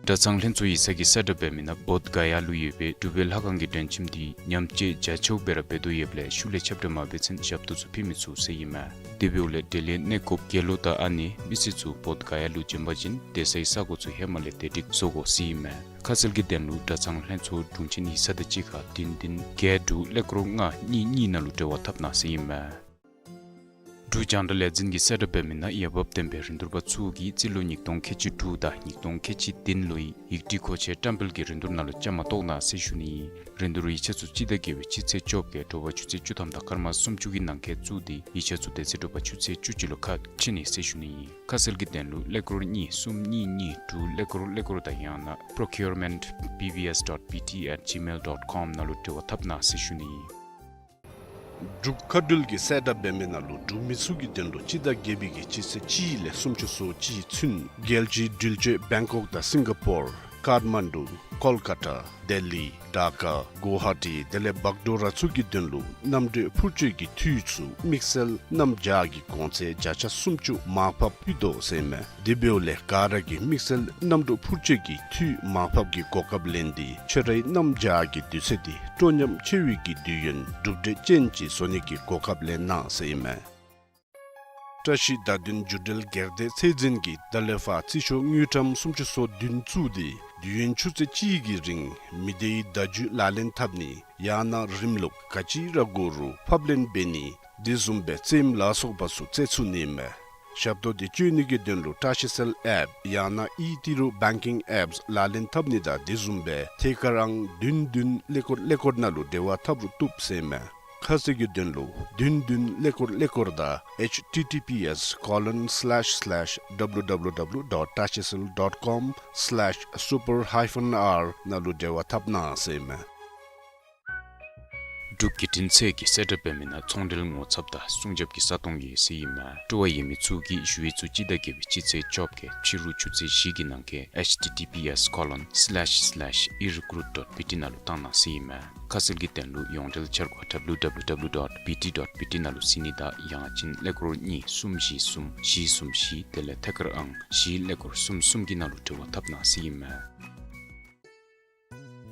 གྲྭ་ཚང་ལྷན་ཚོགས་ཡིག་ཚང་གིས་གསལ་བསྒྲགས་འབད་མི་ནང་བོདྷ་ག་ཡ་ལུ་ཡོད་པའི་འབྲུག་པའི་ལྷ་ཁང་གི་སྒྲོན་ཁྱིམ་འདི་ཉམས་བཅོས་རྒྱ་ཆེཝ་སྦེ་ར་འབད་དོ་ཡོདཔ་ལས་ཤུལ་ལས་ཁྱབ་བསྒྲགས་མ་འབད་ཚུན་ཞབས་ཏོག་ཚུ་ཕུལ་མི་ཚུགས་ཟེར་ཨིན་མས། དེ་འབདཝ་ལས་དེ་ལས་གནས་སྐོརཔ་དགེ་སློང་དང་ཨ་ནེ་མི་སེར་ཚུ་བོདྷ་ག་ཡ་ལུ་བྱོན་པ་ཅིན་སྡོད་སའི་ས་གོ་ཚུ་ཧེ་མ་ལས་དེ་སྒྲིག་བཟོ་དགོ་ཟེར་ཨིན་མས། ཁ་གསལ་གྱི་དོན་ལུ་གྲྭ་ཚང་ལྷན་ཚོགས་དྲུང་ཆེན་ཡིག་ཚང་དང་གཅིག་ཁར་བདུན་བདུན་བརྒྱད་དྲུག་ཀླད་ཀོར་ལྔ་གཉིས་གཉིས་ནང་ལུ་འབྲེལ་བ་འཐབ་གནང་ཟེར་ཨིན་མས། འབྲུག་རྒྱང་བསྒྲགས་ལས་འཛིན་གྱིས་གསལ་བསྒྲགས་འབད་མི་ནང་འོས་འབབ་ལྡན་པའི་རིན་བསྡུར་པ་ཚུ་གིས་རྩིས་ལོ་ཉིས་སྟོང་ཁལ་གཅིག་དྲུག་དང་ཉིས་སྟོང་ཁལ་གཅིག་བདུན་ལོའི་ཡིག་བྲིས་མཁོ་ཆས་བཀྲམ་སྤེལ་གྱི་རིན་བསྡུར་ནང་ལུ་བཅའ་མར་གཏོགས་གནང་ཟེར་ཞུ་ནི་ཨིན། རིན་བསྡུར་ཡིག་ཆ་ཚུ་སྤྱི་ཟླ་བརྒྱད་པའི་སྤྱི་ཚེས་བཅོ་བརྒྱད་དྲོ་པ་ཆུ་ཚོད་བཅུ་ཐམ་དང་སྐར་མ་སུམ་ཅུ་གི་ནང་འཁོད་བཙུགས་ཏེ་ཡིག་ཆ་ཚུ་དེ་ཚེ་དྲོ་པ་ཆུ་ཚོད་བཅུ་གཅིག་ལུ་ཁ་ཕྱེ་ནི་ཟེར་ཞུ་ནི་ཨིན། ཁ་གསལ་གྱི་དོན་ལུ་ཀླད་ཀོར་གཉིས་གསུམ་གཉིས་གཉིས་དྲུག་ཀླད་ཀོར་ཀླད་ཀོར་དང་ཡང་ན་procurement B B S dot B T at gmail dot com ནང་ལུ་འབྲེལ་བ་འཐབ་གནང་ཟེར་ཞུ་ནི་ཨིན། འབྲུག་མཁའ་འགྲུལ་གྱིས་གསལ་བསྒྲགས་འབད་མི་ནང་ལུ་འབྲུག་མི་ཚུ་གི་དོན་ལུ་སྤྱི་ཟླ་བརྒྱད་པའི་གི་སྤྱི་ཚེས་གཅིག་ལས་སུམ་ཅུ་སོ་གཅིག་ཚུན་རྒྱལ་སྤྱིའི་འགྲུལ་བསྐྱོད་བེང་ཀོག་དང་སིང་ག་པོར་ཀཱཐ་མན་ཌུ་ཀོལ་ཀ་ཏ་ལྡི་ལི་ཌ་ཀ་གུ་ཝ་ཧ་ཊི་དེ་ལས་བག་ཌོ་ར་ཚུ་གི་དོན་ལུ་གནམ་གྲུ་འཕུར་སྐྱོད་ཀྱི་འཐུས་ཚུ་དམིགས་བསལ་གནམ་བྱཱར་གྱི་གོང་ཚད་བརྒྱ་ཆ་སུམ་ཅུ་མར་ཕབ་ཕུལ་དོ་ཟེར་ཨིན་མས། དེ་འབདཝ་ལས་ག་ར་གིས་དམིགས་བསལ་གནམ་གྲུ་འཕུར་སྐྱོད་ཀྱི་འཐུས་མར་ཕབ་ཀྱི་གོ་སྐབས་ལེན་ཏེ་ཁྱོད་རའི་གནམ་བྱཱར་གྱི་དུས་ཚོད་འདི་སྤྲོ་ཉམས་ཆེ་བའི་གི་དུས་ཡུན་གྲུབ་འབྲས་ཅན་ཅིག་བཟོ་ནི་གི་གོ་སྐབས་ལེན་གནང་ཟེར་ཨིན་མས། བཀྲ་ཤིས་བདག་མདུན་རྒྱུ་འབྲེལ་སྒེར་སྡེ་ཚད་འཛིན་གྱིས་ད་ལས་ཕར་རྩིས་ཤོག་དངུལ་ཀྲམ་སུམ་ཅུ་སོ་བདུན་བཙུགས་ཏེ་དུས་ཡུན་ཆུ་ཚོད་གཅིག་གི་རིང་མི་སྡེའི་བརྡ་བརྒྱུད་ལག་ལེན་འཐབ་ནི་ཡང་ན་རིམ་ལུགས་ག་ཅི་ར་དགོ་རུང་ཕབ་ལེན་འབད་ནི་དེ་བཟུམ་སྦེ་རྩེདམོ་ལ་སོགས་པ་ཚུ་རྩེ་ཚུགས་ནི་ཨིན་མས། ཞབས་ཏོག་འདི་སྤྱོད་ནི་གི་དོན་ལུ་བཀྲ་ཤིས་སེལ་ཨེཔ་ཡང་ན་ཨི་ཏི་རུ་བེང་ཀིང་ཨེཔསི་ལག་ལེན་འཐབ་ནི་དང་དེ་བཟུམ་སྦེ་ཐད་ཀར་ཨང་བདུན་བདུན་ཀླད་ཀོར་ཀླད་ཀོར་ནང་ལུ་འབྲེལ་བ་འཐབ་རུང་བཏུབ་ཟེར་ཨིན་མས། ཁ་གསལ་གྱི་དོན་ལུ་བདུན་བདུན་ཀླད་ཀོར་ཀླད་ཀོར་དང་H T T P S colon slash slash W W W dot tashicel dot com slash super hyphen R ནང་ལུ་འབྲེལ་བ་འཐབ་གནང་ཟེར་ཨིན་མས། འབྲུག་བརྒྱུད་འཕྲིན་ཚད་ཀྱི་གསལ་བསྒྲགས་འབད་མི་ནང་ཚོང་འབྲེལ་ངོ་ཚབ་དང་སྲུང་སྐྱོབ་ཀྱི་ས་སྟོང་ཡོད་ཟེར་ཨིན་མས། སྤྲོ་བ་ཡོད་མི་ཚུ་གིས་ཞུ་ཡིག་ཚུ་སྤྱི་ཟླ་བརྒྱད་པའི་སྤྱི་ཚེས་བཅོ་བརྒྱད་ཕྱི་རུ་ཆུ་ཚོད་བཞི་གི་ནང་འཁོད་ཨེཆ་ཊི་ཊི་པི་ཨེསི་ཁོ་ལོན་སི་ལེཤ་སི་ལེཤ་ཨི་རི་ཀུ་རུཊ་ཌོཊ་བི་ཊི་ནང་ལུ་བཏང་གནང་ཟེར་ཨིན་མས། ཁ་གསལ་གྱི་དོན་ལུ་ཡོངས་འབྲེལ་འཆར་སྒོ་ཌབ་ལིའུ་ཌབ་ལིའུ་ཌབ་ལིའུ་ཌོཊ་བི་ཊི་ཌོཊ་བི་ཊི་ནང་ལུ་གཟིགས་ནི་དང་ཡང་ཅིན་ཀླད་ཀོར་གཉིས་གསུམ་བཞི་གསུམ་བཞི་གསུམ་བཞི་དེ་ལས་ཐད་ཀར་ཨང་བཞི་ཀླད་ཀོར་གསུམ་གསུམ་གྱི་ནང་ལུ་འབྲེལ་བ་འཐབ་གནང་ཟེར་ཨིན་མས།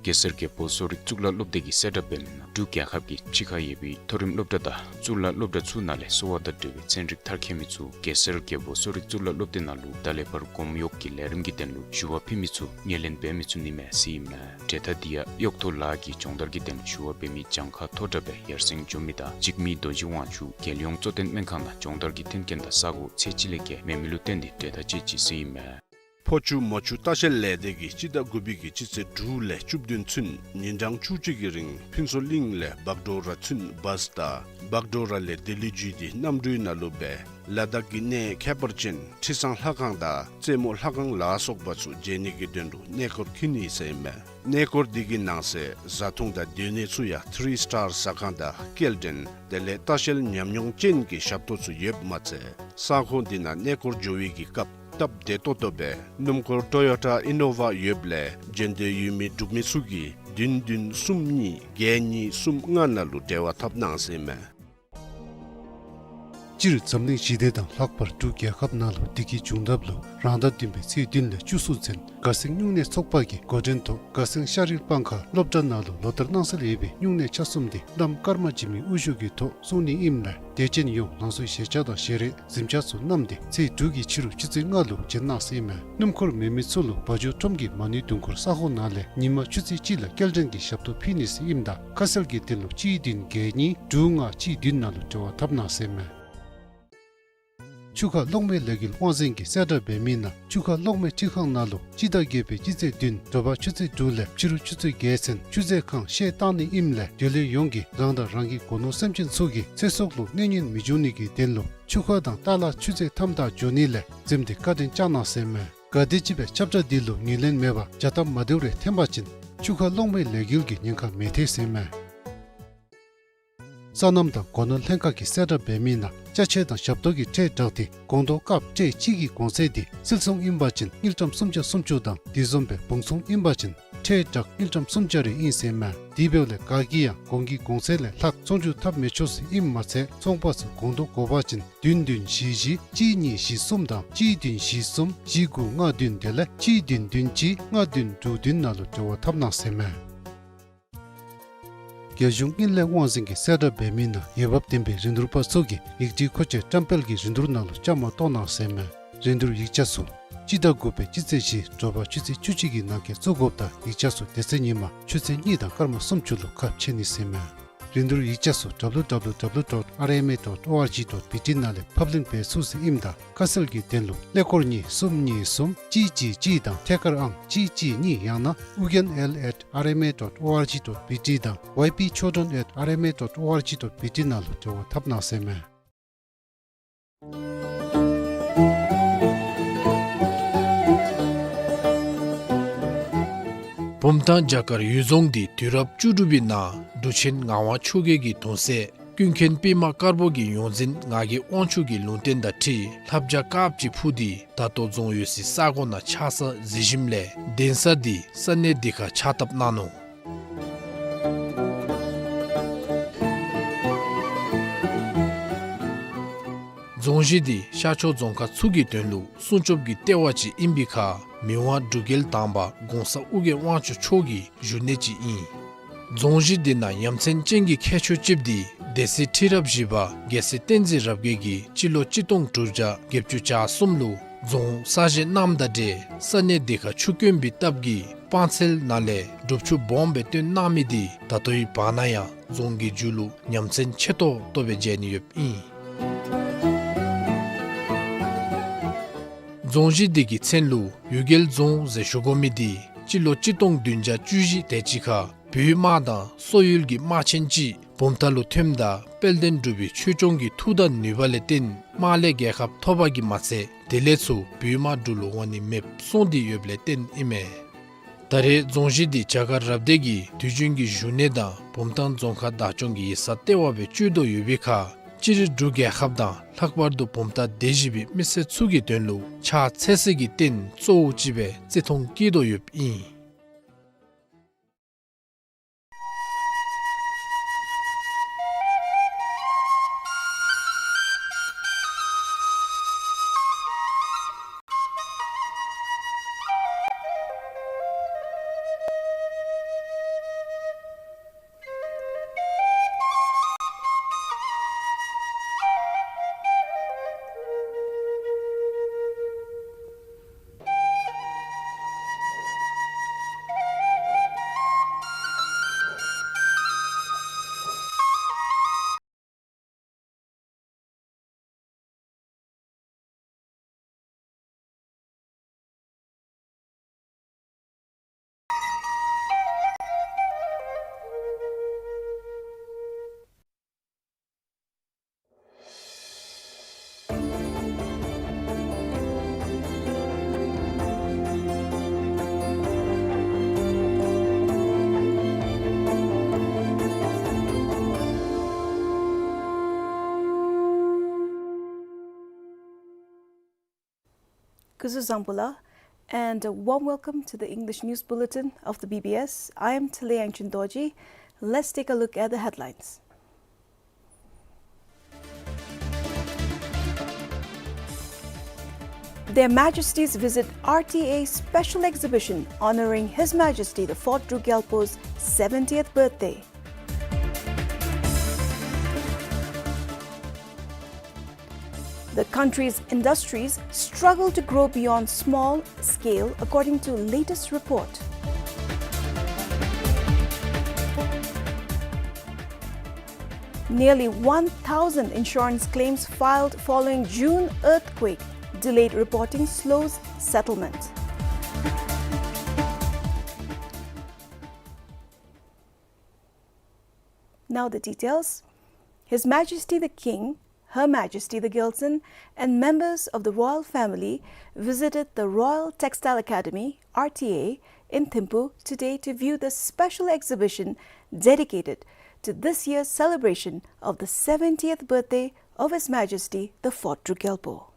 གེ་སར་རྒྱལ་པོ་གསོ་རིག་གཙུག་ལག་སློབ་སྡེ་གི་གསལ་བསྒྲགས་འབད་མི་ནང་འབྲུག་རྒྱལ་ཁབ་ཀྱི་ཕྱི་ཁར་ཡོད་པའི་མཐོ་རིམ་སློབ་གྲྭ་དང་གཙུག་ལག་སློབ་གྲྭ་ཚུ་ནང་ལས་གསོ་བ་དང་འབྲེལ་བའི་ཚན་རིག་མཐར་འཁྱོལ་མི་ཚུ་གེ་སར་རྒྱལ་པོ་གསོ་རིག་གཙུག་ལག་སློབ་སྡེ་ནང་ལུ་ད་ལས་ཕར་གོམ་གཡོག་གི་ལས་རིམ་གྱི་དོན་ལུ་ཞུ་བ་ཕུལ་མི་ཚུ་ངོས་ལེན་འབད་མི་ཚུགས་ནི་མས་ཟེར་ཨིན་མས། གྲལ་མཐའ་འདི་ཡང་གཡོག་ཐོ་ལཱ་གི་སྦྱོང་བརྡར་གྱི་དོན་ལུ་ཞུ་བ་འབད་མི་གྱངས་ཁ་མཐོ་དྲགས་སྦེ་ཡར་སེང་འགྱོ་མི་དང་འཇིགས་མེད་རྡོ་རྗེ་དབང་ཕྱུག་རྒྱལ་ཡོངས་གཙོ་བསྟེན་སྨན་ཁང་ནང་སྦྱོང་བརྡར་གྱི་མཐུན་རྐྱེན་དང་ས་གོ་ཚད་ཅིག་ལས་བརྒལ་མེད་མི་ལུ་བརྟེན་ཏེ་གྲལ་མཐའ་བཅད་ཅི་ཟེར་ཨིན་མས། ཕོ་ཆུ་མོ་ཆུ་ལྟ་བཤལ་ལས་སྡེ་གིས་སྤྱི་ཟླ་དགུ་པའི་གི་སྤྱི་ཚེས་དྲུག་ལས་བཅུ་བདུན་ཚུན་ཉིན་གྲངས་བཅུ་གཅིག་གི་རིང་ཕུན་ཚོགས་གླིང་ལས་བག་གྲོ་ར་ཚུན་བཱས་དང་བག་གྲོ་ར་ལས་ལྡི་ལི་བརྒྱུད་དེ་གནམ་གྲུའི་ནང་ལུ་སྦེ་ལ་དྭགས་ཀྱི་གནས་ཁྱད་པར་ཅན་ཁྲི་བཟང་ལྷ་ཁང་དང་རྩེ་མོ་ལྷ་ཁང་ལ་སོགས་པ་ཚུ་མཇལ་ནི་གི་དོན་ལུ་གནས་སྐོར་འཁྱིད་ནི་ཟེར་ཨིན་མས། གནས་སྐོར་འདི་གི་ནང་གསེས་བཟའ་འཐུང་དང་སྡོད་གནས་ཚུ་ཡང་ཐི་རི་སི་ཊར་ཟ་ཁང་དང་སྐྱེལ་འདྲེན་དེ་ལས་ལྟ་བཤལ་ཉམས་མྱོང་ཅན་གྱི་ཞབས་ཏོག་ཚུ་ཡོདཔ་མ་ཚད་ས་ཁོངས་འདི་ནང་གནས་སྐོར་འགྱོ་བའི་གི་སྐབས་སྟབས་བདེ་ཏོག་ཏོ་སྦེ་སྣུམ་འཁོར་ཊོ་ཡོ་ཊ་ཨི་ནོ་ཝ་ཡོདཔ་ལས་འབྱོན་འདོད་ཡོད་མི་འབྲུག་མི་ཚུ་གིས་བདུན་བདུན་གསུམ་གཉིས་བརྒྱད་གཉིས་གསུམ་ལྔ་ནང་ལུ་འབྲེལ་བ་འཐབ་གནང་ཟེར་ཨིན་མས། སྤྱིར་འཛམ་གླིང་ཞི་བདེ་དང་ལྷག་པར་འབྲུག་རྒྱལ་ཁབ་ནང་ལུ་བདེ་སྐྱིད་འབྱུང་ཐབས་ལུ་རང་ཟླ་བདུན་པའི་ཚེས་བདུན་ལས་བཅུ་གསུམ་ཚུན་དགའ་སེང་སྨྱུང་གནས་ཚོགས་པ་གི་འགོ་འདྲེན་ཐོག་དགའ་སེང་ཤ་རིལ་སྤང་ཁ་སློབ་གྲྭ་ནང་ལུ་ལོ་ལྟར་གནང་སྲོལ་ཡོད་པའི་སྨྱུང་གནས་ཆ་གསུམ་འདི་གནམ་སྐར་མ་འཇིགས་མེད་དབུ་བཞུགས་ཀྱི་ཐོག་སྲུང་ནི་ཨིནམ་ལས་དད་ཅན་ཡོངས་ལང་ཚོའི་བཞེས་ཆས་དང་ཞལ་རས་གཟིམ་ཆས་ཚུ་བསྣམས་ཏེ་ཚེས་དྲུག་གི་ཕྱི་རུ་ཆུ་ཚོད་ལྔ་ལུ་བྱོན་གནང་ཟེར་ཨིན་མས། སྣུམ་འཁོར་མེད་མི་ཚུ་ལུ་བ་འཇོ་ཁྲོམ་གྱི་མ་ཎི་དུང་འཁོར་ས་ཁོངས་ནང་ལས་ཉིན་མ་ཆུ་ཚོད་གཅིག་ལས་སྐྱེལ་འདྲེན་གྱི་ཞབས་ཏོག་ཕུལ་ནི་ཟེར་ཨིནམ་ད་ཁ་གསལ་གྱི་དོན་ལུ་གཅིག་བདུན་བརྒྱད་གཉིས་དྲུག་ལྔ་གཅིག་བདུན་ནང་ལུ་འབྲེལ་བ་འཐབ་གནང་ཟེར་ཨིན་མས། ཆུ་ཁ་གློག་མེ་ལས་འགུལ་དབང་འཛིན་གྱིས་གསལ་བསྒྲགས་འབད་མི་ནང་ཆུ་ཁ་གློག་མེ་འཕྲུལ་ཁང་ནང་ལུ་སྤྱི་ཟླ་བརྒྱད་པའི་སྤྱི་ཚེས་བདུན་དྲོ་པ་ཆུ་ཚོད་དྲུག་ལས་ཕྱི་རུ་ཆུ་ཚོད་བརྒྱད་ཚུན་ཆུ་མཛོད་ཁང་བཤལ་གཏང་ནི་ཨིནམ་ལས་འདོད་ལུས་ཡོངས་ཀྱིས་རང་དང་རང་གི་སྒོ་ནོར་སེམས་ཅན་ཚུ་གི་ཚེ་སྲོག་ལུ་གནོད་ཉེན་མི་འབྱུང་ནི་གི་དོན་ལུ་ཆུ་ཁ་དང་ཏ་ལ་ཆུ་མཛོད་མཐའམ་བདའ་འགྱོ་ནི་ལས་འཛེམ་སྟེ་བཀའ་དྲིན་བསྐྱང་གནང་ཟེར་ཨིན་མས། ག་དེམ་ཅིག་སྦེ་ཁྱབ་བསྒྲགས་འདི་ལུ་ངོས་ལེན་མེད་པར་བྱ་སྟབས་མ་བདེཝ་རེ་འཐོན་པ་ཅིན་ཆུ་ཁ་གློག་མེ་ལས་འགུལ་གྱི་ཉེན་ཁ་མི་ཐེག་ཟེར་ཨིན་མས། སོ་ནམ་དང་སྒོ་ནོར་ལྷན་ཁག་གིས་གསལ་བསྒྲགས་འབད་མི་ནང་ཅ་ཆས་དང་ཞབས་ཏོག་གི་ཁྲལ་བསྒྲགས་ཏེ་སྒོང་རྡོག་ཀབ་ཊེ་གཅིག་གི་གོང་ཚད་འདི་སིལ་ཚོང་ཨིན་པ་ཅིན་དངུལ་ཀྲམ་སུམ་བརྒྱ་སུམ་ཅུ་དང་དེ་བཟུམ་སྦེ་བུང་ཚོང་ཨིན་པ་ཅིན་ཁྲལ་བསྒྲགས་དངུལ་ཀྲམ་སུམ་བརྒྱ་རེ་ཨིན་ཟེར་ཨིན་མས། དེ་འབདཝ་ལས་ག་གིས་ཡང་སྒོང་གི་གོང་ཚད་ལས་ལྷག་ཚོང་བསྒྱུར་འཐབ་མི་ཆོག་ཟེར་ཨིནམ་མ་ཚད་ཚོང་པ་ཚུ་སྒོང་རྡོག་དགོ་པ་ཅིན་བདུན་བདུན་བཞི་བཞི་གཅིག་གཉིས་བཞི་གསུམ་དང་གཅིག་བདུན་བཞི་གསུམ་བཞི་དགུ་ལྔ་བདུན་དེ་ལས་གཅིག་བདུན་བདུན་གཅིག་ལྔ་བདུན་དྲུག་བདུན་ནང་ལུ་འབྲེལ་བ་འཐབ་གནང་ཟེར་ཨིན་མས། རྒྱལ་གཞུང་དངུལ་ལས་དབང་འཛིན་གྱིས་གསལ་བསྒྲགས་འབད་མི་ནང་འོས་འབབ་ལྡན་པའི་རིན་བསྡུར་པ་ཚུ་གིས་ཡིག་སྒྲིག་མཁོ་ཆས་བཀྲམ་སྤེལ་གྱི་རིན་བསྡུར་ནང་ལུ་བཅའ་མར་གཏོགས་གནང་ཟེར་ཨིན་མས། རིན་བསྡུར་ཡིག་ཆ་ཚུ་སྤྱི་ཟླ་དགུ་པའི་སྤྱི་ཚེས་བཞི་དྲོ་པ་ཆུ་ཚོད་བཅུ་གཅིག་གི་ནང་འཁོད་བཙུགས་དགོཔ་དང་ཡིག་ཆ་ཚུ་དེ་ཚེ་ཉིན་མ་ཆུ་ཚོད་གཉིས་དང་སྐར་མ་སུམ་ཅུ་ལུ་ཁ་ཕྱེ་ནི་ཟེར་ཨིན་མས། རིན་བསྡུར་ཡིག་ཆ་ཚུ་ཌབ་ལིའུ་ཌབ་ལིའུ་ཌབ་ལིའུ་ཌོཊ་ཨར་ཨེམ་ཨེ་ཌོཊ་ཨོ་ཨར་ཇི་ཌོཊ་བི་ཊི་ནང་ལས་ཕབ་ལེན་འབད་ཚུགས་ཟེར་ཨིནམ་ད་ཁ་གསལ་གྱི་དོན་ལུ་ཀླད་ཀོར་གཉིས་གསུམ་གཉིས་གསུམ་གཅིག་གཅིག་གཅིག་དང་ཐད་ཀར་ཨང་གཅིག་གཅིག་གཉིས་ཡང་ན་ཨུ་རྒྱན་ཨེལ་ཨེཊ་ཨར་ཨེམ་ཨེ་ཌོཊ་ཨོ་ཨར་ཇི་ཌོཊ་བི་ཊི་དང་ཝའི་པི་ཆོལ་ཌོན་ཨེཊ་ཨར་ཨེམ་ཨེ་ཌོཊ་ཨོ་ཨར་ཇི་ཌོཊ་བི་ཊི་ནང་ལུ་འབྲེལ་བ་འཐབ་གནང་ཟེར་ཨིན་མས། བུམ་ཐང་བྱ་དཀར་གཡུལ་རྫོང་འདི་དུས་རབས་བཅུ་དྲུག་པའི་ནང་འབྲུག་ཆེན་ངག་དབང་ཆོས་རྒྱལ་གྱི་གདུང་སྲས་ཀུན་མཁྱེན་པདྨ་དཀར་པོ་གི་ཡོངས་འཛིན་ངག་གི་དབང་ཕྱུག་གི་ལུང་བསྟན་དང་འཁྲིལ་ལྷ་བྱ་དཀརཔོ་ཅིག་འཕུར་ཏེ་ད་ལྟོ་རྫོང་ཡོད་སའི་ས་གོ་ནང་ཆགས་ས་གཟིགས་ཞིནམ་ལས་གདན་ས་འདི་ས་གནས་འདི་ཁར་ཕྱག་བཏབ་གནང་ནུག། རྫོང་གཞི་འདི་ཤར་ཕྱོགས་རྫོང་ཁག་ཚུ་གི་དོན་ལུ་སྲུང་སྐྱོབ་ཀྱི་ལྟེ་བ་ཅིག་ཨིན་པའི་ཁར་མི་དབང་འབྲུག་རྒྱལ་དང་པ་གོང་ས་ཨོ་རྒྱན་དབང་ཕྱུག་མཆོག་གི་བཞུགས་གནས་ཅིག་ཨིན། རྫོང་གཞི་འདི་ནང་ཡ་མཚན་ཅན་གྱི་ཁྱད་ཆོས་ཅིག་འདི་སྡེ་སྲིད་ཁྲི་རབས་བཞི་པ་རྒྱལ་སྲས་བསྟན་འཛིན་རབ་རྒྱས་ཀྱིས་སྤྱི་ལོ་གཅིག་སྟོང་དྲུག་བརྒྱ་བརྒྱད་ཅུ་གྱ་གསུམ་ལུ་རྫོང་གསར་བཞེངས་གནངམ་དང་འབྲེལ་ས་གནས་འདི་ཁར་ཆུ་དཀོན་པའི་སྟབས་ཀྱིས་སྤང་ཚལ་ནང་ལས་སྒྲུབ་ཆུ་སྦོམ་སྦེ་བཏོན་གནང་མི་འདི་ད་ལྟོའི་བར་ན་ཡང་རྫོང་གི་མཇུག་ལུ་ཡ་མཚན་ཆེ་ཏོག་ཏོ་སྦེ་མཇལ་ནི་ཡོདཔ་ཨིན། རྫོང་གཞི་འདི་གི་མཚན་ལུ་གཡུལ་རྒྱལ་རྫོང་ཟེར་ཞུ་དགོ་མི་འདི་སྤྱི་ལོ་གཅིག་སྟོང་བདུན་བརྒྱ་བཅུ་བཞི་དེ་ཅིག་ཁར་བོད་དམག་དང་སོག་ཡུལ་གྱི་དམག་ཆེན་ཅིག་བུམ་ཐང་ལུ་ཐོནམ་ད་དཔལ་ལྡན་འབྲུག་པའི་ཆོས་སྐྱོང་གི་མཐུ་དང་ནུས་པ་ལས་བརྟེན་དམག་ལས་རྒྱལ་ཁ་ཐོབ་པ་གིས་མ་ཚད་དེ་ལས་ཚུར་བོད་དམག་འབྲུག་ལུ་འོང་ནི་མེདཔ་སོང་སྟེ་ཡོདཔ་ལས་བརྟེན་ཨིན་མས། ད་རེས་རྫོང་གཞི་འདི་བྱ་དགའ་རབ་སྡེ་གི་དུས་རྒྱུན་གྱི་བཞུགས་གནས་དང་བུམ་ཐང་རྫོང་ཁག་བདག་སྐྱོང་གི་ཡིག་ཚང་ལྟེ་བ་སྦེ་སྤྱོད་དོ་ཡོད་པའི་ཁར་སྤྱིར་འབྲུག་རྒྱལ་ཁབ་དང་ལྷག་པར་དུ་བུམ་ཐང་སྡེ་བཞི་པའི་མི་སེར་ཚུ་གི་དོན་ལུ་ཕྱག་འཚལ་སའི་རྟེན་གཙོ་བོ་ཅིག་སྦེ་བརྩི་མཐོང་བསྐྱེད་དོ་ཡོདཔ་ཨིན། སྐུ་གཟུགས་བཟང་པོ་ལགས, and a warm welcome to the English News Bulletin of the B B S. I am Tale Yangchun Dorji. Let's take a look at the headlines. Their Majesties visit R T A special exhibition honoring His Majesty the Fourth Druk Gyalpo's seventieth birthday. The country's industries struggle to grow beyond small scale, according to latest report. Nearly one thousand insurance claims filed following June earthquake, delayed reporting slows settlement. Now the details. His Majesty the King, Her Majesty the Gyaltsuen, and members of the royal family visited the Royal Textile Academy, R T A, in Thimphu today to view the special exhibition dedicated to this year's celebration of the seventieth birthday of His Majesty the Fourth Druk Gyalpo.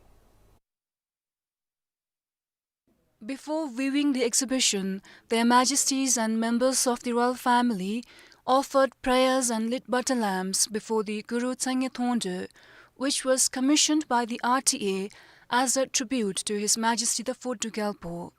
Before viewing the exhibition, Their Majesties and members of the royal family offered prayers and lit butter lamps before the Guru Tsangye Thongdro, which was commissioned by the R T A as a tribute to His Majesty the Fourth Druk Gyalpo.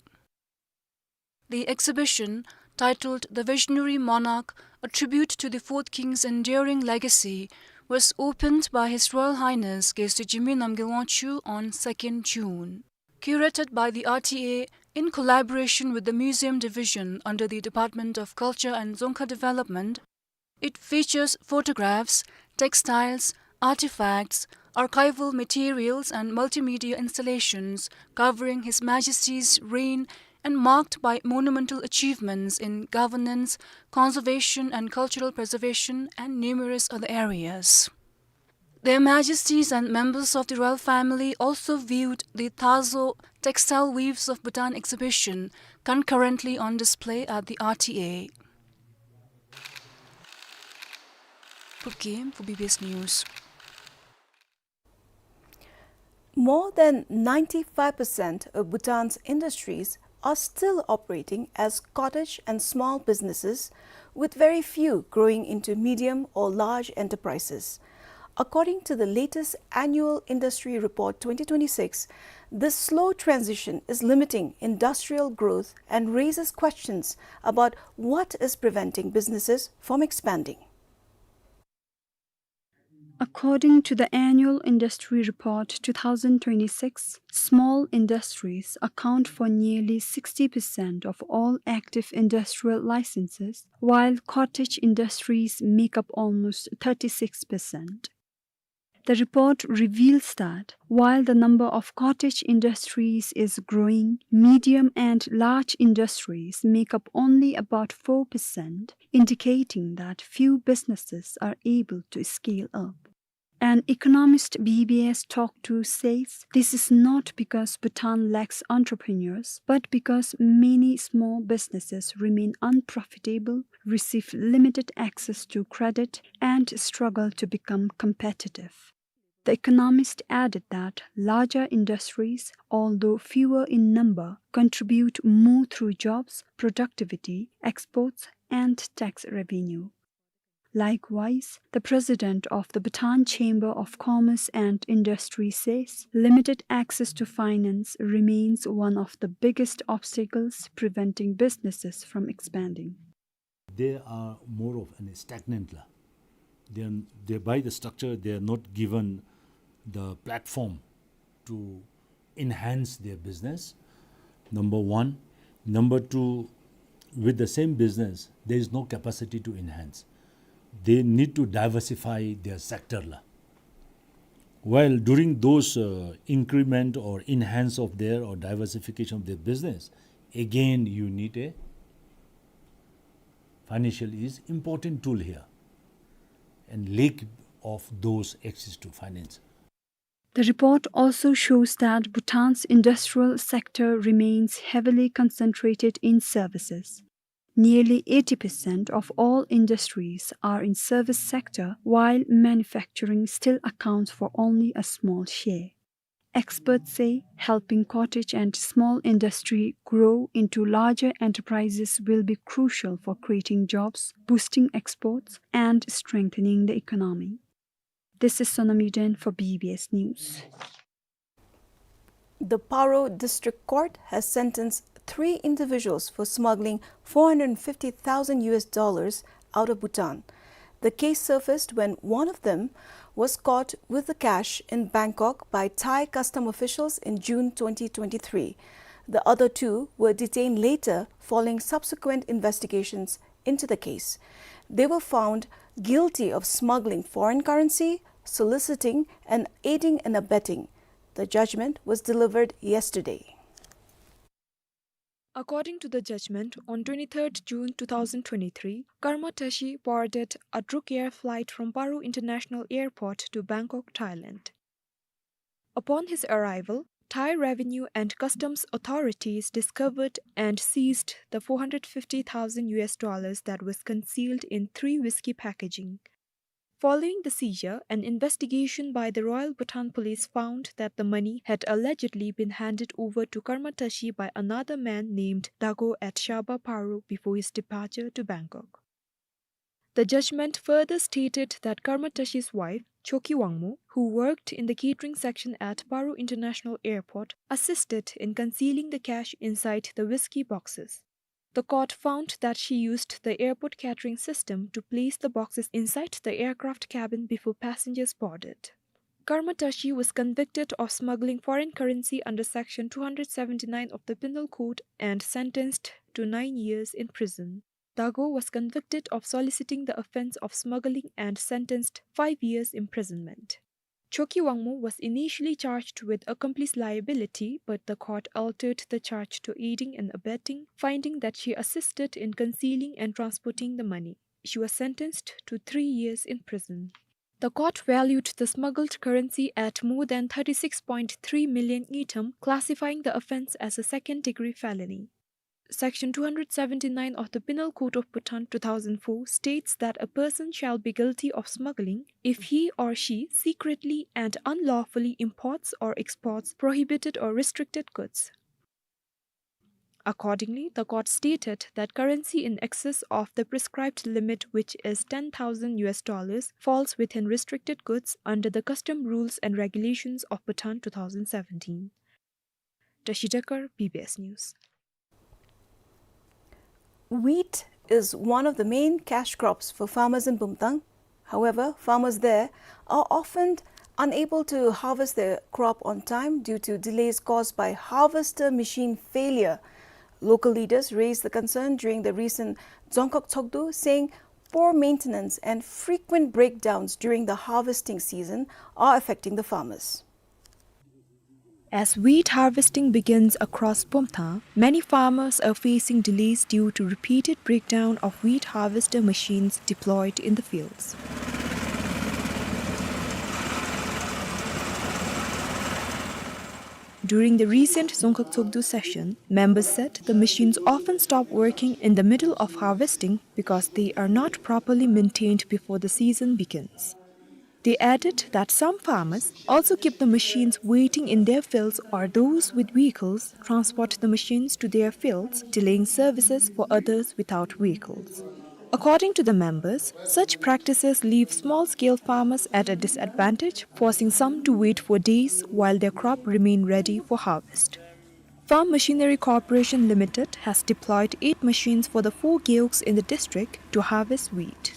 The exhibition, titled The Visionary Monarch, A Tribute to the Fourth King's Enduring Legacy, was opened by His Royal Highness Geshe Jigme Namgyel Wangchuck on second June. Curated by the R T A in collaboration with the Museum Division under the Department of Culture and Dzongkha Development, it features photographs, textiles, artifacts, archival materials and multimedia installations covering His Majesty's reign and marked by monumental achievements in governance, conservation and cultural preservation and numerous other areas. Their Majesties and members of the royal family also viewed the Thazo Textile Weaves of Bhutan exhibition, concurrently on display at the R T A. Phup Gyem for B B S News. More than ninety-five percent of Bhutan's industries are still operating as cottage and small businesses, with very few growing into medium or large enterprises. According to the latest Annual Industry Report twenty twenty-six, this slow transition is limiting industrial growth and raises questions about what is preventing businesses from expanding. According to the Annual Industry Report two thousand twenty-six, small industries account for nearly sixty percent of all active industrial licenses, while cottage industries make up almost thirty-six percent. The report reveals that while the number of cottage industries is growing, medium and large industries make up only about four percent, indicating that few businesses are able to scale up. An economist B B S talked to says this is not because Bhutan lacks entrepreneurs, but because many small businesses remain unprofitable, receive limited access to credit, and struggle to become competitive. The economist added that larger industries, although fewer in number, contribute more through jobs, productivity, exports, and tax revenue. Likewise, the president of the Bhutan Chamber of Commerce and Industry says limited access to finance remains one of the biggest obstacles preventing businesses from expanding. They are more of an stagnant la. They are, they, by the structure, they are not given the platform to enhance their business. Number one. Number two, with the same business, there is no capacity to enhance. They need to diversify their sector la. While during those, uh, increment or enhance of their or diversification of their business, again you need a financial is important tool here, and lack of those access to finance. The report also shows that Bhutan's industrial sector remains heavily concentrated in services. Nearly eighty percent of all industries are in service sector, while manufacturing still accounts for only a small share. Experts say helping cottage and small industry grow into larger enterprises will be crucial for creating jobs, boosting exports, and strengthening the economy. This is Sonam Yuden for B B S News. The Paro District Court has sentenced three individuals for smuggling four hundred fifty thousand U S dollars out of Bhutan. The case surfaced when one of them was caught with the cash in Bangkok by Thai custom officials in June twenty twenty-three. The other two were detained later following subsequent investigations into the case. They were found guilty of smuggling foreign currency, soliciting, and aiding and abetting. The judgment was delivered yesterday. According to the judgment, on twenty-third June two thousand twenty-three, Karma Tashi boarded a Druk Air flight from Paro International Airport to Bangkok, Thailand. Upon his arrival, Thai revenue and customs authorities discovered and seized the four hundred fifty thousand U S dollars that was concealed in three whiskey packaging. Following the seizure, an investigation by the Royal Bhutan Police found that the money had allegedly been handed over to Karma Tashi by another man named Dago at Shaba Paro before his departure to Bangkok. The judgment further stated that Karma Tashi's wife, Choki Wangmo, who worked in the catering section at Paro International Airport, assisted in concealing the cash inside the whiskey boxes. The court found that she used the airport catering system to place the boxes inside the aircraft cabin before passengers boarded. Karma Tashi was convicted of smuggling foreign currency under Section two hundred seventy-nine of the Penal Code and sentenced to nine years in prison. Dago was convicted of soliciting the offense of smuggling and sentenced five years imprisonment. Choki Wangmo was initially charged with accomplice liability, but the court altered the charge to aiding and abetting, finding that she assisted in concealing and transporting the money. She was sentenced to three years in prison. The court valued the smuggled currency at more than thirty-six point three million ngultrum, classifying the offense as a second-degree felony. Section two hundred seventy-nine of the Penal Code of Bhutan two thousand four states that a person shall be guilty of smuggling if he or she secretly and unlawfully imports or exports prohibited or restricted goods. Accordingly, the court stated that currency in excess of the prescribed limit, which is ten thousand U S dollars, falls within restricted goods under the Custom Rules and Regulations of Bhutan two thousand seventeen. Tashi Dekar, B B S News. Wheat is one of the main cash crops for farmers in Bumthang. However, farmers there are often unable to harvest their crop on time due to delays caused by harvester machine failure. Local leaders raised the concern during the recent Dzongkhag Tshogdu, saying poor maintenance and frequent breakdowns during the harvesting season are affecting the farmers. As wheat harvesting begins across Bumthang, many farmers are facing delays due to repeated breakdown of wheat harvester machines deployed in the fields. During the recent Dzongkhag Tshogdu session, members said the machines often stop working in the middle of harvesting because they are not properly maintained before the season begins. They added that some farmers also keep the machines waiting in their fields, or those with vehicles transport the machines to their fields, delaying services for others without vehicles. According to the members, such practices leave small-scale farmers at a disadvantage, forcing some to wait for days while their crop remain ready for harvest. Farm Machinery Corporation Limited has deployed eight machines for the four gewogs in the district to harvest wheat.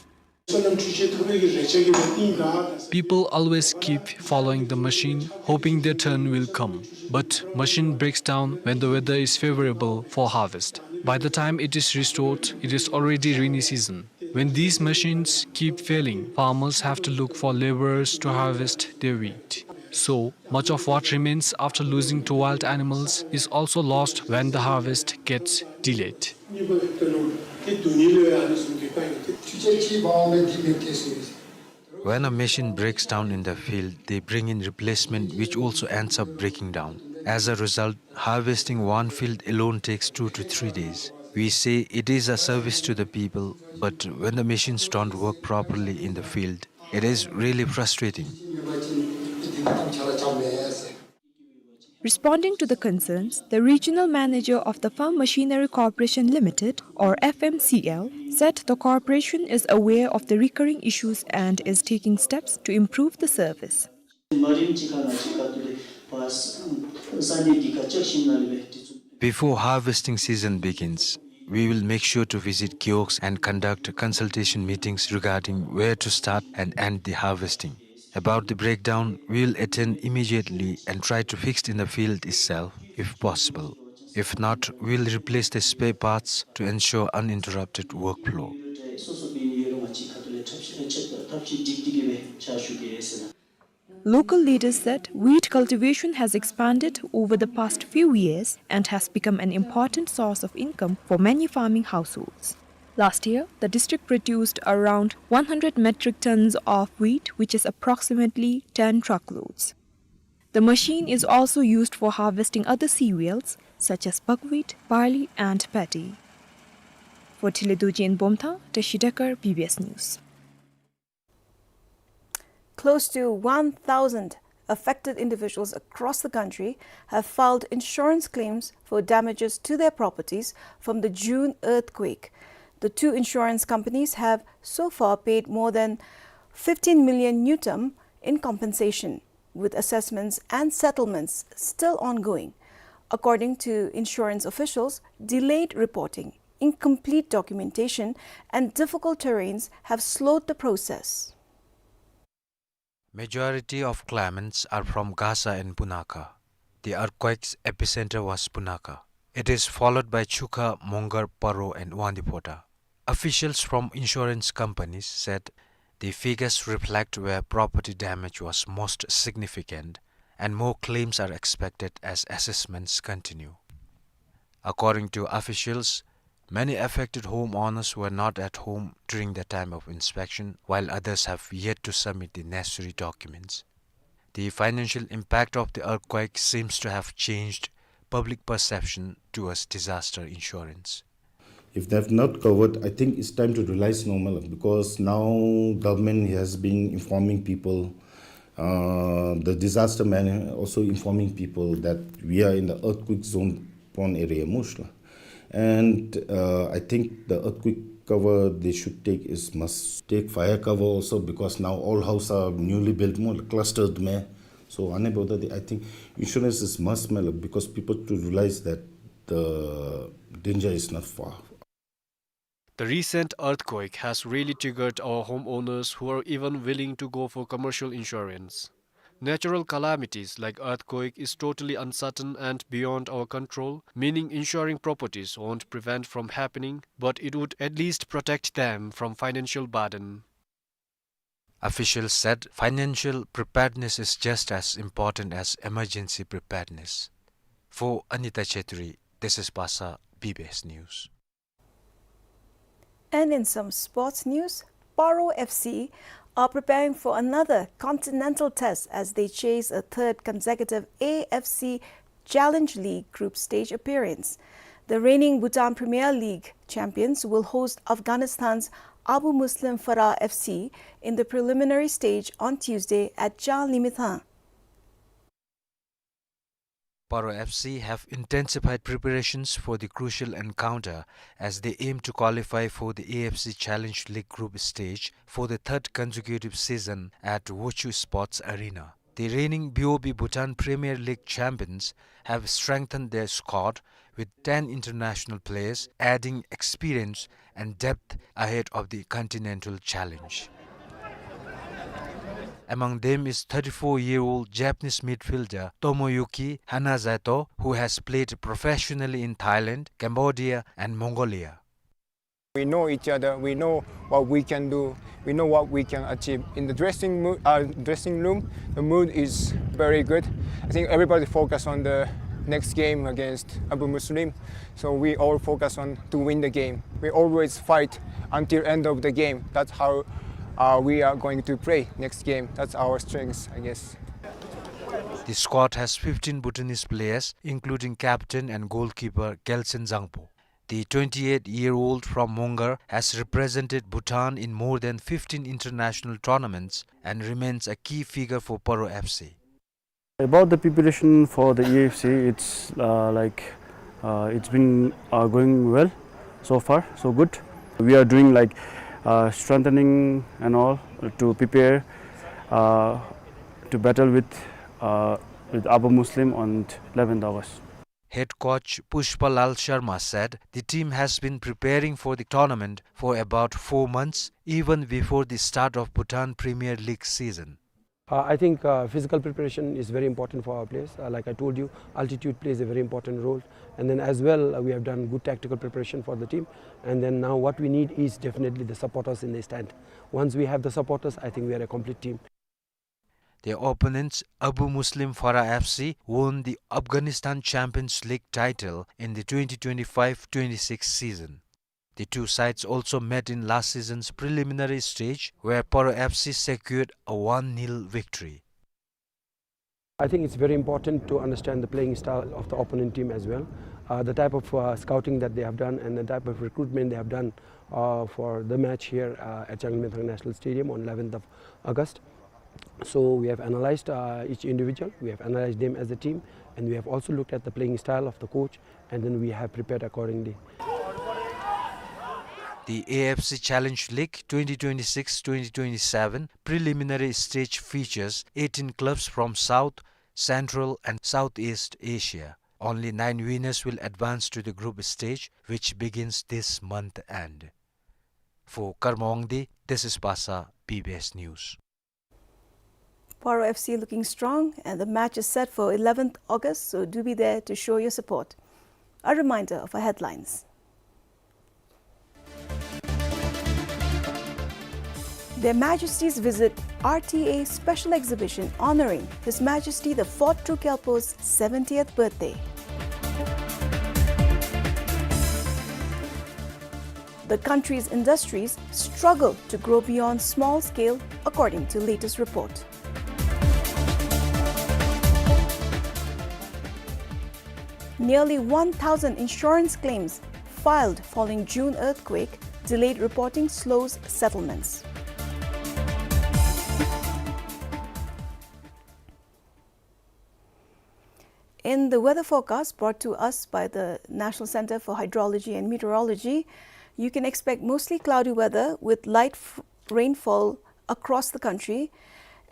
People always keep following the machine, hoping their turn will come. But machine breaks down when the weather is favorable for harvest. By the time it is restored, it is already rainy season. When these machines keep failing, farmers have to look for laborers to harvest their wheat. So, much of what remains after losing to wild animals is also lost when the harvest gets delayed. When a machine breaks down in the field, they bring in replacement, which also ends up breaking down. As a result, harvesting one field alone takes two to three days. We say it is a service to the people, but when the machines don't work properly in the field, it is really frustrating. Responding to the concerns, the regional manager of the Farm Machinery Corporation Limited, or F M C L, said the corporation is aware of the recurring issues and is taking steps to improve the service. Before harvesting season begins, we will make sure to visit gewogs and conduct consultation meetings regarding where to start and end the harvesting. About the breakdown, we will attend immediately and try to fix in the field itself, if possible. If not, we will replace the spare parts to ensure uninterrupted workflow. Local leaders said wheat cultivation has expanded over the past few years and has become an important source of income for many farming households. Last year, the district produced around one hundred metric tons of wheat, which is approximately ten truckloads. The machine is also used for harvesting other cereals such as buckwheat, barley, and paddy. For Thilidorji in Bomthang, Tashi Dekar, B B S News. Close to one thousand affected individuals across the country have filed insurance claims for damages to their properties from the June earthquake. The two insurance companies have so far paid more than fifteen million ngultrum in compensation, with assessments and settlements still ongoing. According to insurance officials, delayed reporting, incomplete documentation, and difficult terrains have slowed the process. Majority of claimants are from Gasa and Punakha. The earthquake's epicenter was Punakha. It is followed by Chukha, Mongar, Paro, and Wangdue Phodrang. Officials from insurance companies said the figures reflect where property damage was most significant, and more claims are expected as assessments continue. According to officials, many affected homeowners were not at home during the time of inspection, while others have yet to submit the necessary documents. The financial impact of the earthquake seems to have changed public perception towards disaster insurance. If they have not covered, I think it's time to realize normal, because now government has been informing people, uh, the disaster man also informing people that we are in the earthquake zone prone area, mostly. And, uh, I think the earthquake cover they should take is must take fire cover also, because now all house are newly built, more clustered में. So, आने वाला, I think insurance is must, मतलब, because people to realize that the danger is not far. The recent earthquake has really triggered our homeowners, who are even willing to go for commercial insurance. Natural calamities like earthquake is totally uncertain and beyond our control, meaning insuring properties won't prevent from happening, but it would at least protect them from financial burden. Officials said financial preparedness is just as important as emergency preparedness. For Anita Chetri, this is Pasa, B B S News. And in some sports news, Paro F C are preparing for another continental test as they chase a third consecutive A F C Challenge League group stage appearance. The reigning Bhutan Premier League champions will host Afghanistan's Abu Muslim Farah F C in the preliminary stage on Tuesday at Changlimithang. Paro F C have intensified preparations for the crucial encounter as they aim to qualify for the A F C Challenge League group stage for the third consecutive season at Wushu Sports Arena. The reigning B O B Bhutan Premier League champions have strengthened their squad with ten international players, adding experience and depth ahead of the continental challenge. Among them is thirty-four-year-old Japanese midfielder Tomoyuki Hanazato, who has played professionally in Thailand, Cambodia, and Mongolia. We know each other. We know what we can do. We know what we can achieve. In the dressing mo-, uh, dressing room, the mood is very good. I think everybody focus on the next game against Abu Muslim. So we all focus on to win the game. We always fight until end of the game. That's how, uh, we are going to play next game. That's our strengths, I guess. The squad has fifteen Bhutanese players, including captain and goalkeeper Gelsen Zangpo. The twenty-eight-year-old from Mongar has represented Bhutan in more than fifteen international tournaments and remains a key figure for Paro F C. About the preparation for the A F C, it's, uh, like, uh, it's been, uh, going well so far, so good. We are doing, like, uh, strengthening and all to prepare, uh, to battle with, uh, with Abu Muslim on eleventh August. Head coach Pushpa Lal Sharma said the team has been preparing for the tournament for about four months, even before the start of Bhutan Premier League season. Uh, I think, uh, physical preparation is very important for our players. Uh, like I told you, altitude plays a very important role. And then as well, uh, we have done good tactical preparation for the team. And then now what we need is definitely the supporters in the stand. Once we have the supporters, I think we are a complete team. Their opponents, Abu Muslim Farah F C, won the Afghanistan Champions League title in the twenty twenty-five twenty-six season. The two sides also met in last season's preliminary stage, where Paro F C secured a one nil victory. I think it's very important to understand the playing style of the opponent team as well. Uh, the type of, uh, scouting that they have done and the type of recruitment they have done, uh, for the match here, uh, at Changlimithang National Stadium on eleventh of August. So we have analyzed, uh, each individual, we have analyzed them as a team, and we have also looked at the playing style of the coach, and then we have prepared accordingly. The A F C Challenge League twenty twenty-six twenty twenty-seven preliminary stage features eighteen clubs from South, Central and Southeast Asia. Only nine winners will advance to the group stage, which begins this month end. For Karma Wangdi, this is Basa, B B S News. Paro F C looking strong, and the match is set for eleventh August, so do be there to show your support. A reminder of our headlines. Their Majesties visit R T A special exhibition honoring His Majesty the Fourth Druk Gyalpo's seventieth birthday. The country's industries struggle to grow beyond small scale, according to latest report. Nearly one thousand insurance claims filed following June earthquake, delayed reporting slows settlements. In the weather forecast brought to us by the National Center for Hydrology and Meteorology, you can expect mostly cloudy weather with light f-, rainfall across the country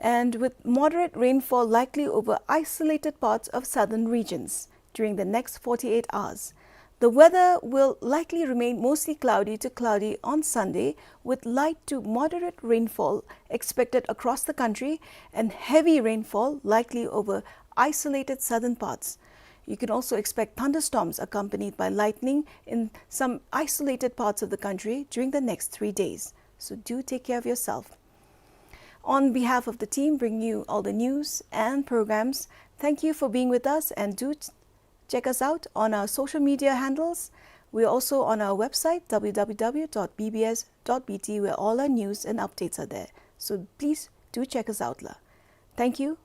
and with moderate rainfall likely over isolated parts of southern regions during the next forty-eight hours. The weather will likely remain mostly cloudy to cloudy on Sunday, with light to moderate rainfall expected across the country and heavy rainfall likely over isolated southern parts. You can also expect thunderstorms accompanied by lightning in some isolated parts of the country during the next three days. So do take care of yourself. On behalf of the team bringing you all the news and programs, thank you for being with us, and do ch-, check us out on our social media handles. We're also on our website, W W W dot B B S dot B T, where all our news and updates are there. So please do check us out la. Thank you.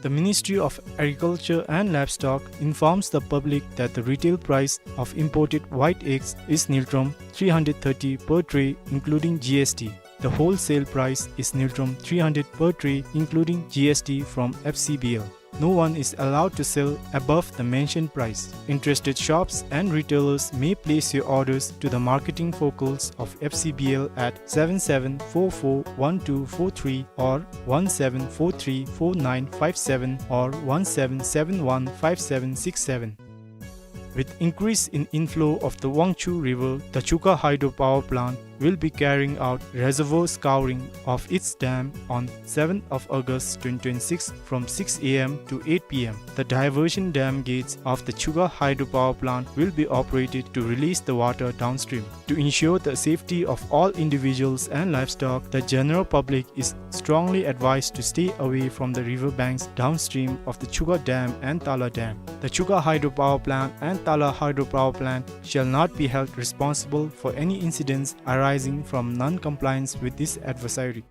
The Ministry of Agriculture and Livestock informs the public that the retail price of imported white eggs is niltrum three hundred thirty per tray, including G S T. The wholesale price is niltrum three hundred per tray, including G S T from F C B L. No one is allowed to sell above the mentioned price. Interested shops and retailers may place your orders to the marketing focals of F C B L at seven seven four four one two four three or one seven four three four nine five seven or one seven seven one five seven six seven. With increase in inflow of the Wangchhu River, the Chukha Hydropower Plant will be carrying out reservoir scouring of its dam on seventh of August twenty twenty-six from six A M to eight P M. The diversion dam gates of the Chukha Hydropower Plant will be operated to release the water downstream. To ensure the safety of all individuals and livestock, the general public is strongly advised to stay away from the river banks downstream of the Chukha Dam and Tala Dam. The Chukha Hydropower Plant and Tala Hydropower Plant shall not be held responsible for any incidents arising from non-compliance with this advisory.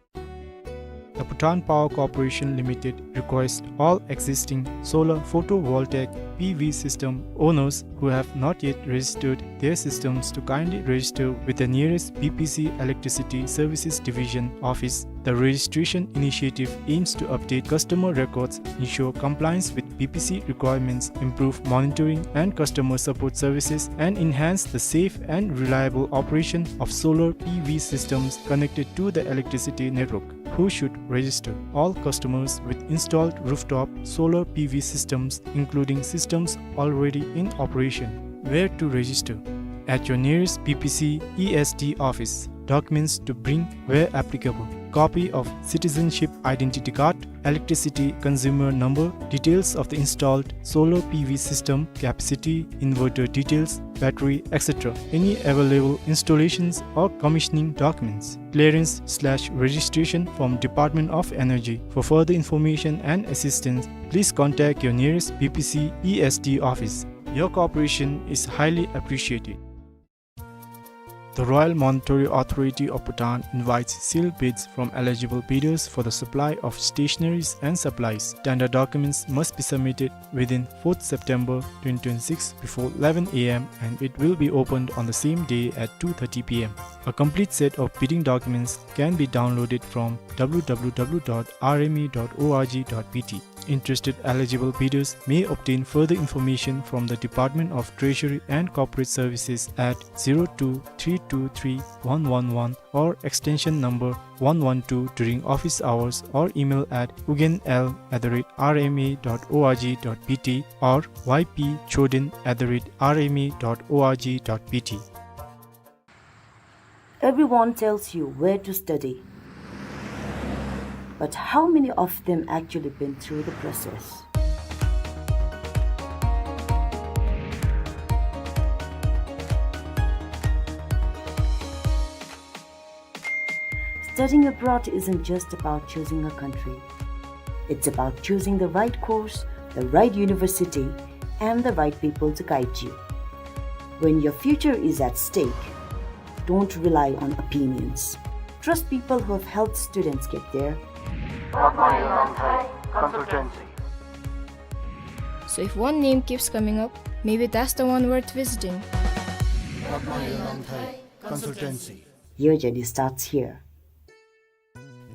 The Bhutan Power Corporation Limited requests all existing solar photovoltaic P V system owners who have not yet registered their systems to kindly register with the nearest B P C Electricity Services Division office. The registration initiative aims to update customer records, ensure compliance with B P C requirements, improve monitoring and customer support services, and enhance the safe and reliable operation of solar P V systems connected to the electricity network. Who should register? All customers with installed rooftop solar P V systems, including systems already in operation. Where to register? At your nearest B P C E S D office. Documents to bring where applicable: copy of citizenship identity card, electricity consumer number, details of the installed solar P V system, capacity, inverter details, battery, et cetera. Any available installations or commissioning documents. Clearance slash registration from Department of Energy. For further information and assistance, please contact your nearest B P C E S D office. Your cooperation is highly appreciated. The Royal Monetary Authority of Bhutan invites sealed bids from eligible bidders for the supply of stationaries and supplies. Tender documents must be submitted within fourth September twenty twenty-six before eleven A M, and it will be opened on the same day at two thirty P M. A complete set of bidding documents can be downloaded from W W W dot R M A dot O R G dot B T. Interested eligible bidders may obtain further information from the Department of Treasury and Corporate Services at zero two three two three one one one or extension number one one two during office hours, or email at ugyen l at the rate R M A dot O R G dot B T or Y P Choden at the rate R M A dot O R G dot B T. Everyone tells you where to study, but how many of them actually been through the process? Studying abroad isn't just about choosing a country. It's about choosing the right course, the right university, and the right people to guide you. When your future is at stake, don't rely on opinions. Trust people who have helped students get there. Rotmai Langthai Consultancy. So if one name keeps coming up, maybe that's the one worth visiting. Rotmai Langthai Consultancy. Your journey starts here.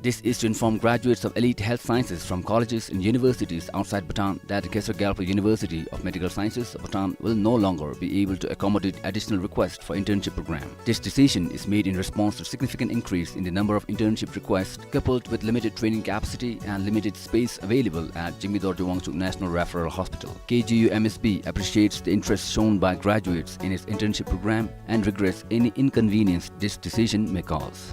This is to inform graduates of elite health sciences from colleges and universities outside Bhutan that the Khesar Gyalpo University of Medical Sciences, Bhutan, will no longer be able to accommodate additional requests for internship program. This decision is made in response to significant increase in the number of internship requests, coupled with limited training capacity and limited space available at Jigme Dorji Wangchuck National Referral Hospital. K G U M S B appreciates the interest shown by graduates in its internship program and regrets any inconvenience this decision may cause.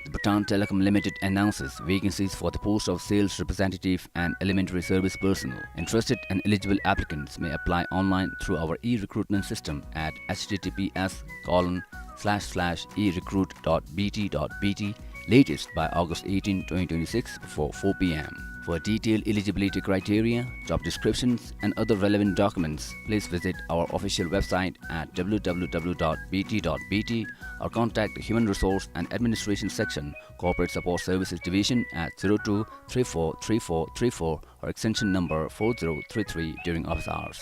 The Bhutan Telecom Limited announces vacancies for the post of sales representative and elementary service personnel. Interested and eligible applicants may apply online through our e-recruitment system at H T T P S colon slash slash e recruit dot B T dot B T latest by August eighteen, twenty twenty-six, before four p m. For detailed eligibility criteria, job descriptions, and other relevant documents, please visit our official website at w w w dot b t dot b t or contact the Human Resource and Administration Section, Corporate Support Services Division at zero two three four three four three four or extension number four zero three three during office hours.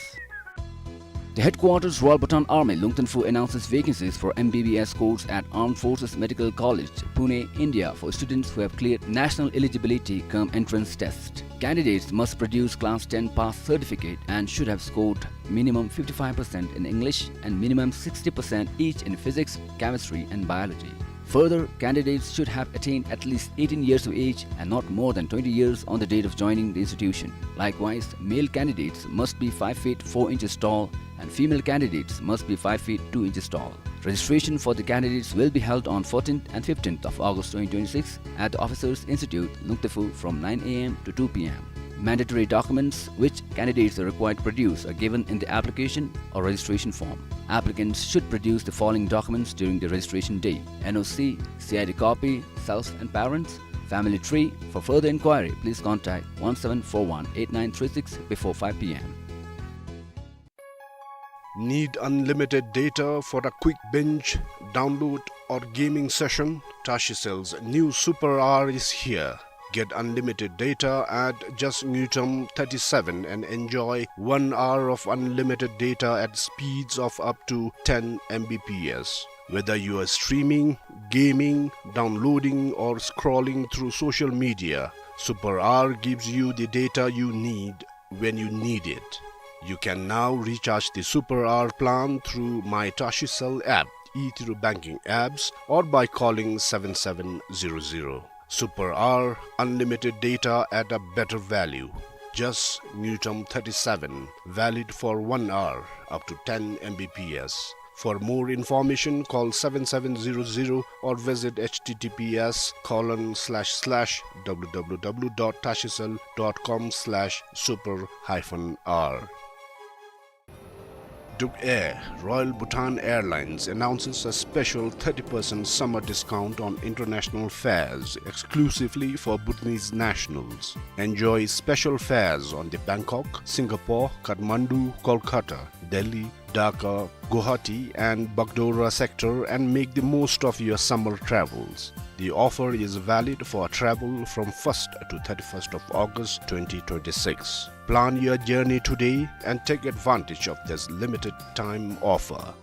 The headquarters Royal Bhutan Army, Lungthanphu, announces vacancies for M B B S course at Armed Forces Medical College, Pune, India, for students who have cleared national eligibility cum entrance test. Candidates must produce class ten pass certificate and should have scored minimum fifty-five percent in English and minimum sixty percent each in physics, chemistry, and biology. Further, candidates should have attained at least eighteen years of age and not more than twenty years on the date of joining the institution. Likewise, male candidates must be five feet four inches tall and female candidates must be five feet two inches tall. Registration for the candidates will be held on fourteenth and fifteenth of August twenty twenty-six at the Officers Institute, Lungthanphu, from nine a m to two p m. Mandatory documents which candidates are required to produce are given in the application or registration form. Applicants should produce the following documents during the registration day: N O C, C I D copy, self and parents, family tree. For further inquiry, please contact one seven four one eight nine three six before five p m. Need unlimited data for a quick binge, download, or gaming session? Tashicell's new Super R is here. Get unlimited data at just Ngultrum thirty-seven and enjoy one hour of unlimited data at speeds of up to ten M B P S. Whether you are streaming, gaming, downloading, or scrolling through social media, Super R gives you the data you need when you need it. You can now recharge the Super R plan through My Tashicell app, e-Thiru banking apps, or by calling seven seven zero zero. Super R, unlimited data at a better value. Just Ngultrum thirty-seven, valid for one hour, up to ten M B P S. For more information, call seven seven zero zero or visit H T T P S colon slash slash w w w dot tashicell dot com slash super hyphen r. Druk Air, Royal Bhutan Airlines, announces a special thirty percent summer discount on international fares exclusively for Bhutanese nationals. Enjoy special fares on the Bangkok, Singapore, Kathmandu, Kolkata, Delhi, Dhaka, Guwahati and Bagdogra sector and make the most of your summer travels. The offer is valid for travel from first to thirty-first of August twenty twenty-six. Plan your journey today and take advantage of this limited time offer.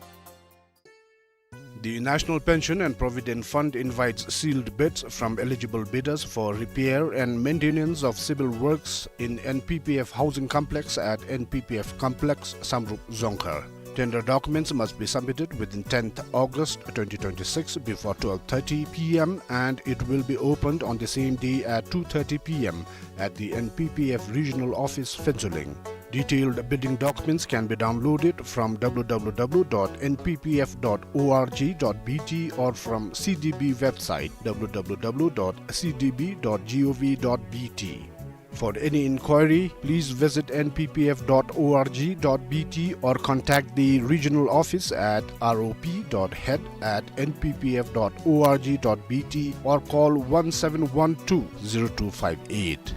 The National Pension and Provident Fund invites sealed bids from eligible bidders for repair and maintenance of civil works in N P P F housing complex at N P P F complex, Samdrup, Dzongkhar. Tender documents must be submitted within tenth August twenty twenty-six before twelve thirty P M and it will be opened on the same day at two thirty P M at the N P P F Regional Office, Phuentsholing. Detailed bidding documents can be downloaded from w w w dot n p p f dot o r g dot b t or from C D B website w w w dot c d b dot g o v dot b t. For any inquiry, please visit n p p f dot o r g dot b t or contact the regional office at r o p dot head at n p p f dot o r g dot b t or call one seven one two zero two five eight.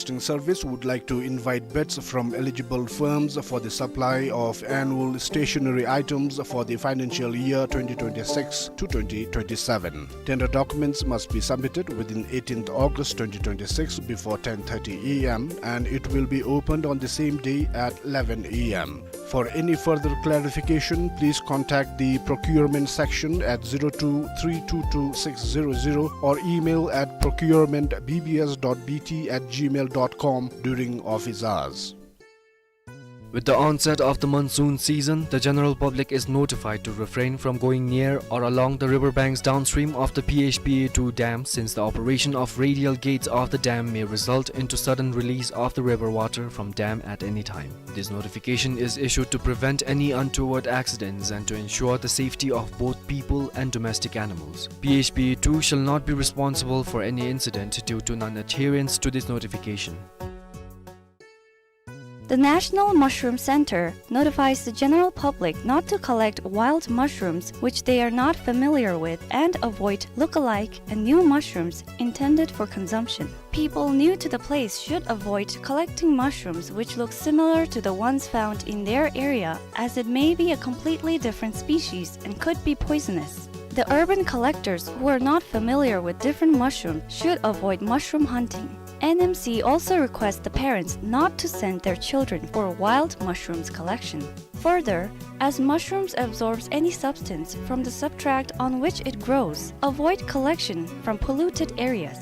Listing Service would like to invite bids from eligible firms for the supply of annual stationery items for the financial year twenty twenty-six to twenty twenty-seven. Tender documents must be submitted within eighteenth August twenty twenty-six before ten thirty A M and it will be opened on the same day at eleven A M. For any further clarification, please contact the procurement section at zero two three two two six zero zero or email at procurement b b s dot b t at gmail dot com during office hours. With the onset of the monsoon season, the general public is notified to refrain from going near or along the river banks downstream of the P H P A two dam, since the operation of radial gates of the dam may result into sudden release of the river water from dam at any time. This notification is issued to prevent any untoward accidents and to ensure the safety of both people and domestic animals. P H P A two shall not be responsible for any incident due to non-adherence to this notification. The National Mushroom Center notifies the general public not to collect wild mushrooms which they are not familiar with and avoid look-alike and new mushrooms intended for consumption. People new to the place should avoid collecting mushrooms which look similar to the ones found in their area, as it may be a completely different species and could be poisonous. The urban collectors who are not familiar with different mushrooms should avoid mushroom hunting. N M C also requests the parents not to send their children for wild mushrooms collection. Further, as mushrooms absorbs any substance from the substrate on which it grows, avoid collection from polluted areas.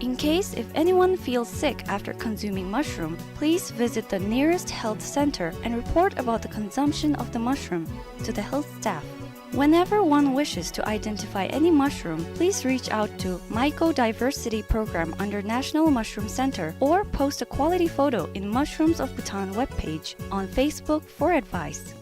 In case if anyone feels sick after consuming mushroom, please visit the nearest health center and report about the consumption of the mushroom to the health staff. Whenever one wishes to identify any mushroom, please reach out to Mycodiversity Program under National Mushroom Center or post a quality photo in Mushrooms of Bhutan webpage on Facebook for advice.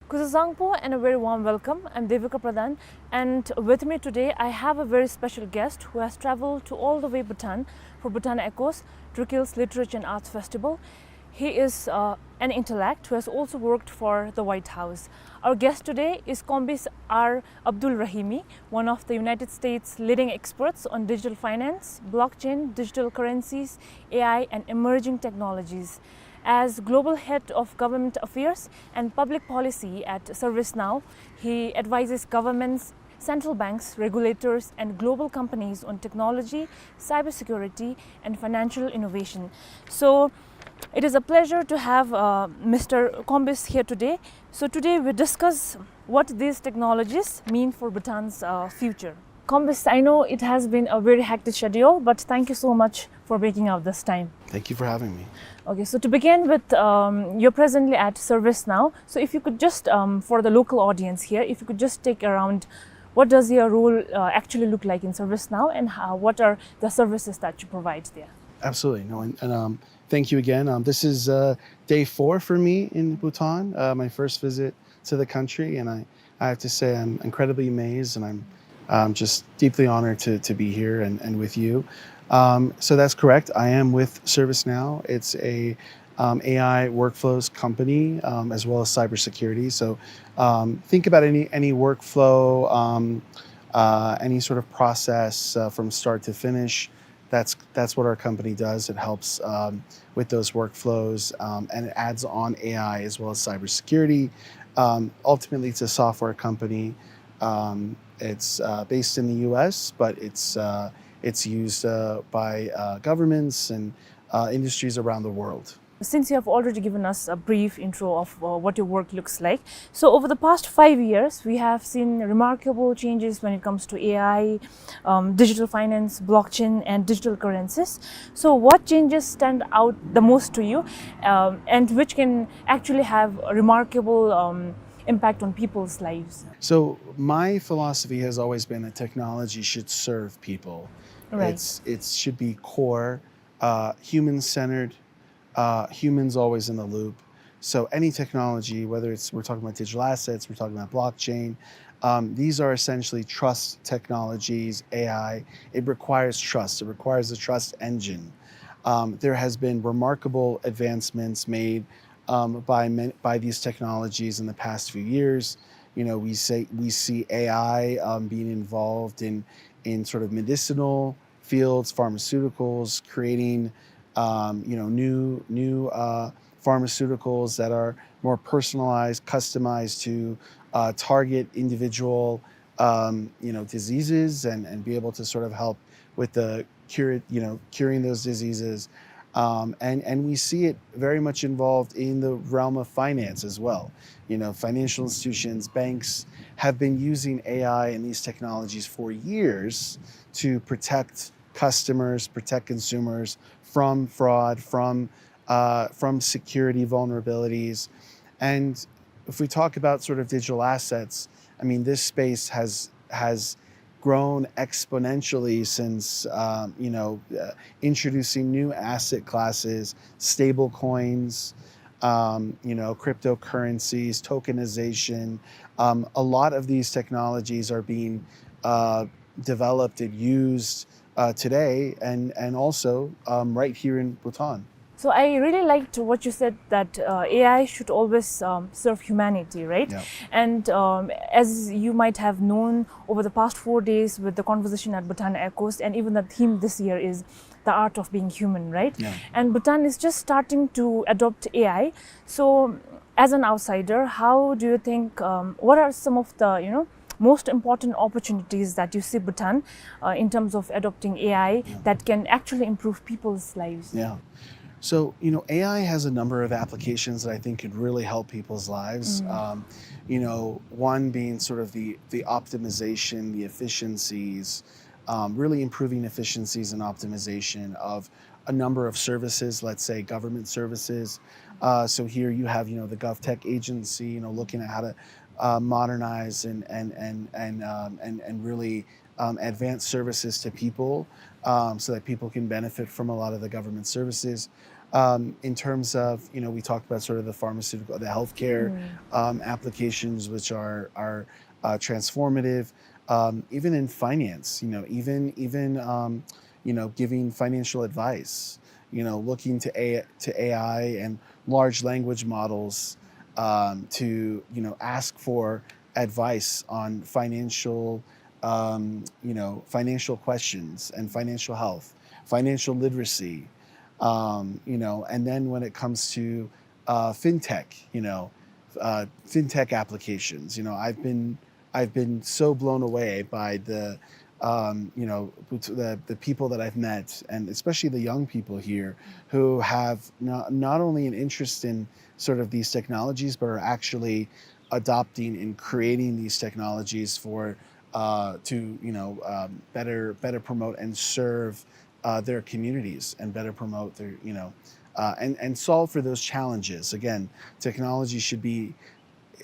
Kuzuzangpo and a very warm welcome. I'm Devika Pradhan, and with me today I have a very special guest who has traveled to all the way Bhutan for Bhutan Echoes, Truekhill's Literature and Arts Festival. He is uh, an intellect who has also worked for the White House. Our guest today is Kombis R Abdul Rahimi, one of the United States' leading experts on digital finance, blockchain, digital currencies, A I, and emerging technologies. As Global Head of Government Affairs and Public Policy at ServiceNow, he advises governments, central banks, regulators, and global companies on technology, cybersecurity, and financial innovation. So, it is a pleasure to have uh, Mister Kombis here today. So, today we discuss what these technologies mean for Bhutan's uh, future. Kombis, I know it has been a very hectic schedule, but thank you so much for making out this time. Thank you for having me. Okay, so to begin with, um, you're presently at ServiceNow. So if you could just, um, for the local audience here, if you could just take around, what does your role uh, actually look like in ServiceNow, and how, what are the services that you provide there? Absolutely. No, and, and um, thank you again. Um, this is uh, day four for me in Bhutan, uh, my first visit to the country, and I, I have to say I'm incredibly amazed, and I'm um, just deeply honored to, to be here and, and with you. Um, so that's correct. I am with ServiceNow. It's a um, A I workflows company, um, as well as cybersecurity. So um, think about any any workflow, um, uh, any sort of process uh, from start to finish. That's that's what our company does. It helps um, with those workflows, um, and it adds on A I as well as cybersecurity. Um, ultimately, it's a software company. Um, it's uh, based in the U S, but it's uh, it's used uh, by uh, governments and uh, industries around the world. Since you have already given us a brief intro of uh, what your work looks like, so over the past five years, we have seen remarkable changes when it comes to A I, um, digital finance, blockchain, and digital currencies. So, what changes stand out the most to you, um, and which can actually have a remarkable um, impact on people's lives? So, my philosophy has always been that technology should serve people. Right. It's, it should be core, uh, human-centered, uh, humans always in the loop. So any technology, whether it's, we're talking about digital assets, we're talking about blockchain, um, these are essentially trust technologies, A I. It requires trust. It requires a trust engine. Um, there has been remarkable advancements made um, by men, by these technologies in the past few years. You know, we say we see A I um, being involved in in sort of medicinal fields, pharmaceuticals, creating um, you know, new new uh, pharmaceuticals that are more personalized, customized to uh, target individual um, you know, diseases and, and be able to sort of help with the cure, you know, curing those diseases. Um, and, and we see it very much involved in the realm of finance as well. You know, financial institutions, banks have been using A I and these technologies for years to protect customers, protect consumers from fraud, from uh, from security vulnerabilities. And if we talk about sort of digital assets, I mean, this space has has grown exponentially since um, you know uh, introducing new asset classes, stable coins, um, you know, cryptocurrencies, tokenization. Um, a lot of these technologies are being uh, developed and used uh, today, and and also um, right here in Bhutan. So I really liked what you said, that uh, A I should always um, serve humanity, right? Yeah. And um, as you might have known, over the past four days with the conversation at Bhutan Echoes, and even the theme this year is the art of being human, right? Yeah. And Bhutan is just starting to adopt A I. So as an outsider, how do you think, um, what are some of the, you know, most important opportunities that you see Bhutan uh, in terms of adopting A I, yeah, that can actually improve people's lives? Yeah. So, you know, A I has a number of applications that I think could really help people's lives. Mm. Um, you know, one being sort of the, the optimization, the efficiencies, um, really improving efficiencies and optimization of a number of services, let's say government services. Uh, so here you have, you know, the GovTech agency, you know, looking at how to uh, modernize and and and and um, and, and really um, advance services to people, um, so that people can benefit from a lot of the government services. Um, in terms of, you know, we talked about sort of the pharmaceutical, the healthcare, mm, um, applications, which are are uh, transformative. Um, even in finance, you know, even even um, you know, giving financial advice, you know, looking to A to A I and large language models um, to, you know, ask for advice on financial, um, you know, financial questions and financial health, financial literacy, um, you know, and then when it comes to uh, fintech, you know, uh, fintech applications, you know, I've been I've been so blown away by the, um, you know, the, the people that I've met, and especially the young people here, who have not, not only an interest in sort of these technologies, but are actually adopting and creating these technologies for uh, to, you know, um, better better promote and serve uh, their communities and better promote their, you know, uh, and and solve for those challenges. Again, technology should be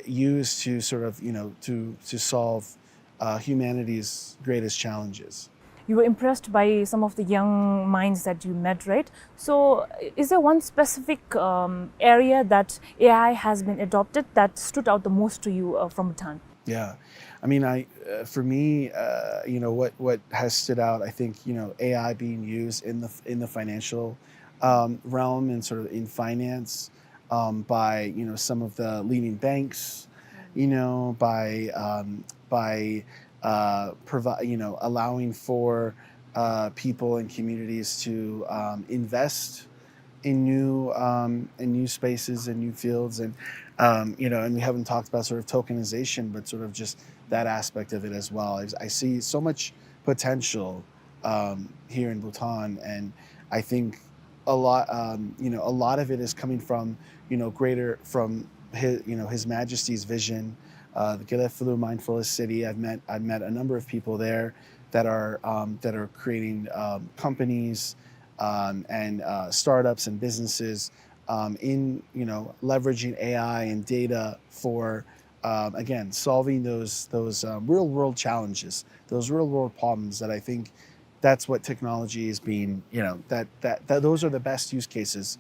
used to sort of, you know, to to solve uh, humanity's greatest challenges. You were impressed by some of the young minds that you met, right? So, is there one specific um, area that A I has been adopted that stood out the most to you uh, from Bhutan? Yeah, I mean, I uh, for me, uh, you know, what what has stood out, I think, you know, A I being used in the in the financial um, realm and sort of in finance, um, by, you know, some of the leading banks, you know, by um, by uh, provi- you know, allowing for uh, people and communities to um, invest in new um, in new spaces and new fields, and um, you know, and we haven't talked about sort of tokenization, but sort of just that aspect of it as well. I, I see so much potential um, here in Bhutan, and I think a lot, um, you know, a lot of it is coming from, you know, greater from his, you know, His Majesty's vision, uh, the Gelepolu Mindfulness City. I've met I've met a number of people there that are um, that are creating um, companies um, and uh, startups and businesses um, in, you know, leveraging A I and data for um, again, solving those those um, real world challenges, those real world problems that I think that's what technology is being, you know, that, that that those are the best use cases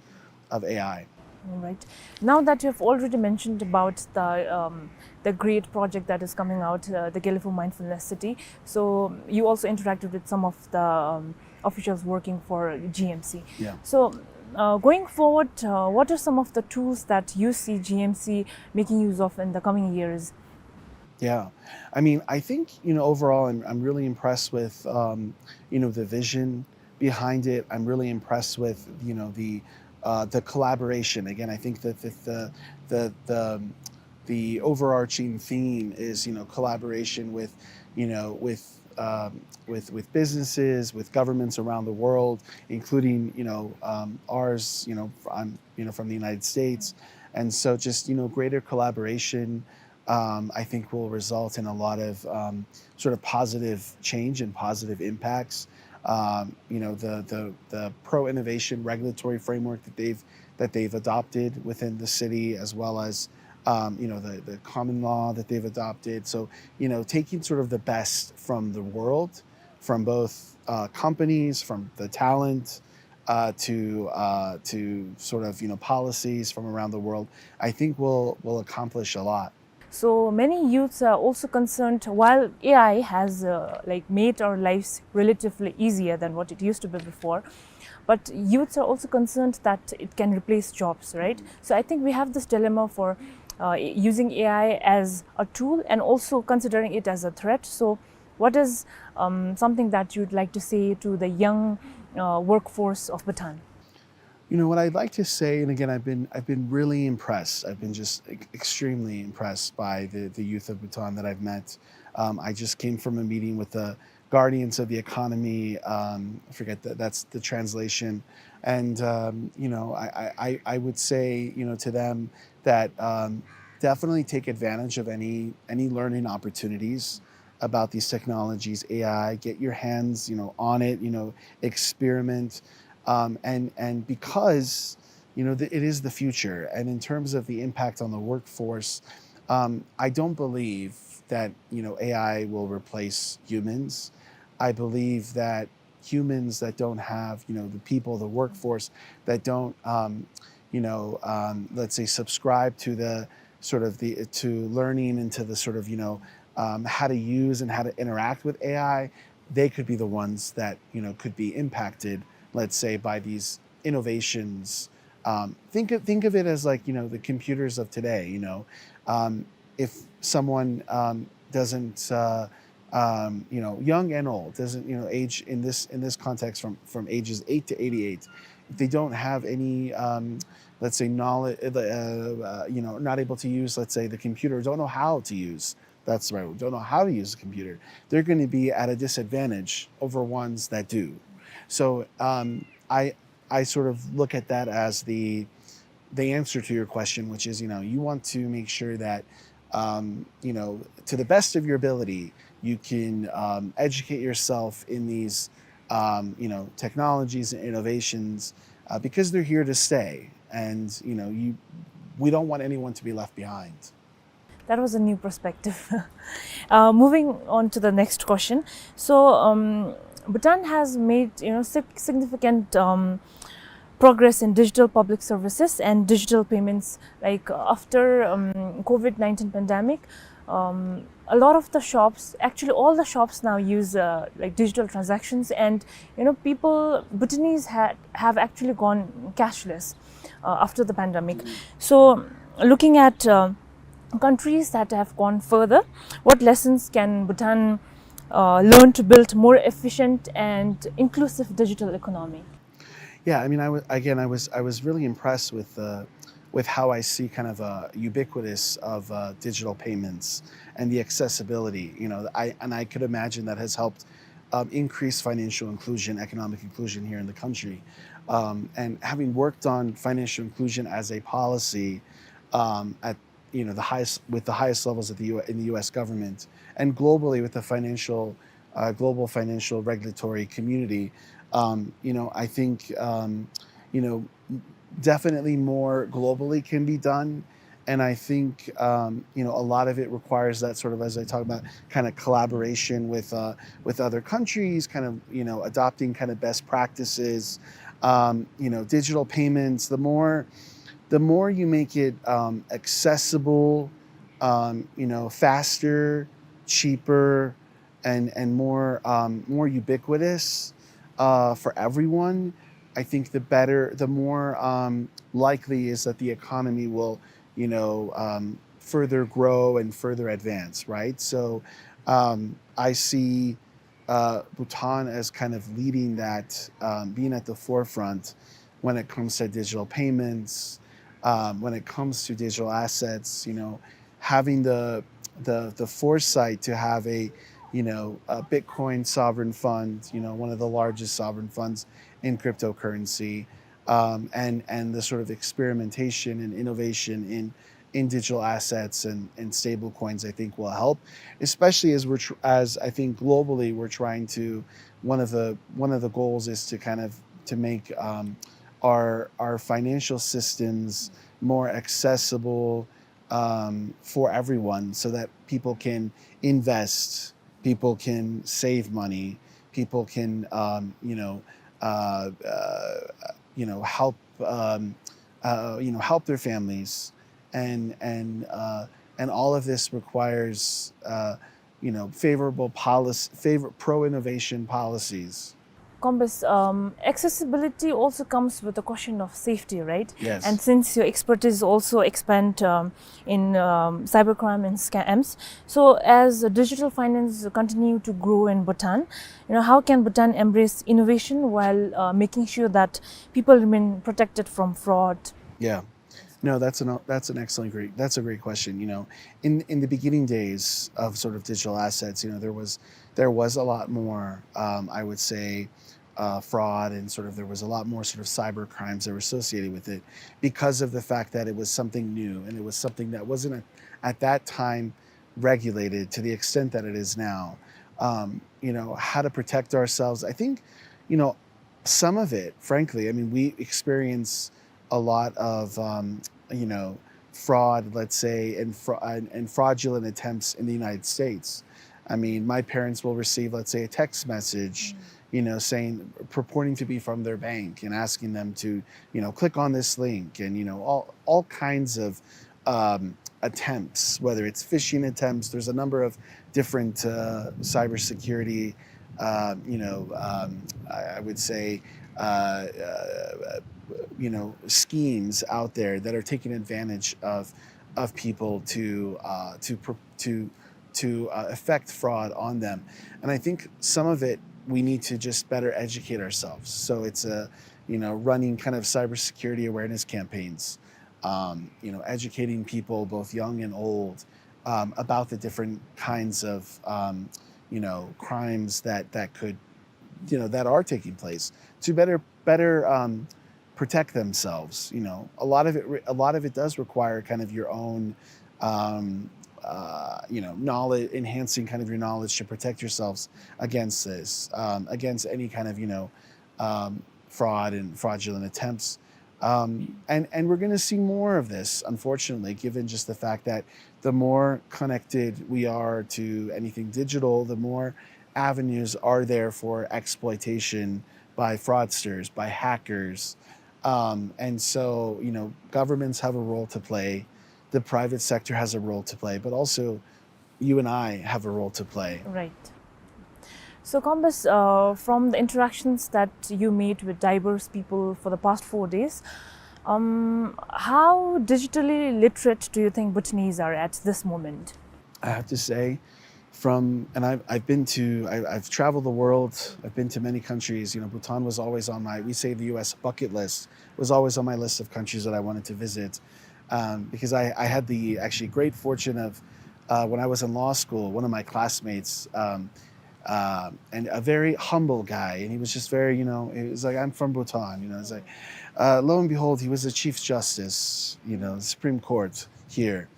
of A I. All right. Now that you have already mentioned about the um, the great project that is coming out, uh, the Gelepolu Mindfulness City, so you also interacted with some of the um, officials working for G M C. Yeah. So, uh, going forward, uh, what are some of the tools that you see G M C making use of in the coming years? Yeah, I mean, I think, you know, overall, I'm I'm really impressed with um, you know, the vision behind it. I'm really impressed with, you know, the uh, the collaboration. Again, I think that the the the, the, um, the overarching theme is, you know, collaboration with, you know, with um, with with businesses, with governments around the world, including, you know, um, ours. You know, I'm, you know, from the United States, and so just, you know, greater collaboration, um, I think, will result in a lot of um, sort of positive change and positive impacts. Um, you know, the the the pro innovation regulatory framework that they've that they've adopted within the city, as well as um, you know, the, the common law that they've adopted. So, you know, taking sort of the best from the world, from both uh, companies, from the talent, uh, to uh, to sort of, you know, policies from around the world, I think will will accomplish a lot. So many youths are also concerned, while A I has, uh, like, made our lives relatively easier than what it used to be before, but youths are also concerned that it can replace jobs, right? So I think we have this dilemma for, uh, using A I as a tool and also considering it as a threat. So what is, um, something that you'd like to say to the young, uh, workforce of Bhutan? You know what I'd like to say, and again, I've been I've been really impressed. I've been just e- extremely impressed by the the youth of Bhutan that I've met. Um, I just came from a meeting with the guardians of the economy. Um, I forget that that's the translation, and um, you know, I, I I would say, you know, to them that um, definitely take advantage of any any learning opportunities about these technologies, A I. Get your hands, you know, on it. You know, experiment, um, and and because you know, the, it is the future. And in terms of the impact on the workforce, um, I don't believe that, you know, A I will replace humans. I believe that humans that don't have, you know, the people, the workforce that don't, um, you know, um, let's say, subscribe to the sort of the to learning and to the sort of, you know, um, how to use and how to interact with A I, they could be the ones that, you know, could be impacted, let's say, by these innovations. Um, think of, think of it as, like, you know, the computers of today. You know, um, if someone um, doesn't, uh, um, you know, young and old, doesn't, you know, age in this in this context from from ages eight to eighty-eight, if they don't have any, um, let's say, knowledge, uh, uh, you know, not able to use, let's say, the computer, don't know how to use that's right, don't know how to use a computer, they're going to be at a disadvantage over ones that do. So um, I I sort of look at that as the the answer to your question, which is, you know, you want to make sure that um, you know, to the best of your ability, you can um, educate yourself in these um, you know, technologies and innovations uh, because they're here to stay, and you know, you we don't want anyone to be left behind. That was a new perspective. Uh, moving on to the next question. So, um, Bhutan has made, you know, sig- significant um, progress in digital public services and digital payments. Like, after um, COVID nineteen pandemic, um, a lot of the shops, actually all the shops now use uh, like digital transactions, and you know, people, Bhutanese had have actually gone cashless uh, after the pandemic. So, looking at uh, countries that have gone further, what lessons can Bhutan uh, learn to build more efficient and inclusive digital economy? Yeah, I mean, I was again, I was I was really impressed with the with how I see kind of a ubiquitous of uh, digital payments and the accessibility. You know, I and I could imagine that has helped um, increase financial inclusion, economic inclusion here in the country. Um, and having worked on financial inclusion as a policy um, at you know the highest with the highest levels of the U- in the U S government and globally with the financial uh, global financial regulatory community, um, you know, I think um, you know definitely more globally can be done. And I think um, you know a lot of it requires that sort of, as I talk about, kind of collaboration with uh, with other countries, kind of you know adopting kind of best practices. Um, you know, digital payments. The more, the more you make it um, accessible, um, you know, faster, cheaper, and and more um, more ubiquitous uh, for everyone, I think the better, the more um, likely is that the economy will, you know, um, further grow and further advance, right? So um, I see uh, Bhutan as kind of leading that, um, being at the forefront when it comes to digital payments, um, when it comes to digital assets, you know, having the the the foresight to have a you know a Bitcoin sovereign fund, you know, one of the largest sovereign funds in cryptocurrency, um, and and the sort of experimentation and innovation in in digital assets and, and stable coins, I think will help, especially as we're tr- as I think globally we're trying to one of the one of the goals is to kind of to make um, our our financial systems more accessible um, for everyone, so that people can invest, people can save money, people can um, you know uh, uh, you know help um, uh, you know help their families and and uh, And all of this requires, uh, you know, favorable policy, favor, pro-innovation policies. Kombes, um, accessibility also comes with the question of safety, right? Yes. And since your expertise also expand, um, in, um, cybercrime and scams, so as digital finance continue to grow in Bhutan, you know, how can Bhutan embrace innovation while, uh, making sure that people remain protected from fraud? Yeah. No, that's an, that's an excellent, great, that's a great question. You know, in, in the beginning days of sort of digital assets, you know, there was, there was a lot more, um, I would say, uh, fraud, and sort of there was a lot more sort of cyber crimes that were associated with it because of the fact that it was something new and it was something that wasn't a, at that time regulated to the extent that it is now. Um, you know, how to protect ourselves. I think, you know, some of it, frankly, I mean, we experience a lot of, um, you know, fraud, let's say, and, fra- and, and fraudulent attempts in the United States. I mean, my parents will receive, let's say, a text message, you know, saying, purporting to be from their bank and asking them to, you know, click on this link, and, you know, all, all kinds of, um, attempts, whether it's phishing attempts. There's a number of different, uh, cybersecurity, uh, you know, um, I, I would say, uh, uh, you know, schemes out there that are taking advantage of, of people to, uh, to pr- to to, uh, affect fraud on them. And I think some of it, we need to just better educate ourselves. So it's a, you know, running kind of cybersecurity awareness campaigns, um, you know, educating people, both young and old, um, about the different kinds of, um, you know, crimes that, that could, you know, that are taking place, to better, better, um, protect themselves. You know, a lot of it, re- a lot of it does require kind of your own, um, uh, you know, knowledge, enhancing kind of your knowledge to protect yourselves against this, um, against any kind of, you know, um, fraud and fraudulent attempts. Um, and, and we're gonna see more of this, unfortunately, given just the fact that the more connected we are to anything digital, the more avenues are there for exploitation by fraudsters, by hackers. Um, and so, you know, governments have a role to play, the private sector has a role to play, but also you and I have a role to play. Right. So, Kombes, uh, from the interactions that you made with diverse people for the past four days, um, how digitally literate do you think Bhutanese are at this moment? I have to say, from, and I've, I've been to, I, I've traveled the world, I've been to many countries. You know, Bhutan was always on my, we say the U S bucket list, was always on my list of countries that I wanted to visit. Um, because I, I had the actually great fortune of, uh, when I was in law school, one of my classmates, um, uh, and a very humble guy, and he was just very, you know, he was like, "I'm from Bhutan," you know, it's like, uh, lo and behold, he was the Chief Justice, you know, the Supreme Court here,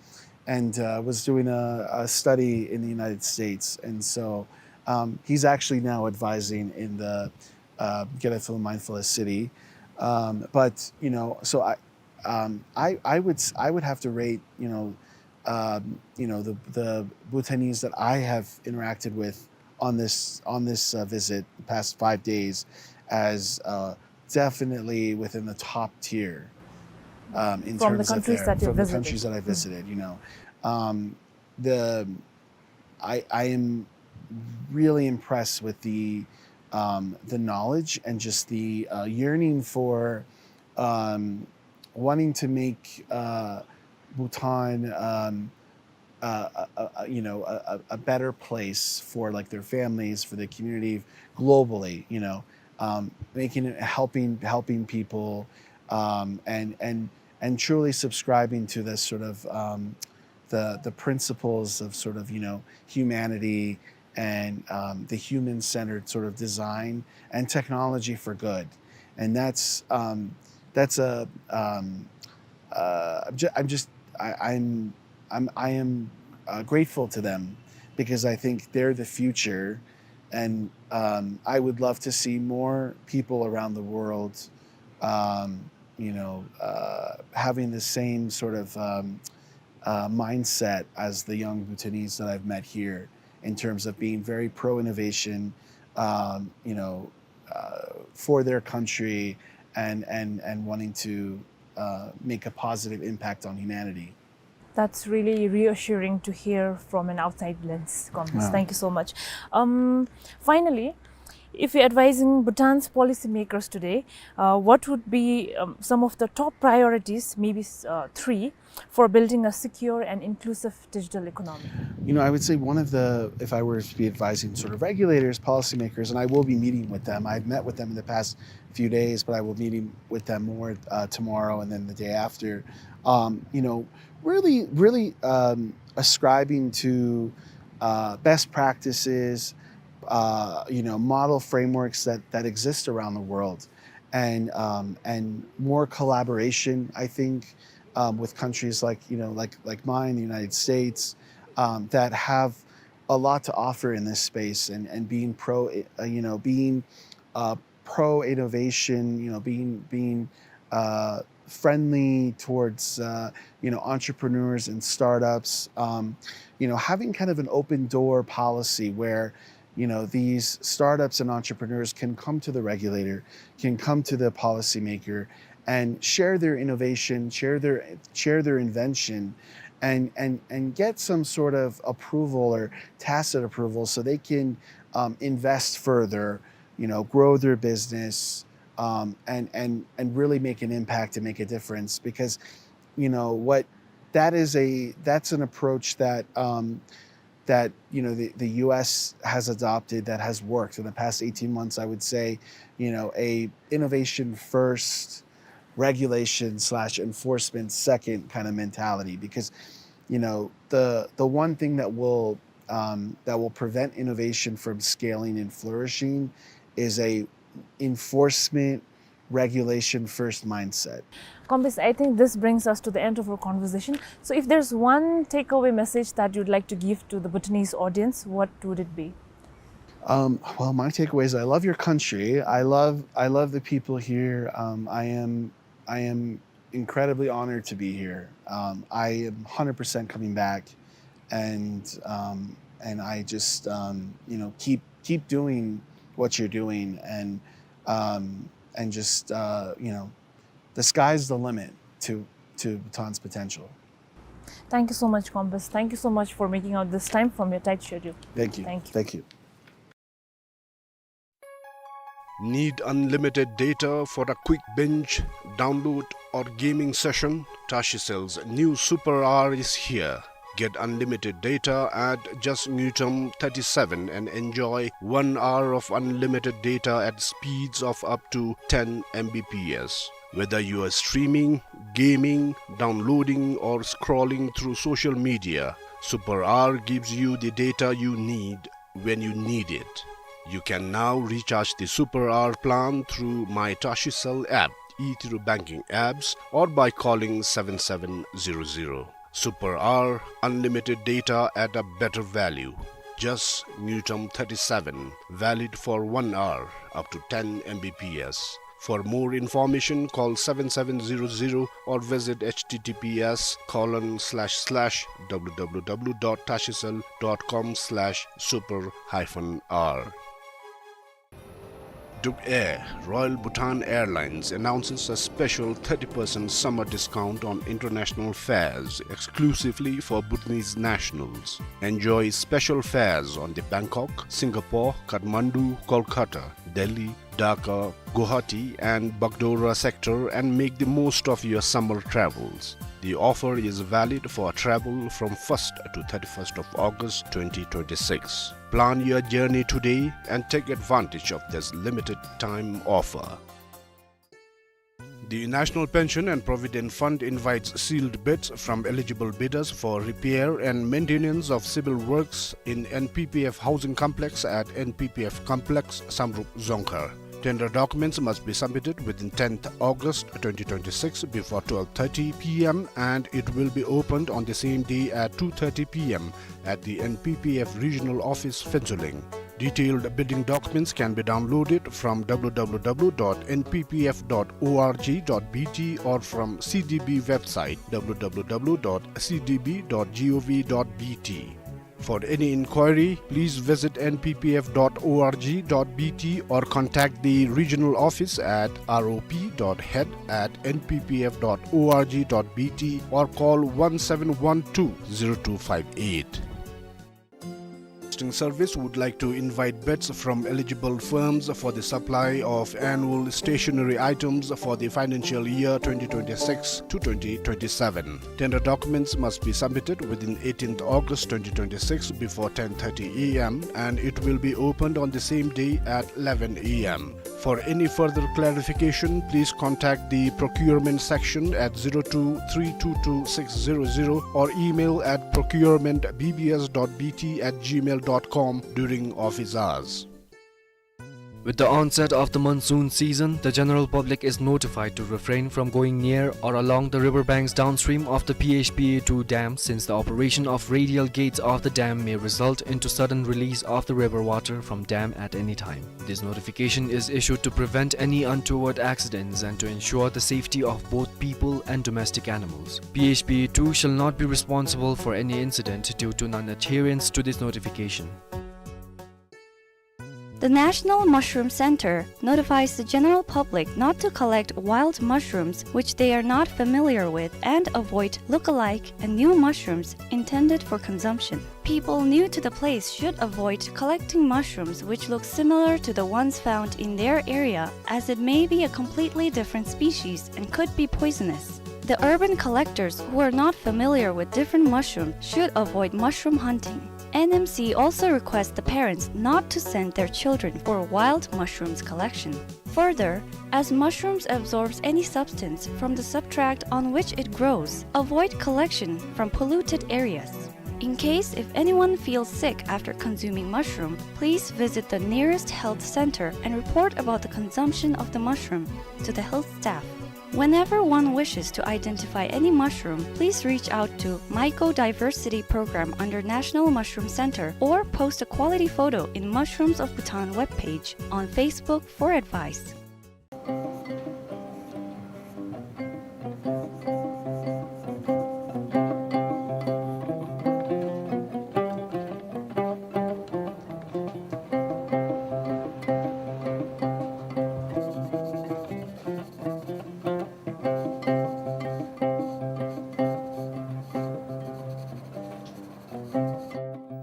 and, uh, was doing a, a study in the United States. And so, um, he's actually now advising in the, uh, Gelethu Mindfulness City. Um, but, you know, so I, um, I, I would s- I would have to rate, you know, um, you know, the, the Bhutanese that I have interacted with on this, on this, uh, visit the past five days as, uh, definitely within the top tier, um, in terms of their, from the countries that I visited. You know, um, the I, I am really impressed with the, um, the knowledge and just the, uh, yearning for, um, wanting to make, uh, Bhutan, um, uh, a, a, a, you know, a, a- a better place for, like, their families, for their community, globally. You know, um, making it, helping helping people, um, and and and truly subscribing to this sort of, um, the the principles of sort of, you know, humanity and, um, the human-centered sort of design and technology for good. And that's, um, that's a, um, uh, I'm, ju- I'm just I, I'm I'm I am, uh, grateful to them because I think they're the future, and, um, I would love to see more people around the world, um, you know, uh, having the same sort of, um, uh, mindset as the young Bhutanese that I've met here, in terms of being very pro-innovation, um, you know, uh, for their country, and and and wanting to, uh, make a positive impact on humanity. That's really reassuring to hear from an outside lens, Compass. Yeah. Thank you so much. Um, finally, if you're advising Bhutan's policymakers today, uh, what would be, um, some of the top priorities, maybe, uh, three, for building a secure and inclusive digital economy? You know, I would say one of the, if I were to be advising sort of regulators, policymakers, and I will be meeting with them. I've met with them in the past few days, but I will be meeting with them more, uh, tomorrow and then the day after. Um, you know, really, really, um, ascribing to, uh, best practices, uh, you know, model frameworks that, that exist around the world, and, um, and more collaboration, I think, um, with countries like, you know, like, like mine, the United States, um, that have a lot to offer in this space, and, and being pro, uh, you know, being, uh, pro innovation, you know, being, being, uh, friendly towards, uh, you know, entrepreneurs and startups, um, you know, having kind of an open door policy where, you know, these startups and entrepreneurs can come to the regulator, can come to the policymaker and share their innovation, share their, share their invention, and, and, and get some sort of approval or tacit approval so they can, um, invest further, you know, grow their business, um, and, and, and really make an impact and make a difference. Because, you know, what, that is a, that's an approach that, um, that, you know, the, the U S has adopted that has worked in the past eighteen months, I would say, you know, a innovation first, regulation slash enforcement second kind of mentality. Because, you know, the, the one thing that will, um, that will prevent innovation from scaling and flourishing is a enforcement, regulation first mindset. Compass, I think this brings us to the end of our conversation. So if there's one takeaway message that you'd like to give to the Bhutanese audience, what would it be? Um, well, my takeaway is I love your country. I love, I love the people here. Um, I am, I am incredibly honored to be here. Um, I am hundred percent coming back, and, um, and I just, um, you know, keep, keep doing what you're doing, and, um, and just, uh, you know, the sky's the limit to, to Bhutan's potential. Thank you so much, Compass. Thank you so much for making out this time from your tight schedule. Thank you. Thank you. Thank you. Need unlimited data for a quick binge, download, or gaming session? Tashicell's new Super R is here. Get unlimited data at just Ngultrum thirty-seven and enjoy one hour of unlimited data at speeds of up to ten M B P S. Whether you are streaming, gaming, downloading, or scrolling through social media, Super R gives you the data you need when you need it. You can now recharge the Super R plan through My Tashicell app, e-Through Banking apps, or by calling seven seven zero zero. Super R, unlimited data at a better value. Just Ngultrum thirty-seven, valid for one hour, up to ten M B P S. For more information, call seven seven zero zero or visit H T T P S colon slash slash W W W dot tashicell dot com slash super hyphen R. Duk Air, Royal Bhutan Airlines, announces a special thirty percent summer discount on international fares exclusively for Bhutanese nationals. Enjoy special fares on the Bangkok, Singapore, Kathmandu, Kolkata, Delhi, Dhaka, Guwahati and Bagdogra sector and make the most of your summer travels. The offer is valid for travel from first to thirty-first of August twenty twenty-six. Plan your journey today and take advantage of this limited time offer. The National Pension and Provident Fund invites sealed bids from eligible bidders for repair and maintenance of civil works in N P P F housing complex at N P P F complex, Samdrup Dzongkhar. Tender documents must be submitted within tenth August twenty twenty-six before twelve thirty P M and it will be opened on the same day at two thirty P M at the N P P F regional office, Phuentsholing. Detailed bidding documents can be downloaded from W W W dot N P P F dot org dot B T or from C D B website W W W dot C D B dot gov dot B T. For any inquiry, please visit N P P F dot org dot B T or contact the regional office at R O P dot head at N P P F dot org dot B T or call one seven one two zero two five eight. Broadcasting Service would like to invite bids from eligible firms for the supply of annual stationery items for the financial year twenty twenty-six to twenty twenty-seven. Tender documents must be submitted within eighteenth August twenty twenty-six before ten thirty A M, and it will be opened on the same day at eleven A M. For any further clarification, please contact the procurement section at zero two three two two six zero zero or email at procurement B B S dot B T at gmail dot com during office hours. With the onset of the monsoon season, the general public is notified to refrain from going near or along the river banks downstream of the P H P A two dam, since the operation of radial gates of the dam may result into sudden release of the river water from dam at any time. This notification is issued to prevent any untoward accidents and to ensure the safety of both people and domestic animals. P H P A two shall not be responsible for any incident due to non-adherence to this notification. The National Mushroom Center notifies the general public not to collect wild mushrooms which they are not familiar with and avoid look-alike and new mushrooms intended for consumption. People new to the place should avoid collecting mushrooms which look similar to the ones found in their area, as it may be a completely different species and could be poisonous. The urban collectors who are not familiar with different mushrooms should avoid mushroom hunting. N M C also requests the parents not to send their children for wild mushrooms collection. Further, as mushrooms absorbs any substance from the substrate on which it grows, avoid collection from polluted areas. In case if anyone feels sick after consuming mushroom, please visit the nearest health center and report about the consumption of the mushroom to the health staff. Whenever one wishes to identify any mushroom, please reach out to Mycodiversity Program under National Mushroom Center or post a quality photo in Mushrooms of Bhutan webpage on Facebook for advice.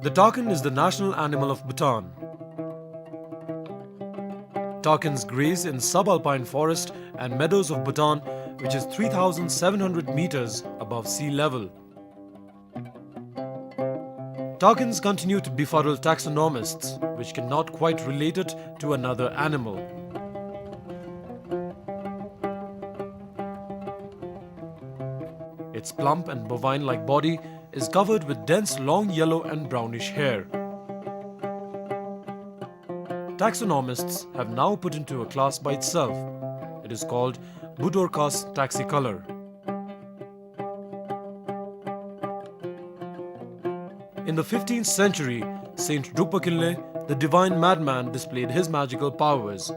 The takin is the national animal of Bhutan. Takins graze in subalpine forest and meadows of Bhutan, which is three thousand seven hundred meters above sea level. Takins continue to befuddle taxonomists, which cannot quite relate it to another animal. Its plump and bovine-like body is covered with dense long yellow and brownish hair. Taxonomists have now put into a class by itself. It is called Budorcas taxicolor. In the fifteenth century, Saint Drukpa Kinley, the divine madman, displayed his magical powers.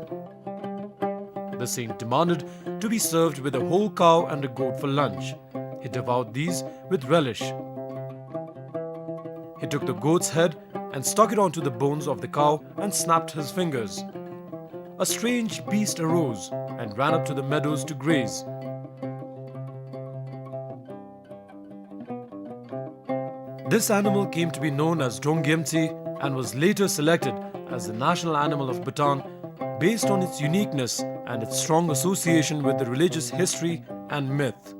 The saint demanded to be served with a whole cow and a goat for lunch. He devoured these with relish. He took the goat's head and stuck it onto the bones of the cow and snapped his fingers. A strange beast arose and ran up to the meadows to graze. This animal came to be known as Drongyemtsi and was later selected as the national animal of Bhutan based on its uniqueness and its strong association with the religious history and myth.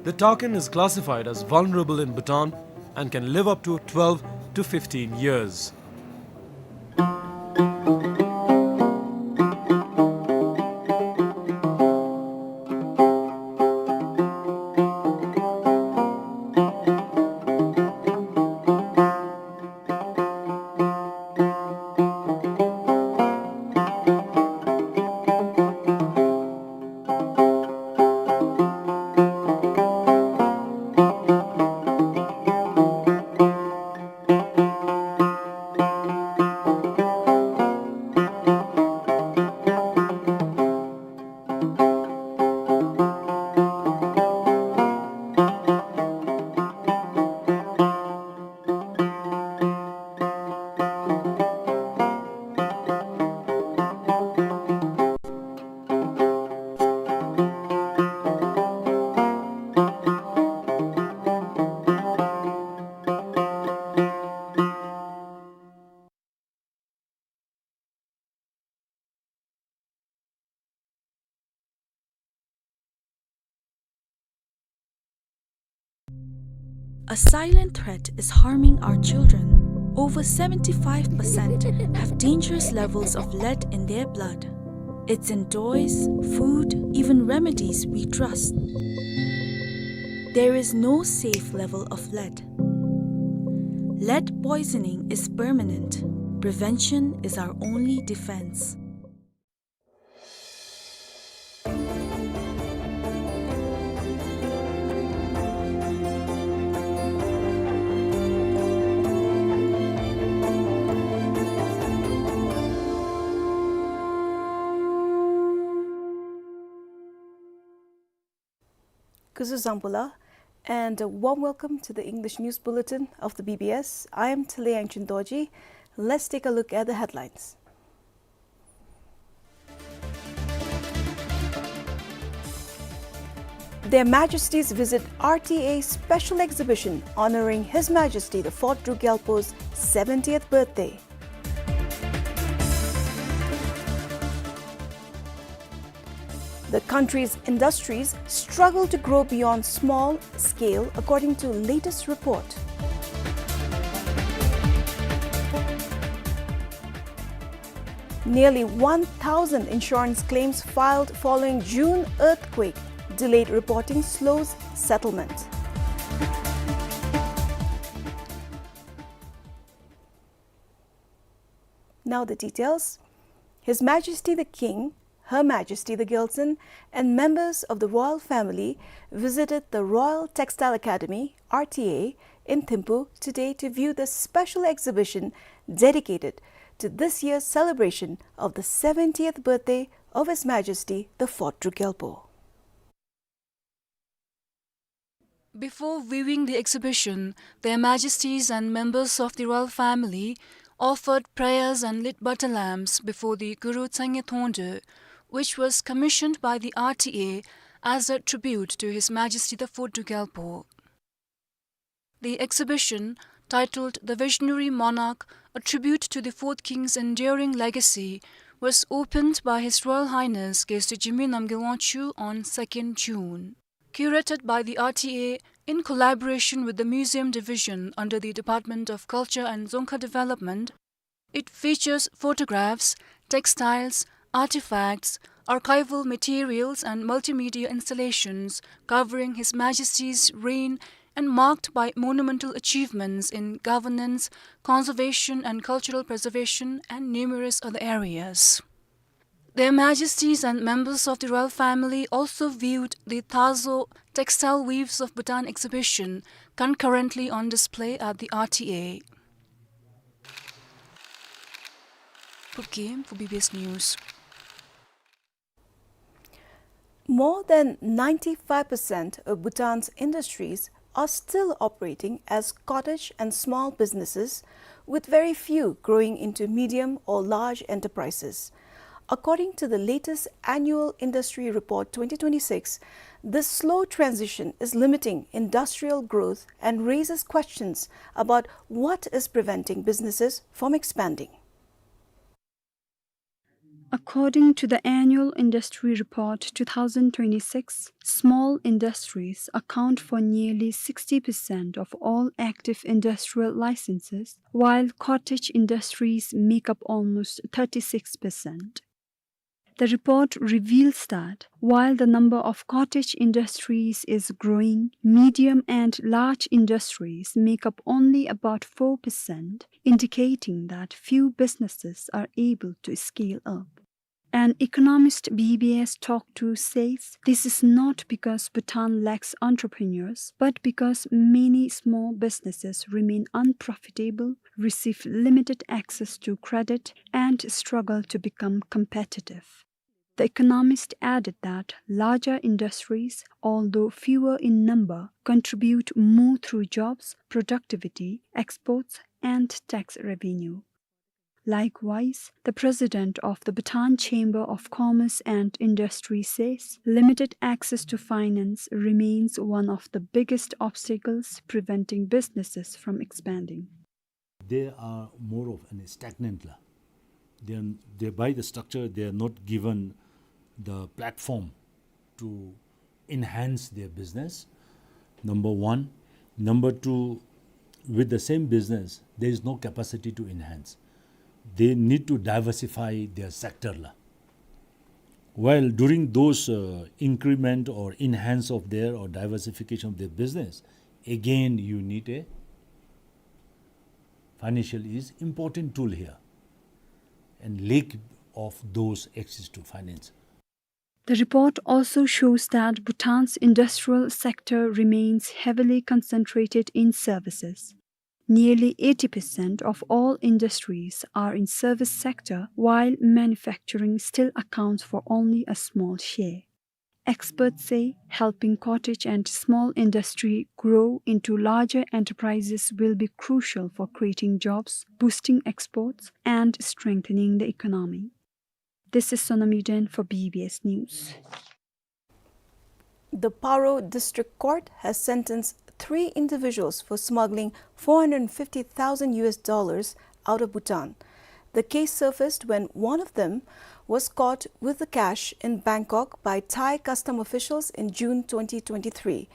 The takin is classified as vulnerable in Bhutan and can live up to twelve to fifteen years. A silent threat is harming our children. Over seventy-five percent have dangerous levels of lead in their blood. It's in toys, food, even remedies we trust. There is no safe level of lead. Lead poisoning is permanent. Prevention is our only defense. Kuzuzangpula, and a warm welcome to the English News Bulletin of the B B S. I am Tale Yangchun Dorji. Let's take a look at the headlines. Their Majesties visit R T A special exhibition honoring His Majesty the Fourth Druk Gyalpo's seventieth birthday. The country's industries struggle to grow beyond small scale, according to latest report. Nearly one thousand insurance claims filed following June earthquake. Delayed reporting slows settlement. Now the details. His Majesty the King, Her Majesty the Gyaltsuen, and members of the royal family visited the Royal Textile Academy, R T A, in Thimphu today to view the special exhibition dedicated to this year's celebration of the seventieth birthday of His Majesty the Fourth Druk Gyalpo. Before viewing the exhibition, Their Majesties and members of the royal family offered prayers and lit butter lamps before the Guru Tsangye Thongdro, which was commissioned by the R T A as a tribute to His Majesty the Fourth Druk Gyalpo. The exhibition, titled The Visionary Monarch, A Tribute to the Fourth King's Enduring Legacy, was opened by His Royal Highness Geshe Jigme Namgyel Wangchuck on second June. Curated by the R T A in collaboration with the Museum Division under the Department of Culture and Dzongkha Development, it features photographs, textiles, artifacts, archival materials, and multimedia installations covering His Majesty's reign and marked by monumental achievements in governance, conservation, and cultural preservation, and numerous other areas. Their Majesties and members of the royal family also viewed the Thazo Textile Weaves of Bhutan exhibition, concurrently on display at the R T A. Phubgim for B B S News. More than ninety-five percent of Bhutan's industries are still operating as cottage and small businesses, with very few growing into medium or large enterprises. According to the latest Annual Industry Report twenty twenty-six, this slow transition is limiting industrial growth and raises questions about what is preventing businesses from expanding. According to the Annual Industry Report two thousand twenty-six, small industries account for nearly sixty percent of all active industrial licenses, while cottage industries make up almost thirty-six percent. The report reveals that while the number of cottage industries is growing, medium and large industries make up only about four percent, indicating that few businesses are able to scale up. An economist B B S talked to says this is not because Bhutan lacks entrepreneurs, but because many small businesses remain unprofitable, receive limited access to credit, and struggle to become competitive. The economist added that larger industries, although fewer in number, contribute more through jobs, productivity, exports, and tax revenue. Likewise, the president of the Bhutan Chamber of Commerce and Industry says limited access to finance remains one of the biggest obstacles preventing businesses from expanding. They are more of an stagnant la. They are, they, by the structure, they are not given the platform to enhance their business. Number one. Number two, with the same business, there is no capacity to enhance. They need to diversify their sector la. While during those, uh, increment or enhance of their or diversification of their business, again you need a financial is important tool here, and lack of those access to finance. The report also shows that Bhutan's industrial sector remains heavily concentrated in services. Nearly eighty percent of all industries are in service sector, while manufacturing still accounts for only a small share. Experts say helping cottage and small industry grow into larger enterprises will be crucial for creating jobs, boosting exports, and strengthening the economy. This is Sonami Den for B B S News. The Paro District Court has sentenced three individuals for smuggling four hundred fifty thousand U S dollars out of Bhutan. The case surfaced when one of them was caught with the cash in Bangkok by Thai custom officials in June twenty twenty-three.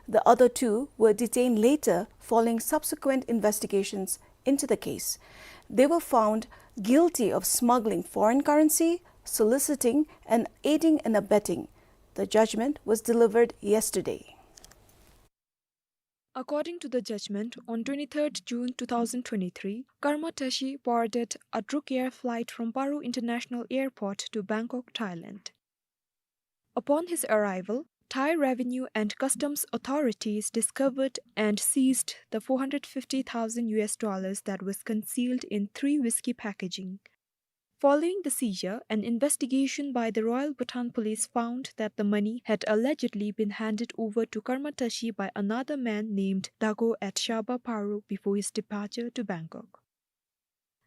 The other two were detained later following subsequent investigations into the case. They were found guilty of smuggling foreign currency, soliciting, and aiding and abetting. The judgment was delivered yesterday. According to the judgment, on twenty-third June two thousand twenty-three, Karma Tashi boarded a Druk Air flight from Paro International Airport to Bangkok, Thailand. Upon his arrival, Thai revenue and customs authorities discovered and seized the four hundred fifty thousand U S dollars that was concealed in three whiskey packaging. Following the seizure, an investigation by the Royal Bhutan Police found that the money had allegedly been handed over to Karma Tashi by another man named Dago at Shaba Paro before his departure to Bangkok.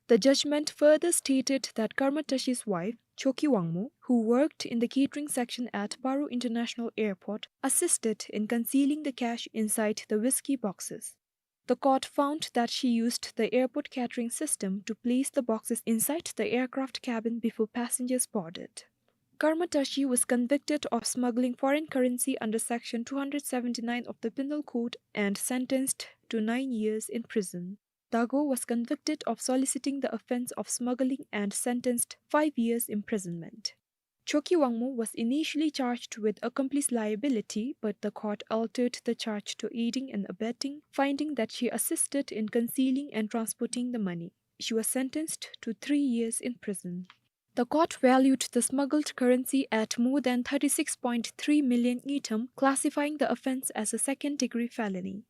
The judgment further stated that Karma Tashi's wife, Choki Wangmo, who worked in the catering section at Paro International Airport, assisted in concealing the cash inside the whiskey boxes. The court found that she used the airport catering system to place the boxes inside the aircraft cabin before passengers boarded. Karma Tashi was convicted of smuggling foreign currency under Section two hundred seventy-nine of the Penal Code and sentenced to nine years in prison. Dago was convicted of soliciting the offense of smuggling and sentenced five years imprisonment. Choki Wangmo was initially charged with accomplice liability, but the court altered the charge to aiding and abetting, finding that she assisted in concealing and transporting the money. She was sentenced to three years in prison. The court valued the smuggled currency at more than thirty-six point three million ngultrum, classifying the offense as a second-degree felony.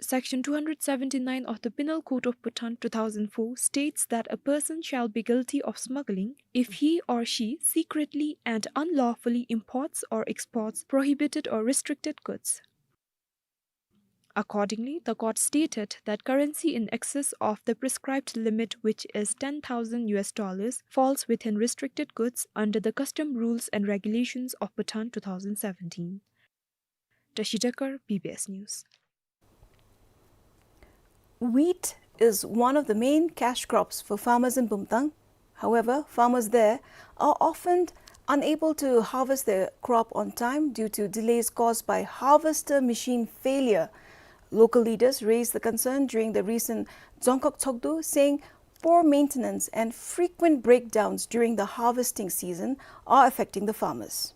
Section two hundred seventy-nine of the Penal Code of Bhutan two thousand four states that a person shall be guilty of smuggling if he or she secretly and unlawfully imports or exports prohibited or restricted goods. Accordingly, the court stated that currency in excess of the prescribed limit, which is ten thousand U S dollars, falls within restricted goods under the Custom Rules and Regulations of Bhutan two thousand seventeen. Tashi Dekar, B B S News. Wheat is one of the main cash crops for farmers in Bumthang. However, farmers there are often unable to harvest their crop on time due to delays caused by harvester machine failure. Local leaders raised the concern during the recent Dzongkhag Tshogdu, saying poor maintenance and frequent breakdowns during the harvesting season are affecting the farmers.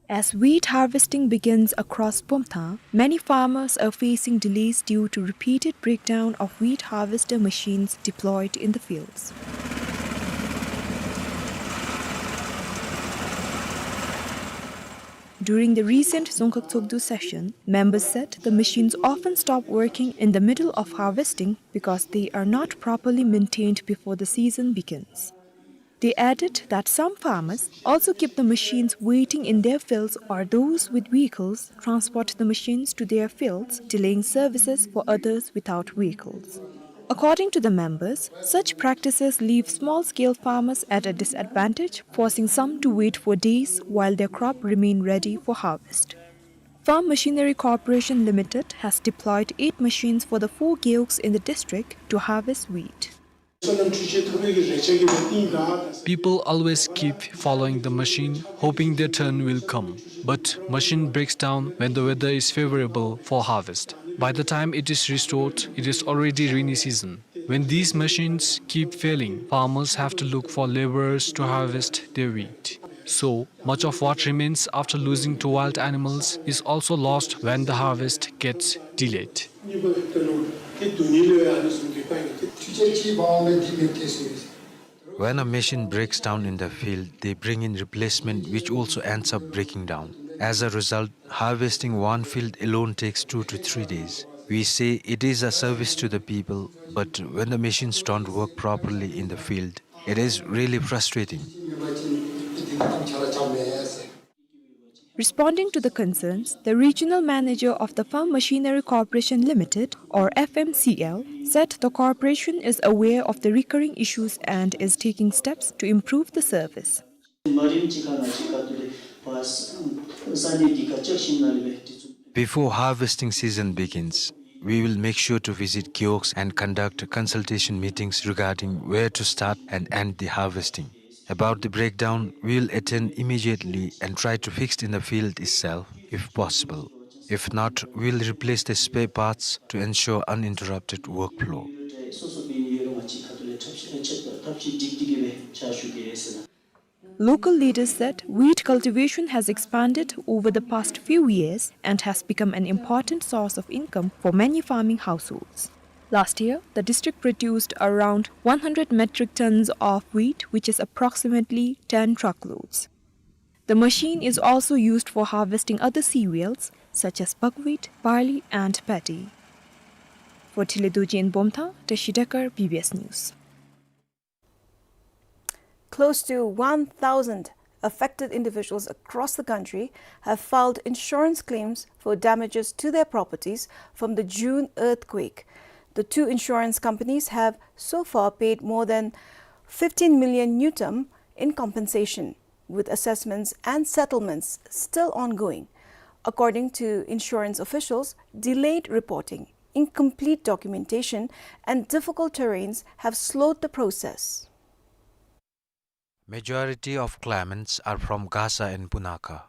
As wheat harvesting begins across Bumthang, many farmers are facing delays due to repeated breakdown of wheat harvester machines deployed in the fields. During the recent Dzongkhag Tshogdu session, members said the machines often stop working in the middle of harvesting because they are not properly maintained before the season begins. They added that some farmers also keep the machines waiting in their fields, or those with vehicles transport the machines to their fields, delaying services for others without vehicles. According to the members, such practices leave small-scale farmers at a disadvantage, forcing some to wait for days while their crop remain ready for harvest. Farm Machinery Corporation Limited has deployed eight machines for the four gewuks in the district to harvest wheat. People always keep following the machine, hoping their turn will come. But machine breaks down when the weather is favorable for harvest. By the time it is restored, it is already rainy season. When these machines keep failing, farmers have to look for laborers to harvest their wheat. So, much of what remains after losing to wild animals is also lost when the harvest gets delayed. When a machine breaks down in the field, they bring in replacement, which also ends up breaking down. As a result, harvesting one field alone takes two to three days. We say it is a service to the people, but when the machines don't work properly in the field, it is really frustrating. Responding to the concerns, the regional manager of the Farm Machinery Corporation Limited, or F M C L, said the corporation is aware of the recurring issues and is taking steps to improve the service. Before harvesting season begins, we will make sure to visit kiosks and conduct consultation meetings regarding where to start and end the harvesting. About the breakdown, we will attend immediately and try to fix in the field itself, if possible. If not, we will replace the spare parts to ensure uninterrupted workflow. Local leaders said wheat cultivation has expanded over the past few years and has become an important source of income for many farming households. Last year, the district produced around one hundred metric tons of wheat, which is approximately ten truckloads. The machine is also used for harvesting other cereals such as buckwheat, barley, and paddy. For Thilidorji in Bomthang, Tashi Dekar, B B S News. Close to one thousand affected individuals across the country have filed insurance claims for damages to their properties from the June earthquake. The two insurance companies have so far paid more than fifteen million ngultrum in compensation, with assessments and settlements still ongoing. According to insurance officials, delayed reporting, incomplete documentation, and difficult terrains have slowed the process. Majority of claimants are from Gasa and Punakha.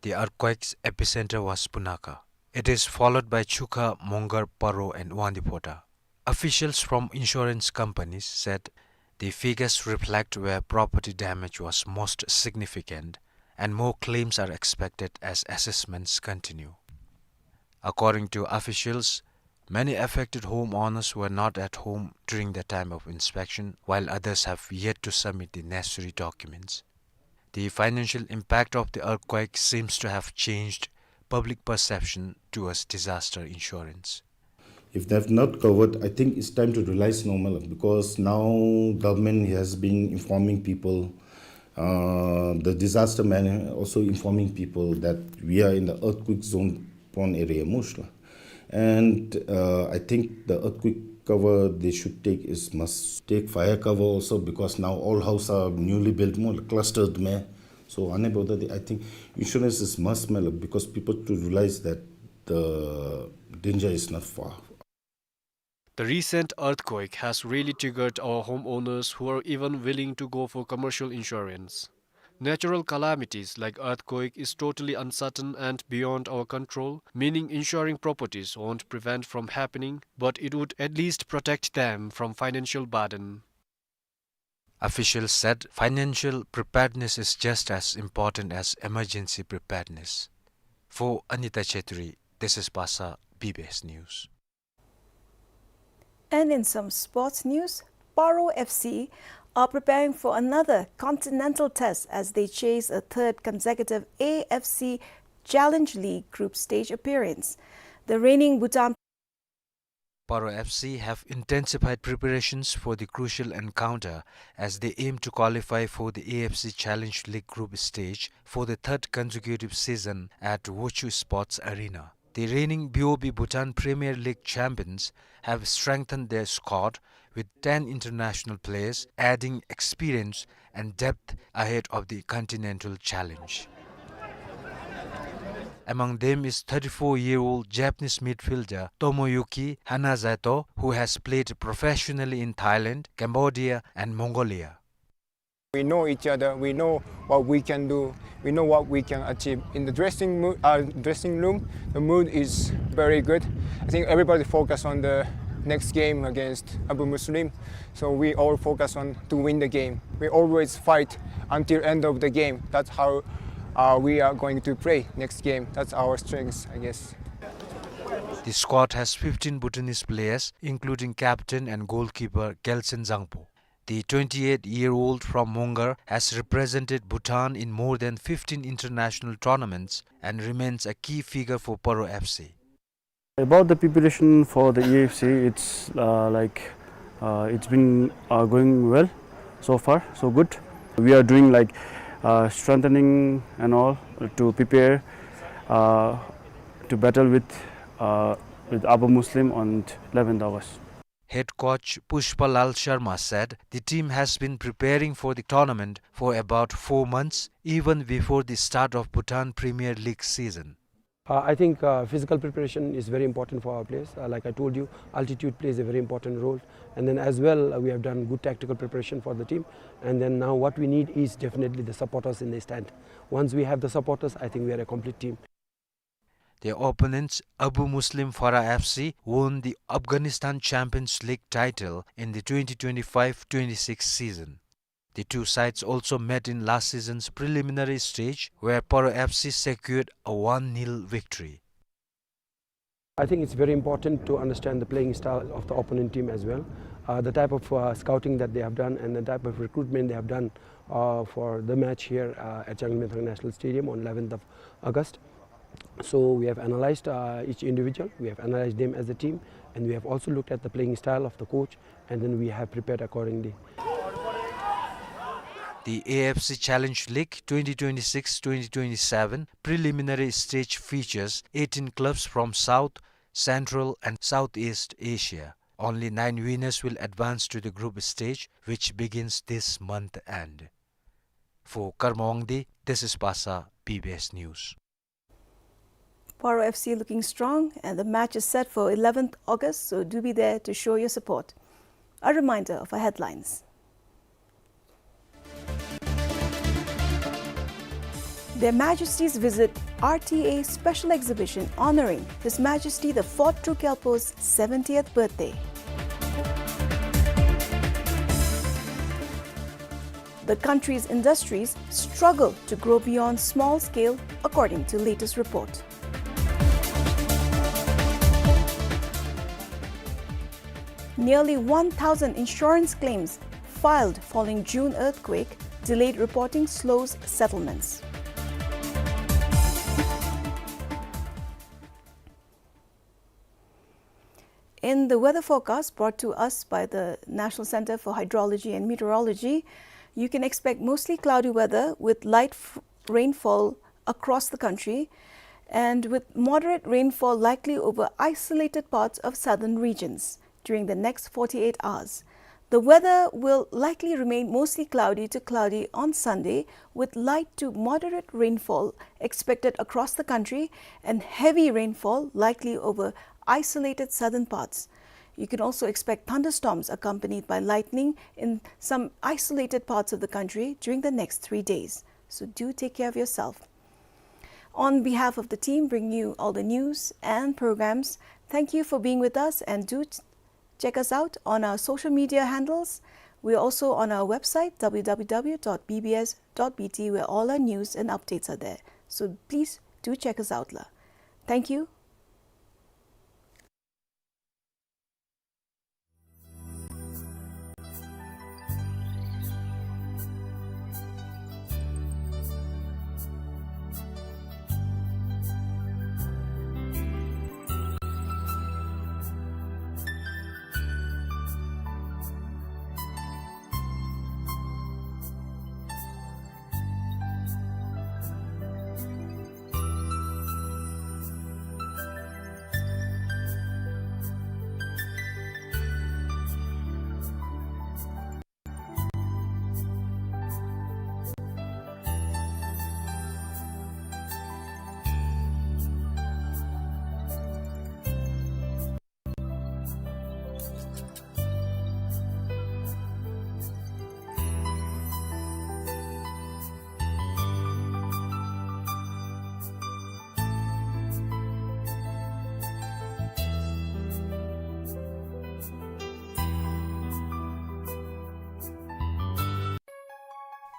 The earthquake's epicenter was Punakha. It is followed by Chukha, Mongar, Paro, and Wangdue Phodrang. Officials from insurance companies said the figures reflect where property damage was most significant, and more claims are expected as assessments continue. According to officials, many affected homeowners were not at home during the time of inspection, while others have yet to submit the necessary documents. The financial impact of the earthquake seems to have changed public perception towards disaster insurance. If they have not covered, I think it's time to realize normal, because now government has been informing people, uh, the disaster man also informing people that we are in the earthquake zone prone area mostly. And, uh, I think the earthquake cover they should take is must take fire cover also, because now all house are newly built, more clustered में. So, आने वाला, I think insurance is must, मतलब, because people to realize that the danger is not far. The recent earthquake has really triggered our homeowners who are even willing to go for commercial insurance. Natural calamities like earthquake is totally uncertain and beyond our control, meaning insuring properties won't prevent from happening, but it would at least protect them from financial burden. Officials said financial preparedness is just as important as emergency preparedness. For Anita Chhetri, this is Basa, B B S News. And in some sports news, Paro F C are preparing for another continental test as they chase a third consecutive A F C Challenge League group stage appearance. The reigning Bhutan Paro F C have intensified preparations for the crucial encounter as they aim to qualify for the A F C Challenge League group stage for the third consecutive season at Wochoo Sports Arena. The reigning B O B Bhutan Premier League champions have strengthened their squad with ten international players, adding experience and depth ahead of the Continental Challenge. Among them is thirty-four-year-old Japanese midfielder Tomoyuki Hanazato, who has played professionally in Thailand, Cambodia, and Mongolia. We know each other. We know what we can do. We know what we can achieve. In the dressing mo-, uh, dressing room, the mood is very good. I think everybody focus on the next game against Abu Muslim. So we all focus on to win the game. We always fight until end of the game. That's how, uh, we are going to play next game. That's our strength, I guess. The squad has fifteen Bhutanese players, including captain and goalkeeper Gelsen Zangpo. The twenty-eight-year-old from Mongar has represented Bhutan in more than fifteen international tournaments and remains a key figure for Paro F C. About the preparation for the E F C, it's, uh, like, uh, it's been, uh, going well so far, so good. We are doing, like, uh, strengthening and all to prepare, uh, to battle with, uh, with Abu Muslim on eleventh August. Head coach Pushpa Lal Sharma said the team has been preparing for the tournament for about four months, even before the start of Bhutan Premier League season. Uh, I think, uh, physical preparation is very important for our players. Uh, like I told you, altitude plays a very important role. And then as well, uh, we have done good tactical preparation for the team. And then now what we need is definitely the supporters in the stand. Once we have the supporters, I think we are a complete team. Their opponents, Abu Muslim Farah F C, won the Afghanistan Champions League title in the twenty twenty-five twenty-six season. The two sides also met in last season's preliminary stage, where Paro F C secured a one nil victory. I think it's very important to understand the playing style of the opponent team as well, uh, the type of, uh, scouting that they have done and the type of recruitment they have done, uh, for the match here, uh, at Zangmyinthan National Stadium on eleventh of August. So we have analyzed, uh, each individual, we have analyzed them as a team, and we have also looked at the playing style of the coach, and then we have prepared accordingly. The A F C Challenge League twenty twenty-six twenty twenty-seven preliminary stage features eighteen clubs from South, Central and Southeast Asia. Only nine winners will advance to the group stage, which begins this month end. For Karma Wangdi, this is Pasa, B B S News. Paro F C looking strong, and the match is set for eleventh August, so do be there to show your support. A reminder of our headlines. Their Majesties visit R T A special exhibition honoring His Majesty the Fourth Druk Gyalpo's seventieth birthday. The country's industries struggle to grow beyond small scale, according to latest report. Nearly one thousand insurance claims filed following June earthquake, delayed reporting slows settlements. In the weather forecast brought to us by the National Center for Hydrology and Meteorology, you can expect mostly cloudy weather with light f-, rainfall across the country and with moderate rainfall likely over isolated parts of southern regions during the next forty-eight hours. The weather will likely remain mostly cloudy to cloudy on Sunday, with light to moderate rainfall expected across the country and heavy rainfall likely over isolated southern parts. You can also expect thunderstorms accompanied by lightning in some isolated parts of the country during the next three days. So do take care of yourself. On behalf of the team bringing you all the news and programs, thank you for being with us, and do t-, check us out on our social media handles. We're also on our website, W W W dot B B S dot B T, where all our news and updates are there. So please do check us out la. Thank you.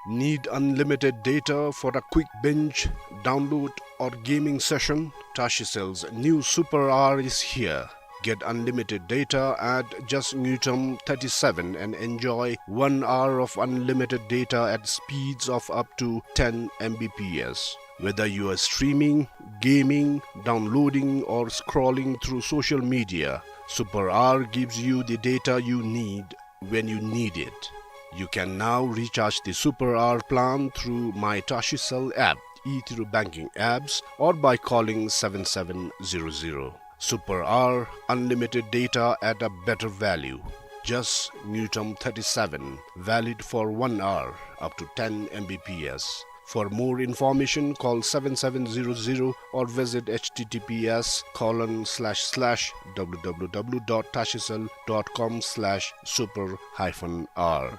Need unlimited data for a quick binge, download, or gaming session? Tashicell's new Super Hour is here. Get unlimited data at just Ngultrum thirty-seven and enjoy one hour of unlimited data at speeds of up to ten M B P S. Whether you are streaming, gaming, downloading, or scrolling through social media, Super Hour gives you the data you need when you need it. You can now recharge the Super Hour plan through My Tashicell app, e-Tiryu banking apps, or by calling seven seven zero zero. Super Hour, unlimited data at a better value. Just Ngultrum thirty-seven, valid for one hour, up to ten M B P S. For more information, call seven seven zero zero or visit H T T P S colon slash slash W W W dot tashicell dot com slash super hyphen hour.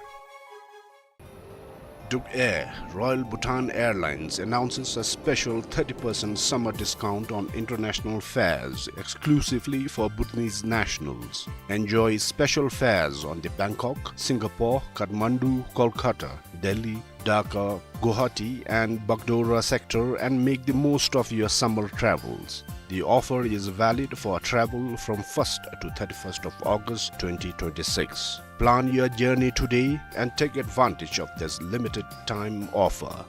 Druk Air, Royal Bhutan Airlines, announces a special thirty percent summer discount on international fares exclusively for Bhutanese nationals. Enjoy special fares on the Bangkok, Singapore, Kathmandu, Kolkata, Delhi, Dhaka, Guwahati and Bagdogra sector and make the most of your summer travels. The offer is valid for travel from first to thirty-first of August twenty twenty-six. Plan your journey today and take advantage of this limited time offer.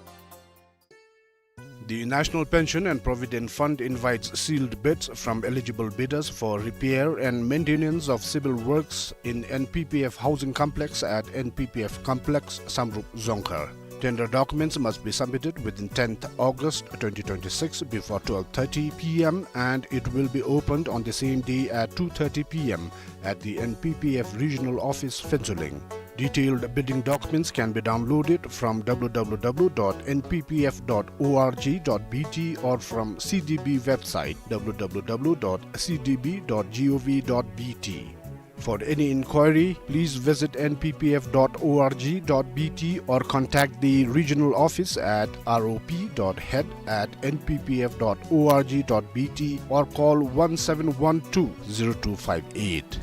The National Pension and Provident Fund invites sealed bids from eligible bidders for repair and maintenance of civil works in N P P F housing complex at N P P F complex, Samrup, Dzongkhar. Tender documents must be submitted within tenth August twenty twenty-six before twelve thirty P M and it will be opened on the same day at two thirty P M at the N P P F regional office, Phuentsholing. Detailed bidding documents can be downloaded from W W W dot N P P F dot org dot B T or from C D B website W W W dot C D B dot gov dot B T. For any inquiry, please visit N P P F dot org dot B T or contact the regional office at R O P dot head at N P P F dot org dot B T or call one seven one two zero two five eight.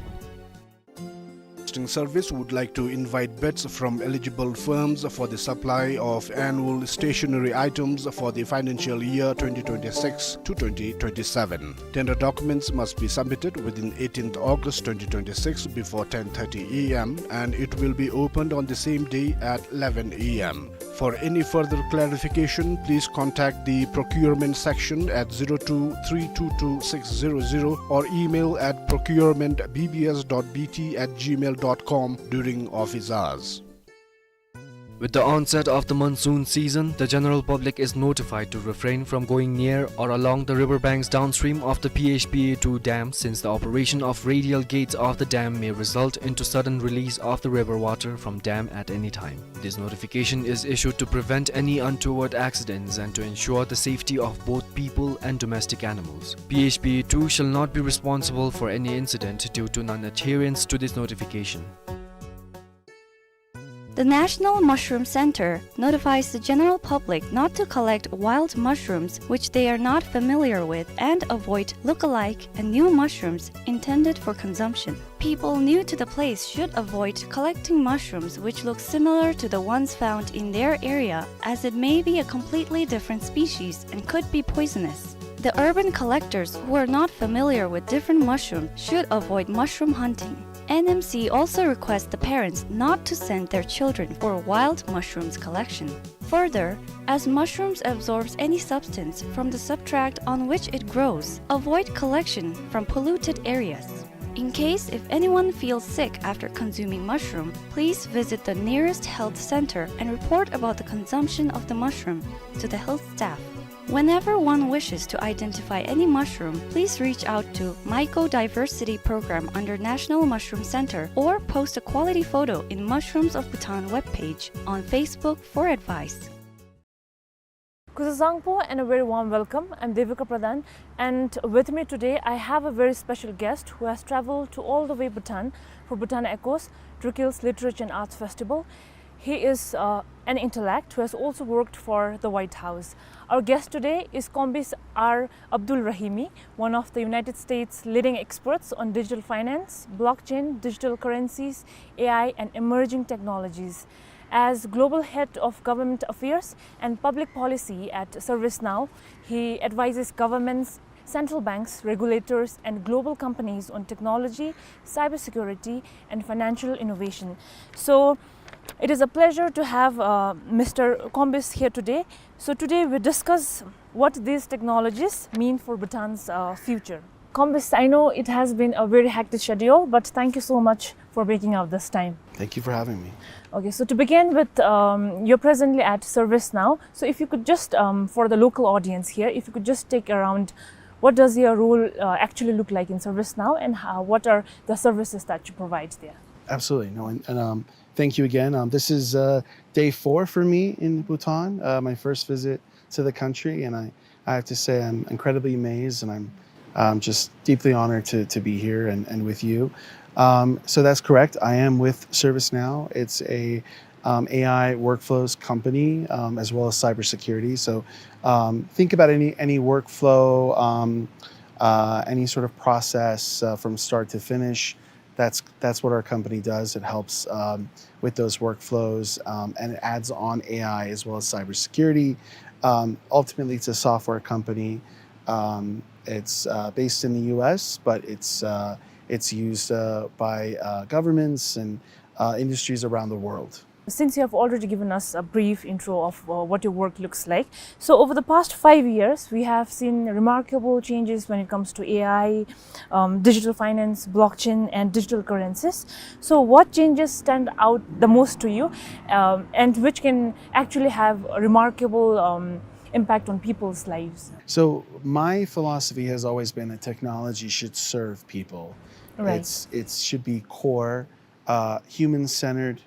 Posting Service would like to invite bids from eligible firms for the supply of annual stationery items for the financial year twenty twenty-six to twenty twenty-seven. Tender documents must be submitted within eighteenth August twenty twenty-six before ten thirty A M and it will be opened on the same day at eleven A M. For any further clarification, please contact the procurement section at zero two three two two six zero zero or email at procurement B B S dot B T at gmail dot com during office hours. With the onset of the monsoon season, the general public is notified to refrain from going near or along the river banks downstream of the P H P A two dam, since the operation of radial gates of the dam may result into sudden release of the river water from dam at any time. This notification is issued to prevent any untoward accidents and to ensure the safety of both people and domestic animals. P H P A two shall not be responsible for any incident due to non-adherence to this notification. The National Mushroom Center notifies the general public not to collect wild mushrooms which they are not familiar with and avoid look-alike and new mushrooms intended for consumption. People new to the place should avoid collecting mushrooms which look similar to the ones found in their area, as it may be a completely different species and could be poisonous. The urban collectors who are not familiar with different mushrooms should avoid mushroom hunting. N M C also requests the parents not to send their children for wild mushrooms collection. Further, as mushrooms absorbs any substance from the substrate on which it grows, avoid collection from polluted areas. In case if anyone feels sick after consuming mushroom, please visit the nearest health center and report about the consumption of the mushroom to the health staff. Whenever one wishes to identify any mushroom, please reach out to Mycodiversity Program under National Mushroom Center or post a quality photo in Mushrooms of Bhutan webpage on Facebook for advice. Kuzuzangpo and a very warm welcome. I'm Devika Pradhan, and with me today I have a very special guest who has traveled to all the way Bhutan for Bhutan Echoes, Druk Hill's Literature and Arts Festival. He is, uh, an intellect who has also worked for the White House. Our guest today is Kombis R Abdul Rahimi, one of the United States' leading experts on digital finance, blockchain, digital currencies, A I, and emerging technologies. As Global Head of Government Affairs and Public Policy at ServiceNow, he advises governments, central banks, regulators, and global companies on technology, cybersecurity, and financial innovation. So, it is a pleasure to have uh, Mister Kombis here today. So, today we discuss what these technologies mean for Bhutan's uh, future. Kombis, I know it has been a very hectic schedule, but thank you so much for making out this time. Thank you for having me. Okay, so to begin with, um, you're presently at ServiceNow. So if you could just, um, for the local audience here, if you could just take around, what does your role uh, actually look like in ServiceNow, and how, what are the services that you provide there? Absolutely. No, and, and um, thank you again. Um, this is uh, day four for me in Bhutan, uh, my first visit to the country, and I, I have to say I'm incredibly amazed, and I'm um, just deeply honored to, to be here and, and with you. Um, so that's correct. I am with ServiceNow. It's a um, A I workflows company, um, as well as cybersecurity. So um, think about any any workflow, um, uh, any sort of process uh, from start to finish. That's that's what our company does. It helps um, with those workflows, um, and it adds on A I as well as cybersecurity. Um, ultimately, it's a software company. Um, it's uh, based in the U S, but it's uh, it's used uh, by uh, governments and uh, industries around the world. Since you have already given us a brief intro of uh, what your work looks like, so over the past five years, we have seen remarkable changes when it comes to A I, um, digital finance, blockchain, and digital currencies. So, what changes stand out the most to you, um, and which can actually have a remarkable um, impact on people's lives? So, my philosophy has always been that technology should serve people. Right. It's, it should be core, uh, human centered,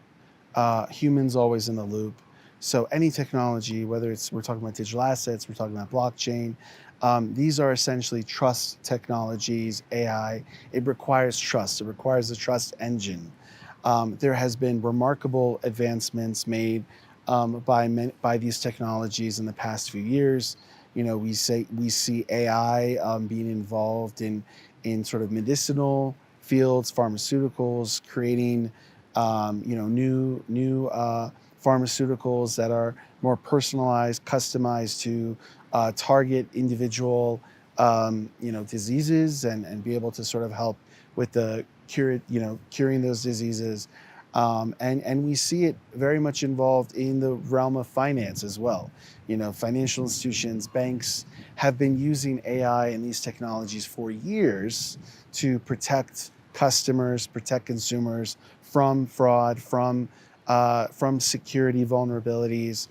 uh, humans always in the loop. So any technology, whether it's, we're talking about digital assets, we're talking about blockchain, um, these are essentially trust technologies, A I. It requires trust. It requires a trust engine. Um, there has been remarkable advancements made um, by men, by these technologies in the past few years. You know, we say we see A I um, being involved in in sort of medicinal fields, pharmaceuticals, creating um, you know, new new uh, pharmaceuticals that are more personalized, customized to uh, target individual um, you know, diseases and, and be able to sort of help with the cure, you know, curing those diseases. Um, and, and we see it very much involved in the realm of finance as well. You know, financial institutions, banks have been using A I and these technologies for years to protect customers, protect consumers from fraud, from uh, from security vulnerabilities.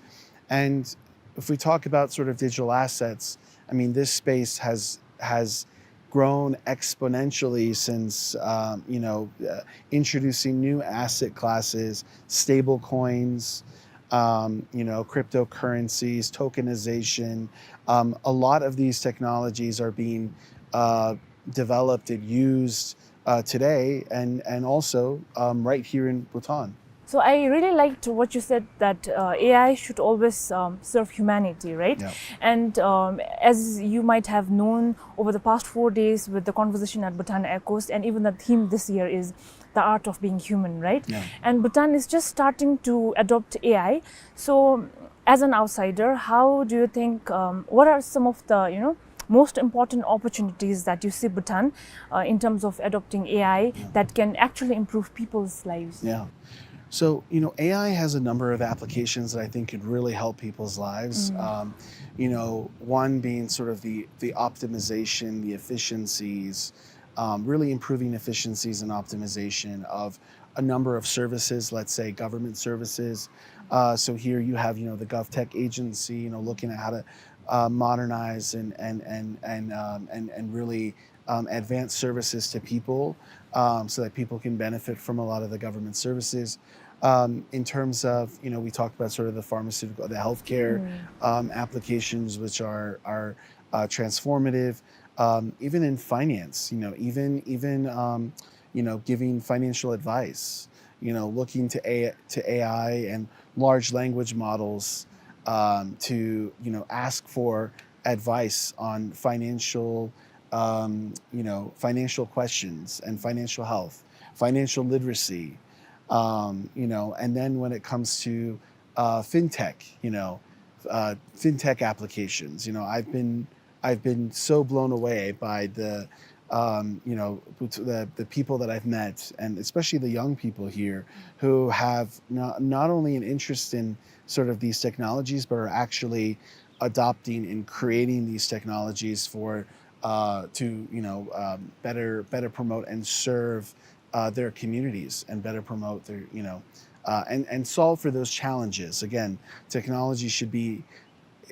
And if we talk about sort of digital assets, I mean, this space has has grown exponentially since um, you know uh, introducing new asset classes, stable coins, um, you know, cryptocurrencies, tokenization. Um, a lot of these technologies are being uh, developed and used uh, today and, and also um, right here in Bhutan. So I really liked what you said, that uh, A I should always um, serve humanity, right? Yeah. And um, as you might have known, over the past four days with the conversation at Bhutan Echoes, and even the theme this year is the art of being human, right? Yeah. And Bhutan is just starting to adopt A I. So, as an outsider, how do you think? Um, what are some of the, you know, most important opportunities that you see Bhutan uh, in terms of adopting A I that can actually improve people's lives? Yeah. So, you know, A I has a number of applications that I think could really help people's lives. Um, you know, one being sort of the, the optimization, the efficiencies, um, really improving efficiencies and optimization of a number of services, let's say government services. Uh, so here you have, you know, the GovTech agency, you know, looking at how to uh, modernize and, and, and, and, um, and, and really um, advance services to people um, so that people can benefit from a lot of the government services. Um, in terms of, you know, we talked about sort of the pharmaceutical, the healthcare um, applications, which are, are uh, transformative. Um, even in finance, you know, even, even um, you know, giving financial advice, you know, looking to A I, to A I and large language models um, to, you know, ask for advice on financial, um, you know, financial questions and financial health, financial literacy. Um, you know, and then when it comes to uh, fintech, you know, uh, fintech applications, you know, I've been I've been so blown away by the um, you know, the, the people that I've met, and especially the young people here who have not, not only an interest in sort of these technologies, but are actually adopting and creating these technologies for uh, to you know um, better better promote and serve uh, their communities and better promote their you know uh, and and solve for those challenges. Again, technology should be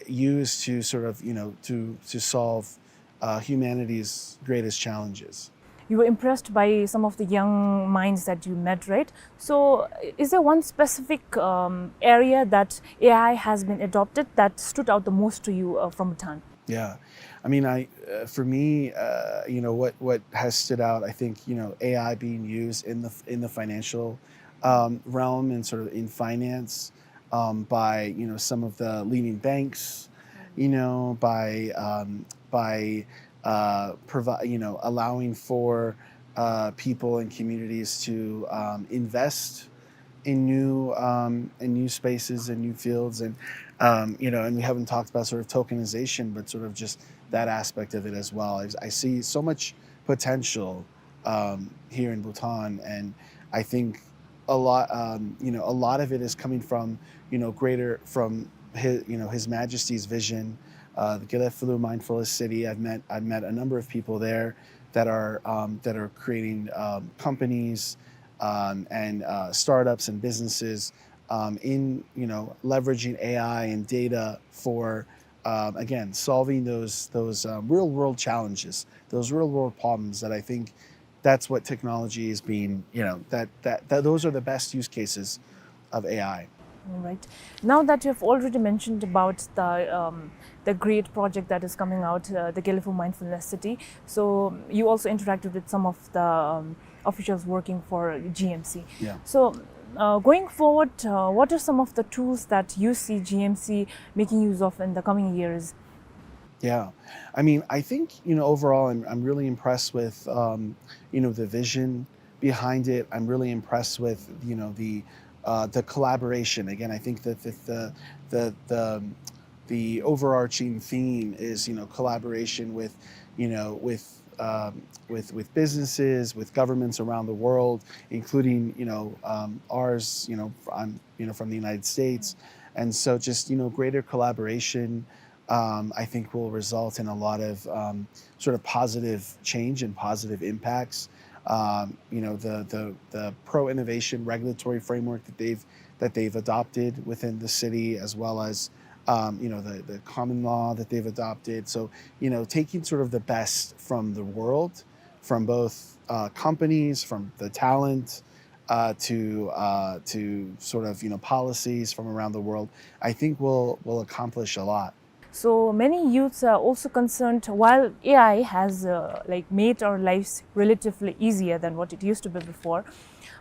used to sort of you know to to solve uh, humanity's greatest challenges. You were impressed by some of the young minds that you met, right? So, is there one specific um, area that A I has been adopted that stood out the most to you uh, from Bhutan? Yeah, I mean, I uh, for me, uh, you know, what what has stood out, I think, you know, A I being used in the in the financial um, realm and sort of in finance um, by you know some of the leading banks, you know, by um, by uh, provide you know allowing for uh, people and communities to um, invest in new um, in new spaces and new fields and um, you know and we haven't talked about sort of tokenization, but sort of just that aspect of it as well. I, I see so much potential um, here in Bhutan, and I think a lot um, you know a lot of it is coming from you know greater from his you know His Majesty's vision, uh, the Gelef Falu Mindfulness City. I've met I've met a number of people there that are um, that are creating um, companies um, and uh, startups and businesses um, in you know leveraging A I and data for um, again solving those those um, real world challenges, those real world problems that I think that's what technology is being you know that that, that those are the best use cases of A I. All right. Now that you have already mentioned about the um, the great project that is coming out, uh, the Gelephu Mindfulness City, so you also interacted with some of the um, officials working for G M C. Yeah. So, uh, going forward, uh, what are some of the tools that you see G M C making use of in the coming years? Yeah, I mean, I think you know overall, I'm I'm really impressed with um, you know the vision behind it. I'm really impressed with you know the uh, the collaboration. Again, I think that the the the, the the overarching theme is you know collaboration with you know with um, with with businesses, with governments around the world, including you know um, ours. You know, I'm you know from the United States, and so just you know greater collaboration, um, I think will result in a lot of um, sort of positive change and positive impacts. Um, you know, the the the pro innovation regulatory framework that they've that they've adopted within the city, as well as um, you know the the common law that they've adopted. So you know, taking sort of the best from the world, from both uh, companies, from the talent, uh, to uh, to sort of you know policies from around the world, I think will will accomplish a lot. So many youths are also concerned, while A I has uh, like made our lives relatively easier than what it used to be before,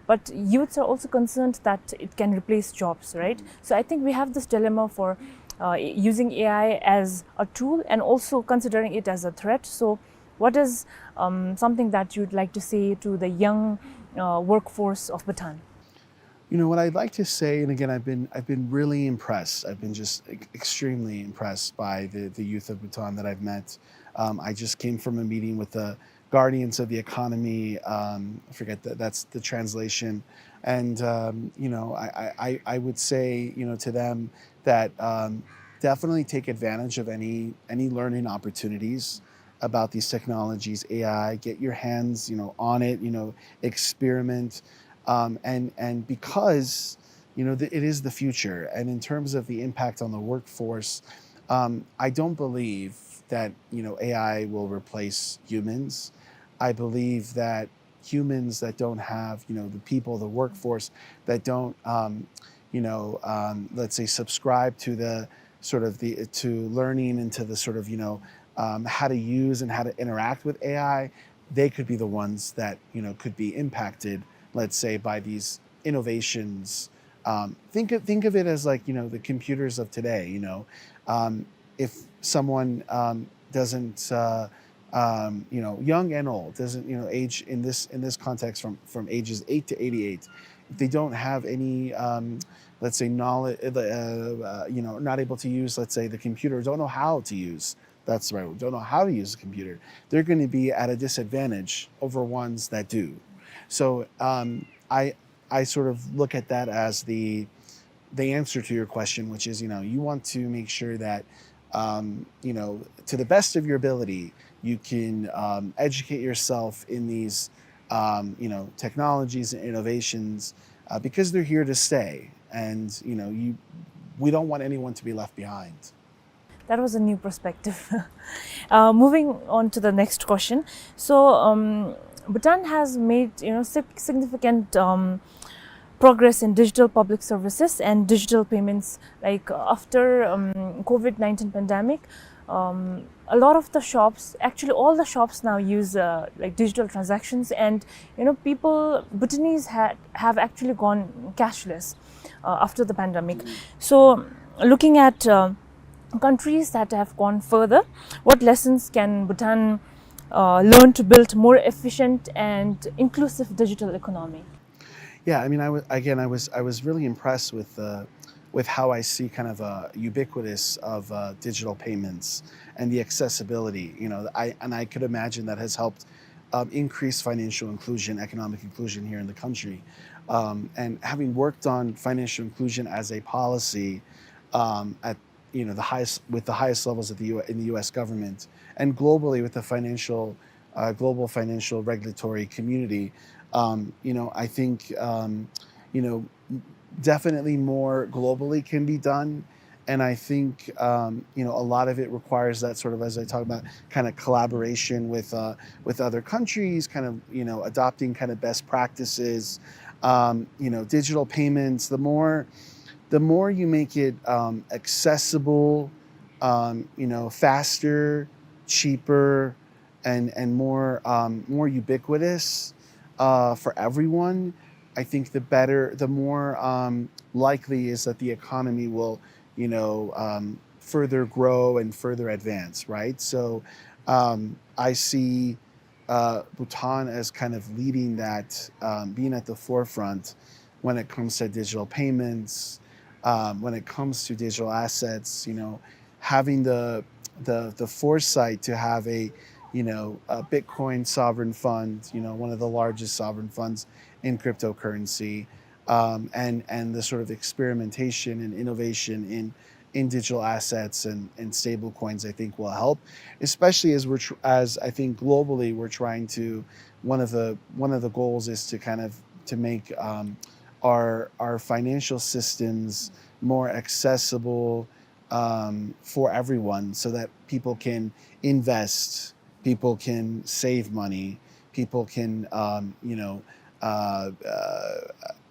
but youths are also concerned that it can replace jobs, right? So I think we have this dilemma for uh, using A I as a tool and also considering it as a threat. So what is um, something that you'd like to say to the young uh, workforce of Bhutan? You know what I'd like to say, and again, I've been I've been really impressed. I've been just extremely impressed by the the youth of Bhutan that I've met. Um, I just came from a meeting with the guardians of the economy. Um, I forget that that's the translation, and um, you know, I, I I would say you know to them that um, definitely take advantage of any any learning opportunities about these technologies, A I. Get your hands you know on it. You know, experiment um, and and because you know the, it is the future, and in terms of the impact on the workforce, um, I don't believe that you know A I will replace humans. I believe that humans that don't have you know the people, the workforce that don't um, you know um, let's say subscribe to the sort of the to learning and to the sort of you know um, how to use and how to interact with A I, they could be the ones that you know could be impacted, let's say, by these innovations. Um, think of, think of it as like you know the computers of today. You know, um, if someone um, doesn't, uh, um, you know, young and old, doesn't you know age in this in this context from from ages eight to eighty-eight, they don't have any, um, let's say, knowledge, uh, uh, you know, not able to use, let's say, the computer, don't know how to use, that's the right word, don't know how to use a computer, they're gonna be at a disadvantage over ones that do. So, um, I, I sort of look at that as the, the answer to your question, which is, you know, you want to make sure that, um, you know, to the best of your ability, you can, um, educate yourself in these, um, you know, technologies and innovations, uh, because they're here to stay. And, you know, you, we don't want anyone to be left behind. That was a new perspective. Uh, moving on to the next question. So, um, Bhutan has made, you know, sig-, significant, um, progress in digital public services and digital payments. Like, after, um, COVID nineteen pandemic, um, a lot of the shops, actually all the shops now use, uh, like, digital transactions, and, you know, people, Bhutanese ha-, have actually gone cashless, uh, after the pandemic. So, looking at, uh, countries that have gone further, what lessons can Bhutan, uh, learn to build more efficient and inclusive digital economy? Yeah, I mean, I was, again, I was, I was really impressed with the, with how I see kind of a ubiquitous of, uh, digital payments and the accessibility. You know, I, and I could imagine that has helped, um, increase financial inclusion, economic inclusion here in the country. Um, and having worked on financial inclusion as a policy, um, at, you know, the highest, with the highest levels of the U- in the U S government and globally with the financial, uh, global financial regulatory community, um, you know, I think, um, you know, definitely more globally can be done. And I think, um, you know, a lot of it requires that sort of, as I talked about, kind of collaboration with, uh, with other countries, kind of, you know, adopting kind of best practices. Um, you know, digital payments. The more, the more you make it, um, accessible, um, you know, faster, cheaper, and, and more, um, more ubiquitous, uh, for everyone, I think the better, the more, um, likely is that the economy will, you know, um, further grow and further advance, right? So, um, I see, uh, Bhutan as kind of leading that, um, being at the forefront when it comes to digital payments, um, when it comes to digital assets, you know, having the, the, the foresight to have a, you know, a Bitcoin sovereign fund, you know, one of the largest sovereign funds in cryptocurrency, um, and, and the sort of experimentation and innovation in, in digital assets and, and stable coins, I think will help, especially as we're tr- as I think globally we're trying to, one of the, one of the goals is to kind of, to make, um, our, our financial systems more accessible, um, for everyone, so that people can invest, people can save money, people can, um, you know, uh, uh,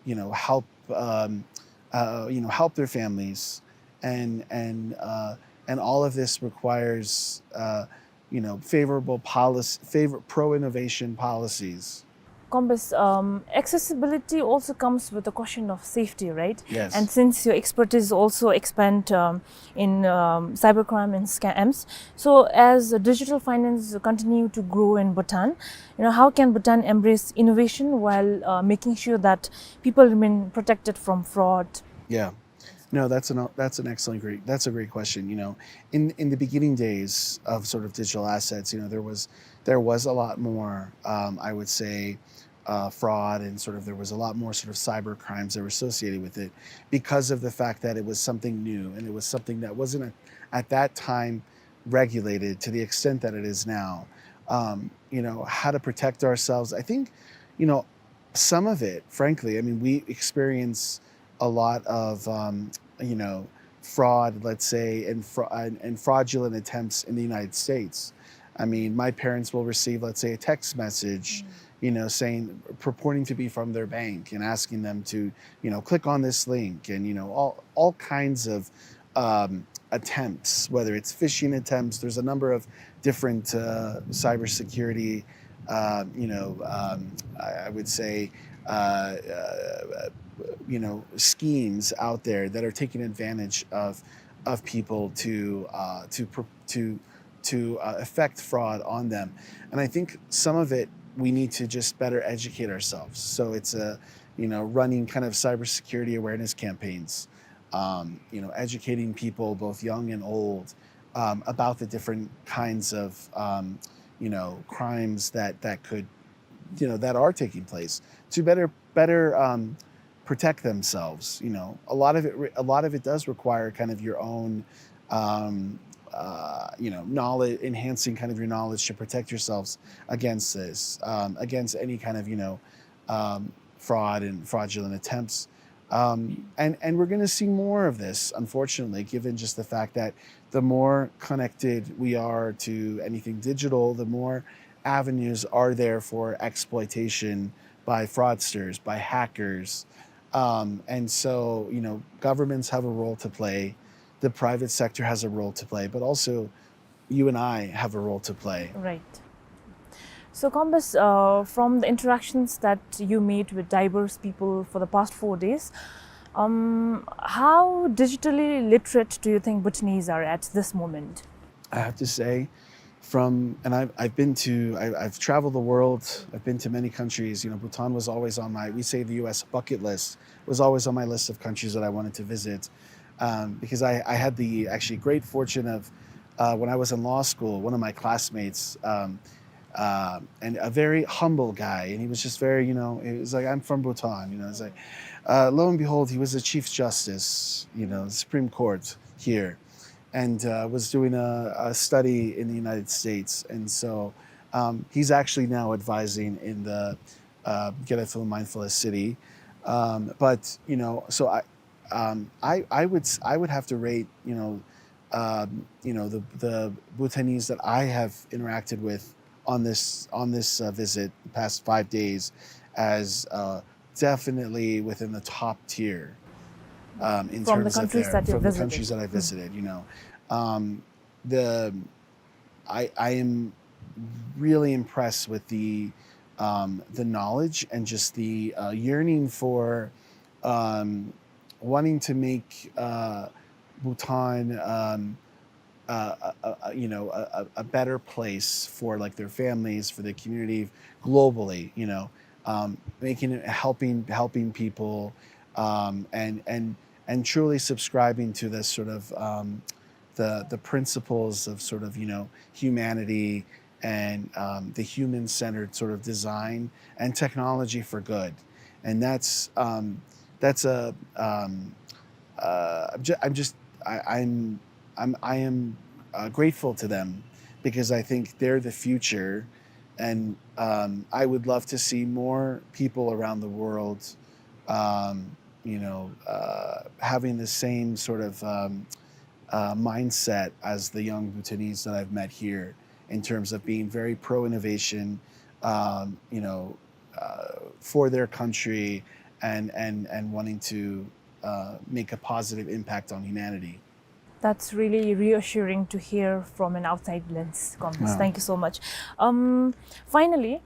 you know, help, um, uh, you know, help their families, and, and, uh, and all of this requires, uh, you know, favorable policy, favor pro-innovation policies. Kombes, um, accessibility also comes with the question of safety, right? Yes. And since your expertise also expand, um, in, um, cybercrime and scams, so as, uh, digital finance continue to grow in Bhutan, you know, how can Bhutan embrace innovation while, uh, making sure that people remain protected from fraud? Yeah. No, that's an, that's an excellent, great, that's a great question. You know, in, in the beginning days of sort of digital assets, you know, there was, there was a lot more, um, I would say, uh, fraud, and sort of there was a lot more sort of cyber crimes that were associated with it because of the fact that it was something new and it was something that wasn't a, at that time regulated to the extent that it is now. Um, you know, how to protect ourselves. I think, you know, some of it, frankly, I mean, we experience a lot of, um, you know, fraud, let's say, and, fra- and, and fraudulent attempts in the United States. I mean, my parents will receive, let's say, a text message, you know, saying, purporting to be from their bank and asking them to, you know, click on this link, and, you know, all, all kinds of, um, attempts, whether it's phishing attempts. There's a number of different, uh, cybersecurity, uh, you know, um, I, I would say, uh, uh, you know, schemes out there that are taking advantage of, of people to, uh, to pr- to to, uh, affect fraud on them. And I think some of it we need to just better educate ourselves. So it's a, you know, running kind of cybersecurity awareness campaigns, um, you know, educating people, both young and old, um, about the different kinds of, um, you know, crimes that, that could, you know, that are taking place to better, better, um, protect themselves. You know, a lot of it, re-, a lot of it does require kind of your own, um, uh, you know, knowledge, enhancing kind of your knowledge to protect yourselves against this, um, against any kind of, you know, um, fraud and fraudulent attempts. Um, and, and we're gonna see more of this, unfortunately, given just the fact that the more connected we are to anything digital, the more avenues are there for exploitation by fraudsters, by hackers. Um, and so, you know, governments have a role to play, the private sector has a role to play, but also you and I have a role to play. Right. So, Kombas, uh, from the interactions that you made with diverse people for the past four days, um, how digitally literate do you think Bhutanese are at this moment? I have to say, from, and I've, I've been to, I, I've traveled the world, I've been to many countries. You know, Bhutan was always on my, we say the U S bucket list, was always on my list of countries that I wanted to visit. Um, because I, I had the actually great fortune of, uh, when I was in law school, one of my classmates, um, uh, and a very humble guy, and he was just very, you know, he was like, "I'm from Bhutan," you know, it's like, uh, lo and behold, he was the Chief Justice, you know, the Supreme Court here, and, uh, was doing a, a study in the United States, and so, um, he's actually now advising in the, uh, Gedai Philly Mindfulness City. Um, but, you know, so I, um, I, I would s-, I would have to rate, you know, um, you know, the, the Bhutanese that I have interacted with on this, on this, uh, visit, the past five days, as, uh, definitely within the top tier, um, in terms of their, from the countries that I visited, you know. Um, the, I, I am really impressed with the, um, the knowledge and just the, uh, yearning for, um, wanting to make, uh, Bhutan, um, uh, a, a, a, you know, a, a, a better place for, like, their families, for the community, globally, you know, um, making it, helping, helping people, um, and, and, and truly subscribing to this sort of, um, the, the principles of sort of, you know, humanity and, um, the human-centered sort of design and technology for good. And that's, um, that's a, um, uh, I'm ju-, I'm just, I, I'm, I'm, I am, uh, grateful to them because I think they're the future. And, um, I would love to see more people around the world, um, you know, uh, having the same sort of, um, uh, mindset as the young Bhutanese that I've met here in terms of being very pro-innovation, um, you know, uh, for their country and, and, and wanting to, uh, make a positive impact on humanity. That's really reassuring to hear from an outside lens, Kombas. Wow. Thank you so much. Um, finally,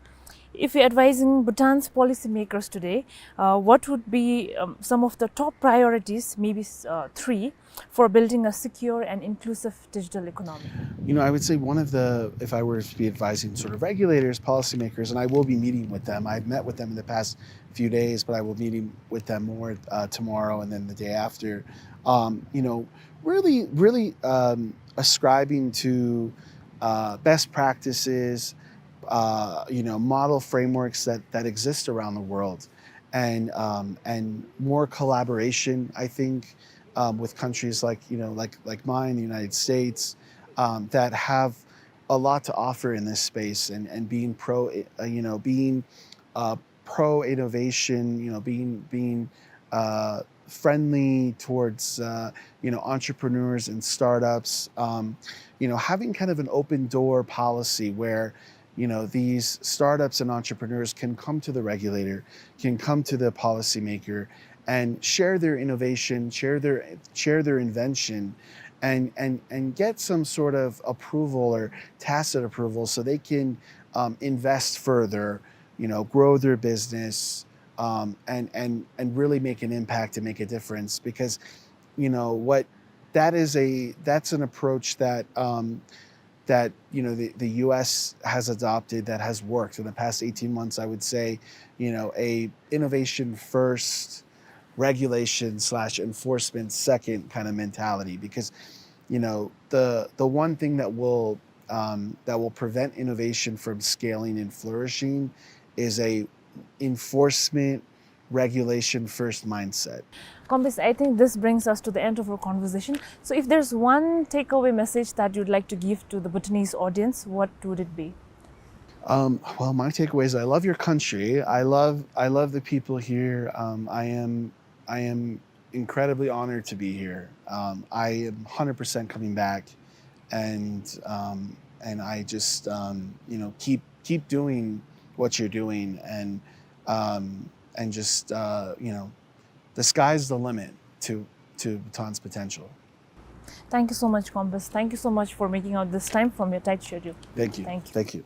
if you're advising Bhutan's policymakers today, uh, what would be, um, some of the top priorities, maybe s-, uh, three, for building a secure and inclusive digital economy? You know, I would say one of the, if I were to be advising sort of regulators, policymakers, and I will be meeting with them. I've met with them in the past few days, but I will be meeting with them more, uh, tomorrow and then the day after. Um, you know, really, really, um, ascribing to, uh, best practices, uh, you know, model frameworks that, that exist around the world, and, um, and more collaboration, I think, um, with countries like, you know, like, like mine, the United States, um, that have a lot to offer in this space, and, and being pro, uh, you know, being, uh, pro-innovation, you know, being, being, uh, friendly towards, uh, you know, entrepreneurs and startups, um, you know, having kind of an open door policy where, you know, these startups and entrepreneurs can come to the regulator, can come to the policymaker and share their innovation, share their, share their invention, and, and, and get some sort of approval or tacit approval so they can, um, invest further, you know, grow their business, um, and, and, and really make an impact and make a difference. Because, you know, what, that is a, that's an approach that, um, that, you know, the, the U S has adopted that has worked in the past eighteen months, I would say, you know, a innovation first, regulation slash enforcement second kind of mentality. Because, you know, the, the one thing that will, um, that will prevent innovation from scaling and flourishing is a enforcement regulation first mindset. Kombesh, I think this brings us to the end of our conversation. So if there's one takeaway message that you'd like to give to the Bhutanese audience, what would it be? Um, well, my takeaway is I love your country. I love, I love the people here. Um, I am, I am incredibly honored to be here. Um, I am hundred percent coming back, and, um, and I just, um, you know, keep, keep doing what you're doing, and, um, and just, uh, you know, the sky's the limit to, to Bhutan's potential. Thank you so much, Kombesh. Thank you so much for making out this time from your tight schedule. Thank you. Thank you. Thank you.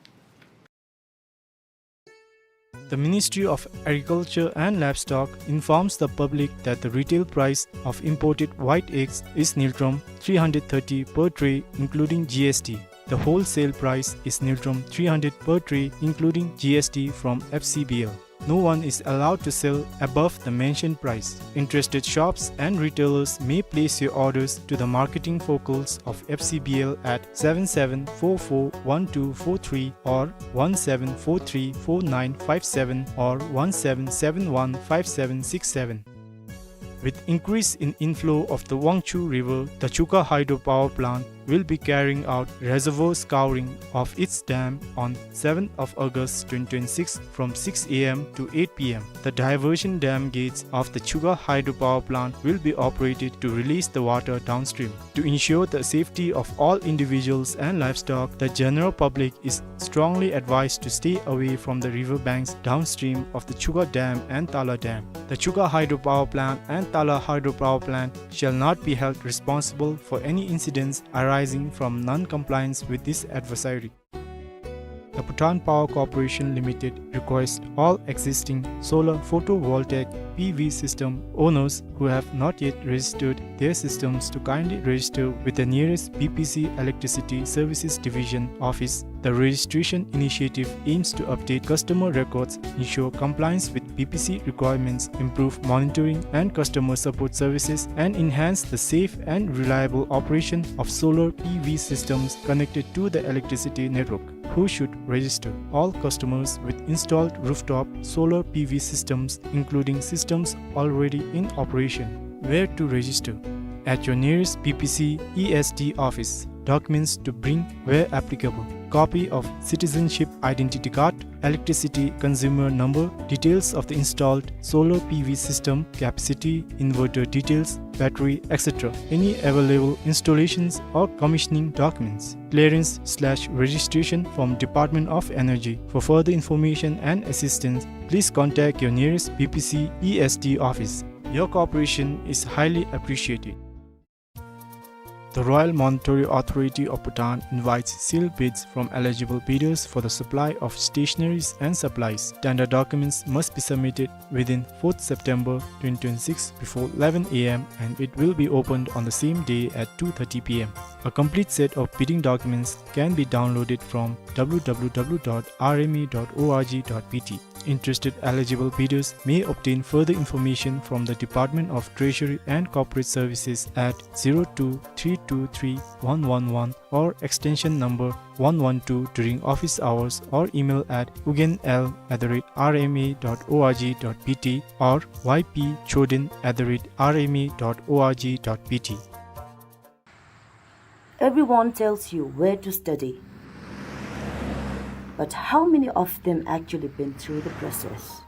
The Ministry of Agriculture and Livestock informs the public that the retail price of imported white eggs is ngultrum three hundred thirty per tray, including G S T. The wholesale price is ngultrum three hundred per tray, including G S T from F C B L. No one is allowed to sell above the mentioned price. Interested shops and retailers may place your orders to the marketing focals of F C B L at seven seven four four one two four three or one seven four three four nine five seven or one seven seven one five seven six seven. With increase in inflow of the Wangchhu River, the Chukha Hydro Power Plant will be carrying out reservoir scouring of its dam on seventh of August twenty twenty-six from six A M to eight P M. The diversion dam gates of the Chukha Hydro Power Plant will be operated to release the water downstream. To ensure the safety of all individuals and livestock, the general public is strongly advised to stay away from the river banks downstream of the Chukha Dam and Tala Dam. The Chukha Hydro Power Plant and Tala Hydro Power Plant shall not be held responsible for any incidents arising from non-compliance with this advisory. The Bhutan Power Corporation Limited requests all existing solar photovoltaic P V system owners who have not yet registered their systems to kindly register with the nearest B P C Electricity Services Division office. The registration initiative aims to update customer records, ensure compliance with B P C requirements, improve monitoring and customer support services, and enhance the safe and reliable operation of solar P V systems connected to the electricity network. Who should register? All customers with installed rooftop solar P V systems, including systems already in operation. Where to register? At your nearest B P C E S D office. Documents to bring where applicable. Copy of citizenship identity card, electricity consumer number, details of the installed solar P V system, capacity, inverter details, battery, et cetera. Any available installations or commissioning documents. Clearance slash registration from Department of Energy. For further information and assistance, please contact your nearest B P C E S D office. Your cooperation is highly appreciated. The Royal Monetary Authority of Bhutan invites sealed bids from eligible bidders for the supply of stationaries and supplies. Tender documents must be submitted within fourth September twenty twenty-six before eleven A M and it will be opened on the same day at two thirty P M. A complete set of bidding documents can be downloaded from W W W dot R M A dot O R G dot B T. Interested eligible bidders may obtain further information from the Department of Treasury and Corporate Services at zero two three two three one one one or extension number one one two during office hours or email at ugyen l at the rate R M A dot O R G dot B T or Y P Choden at the rate R M A dot O R G dot B T. Everyone tells you where to study, but how many of them actually been through the process?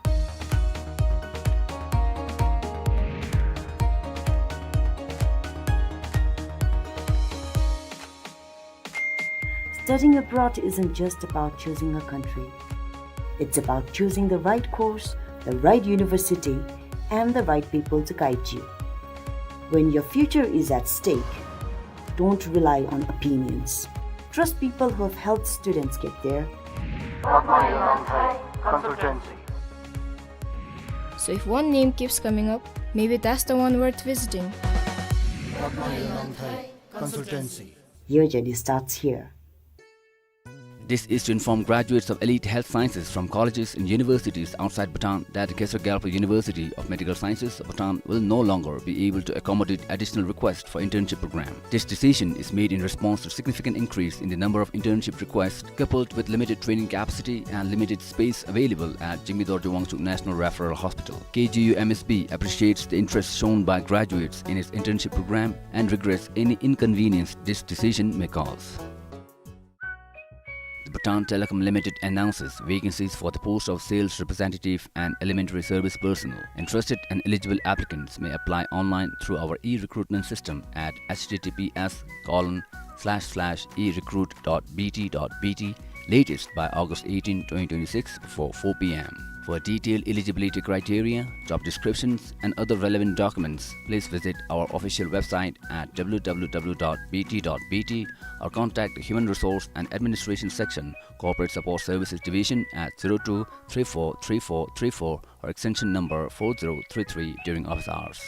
Studying abroad isn't just about choosing a country. It's about choosing the right course, the right university, and the right people to guide you. When your future is at stake, don't rely on opinions. Trust people who have helped students get there. Padma Yunanthai Consultancy. So if one name keeps coming up, maybe that's the one worth visiting. Padma Yunanthai Consultancy. Your journey starts here. This is to inform graduates of elite health sciences from colleges and universities outside Bhutan that the Khesar Gyalpo University of Medical Sciences of Bhutan will no longer be able to accommodate additional requests for internship program. This decision is made in response to significant increase in the number of internship requests, coupled with limited training capacity and limited space available at Jigme Dorji Wangchuck National Referral Hospital. K G U M S B appreciates the interest shown by graduates in its internship program and regrets any inconvenience this decision may cause. The Bhutan Telecom Limited announces vacancies for the post of sales representative and elementary service personnel. Interested and eligible applicants may apply online through our e-recruitment system at H T T P S colon slash slash e recruit dot B T dot B T, latest by August eighteen, twenty twenty-six, before four P M. For detailed eligibility criteria, job descriptions, and other relevant documents, please visit our official website at W W W dot B T dot B T or contact the Human Resource and Administration Section, Corporate Support Services Division at zero two three four three four three four or extension number four zero three three during office hours.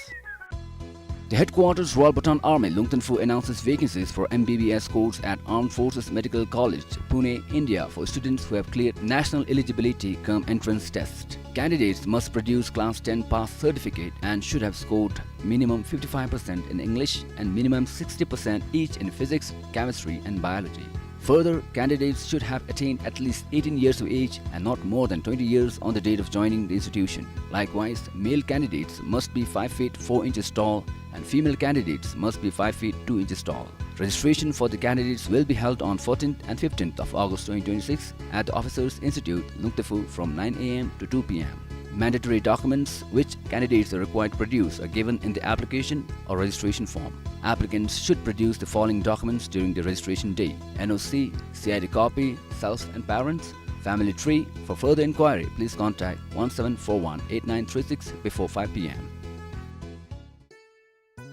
The Headquarters Royal Bhutan Army, Lungten Phu announces vacancies for M B B S course at Armed Forces Medical College, Pune, India, for students who have cleared national eligibility cum entrance test. Candidates must produce class ten pass certificate and should have scored minimum fifty-five percent in English and minimum sixty percent each in physics, chemistry, and biology. Further, candidates should have attained at least eighteen years of age and not more than twenty years on the date of joining the institution. Likewise, male candidates must be five feet four inches tall and female candidates must be five feet two inches tall. Registration for the candidates will be held on fourteenth and fifteenth of August twenty twenty-six at the Officers Institute, Lungten Phu, from nine A M to two P M. Mandatory documents which candidates are required to produce are given in the application or registration form. Applicants should produce the following documents during the registration day: N O C, C I D copy, self and parents, family tree. For further inquiry, please contact one seven four one eight nine three six before five P M.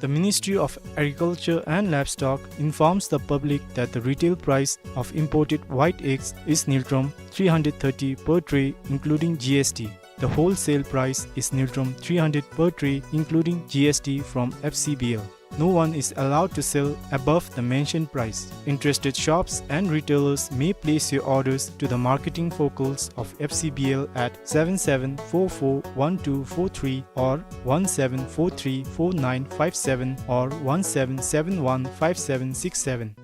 The Ministry of Agriculture and Livestock informs the public that the retail price of imported white eggs is Ngultrum three hundred thirty per tray, including G S T. The wholesale price is Ngultrum three hundred per tray, including G S T from F C B L. No one is allowed to sell above the mentioned price. Interested shops and retailers may place your orders to the marketing focals of F C B L at seven seven four four one two four three or one seven four three four nine five seven or one seven seven one five seven six seven.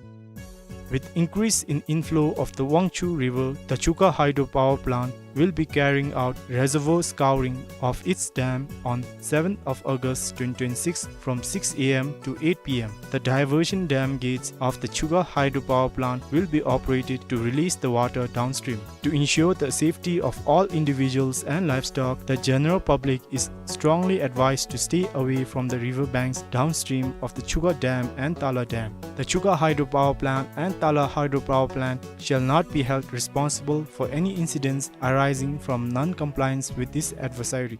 With increase in inflow of the Wangchhu River, the Chukha Hydro Power Plant will be carrying out reservoir scouring of its dam on seventh of August twenty twenty-six from six A M to eight P M. The diversion dam gates of the Chukha Hydro Power Plant will be operated to release the water downstream. To ensure the safety of all individuals and livestock, the general public is strongly advised to stay away from the river banks downstream of the Chukha Dam and Tala Dam. The Chukha Hydro Power Plant and Tala Hydro Power Plant shall not be held responsible for any incidents arising from non-compliance with this advisory.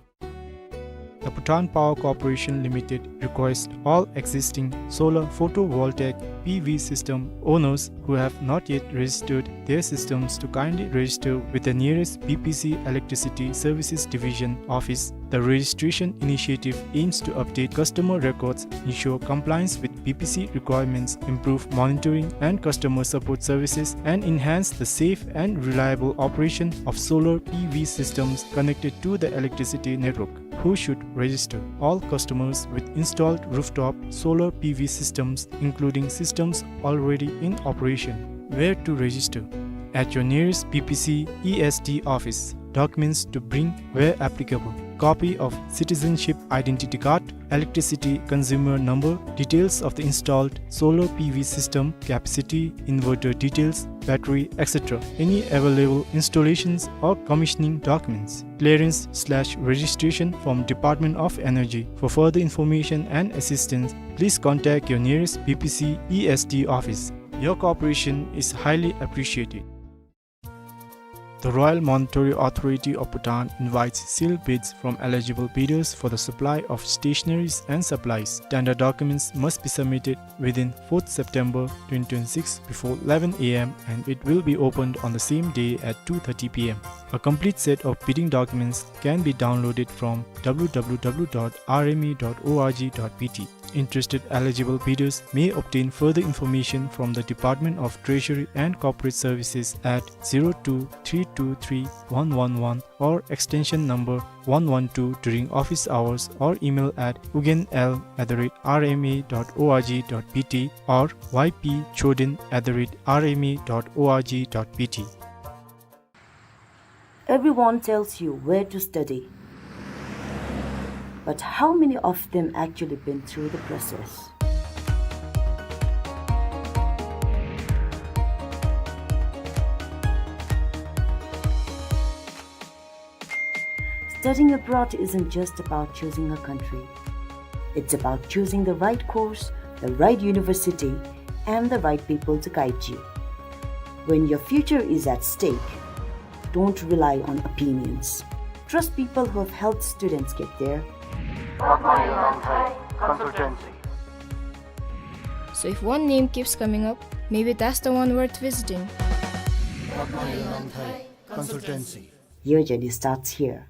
The Bhutan Power Corporation Limited requests all existing solar photovoltaic P V system owners who have not yet registered their systems to kindly register with the nearest B P C Electricity Services Division office. The registration initiative aims to update customer records, ensure compliance with B P C requirements, improve monitoring and customer support services, and enhance the safe and reliable operation of solar P V systems connected to the electricity network. Who should register? All customers with installed rooftop solar P V systems, including systems already in operation. Where to register? At your nearest B P C E S D office. Documents to bring where applicable: copy of citizenship identity card, electricity consumer number, details of the installed solar P V system, capacity, inverter details, battery, et cetera. Any available installations or commissioning documents. Clearance slash registration from Department of Energy. For further information and assistance, please contact your nearest B P C E S D office. Your cooperation is highly appreciated. The Royal Monetary Authority of Bhutan invites sealed bids from eligible bidders for the supply of stationaries and supplies. Tender documents must be submitted within fourth September twenty twenty-six before eleven A M and it will be opened on the same day at two thirty P M. A complete set of bidding documents can be downloaded from W W W dot R M A dot O R G dot B T. Interested eligible bidders may obtain further information from the Department of Treasury and Corporate Services at zero two three two three one one one or extension number one one two during office hours, or email at ugenl at the rate R M A dot org dot B T or Y P Choden at the rate R M A dot org dot B T. Everyone tells you where to study, but how many of them actually been through the process? Studying abroad isn't just about choosing a country. It's about choosing the right course, the right university, and the right people to guide you. When your future is at stake, don't rely on opinions. Trust people who have helped students get there. Padma Yunanthai Consultancy. So if one name keeps coming up, maybe that's the one worth visiting. Padma Yunanthai Consultancy. Your journey starts here.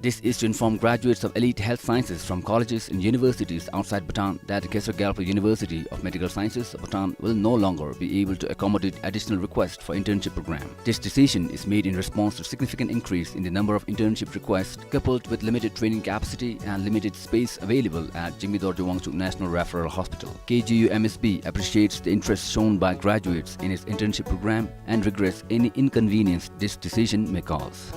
This is to inform graduates of elite health sciences from colleges and universities outside Bhutan that the Khesar Gyalpo University of Medical Sciences of Bhutan will no longer be able to accommodate additional requests for internship program. This decision is made in response to significant increase in the number of internship requests, coupled with limited training capacity and limited space available at Jigme Dorje Wangchuck National Referral Hospital. K G U M S B appreciates the interest shown by graduates in its internship program and regrets any inconvenience this decision may cause.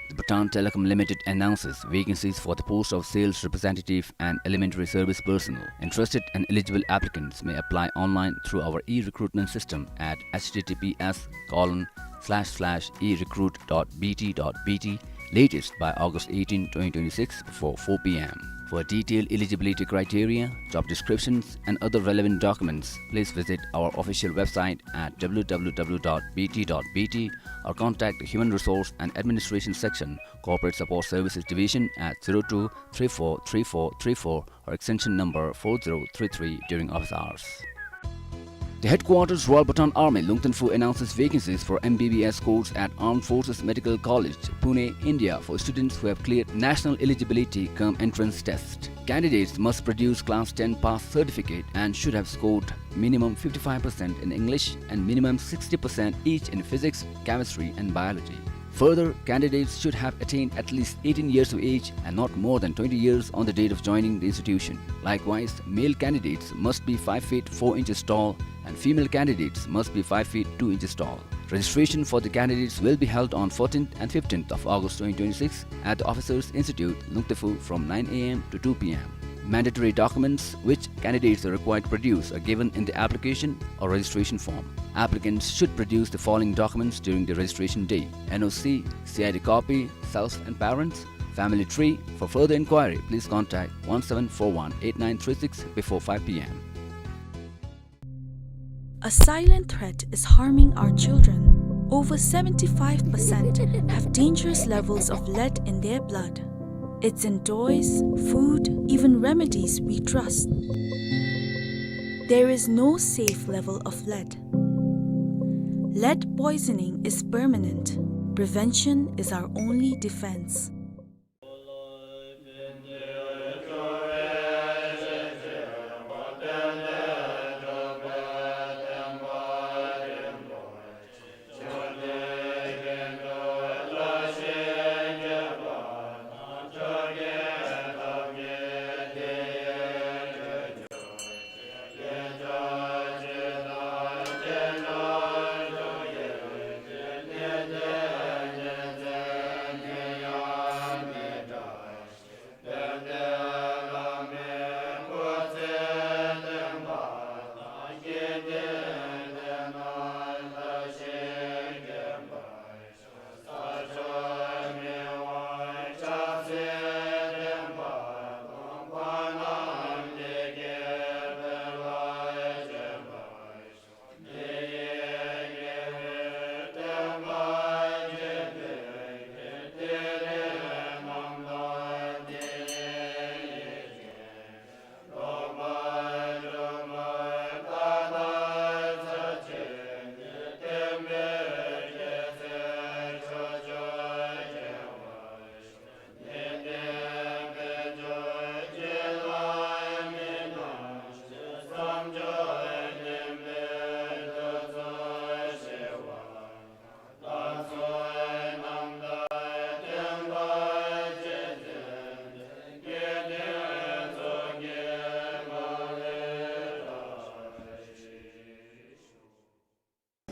The Bhutan Telecom Limited announces vacancies for the post of sales representative and elementary service personnel. Interested and eligible applicants may apply online through our e-recruitment system at H T T P S colon slash slash e recruit dot B T dot B T, latest by August eighteen, twenty twenty-six, before four P M. For detailed eligibility criteria, job descriptions, and other relevant documents, please visit our official website at W W W dot B T dot B T or contact the Human Resource and Administration Section, Corporate Support Services Division at zero two three four three four three four or extension number four zero three three during office hours. The headquarters Royal Bhutan Army, Lungten Phu, announces vacancies for M B B S course at Armed Forces Medical College, Pune, India, for students who have cleared national eligibility cum entrance test. Candidates must produce class ten pass certificate and should have scored minimum fifty-five percent in English and minimum sixty percent each in physics, chemistry, and biology. Further, candidates should have attained at least eighteen years of age and not more than twenty years on the date of joining the institution. Likewise, male candidates must be five feet four inches tall and female candidates must be five feet two inches tall. Registration for the candidates will be held on fourteenth and fifteenth of August twenty twenty-six at the Officers Institute, Lungten Phu, from nine A M to two P M. Mandatory documents which candidates are required to produce are given in the application or registration form. Applicants should produce the following documents during the registration day: N O C, C I D copy, self and parents, family tree. For further inquiry, please contact one seven four one eight nine three six before five P M. A silent threat is harming our children. Over seventy-five percent have dangerous levels of lead in their blood. It's in toys, food, even remedies we trust. There is no safe level of lead. Lead poisoning is permanent. Prevention is our only defense.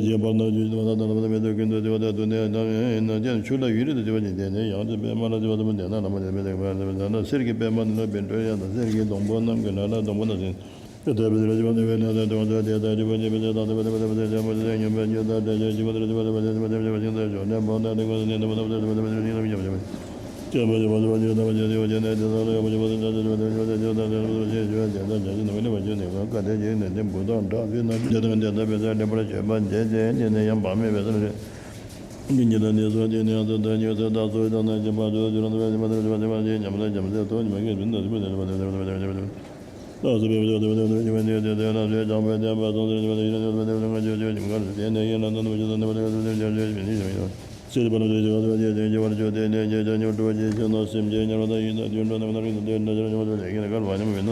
ལས་ཀྱི་བར་ན་ཆུ་བ་དང་ནམ་མཁའ་མེད་དོ་ཀུན་ཏུ་བརྗིད་པ་དང་། དུས་ནི་ཡང་དག་ཡིན་ན་ཅན་ཆུ་ལ་ཡུལ་རེ་དུ་བརྗིད་པ་ཅན། དེ་ནི་ཡང་དག་པདྨ་ལ་བརྗིད་པ་དང་། དེ་ན་ལ་མ་བརྗིད་པ་དེ་ཀ་ན་གསེར་གྱི་པདྨ་ནི་ལ་བཻ་ཌཱུརྱ་དང་། གསེར་གྱི་སྡོང་པོ་རྣམས་ཀྱི་ལ་ལ་སྡོང་པོ་རྣམས་ཡིན། དེ་ལྟར་བརྗིད་པ་བརྗིད་པ་ནི་བས་ན་དེ་དང་དེ་ལྟར་བརྗིད་པ་བརྗིད་པ་ཅན་དང་དེ་ལྟར་བརྗིད་པ་བརྗིད་པ་ཅན་སྙོམས་པར་འཇུག་དང་བྲལ་བའི་བརྗིད་པ་བརྗིད་པ་ཅན་ཞིང་དུ་ཞིང་དུ་ཞོགས་ནས་འཕགས་པའི་ལྟ་བ་ནི་བརྗིད་པ་བརྗིད་པ་ཅན་ཞིང་དུ་ཞོགས་པ་ཅན་ཞིང་དུ་ཞོགས་པ་ཅན།